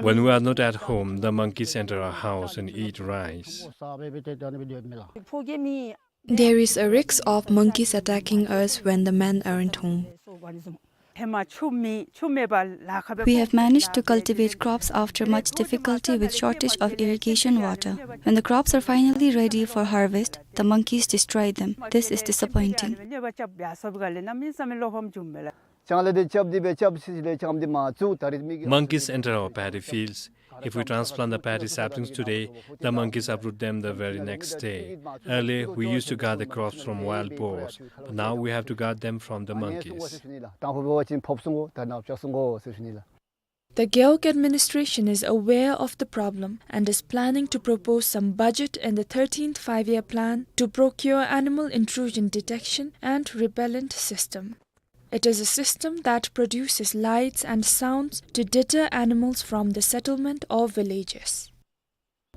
When we are not at home, the monkeys enter our house and eat rice. There is a risk of monkeys attacking us when the men aren't home. We have managed to cultivate crops after much difficulty with shortage of irrigation water. When the crops are finally ready for harvest, the monkeys destroy them. This is disappointing. Monkeys enter our paddy fields. If we transplant the paddy saplings today, the monkeys uproot them the very next day. Earlier, we used to guard the crops from wild boars, but now we have to guard them from the monkeys. The Gewog administration is aware of the problem and is planning to propose some budget in the thirteenth Five-Year Plan to procure animal intrusion detection and repellent system. It is a system that produces lights and sounds to deter animals from the settlement or villages.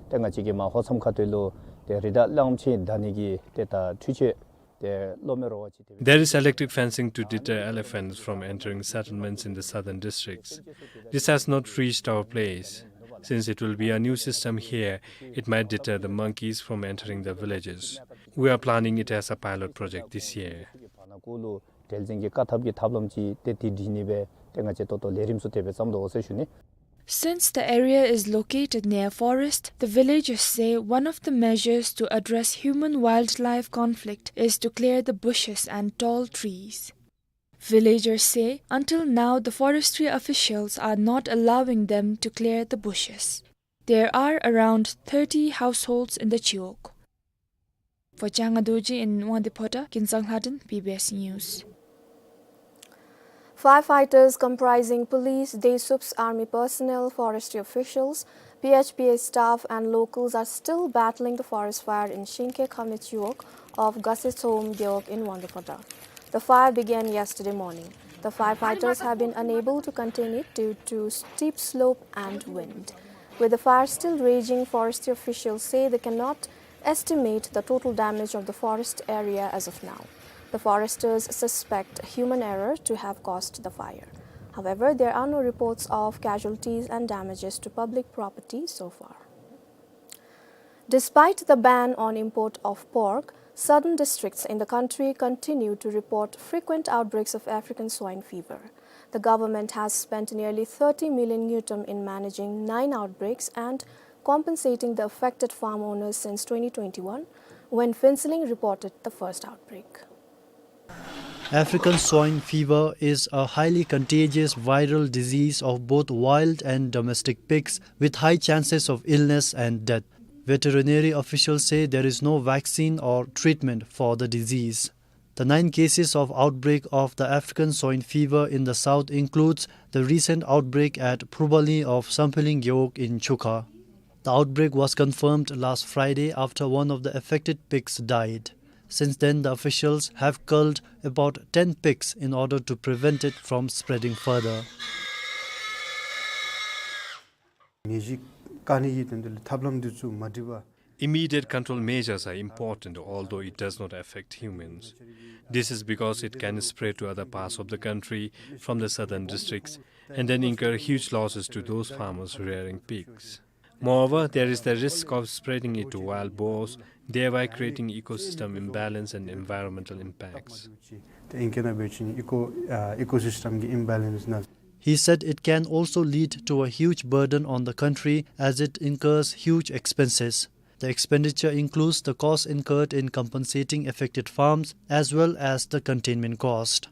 ཏེ་ང་བཅས་ཀྱིས་མར་ཧོ་ཚམ་ཁ་ཐུག་ལུ་ཏེ་རི་དྭགས་གླངམོ་ཆེ་བདའ་ནི་གི་ཏེ་ད་འཕྲུལ་ཆས་ཏེ་གློག་མེ་རོ་བ་ཅིག་ཏེ། There is electric fencing to deter elephants from entering settlements in the southern districts. This has not reached our place. Since it will be a new system here, it might deter the monkeys from entering the villages. We are planning it as a pilot project this year. བར་ན་གུ་ལུ་འབྲེལ་འཛིང་གི་བཀག་ཐབས་ཀྱི་ཐབས་ལམ་ཅིག་ཏེ་དེ་སྒྲིག་ནི་སྦེ་ཏེ་ང་བཅས་ཏོག་ཏོ་ལས་རིམ་ཚུ་དེ་སྦེ་བརྩམ་དོ་ཟེར་ཞུ་ནི། Since the area is located near forest, the villagers say one of the measures to address human-wildlife conflict is to clear the bushes and tall trees. Villagers say until now the forestry officials are not allowing them to clear the bushes. There are around thirty households in the Chiwog. For Changa Dorji in Wangdue Phodrang, Kinsang Lhaden, B B S News. Firefighters comprising police, DASUPS, army personnel, forestry officials, P H P A staff and locals are still battling the forest fire in Shingke Khame Chiwog of Gase Tsoum Gewog in Wangdue Phodrang. The fire began yesterday morning. The firefighters have been unable to contain it due to steep slope and wind. With the fire still raging, forestry officials say they cannot estimate the total damage of the forest area as of now. The foresters suspect human error to have caused the fire. However, there are no reports of casualties and damages to public property so far. Despite the ban on import of pork, southern districts in the country continue to report frequent outbreaks of African swine fever. The government has spent nearly thirty million ngultrum in managing nine outbreaks and compensating the affected farm owners since twenty twenty-one, when Phuentsholing reported the first outbreak. African swine fever is a highly contagious viral disease of both wild and domestic pigs, with high chances of illness and death. Veterinary officials say there is no vaccine or treatment for the disease. The nine cases of outbreak of the African swine fever in the south includes the recent outbreak at Phurbali of Sampheling Gewog in Chukha. The outbreak was confirmed last Friday after one of the affected pigs died. Since then, the officials have culled about ten pigs in order to prevent it from spreading further. ནད་གཞི་བཀག་ནི་གི་དོན་དུ་ལས་ཐབས་ལམ་འདི་ཚུ་མ་འགྲིག་པ། Immediate control measures are important, although it does not affect humans. This is because it can spread to other parts of the country from the southern districts and then incur huge losses to those farmers rearing pigs. Moreover, there is the risk of spreading it to wild boars, thereby creating ecosystem imbalance and environmental impacts. ཏེ་ཨིང་སྐད་ནང་འབད་བ་ཅིན་ཨི་ཀོ་ཨ་ཨི་ཀོ་སིསི་ཊམ་གི་ཨིམ་བེ་ལེནསི་ནང་། He said it can also lead to a huge burden on the country as it incurs huge expenses. The expenditure includes the cost incurred in compensating affected farms as well as the containment cost.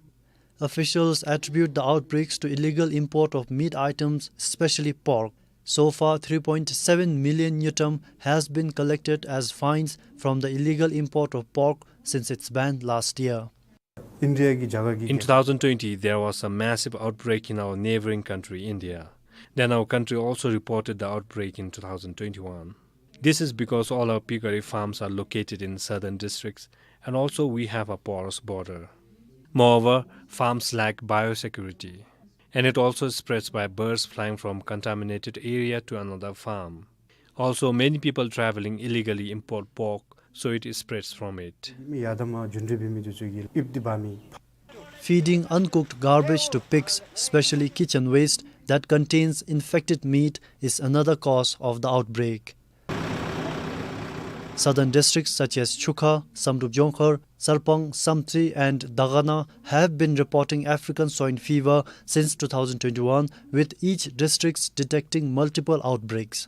Officials attribute the outbreaks to illegal import of meat items, especially pork. So far, three point seven million ngultrum has been collected as fines from the illegal import of pork since its ban last year. ཨིན་ཌི་ཡ་གི་རྒྱ་གར་གྱི། In twenty twenty, there was a massive outbreak in our neighboring country, India. Then our country also reported the outbreak in twenty twenty-one. This is because all our piggery farms are located in southern districts, and also we have a porous border. Moreover, farms lack biosecurity, and it also spreads by birds flying from contaminated area to another farm. Also, many people traveling illegally import pork, so it spreads from it. མི་ཡར་དང་མར་རྒྱུན་འགྲུལ་འབད་མི་འདི་ཚུ་གིས་ཨིབ་འདི་འབག་མི། Feeding uncooked garbage to pigs, especially kitchen waste that contains infected meat, is another cause of the outbreak. Southern districts such as Chukha, Samdrup Jongkhar, Sarpang, Samtse and Dagana have been reporting African swine fever since two thousand twenty-one, with each district detecting multiple outbreaks.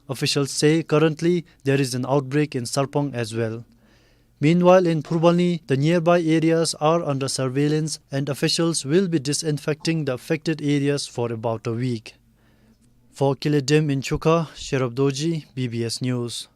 Officials say currently there is an outbreak in Sarpang as well. Meanwhile, in Phurbali, the nearby areas are under surveillance and officials will be disinfecting the affected areas for about a week. For Kile Dem in Chukha, Sherab Dorji, B B S News.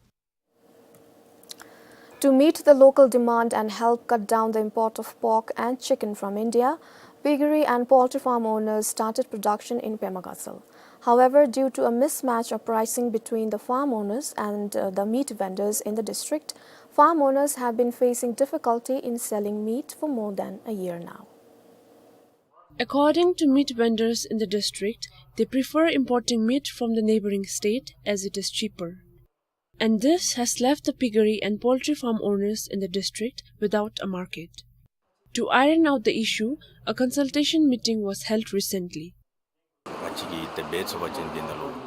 To meet the local demand and help cut down the import of pork and chicken from India, piggery and poultry farm owners started production in Pema Gatshel. However, due to a mismatch of pricing between the farm owners and, uh, the meat vendors in the district, farm owners have been facing difficulty in selling meat for more than a year now. According to meat vendors in the district, they prefer importing meat from the neighboring state as it is cheaper. And this has left the piggery and poultry farm owners in the district without a market. To iron out the issue, a consultation meeting was held recently.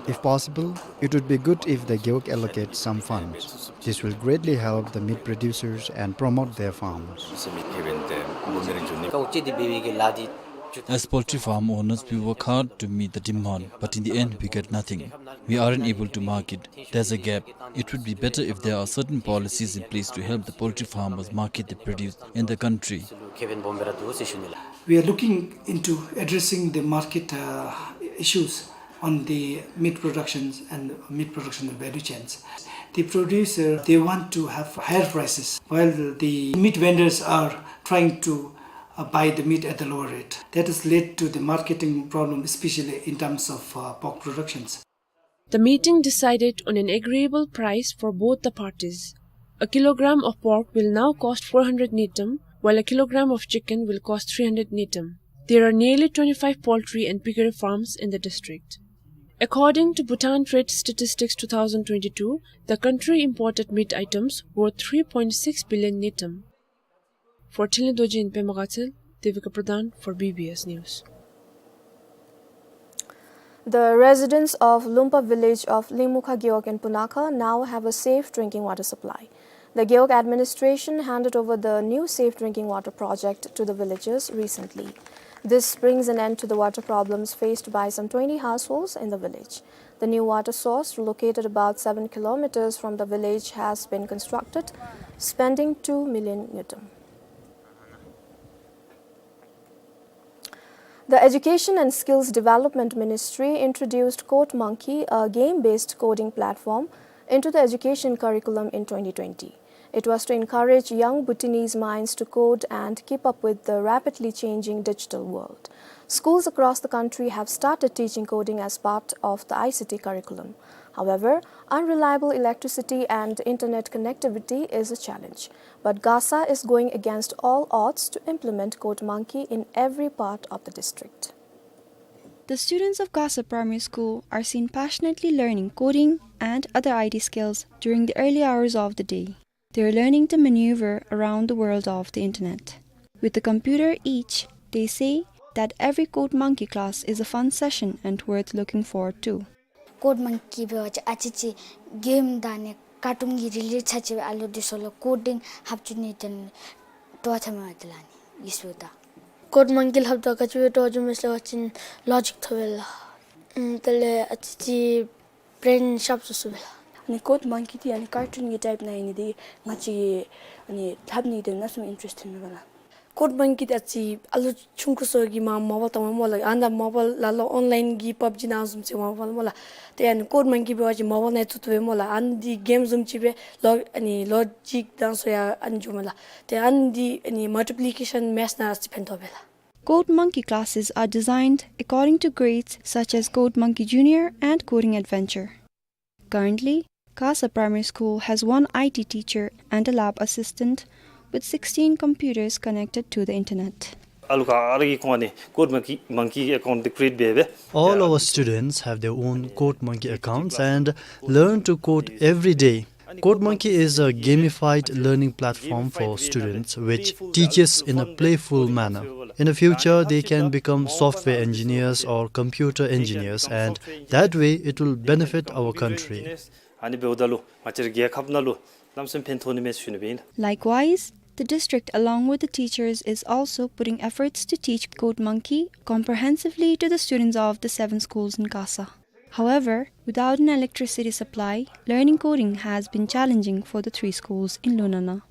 If possible, it would be good if the Gewog allocate some funds. This will greatly help the meat producers and promote their farms. As poultry farm owners, we work hard to meet the demand, but in the end, we get nothing. We aren't able to market. There's a gap. It would be better if there are certain policies in place to help the poultry farmers market the produce in the country. We are looking into addressing the market, uh, issues on the meat productions and meat production value chains. The producer, they want to have higher prices, while the meat vendors are trying to, uh, buy the meat at the lower rate. That has led to the marketing problem, especially in terms of, uh, pork productions. The meeting decided on an agreeable price for both the parties. A kilogram of pork will now cost four hundred ngultrum, while a kilogram of chicken will cost three hundred ngultrum. There are nearly twenty-five poultry and piggery farms in the district. According to Bhutan Trade Statistics two thousand twenty-two, the country imported meat items worth three point six billion ngultrum. For Chinle Dorji in Pema Gatshel, Devika Pradhan for B B S News. The residents of Lumpa village of Lingmukha Gewog in Punakha now have a safe drinking water supply. The Gewog administration handed over the new safe drinking water project to the villagers recently. This brings an end to the water problems faced by some twenty households in the village. The new water source, located about seven kilometers from the village, has been constructed, spending two million ngultrum. The Education and Skills Development Ministry introduced Code Monkey, a game-based coding platform, into the education curriculum in twenty twenty. It was to encourage young Bhutanese minds to code and keep up with the rapidly changing digital world. Schools across the country have started teaching coding as part of the I C T curriculum. However, unreliable electricity and internet connectivity is a challenge. But GASA is going against all odds to implement Code Monkey in every part of the district. The students of GASA Primary School are seen passionately learning coding and other I T skills during the early hours of the day. They are learning to maneuver around the world of the internet. With a computer each, they say that every Code Monkey class is a fun session and worth looking forward to. Code Monkey འབད་བ་ཅིན་ཨ་ཙི་ཅིག་གེམ་དང་ནི་ཀར་ཊུན་གྱི་རི་ལེཊ་ཆ་ཅིག་སྦེ་ཨ་ལུ་འདི་ཚུ་ལུ་ཀོ་ཌིང་ལྷབ་བཅུག་ནི་དོན་ལུ་སྤྲོ་བ་ཐོན་མས་དེ་ལས་ནི་ཡིད་སུ་ད། Code Monkey ལྷབ་ད་ག་ཅི་སྦེ་སྤྲོ་བ་བྱུང་མས་ཟེར་བ་ཅིན་ལོ་ཇིཀ་ཐོབ་པས་ལགས། ཨམ་དེ་ལས་ཨ་ཙི་ཅིག་བྲེན་ཤརཔ་བཟོ་ཚུགས་པས་ལགས། ཨ་ནི་Code Monkey འདི་ཨ་ནི་ཀར་ཊུན་གྱི་ཊའིཔ་ནང་ཨིན་ནི་འདི་ང་བཅས་ཨ་ནི་ལྷབ་ནི་དོན་ལུ་གནམ་མེད་ས་མེད་ཨིན་ཊ་རེསཊ་ཐོན་མས་ལགས། Code Monkey འདི་ཨ་ཙི་ཨ་ལུ་ཆུང་ཀུ་ཚུ་གིས་མ་མོ་བཱའིལ་བཏང་མས་སྨོ་ལགས། ཨ་ནཱ་མོ་བཱའིལ་ལ་ལུ་ཨོན་ལའིན་གྱི་པབ་ཇི་ནང་བཟུམ་ཅིག་མོ་བཱའིལ་སྨོ་ལགས། ཏེ་ཨ་ནི་Code Monkey འབད་བ་ཅིན་མོ་བཱའིལ་ནང་བཙུགས་བཏུབ་པས་སྨོ་ལགས། ཨ་ནི་འདི་གེམ་བཟུམ་ཅིག་སྦེ་ལོ་ཨ་ནི་ལོ་ཇིཀ་དང་ཚུ་ཡང་ཨ་ནི་འགྱོཝ་མས་ལགས། ཏེ་ཨ་ནི་འདི་ཨ་ནི་མལ་ཊི་པི་ལི་ཀེ་ཤཱན་མེཐསི་ནང་ཨ་ཙི་ཕན་ཐོགས་པས་ལགས། Code Monkey classes are designed according to grades such as Code Monkey Junior and Coding Adventure. Currently, GASA Primary School has one I T teacher and a lab assistant with sixteen computers connected to the internet. ཨ་ལུ་ག་ར་གིས་ཁོང་ཨ་ནི་Code Monkey, Monkey account འདི་ཀི་རི་ཨེཊ་འབད་འབད། All our students have their own Code Monkey accounts and learn to code every day. Code Monkey is a gamified learning platform for students which teaches in a playful manner. In the future, they can become software engineers or computer engineers, and that way it will benefit our country. ཨ་ནི་འབདཝ་ད་ལུ་ང་བཅས་རའི་རྒྱལ་ཁབ་ནང་ལུ་གནམ་མེད་ས་མེད་ཕན་ཐོགས་ནི་མས་ཟེར་ཞུ་ནི་སྦེ་ཨིན། Likewise, the district, along with the teachers, is also putting efforts to teach Code Monkey comprehensively to the students of the seven schools in GASA. However, without an electricity supply, learning coding has been challenging for the three schools in Lunana.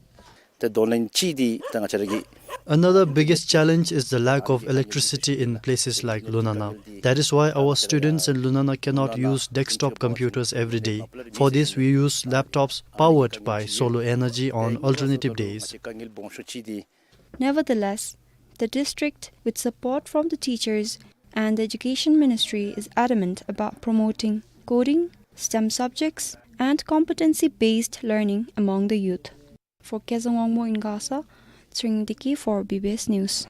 ཏེ་དོན་ལན་ཅིག་འདི་ད་ང་བཅས་ར་གི Another biggest challenge is the lack of electricity in places like Lunana. That is why our students in Lunana cannot use desktop computers every day. For this, we use laptops powered by solar energy on alternative days. Nevertheless, the district, with support from the teachers and the Education Ministry, is adamant about promoting coding, STEM subjects, and competency-based learning among the youth. For Kezang Wangmo in GASA, Tshering Deki for B B S News.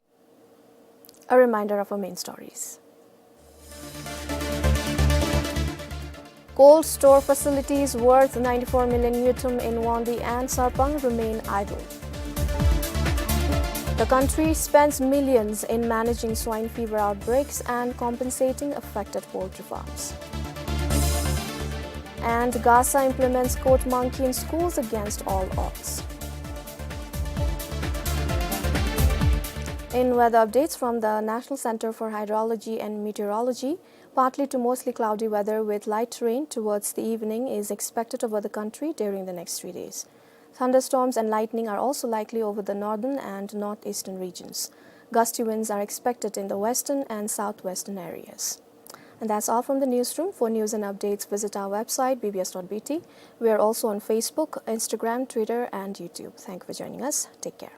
A reminder of our main stories. Cold store facilities worth ninety-four million ngultrum in Wangdue and Sarpang remain idle. The country spends millions in managing swine fever outbreaks and compensating affected poultry farms. And GASA implements Code Monkey in schools against all odds. In weather updates from the National Center for Hydrology and Meteorology, partly to mostly cloudy weather with light rain towards the evening is expected over the country during the next three days. Thunderstorms and lightning are also likely over the northern and northeastern regions. Gusty winds are expected in the western and southwestern areas. And that's all from the newsroom. For news and updates, visit our website, B B S dot B T. We are also on Facebook, Instagram, Twitter, and YouTube. Thank you for joining us. Take care.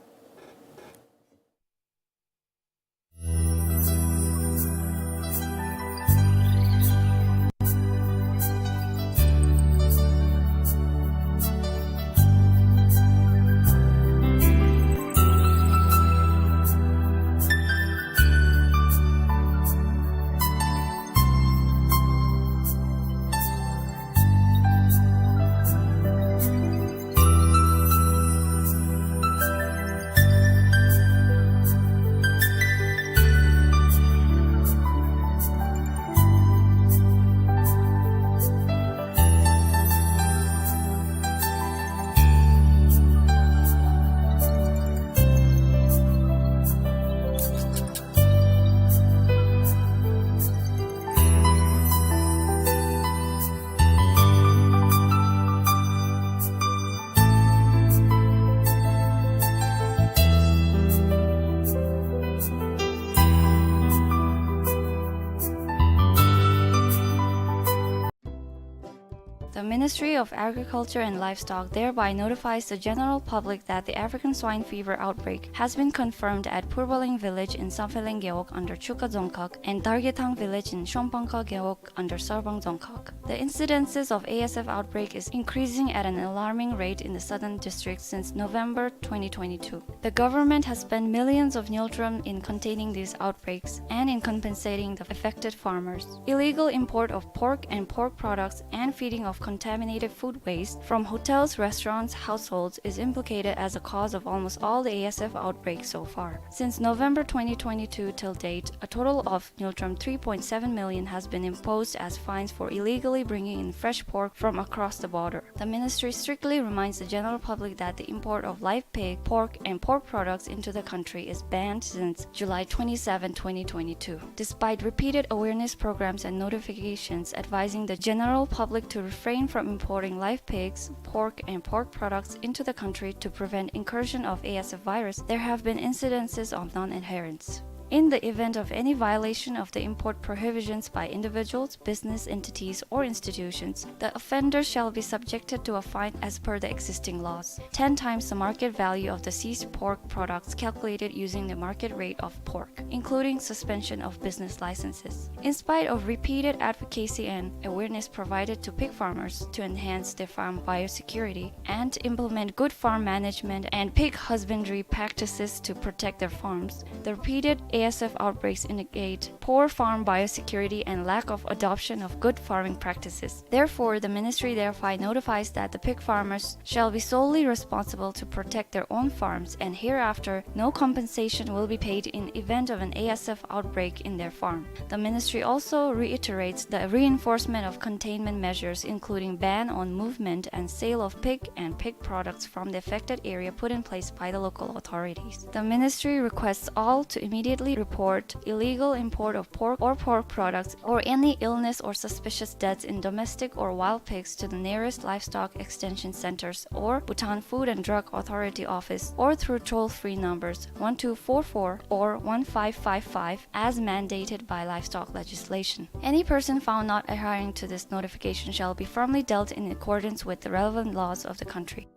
Ministry of Agriculture and Livestock thereby notifies the general public that the African swine fever outbreak has been confirmed at Purbaling village in Samphelang Gewog under Chuka Dzongkhag and Dargethang village in Shomphangkha Gewog under Sarbang Dzongkhag. The incidences of A S F outbreak is increasing at an alarming rate in the southern districts since November twenty twenty-two. The government has spent millions of ngultrum in containing these outbreaks and in compensating the affected farmers. Illegal import of pork and pork products and feeding of contaminated food waste from hotels, restaurants, households is implicated as a cause of almost all the A S F outbreaks so far. Since November twenty twenty-two till date, a total of ngultrum three point seven million has been imposed as fines for illegally bringing in fresh pork from across the border. The ministry strictly reminds the general public that the import of live pig, pork, and pork products into the country is banned since July twenty-seven, twenty twenty-two. Despite repeated awareness programs and notifications advising the general public to refrain from importing live pigs, pork, and pork products into the country to prevent incursion of A S F virus, there have been incidences of non-adherence. In the event of any violation of the import prohibitions by individuals, business entities, or institutions, the offender shall be subjected to a fine as per the existing laws, ten times the market value of the seized pork products calculated using the market rate of pork, including suspension of business licenses. In spite of repeated advocacy and awareness provided to pig farmers to enhance their farm biosecurity and implement good farm management and pig husbandry practices to protect their farms, the repeated A S F outbreaks indicate poor farm biosecurity and lack of adoption of good farming practices. Therefore, the ministry thereby notifies that the pig farmers shall be solely responsible to protect their own farms, and hereafter no compensation will be paid in event of an A S F outbreak in their farm. The ministry also reiterates the reinforcement of containment measures, including ban on movement and sale of pig and pig products from the affected area put in place by the local authorities. The ministry requests all to immediately report illegal import of pork or pork products or any illness or suspicious deaths in domestic or wild pigs to the nearest livestock extension centers or Bhutan Food and Drug Authority office or through toll-free numbers one two four four or one five five five as mandated by livestock legislation. Any person found not adhering to this notification shall be firmly dealt in accordance with the relevant laws of the country.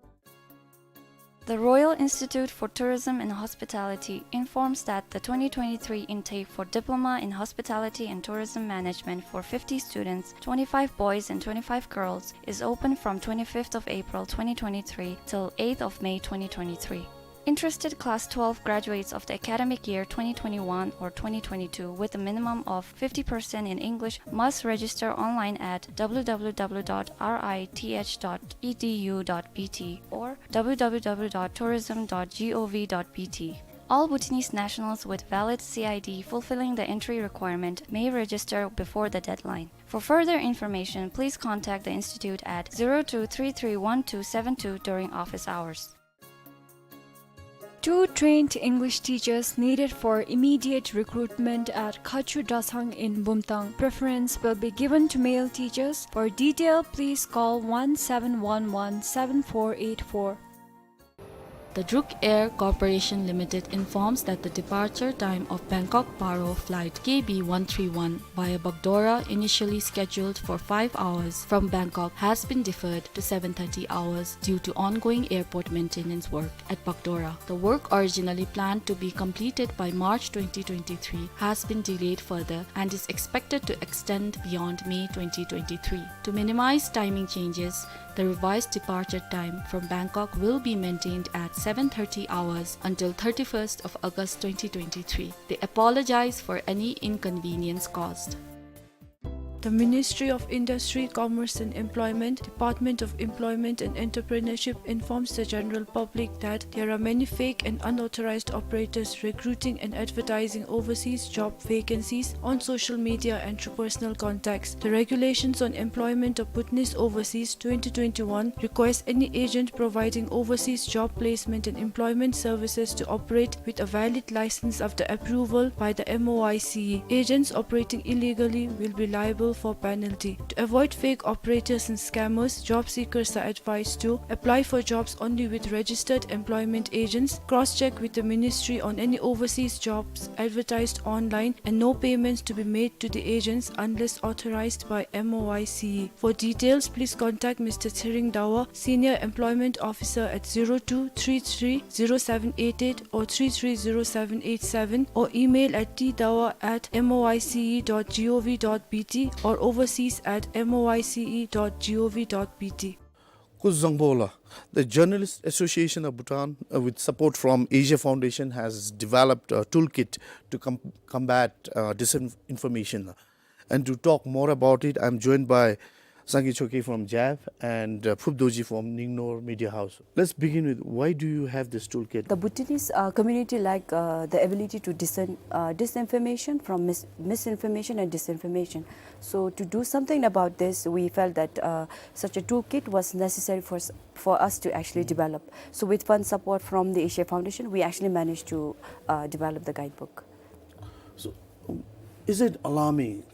The Royal Institute for Tourism and Hospitality informs that the twenty twenty-three intake for Diploma in Hospitality and Tourism Management for fifty students, twenty-five boys and twenty-five girls, is open from twenty-fifth of April twenty twenty-three till eighth of May twenty twenty-three. Interested class twelve graduates of the academic year twenty twenty-one or twenty twenty-two with a minimum of fifty percent in English must register online at w w w dot r i t h dot e d u dot b t or w w w dot tourism dot gov dot b t. All Bhutanese nationals with valid C I D fulfilling the entry requirement may register before the deadline. For further information, please contact the institute at zero two three three one two seven two during office hours. Two trained English teachers needed for immediate recruitment at Khachu Dasang in Bumthang. Preference will be given to male teachers. For detail, please call one seven one one seven four eight four. The Druk Air Corporation Limited informs that the departure time of Bangkok Paro flight K B one three one via Bagdogra, initially scheduled for five hours from Bangkok, has been deferred to seven thirty hours due to ongoing airport maintenance work at Bagdogra. The work originally planned to be completed by March twenty twenty-three has been delayed further and is expected to extend beyond May twenty twenty-three. To minimize timing changes, the revised departure time from Bangkok will be maintained at seven thirty hours until thirty-first of August twenty twenty-three. They apologize for any inconvenience caused. The Ministry of Industry, Commerce and Employment, Department of Employment and Entrepreneurship informs the general public that there are many fake and unauthorized operators recruiting and advertising overseas job vacancies on social media and through personal contacts. The Regulations on Employment of Bhutanese Overseas twenty twenty-one requires any agent providing overseas job placement and employment services to operate with a valid license after approval by the M O I C E. Agents operating illegally will be liable for penalty. To avoid fake operators and scammers, job seekers are advised to apply for jobs only with registered employment agents, cross-check with the ministry on any overseas jobs advertised online, and no payments to be made to the agents unless authorized by M O I C E. For details, please contact Mister Tshering Dawa, Senior Employment Officer, at zero two three three zero seven eight eight or three three zero seven eight seven, or email at t dawa at m o i c e dot g o v dot b t or overseas at m o i c e dot g o v dot b t. Kuzuzangpo la, the Journalist Association of Bhutan, uh, with support from Asia Foundation, has developed a toolkit to com-, combat, uh, disinformation. And to talk more about it, I'm joined by Sangay Choekyi from JAV and, uh, Phup Dorji from Ningnor Media House. Let's begin with, why do you have this toolkit? The Bhutanese, uh, community lack, uh, the ability to discern, uh, disinformation from mis-, misinformation and disinformation. So to do something about this, we felt that, uh, such a toolkit was necessary for s-, for us to actually develop. So with fund support from the Asia Foundation, we actually managed to, uh, develop the guidebook. So, is it alarming?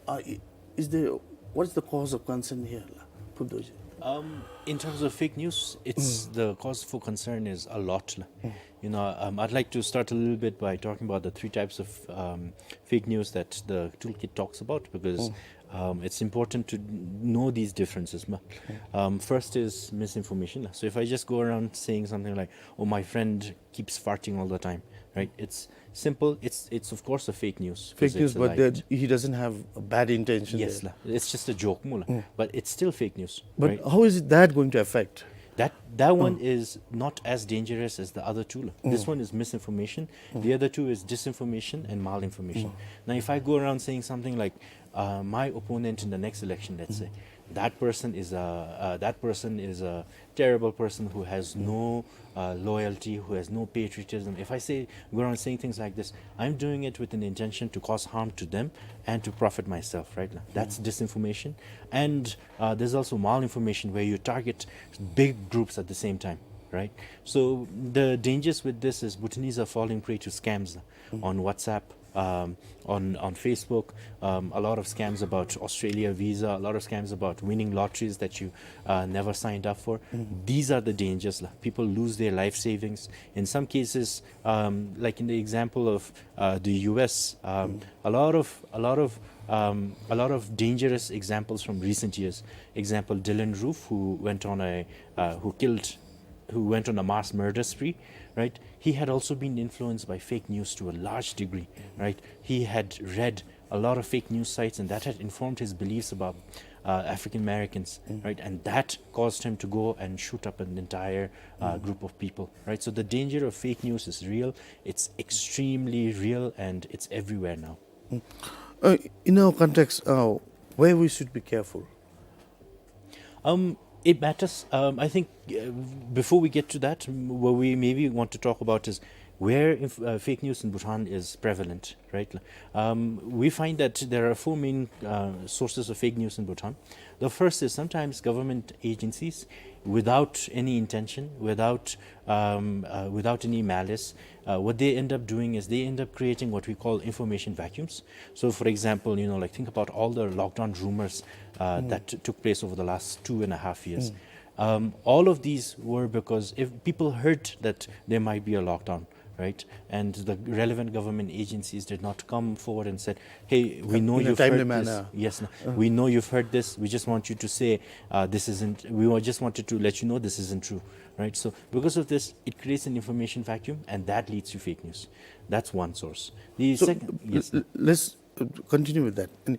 Uh, i-, is there, what is the cause of concern here, la, Phup Dorji? Um, in terms of fake news, it's, the cause for concern is a lot, la. You know, um, I'd like to start a little bit by talking about the three types of, um, fake news that the toolkit talks about, because, um, it's important to know these differences, ma. Um, first is misinformation, la. So if I just go around saying something like, "Oh, my friend keeps farting all the time," right? It's simple. It's, it's of course a fake news, 'cause fake news, it's a but lie. That he doesn't have a bad intention. Yes, la. It's just a joke, mu la. But it's still fake news, right? But how is it that going to affect? That, that one is not as dangerous as the other two, la. This one is misinformation. The other two is disinformation and malinformation. Now, if I go around saying something like, uh, "My opponent in the next election," let's say, "that person is a, uh, that person is a terrible person who has no, uh, loyalty, who has no patriotism." If I say, go around saying things like this, I'm doing it with an intention to cause harm to them and to profit myself, right? That's disinformation. And, uh, there's also malinformation, where you target big groups at the same time, right? So the dangers with this is Bhutanese are falling prey to scams on WhatsApp, um, on, on Facebook, um, a lot of scams about Australia visa, a lot of scams about winning lotteries that you, uh, never signed up for. These are the dangers, la. People lose their life savings. In some cases, um, like in the example of, uh, the U S, um, a lot of, a lot of, um, a lot of dangerous examples from recent years. Example, Dylann Roof, who went on a, uh, who killed who went on a mass murder spree, right? He had also been influenced by fake news to a large degree, right? He had read a lot of fake news sites, and that had informed his beliefs about, uh, African Americans, right? And that caused him to go and shoot up an entire, uh, group of people, right? So the danger of fake news is real. It's extremely real, and it's everywhere now. Uh, in our context, uh, where we should be careful? Um, it matters. Um, I think, uh, before we get to that, m-, what we maybe want to talk about is where inf-, uh, fake news in Bhutan is prevalent, right? Um, we find that there are four main, uh, sources of fake news in Bhutan. The first is sometimes government agencies, without any intention, without, um, uh, without any malice, uh, what they end up doing is they end up creating what we call information vacuums. So, for example, you know, like, think about all the lockdown rumors, uh, that t-, took place over the last two and a half years. Um, all of these were because if people heard that there might be a lockdown, right, and the relevant government agencies did not come forward and said, "Hey, we know you've heard this." In a timely manner. Yes, no. We know you've heard this. We just want you to say, uh, this isn't, we wa-, just wanted to let you know this isn't true, right? So because of this, it creates an information vacuum, and that leads to fake news. That's one source. The second, l-, yes, l-, let's, uh, continue with that. And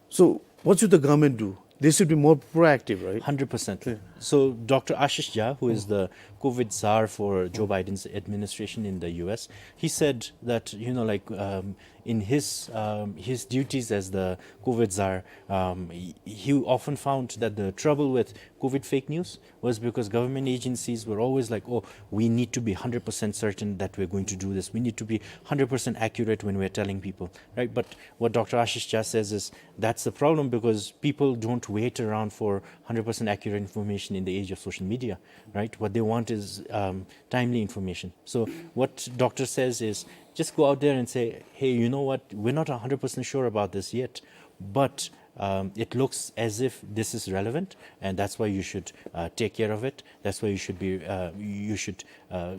so, what should the government do? They should be more proactive, right? Hundred percent. So, Doctor Ashish Jha, who is the COVID czar for Joe Biden's administration in the U S, he said that, you know, like, um, in his, um, his duties as the COVID czar, um, he, he often found that the trouble with COVID fake news was because government agencies were always like, "Oh, we need to be hundred percent certain that we're going to do this. We need to be hundred percent accurate when we're telling people," right? But what Doctor Ashish Jha says is that's the problem, because people don't wait around for hundred percent accurate information in the age of social media, right? What they want is, um, timely information. So what doctor says is just go out there and say, "Hey, you know what? We're not hundred percent sure about this yet, but, um, it looks as if this is relevant, and that's why you should uh, take care of it. That's why you should be uh, you should uh,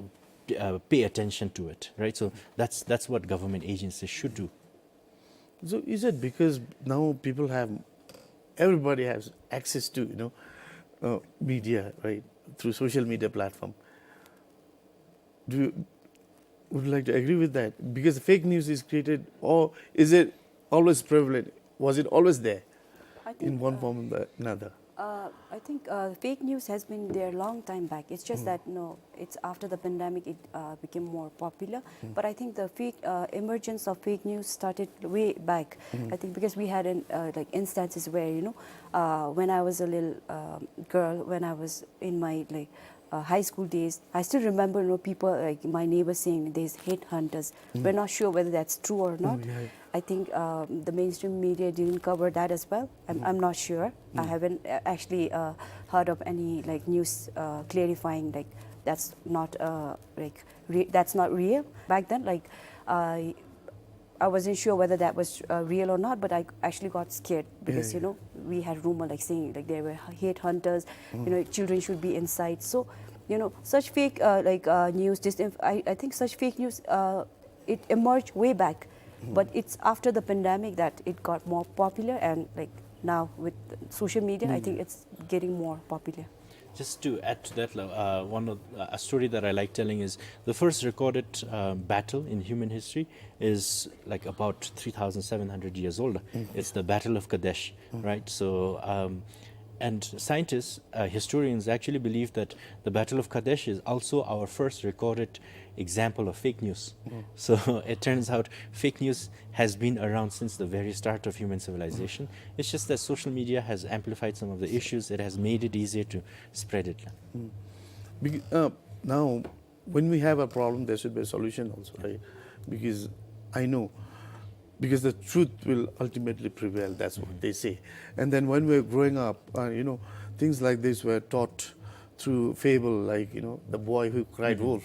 uh, pay attention to it, right? So that's that's what government agencies should do. So is it because now people have, everybody has access to, you know, uh, media, right, through social media platform? Do you would you like to agree with that? Because fake news is created, or is it always prevalent? Was it always there I think in one uh, form or the another? Uh, I think uh, fake news has been there long time back. It's just that no, it's after the pandemic it uh, became more popular. But I think the fake uh, emergence of fake news started way back. I think because we had an, uh, like instances where you know, uh, when I was a little um girl, when I was in my like uh, high school days, I still remember you know people like my neighbors saying there's hate hunters. We're not sure whether that's true or not. Yeah. I think um, the mainstream media didn't cover that as well. I'm, I'm not sure. I haven't uh, actually uh, heard of any like news uh, clarifying like that's not uh, like re- that's not real. Back then, like I I wasn't sure whether that was uh, real or not, but I actually got scared because Yeah, you know we had rumor like saying like there were hate hunters, you know children should be inside. So you know such fake uh, like uh, news, disinf- I, I think such fake news uh, it emerged way back, but it's after the pandemic that it got more popular, and like now with social media, I think it's getting more popular. Just to add to that, uh, one of uh, a story that I like telling is the first recorded uh, battle in human history is like about three thousand seven hundred years old. It's the Battle of Kadesh, right? So, um, and scientists, uh, historians actually believe that the Battle of Kadesh is also our first recorded example of fake news. So it turns out fake news has been around since the very start of human civilization. It's just that social media has amplified some of the issues. It has made it easier to spread it. Bec- uh, now, when we have a problem, there should be a solution also, right? Because I know, because the truth will ultimately prevail. That's what they say. And then when we were growing up, uh, you know, things like this were taught through fable, like you know, the boy who cried wolf.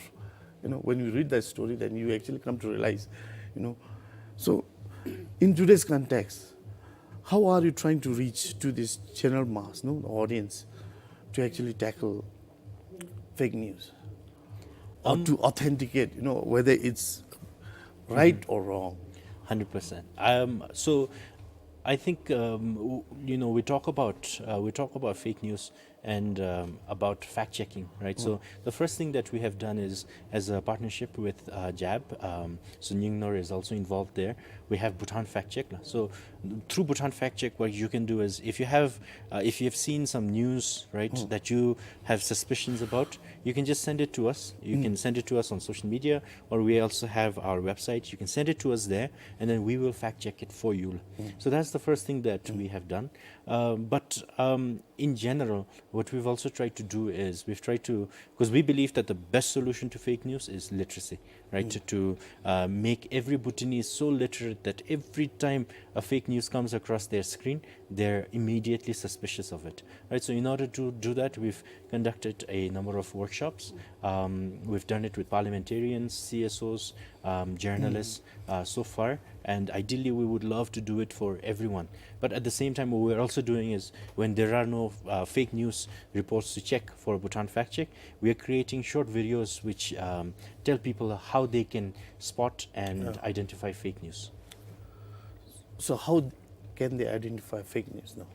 You know, when you read that story, then you actually come to realize, you know. So, in today's context, how are you trying to reach to this general mass, no, the audience, to actually tackle fake news or to authenticate, you know, whether it's right or wrong? Hundred percent. Um, so, I think um, w- you know we talk about uh, we talk about fake news and um, about fact checking, right? So the first thing that we have done is as a partnership with uh, JAB. Um, so Nyingner is also involved there. We have Bhutan Fact Check. So through Bhutan Fact Check, what you can do is if you have uh, if you have seen some news, right, that you have suspicions about, you can just send it to us. You can send it to us on social media, or we also have our website. You can send it to us there, and then we will fact check it for you. So that's the first thing that we have done. Uh, but um, in general, what we've also tried to do is we've tried to, because we believe that the best solution to fake news is literacy, right? To, to uh, make every Bhutanese so literate that every time a fake news comes across their screen, they're immediately suspicious of it, right? So in order to do that, we've conducted a number of workshops. Um, we've done it with parliamentarians, C S Os, um, journalists uh, so far, and ideally we would love to do it for everyone. But at the same time, what we're also doing is when there are no uh, fake news reports to check for Bhutan Fact Check, we are creating short videos which um, tell people how they can spot and identify fake news. So how can they identify fake news now?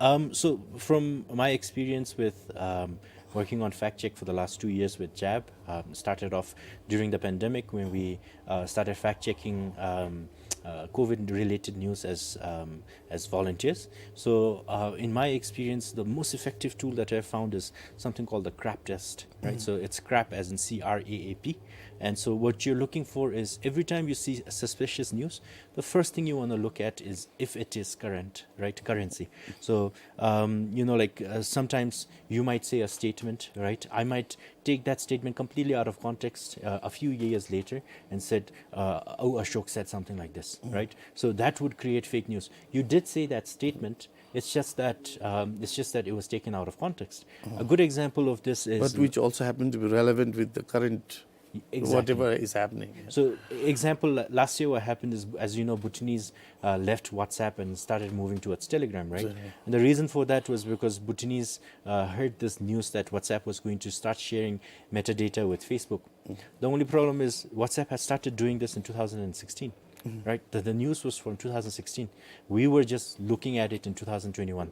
Um, so, from my experience with um, working on fact check for the last two years with JAB, um, started off during the pandemic when we uh, started fact checking um, uh, COVID-related news as um, as volunteers. So, uh, in my experience, the most effective tool that I found is something called the CRAP test, right? So it's CRAP as in C R A A P, and so what you're looking for is every time you see a suspicious news, the first thing you want to look at is if it is current, right? Currency. So um, you know, like uh, sometimes you might say a statement, right? I might take that statement completely out of context uh, a few years later and said, uh, "Oh, Ashok said something like this," right? So that would create fake news. You did say that statement. It's just that um, it's just that it was taken out of context. A good example of this is But which also happened to be relevant with the current Exactly. Whatever is happening. Yeah. So, example, la-, last year what happened is, as you know, Bhutanese uh, left WhatsApp and started moving towards Telegram, right? Exactly. And the reason for that was because Bhutanese uh, heard this news that WhatsApp was going to start sharing metadata with Facebook. Mm. The only problem is WhatsApp had started doing this in two thousand sixteen, mm-hmm, right? The, the news was from two thousand sixteen. We were just looking at it in two thousand twenty-one.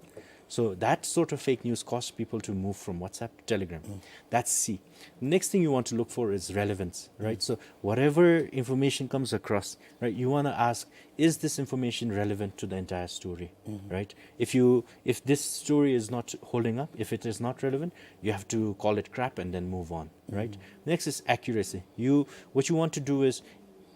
So that sort of fake news caused people to move from WhatsApp to Telegram. Mm. That's C. Next thing you want to look for is relevance, right? Mm. So whatever information comes across, right, you wanna ask, is this information relevant to the entire story, mm-hmm, right? If you, if this story is not holding up, if it is not relevant, you have to call it crap and then move on, right? Mm-hmm. Next is accuracy. You, what you want to do is,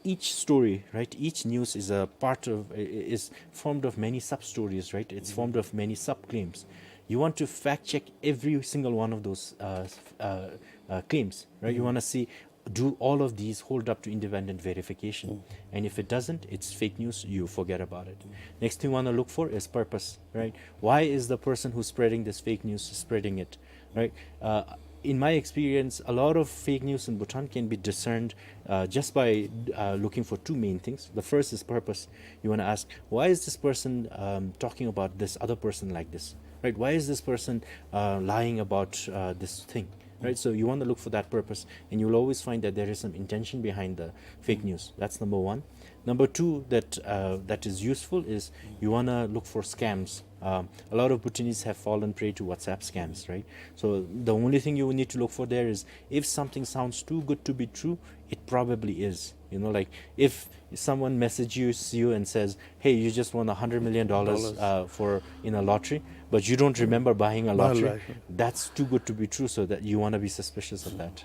each story, right, each news is a part of, i-, i-, is formed of many sub-stories, right? It's formed of many sub-claims. You want to fact check every single one of those uh, s-, uh, uh, claims, right? You wanna see, do all of these hold up to independent verification? And if it doesn't, it's fake news, you forget about it. Next thing you wanna look for is purpose, right? Why is the person who's spreading this fake news spreading it, right? Uh, in my experience, a lot of fake news in Bhutan can be discerned uh, just by uh, looking for two main things. The first is purpose. You wanna ask, why is this person um, talking about this other person like this, right? Why is this person uh, lying about uh, this thing, right? So you wanna look for that purpose, and you'll always find that there is some intention behind the fake news. That's number one. Number two that, uh, that is useful is you wanna look for scams. Um, a lot of Bhutanese have fallen prey to WhatsApp scams, right? So the only thing you need to look for there is, if something sounds too good to be true, it probably is. You know, like, if someone messages you and says, "Hey, you just won a hundred million dollars, dollars, uh, for, in a lottery," but you don't remember buying a lottery, lottery, that's too good to be true, so that you wanna be suspicious of that.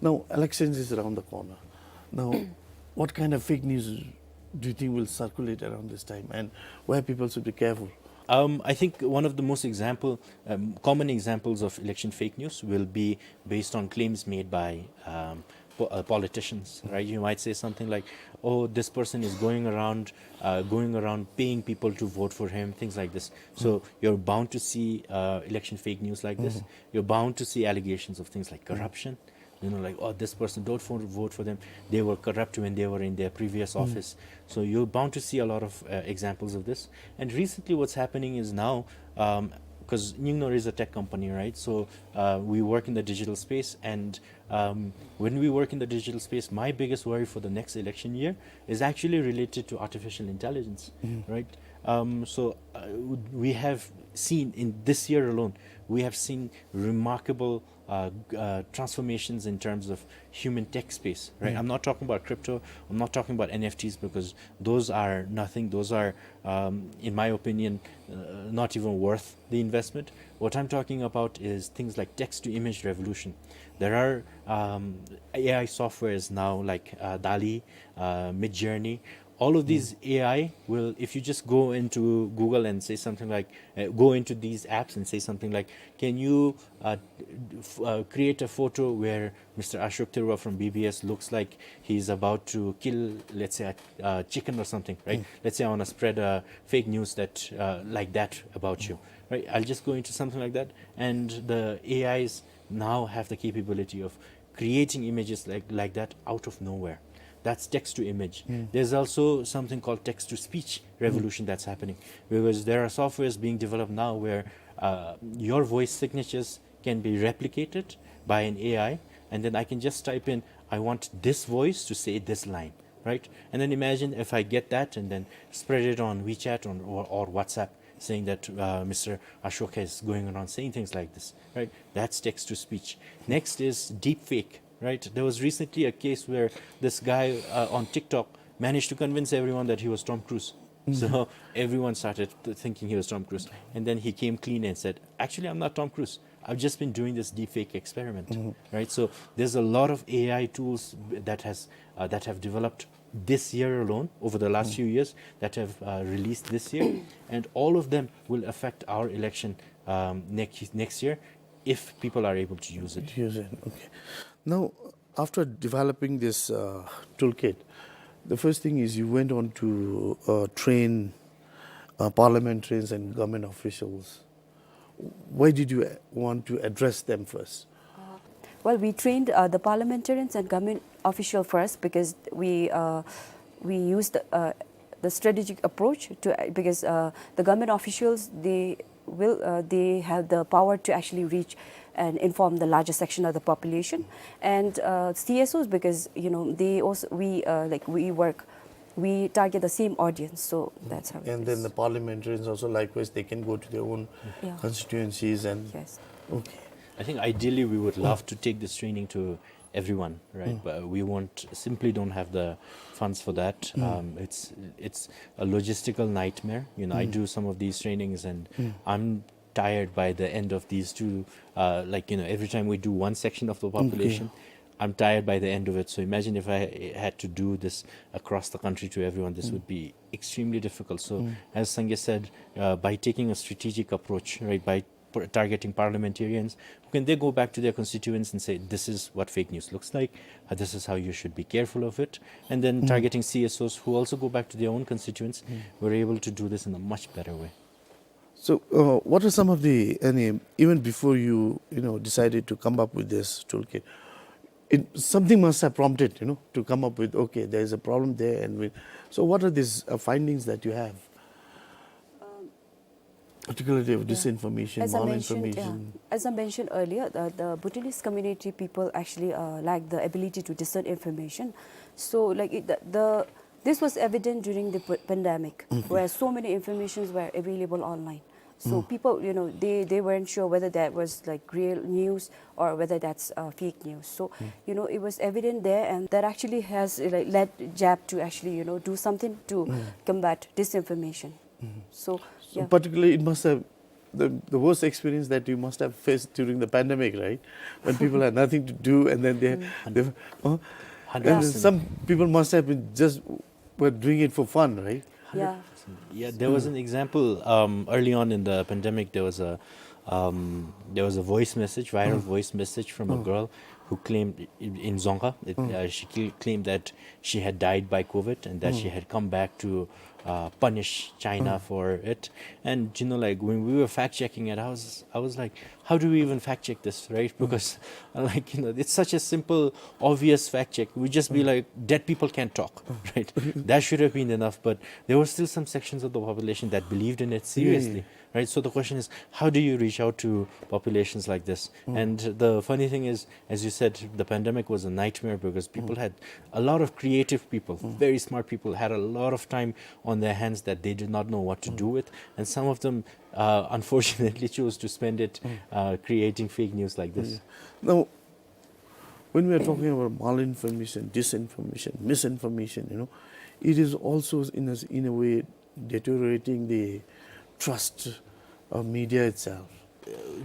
Now, elections is around the corner. Now, what kind of fake news do you think will circulate around this time, and where people should be careful? Um, I think one of the most example, um, common examples of election fake news will be based on claims made by um, po- uh, politicians, right? You might say something like, "Oh, this person is going around, uh, going around paying people to vote for him," things like this. So you're bound to see uh, election fake news like this. You're bound to see allegations of things like corruption. You know, like, "Oh, this person, don't vote, vote for them. They were corrupt when they were in their previous office." So you're bound to see a lot of uh, examples of this. And recently, what's happening is now, because Nyingno is a tech company, right? So uh, we work in the digital space, and um, when we work in the digital space, my biggest worry for the next election year is actually related to artificial intelligence, right? Um, so uh, we have seen in this year alone, we have seen remarkable uh, uh, transformations in terms of human tech space, right? I'm not talking about crypto. I'm not talking about N F Ts, because those are nothing. Those are, um, in my opinion, uh, not even worth the investment. What I'm talking about is things like text-to-image revolution. There are um, A I softwares now, like uh, DALL-E, uh, Midjourney. All of these A I will, if you just go into Google and say something like, uh, go into these apps and say something like, "Can you uh, f- uh, create a photo where Mister Ashok Thareewa from B B S looks like he's about to kill, let's say, a, a chicken or something," right? Let's say I wanna spread a fake news that uh, like that about you, right? I'll just go into something like that, and the A Is now have the capability of creating images like, like that out of nowhere. That's text to image. There's also something called text to speech revolution that's happening, because there are softwares being developed now where uh, your voice signatures can be replicated by an A I, and then I can just type in, "I want this voice to say this line," right? And then imagine if I get that and then spread it on WeChat or, or, or WhatsApp, saying that uh, Mister Ashok is going around saying things like this, right? That's text to speech. Next is deepfake, right? There was recently a case where this guy uh, on TikTok managed to convince everyone that he was Tom Cruise. So everyone started th- thinking he was Tom Cruise. And then he came clean and said, "Actually, I'm not Tom Cruise. I've just been doing this deepfake experiment," right? So there's a lot of A I tools that has uh, that have developed this year alone, over the last few years, that have uh, released this year, and all of them will affect our election um, next next year if people are able to use it. Use it. Okay. Now, after developing this uh, toolkit, the first thing is you went on to uh, train uh, parliamentarians and government officials. Why did you uh, want to address them first? Uh, Well, we trained uh, the parliamentarians and government official first because we uh, we used uh, the strategic approach to because uh, the government officials, they will uh, they have the power to actually reach and inform the larger section of the population, and uh, C S Os, because you know they also we uh, like we work we target the same audience, so that's how it And then is. The parliamentarians also, likewise, they can go to their own Yeah. Constituencies and Yes. Okay. I think ideally we would love to take this training to everyone, right? But we won't simply don't have the funds for that. Um, it's it's a logistical nightmare. You know, I do some of these trainings, and I'm tired by the end of these two. Uh, like you know, every time we do one section of the population, I'm tired by the end of it. So imagine if I had to do this across the country to everyone. This would be extremely difficult. So as Sangay said, uh, by taking a strategic approach, right, by par- targeting parliamentarians, who can they go back to their constituents and say, this is what fake news looks like, uh, this is how you should be careful of it, and then targeting C S Os who also go back to their own constituents, we're able to do this in a much better way. So, uh, what are some of the, any, even before you, you know, decided to come up with this toolkit, it, something must have prompted, you know, to come up with, okay, there is a problem there, and we, so what are these uh, findings that you have? Particularly of disinformation, As I mentioned, yeah, malinformation. As I mentioned earlier, the, the Bhutanese community people actually uh, lack the ability to discern information. So, like it, the, the this was evident during the p- pandemic, where so many informations were available online. So people, you know, they, they weren't sure whether that was like real news or whether that's uh, fake news. So you know, it was evident there, and that actually has uh, like led JAP to actually you know do something to combat disinformation. So, So yeah. Particularly, it must have the, the worst experience that you must have faced during the pandemic, right? When people had nothing to do, and then they, they uh, Hundred and percent. Some people must have been just were doing it for fun, right? Yeah. Yeah, there was an example um, early on in the pandemic. There was a um, there was a voice message, viral voice message from a girl who claimed in in Dzongkha. It, uh, she cl- claimed that she had died by COVID and that she had come back to uh, punish China for it. And you know, like when we were fact checking it, I was I was like, how do we even fact check this, right? Because like you know, it's such a simple, obvious fact check. We just be like, dead people can't talk, right? That should have been enough, but there were still some sections of the population that believed in it seriously, right? So the question is, how do you reach out to populations like this? And the funny thing is, as you said, the pandemic was a nightmare because people had a lot of creative people, very smart people, had a lot of time on their hands that they did not know what to do with, and some of them, uh, unfortunately, chose to spend it uh, creating fake news like this. Now, when we are talking about malinformation, disinformation, misinformation, you know, it is also in a, in a way deteriorating the trust of media itself.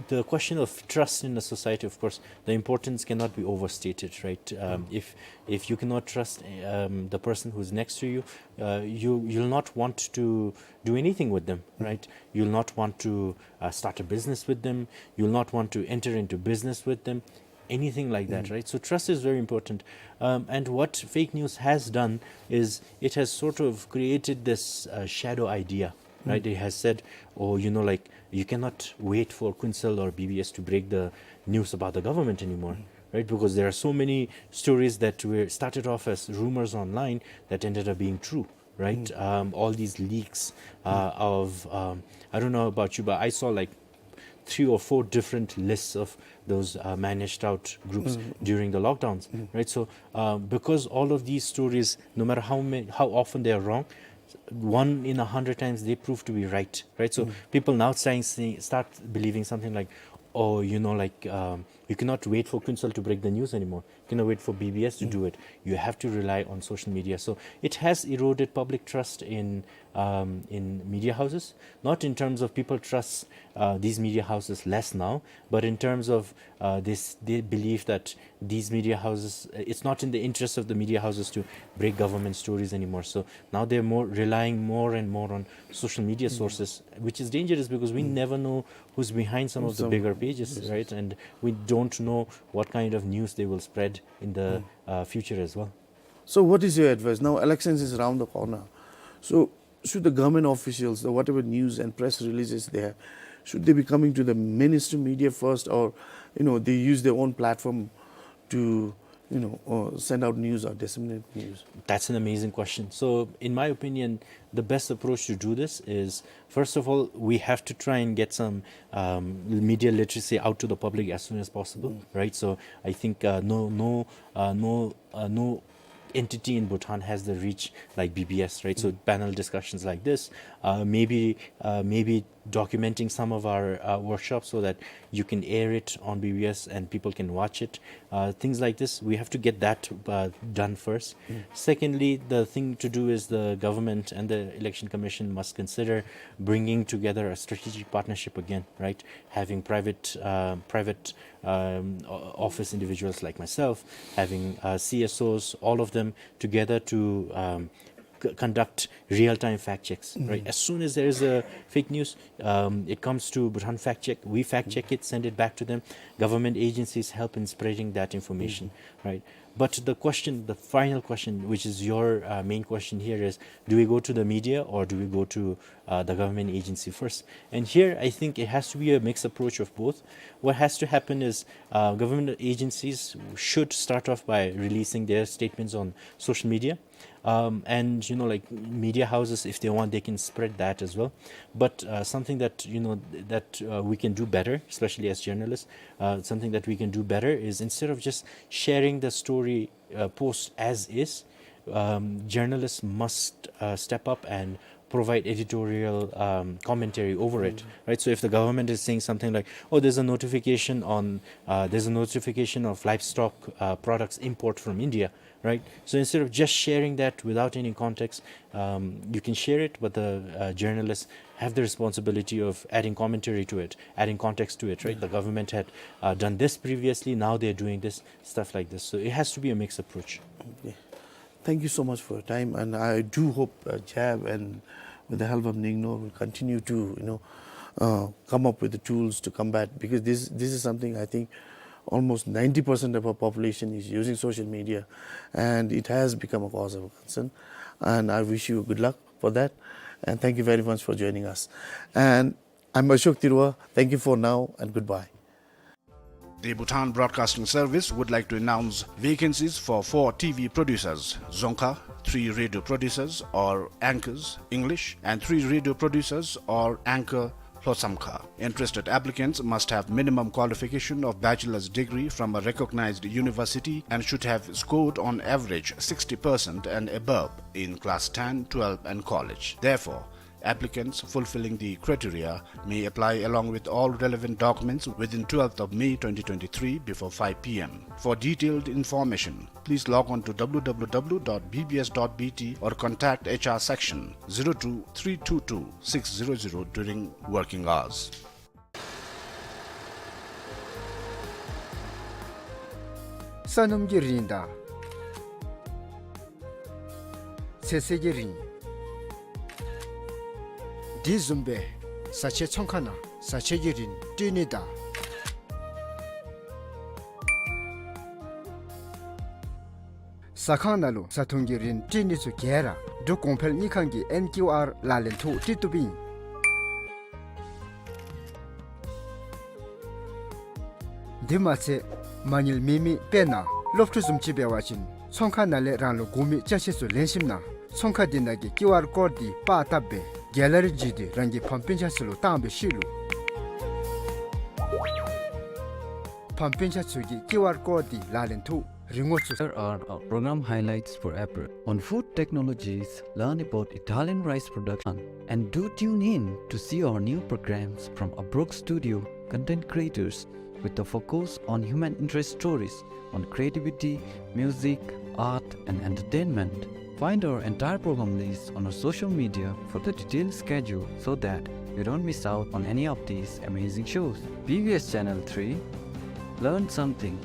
The question of trust in a society, of course, the importance cannot be overstated, right? Um, if if you cannot trust um, the person who's next to you, uh, you you'll not want to do anything with them, right? You'll not want to uh, start a business with them. You'll not want to enter into business with them, anything like that, right? So trust is very important. Um, and what fake news has done is it has sort of created this uh, shadow idea, right? It has said, oh, you know, like, you cannot wait for Kunsel or B B S to break the news about the government anymore, right? Because there are so many stories that were started off as rumors online that ended up being true, right? Um, all these leaks uh, of, um, I don't know about you, but I saw like three or four different lists of those uh, managed out groups during the lockdowns, right? So uh, because all of these stories, no matter how many, how often they are wrong, one in a hundred times they prove to be right, right? So people now starting see, start believing something like, oh, you know, like um, you cannot wait for Kunsel to break the news anymore. You cannot wait for B B S to do it. You have to rely on social media. So it has eroded public trust in um, in media houses. Not in terms of people trust uh, these media houses less now, but in terms of uh, this, they believe that these media houses, it's not in the interest of the media houses to break government stories anymore. So now they're more relying more and more on social media sources, which is dangerous because we never know who's behind some of the bigger pages, right? And we don't know what kind of news they will spread in the uh, future as well. So, what is your advice? Now, elections is around the corner. So, should the government officials, the whatever news and press releases they have, should they be coming to the mainstream media first, or, you know, they use their own platform to, you know, uh, send out news or disseminate news? That's an amazing question. So, in my opinion, the best approach to do this is, first of all, we have to try and get some, um, media literacy out to the public as soon as possible, right? So, I think, uh, no, no, uh, no, uh, no entity in Bhutan has the reach like B B S, right? So panel discussions like this, uh, maybe, uh, maybe documenting some of our, uh, workshops so that you can air it on B B S and people can watch it. Uh, things like this, we have to get that, uh, done first. Secondly, the thing to do is the government and the Election Commission must consider bringing together a strategic partnership again, right? Having private, uh, private, um, o-, office individuals like myself, having, uh, C S Os, all of them together to, um, c-, conduct real-time fact checks, right? As soon as there is a fake news, um, it comes to Bhutan Fact Check. We fact check it, send it back to them. Government agencies help in spreading that information, right? But the question, the final question, which is your, uh, main question here is, do we go to the media or do we go to, uh, the government agency first? And here, I think it has to be a mixed approach of both. What has to happen is, uh, government agencies should start off by releasing their statements on social media. Um, and, you know, like, media houses, if they want, they can spread that as well. But, uh, something that, you know, that, uh, we can do better, especially as journalists, uh, something that we can do better is, instead of just sharing the story, uh, post as is, um, journalists must, uh, step up and provide editorial, um, commentary over it, right? So if the government is saying something like, "Oh, there's a notification on, uh, there's a notification of livestock, uh, products import from India," right? So instead of just sharing that without any context, um, you can share it, but the, uh, journalists have the responsibility of adding commentary to it, adding context to it, right? The government had, uh, done this previously, now they're doing this, stuff like this. So it has to be a mixed approach. Okay. Thank you so much for your time, and I do hope, uh, Jab and with the help of Ningnor will continue to, you know, uh, come up with the tools to combat, because this, this is something I think almost ninety percent of our population is using social media, and it has become a cause of concern. And I wish you good luck for that, and thank you very much for joining us. And I'm Ashok Tirua. Thank you for now, and goodbye. The Bhutan Broadcasting Service would like to announce vacancies for four T V producers, Dzongkha, three radio producers or anchors, English, and three radio producers or anchor, Lhotsamkha. Interested applicants must have minimum qualification of bachelor's degree from a recognized university and should have scored on average sixty percent and above in class ten, twelve and college. Therefore, applicants fulfilling the criteria may apply along with all relevant documents within twelfth of May twenty twenty-three before five P M. For detailed information, please log on to W W W dot B B S dot B T or contact H R section zero two three two two six zero zero during working hours. ས་སྣུམ་གྱི་རིན་དང་ཚོད་བསྲེ་གི་རིན། དེ་བཟུམ་སྦེ་བཟའ་ཆས་ཚོང་ཁང་ནང་བཟའ་ཆས་ཀྱི་རིན་སྤྲོད་ནི་དང་། ཟ་ཁང་ནང་ལུ་བཟའ་འཐུང་གི་རིན་སྤྲོད་ནི་ཚུ་ག་ར་འབྲུག་གོང་འཕེལ་དངུལ་ཁང་གི་ཨེན་ཀིའུ་ཨར་ལག་ལེན་ཐོག་སྤྲོད་བཏུབ་ཨིན། དེ་མ་ཚད་མ་དངུལ་མེད་མི་དཔེར་ན་སློབ་ཕྲུག་བཟུམ་ཅིག་འབད་བ་ཅིན་ཚོང་ཁང་ནང་ལས་རང་ལུ་དགོ་མི་ཅ་ཆས་ཚུ་ལེན་ཞིནམ་ན་ཚོང་ཁང་དེ་ནང་གི་ཀིའུ་ཨར་ཀོཌ་དེ་པར་བཏབ་སྦེ་གེ་ལ་རི་བརྒྱུད་དེ་རང་གི་ཕམ་སྤུན་ཆ་ཚུ་ལུ་བཏང་སྦེ་ཤེས་ལུ། ཕམ་སྤུན་ཆ་ཚུ་གིས་ཀིའུ་ཨར་ཀོཌ་དེ་ལག་ལེན་ཐོག་རིན་གོང་ཚུ། Here are our program highlights for April. On food technologies, learn about Italian rice production and do tune in to see our new programs from Abrok Studio content creators with a focus on human interest stories on creativity, music, art, and entertainment. Find our entire program list on our social media for the detailed schedule so that you don't miss out on any of these amazing shows. B B S Channel three, learn something.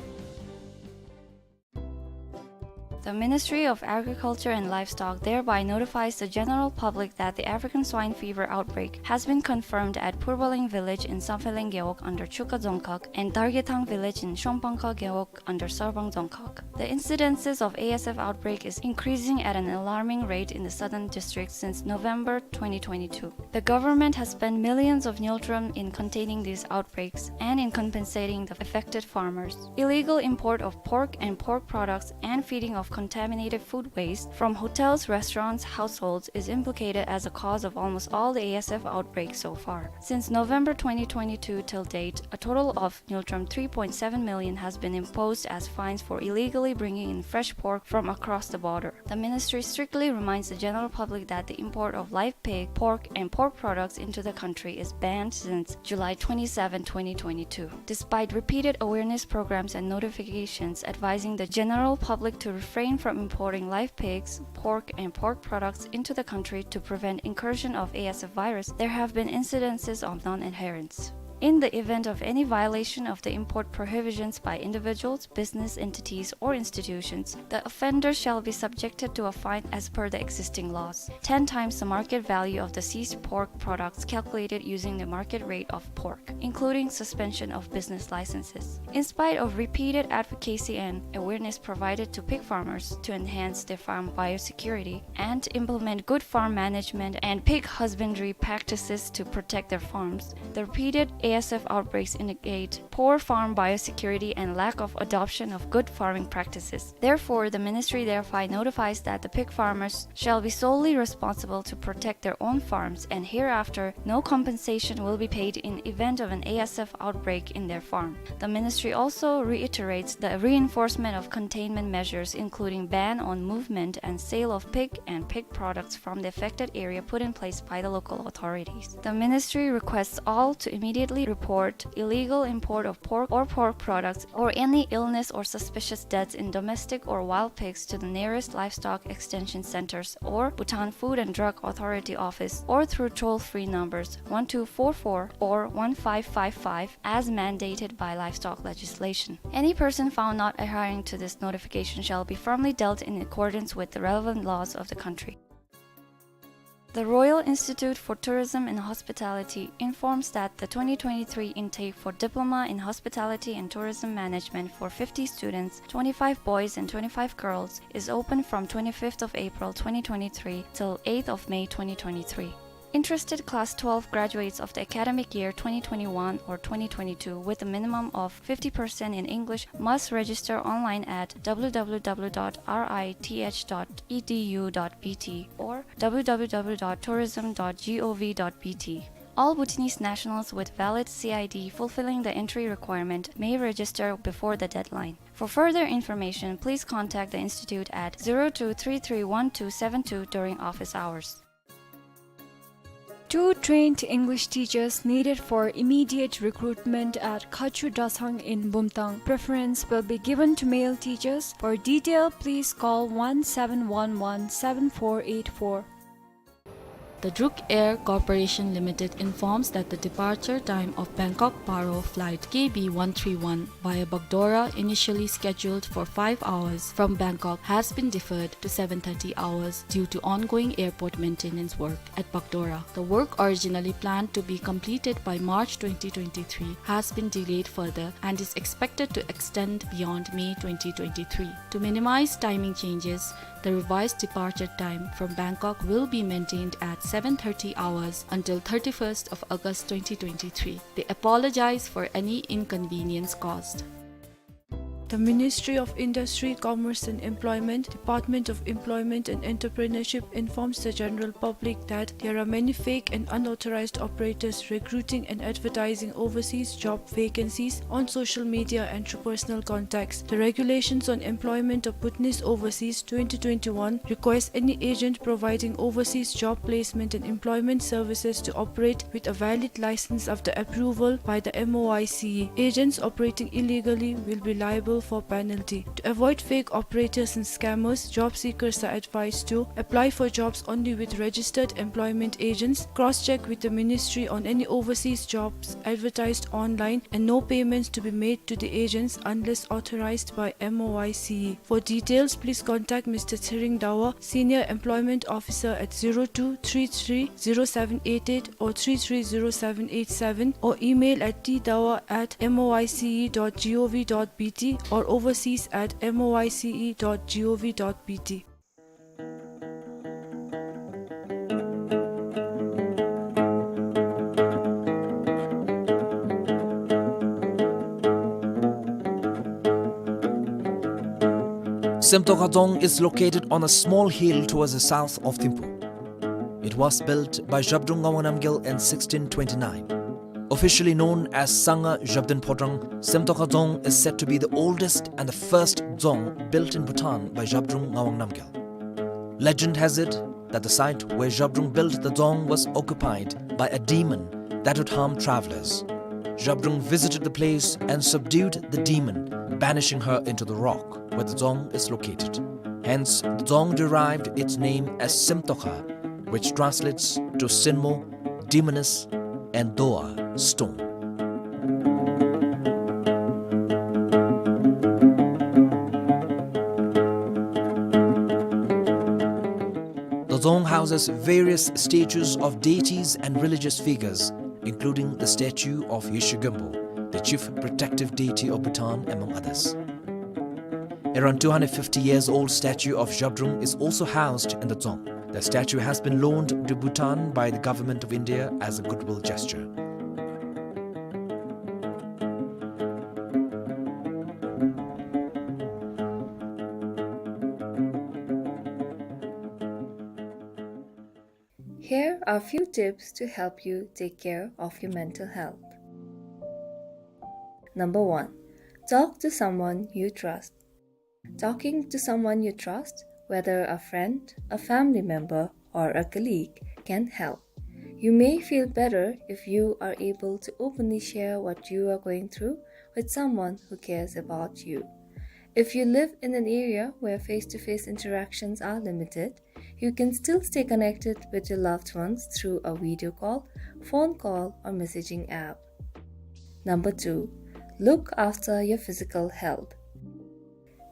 The Ministry of Agriculture and Livestock thereby notifies the general public that the African swine fever outbreak has been confirmed at Purbaling village in Samphehleng Gewog under Chuka Dzongkhag and Dargethang village in Shongpangkha Gewog under Sarbang Dzongkhag. The incidences of A S F outbreak is increasing at an alarming rate in the southern districts since November twenty twenty-two. The government has spent millions of ngultrum in containing these outbreaks and in compensating the affected farmers. Illegal import of pork and pork products and feeding of contaminated food waste from hotels, restaurants, households is implicated as a cause of almost all the A S F outbreaks so far. Since November twenty twenty-two till date, a total of ngultrum three point seven million has been imposed as fines for illegally bringing in fresh pork from across the border. The ministry strictly reminds the general public that the import of live pig, pork, and pork products into the country is banned since July twenty-seven, twenty twenty-two. Despite repeated awareness programs and notifications advising the general public to refrain from importing live pigs, pork, and pork products into the country to prevent incursion of A S F virus, there have been incidences of non-adherence. In the event of any violation of the import prohibitions by individuals, business entities, or institutions, the offender shall be subjected to a fine as per the existing laws, ten times the market value of the seized pork products calculated using the market rate of pork, including suspension of business licenses. In spite of repeated advocacy and awareness provided to pig farmers to enhance their farm biosecurity and implement good farm management and pig husbandry practices to protect their farms, the repeated A S F outbreaks indicate poor farm biosecurity and lack of adoption of good farming practices. Therefore, the ministry thereby notifies that the pig farmers shall be solely responsible to protect their own farms, and hereafter no compensation will be paid in event of an A S F outbreak in their farm. The ministry also reiterates the reinforcement of containment measures, including ban on movement and sale of pig and pig products from the affected area put in place by the local authorities. The ministry requests all to immediately report illegal import of pork or pork products or any illness or suspicious deaths in domestic or wild pigs to the nearest livestock extension centers or Bhutan Food and Drug Authority office or through toll-free numbers one two four four or one five five five as mandated by livestock legislation. Any person found not adhering to this notification shall be firmly dealt in accordance with the relevant laws of the country. The Royal Institute for Tourism and Hospitality informs that the twenty twenty-three intake for Diploma in Hospitality and Tourism Management for fifty students, twenty-five boys and twenty-five girls, is open from twenty-fifth of April twenty twenty-three till eighth of May twenty twenty-three. Interested class twelve graduates of the academic year twenty twenty-one or twenty twenty-two with a minimum of fifty percent in English must register online at w w w dot r i t h dot e d u dot b t or w w w dot tourism dot gov dot b t. All Bhutanese nationals with valid C I D fulfilling the entry requirement may register before the deadline. For further information, please contact the institute at zero two three three one two seven two during office hours. Two trained English teachers needed for immediate recruitment at Khachu Dasang in Bumthang. Preference will be given to male teachers. For detail, please call one seven one one seven four eight four. The Druk Air Corporation Limited informs that the departure time of Bangkok Paro flight K B one three one via Bagdogra, initially scheduled for five hours from Bangkok, has been deferred to seven thirty hours due to ongoing airport maintenance work at Bagdogra. The work, originally planned to be completed by March twenty twenty-three, has been delayed further and is expected to extend beyond May twenty twenty-three. To minimize timing changes, the revised departure time from Bangkok will be maintained at seven thirty hours until thirty-first of August twenty twenty-three. They apologize for any inconvenience caused. The Ministry of Industry, Commerce and Employment, Department of Employment and Entrepreneurship informs the general public that there are many fake and unauthorized operators recruiting and advertising overseas job vacancies on social media and through personal contacts. The Regulations on Employment of Bhutanese Overseas twenty twenty-one requires any agent providing overseas job placement and employment services to operate with a valid license after approval by the M O I C E. Agents operating illegally will be liable for penalty. To avoid fake operators and scammers, job seekers are advised to apply for jobs only with registered employment agents, cross-check with the ministry on any overseas jobs advertised online, and no payments to be made to the agents unless authorized by M O I C E. For details, please contact Mister Tshering Dawa, Senior Employment Officer, at zero two three three zero seven eight eight or three three zero seven eight seven, or email at t dawa at m o i c e dot g o v dot b t or overseas at moice dot gov dot bt. Semtokha Dzong is located on a small hill towards the south of Thimphu. It was built by Zhabdrung Ngawang Namgyal in sixteen twenty-nine. Officially known as Sangha Zhabdrung Phodrang, Semtokha Dzong is said to be the oldest and the first dzong built in Bhutan by Zhabdrung Ngawang Namgyal. Legend has it that the site where Zhabdrung built the dzong was occupied by a demon that would harm travelers. Zhabdrung visited the place and subdued the demon, banishing her into the rock where the dzong is located. Hence, the dzong derived its name as Semtokha, which translates to Sinmo, demoness, and Doa, stone. The dzong houses various statues of deities and religious figures, including the statue of Yeshe Gönpo, the chief protective deity of Bhutan, among others. Around two hundred fifty years old statue of Zhabdrung is also housed in the dzong. The statue has been loaned to Bhutan by the Government of India as a goodwill gesture. Here are few tips to help you take care of your mental health. Number one, talk to someone you trust. Talking to someone you trust, whether a friend, a family member, or a colleague, can help. You may feel better if you are able to openly share what you are going through with someone who cares about you. If you live in an area where face-to-face interactions are limited, you can still stay connected with your loved ones through a video call, phone call, or messaging app. Number two, look after your physical health.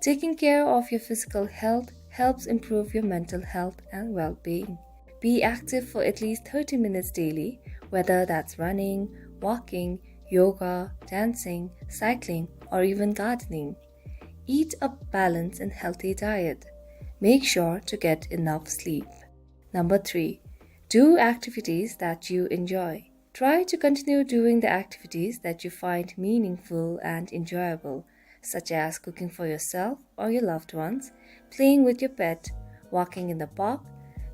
Taking care of your physical health helps improve your mental health and well-being. Be active for at least thirty minutes daily, whether that's running, walking, yoga, dancing, cycling, or even gardening. Eat a balanced and healthy diet. Make sure to get enough sleep. Number three, do activities that you enjoy. Try to continue doing the activities that you find meaningful and enjoyable, such as cooking for yourself or your loved ones, playing with your pet, walking in the park,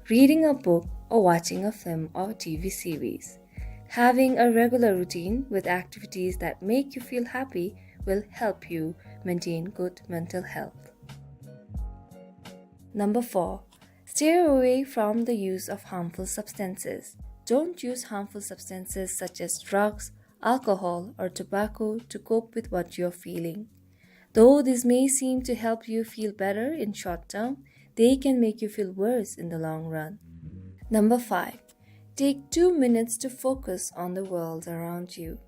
reading a book, or watching a film or T V series. Having a regular routine with activities that make you feel happy will help you maintain good mental health. Number four, steer away from the use of harmful substances. Don't use harmful substances such as drugs, alcohol, or tobacco to cope with what you're feeling. Though this may seem to help you feel better in short term, they can make you feel worse in the long run. Number five, take two minutes to focus on the world around you.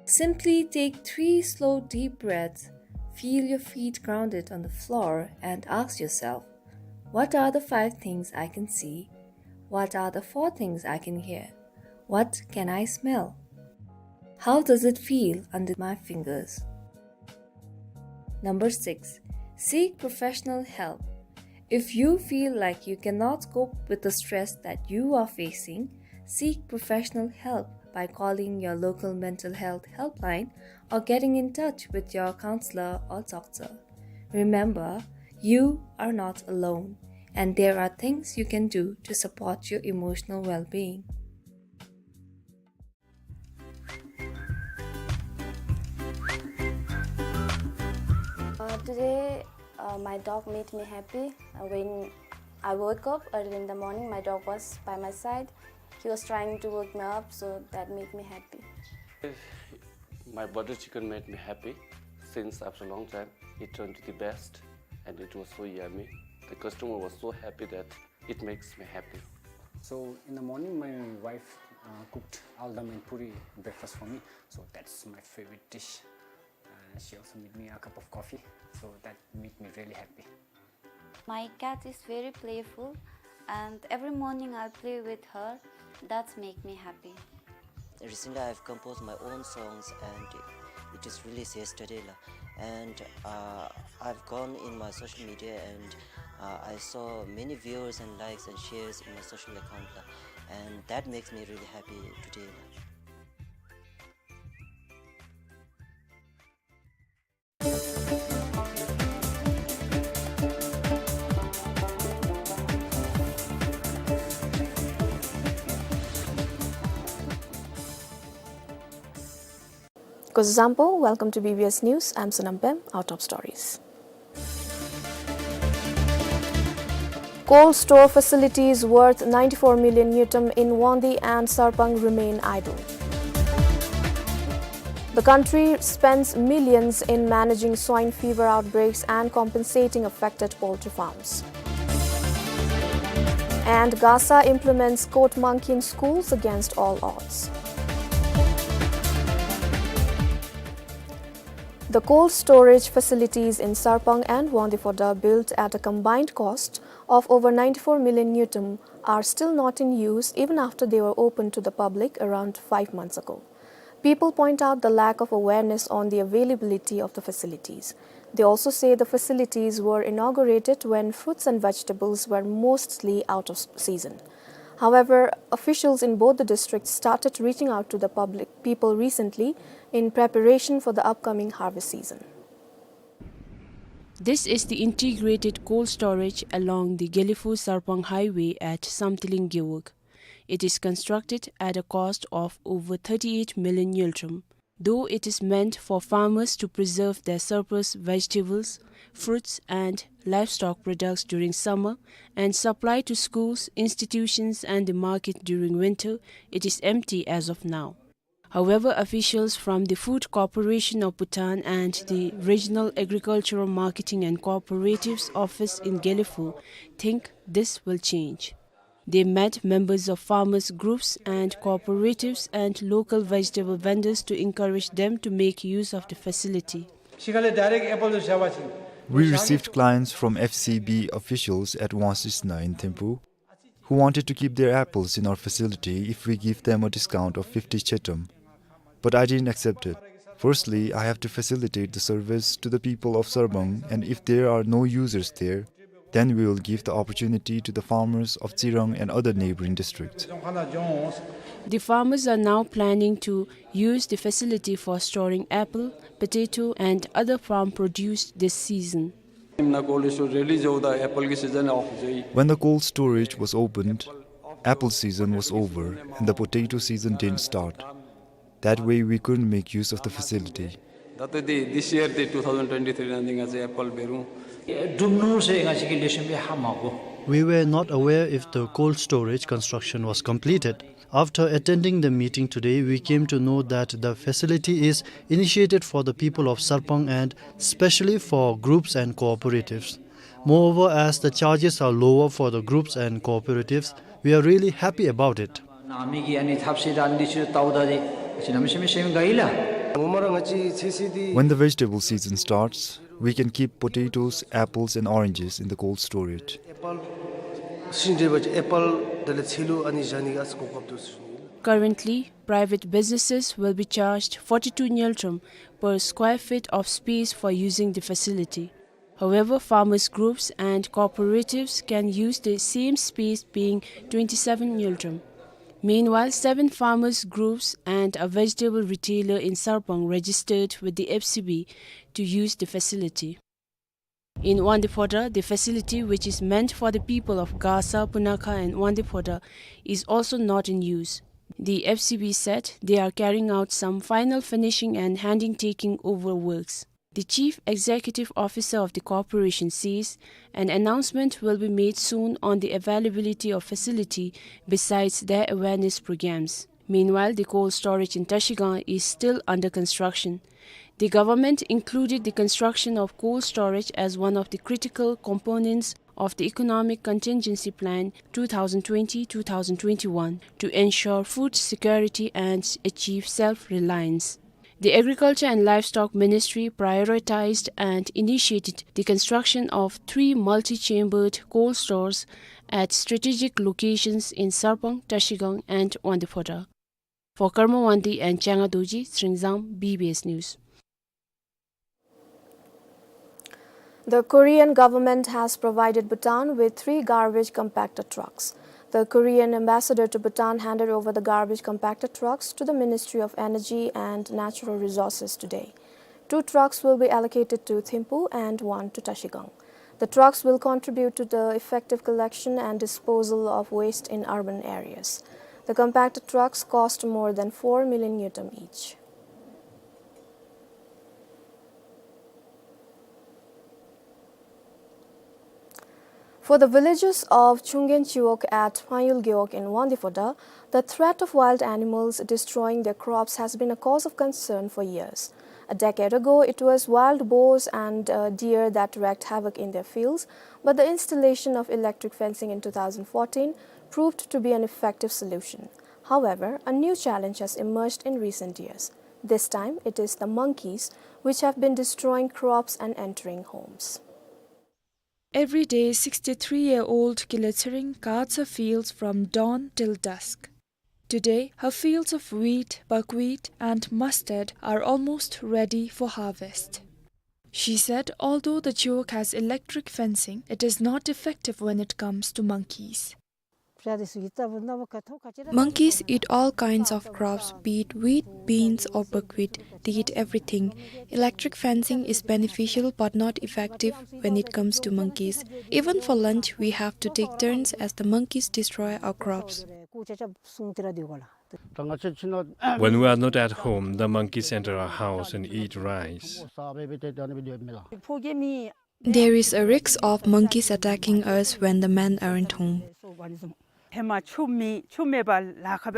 Simply take three slow, deep breaths, feel your feet grounded on the floor, and ask yourself, "What are the five things I can see? What are the four things I can hear? What can I smell? How does it feel under my fingers?" Number six, seek professional help. If you feel like you cannot cope with the stress that you are facing, seek professional help by calling your local mental health helpline or getting in touch with your counselor or doctor. Remember, you are not alone, and there are things you can do to support your emotional well-being. Uh, today, uh, my dog made me happy. Uh, when I woke up early in the morning, my dog was by my side. He was trying to wake me up, so that made me happy. My butter chicken made me happy since after a long time. It turned to the best, and it was so yummy. The customer was so happy that it makes me happy. So in the morning, my wife, uh, cooked aldam and puri breakfast for me. So that's my favorite dish. Uh, she also made me a cup of coffee. So that made me really happy. My cat is very playful, and every morning I play with her. That's make me happy. Recently, I've composed my own songs, and it is released yesterday, la. And, uh, I've gone in my social media and, uh, I saw many viewers and likes and shares in my social account, uh, and that makes me really happy today. Kuzuzangpo, welcome to B B S News. I'm Sonam Pem. Our top stories. Cold store facilities worth ninety-four million ngultrum in Wangdue and Sarpang remain idle. The country spends millions in managing swine fever outbreaks and compensating affected poultry farms. And GASA implements court monkey in schools against all odds. The cold storage facilities in Sarpang and Wangdue Phodrang, built at a combined cost of over ninety-four million ngultrum, are still not in use even after they were opened to the public around five months ago. People point out the lack of awareness on the availability of the facilities. They also say the facilities were inaugurated when fruits and vegetables were mostly out of s-, season. However, officials in both the districts started reaching out to the public, people recently in preparation for the upcoming harvest season. This is the integrated cold storage along the Gelephu-Sarpang highway at Samthiling Gewog. It is constructed at a cost of over thirty-eight million ngultrum. Though it is meant for farmers to preserve their surplus vegetables, fruits and livestock products during summer and supply to schools, institutions and the market during winter, it is empty as of now. However, officials from the Food Corporation of Bhutan and the Regional Agricultural Marketing and Cooperatives Office in Gelephu think this will change. They met members of farmers groups and cooperatives and local vegetable vendors to encourage them to make use of the facility. We received clients from F C B officials at Wangshishna in Thimphu, who wanted to keep their apples in our facility if we give them a discount of fifty ngultrum. But I didn't accept it. Firstly, I have to facilitate the service to the people of Sarpang, and if there are no users there, then we will give the opportunity to the farmers of Tsirang and other neighboring districts. The farmers are now planning to use the facility for storing apple, potato, and other farm produce this season. When the cold storage was opened, apple season was over and the potato season didn't start. That way we couldn't make use of the facility. We were not aware if the cold storage construction was completed. After attending the meeting today, we came to know that the facility is initiated for the people of Sarpang and specially for groups and cooperatives. Moreover, as the charges are lower for the groups and cooperatives, we are really happy about it. When the vegetable season starts, we can keep potatoes, apples and oranges in the cold storage. Currently, private businesses will be charged forty-two ngultrum per square feet of space for using the facility. However, farmers groups and cooperatives can use the same space, being twenty-seven ngultrum. Meanwhile, seven farmers groups and a vegetable retailer in Sarpang registered with the F C B to use the facility. In Wangdue Phodrang, the facility which is meant for the people of Gasa, Punakha and Wangdue Phodrang is also not in use. The F C B said they are carrying out some final finishing and handing taking over works. The Chief Executive Officer of the corporation says an announcement will be made soon on the availability of facility besides their awareness programs. Meanwhile, the cold storage in Trashigang is still under construction. The government included the construction of cold storage as one of the critical components of the Economic Contingency Plan two thousand twenty two thousand twenty-one to ensure food security and achieve self-reliance. The Agriculture and Livestock Ministry prioritized and initiated the construction of three multi-chambered cold stores at strategic locations in Sarpang, Trashigang and Wangdue Phodrang. For Karma Wangdi and Changa Dorji, Sringzang, B B S News. The Korean government has provided Bhutan with three garbage compactor trucks. The Korean ambassador to Bhutan handed over the garbage compactor trucks to the Ministry of Energy and Natural Resources today. Two trucks will be allocated to Thimphu and one to Trashigang. The trucks will contribute to the effective collection and disposal of waste in urban areas. The compactor trucks cost more than four million ngultrum each. For the villagers of Chunggen Chiwog at Phayul Gewog in Wangdue Phodrang, the threat of wild animals destroying their crops has been a cause of concern for years. A decade ago, it was wild boars and, uh, deer that wreaked havoc in their fields, but the installation of electric fencing in two thousand fourteen proved to be an effective solution. However, a new challenge has emerged in recent years. This time, it is the monkeys, which have been destroying crops and entering homes. Every day, sixty-three-year-old Gile Tshering guards her fields from dawn till dusk. Today, her fields of wheat, buckwheat, and mustard are almost ready for harvest. She said, although the Chiwog has electric fencing, it is not effective when it comes to monkeys. Monkeys eat all kinds of crops, be it wheat, beans, or buckwheat. They eat everything. Electric fencing is beneficial but not effective when it comes to monkeys. Even for lunch, we have to take turns as the monkeys destroy our crops. When we are not at home, the monkeys enter our house and eat rice. There is a risk of monkeys attacking us when the men aren't home.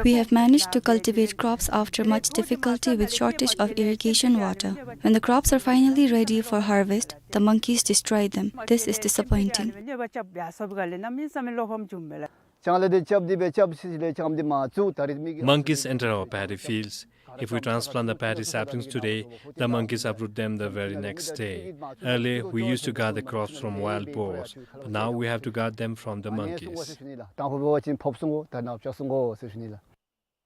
We have managed to cultivate crops after much difficulty with shortage of irrigation water. When the crops are finally ready for harvest, the monkeys destroy them. This is disappointing. Monkeys enter our paddy fields. If we transplant the paddy saplings today, the monkeys uproot them the very next day. Earlier, we used to guard the crops from wild boars, but now we have to guard them from the monkeys.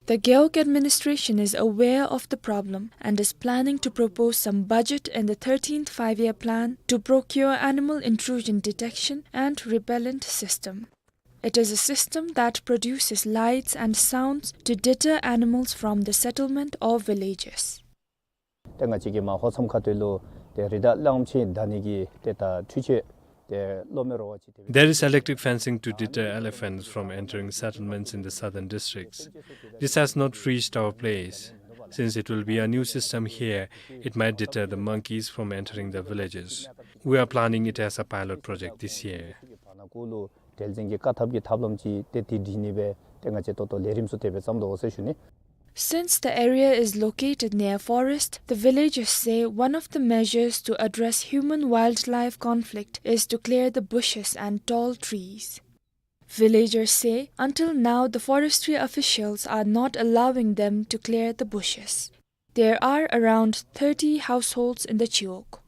The Gewog administration is aware of the problem and is planning to propose some budget in the thirteenth Five-Year Plan to procure animal intrusion detection and repellent system. It is a system that produces lights and sounds to deter animals from the settlement or villages. ཏེ་ང་བཅས་ཀྱིས་མར་ཧོ་མཚམས་ཁ་ཐུག་ལུ་ཏེ་རི་དྭགས་གླངམོ་ཆེ་བདའ་ནི་གི་ཏེ་ད་འཕྲུལ་ཆས་ཏེ་གློག་མེ་རོ་བ་ཅིག་ཏེ། There is electric fencing to deter elephants from entering settlements in the southern districts. This has not reached our place. Since it will be a new system here, it might deter the monkeys from entering the villages. We are planning it as a pilot project this year. བར་ན་གུ་ལུ་འབྲེལ་འཛིང་གི་བཀག་ཐབས་ཀྱི་ཐབས་ལམ་ཅིག་ཏེ་དེ་སྒྲིག་ནི་སྦེ་ཏེ་ང་བཅས་ཏོག་ཏོ་ལས་རིམ་ཚུ་དེ་སྦེ་བརྩམ་དོ་ཟེར་ཞུ་ནི། Since the area is located near forest, the villagers say one of the measures to address human-wildlife conflict is to clear the bushes and tall trees. Villagers say until now the forestry officials are not allowing them to clear the bushes. There are around thirty households in the Chiwog.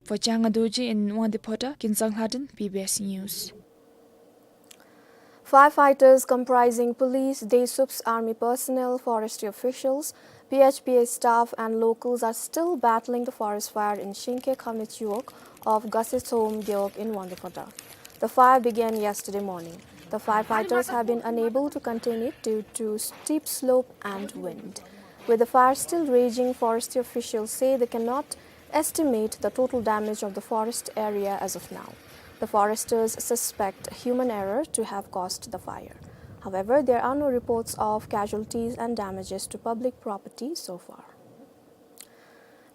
For Changa Dorji in Wangdue Phodrang, Kinsang Lhaden, B B S News. Firefighters comprising police, DASUPS, army personnel, forestry officials, P H P A staff and locals are still battling the forest fire in Shingke Khame Chiwog of Gase Tsoum Gewog in Wangdue Phodrang. The fire began yesterday morning. The firefighters have been unable to contain it due to steep slope and wind. With the fire still raging, forestry officials say they cannot estimate the total damage of the forest area as of now. The foresters suspect human error to have caused the fire. However, there are no reports of casualties and damages to public property so far.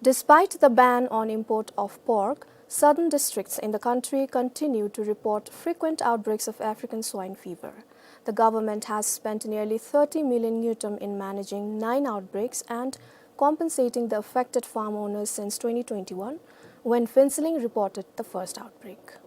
Despite the ban on import of pork, southern districts in the country continue to report frequent outbreaks of African swine fever. The government has spent nearly thirty million ngultrum in managing nine outbreaks and compensating the affected farm owners since twenty twenty-one, when Phuentsholing reported the first outbreak.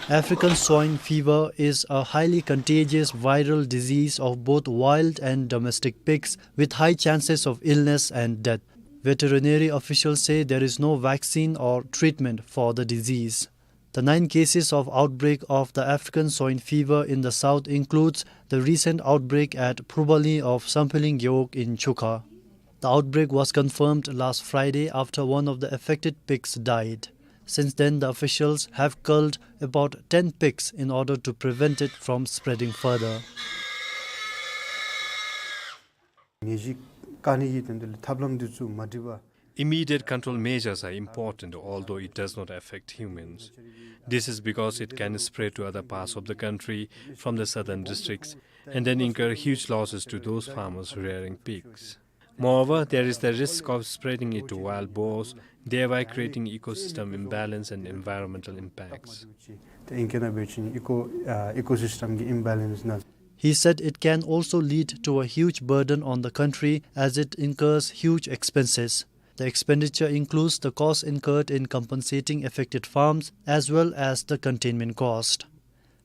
African swine fever is a highly contagious viral disease of both wild and domestic pigs with high chances of illness and death. Veterinary officials say there is no vaccine or treatment for the disease. The nine cases of outbreak of the African swine fever in the south includes the recent outbreak at Phurbali of Sampheling Gewog in Chukha. The outbreak was confirmed last Friday after one of the affected pigs died. Since then, the officials have culled about ten pigs in order to prevent it from spreading further. ནད་གཞི་བཀག་ནི་གི་དོན་དུ་ལས་ཐབས་ལམ་འདི་ཚུ་མ་འགྲིག་པར། Immediate control measures are important, although it does not affect humans. This is because it can spread to other parts of the country from the southern districts and then incur huge losses to those farmers rearing pigs. Moreover, there is the risk of spreading it to wild boars, thereby creating ecosystem imbalance and environmental impacts. ད་ཨིང་སྐད་ནང་འབད་བ་ཅིན་ཨི་ཀོ་ཨ་ཨི་ཀོ་སིསི་ཊམ་གྱི་ཨིམ་བེ་ལེནསི་ནང་། He said it can also lead to a huge burden on the country as it incurs huge expenses. The expenditure includes the cost incurred in compensating affected farms as well as the containment cost.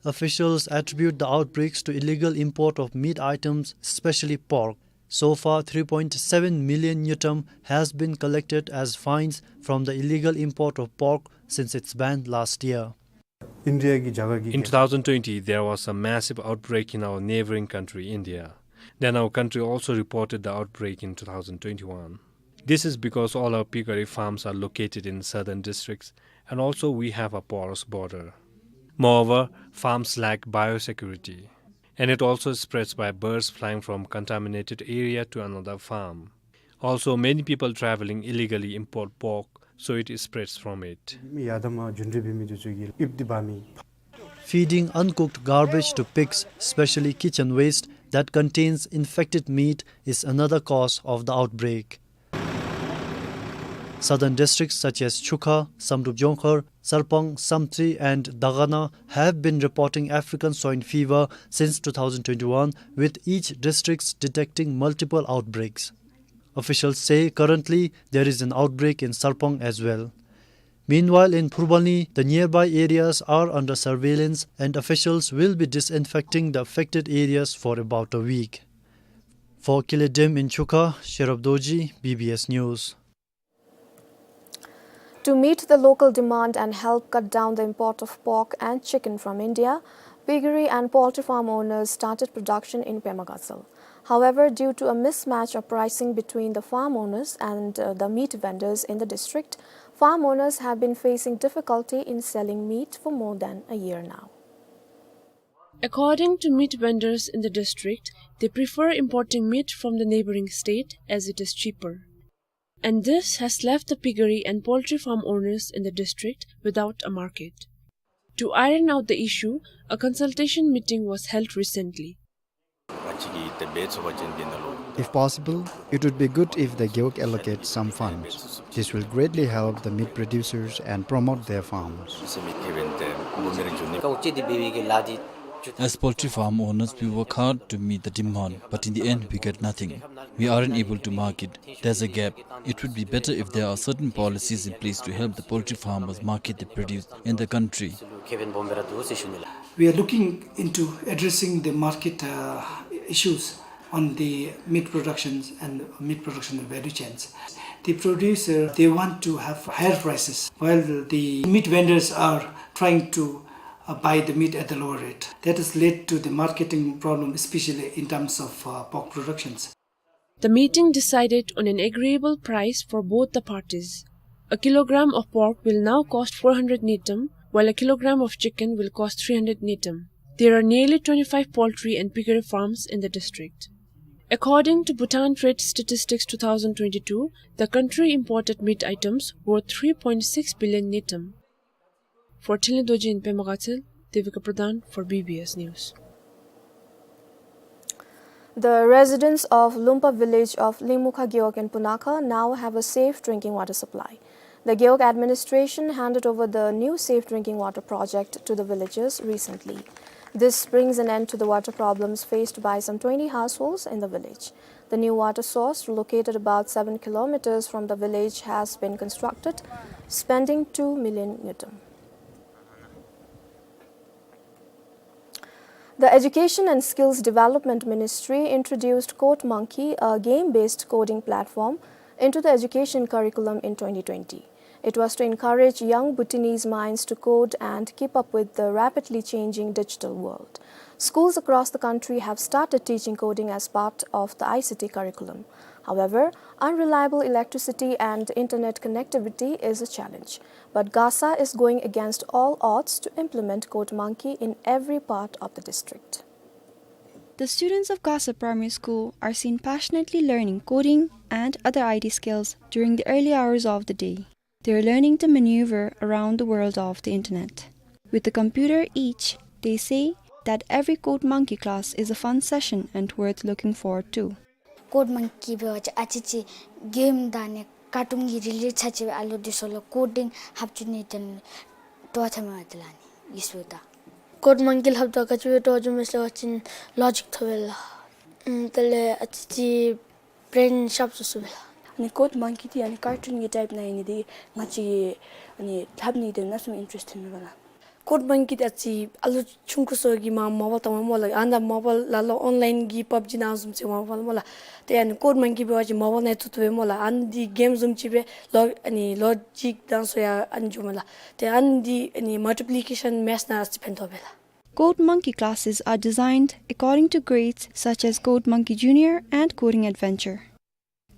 Officials attribute the outbreaks to illegal import of meat items, especially pork. So far, three point seven million ngultrum has been collected as fines from the illegal import of pork since its ban last year. ཨིན་ཌི་ཡ་གི་རྒྱ་གར་གྱི། In twenty twenty, there was a massive outbreak in our neighboring country, India. Then our country also reported the outbreak in twenty twenty-one. This is because all our piggery farms are located in southern districts, and also we have a porous border. Moreover, farms lack biosecurity, and it also spreads by birds flying from contaminated area to another farm. Also, many people traveling illegally import pork, so it spreads from it. ཡར་དང་མར་རྒྱུན་འགྲུལ་འབད་མི་འདི་ཚུ་གིས་དབྱིབས་འདི་འབག་མི། Feeding uncooked garbage to pigs, especially kitchen waste that contains infected meat, is another cause of the outbreak. Southern districts such as Chukha, Samdrup Jongkhar, Sarpang, Samtse, and Dagana have been reporting African swine fever since two thousand twenty-one, with each district detecting multiple outbreaks. Officials say currently there is an outbreak in Sarpang as well. Meanwhile, in Phurbalngi, the nearby areas are under surveillance and officials will be disinfecting the affected areas for about a week. For Kile Dem in Chukha, Sherab Dorji, B B S News. To meet the local demand and help cut down the import of pork and chicken from India, piggery and poultry farm owners started production in Pema Gatshel. However, due to a mismatch of pricing between the farm owners and, uh, the meat vendors in the district, farm owners have been facing difficulty in selling meat for more than a year now. According to meat vendors in the district, they prefer importing meat from the neighboring state as it is cheaper. And this has left the piggery and poultry farm owners in the district without a market. To iron out the issue, a consultation meeting was held recently. If possible, it would be good if the gewog allocate some funds. This will greatly help the meat producers and promote their farms. As poultry farm owners, we work hard to meet the demand, but in the end, we get nothing. We aren't able to market. There's a gap. It would be better if there are certain policies in place to help the poultry farmers market the produce in the country. We are looking into addressing the market, uh, issues on the meat productions and meat production value chains. The producer, they want to have higher prices, while the meat vendors are trying to, uh, buy the meat at the lower rate. That has led to the marketing problem, especially in terms of, uh, pork productions. The meeting decided on an agreeable price for both the parties. A kilogram of pork will now cost four hundred ngultrum, while a kilogram of chicken will cost three hundred ngultrum. There are nearly twenty-five poultry and piggery farms in the district. According to Bhutan Trade Statistics two thousand twenty-two, the country imported meat items worth three point six billion ngultrum. For Thinley Dorji in Pema Gatshel, Devika Pradhan for B B S News. The residents of Lumpa village of Lingmukha Gewog in Punakha now have a safe drinking water supply. The Gewog administration handed over the new safe drinking water project to the villagers recently. This brings an end to the water problems faced by some twenty households in the village. The new water source, located about seven kilometers from the village, has been constructed, spending two million ngultrum. The Education and Skills Development Ministry introduced Code Monkey, a game-based coding platform, into the education curriculum in twenty twenty. It was to encourage young Bhutanese minds to code and keep up with the rapidly changing digital world. Schools across the country have started teaching coding as part of the I C T curriculum. However, unreliable electricity and internet connectivity is a challenge, but GASA is going against all odds to implement Code Monkey in every part of the district. The students of GASA Primary School are seen passionately learning coding and other I T skills during the early hours of the day. They are learning to maneuver around the world of the internet. With a computer each, they say that every Code Monkey class is a fun session and worth looking forward to. Code Monkey འབད་བ་ཅིན་ཨ་ཙི་ཅིག་གེམ་དང་ནི་ཀར་ཊུན་གྱི་རི་ལེཊ་ཆ་ཅིག་སྦེ་ཨ་ལུ་འདི་ཚུ་ལུ་ཀོ་ཌིང་ལྷབ་བཅུག་ནི་དོན་ལུ་སྤྲོ་བ་ཐོན་མས་དེ་ལས་ནི་ཡུས་པ་ད། Code Monkey ལྷབ་ད་ག་ཅི་སྦེ་སྤྲོ་བ་བྱུང་མས་ཟེར་བ་ཅིན་ལོ་ཇིཀ་ཐོབ་པས་ལགས། ཨམ་དེ་ལས་ཨ་ཙི་ཅིག་བྲེན་ཤརཔ་སུ་སུ་སྦེ་ལགས། ཨ་ནི་Code Monkey འདི་ཨ་ནི་ཀར་ཊུན་གྱི་ཊའིཔ་ནང་ཨིན་ནི་འདི་ང་བཅས་ཨ་ནི་ལྷབ་ནི་དོན་ལུ་གནམ་མེད་ས་མེད་ཨིན་ཊ་རེསཊ་ཐོན་མས་ལགས། Code Monkey འདི་ཨ་ཙི་ཨ་ལུ་ཆུང་ཀུ་ཚུ་གིས་མ་མོ་བཱའིལ་བཏང་སྨོ་ལགས། ཨ་ནཱ་མོ་བཱའིལ་ལ་ལུ་ཨོན་ལའིན་གྱི་པབ་ཇི་ནང་བཟུམ་ཅིག་མ་པ་ལས་སྨོ་ལགས། ཏེ་ཨ་ནི་Code Monkey འབད་བ་ཅིན་མོ་བཱའིལ་ནང་བཙུགས་བཙུགསཔ་སྦེ་སྨོ་ལགས། ཨ་ནི་འདི་གེམ་བཟུམ་ཅིག་སྦེ་ལོ་ཨ་ནི་ལོ་ཇིཀ་དང་ཚུ་ཡང་ཨ་ནི་འགྱོཝ་མས་ལགས། ཏེ་ཨ་ནི་འདི་ཨ་ནི་མཱལ་ཊི་པི་ལི་ཀེ་ཤཱན་མེཐསི་ནང་ཨ་ཙི་ཕན་ཐོགས་པས་ལགས། Code Monkey classes are designed according to grades such as Code Monkey Junior and Coding Adventure.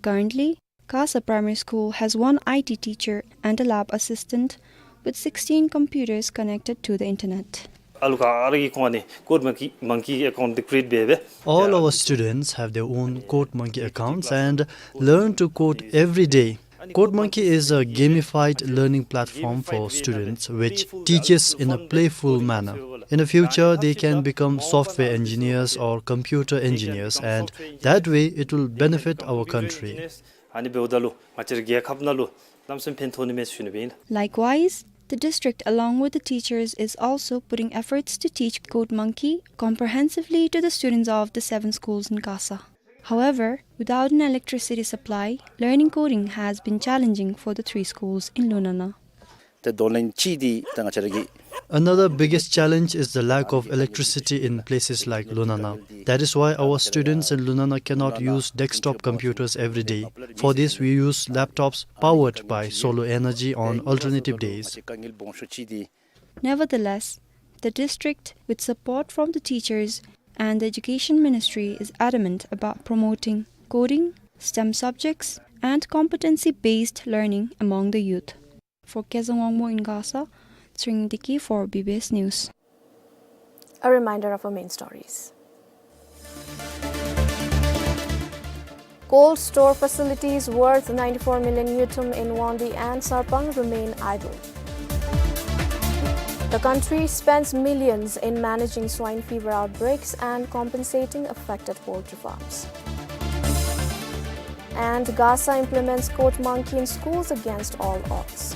Currently, GASA Primary School has one I T teacher and a lab assistant with sixteen computers connected to the internet. ཨ་ལུ་ག་ར་གིས་ཁོང་ཨ་ནི་Code Monkey, Monkey account འདི་ཀི་རི་ཨེཊ་འབད་སྦེ། All our students have their own Code Monkey accounts and learn to code every day. Code Monkey is a gamified learning platform for students which teaches in a playful manner. In the future, they can become software engineers or computer engineers, and that way it will benefit our country. ཨ་ནི་འབདཝ་ད་ལུ་ང་བཅས་རའི་རྒྱལ་ཁབ་ནང་ལུ་གནམ་མེད་ས་མེད་ཕན་ཐོགས་ནི་མས་ཟེར་ཞུ་ནི་སྦེ་ཨིན། Likewise, the district, along with the teachers, is also putting efforts to teach Code Monkey comprehensively to the students of the seven schools in GASA. However, without an electricity supply, learning coding has been challenging for the three schools in Lunana. ཏེ་དོན་ལན་ཅིག་འདི་ད་ང་བཅས་ར་གི Another biggest challenge is the lack of electricity in places like Lunana. That is why our students in Lunana cannot use desktop computers every day. For this, we use laptops powered by solar energy on alternative days. Nevertheless, the district, with support from the teachers and the Education Ministry, is adamant about promoting coding, STEM subjects, and competency-based learning among the youth. For Kezang Wangmo in GASA, Tsering Deki for B B S News. A reminder of our main stories. Cold store facilities worth ninety-four million ngultrum in Wangdue and Sarpang remain idle. The country spends millions in managing swine fever outbreaks and compensating affected poultry farms. And GASA implements Code Monkey in schools against all odds.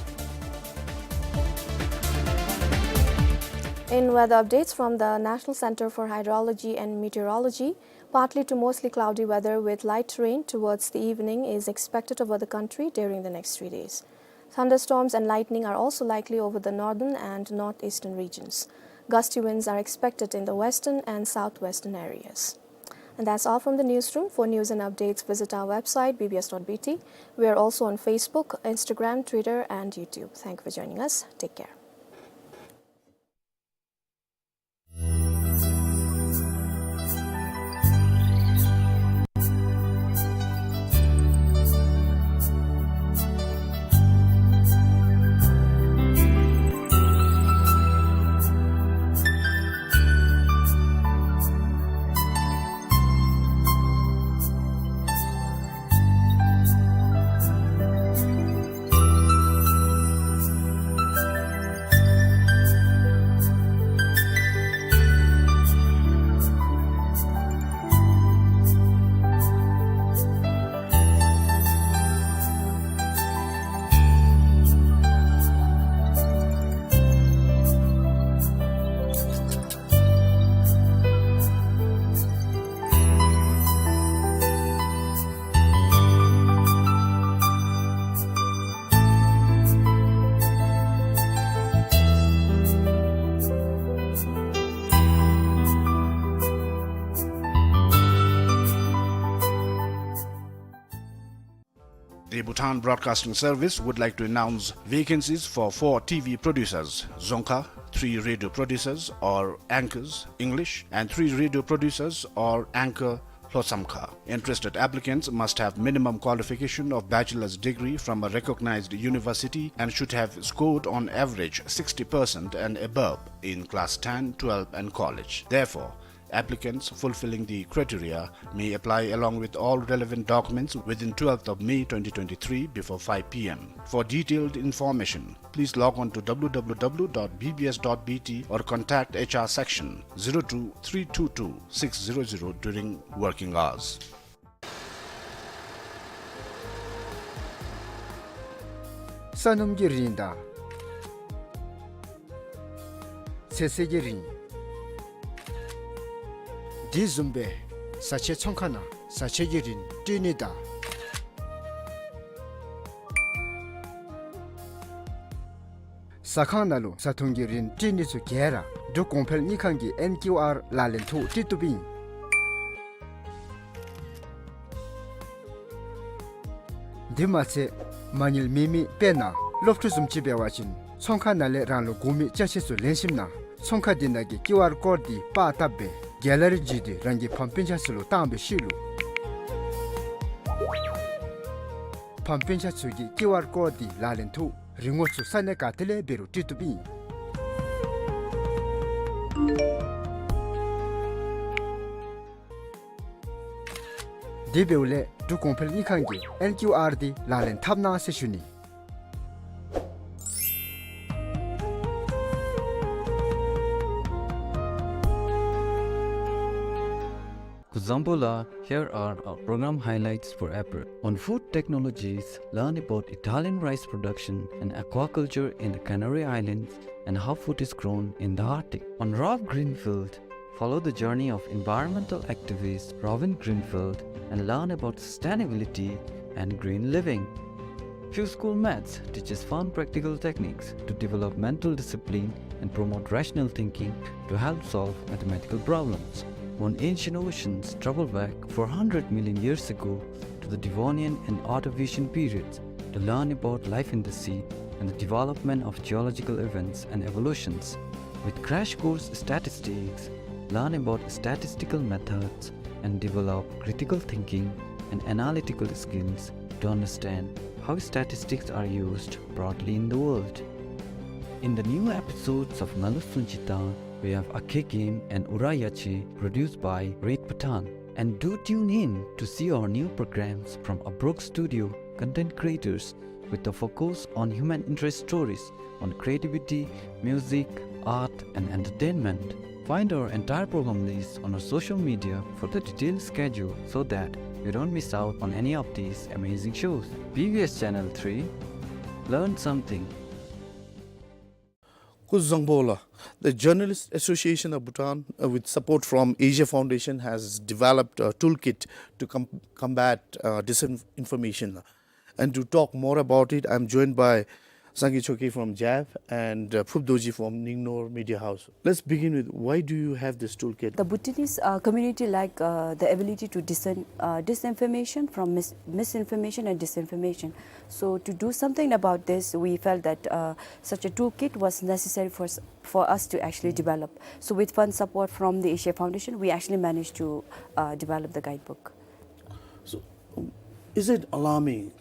In weather updates from the National Center for Hydrology and Meteorology, partly to mostly cloudy weather with light rain towards the evening is expected over the country during the next three days. Thunderstorms and lightning are also likely over the northern and northeastern regions. Gusty winds are expected in the western and southwestern areas. And that's all from the newsroom. For news and updates, visit our website, B B S dot B T. We are also on Facebook, Instagram, Twitter, and YouTube. Thank you for joining us. Take care. The Bhutan Broadcasting Service would like to announce vacancies for four T V producers, Dzongkha, three radio producers or anchors, English, and three radio producers or anchor, ལྷོ་མཚམས་ཁ། Interested applicants must have minimum qualification of bachelor's degree from a recognized university and should have scored on average sixty percent and above in class ten, twelve and college. Therefore, applicants fulfilling the criteria may apply along with all relevant documents within twelfth of May twenty twenty-three before five p m. For detailed information, please log on to w w w dot b b s dot b t or contact H R section zero two three two two six zero zero during working hours. ས་སྣུམ་གྱི་རིན་དང་ཚོད་བསྲེ་གི་རིན། དེ་བཟུམ་སྦེ་བཟའ་ཆས་ཚོང་ཁང་ནང་བཟའ་ཆས་ཀྱི་རིན་སྤྲོད་ནི་དང་ཟ་ཁང་ནང་ལུ་བཟའ་འཐུང་གི་རིན་སྤྲོད་ནི་ཚུ་ག་ར་འབྲུག་གོང་འཕེལ་དངུལ་ཁང་གི་ཨེན་ཀིའུ་ཨར་ལག་ལེན་ཐོག་སྤྲོད་བཏུབ་ཨིན། དེ་མ་ཚད་མ་དངུལ་མེད་མི་དཔེར་ན་སློབ་ཕྲུག་བཟུམ་ཅིག་འབད་བ་ཅིན་ཚོང་ཁང་ནང་ལས་རང་ལུ་དགོ་མི་ཅ་ཆས་ཚུ་ལེན་ཞིནམ་ན་ཚོང་ཁང་དེ་ནང་གི་ཀིའུ་ཨར་ཀོཌ་དེ་པར་བཏབ་སྦེ་གེ་ལ་རི་བརྒྱུད་དེ་རང་གི་ཕམ་སྤུན་ཆ་ཚུ་ལུ་བཏང་བའི་ཤུལ་ལུ་ཕམ་སྤུན་ཆ་ཚུ་གིས་ཀིའུ་ཨར་ཀོཌ་དེ་ལག་ལེན་ཐོག་རིན་གོང་ཚུ་ས་གནས་ག་ཏེ་ལས་འབད་རུང་སྤྲོད་བཏུབ་ཨིན། དེ་འབདཝ་ལས་འབྲུག་གོང་འཕེལ་དངུལ་ཁང་གི་ཨེན་ཀིའུ་ཨར་དེ་ལག་ལེན་འཐབ་གནང་ཟེར་ཞུ་ནི། སྐུ་གཟུགས་བཟང་པོ་ལགས། Here are our program highlights for April. On food technologies, learn about Italian rice production and aquaculture in the Canary Islands and how food is grown in the Arctic. On Rob Greenfield, follow the journey of environmental activist Robin Greenfield and learn about sustainability and green living. Few School Maths teaches fun practical techniques to develop mental discipline and promote rational thinking to help solve mathematical problems. On Ancient Oceans, travel back four hundred million years ago to the Devonian and Ordovician periods to learn about life in the sea and the development of geological events and evolutions. With Crash Course Statistics, learn about statistical methods and develop critical thinking and analytical skills to understand how statistics are used broadly in the world. In the new episodes of Malu Sunjita, we have Akhe Game and Ura Yache, produced by Red Bhutan. And do tune in to see our new programs from Abrok Studio content creators with a focus on human interest stories on creativity, music, art, and entertainment. Find our entire program list on our social media for the detailed schedule so that you don't miss out on any of these amazing shows. B B S Channel three, learn something. Sku Dzangpo la. The Journalist Association of Bhutan, uh, with support from Asia Foundation, has developed a toolkit to com-, combat, uh, disinformation. And to talk more about it, I'm joined by Sangay Choekyi from JAV and, uh, Phup Dorji from Ningnor Media House. Let's begin with, why do you have this toolkit? The Bhutanese, uh, community lack, uh, the ability to discern, uh, disinformation from mis-, misinformation and disinformation. So to do something about this, we felt that, uh, such a toolkit was necessary for s-, for us to actually develop. So with fund support from the Asia Foundation, we actually managed to, uh, develop the guidebook. So, um, is it alarming?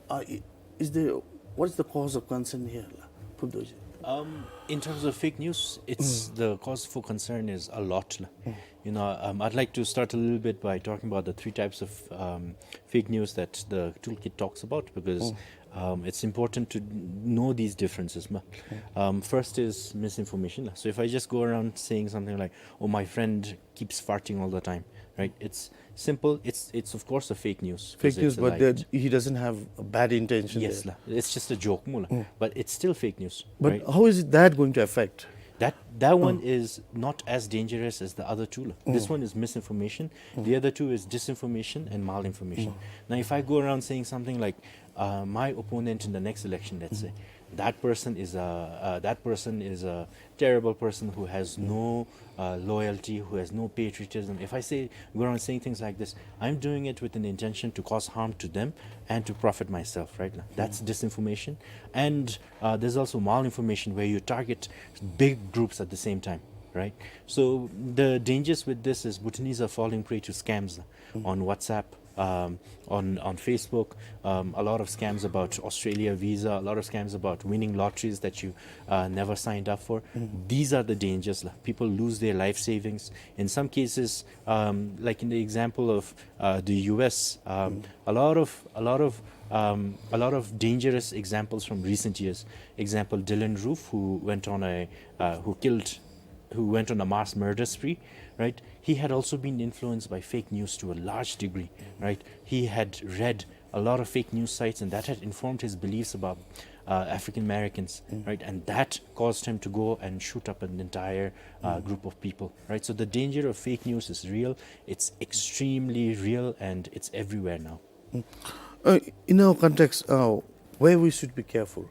Uh, i-, is there, what is the cause of concern here, la, Phup Dorji? Um, in terms of fake news, it's, the cause for concern is a lot, la. You know, um, I'd like to start a little bit by talking about the three types of, um, fake news that the toolkit talks about, because, um, it's important to know these differences, ma. Um, first is misinformation, la. So if I just go around saying something like, "Oh, my friend keeps farting all the time," right? It's simple. It's, it's of course a fake news, 'cause it's a lie. Fake news, but that he doesn't have a bad intention there. Yes, la. It's just a joke, mu la. But it's still fake news, right? But how is it that going to affect? That, that one is not as dangerous as the other two, la. This one is misinformation. The other two is disinformation and malinformation. Now, if I go around saying something like, uh, "My opponent in the next election," let's say, "That person is a, uh, that person is a terrible person who has no, uh, loyalty, who has no patriotism." If I say, go around saying things like this, I'm doing it with an intention to cause harm to them and to profit myself, right? That's disinformation. And, uh, there's also malinformation, where you target big groups at the same time, right? So the dangers with this is Bhutanese are falling prey to scams on WhatsApp, um, on, on Facebook, um, a lot of scams about Australia visa, a lot of scams about winning lotteries that you uh, never signed up for. These are the dangers. People lose their life savings. In some cases, um, like in the example of uh, the U S, um, a lot of a lot of um, a lot of dangerous examples from recent years. Example, Dylann Roof, who went on a uh, who killed who went on a mass murder spree, right? He had also been influenced by fake news to a large degree, right? He had read a lot of fake news sites, and that had informed his beliefs about uh, African Americans, right? And that caused him to go and shoot up an entire uh, group of people, right? So the danger of fake news is real. It's extremely real, and it's everywhere now. Uh, in our context, uh, where we should be careful?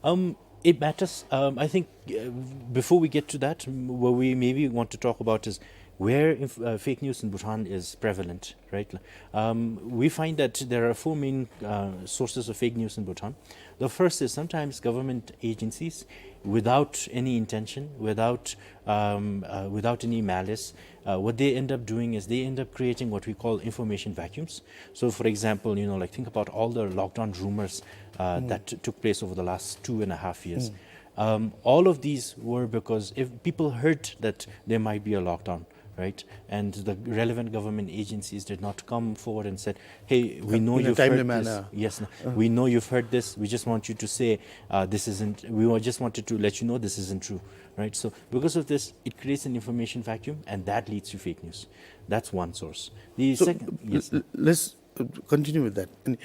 Um, it matters. Um, I think uh, before we get to that, m- what we maybe want to talk about is where inf- uh, fake news in Bhutan is prevalent, right? Um, we find that there are four main uh, sources of fake news in Bhutan. The first is sometimes government agencies, without any intention, without um, uh, without any malice, uh, what they end up doing is they end up creating what we call information vacuums. So, for example, you know, like, think about all the lockdown rumors uh, that t- took place over the last two and a half years. Um, all of these were because if people heard that there might be a lockdown, right? And the relevant government agencies did not come forward and said, "Hey, we know In a you've timely heard this. Manner. Yes, no, we know you've heard this. We just want you to say uh, this isn't. We wa- just wanted to let you know this isn't true, right?" So because of this, it creates an information vacuum, and that leads to fake news. That's one source. The So, second, yes, l- l- let's uh, continue with that. And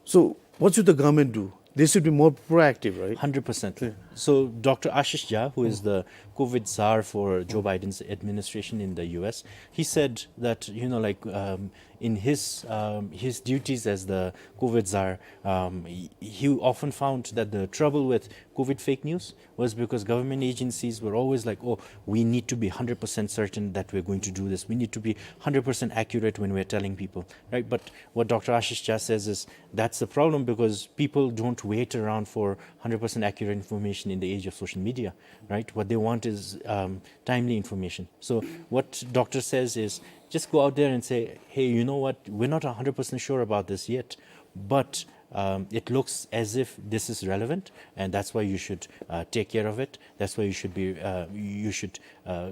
so, what should the government do? They should be more proactive, right? Hundred percent. So Doctor Ashish Jha, who is the COVID czar for Joe Biden's administration in the U S, he said that, you know, like, um, in his um, his duties as the COVID czar, um, he, he often found that the trouble with COVID fake news was because government agencies were always like, "Oh, we need to be hundred percent certain that we're going to do this. We need to be hundred percent accurate when we're telling people," right? But what Doctor Ashish Jha says is that's the problem because people don't wait around for hundred percent accurate information in the age of social media, right? What they want is um, timely information. So what doctor says is just go out there and say, "Hey, you know what? We're not hundred percent sure about this yet, but um, it looks as if this is relevant, and that's why you should uh, take care of it. That's why you should be uh, you should uh,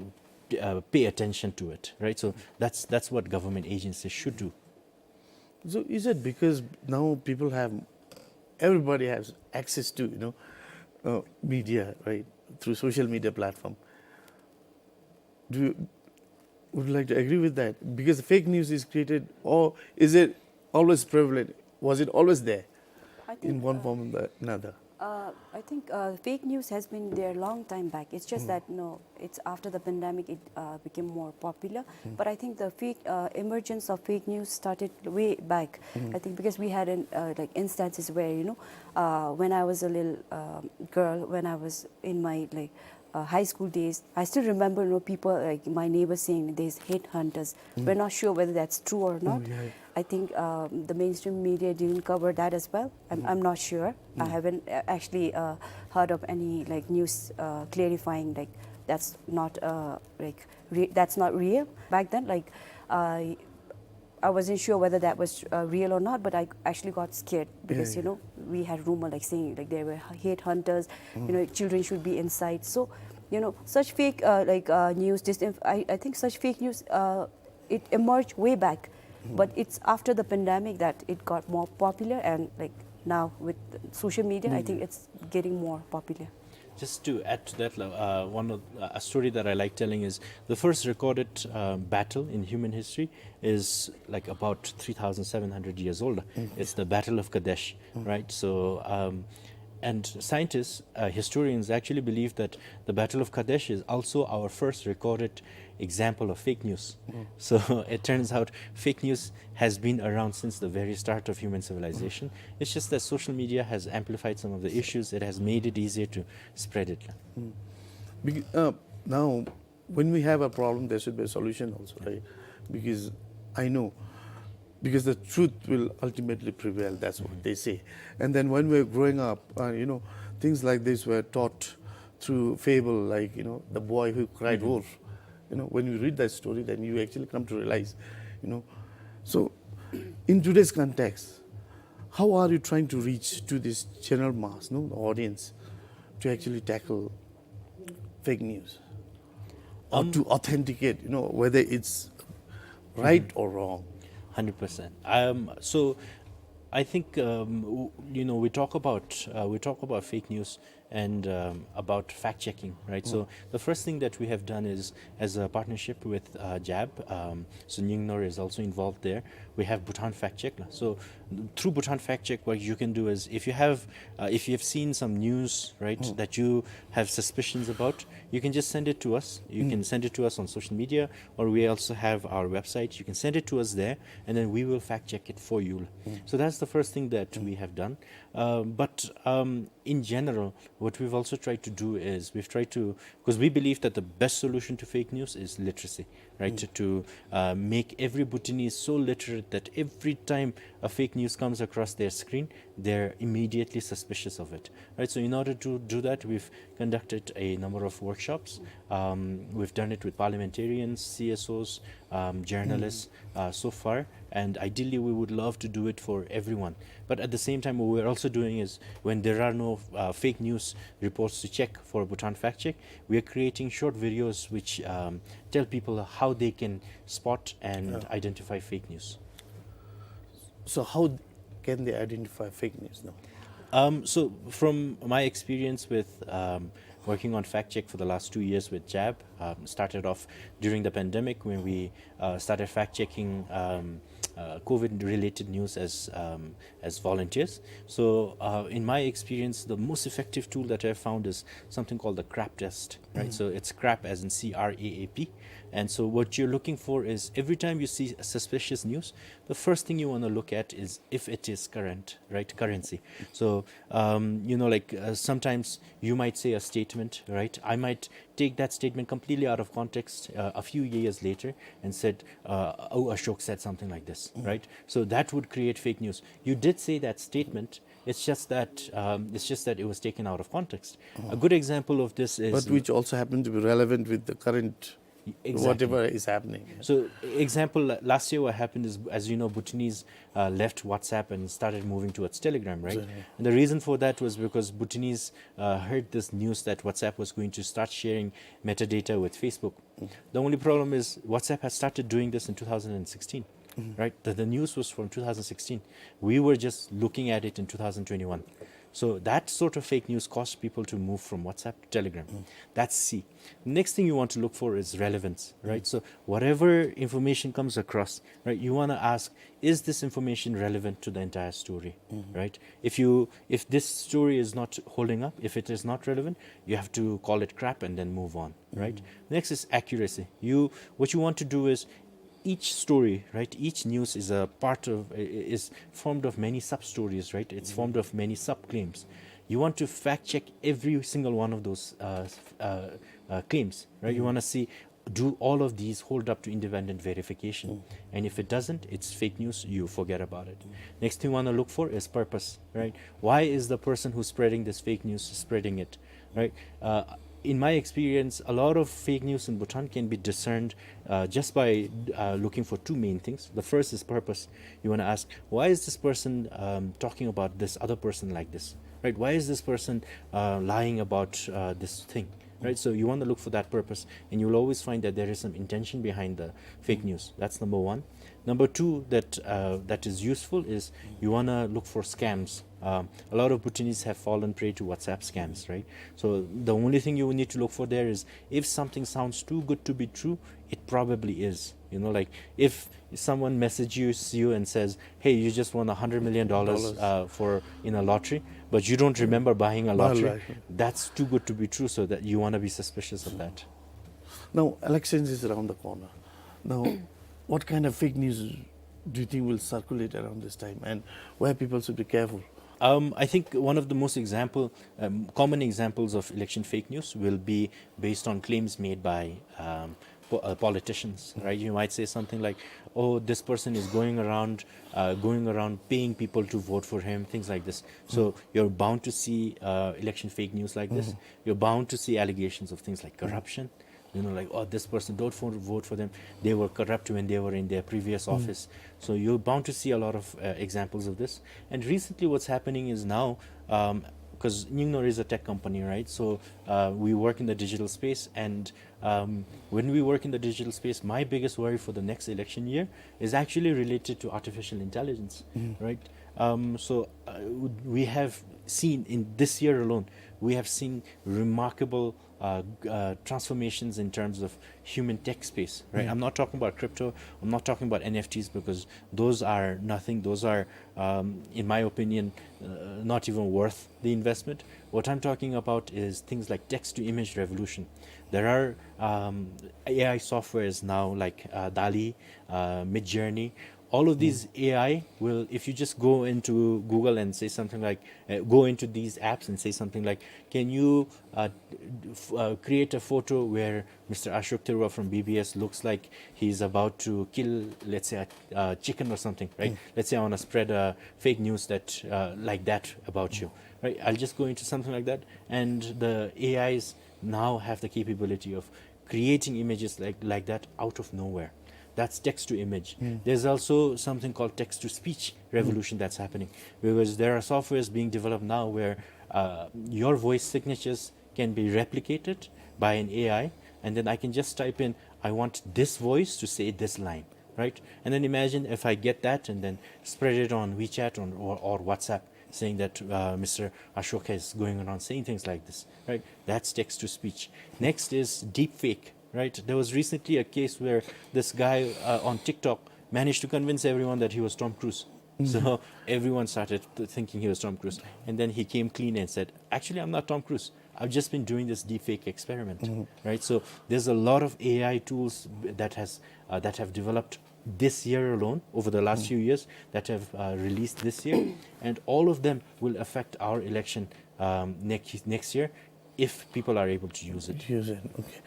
uh, pay attention to it," right? So that's that's what government agencies should do. So is it because now people have, everybody has access to, you know, uh, media, right, through social media platform? Do you, would you like to agree with that? Because fake news is created, or is it always prevalent? Was it always there I think, in one uh, form or the another? Uh, I think uh, fake news has been there a long time back. It's just that no, it's after the pandemic it uh, became more popular. But I think the fake uh, emergence of fake news started way back. I think because we had an, uh, like instances where you know uh, when I was a little um girl, when I was in my like uh, high school days, I still remember you know people like my neighbors saying there's headhunters. We're not sure whether that's true or not. I think um, the mainstream media didn't cover that as well. I'm, I'm not sure. I haven't uh, actually uh, heard of any like news uh, clarifying like that's not uh, like re- that's not real. Back then, like uh, I wasn't sure whether that was uh, real or not, but I actually got scared because Yeah, you know we had rumor like saying like there were headhunters, you know, children should be inside. So, you know, such fake uh, like uh, news, disinf- I, I think such fake news uh, it emerged way back, but it's after the pandemic that it got more popular, and like now with social media, I think it's getting more popular. Just to add to that, uh, one of uh, a story that I like telling is the first recorded uh, battle in human history is like about three thousand seven hundred years old. It's the Battle of Kadesh, right? So, um, and scientists, uh, historians actually believe that the Battle of Kadesh is also our first recorded example of fake news. So it turns out fake news has been around since the very start of human civilization. It's just that social media has amplified some of the issues. It has made it easier to spread it. Bec- uh, now, when we have a problem, there should be a solution also, right? Because I know, because the truth will ultimately prevail. That's what they say. And then when we're growing up, uh, you know, things like this were taught through fable, like, you know, the boy who cried wolf. You know, when you read that story, then you actually come to realize, you know. So, in today's context, how are you trying to reach to this general mass, no, the audience, to actually tackle fake news or to authenticate, you know, whether it's right or wrong? Hundred percent. Um, so I think, um, w- you know, we talk about uh, we talk about fake news and um, about fact checking, right? So the first thing that we have done is, as a partnership with uh, JAB, um, so Nyingner is also involved there. We have Bhutan Fact Check. So through Bhutan Fact Check, what you can do is, if you have uh, if you have seen some news, right, that you have suspicions about, you can just send it to us. You can send it to us on social media, or we also have our website. You can send it to us there, and then we will fact check it for you. So that's the first thing that we have done. Uh, but um, in general, what we've also tried to do is we've tried to, because we believe that the best solution to fake news is literacy, right? To, to uh, make every Bhutanese so literate that every time a fake news comes across their screen, they're immediately suspicious of it, right? So in order to do that, we've conducted a number of workshops. Um, we've done it with parliamentarians, C S Os, um, journalists uh, so far, and ideally we would love to do it for everyone. But at the same time, what we're also doing is, when there are no uh, fake news reports to check for Bhutan Fact Check, we are creating short videos which um, tell people how they can spot and identify fake news. So how can they identify fake news now? Um, so from my experience with um, working on fact check for the last two years with JAB, um, started off during the pandemic when we uh, started fact checking um, uh, COVID related news as um, as volunteers. So uh, in my experience, the most effective tool that I found is something called the CRAP test, right? So it's CRAP as in C R A A P. And so what you're looking for is, every time you see a suspicious news, the first thing you want to look at is if it is current, right? Currency. So um, you know, like uh, sometimes you might say a statement, right? I might take that statement completely out of context uh, a few years later and said, uh, "Oh, Ashok said something like this," right? So that would create fake news. You did say that statement. It's just that um, it's just that it was taken out of context. A good example of this is But which also happen to be relevant with the current Exactly. Whatever is happening. So, example, la- last year what happened is, as you know, Bhutanese uh, left WhatsApp and started moving towards Telegram, right? And the reason for that was because Bhutanese uh, heard this news that WhatsApp was going to start sharing metadata with Facebook. The only problem is WhatsApp has started doing this in two thousand sixteen, right? The, the news was from two thousand sixteen. We were just looking at it in two thousand twenty-one. So that sort of fake news caused people to move from WhatsApp to Telegram. That's C. Next thing you want to look for is relevance, right? So whatever information comes across, right, you want to ask, is this information relevant to the entire story, right? If you, if this story is not holding up, if it is not relevant, you have to call it crap and then move on, right? Next is accuracy. You, what you want to do is, each story, right, each news is a part of, i- i- is formed of many sub stories, right? It's formed of many sub claims. You want to fact check every single one of those uh, s- uh, uh, claims, right? You want to see, do all of these hold up to independent verification? And if it doesn't, it's fake news. You forget about it. Next thing you want to look for is purpose, right? Why is the person who's spreading this fake news spreading it, right? Uh, in my experience, a lot of fake news in Bhutan can be discerned uh, just by uh, looking for two main things. The first is purpose. You want to ask, why is this person um, talking about this other person like this, right? Why is this person uh, lying about uh, this thing, right? So you want to look for that purpose, and you'll always find that there is some intention behind the fake news. That's number one. Number two that uh, that is useful is you want to look for scams. Um, a lot of Bhutanese have fallen prey to WhatsApp scams, right? So the only thing you need to look for there is, if something sounds too good to be true, it probably is. You know, like, if someone messages you and says, "Hey, you just won a hundred million dollars uh, for in a lottery," but you don't remember buying a lottery, that's too good to be true. So that you want to be suspicious of that. Now, elections is around the corner. Now, what kind of fake news do you think will circulate around this time, and where people should be careful? Um, I think one of the most example, um, common examples of election fake news will be based on claims made by um, po- uh, politicians, right? You might say something like, "Oh, this person is going around, uh, going around paying people to vote for him," things like this. So you're bound to see uh, election fake news like this. You're bound to see allegations of things like corruption. You know, like, "Oh, this person, don't vote, vote for them. They were corrupt when they were in their previous office." So you're bound to see a lot of uh, examples of this. And recently, what's happening is now, because Nyingno is a tech company, right? So uh, we work in the digital space, and um, when we work in the digital space, my biggest worry for the next election year is actually related to artificial intelligence, right? Um, so uh, we have seen in this year alone, we have seen remarkable uh, uh, transformations in terms of human tech space, right? I'm not talking about crypto. I'm not talking about N F Ts, because those are nothing. Those are, um, in my opinion, uh, not even worth the investment. What I'm talking about is things like text-to-image revolution. There are um, A I softwares now like uh, DALL-E, uh, Midjourney. All of these A I will, if you just go into Google and say something like, uh, go into these apps and say something like, "Can you uh, f- uh, create a photo where Mister Ashok Tharoor from B B S looks like he's about to kill, let's say, a, a chicken or something," right? Let's say I want to spread a fake news that uh, like that about you, right? I'll just go into something like that, and the A Is now have the capability of creating images like, like that out of nowhere. That's text to image. There's also something called text to speech revolution that's happening, because there are softwares being developed now where uh, your voice signatures can be replicated by an A I, and then I can just type in, "I want this voice to say this line," right? And then imagine if I get that and then spread it on WeChat on, or, or WhatsApp, saying that uh, Mister Ashok is going around saying things like this, right? That's text to speech. Next is deepfake, right? There was recently a case where this guy uh, on TikTok managed to convince everyone that he was Tom Cruise. So everyone started th- thinking he was Tom Cruise. And then he came clean and said, "Actually, I'm not Tom Cruise. I've just been doing this deepfake experiment," right? So there's a lot of A I tools that has uh, that have developed this year alone, over the last few years, that have uh, released this year, and all of them will affect our election um, next next year if people are able to use it. Use it. Okay.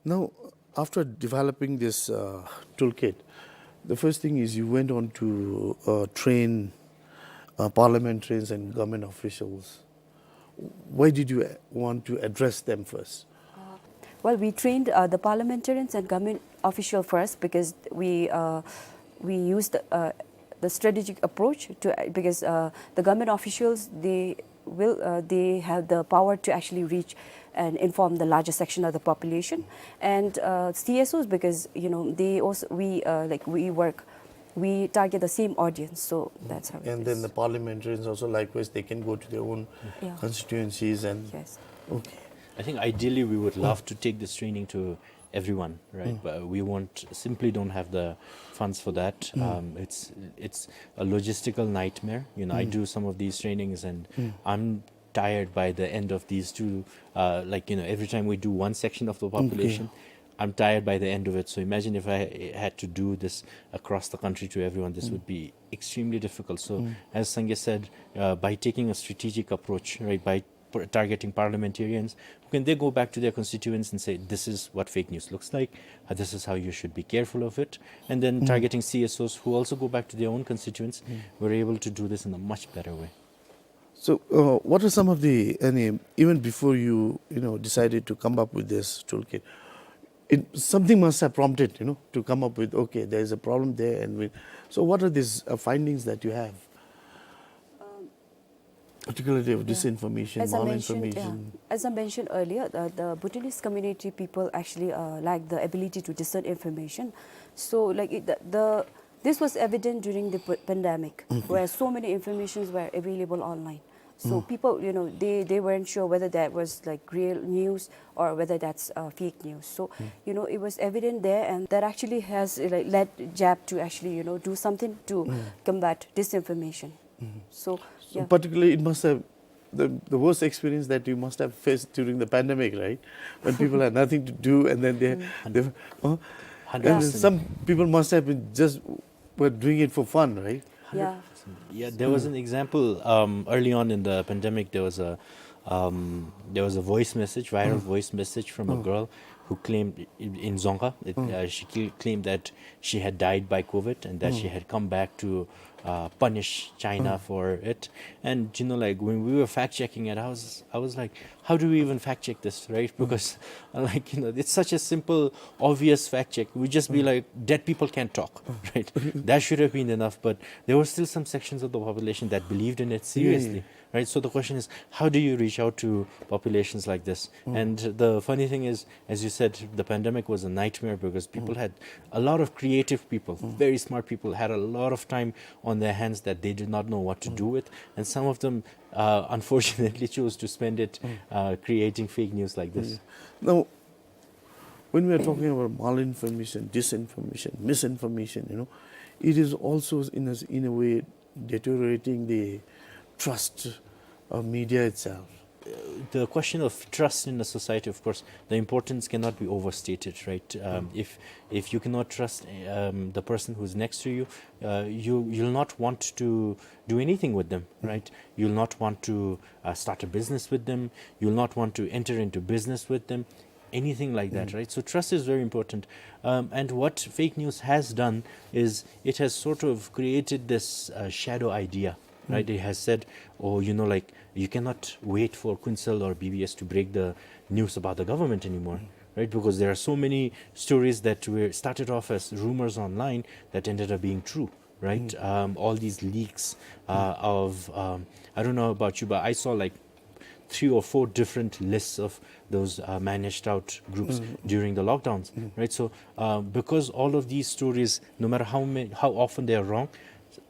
Now, after developing this uh, toolkit, the first thing is you went on to uh, train uh, parliamentarians and government officials. Why did you uh, want to address them first? Uh, well, we trained uh, the parliamentarians and government official first because we uh, we used uh, the strategic approach to uh, because uh, the government officials, they will uh, they have the power to actually reach and inform the larger section of the population, and uh, C S Os, because you know they also we uh, like we work we target the same audience, so that's how it is. And then the parliamentarians also, likewise, they can go to their own, yeah, constituencies and, yes. Okay. I think ideally we would love to take this training to everyone, right? But we won't, simply don't have the funds for that. Um, it's it's a logistical nightmare. You know, I do some of these trainings, and I'm tired by the end of these two. Uh, like, you know, every time we do one section of the population, I'm tired by the end of it. So imagine if I had to do this across the country to everyone. This would be extremely difficult. So as Sangay said, uh, by taking a strategic approach, right, by p- targeting parliamentarians, who can they go back to their constituents and say, "This is what fake news looks like, uh, this is how you should be careful of it," and then targeting C S Os who also go back to their own constituents, we're able to do this in a much better way. So, uh, what are some of the, any, even before you, you know, decided to come up with this toolkit, it, something must have prompted, you know, to come up with, "Okay, there is a problem there," and we, so what are these uh, findings that you have? Particularly of, yeah, disinformation, as I mentioned, yeah, malinformation. As I mentioned earlier, the, the Bhutanese community people actually uh, lack the ability to discern information. So, like it, the, the this was evident during the p- pandemic, okay, where so many informations were available online. So people, you know, they, they weren't sure whether that was like real news or whether that's uh, fake news. So, you know, it was evident there, and that actually has uh, like led JAP to actually, you know, do something to combat disinformation. So, so yeah, particularly, it must have the, the worst experience that you must have faced during the pandemic, right? When people had nothing to do, and then they, they, oh, and then, yeah, some people must have been just were doing it for fun, right? Yeah. Yeah, there was an example um, early on in the pandemic. There was a um, there was a voice message, viral voice message from a girl who claimed i-, in Dzongkha, it, uh, she cl-, claimed that she had died by COVID and that she had come back to, uh, punish China for it. And, you know, like, when we were fact checking it, I was, I was like, "How do we even fact check this, right?" Because, uh, like, you know, it's such a simple, obvious fact check. We just be like, "Dead people can't talk," right? That should have been enough, but there were still some sections of the population that believed in it seriously, right? So the question is, how do you reach out to populations like this? And the funny thing is, as you said, the pandemic was a nightmare because people had a lot of creative people, very smart people, had a lot of time on their hands that they did not know what to do with, and some of them, uh, unfortunately, chose to spend it, uh, creating fake news like this. Now, when we are talking about malinformation, disinformation, misinformation, you know, it is also in a, in a way deteriorating the trust of media itself. Uh, the question of trust in a society, of course, the importance cannot be overstated, right? Um, if, if you cannot trust, um, the person who's next to you, uh, you, you'll not want to do anything with them, right? You'll not want to, uh, start a business with them. You'll not want to enter into business with them, anything like that, right? So trust is very important. Um, and what fake news has done is it has sort of created this, uh, shadow idea, right? It has said, "Oh, you know, like, you cannot wait for Kuensel or B B S to break the news about the government anymore," right? Because there are so many stories that were started off as rumors online that ended up being true, right? Um, all these leaks, uh, of, um, I don't know about you, but I saw, like, three or four different lists of those, uh, managed out groups during the lockdowns, right? So, uh, because all of these stories, no matter how many, how often they are wrong,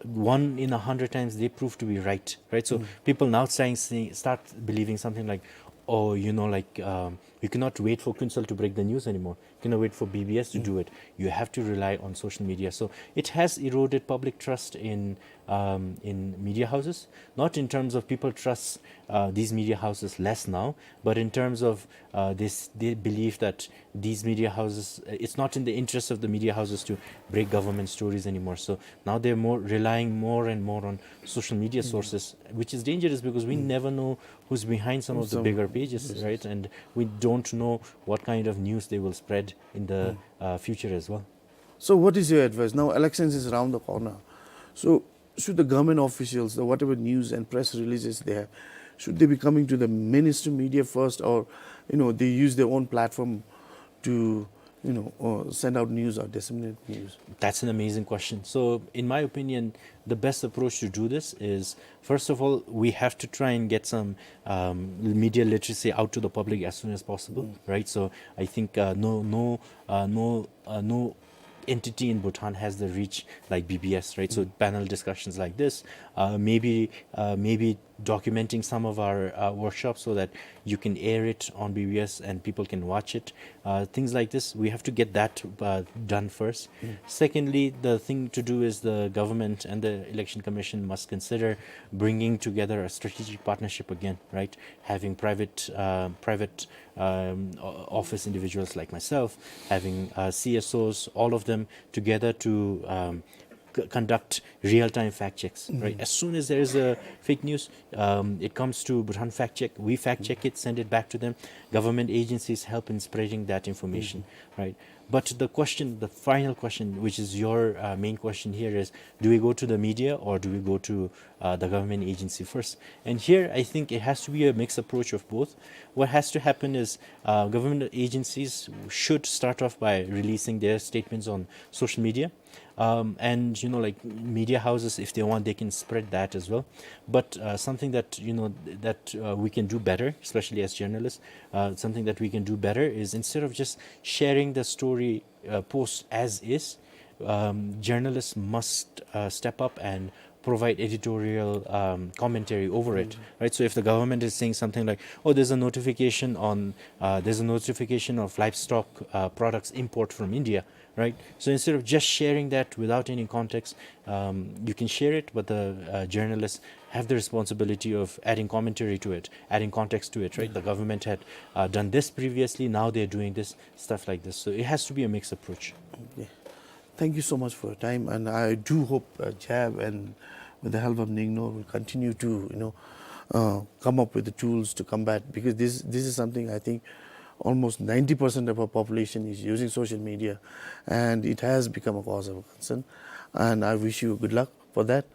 one in a hundred times they prove to be right, right? So people now saying, say, start believing something like, "Oh, you know, like, um, you cannot wait for Kuensel to break the news anymore. You cannot wait for B B S to do it. You have to rely on social media." So it has eroded public trust in, um, in media houses, not in terms of people trust, uh, these media houses less now, but in terms of, uh, this, they believe that these media houses, uh, it's not in the interest of the media houses to break government stories anymore. So now they're more relying more and more on social media sources, which is dangerous because we never know who's behind some of the bigger pages, right? And we don't know what kind of news they will spread in the, uh, future as well. So what is your advice? Now elections is around the corner. So should the government officials, the whatever news and press releases they have, should they be coming to the mainstream media first, or, you know, they use their own platform to, you know, uh, send out news or disseminate news? That's an amazing question. So, in my opinion, the best approach to do this is, first of all, we have to try and get some, um, media literacy out to the public as soon as possible, right? So, I think, uh, no, no, uh, no, uh, no entity in Bhutan has the reach like B B S, right? So panel discussions like this, uh, maybe, uh, maybe documenting some of our, uh, workshops so that you can air it on B B S and people can watch it. Uh, things like this, we have to get that, uh, done first. Secondly, the thing to do is the government and the Election Commission must consider bringing together a strategic partnership again, right? Having private, uh, private, um, o-, office individuals like myself, having, uh, C S Os, all of them together to, um, c-, conduct real-time fact checks, right? As soon as there is a fake news, um, it comes to Bhutan Fact Check. We fact check it, send it back to them. Government agencies help in spreading that information, right? But the question, the final question, which is your, uh, main question here is, do we go to the media or do we go to, uh, the government agency first? And here, I think it has to be a mixed approach of both. What has to happen is, uh, government agencies should start off by releasing their statements on social media. Um, and, you know, like, media houses, if they want, they can spread that as well. But, uh, something that, you know, that, uh, we can do better, especially as journalists, uh, something that we can do better is, instead of just sharing the story, uh, post as is, um, journalists must, uh, step up and provide editorial, um, commentary over it, right? So if the government is saying something like, "Oh, there's a notification on, uh, there's a notification of livestock, uh, products import from India," right? So instead of just sharing that without any context, um, you can share it, but the, uh, journalists have the responsibility of adding commentary to it, adding context to it, right? The government had, uh, done this previously, now they're doing this, stuff like this. So it has to be a mixed approach. Okay. Thank you so much for your time, and I do hope, uh, JAB and with the help of NIGNOR will continue to, you know, uh, come up with the tools to combat, because this, this is something I think Almost ninety percent of our population is using social media, and it has become a cause of concern. And I wish you good luck for that,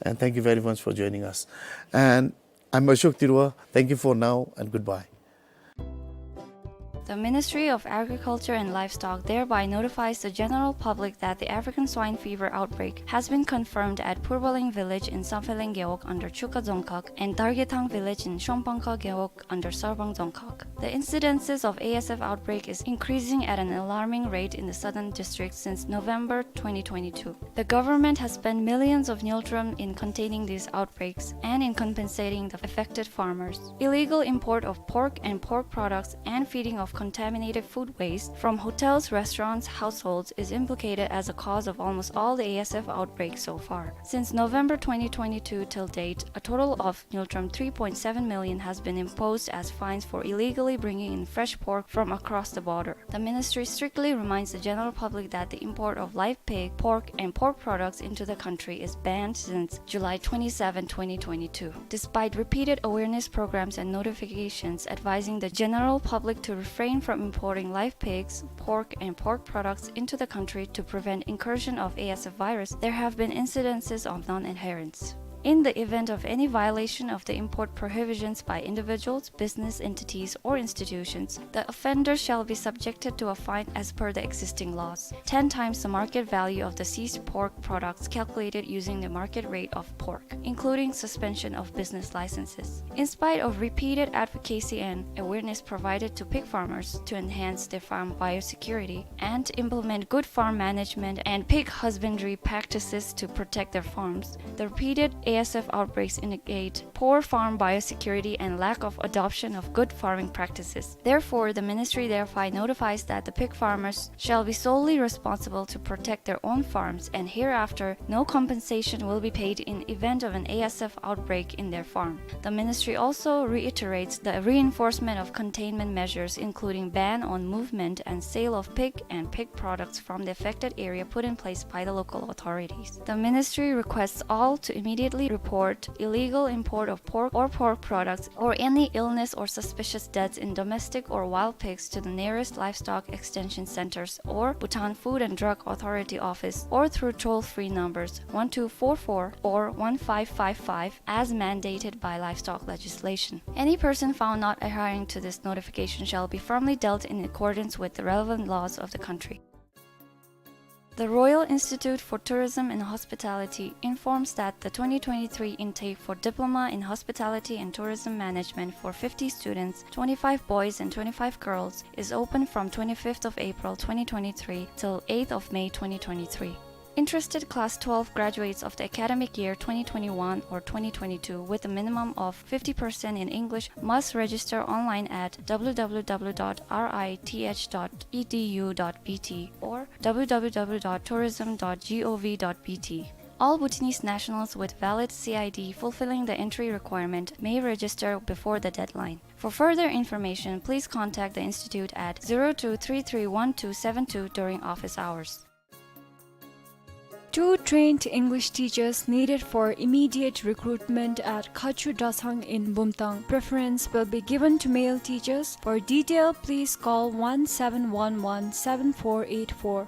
and thank you very much for joining us. And I'm Ashok Tirua. Thank you for now, and goodbye. The Ministry of Agriculture and Livestock thereby notifies the general public that the African swine fever outbreak has been confirmed at Purbaling village in Samphaling Gewog under Chuka Dzongkhag and Dargethang village in Shongpangkha Gewog under Sarbang Dzongkhag. The incidences of A S F outbreak is increasing at an alarming rate in the southern districts since November twenty twenty-two. The government has spent millions of ngultrum in containing these outbreaks and in compensating the affected farmers. Illegal import of pork and pork products and feeding of contaminated food waste from hotels, restaurants, households is implicated as a cause of almost all the A S F outbreaks so far. Since November twenty twenty-two till date, a total of ngultrum three point seven million has been imposed as fines for illegally bringing in fresh pork from across the border. The ministry strictly reminds the general public that the import of live pig, pork, and pork products into the country is banned since July twenty-seven, twenty twenty-two. Despite repeated awareness programs and notifications advising the general public to refrain from importing live pigs, pork, and pork products into the country to prevent incursion of A S F virus, there have been incidences of non-adherence. In the event of any violation of the import prohibitions by individuals, business entities, or institutions, the offender shall be subjected to a fine as per the existing laws, ten times the market value of the seized pork products calculated using the market rate of pork, including suspension of business licenses. In spite of repeated advocacy and awareness provided to pig farmers to enhance their farm biosecurity and implement good farm management and pig husbandry practices to protect their farms, the repeated A S F outbreaks indicate poor farm biosecurity and lack of adoption of good farming practices. Therefore, the ministry thereby notifies that the pig farmers shall be solely responsible to protect their own farms, and hereafter no compensation will be paid in event of an A S F outbreak in their farm. The ministry also reiterates the reinforcement of containment measures, including ban on movement and sale of pig and pig products from the affected area, put in place by the local authorities. The ministry requests all to immediately report illegal import of pork or pork products or any illness or suspicious deaths in domestic or wild pigs to the nearest livestock extension centers or Bhutan Food and Drug Authority office or through toll-free numbers one two four four or one five five five as mandated by livestock legislation. Any person found not adhering to this notification shall be firmly dealt in accordance with the relevant laws of the country. The Royal Institute for Tourism and Hospitality informs that the twenty twenty-three intake for Diploma in Hospitality and Tourism Management for fifty students, twenty-five boys and twenty-five girls, is open from twenty-fifth of April twenty twenty-three till eighth of May twenty twenty-three. Interested class twelve graduates of the academic year twenty twenty-one or twenty twenty-two with a minimum of fifty percent in English must register online at w w w dot r i t h dot e d u dot b t or w w w dot tourism dot gov dot b t. All Bhutanese nationals with valid C I D fulfilling the entry requirement may register before the deadline. For further information, please contact the institute at zero two three three one two seven two during office hours. Two trained English teachers needed for immediate recruitment at Khachu Dashang in Bumthang. Preference will be given to male teachers. For detail, please call one seven one one seven four eight four.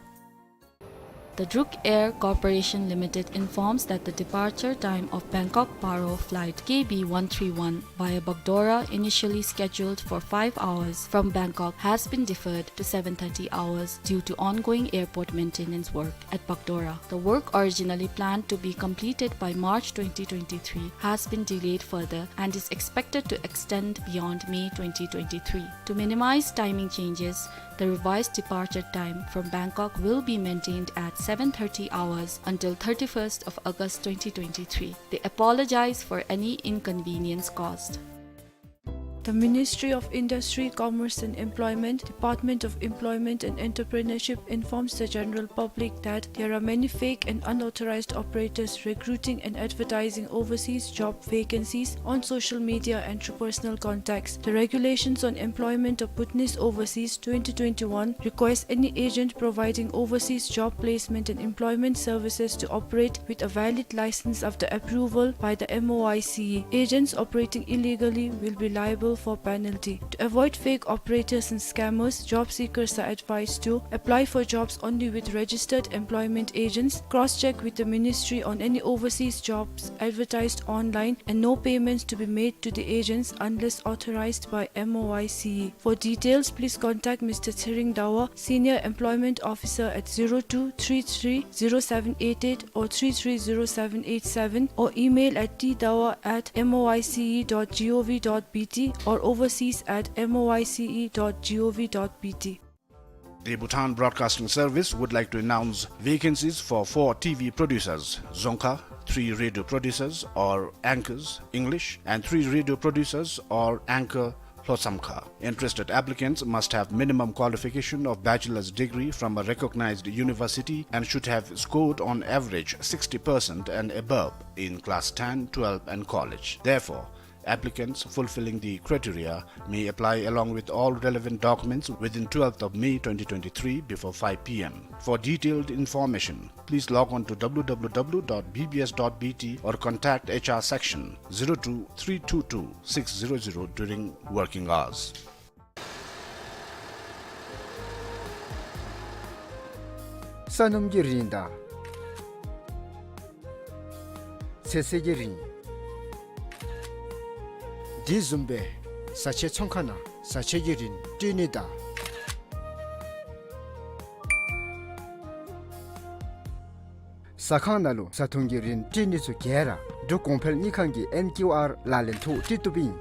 The Druk Air Corporation Limited informs that the departure time of Bangkok Paro flight K B one three one via Bagdogra, initially scheduled for five hours from Bangkok, has been deferred to seven thirty hours due to ongoing airport maintenance work at Bagdogra. The work originally planned to be completed by March twenty twenty-three has been delayed further and is expected to extend beyond May twenty twenty-three. To minimize timing changes, the revised departure time from Bangkok will be maintained at seven thirty hours until thirty-first of August twenty twenty-three. They apologize for any inconvenience caused. The Ministry of Industry, Commerce and Employment, Department of Employment and Entrepreneurship informs the general public that there are many fake and unauthorized operators recruiting and advertising overseas job vacancies on social media and through personal contacts. The Regulations on Employment of Bhutanese Overseas twenty twenty-one requires any agent providing overseas job placement and employment services to operate with a valid license after approval by the M O I C E. Agents operating illegally will be liable for penalty. To avoid fake operators and scammers, job seekers are advised to apply for jobs only with registered employment agents, cross-check with the ministry on any overseas jobs advertised online, and no payments to be made to the agents unless authorized by M O I C E. For details, please contact Mister Tsering Dawa, Senior Employment Officer, at zero two three three zero seven eight eight or three three zero seven eight seven, or email at t dawa at m o i c e dot g o v dot b t or overseas at m o i c e dot g o v dot b t. The Bhutan Broadcasting Service would like to announce vacancies for four T V producers: Dzongkha, three radio producers or anchors, English, and three radio producers or anchor, Lhotshamkha. Interested applicants must have minimum qualification of bachelor's degree from a recognized university and should have scored on average sixty percent and above in class ten, twelve and college. Therefore, applicants fulfilling the criteria may apply along with all relevant documents within twelfth of May twenty twenty-three before five p m. For detailed information, please log on to w w w dot b b s dot b t or contact H R section zero two three two two six zero zero during working hours. ས་སྣུམ་གྱི་རིན་དང་ཚོད་བསྲེ་གི་རིན། དེ་བཟུམ་སྦེ་བཟའ་ཆས་ཚོང་ཁང་ནང་བཟའ་ཆས་ཀྱི་རིན་སྤྲོད་ནི་དང་། ཟ་ཁང་ནང་ལུ་བཟའ་འཐུང་གི་རིན་སྤྲོད་ནི་ཚུ་ག་ར་འབྲུག་གོང་འཕེལ་དངུལ་ཁང་གི་ཨེན་ཀིའུ་ཨར་ལག་ལེན་ཐོག་སྤྲོད་བཏུབ་ཨིན།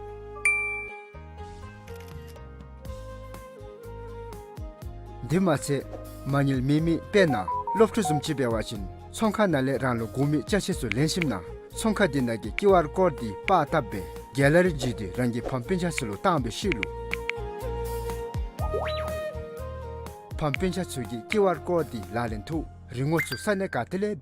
དེ་མ་ཚད་མ་དངུལ་མེད་མི་དཔེར་ན་སློབ་ཕྲུག་བཟུམ་ཅིག་འབད་བ་ཅིན་ཚོང་ཁང་ནང་ལས་རང་ལུ་དགོ་མི་ཅ་ཆས་ཚུ་ལེན་ཞིནམ་ན་ཚོང་ཁང་དེ་ནང་གི་ཀིའུ་ཨར་ཀོཌ་དེ་པར་བཏབ་སྦེ་གེ་ལ་རི་བརྒྱུད་དེ་རང་གི་ཕམ་སྤུན་ཆ་ཚུ་ལུ་བཏང་སྦེ་ཤེས་ལོ། ཕམ་སྤུན་ཆ་ཚུ་གིས་ཀིའུ་ཨར་ཀོཌ་དེ་ལག་ལེན་ཐོག་རིན་གོང་ཚུ་ས་གནས་ག་ཏེ་ལས་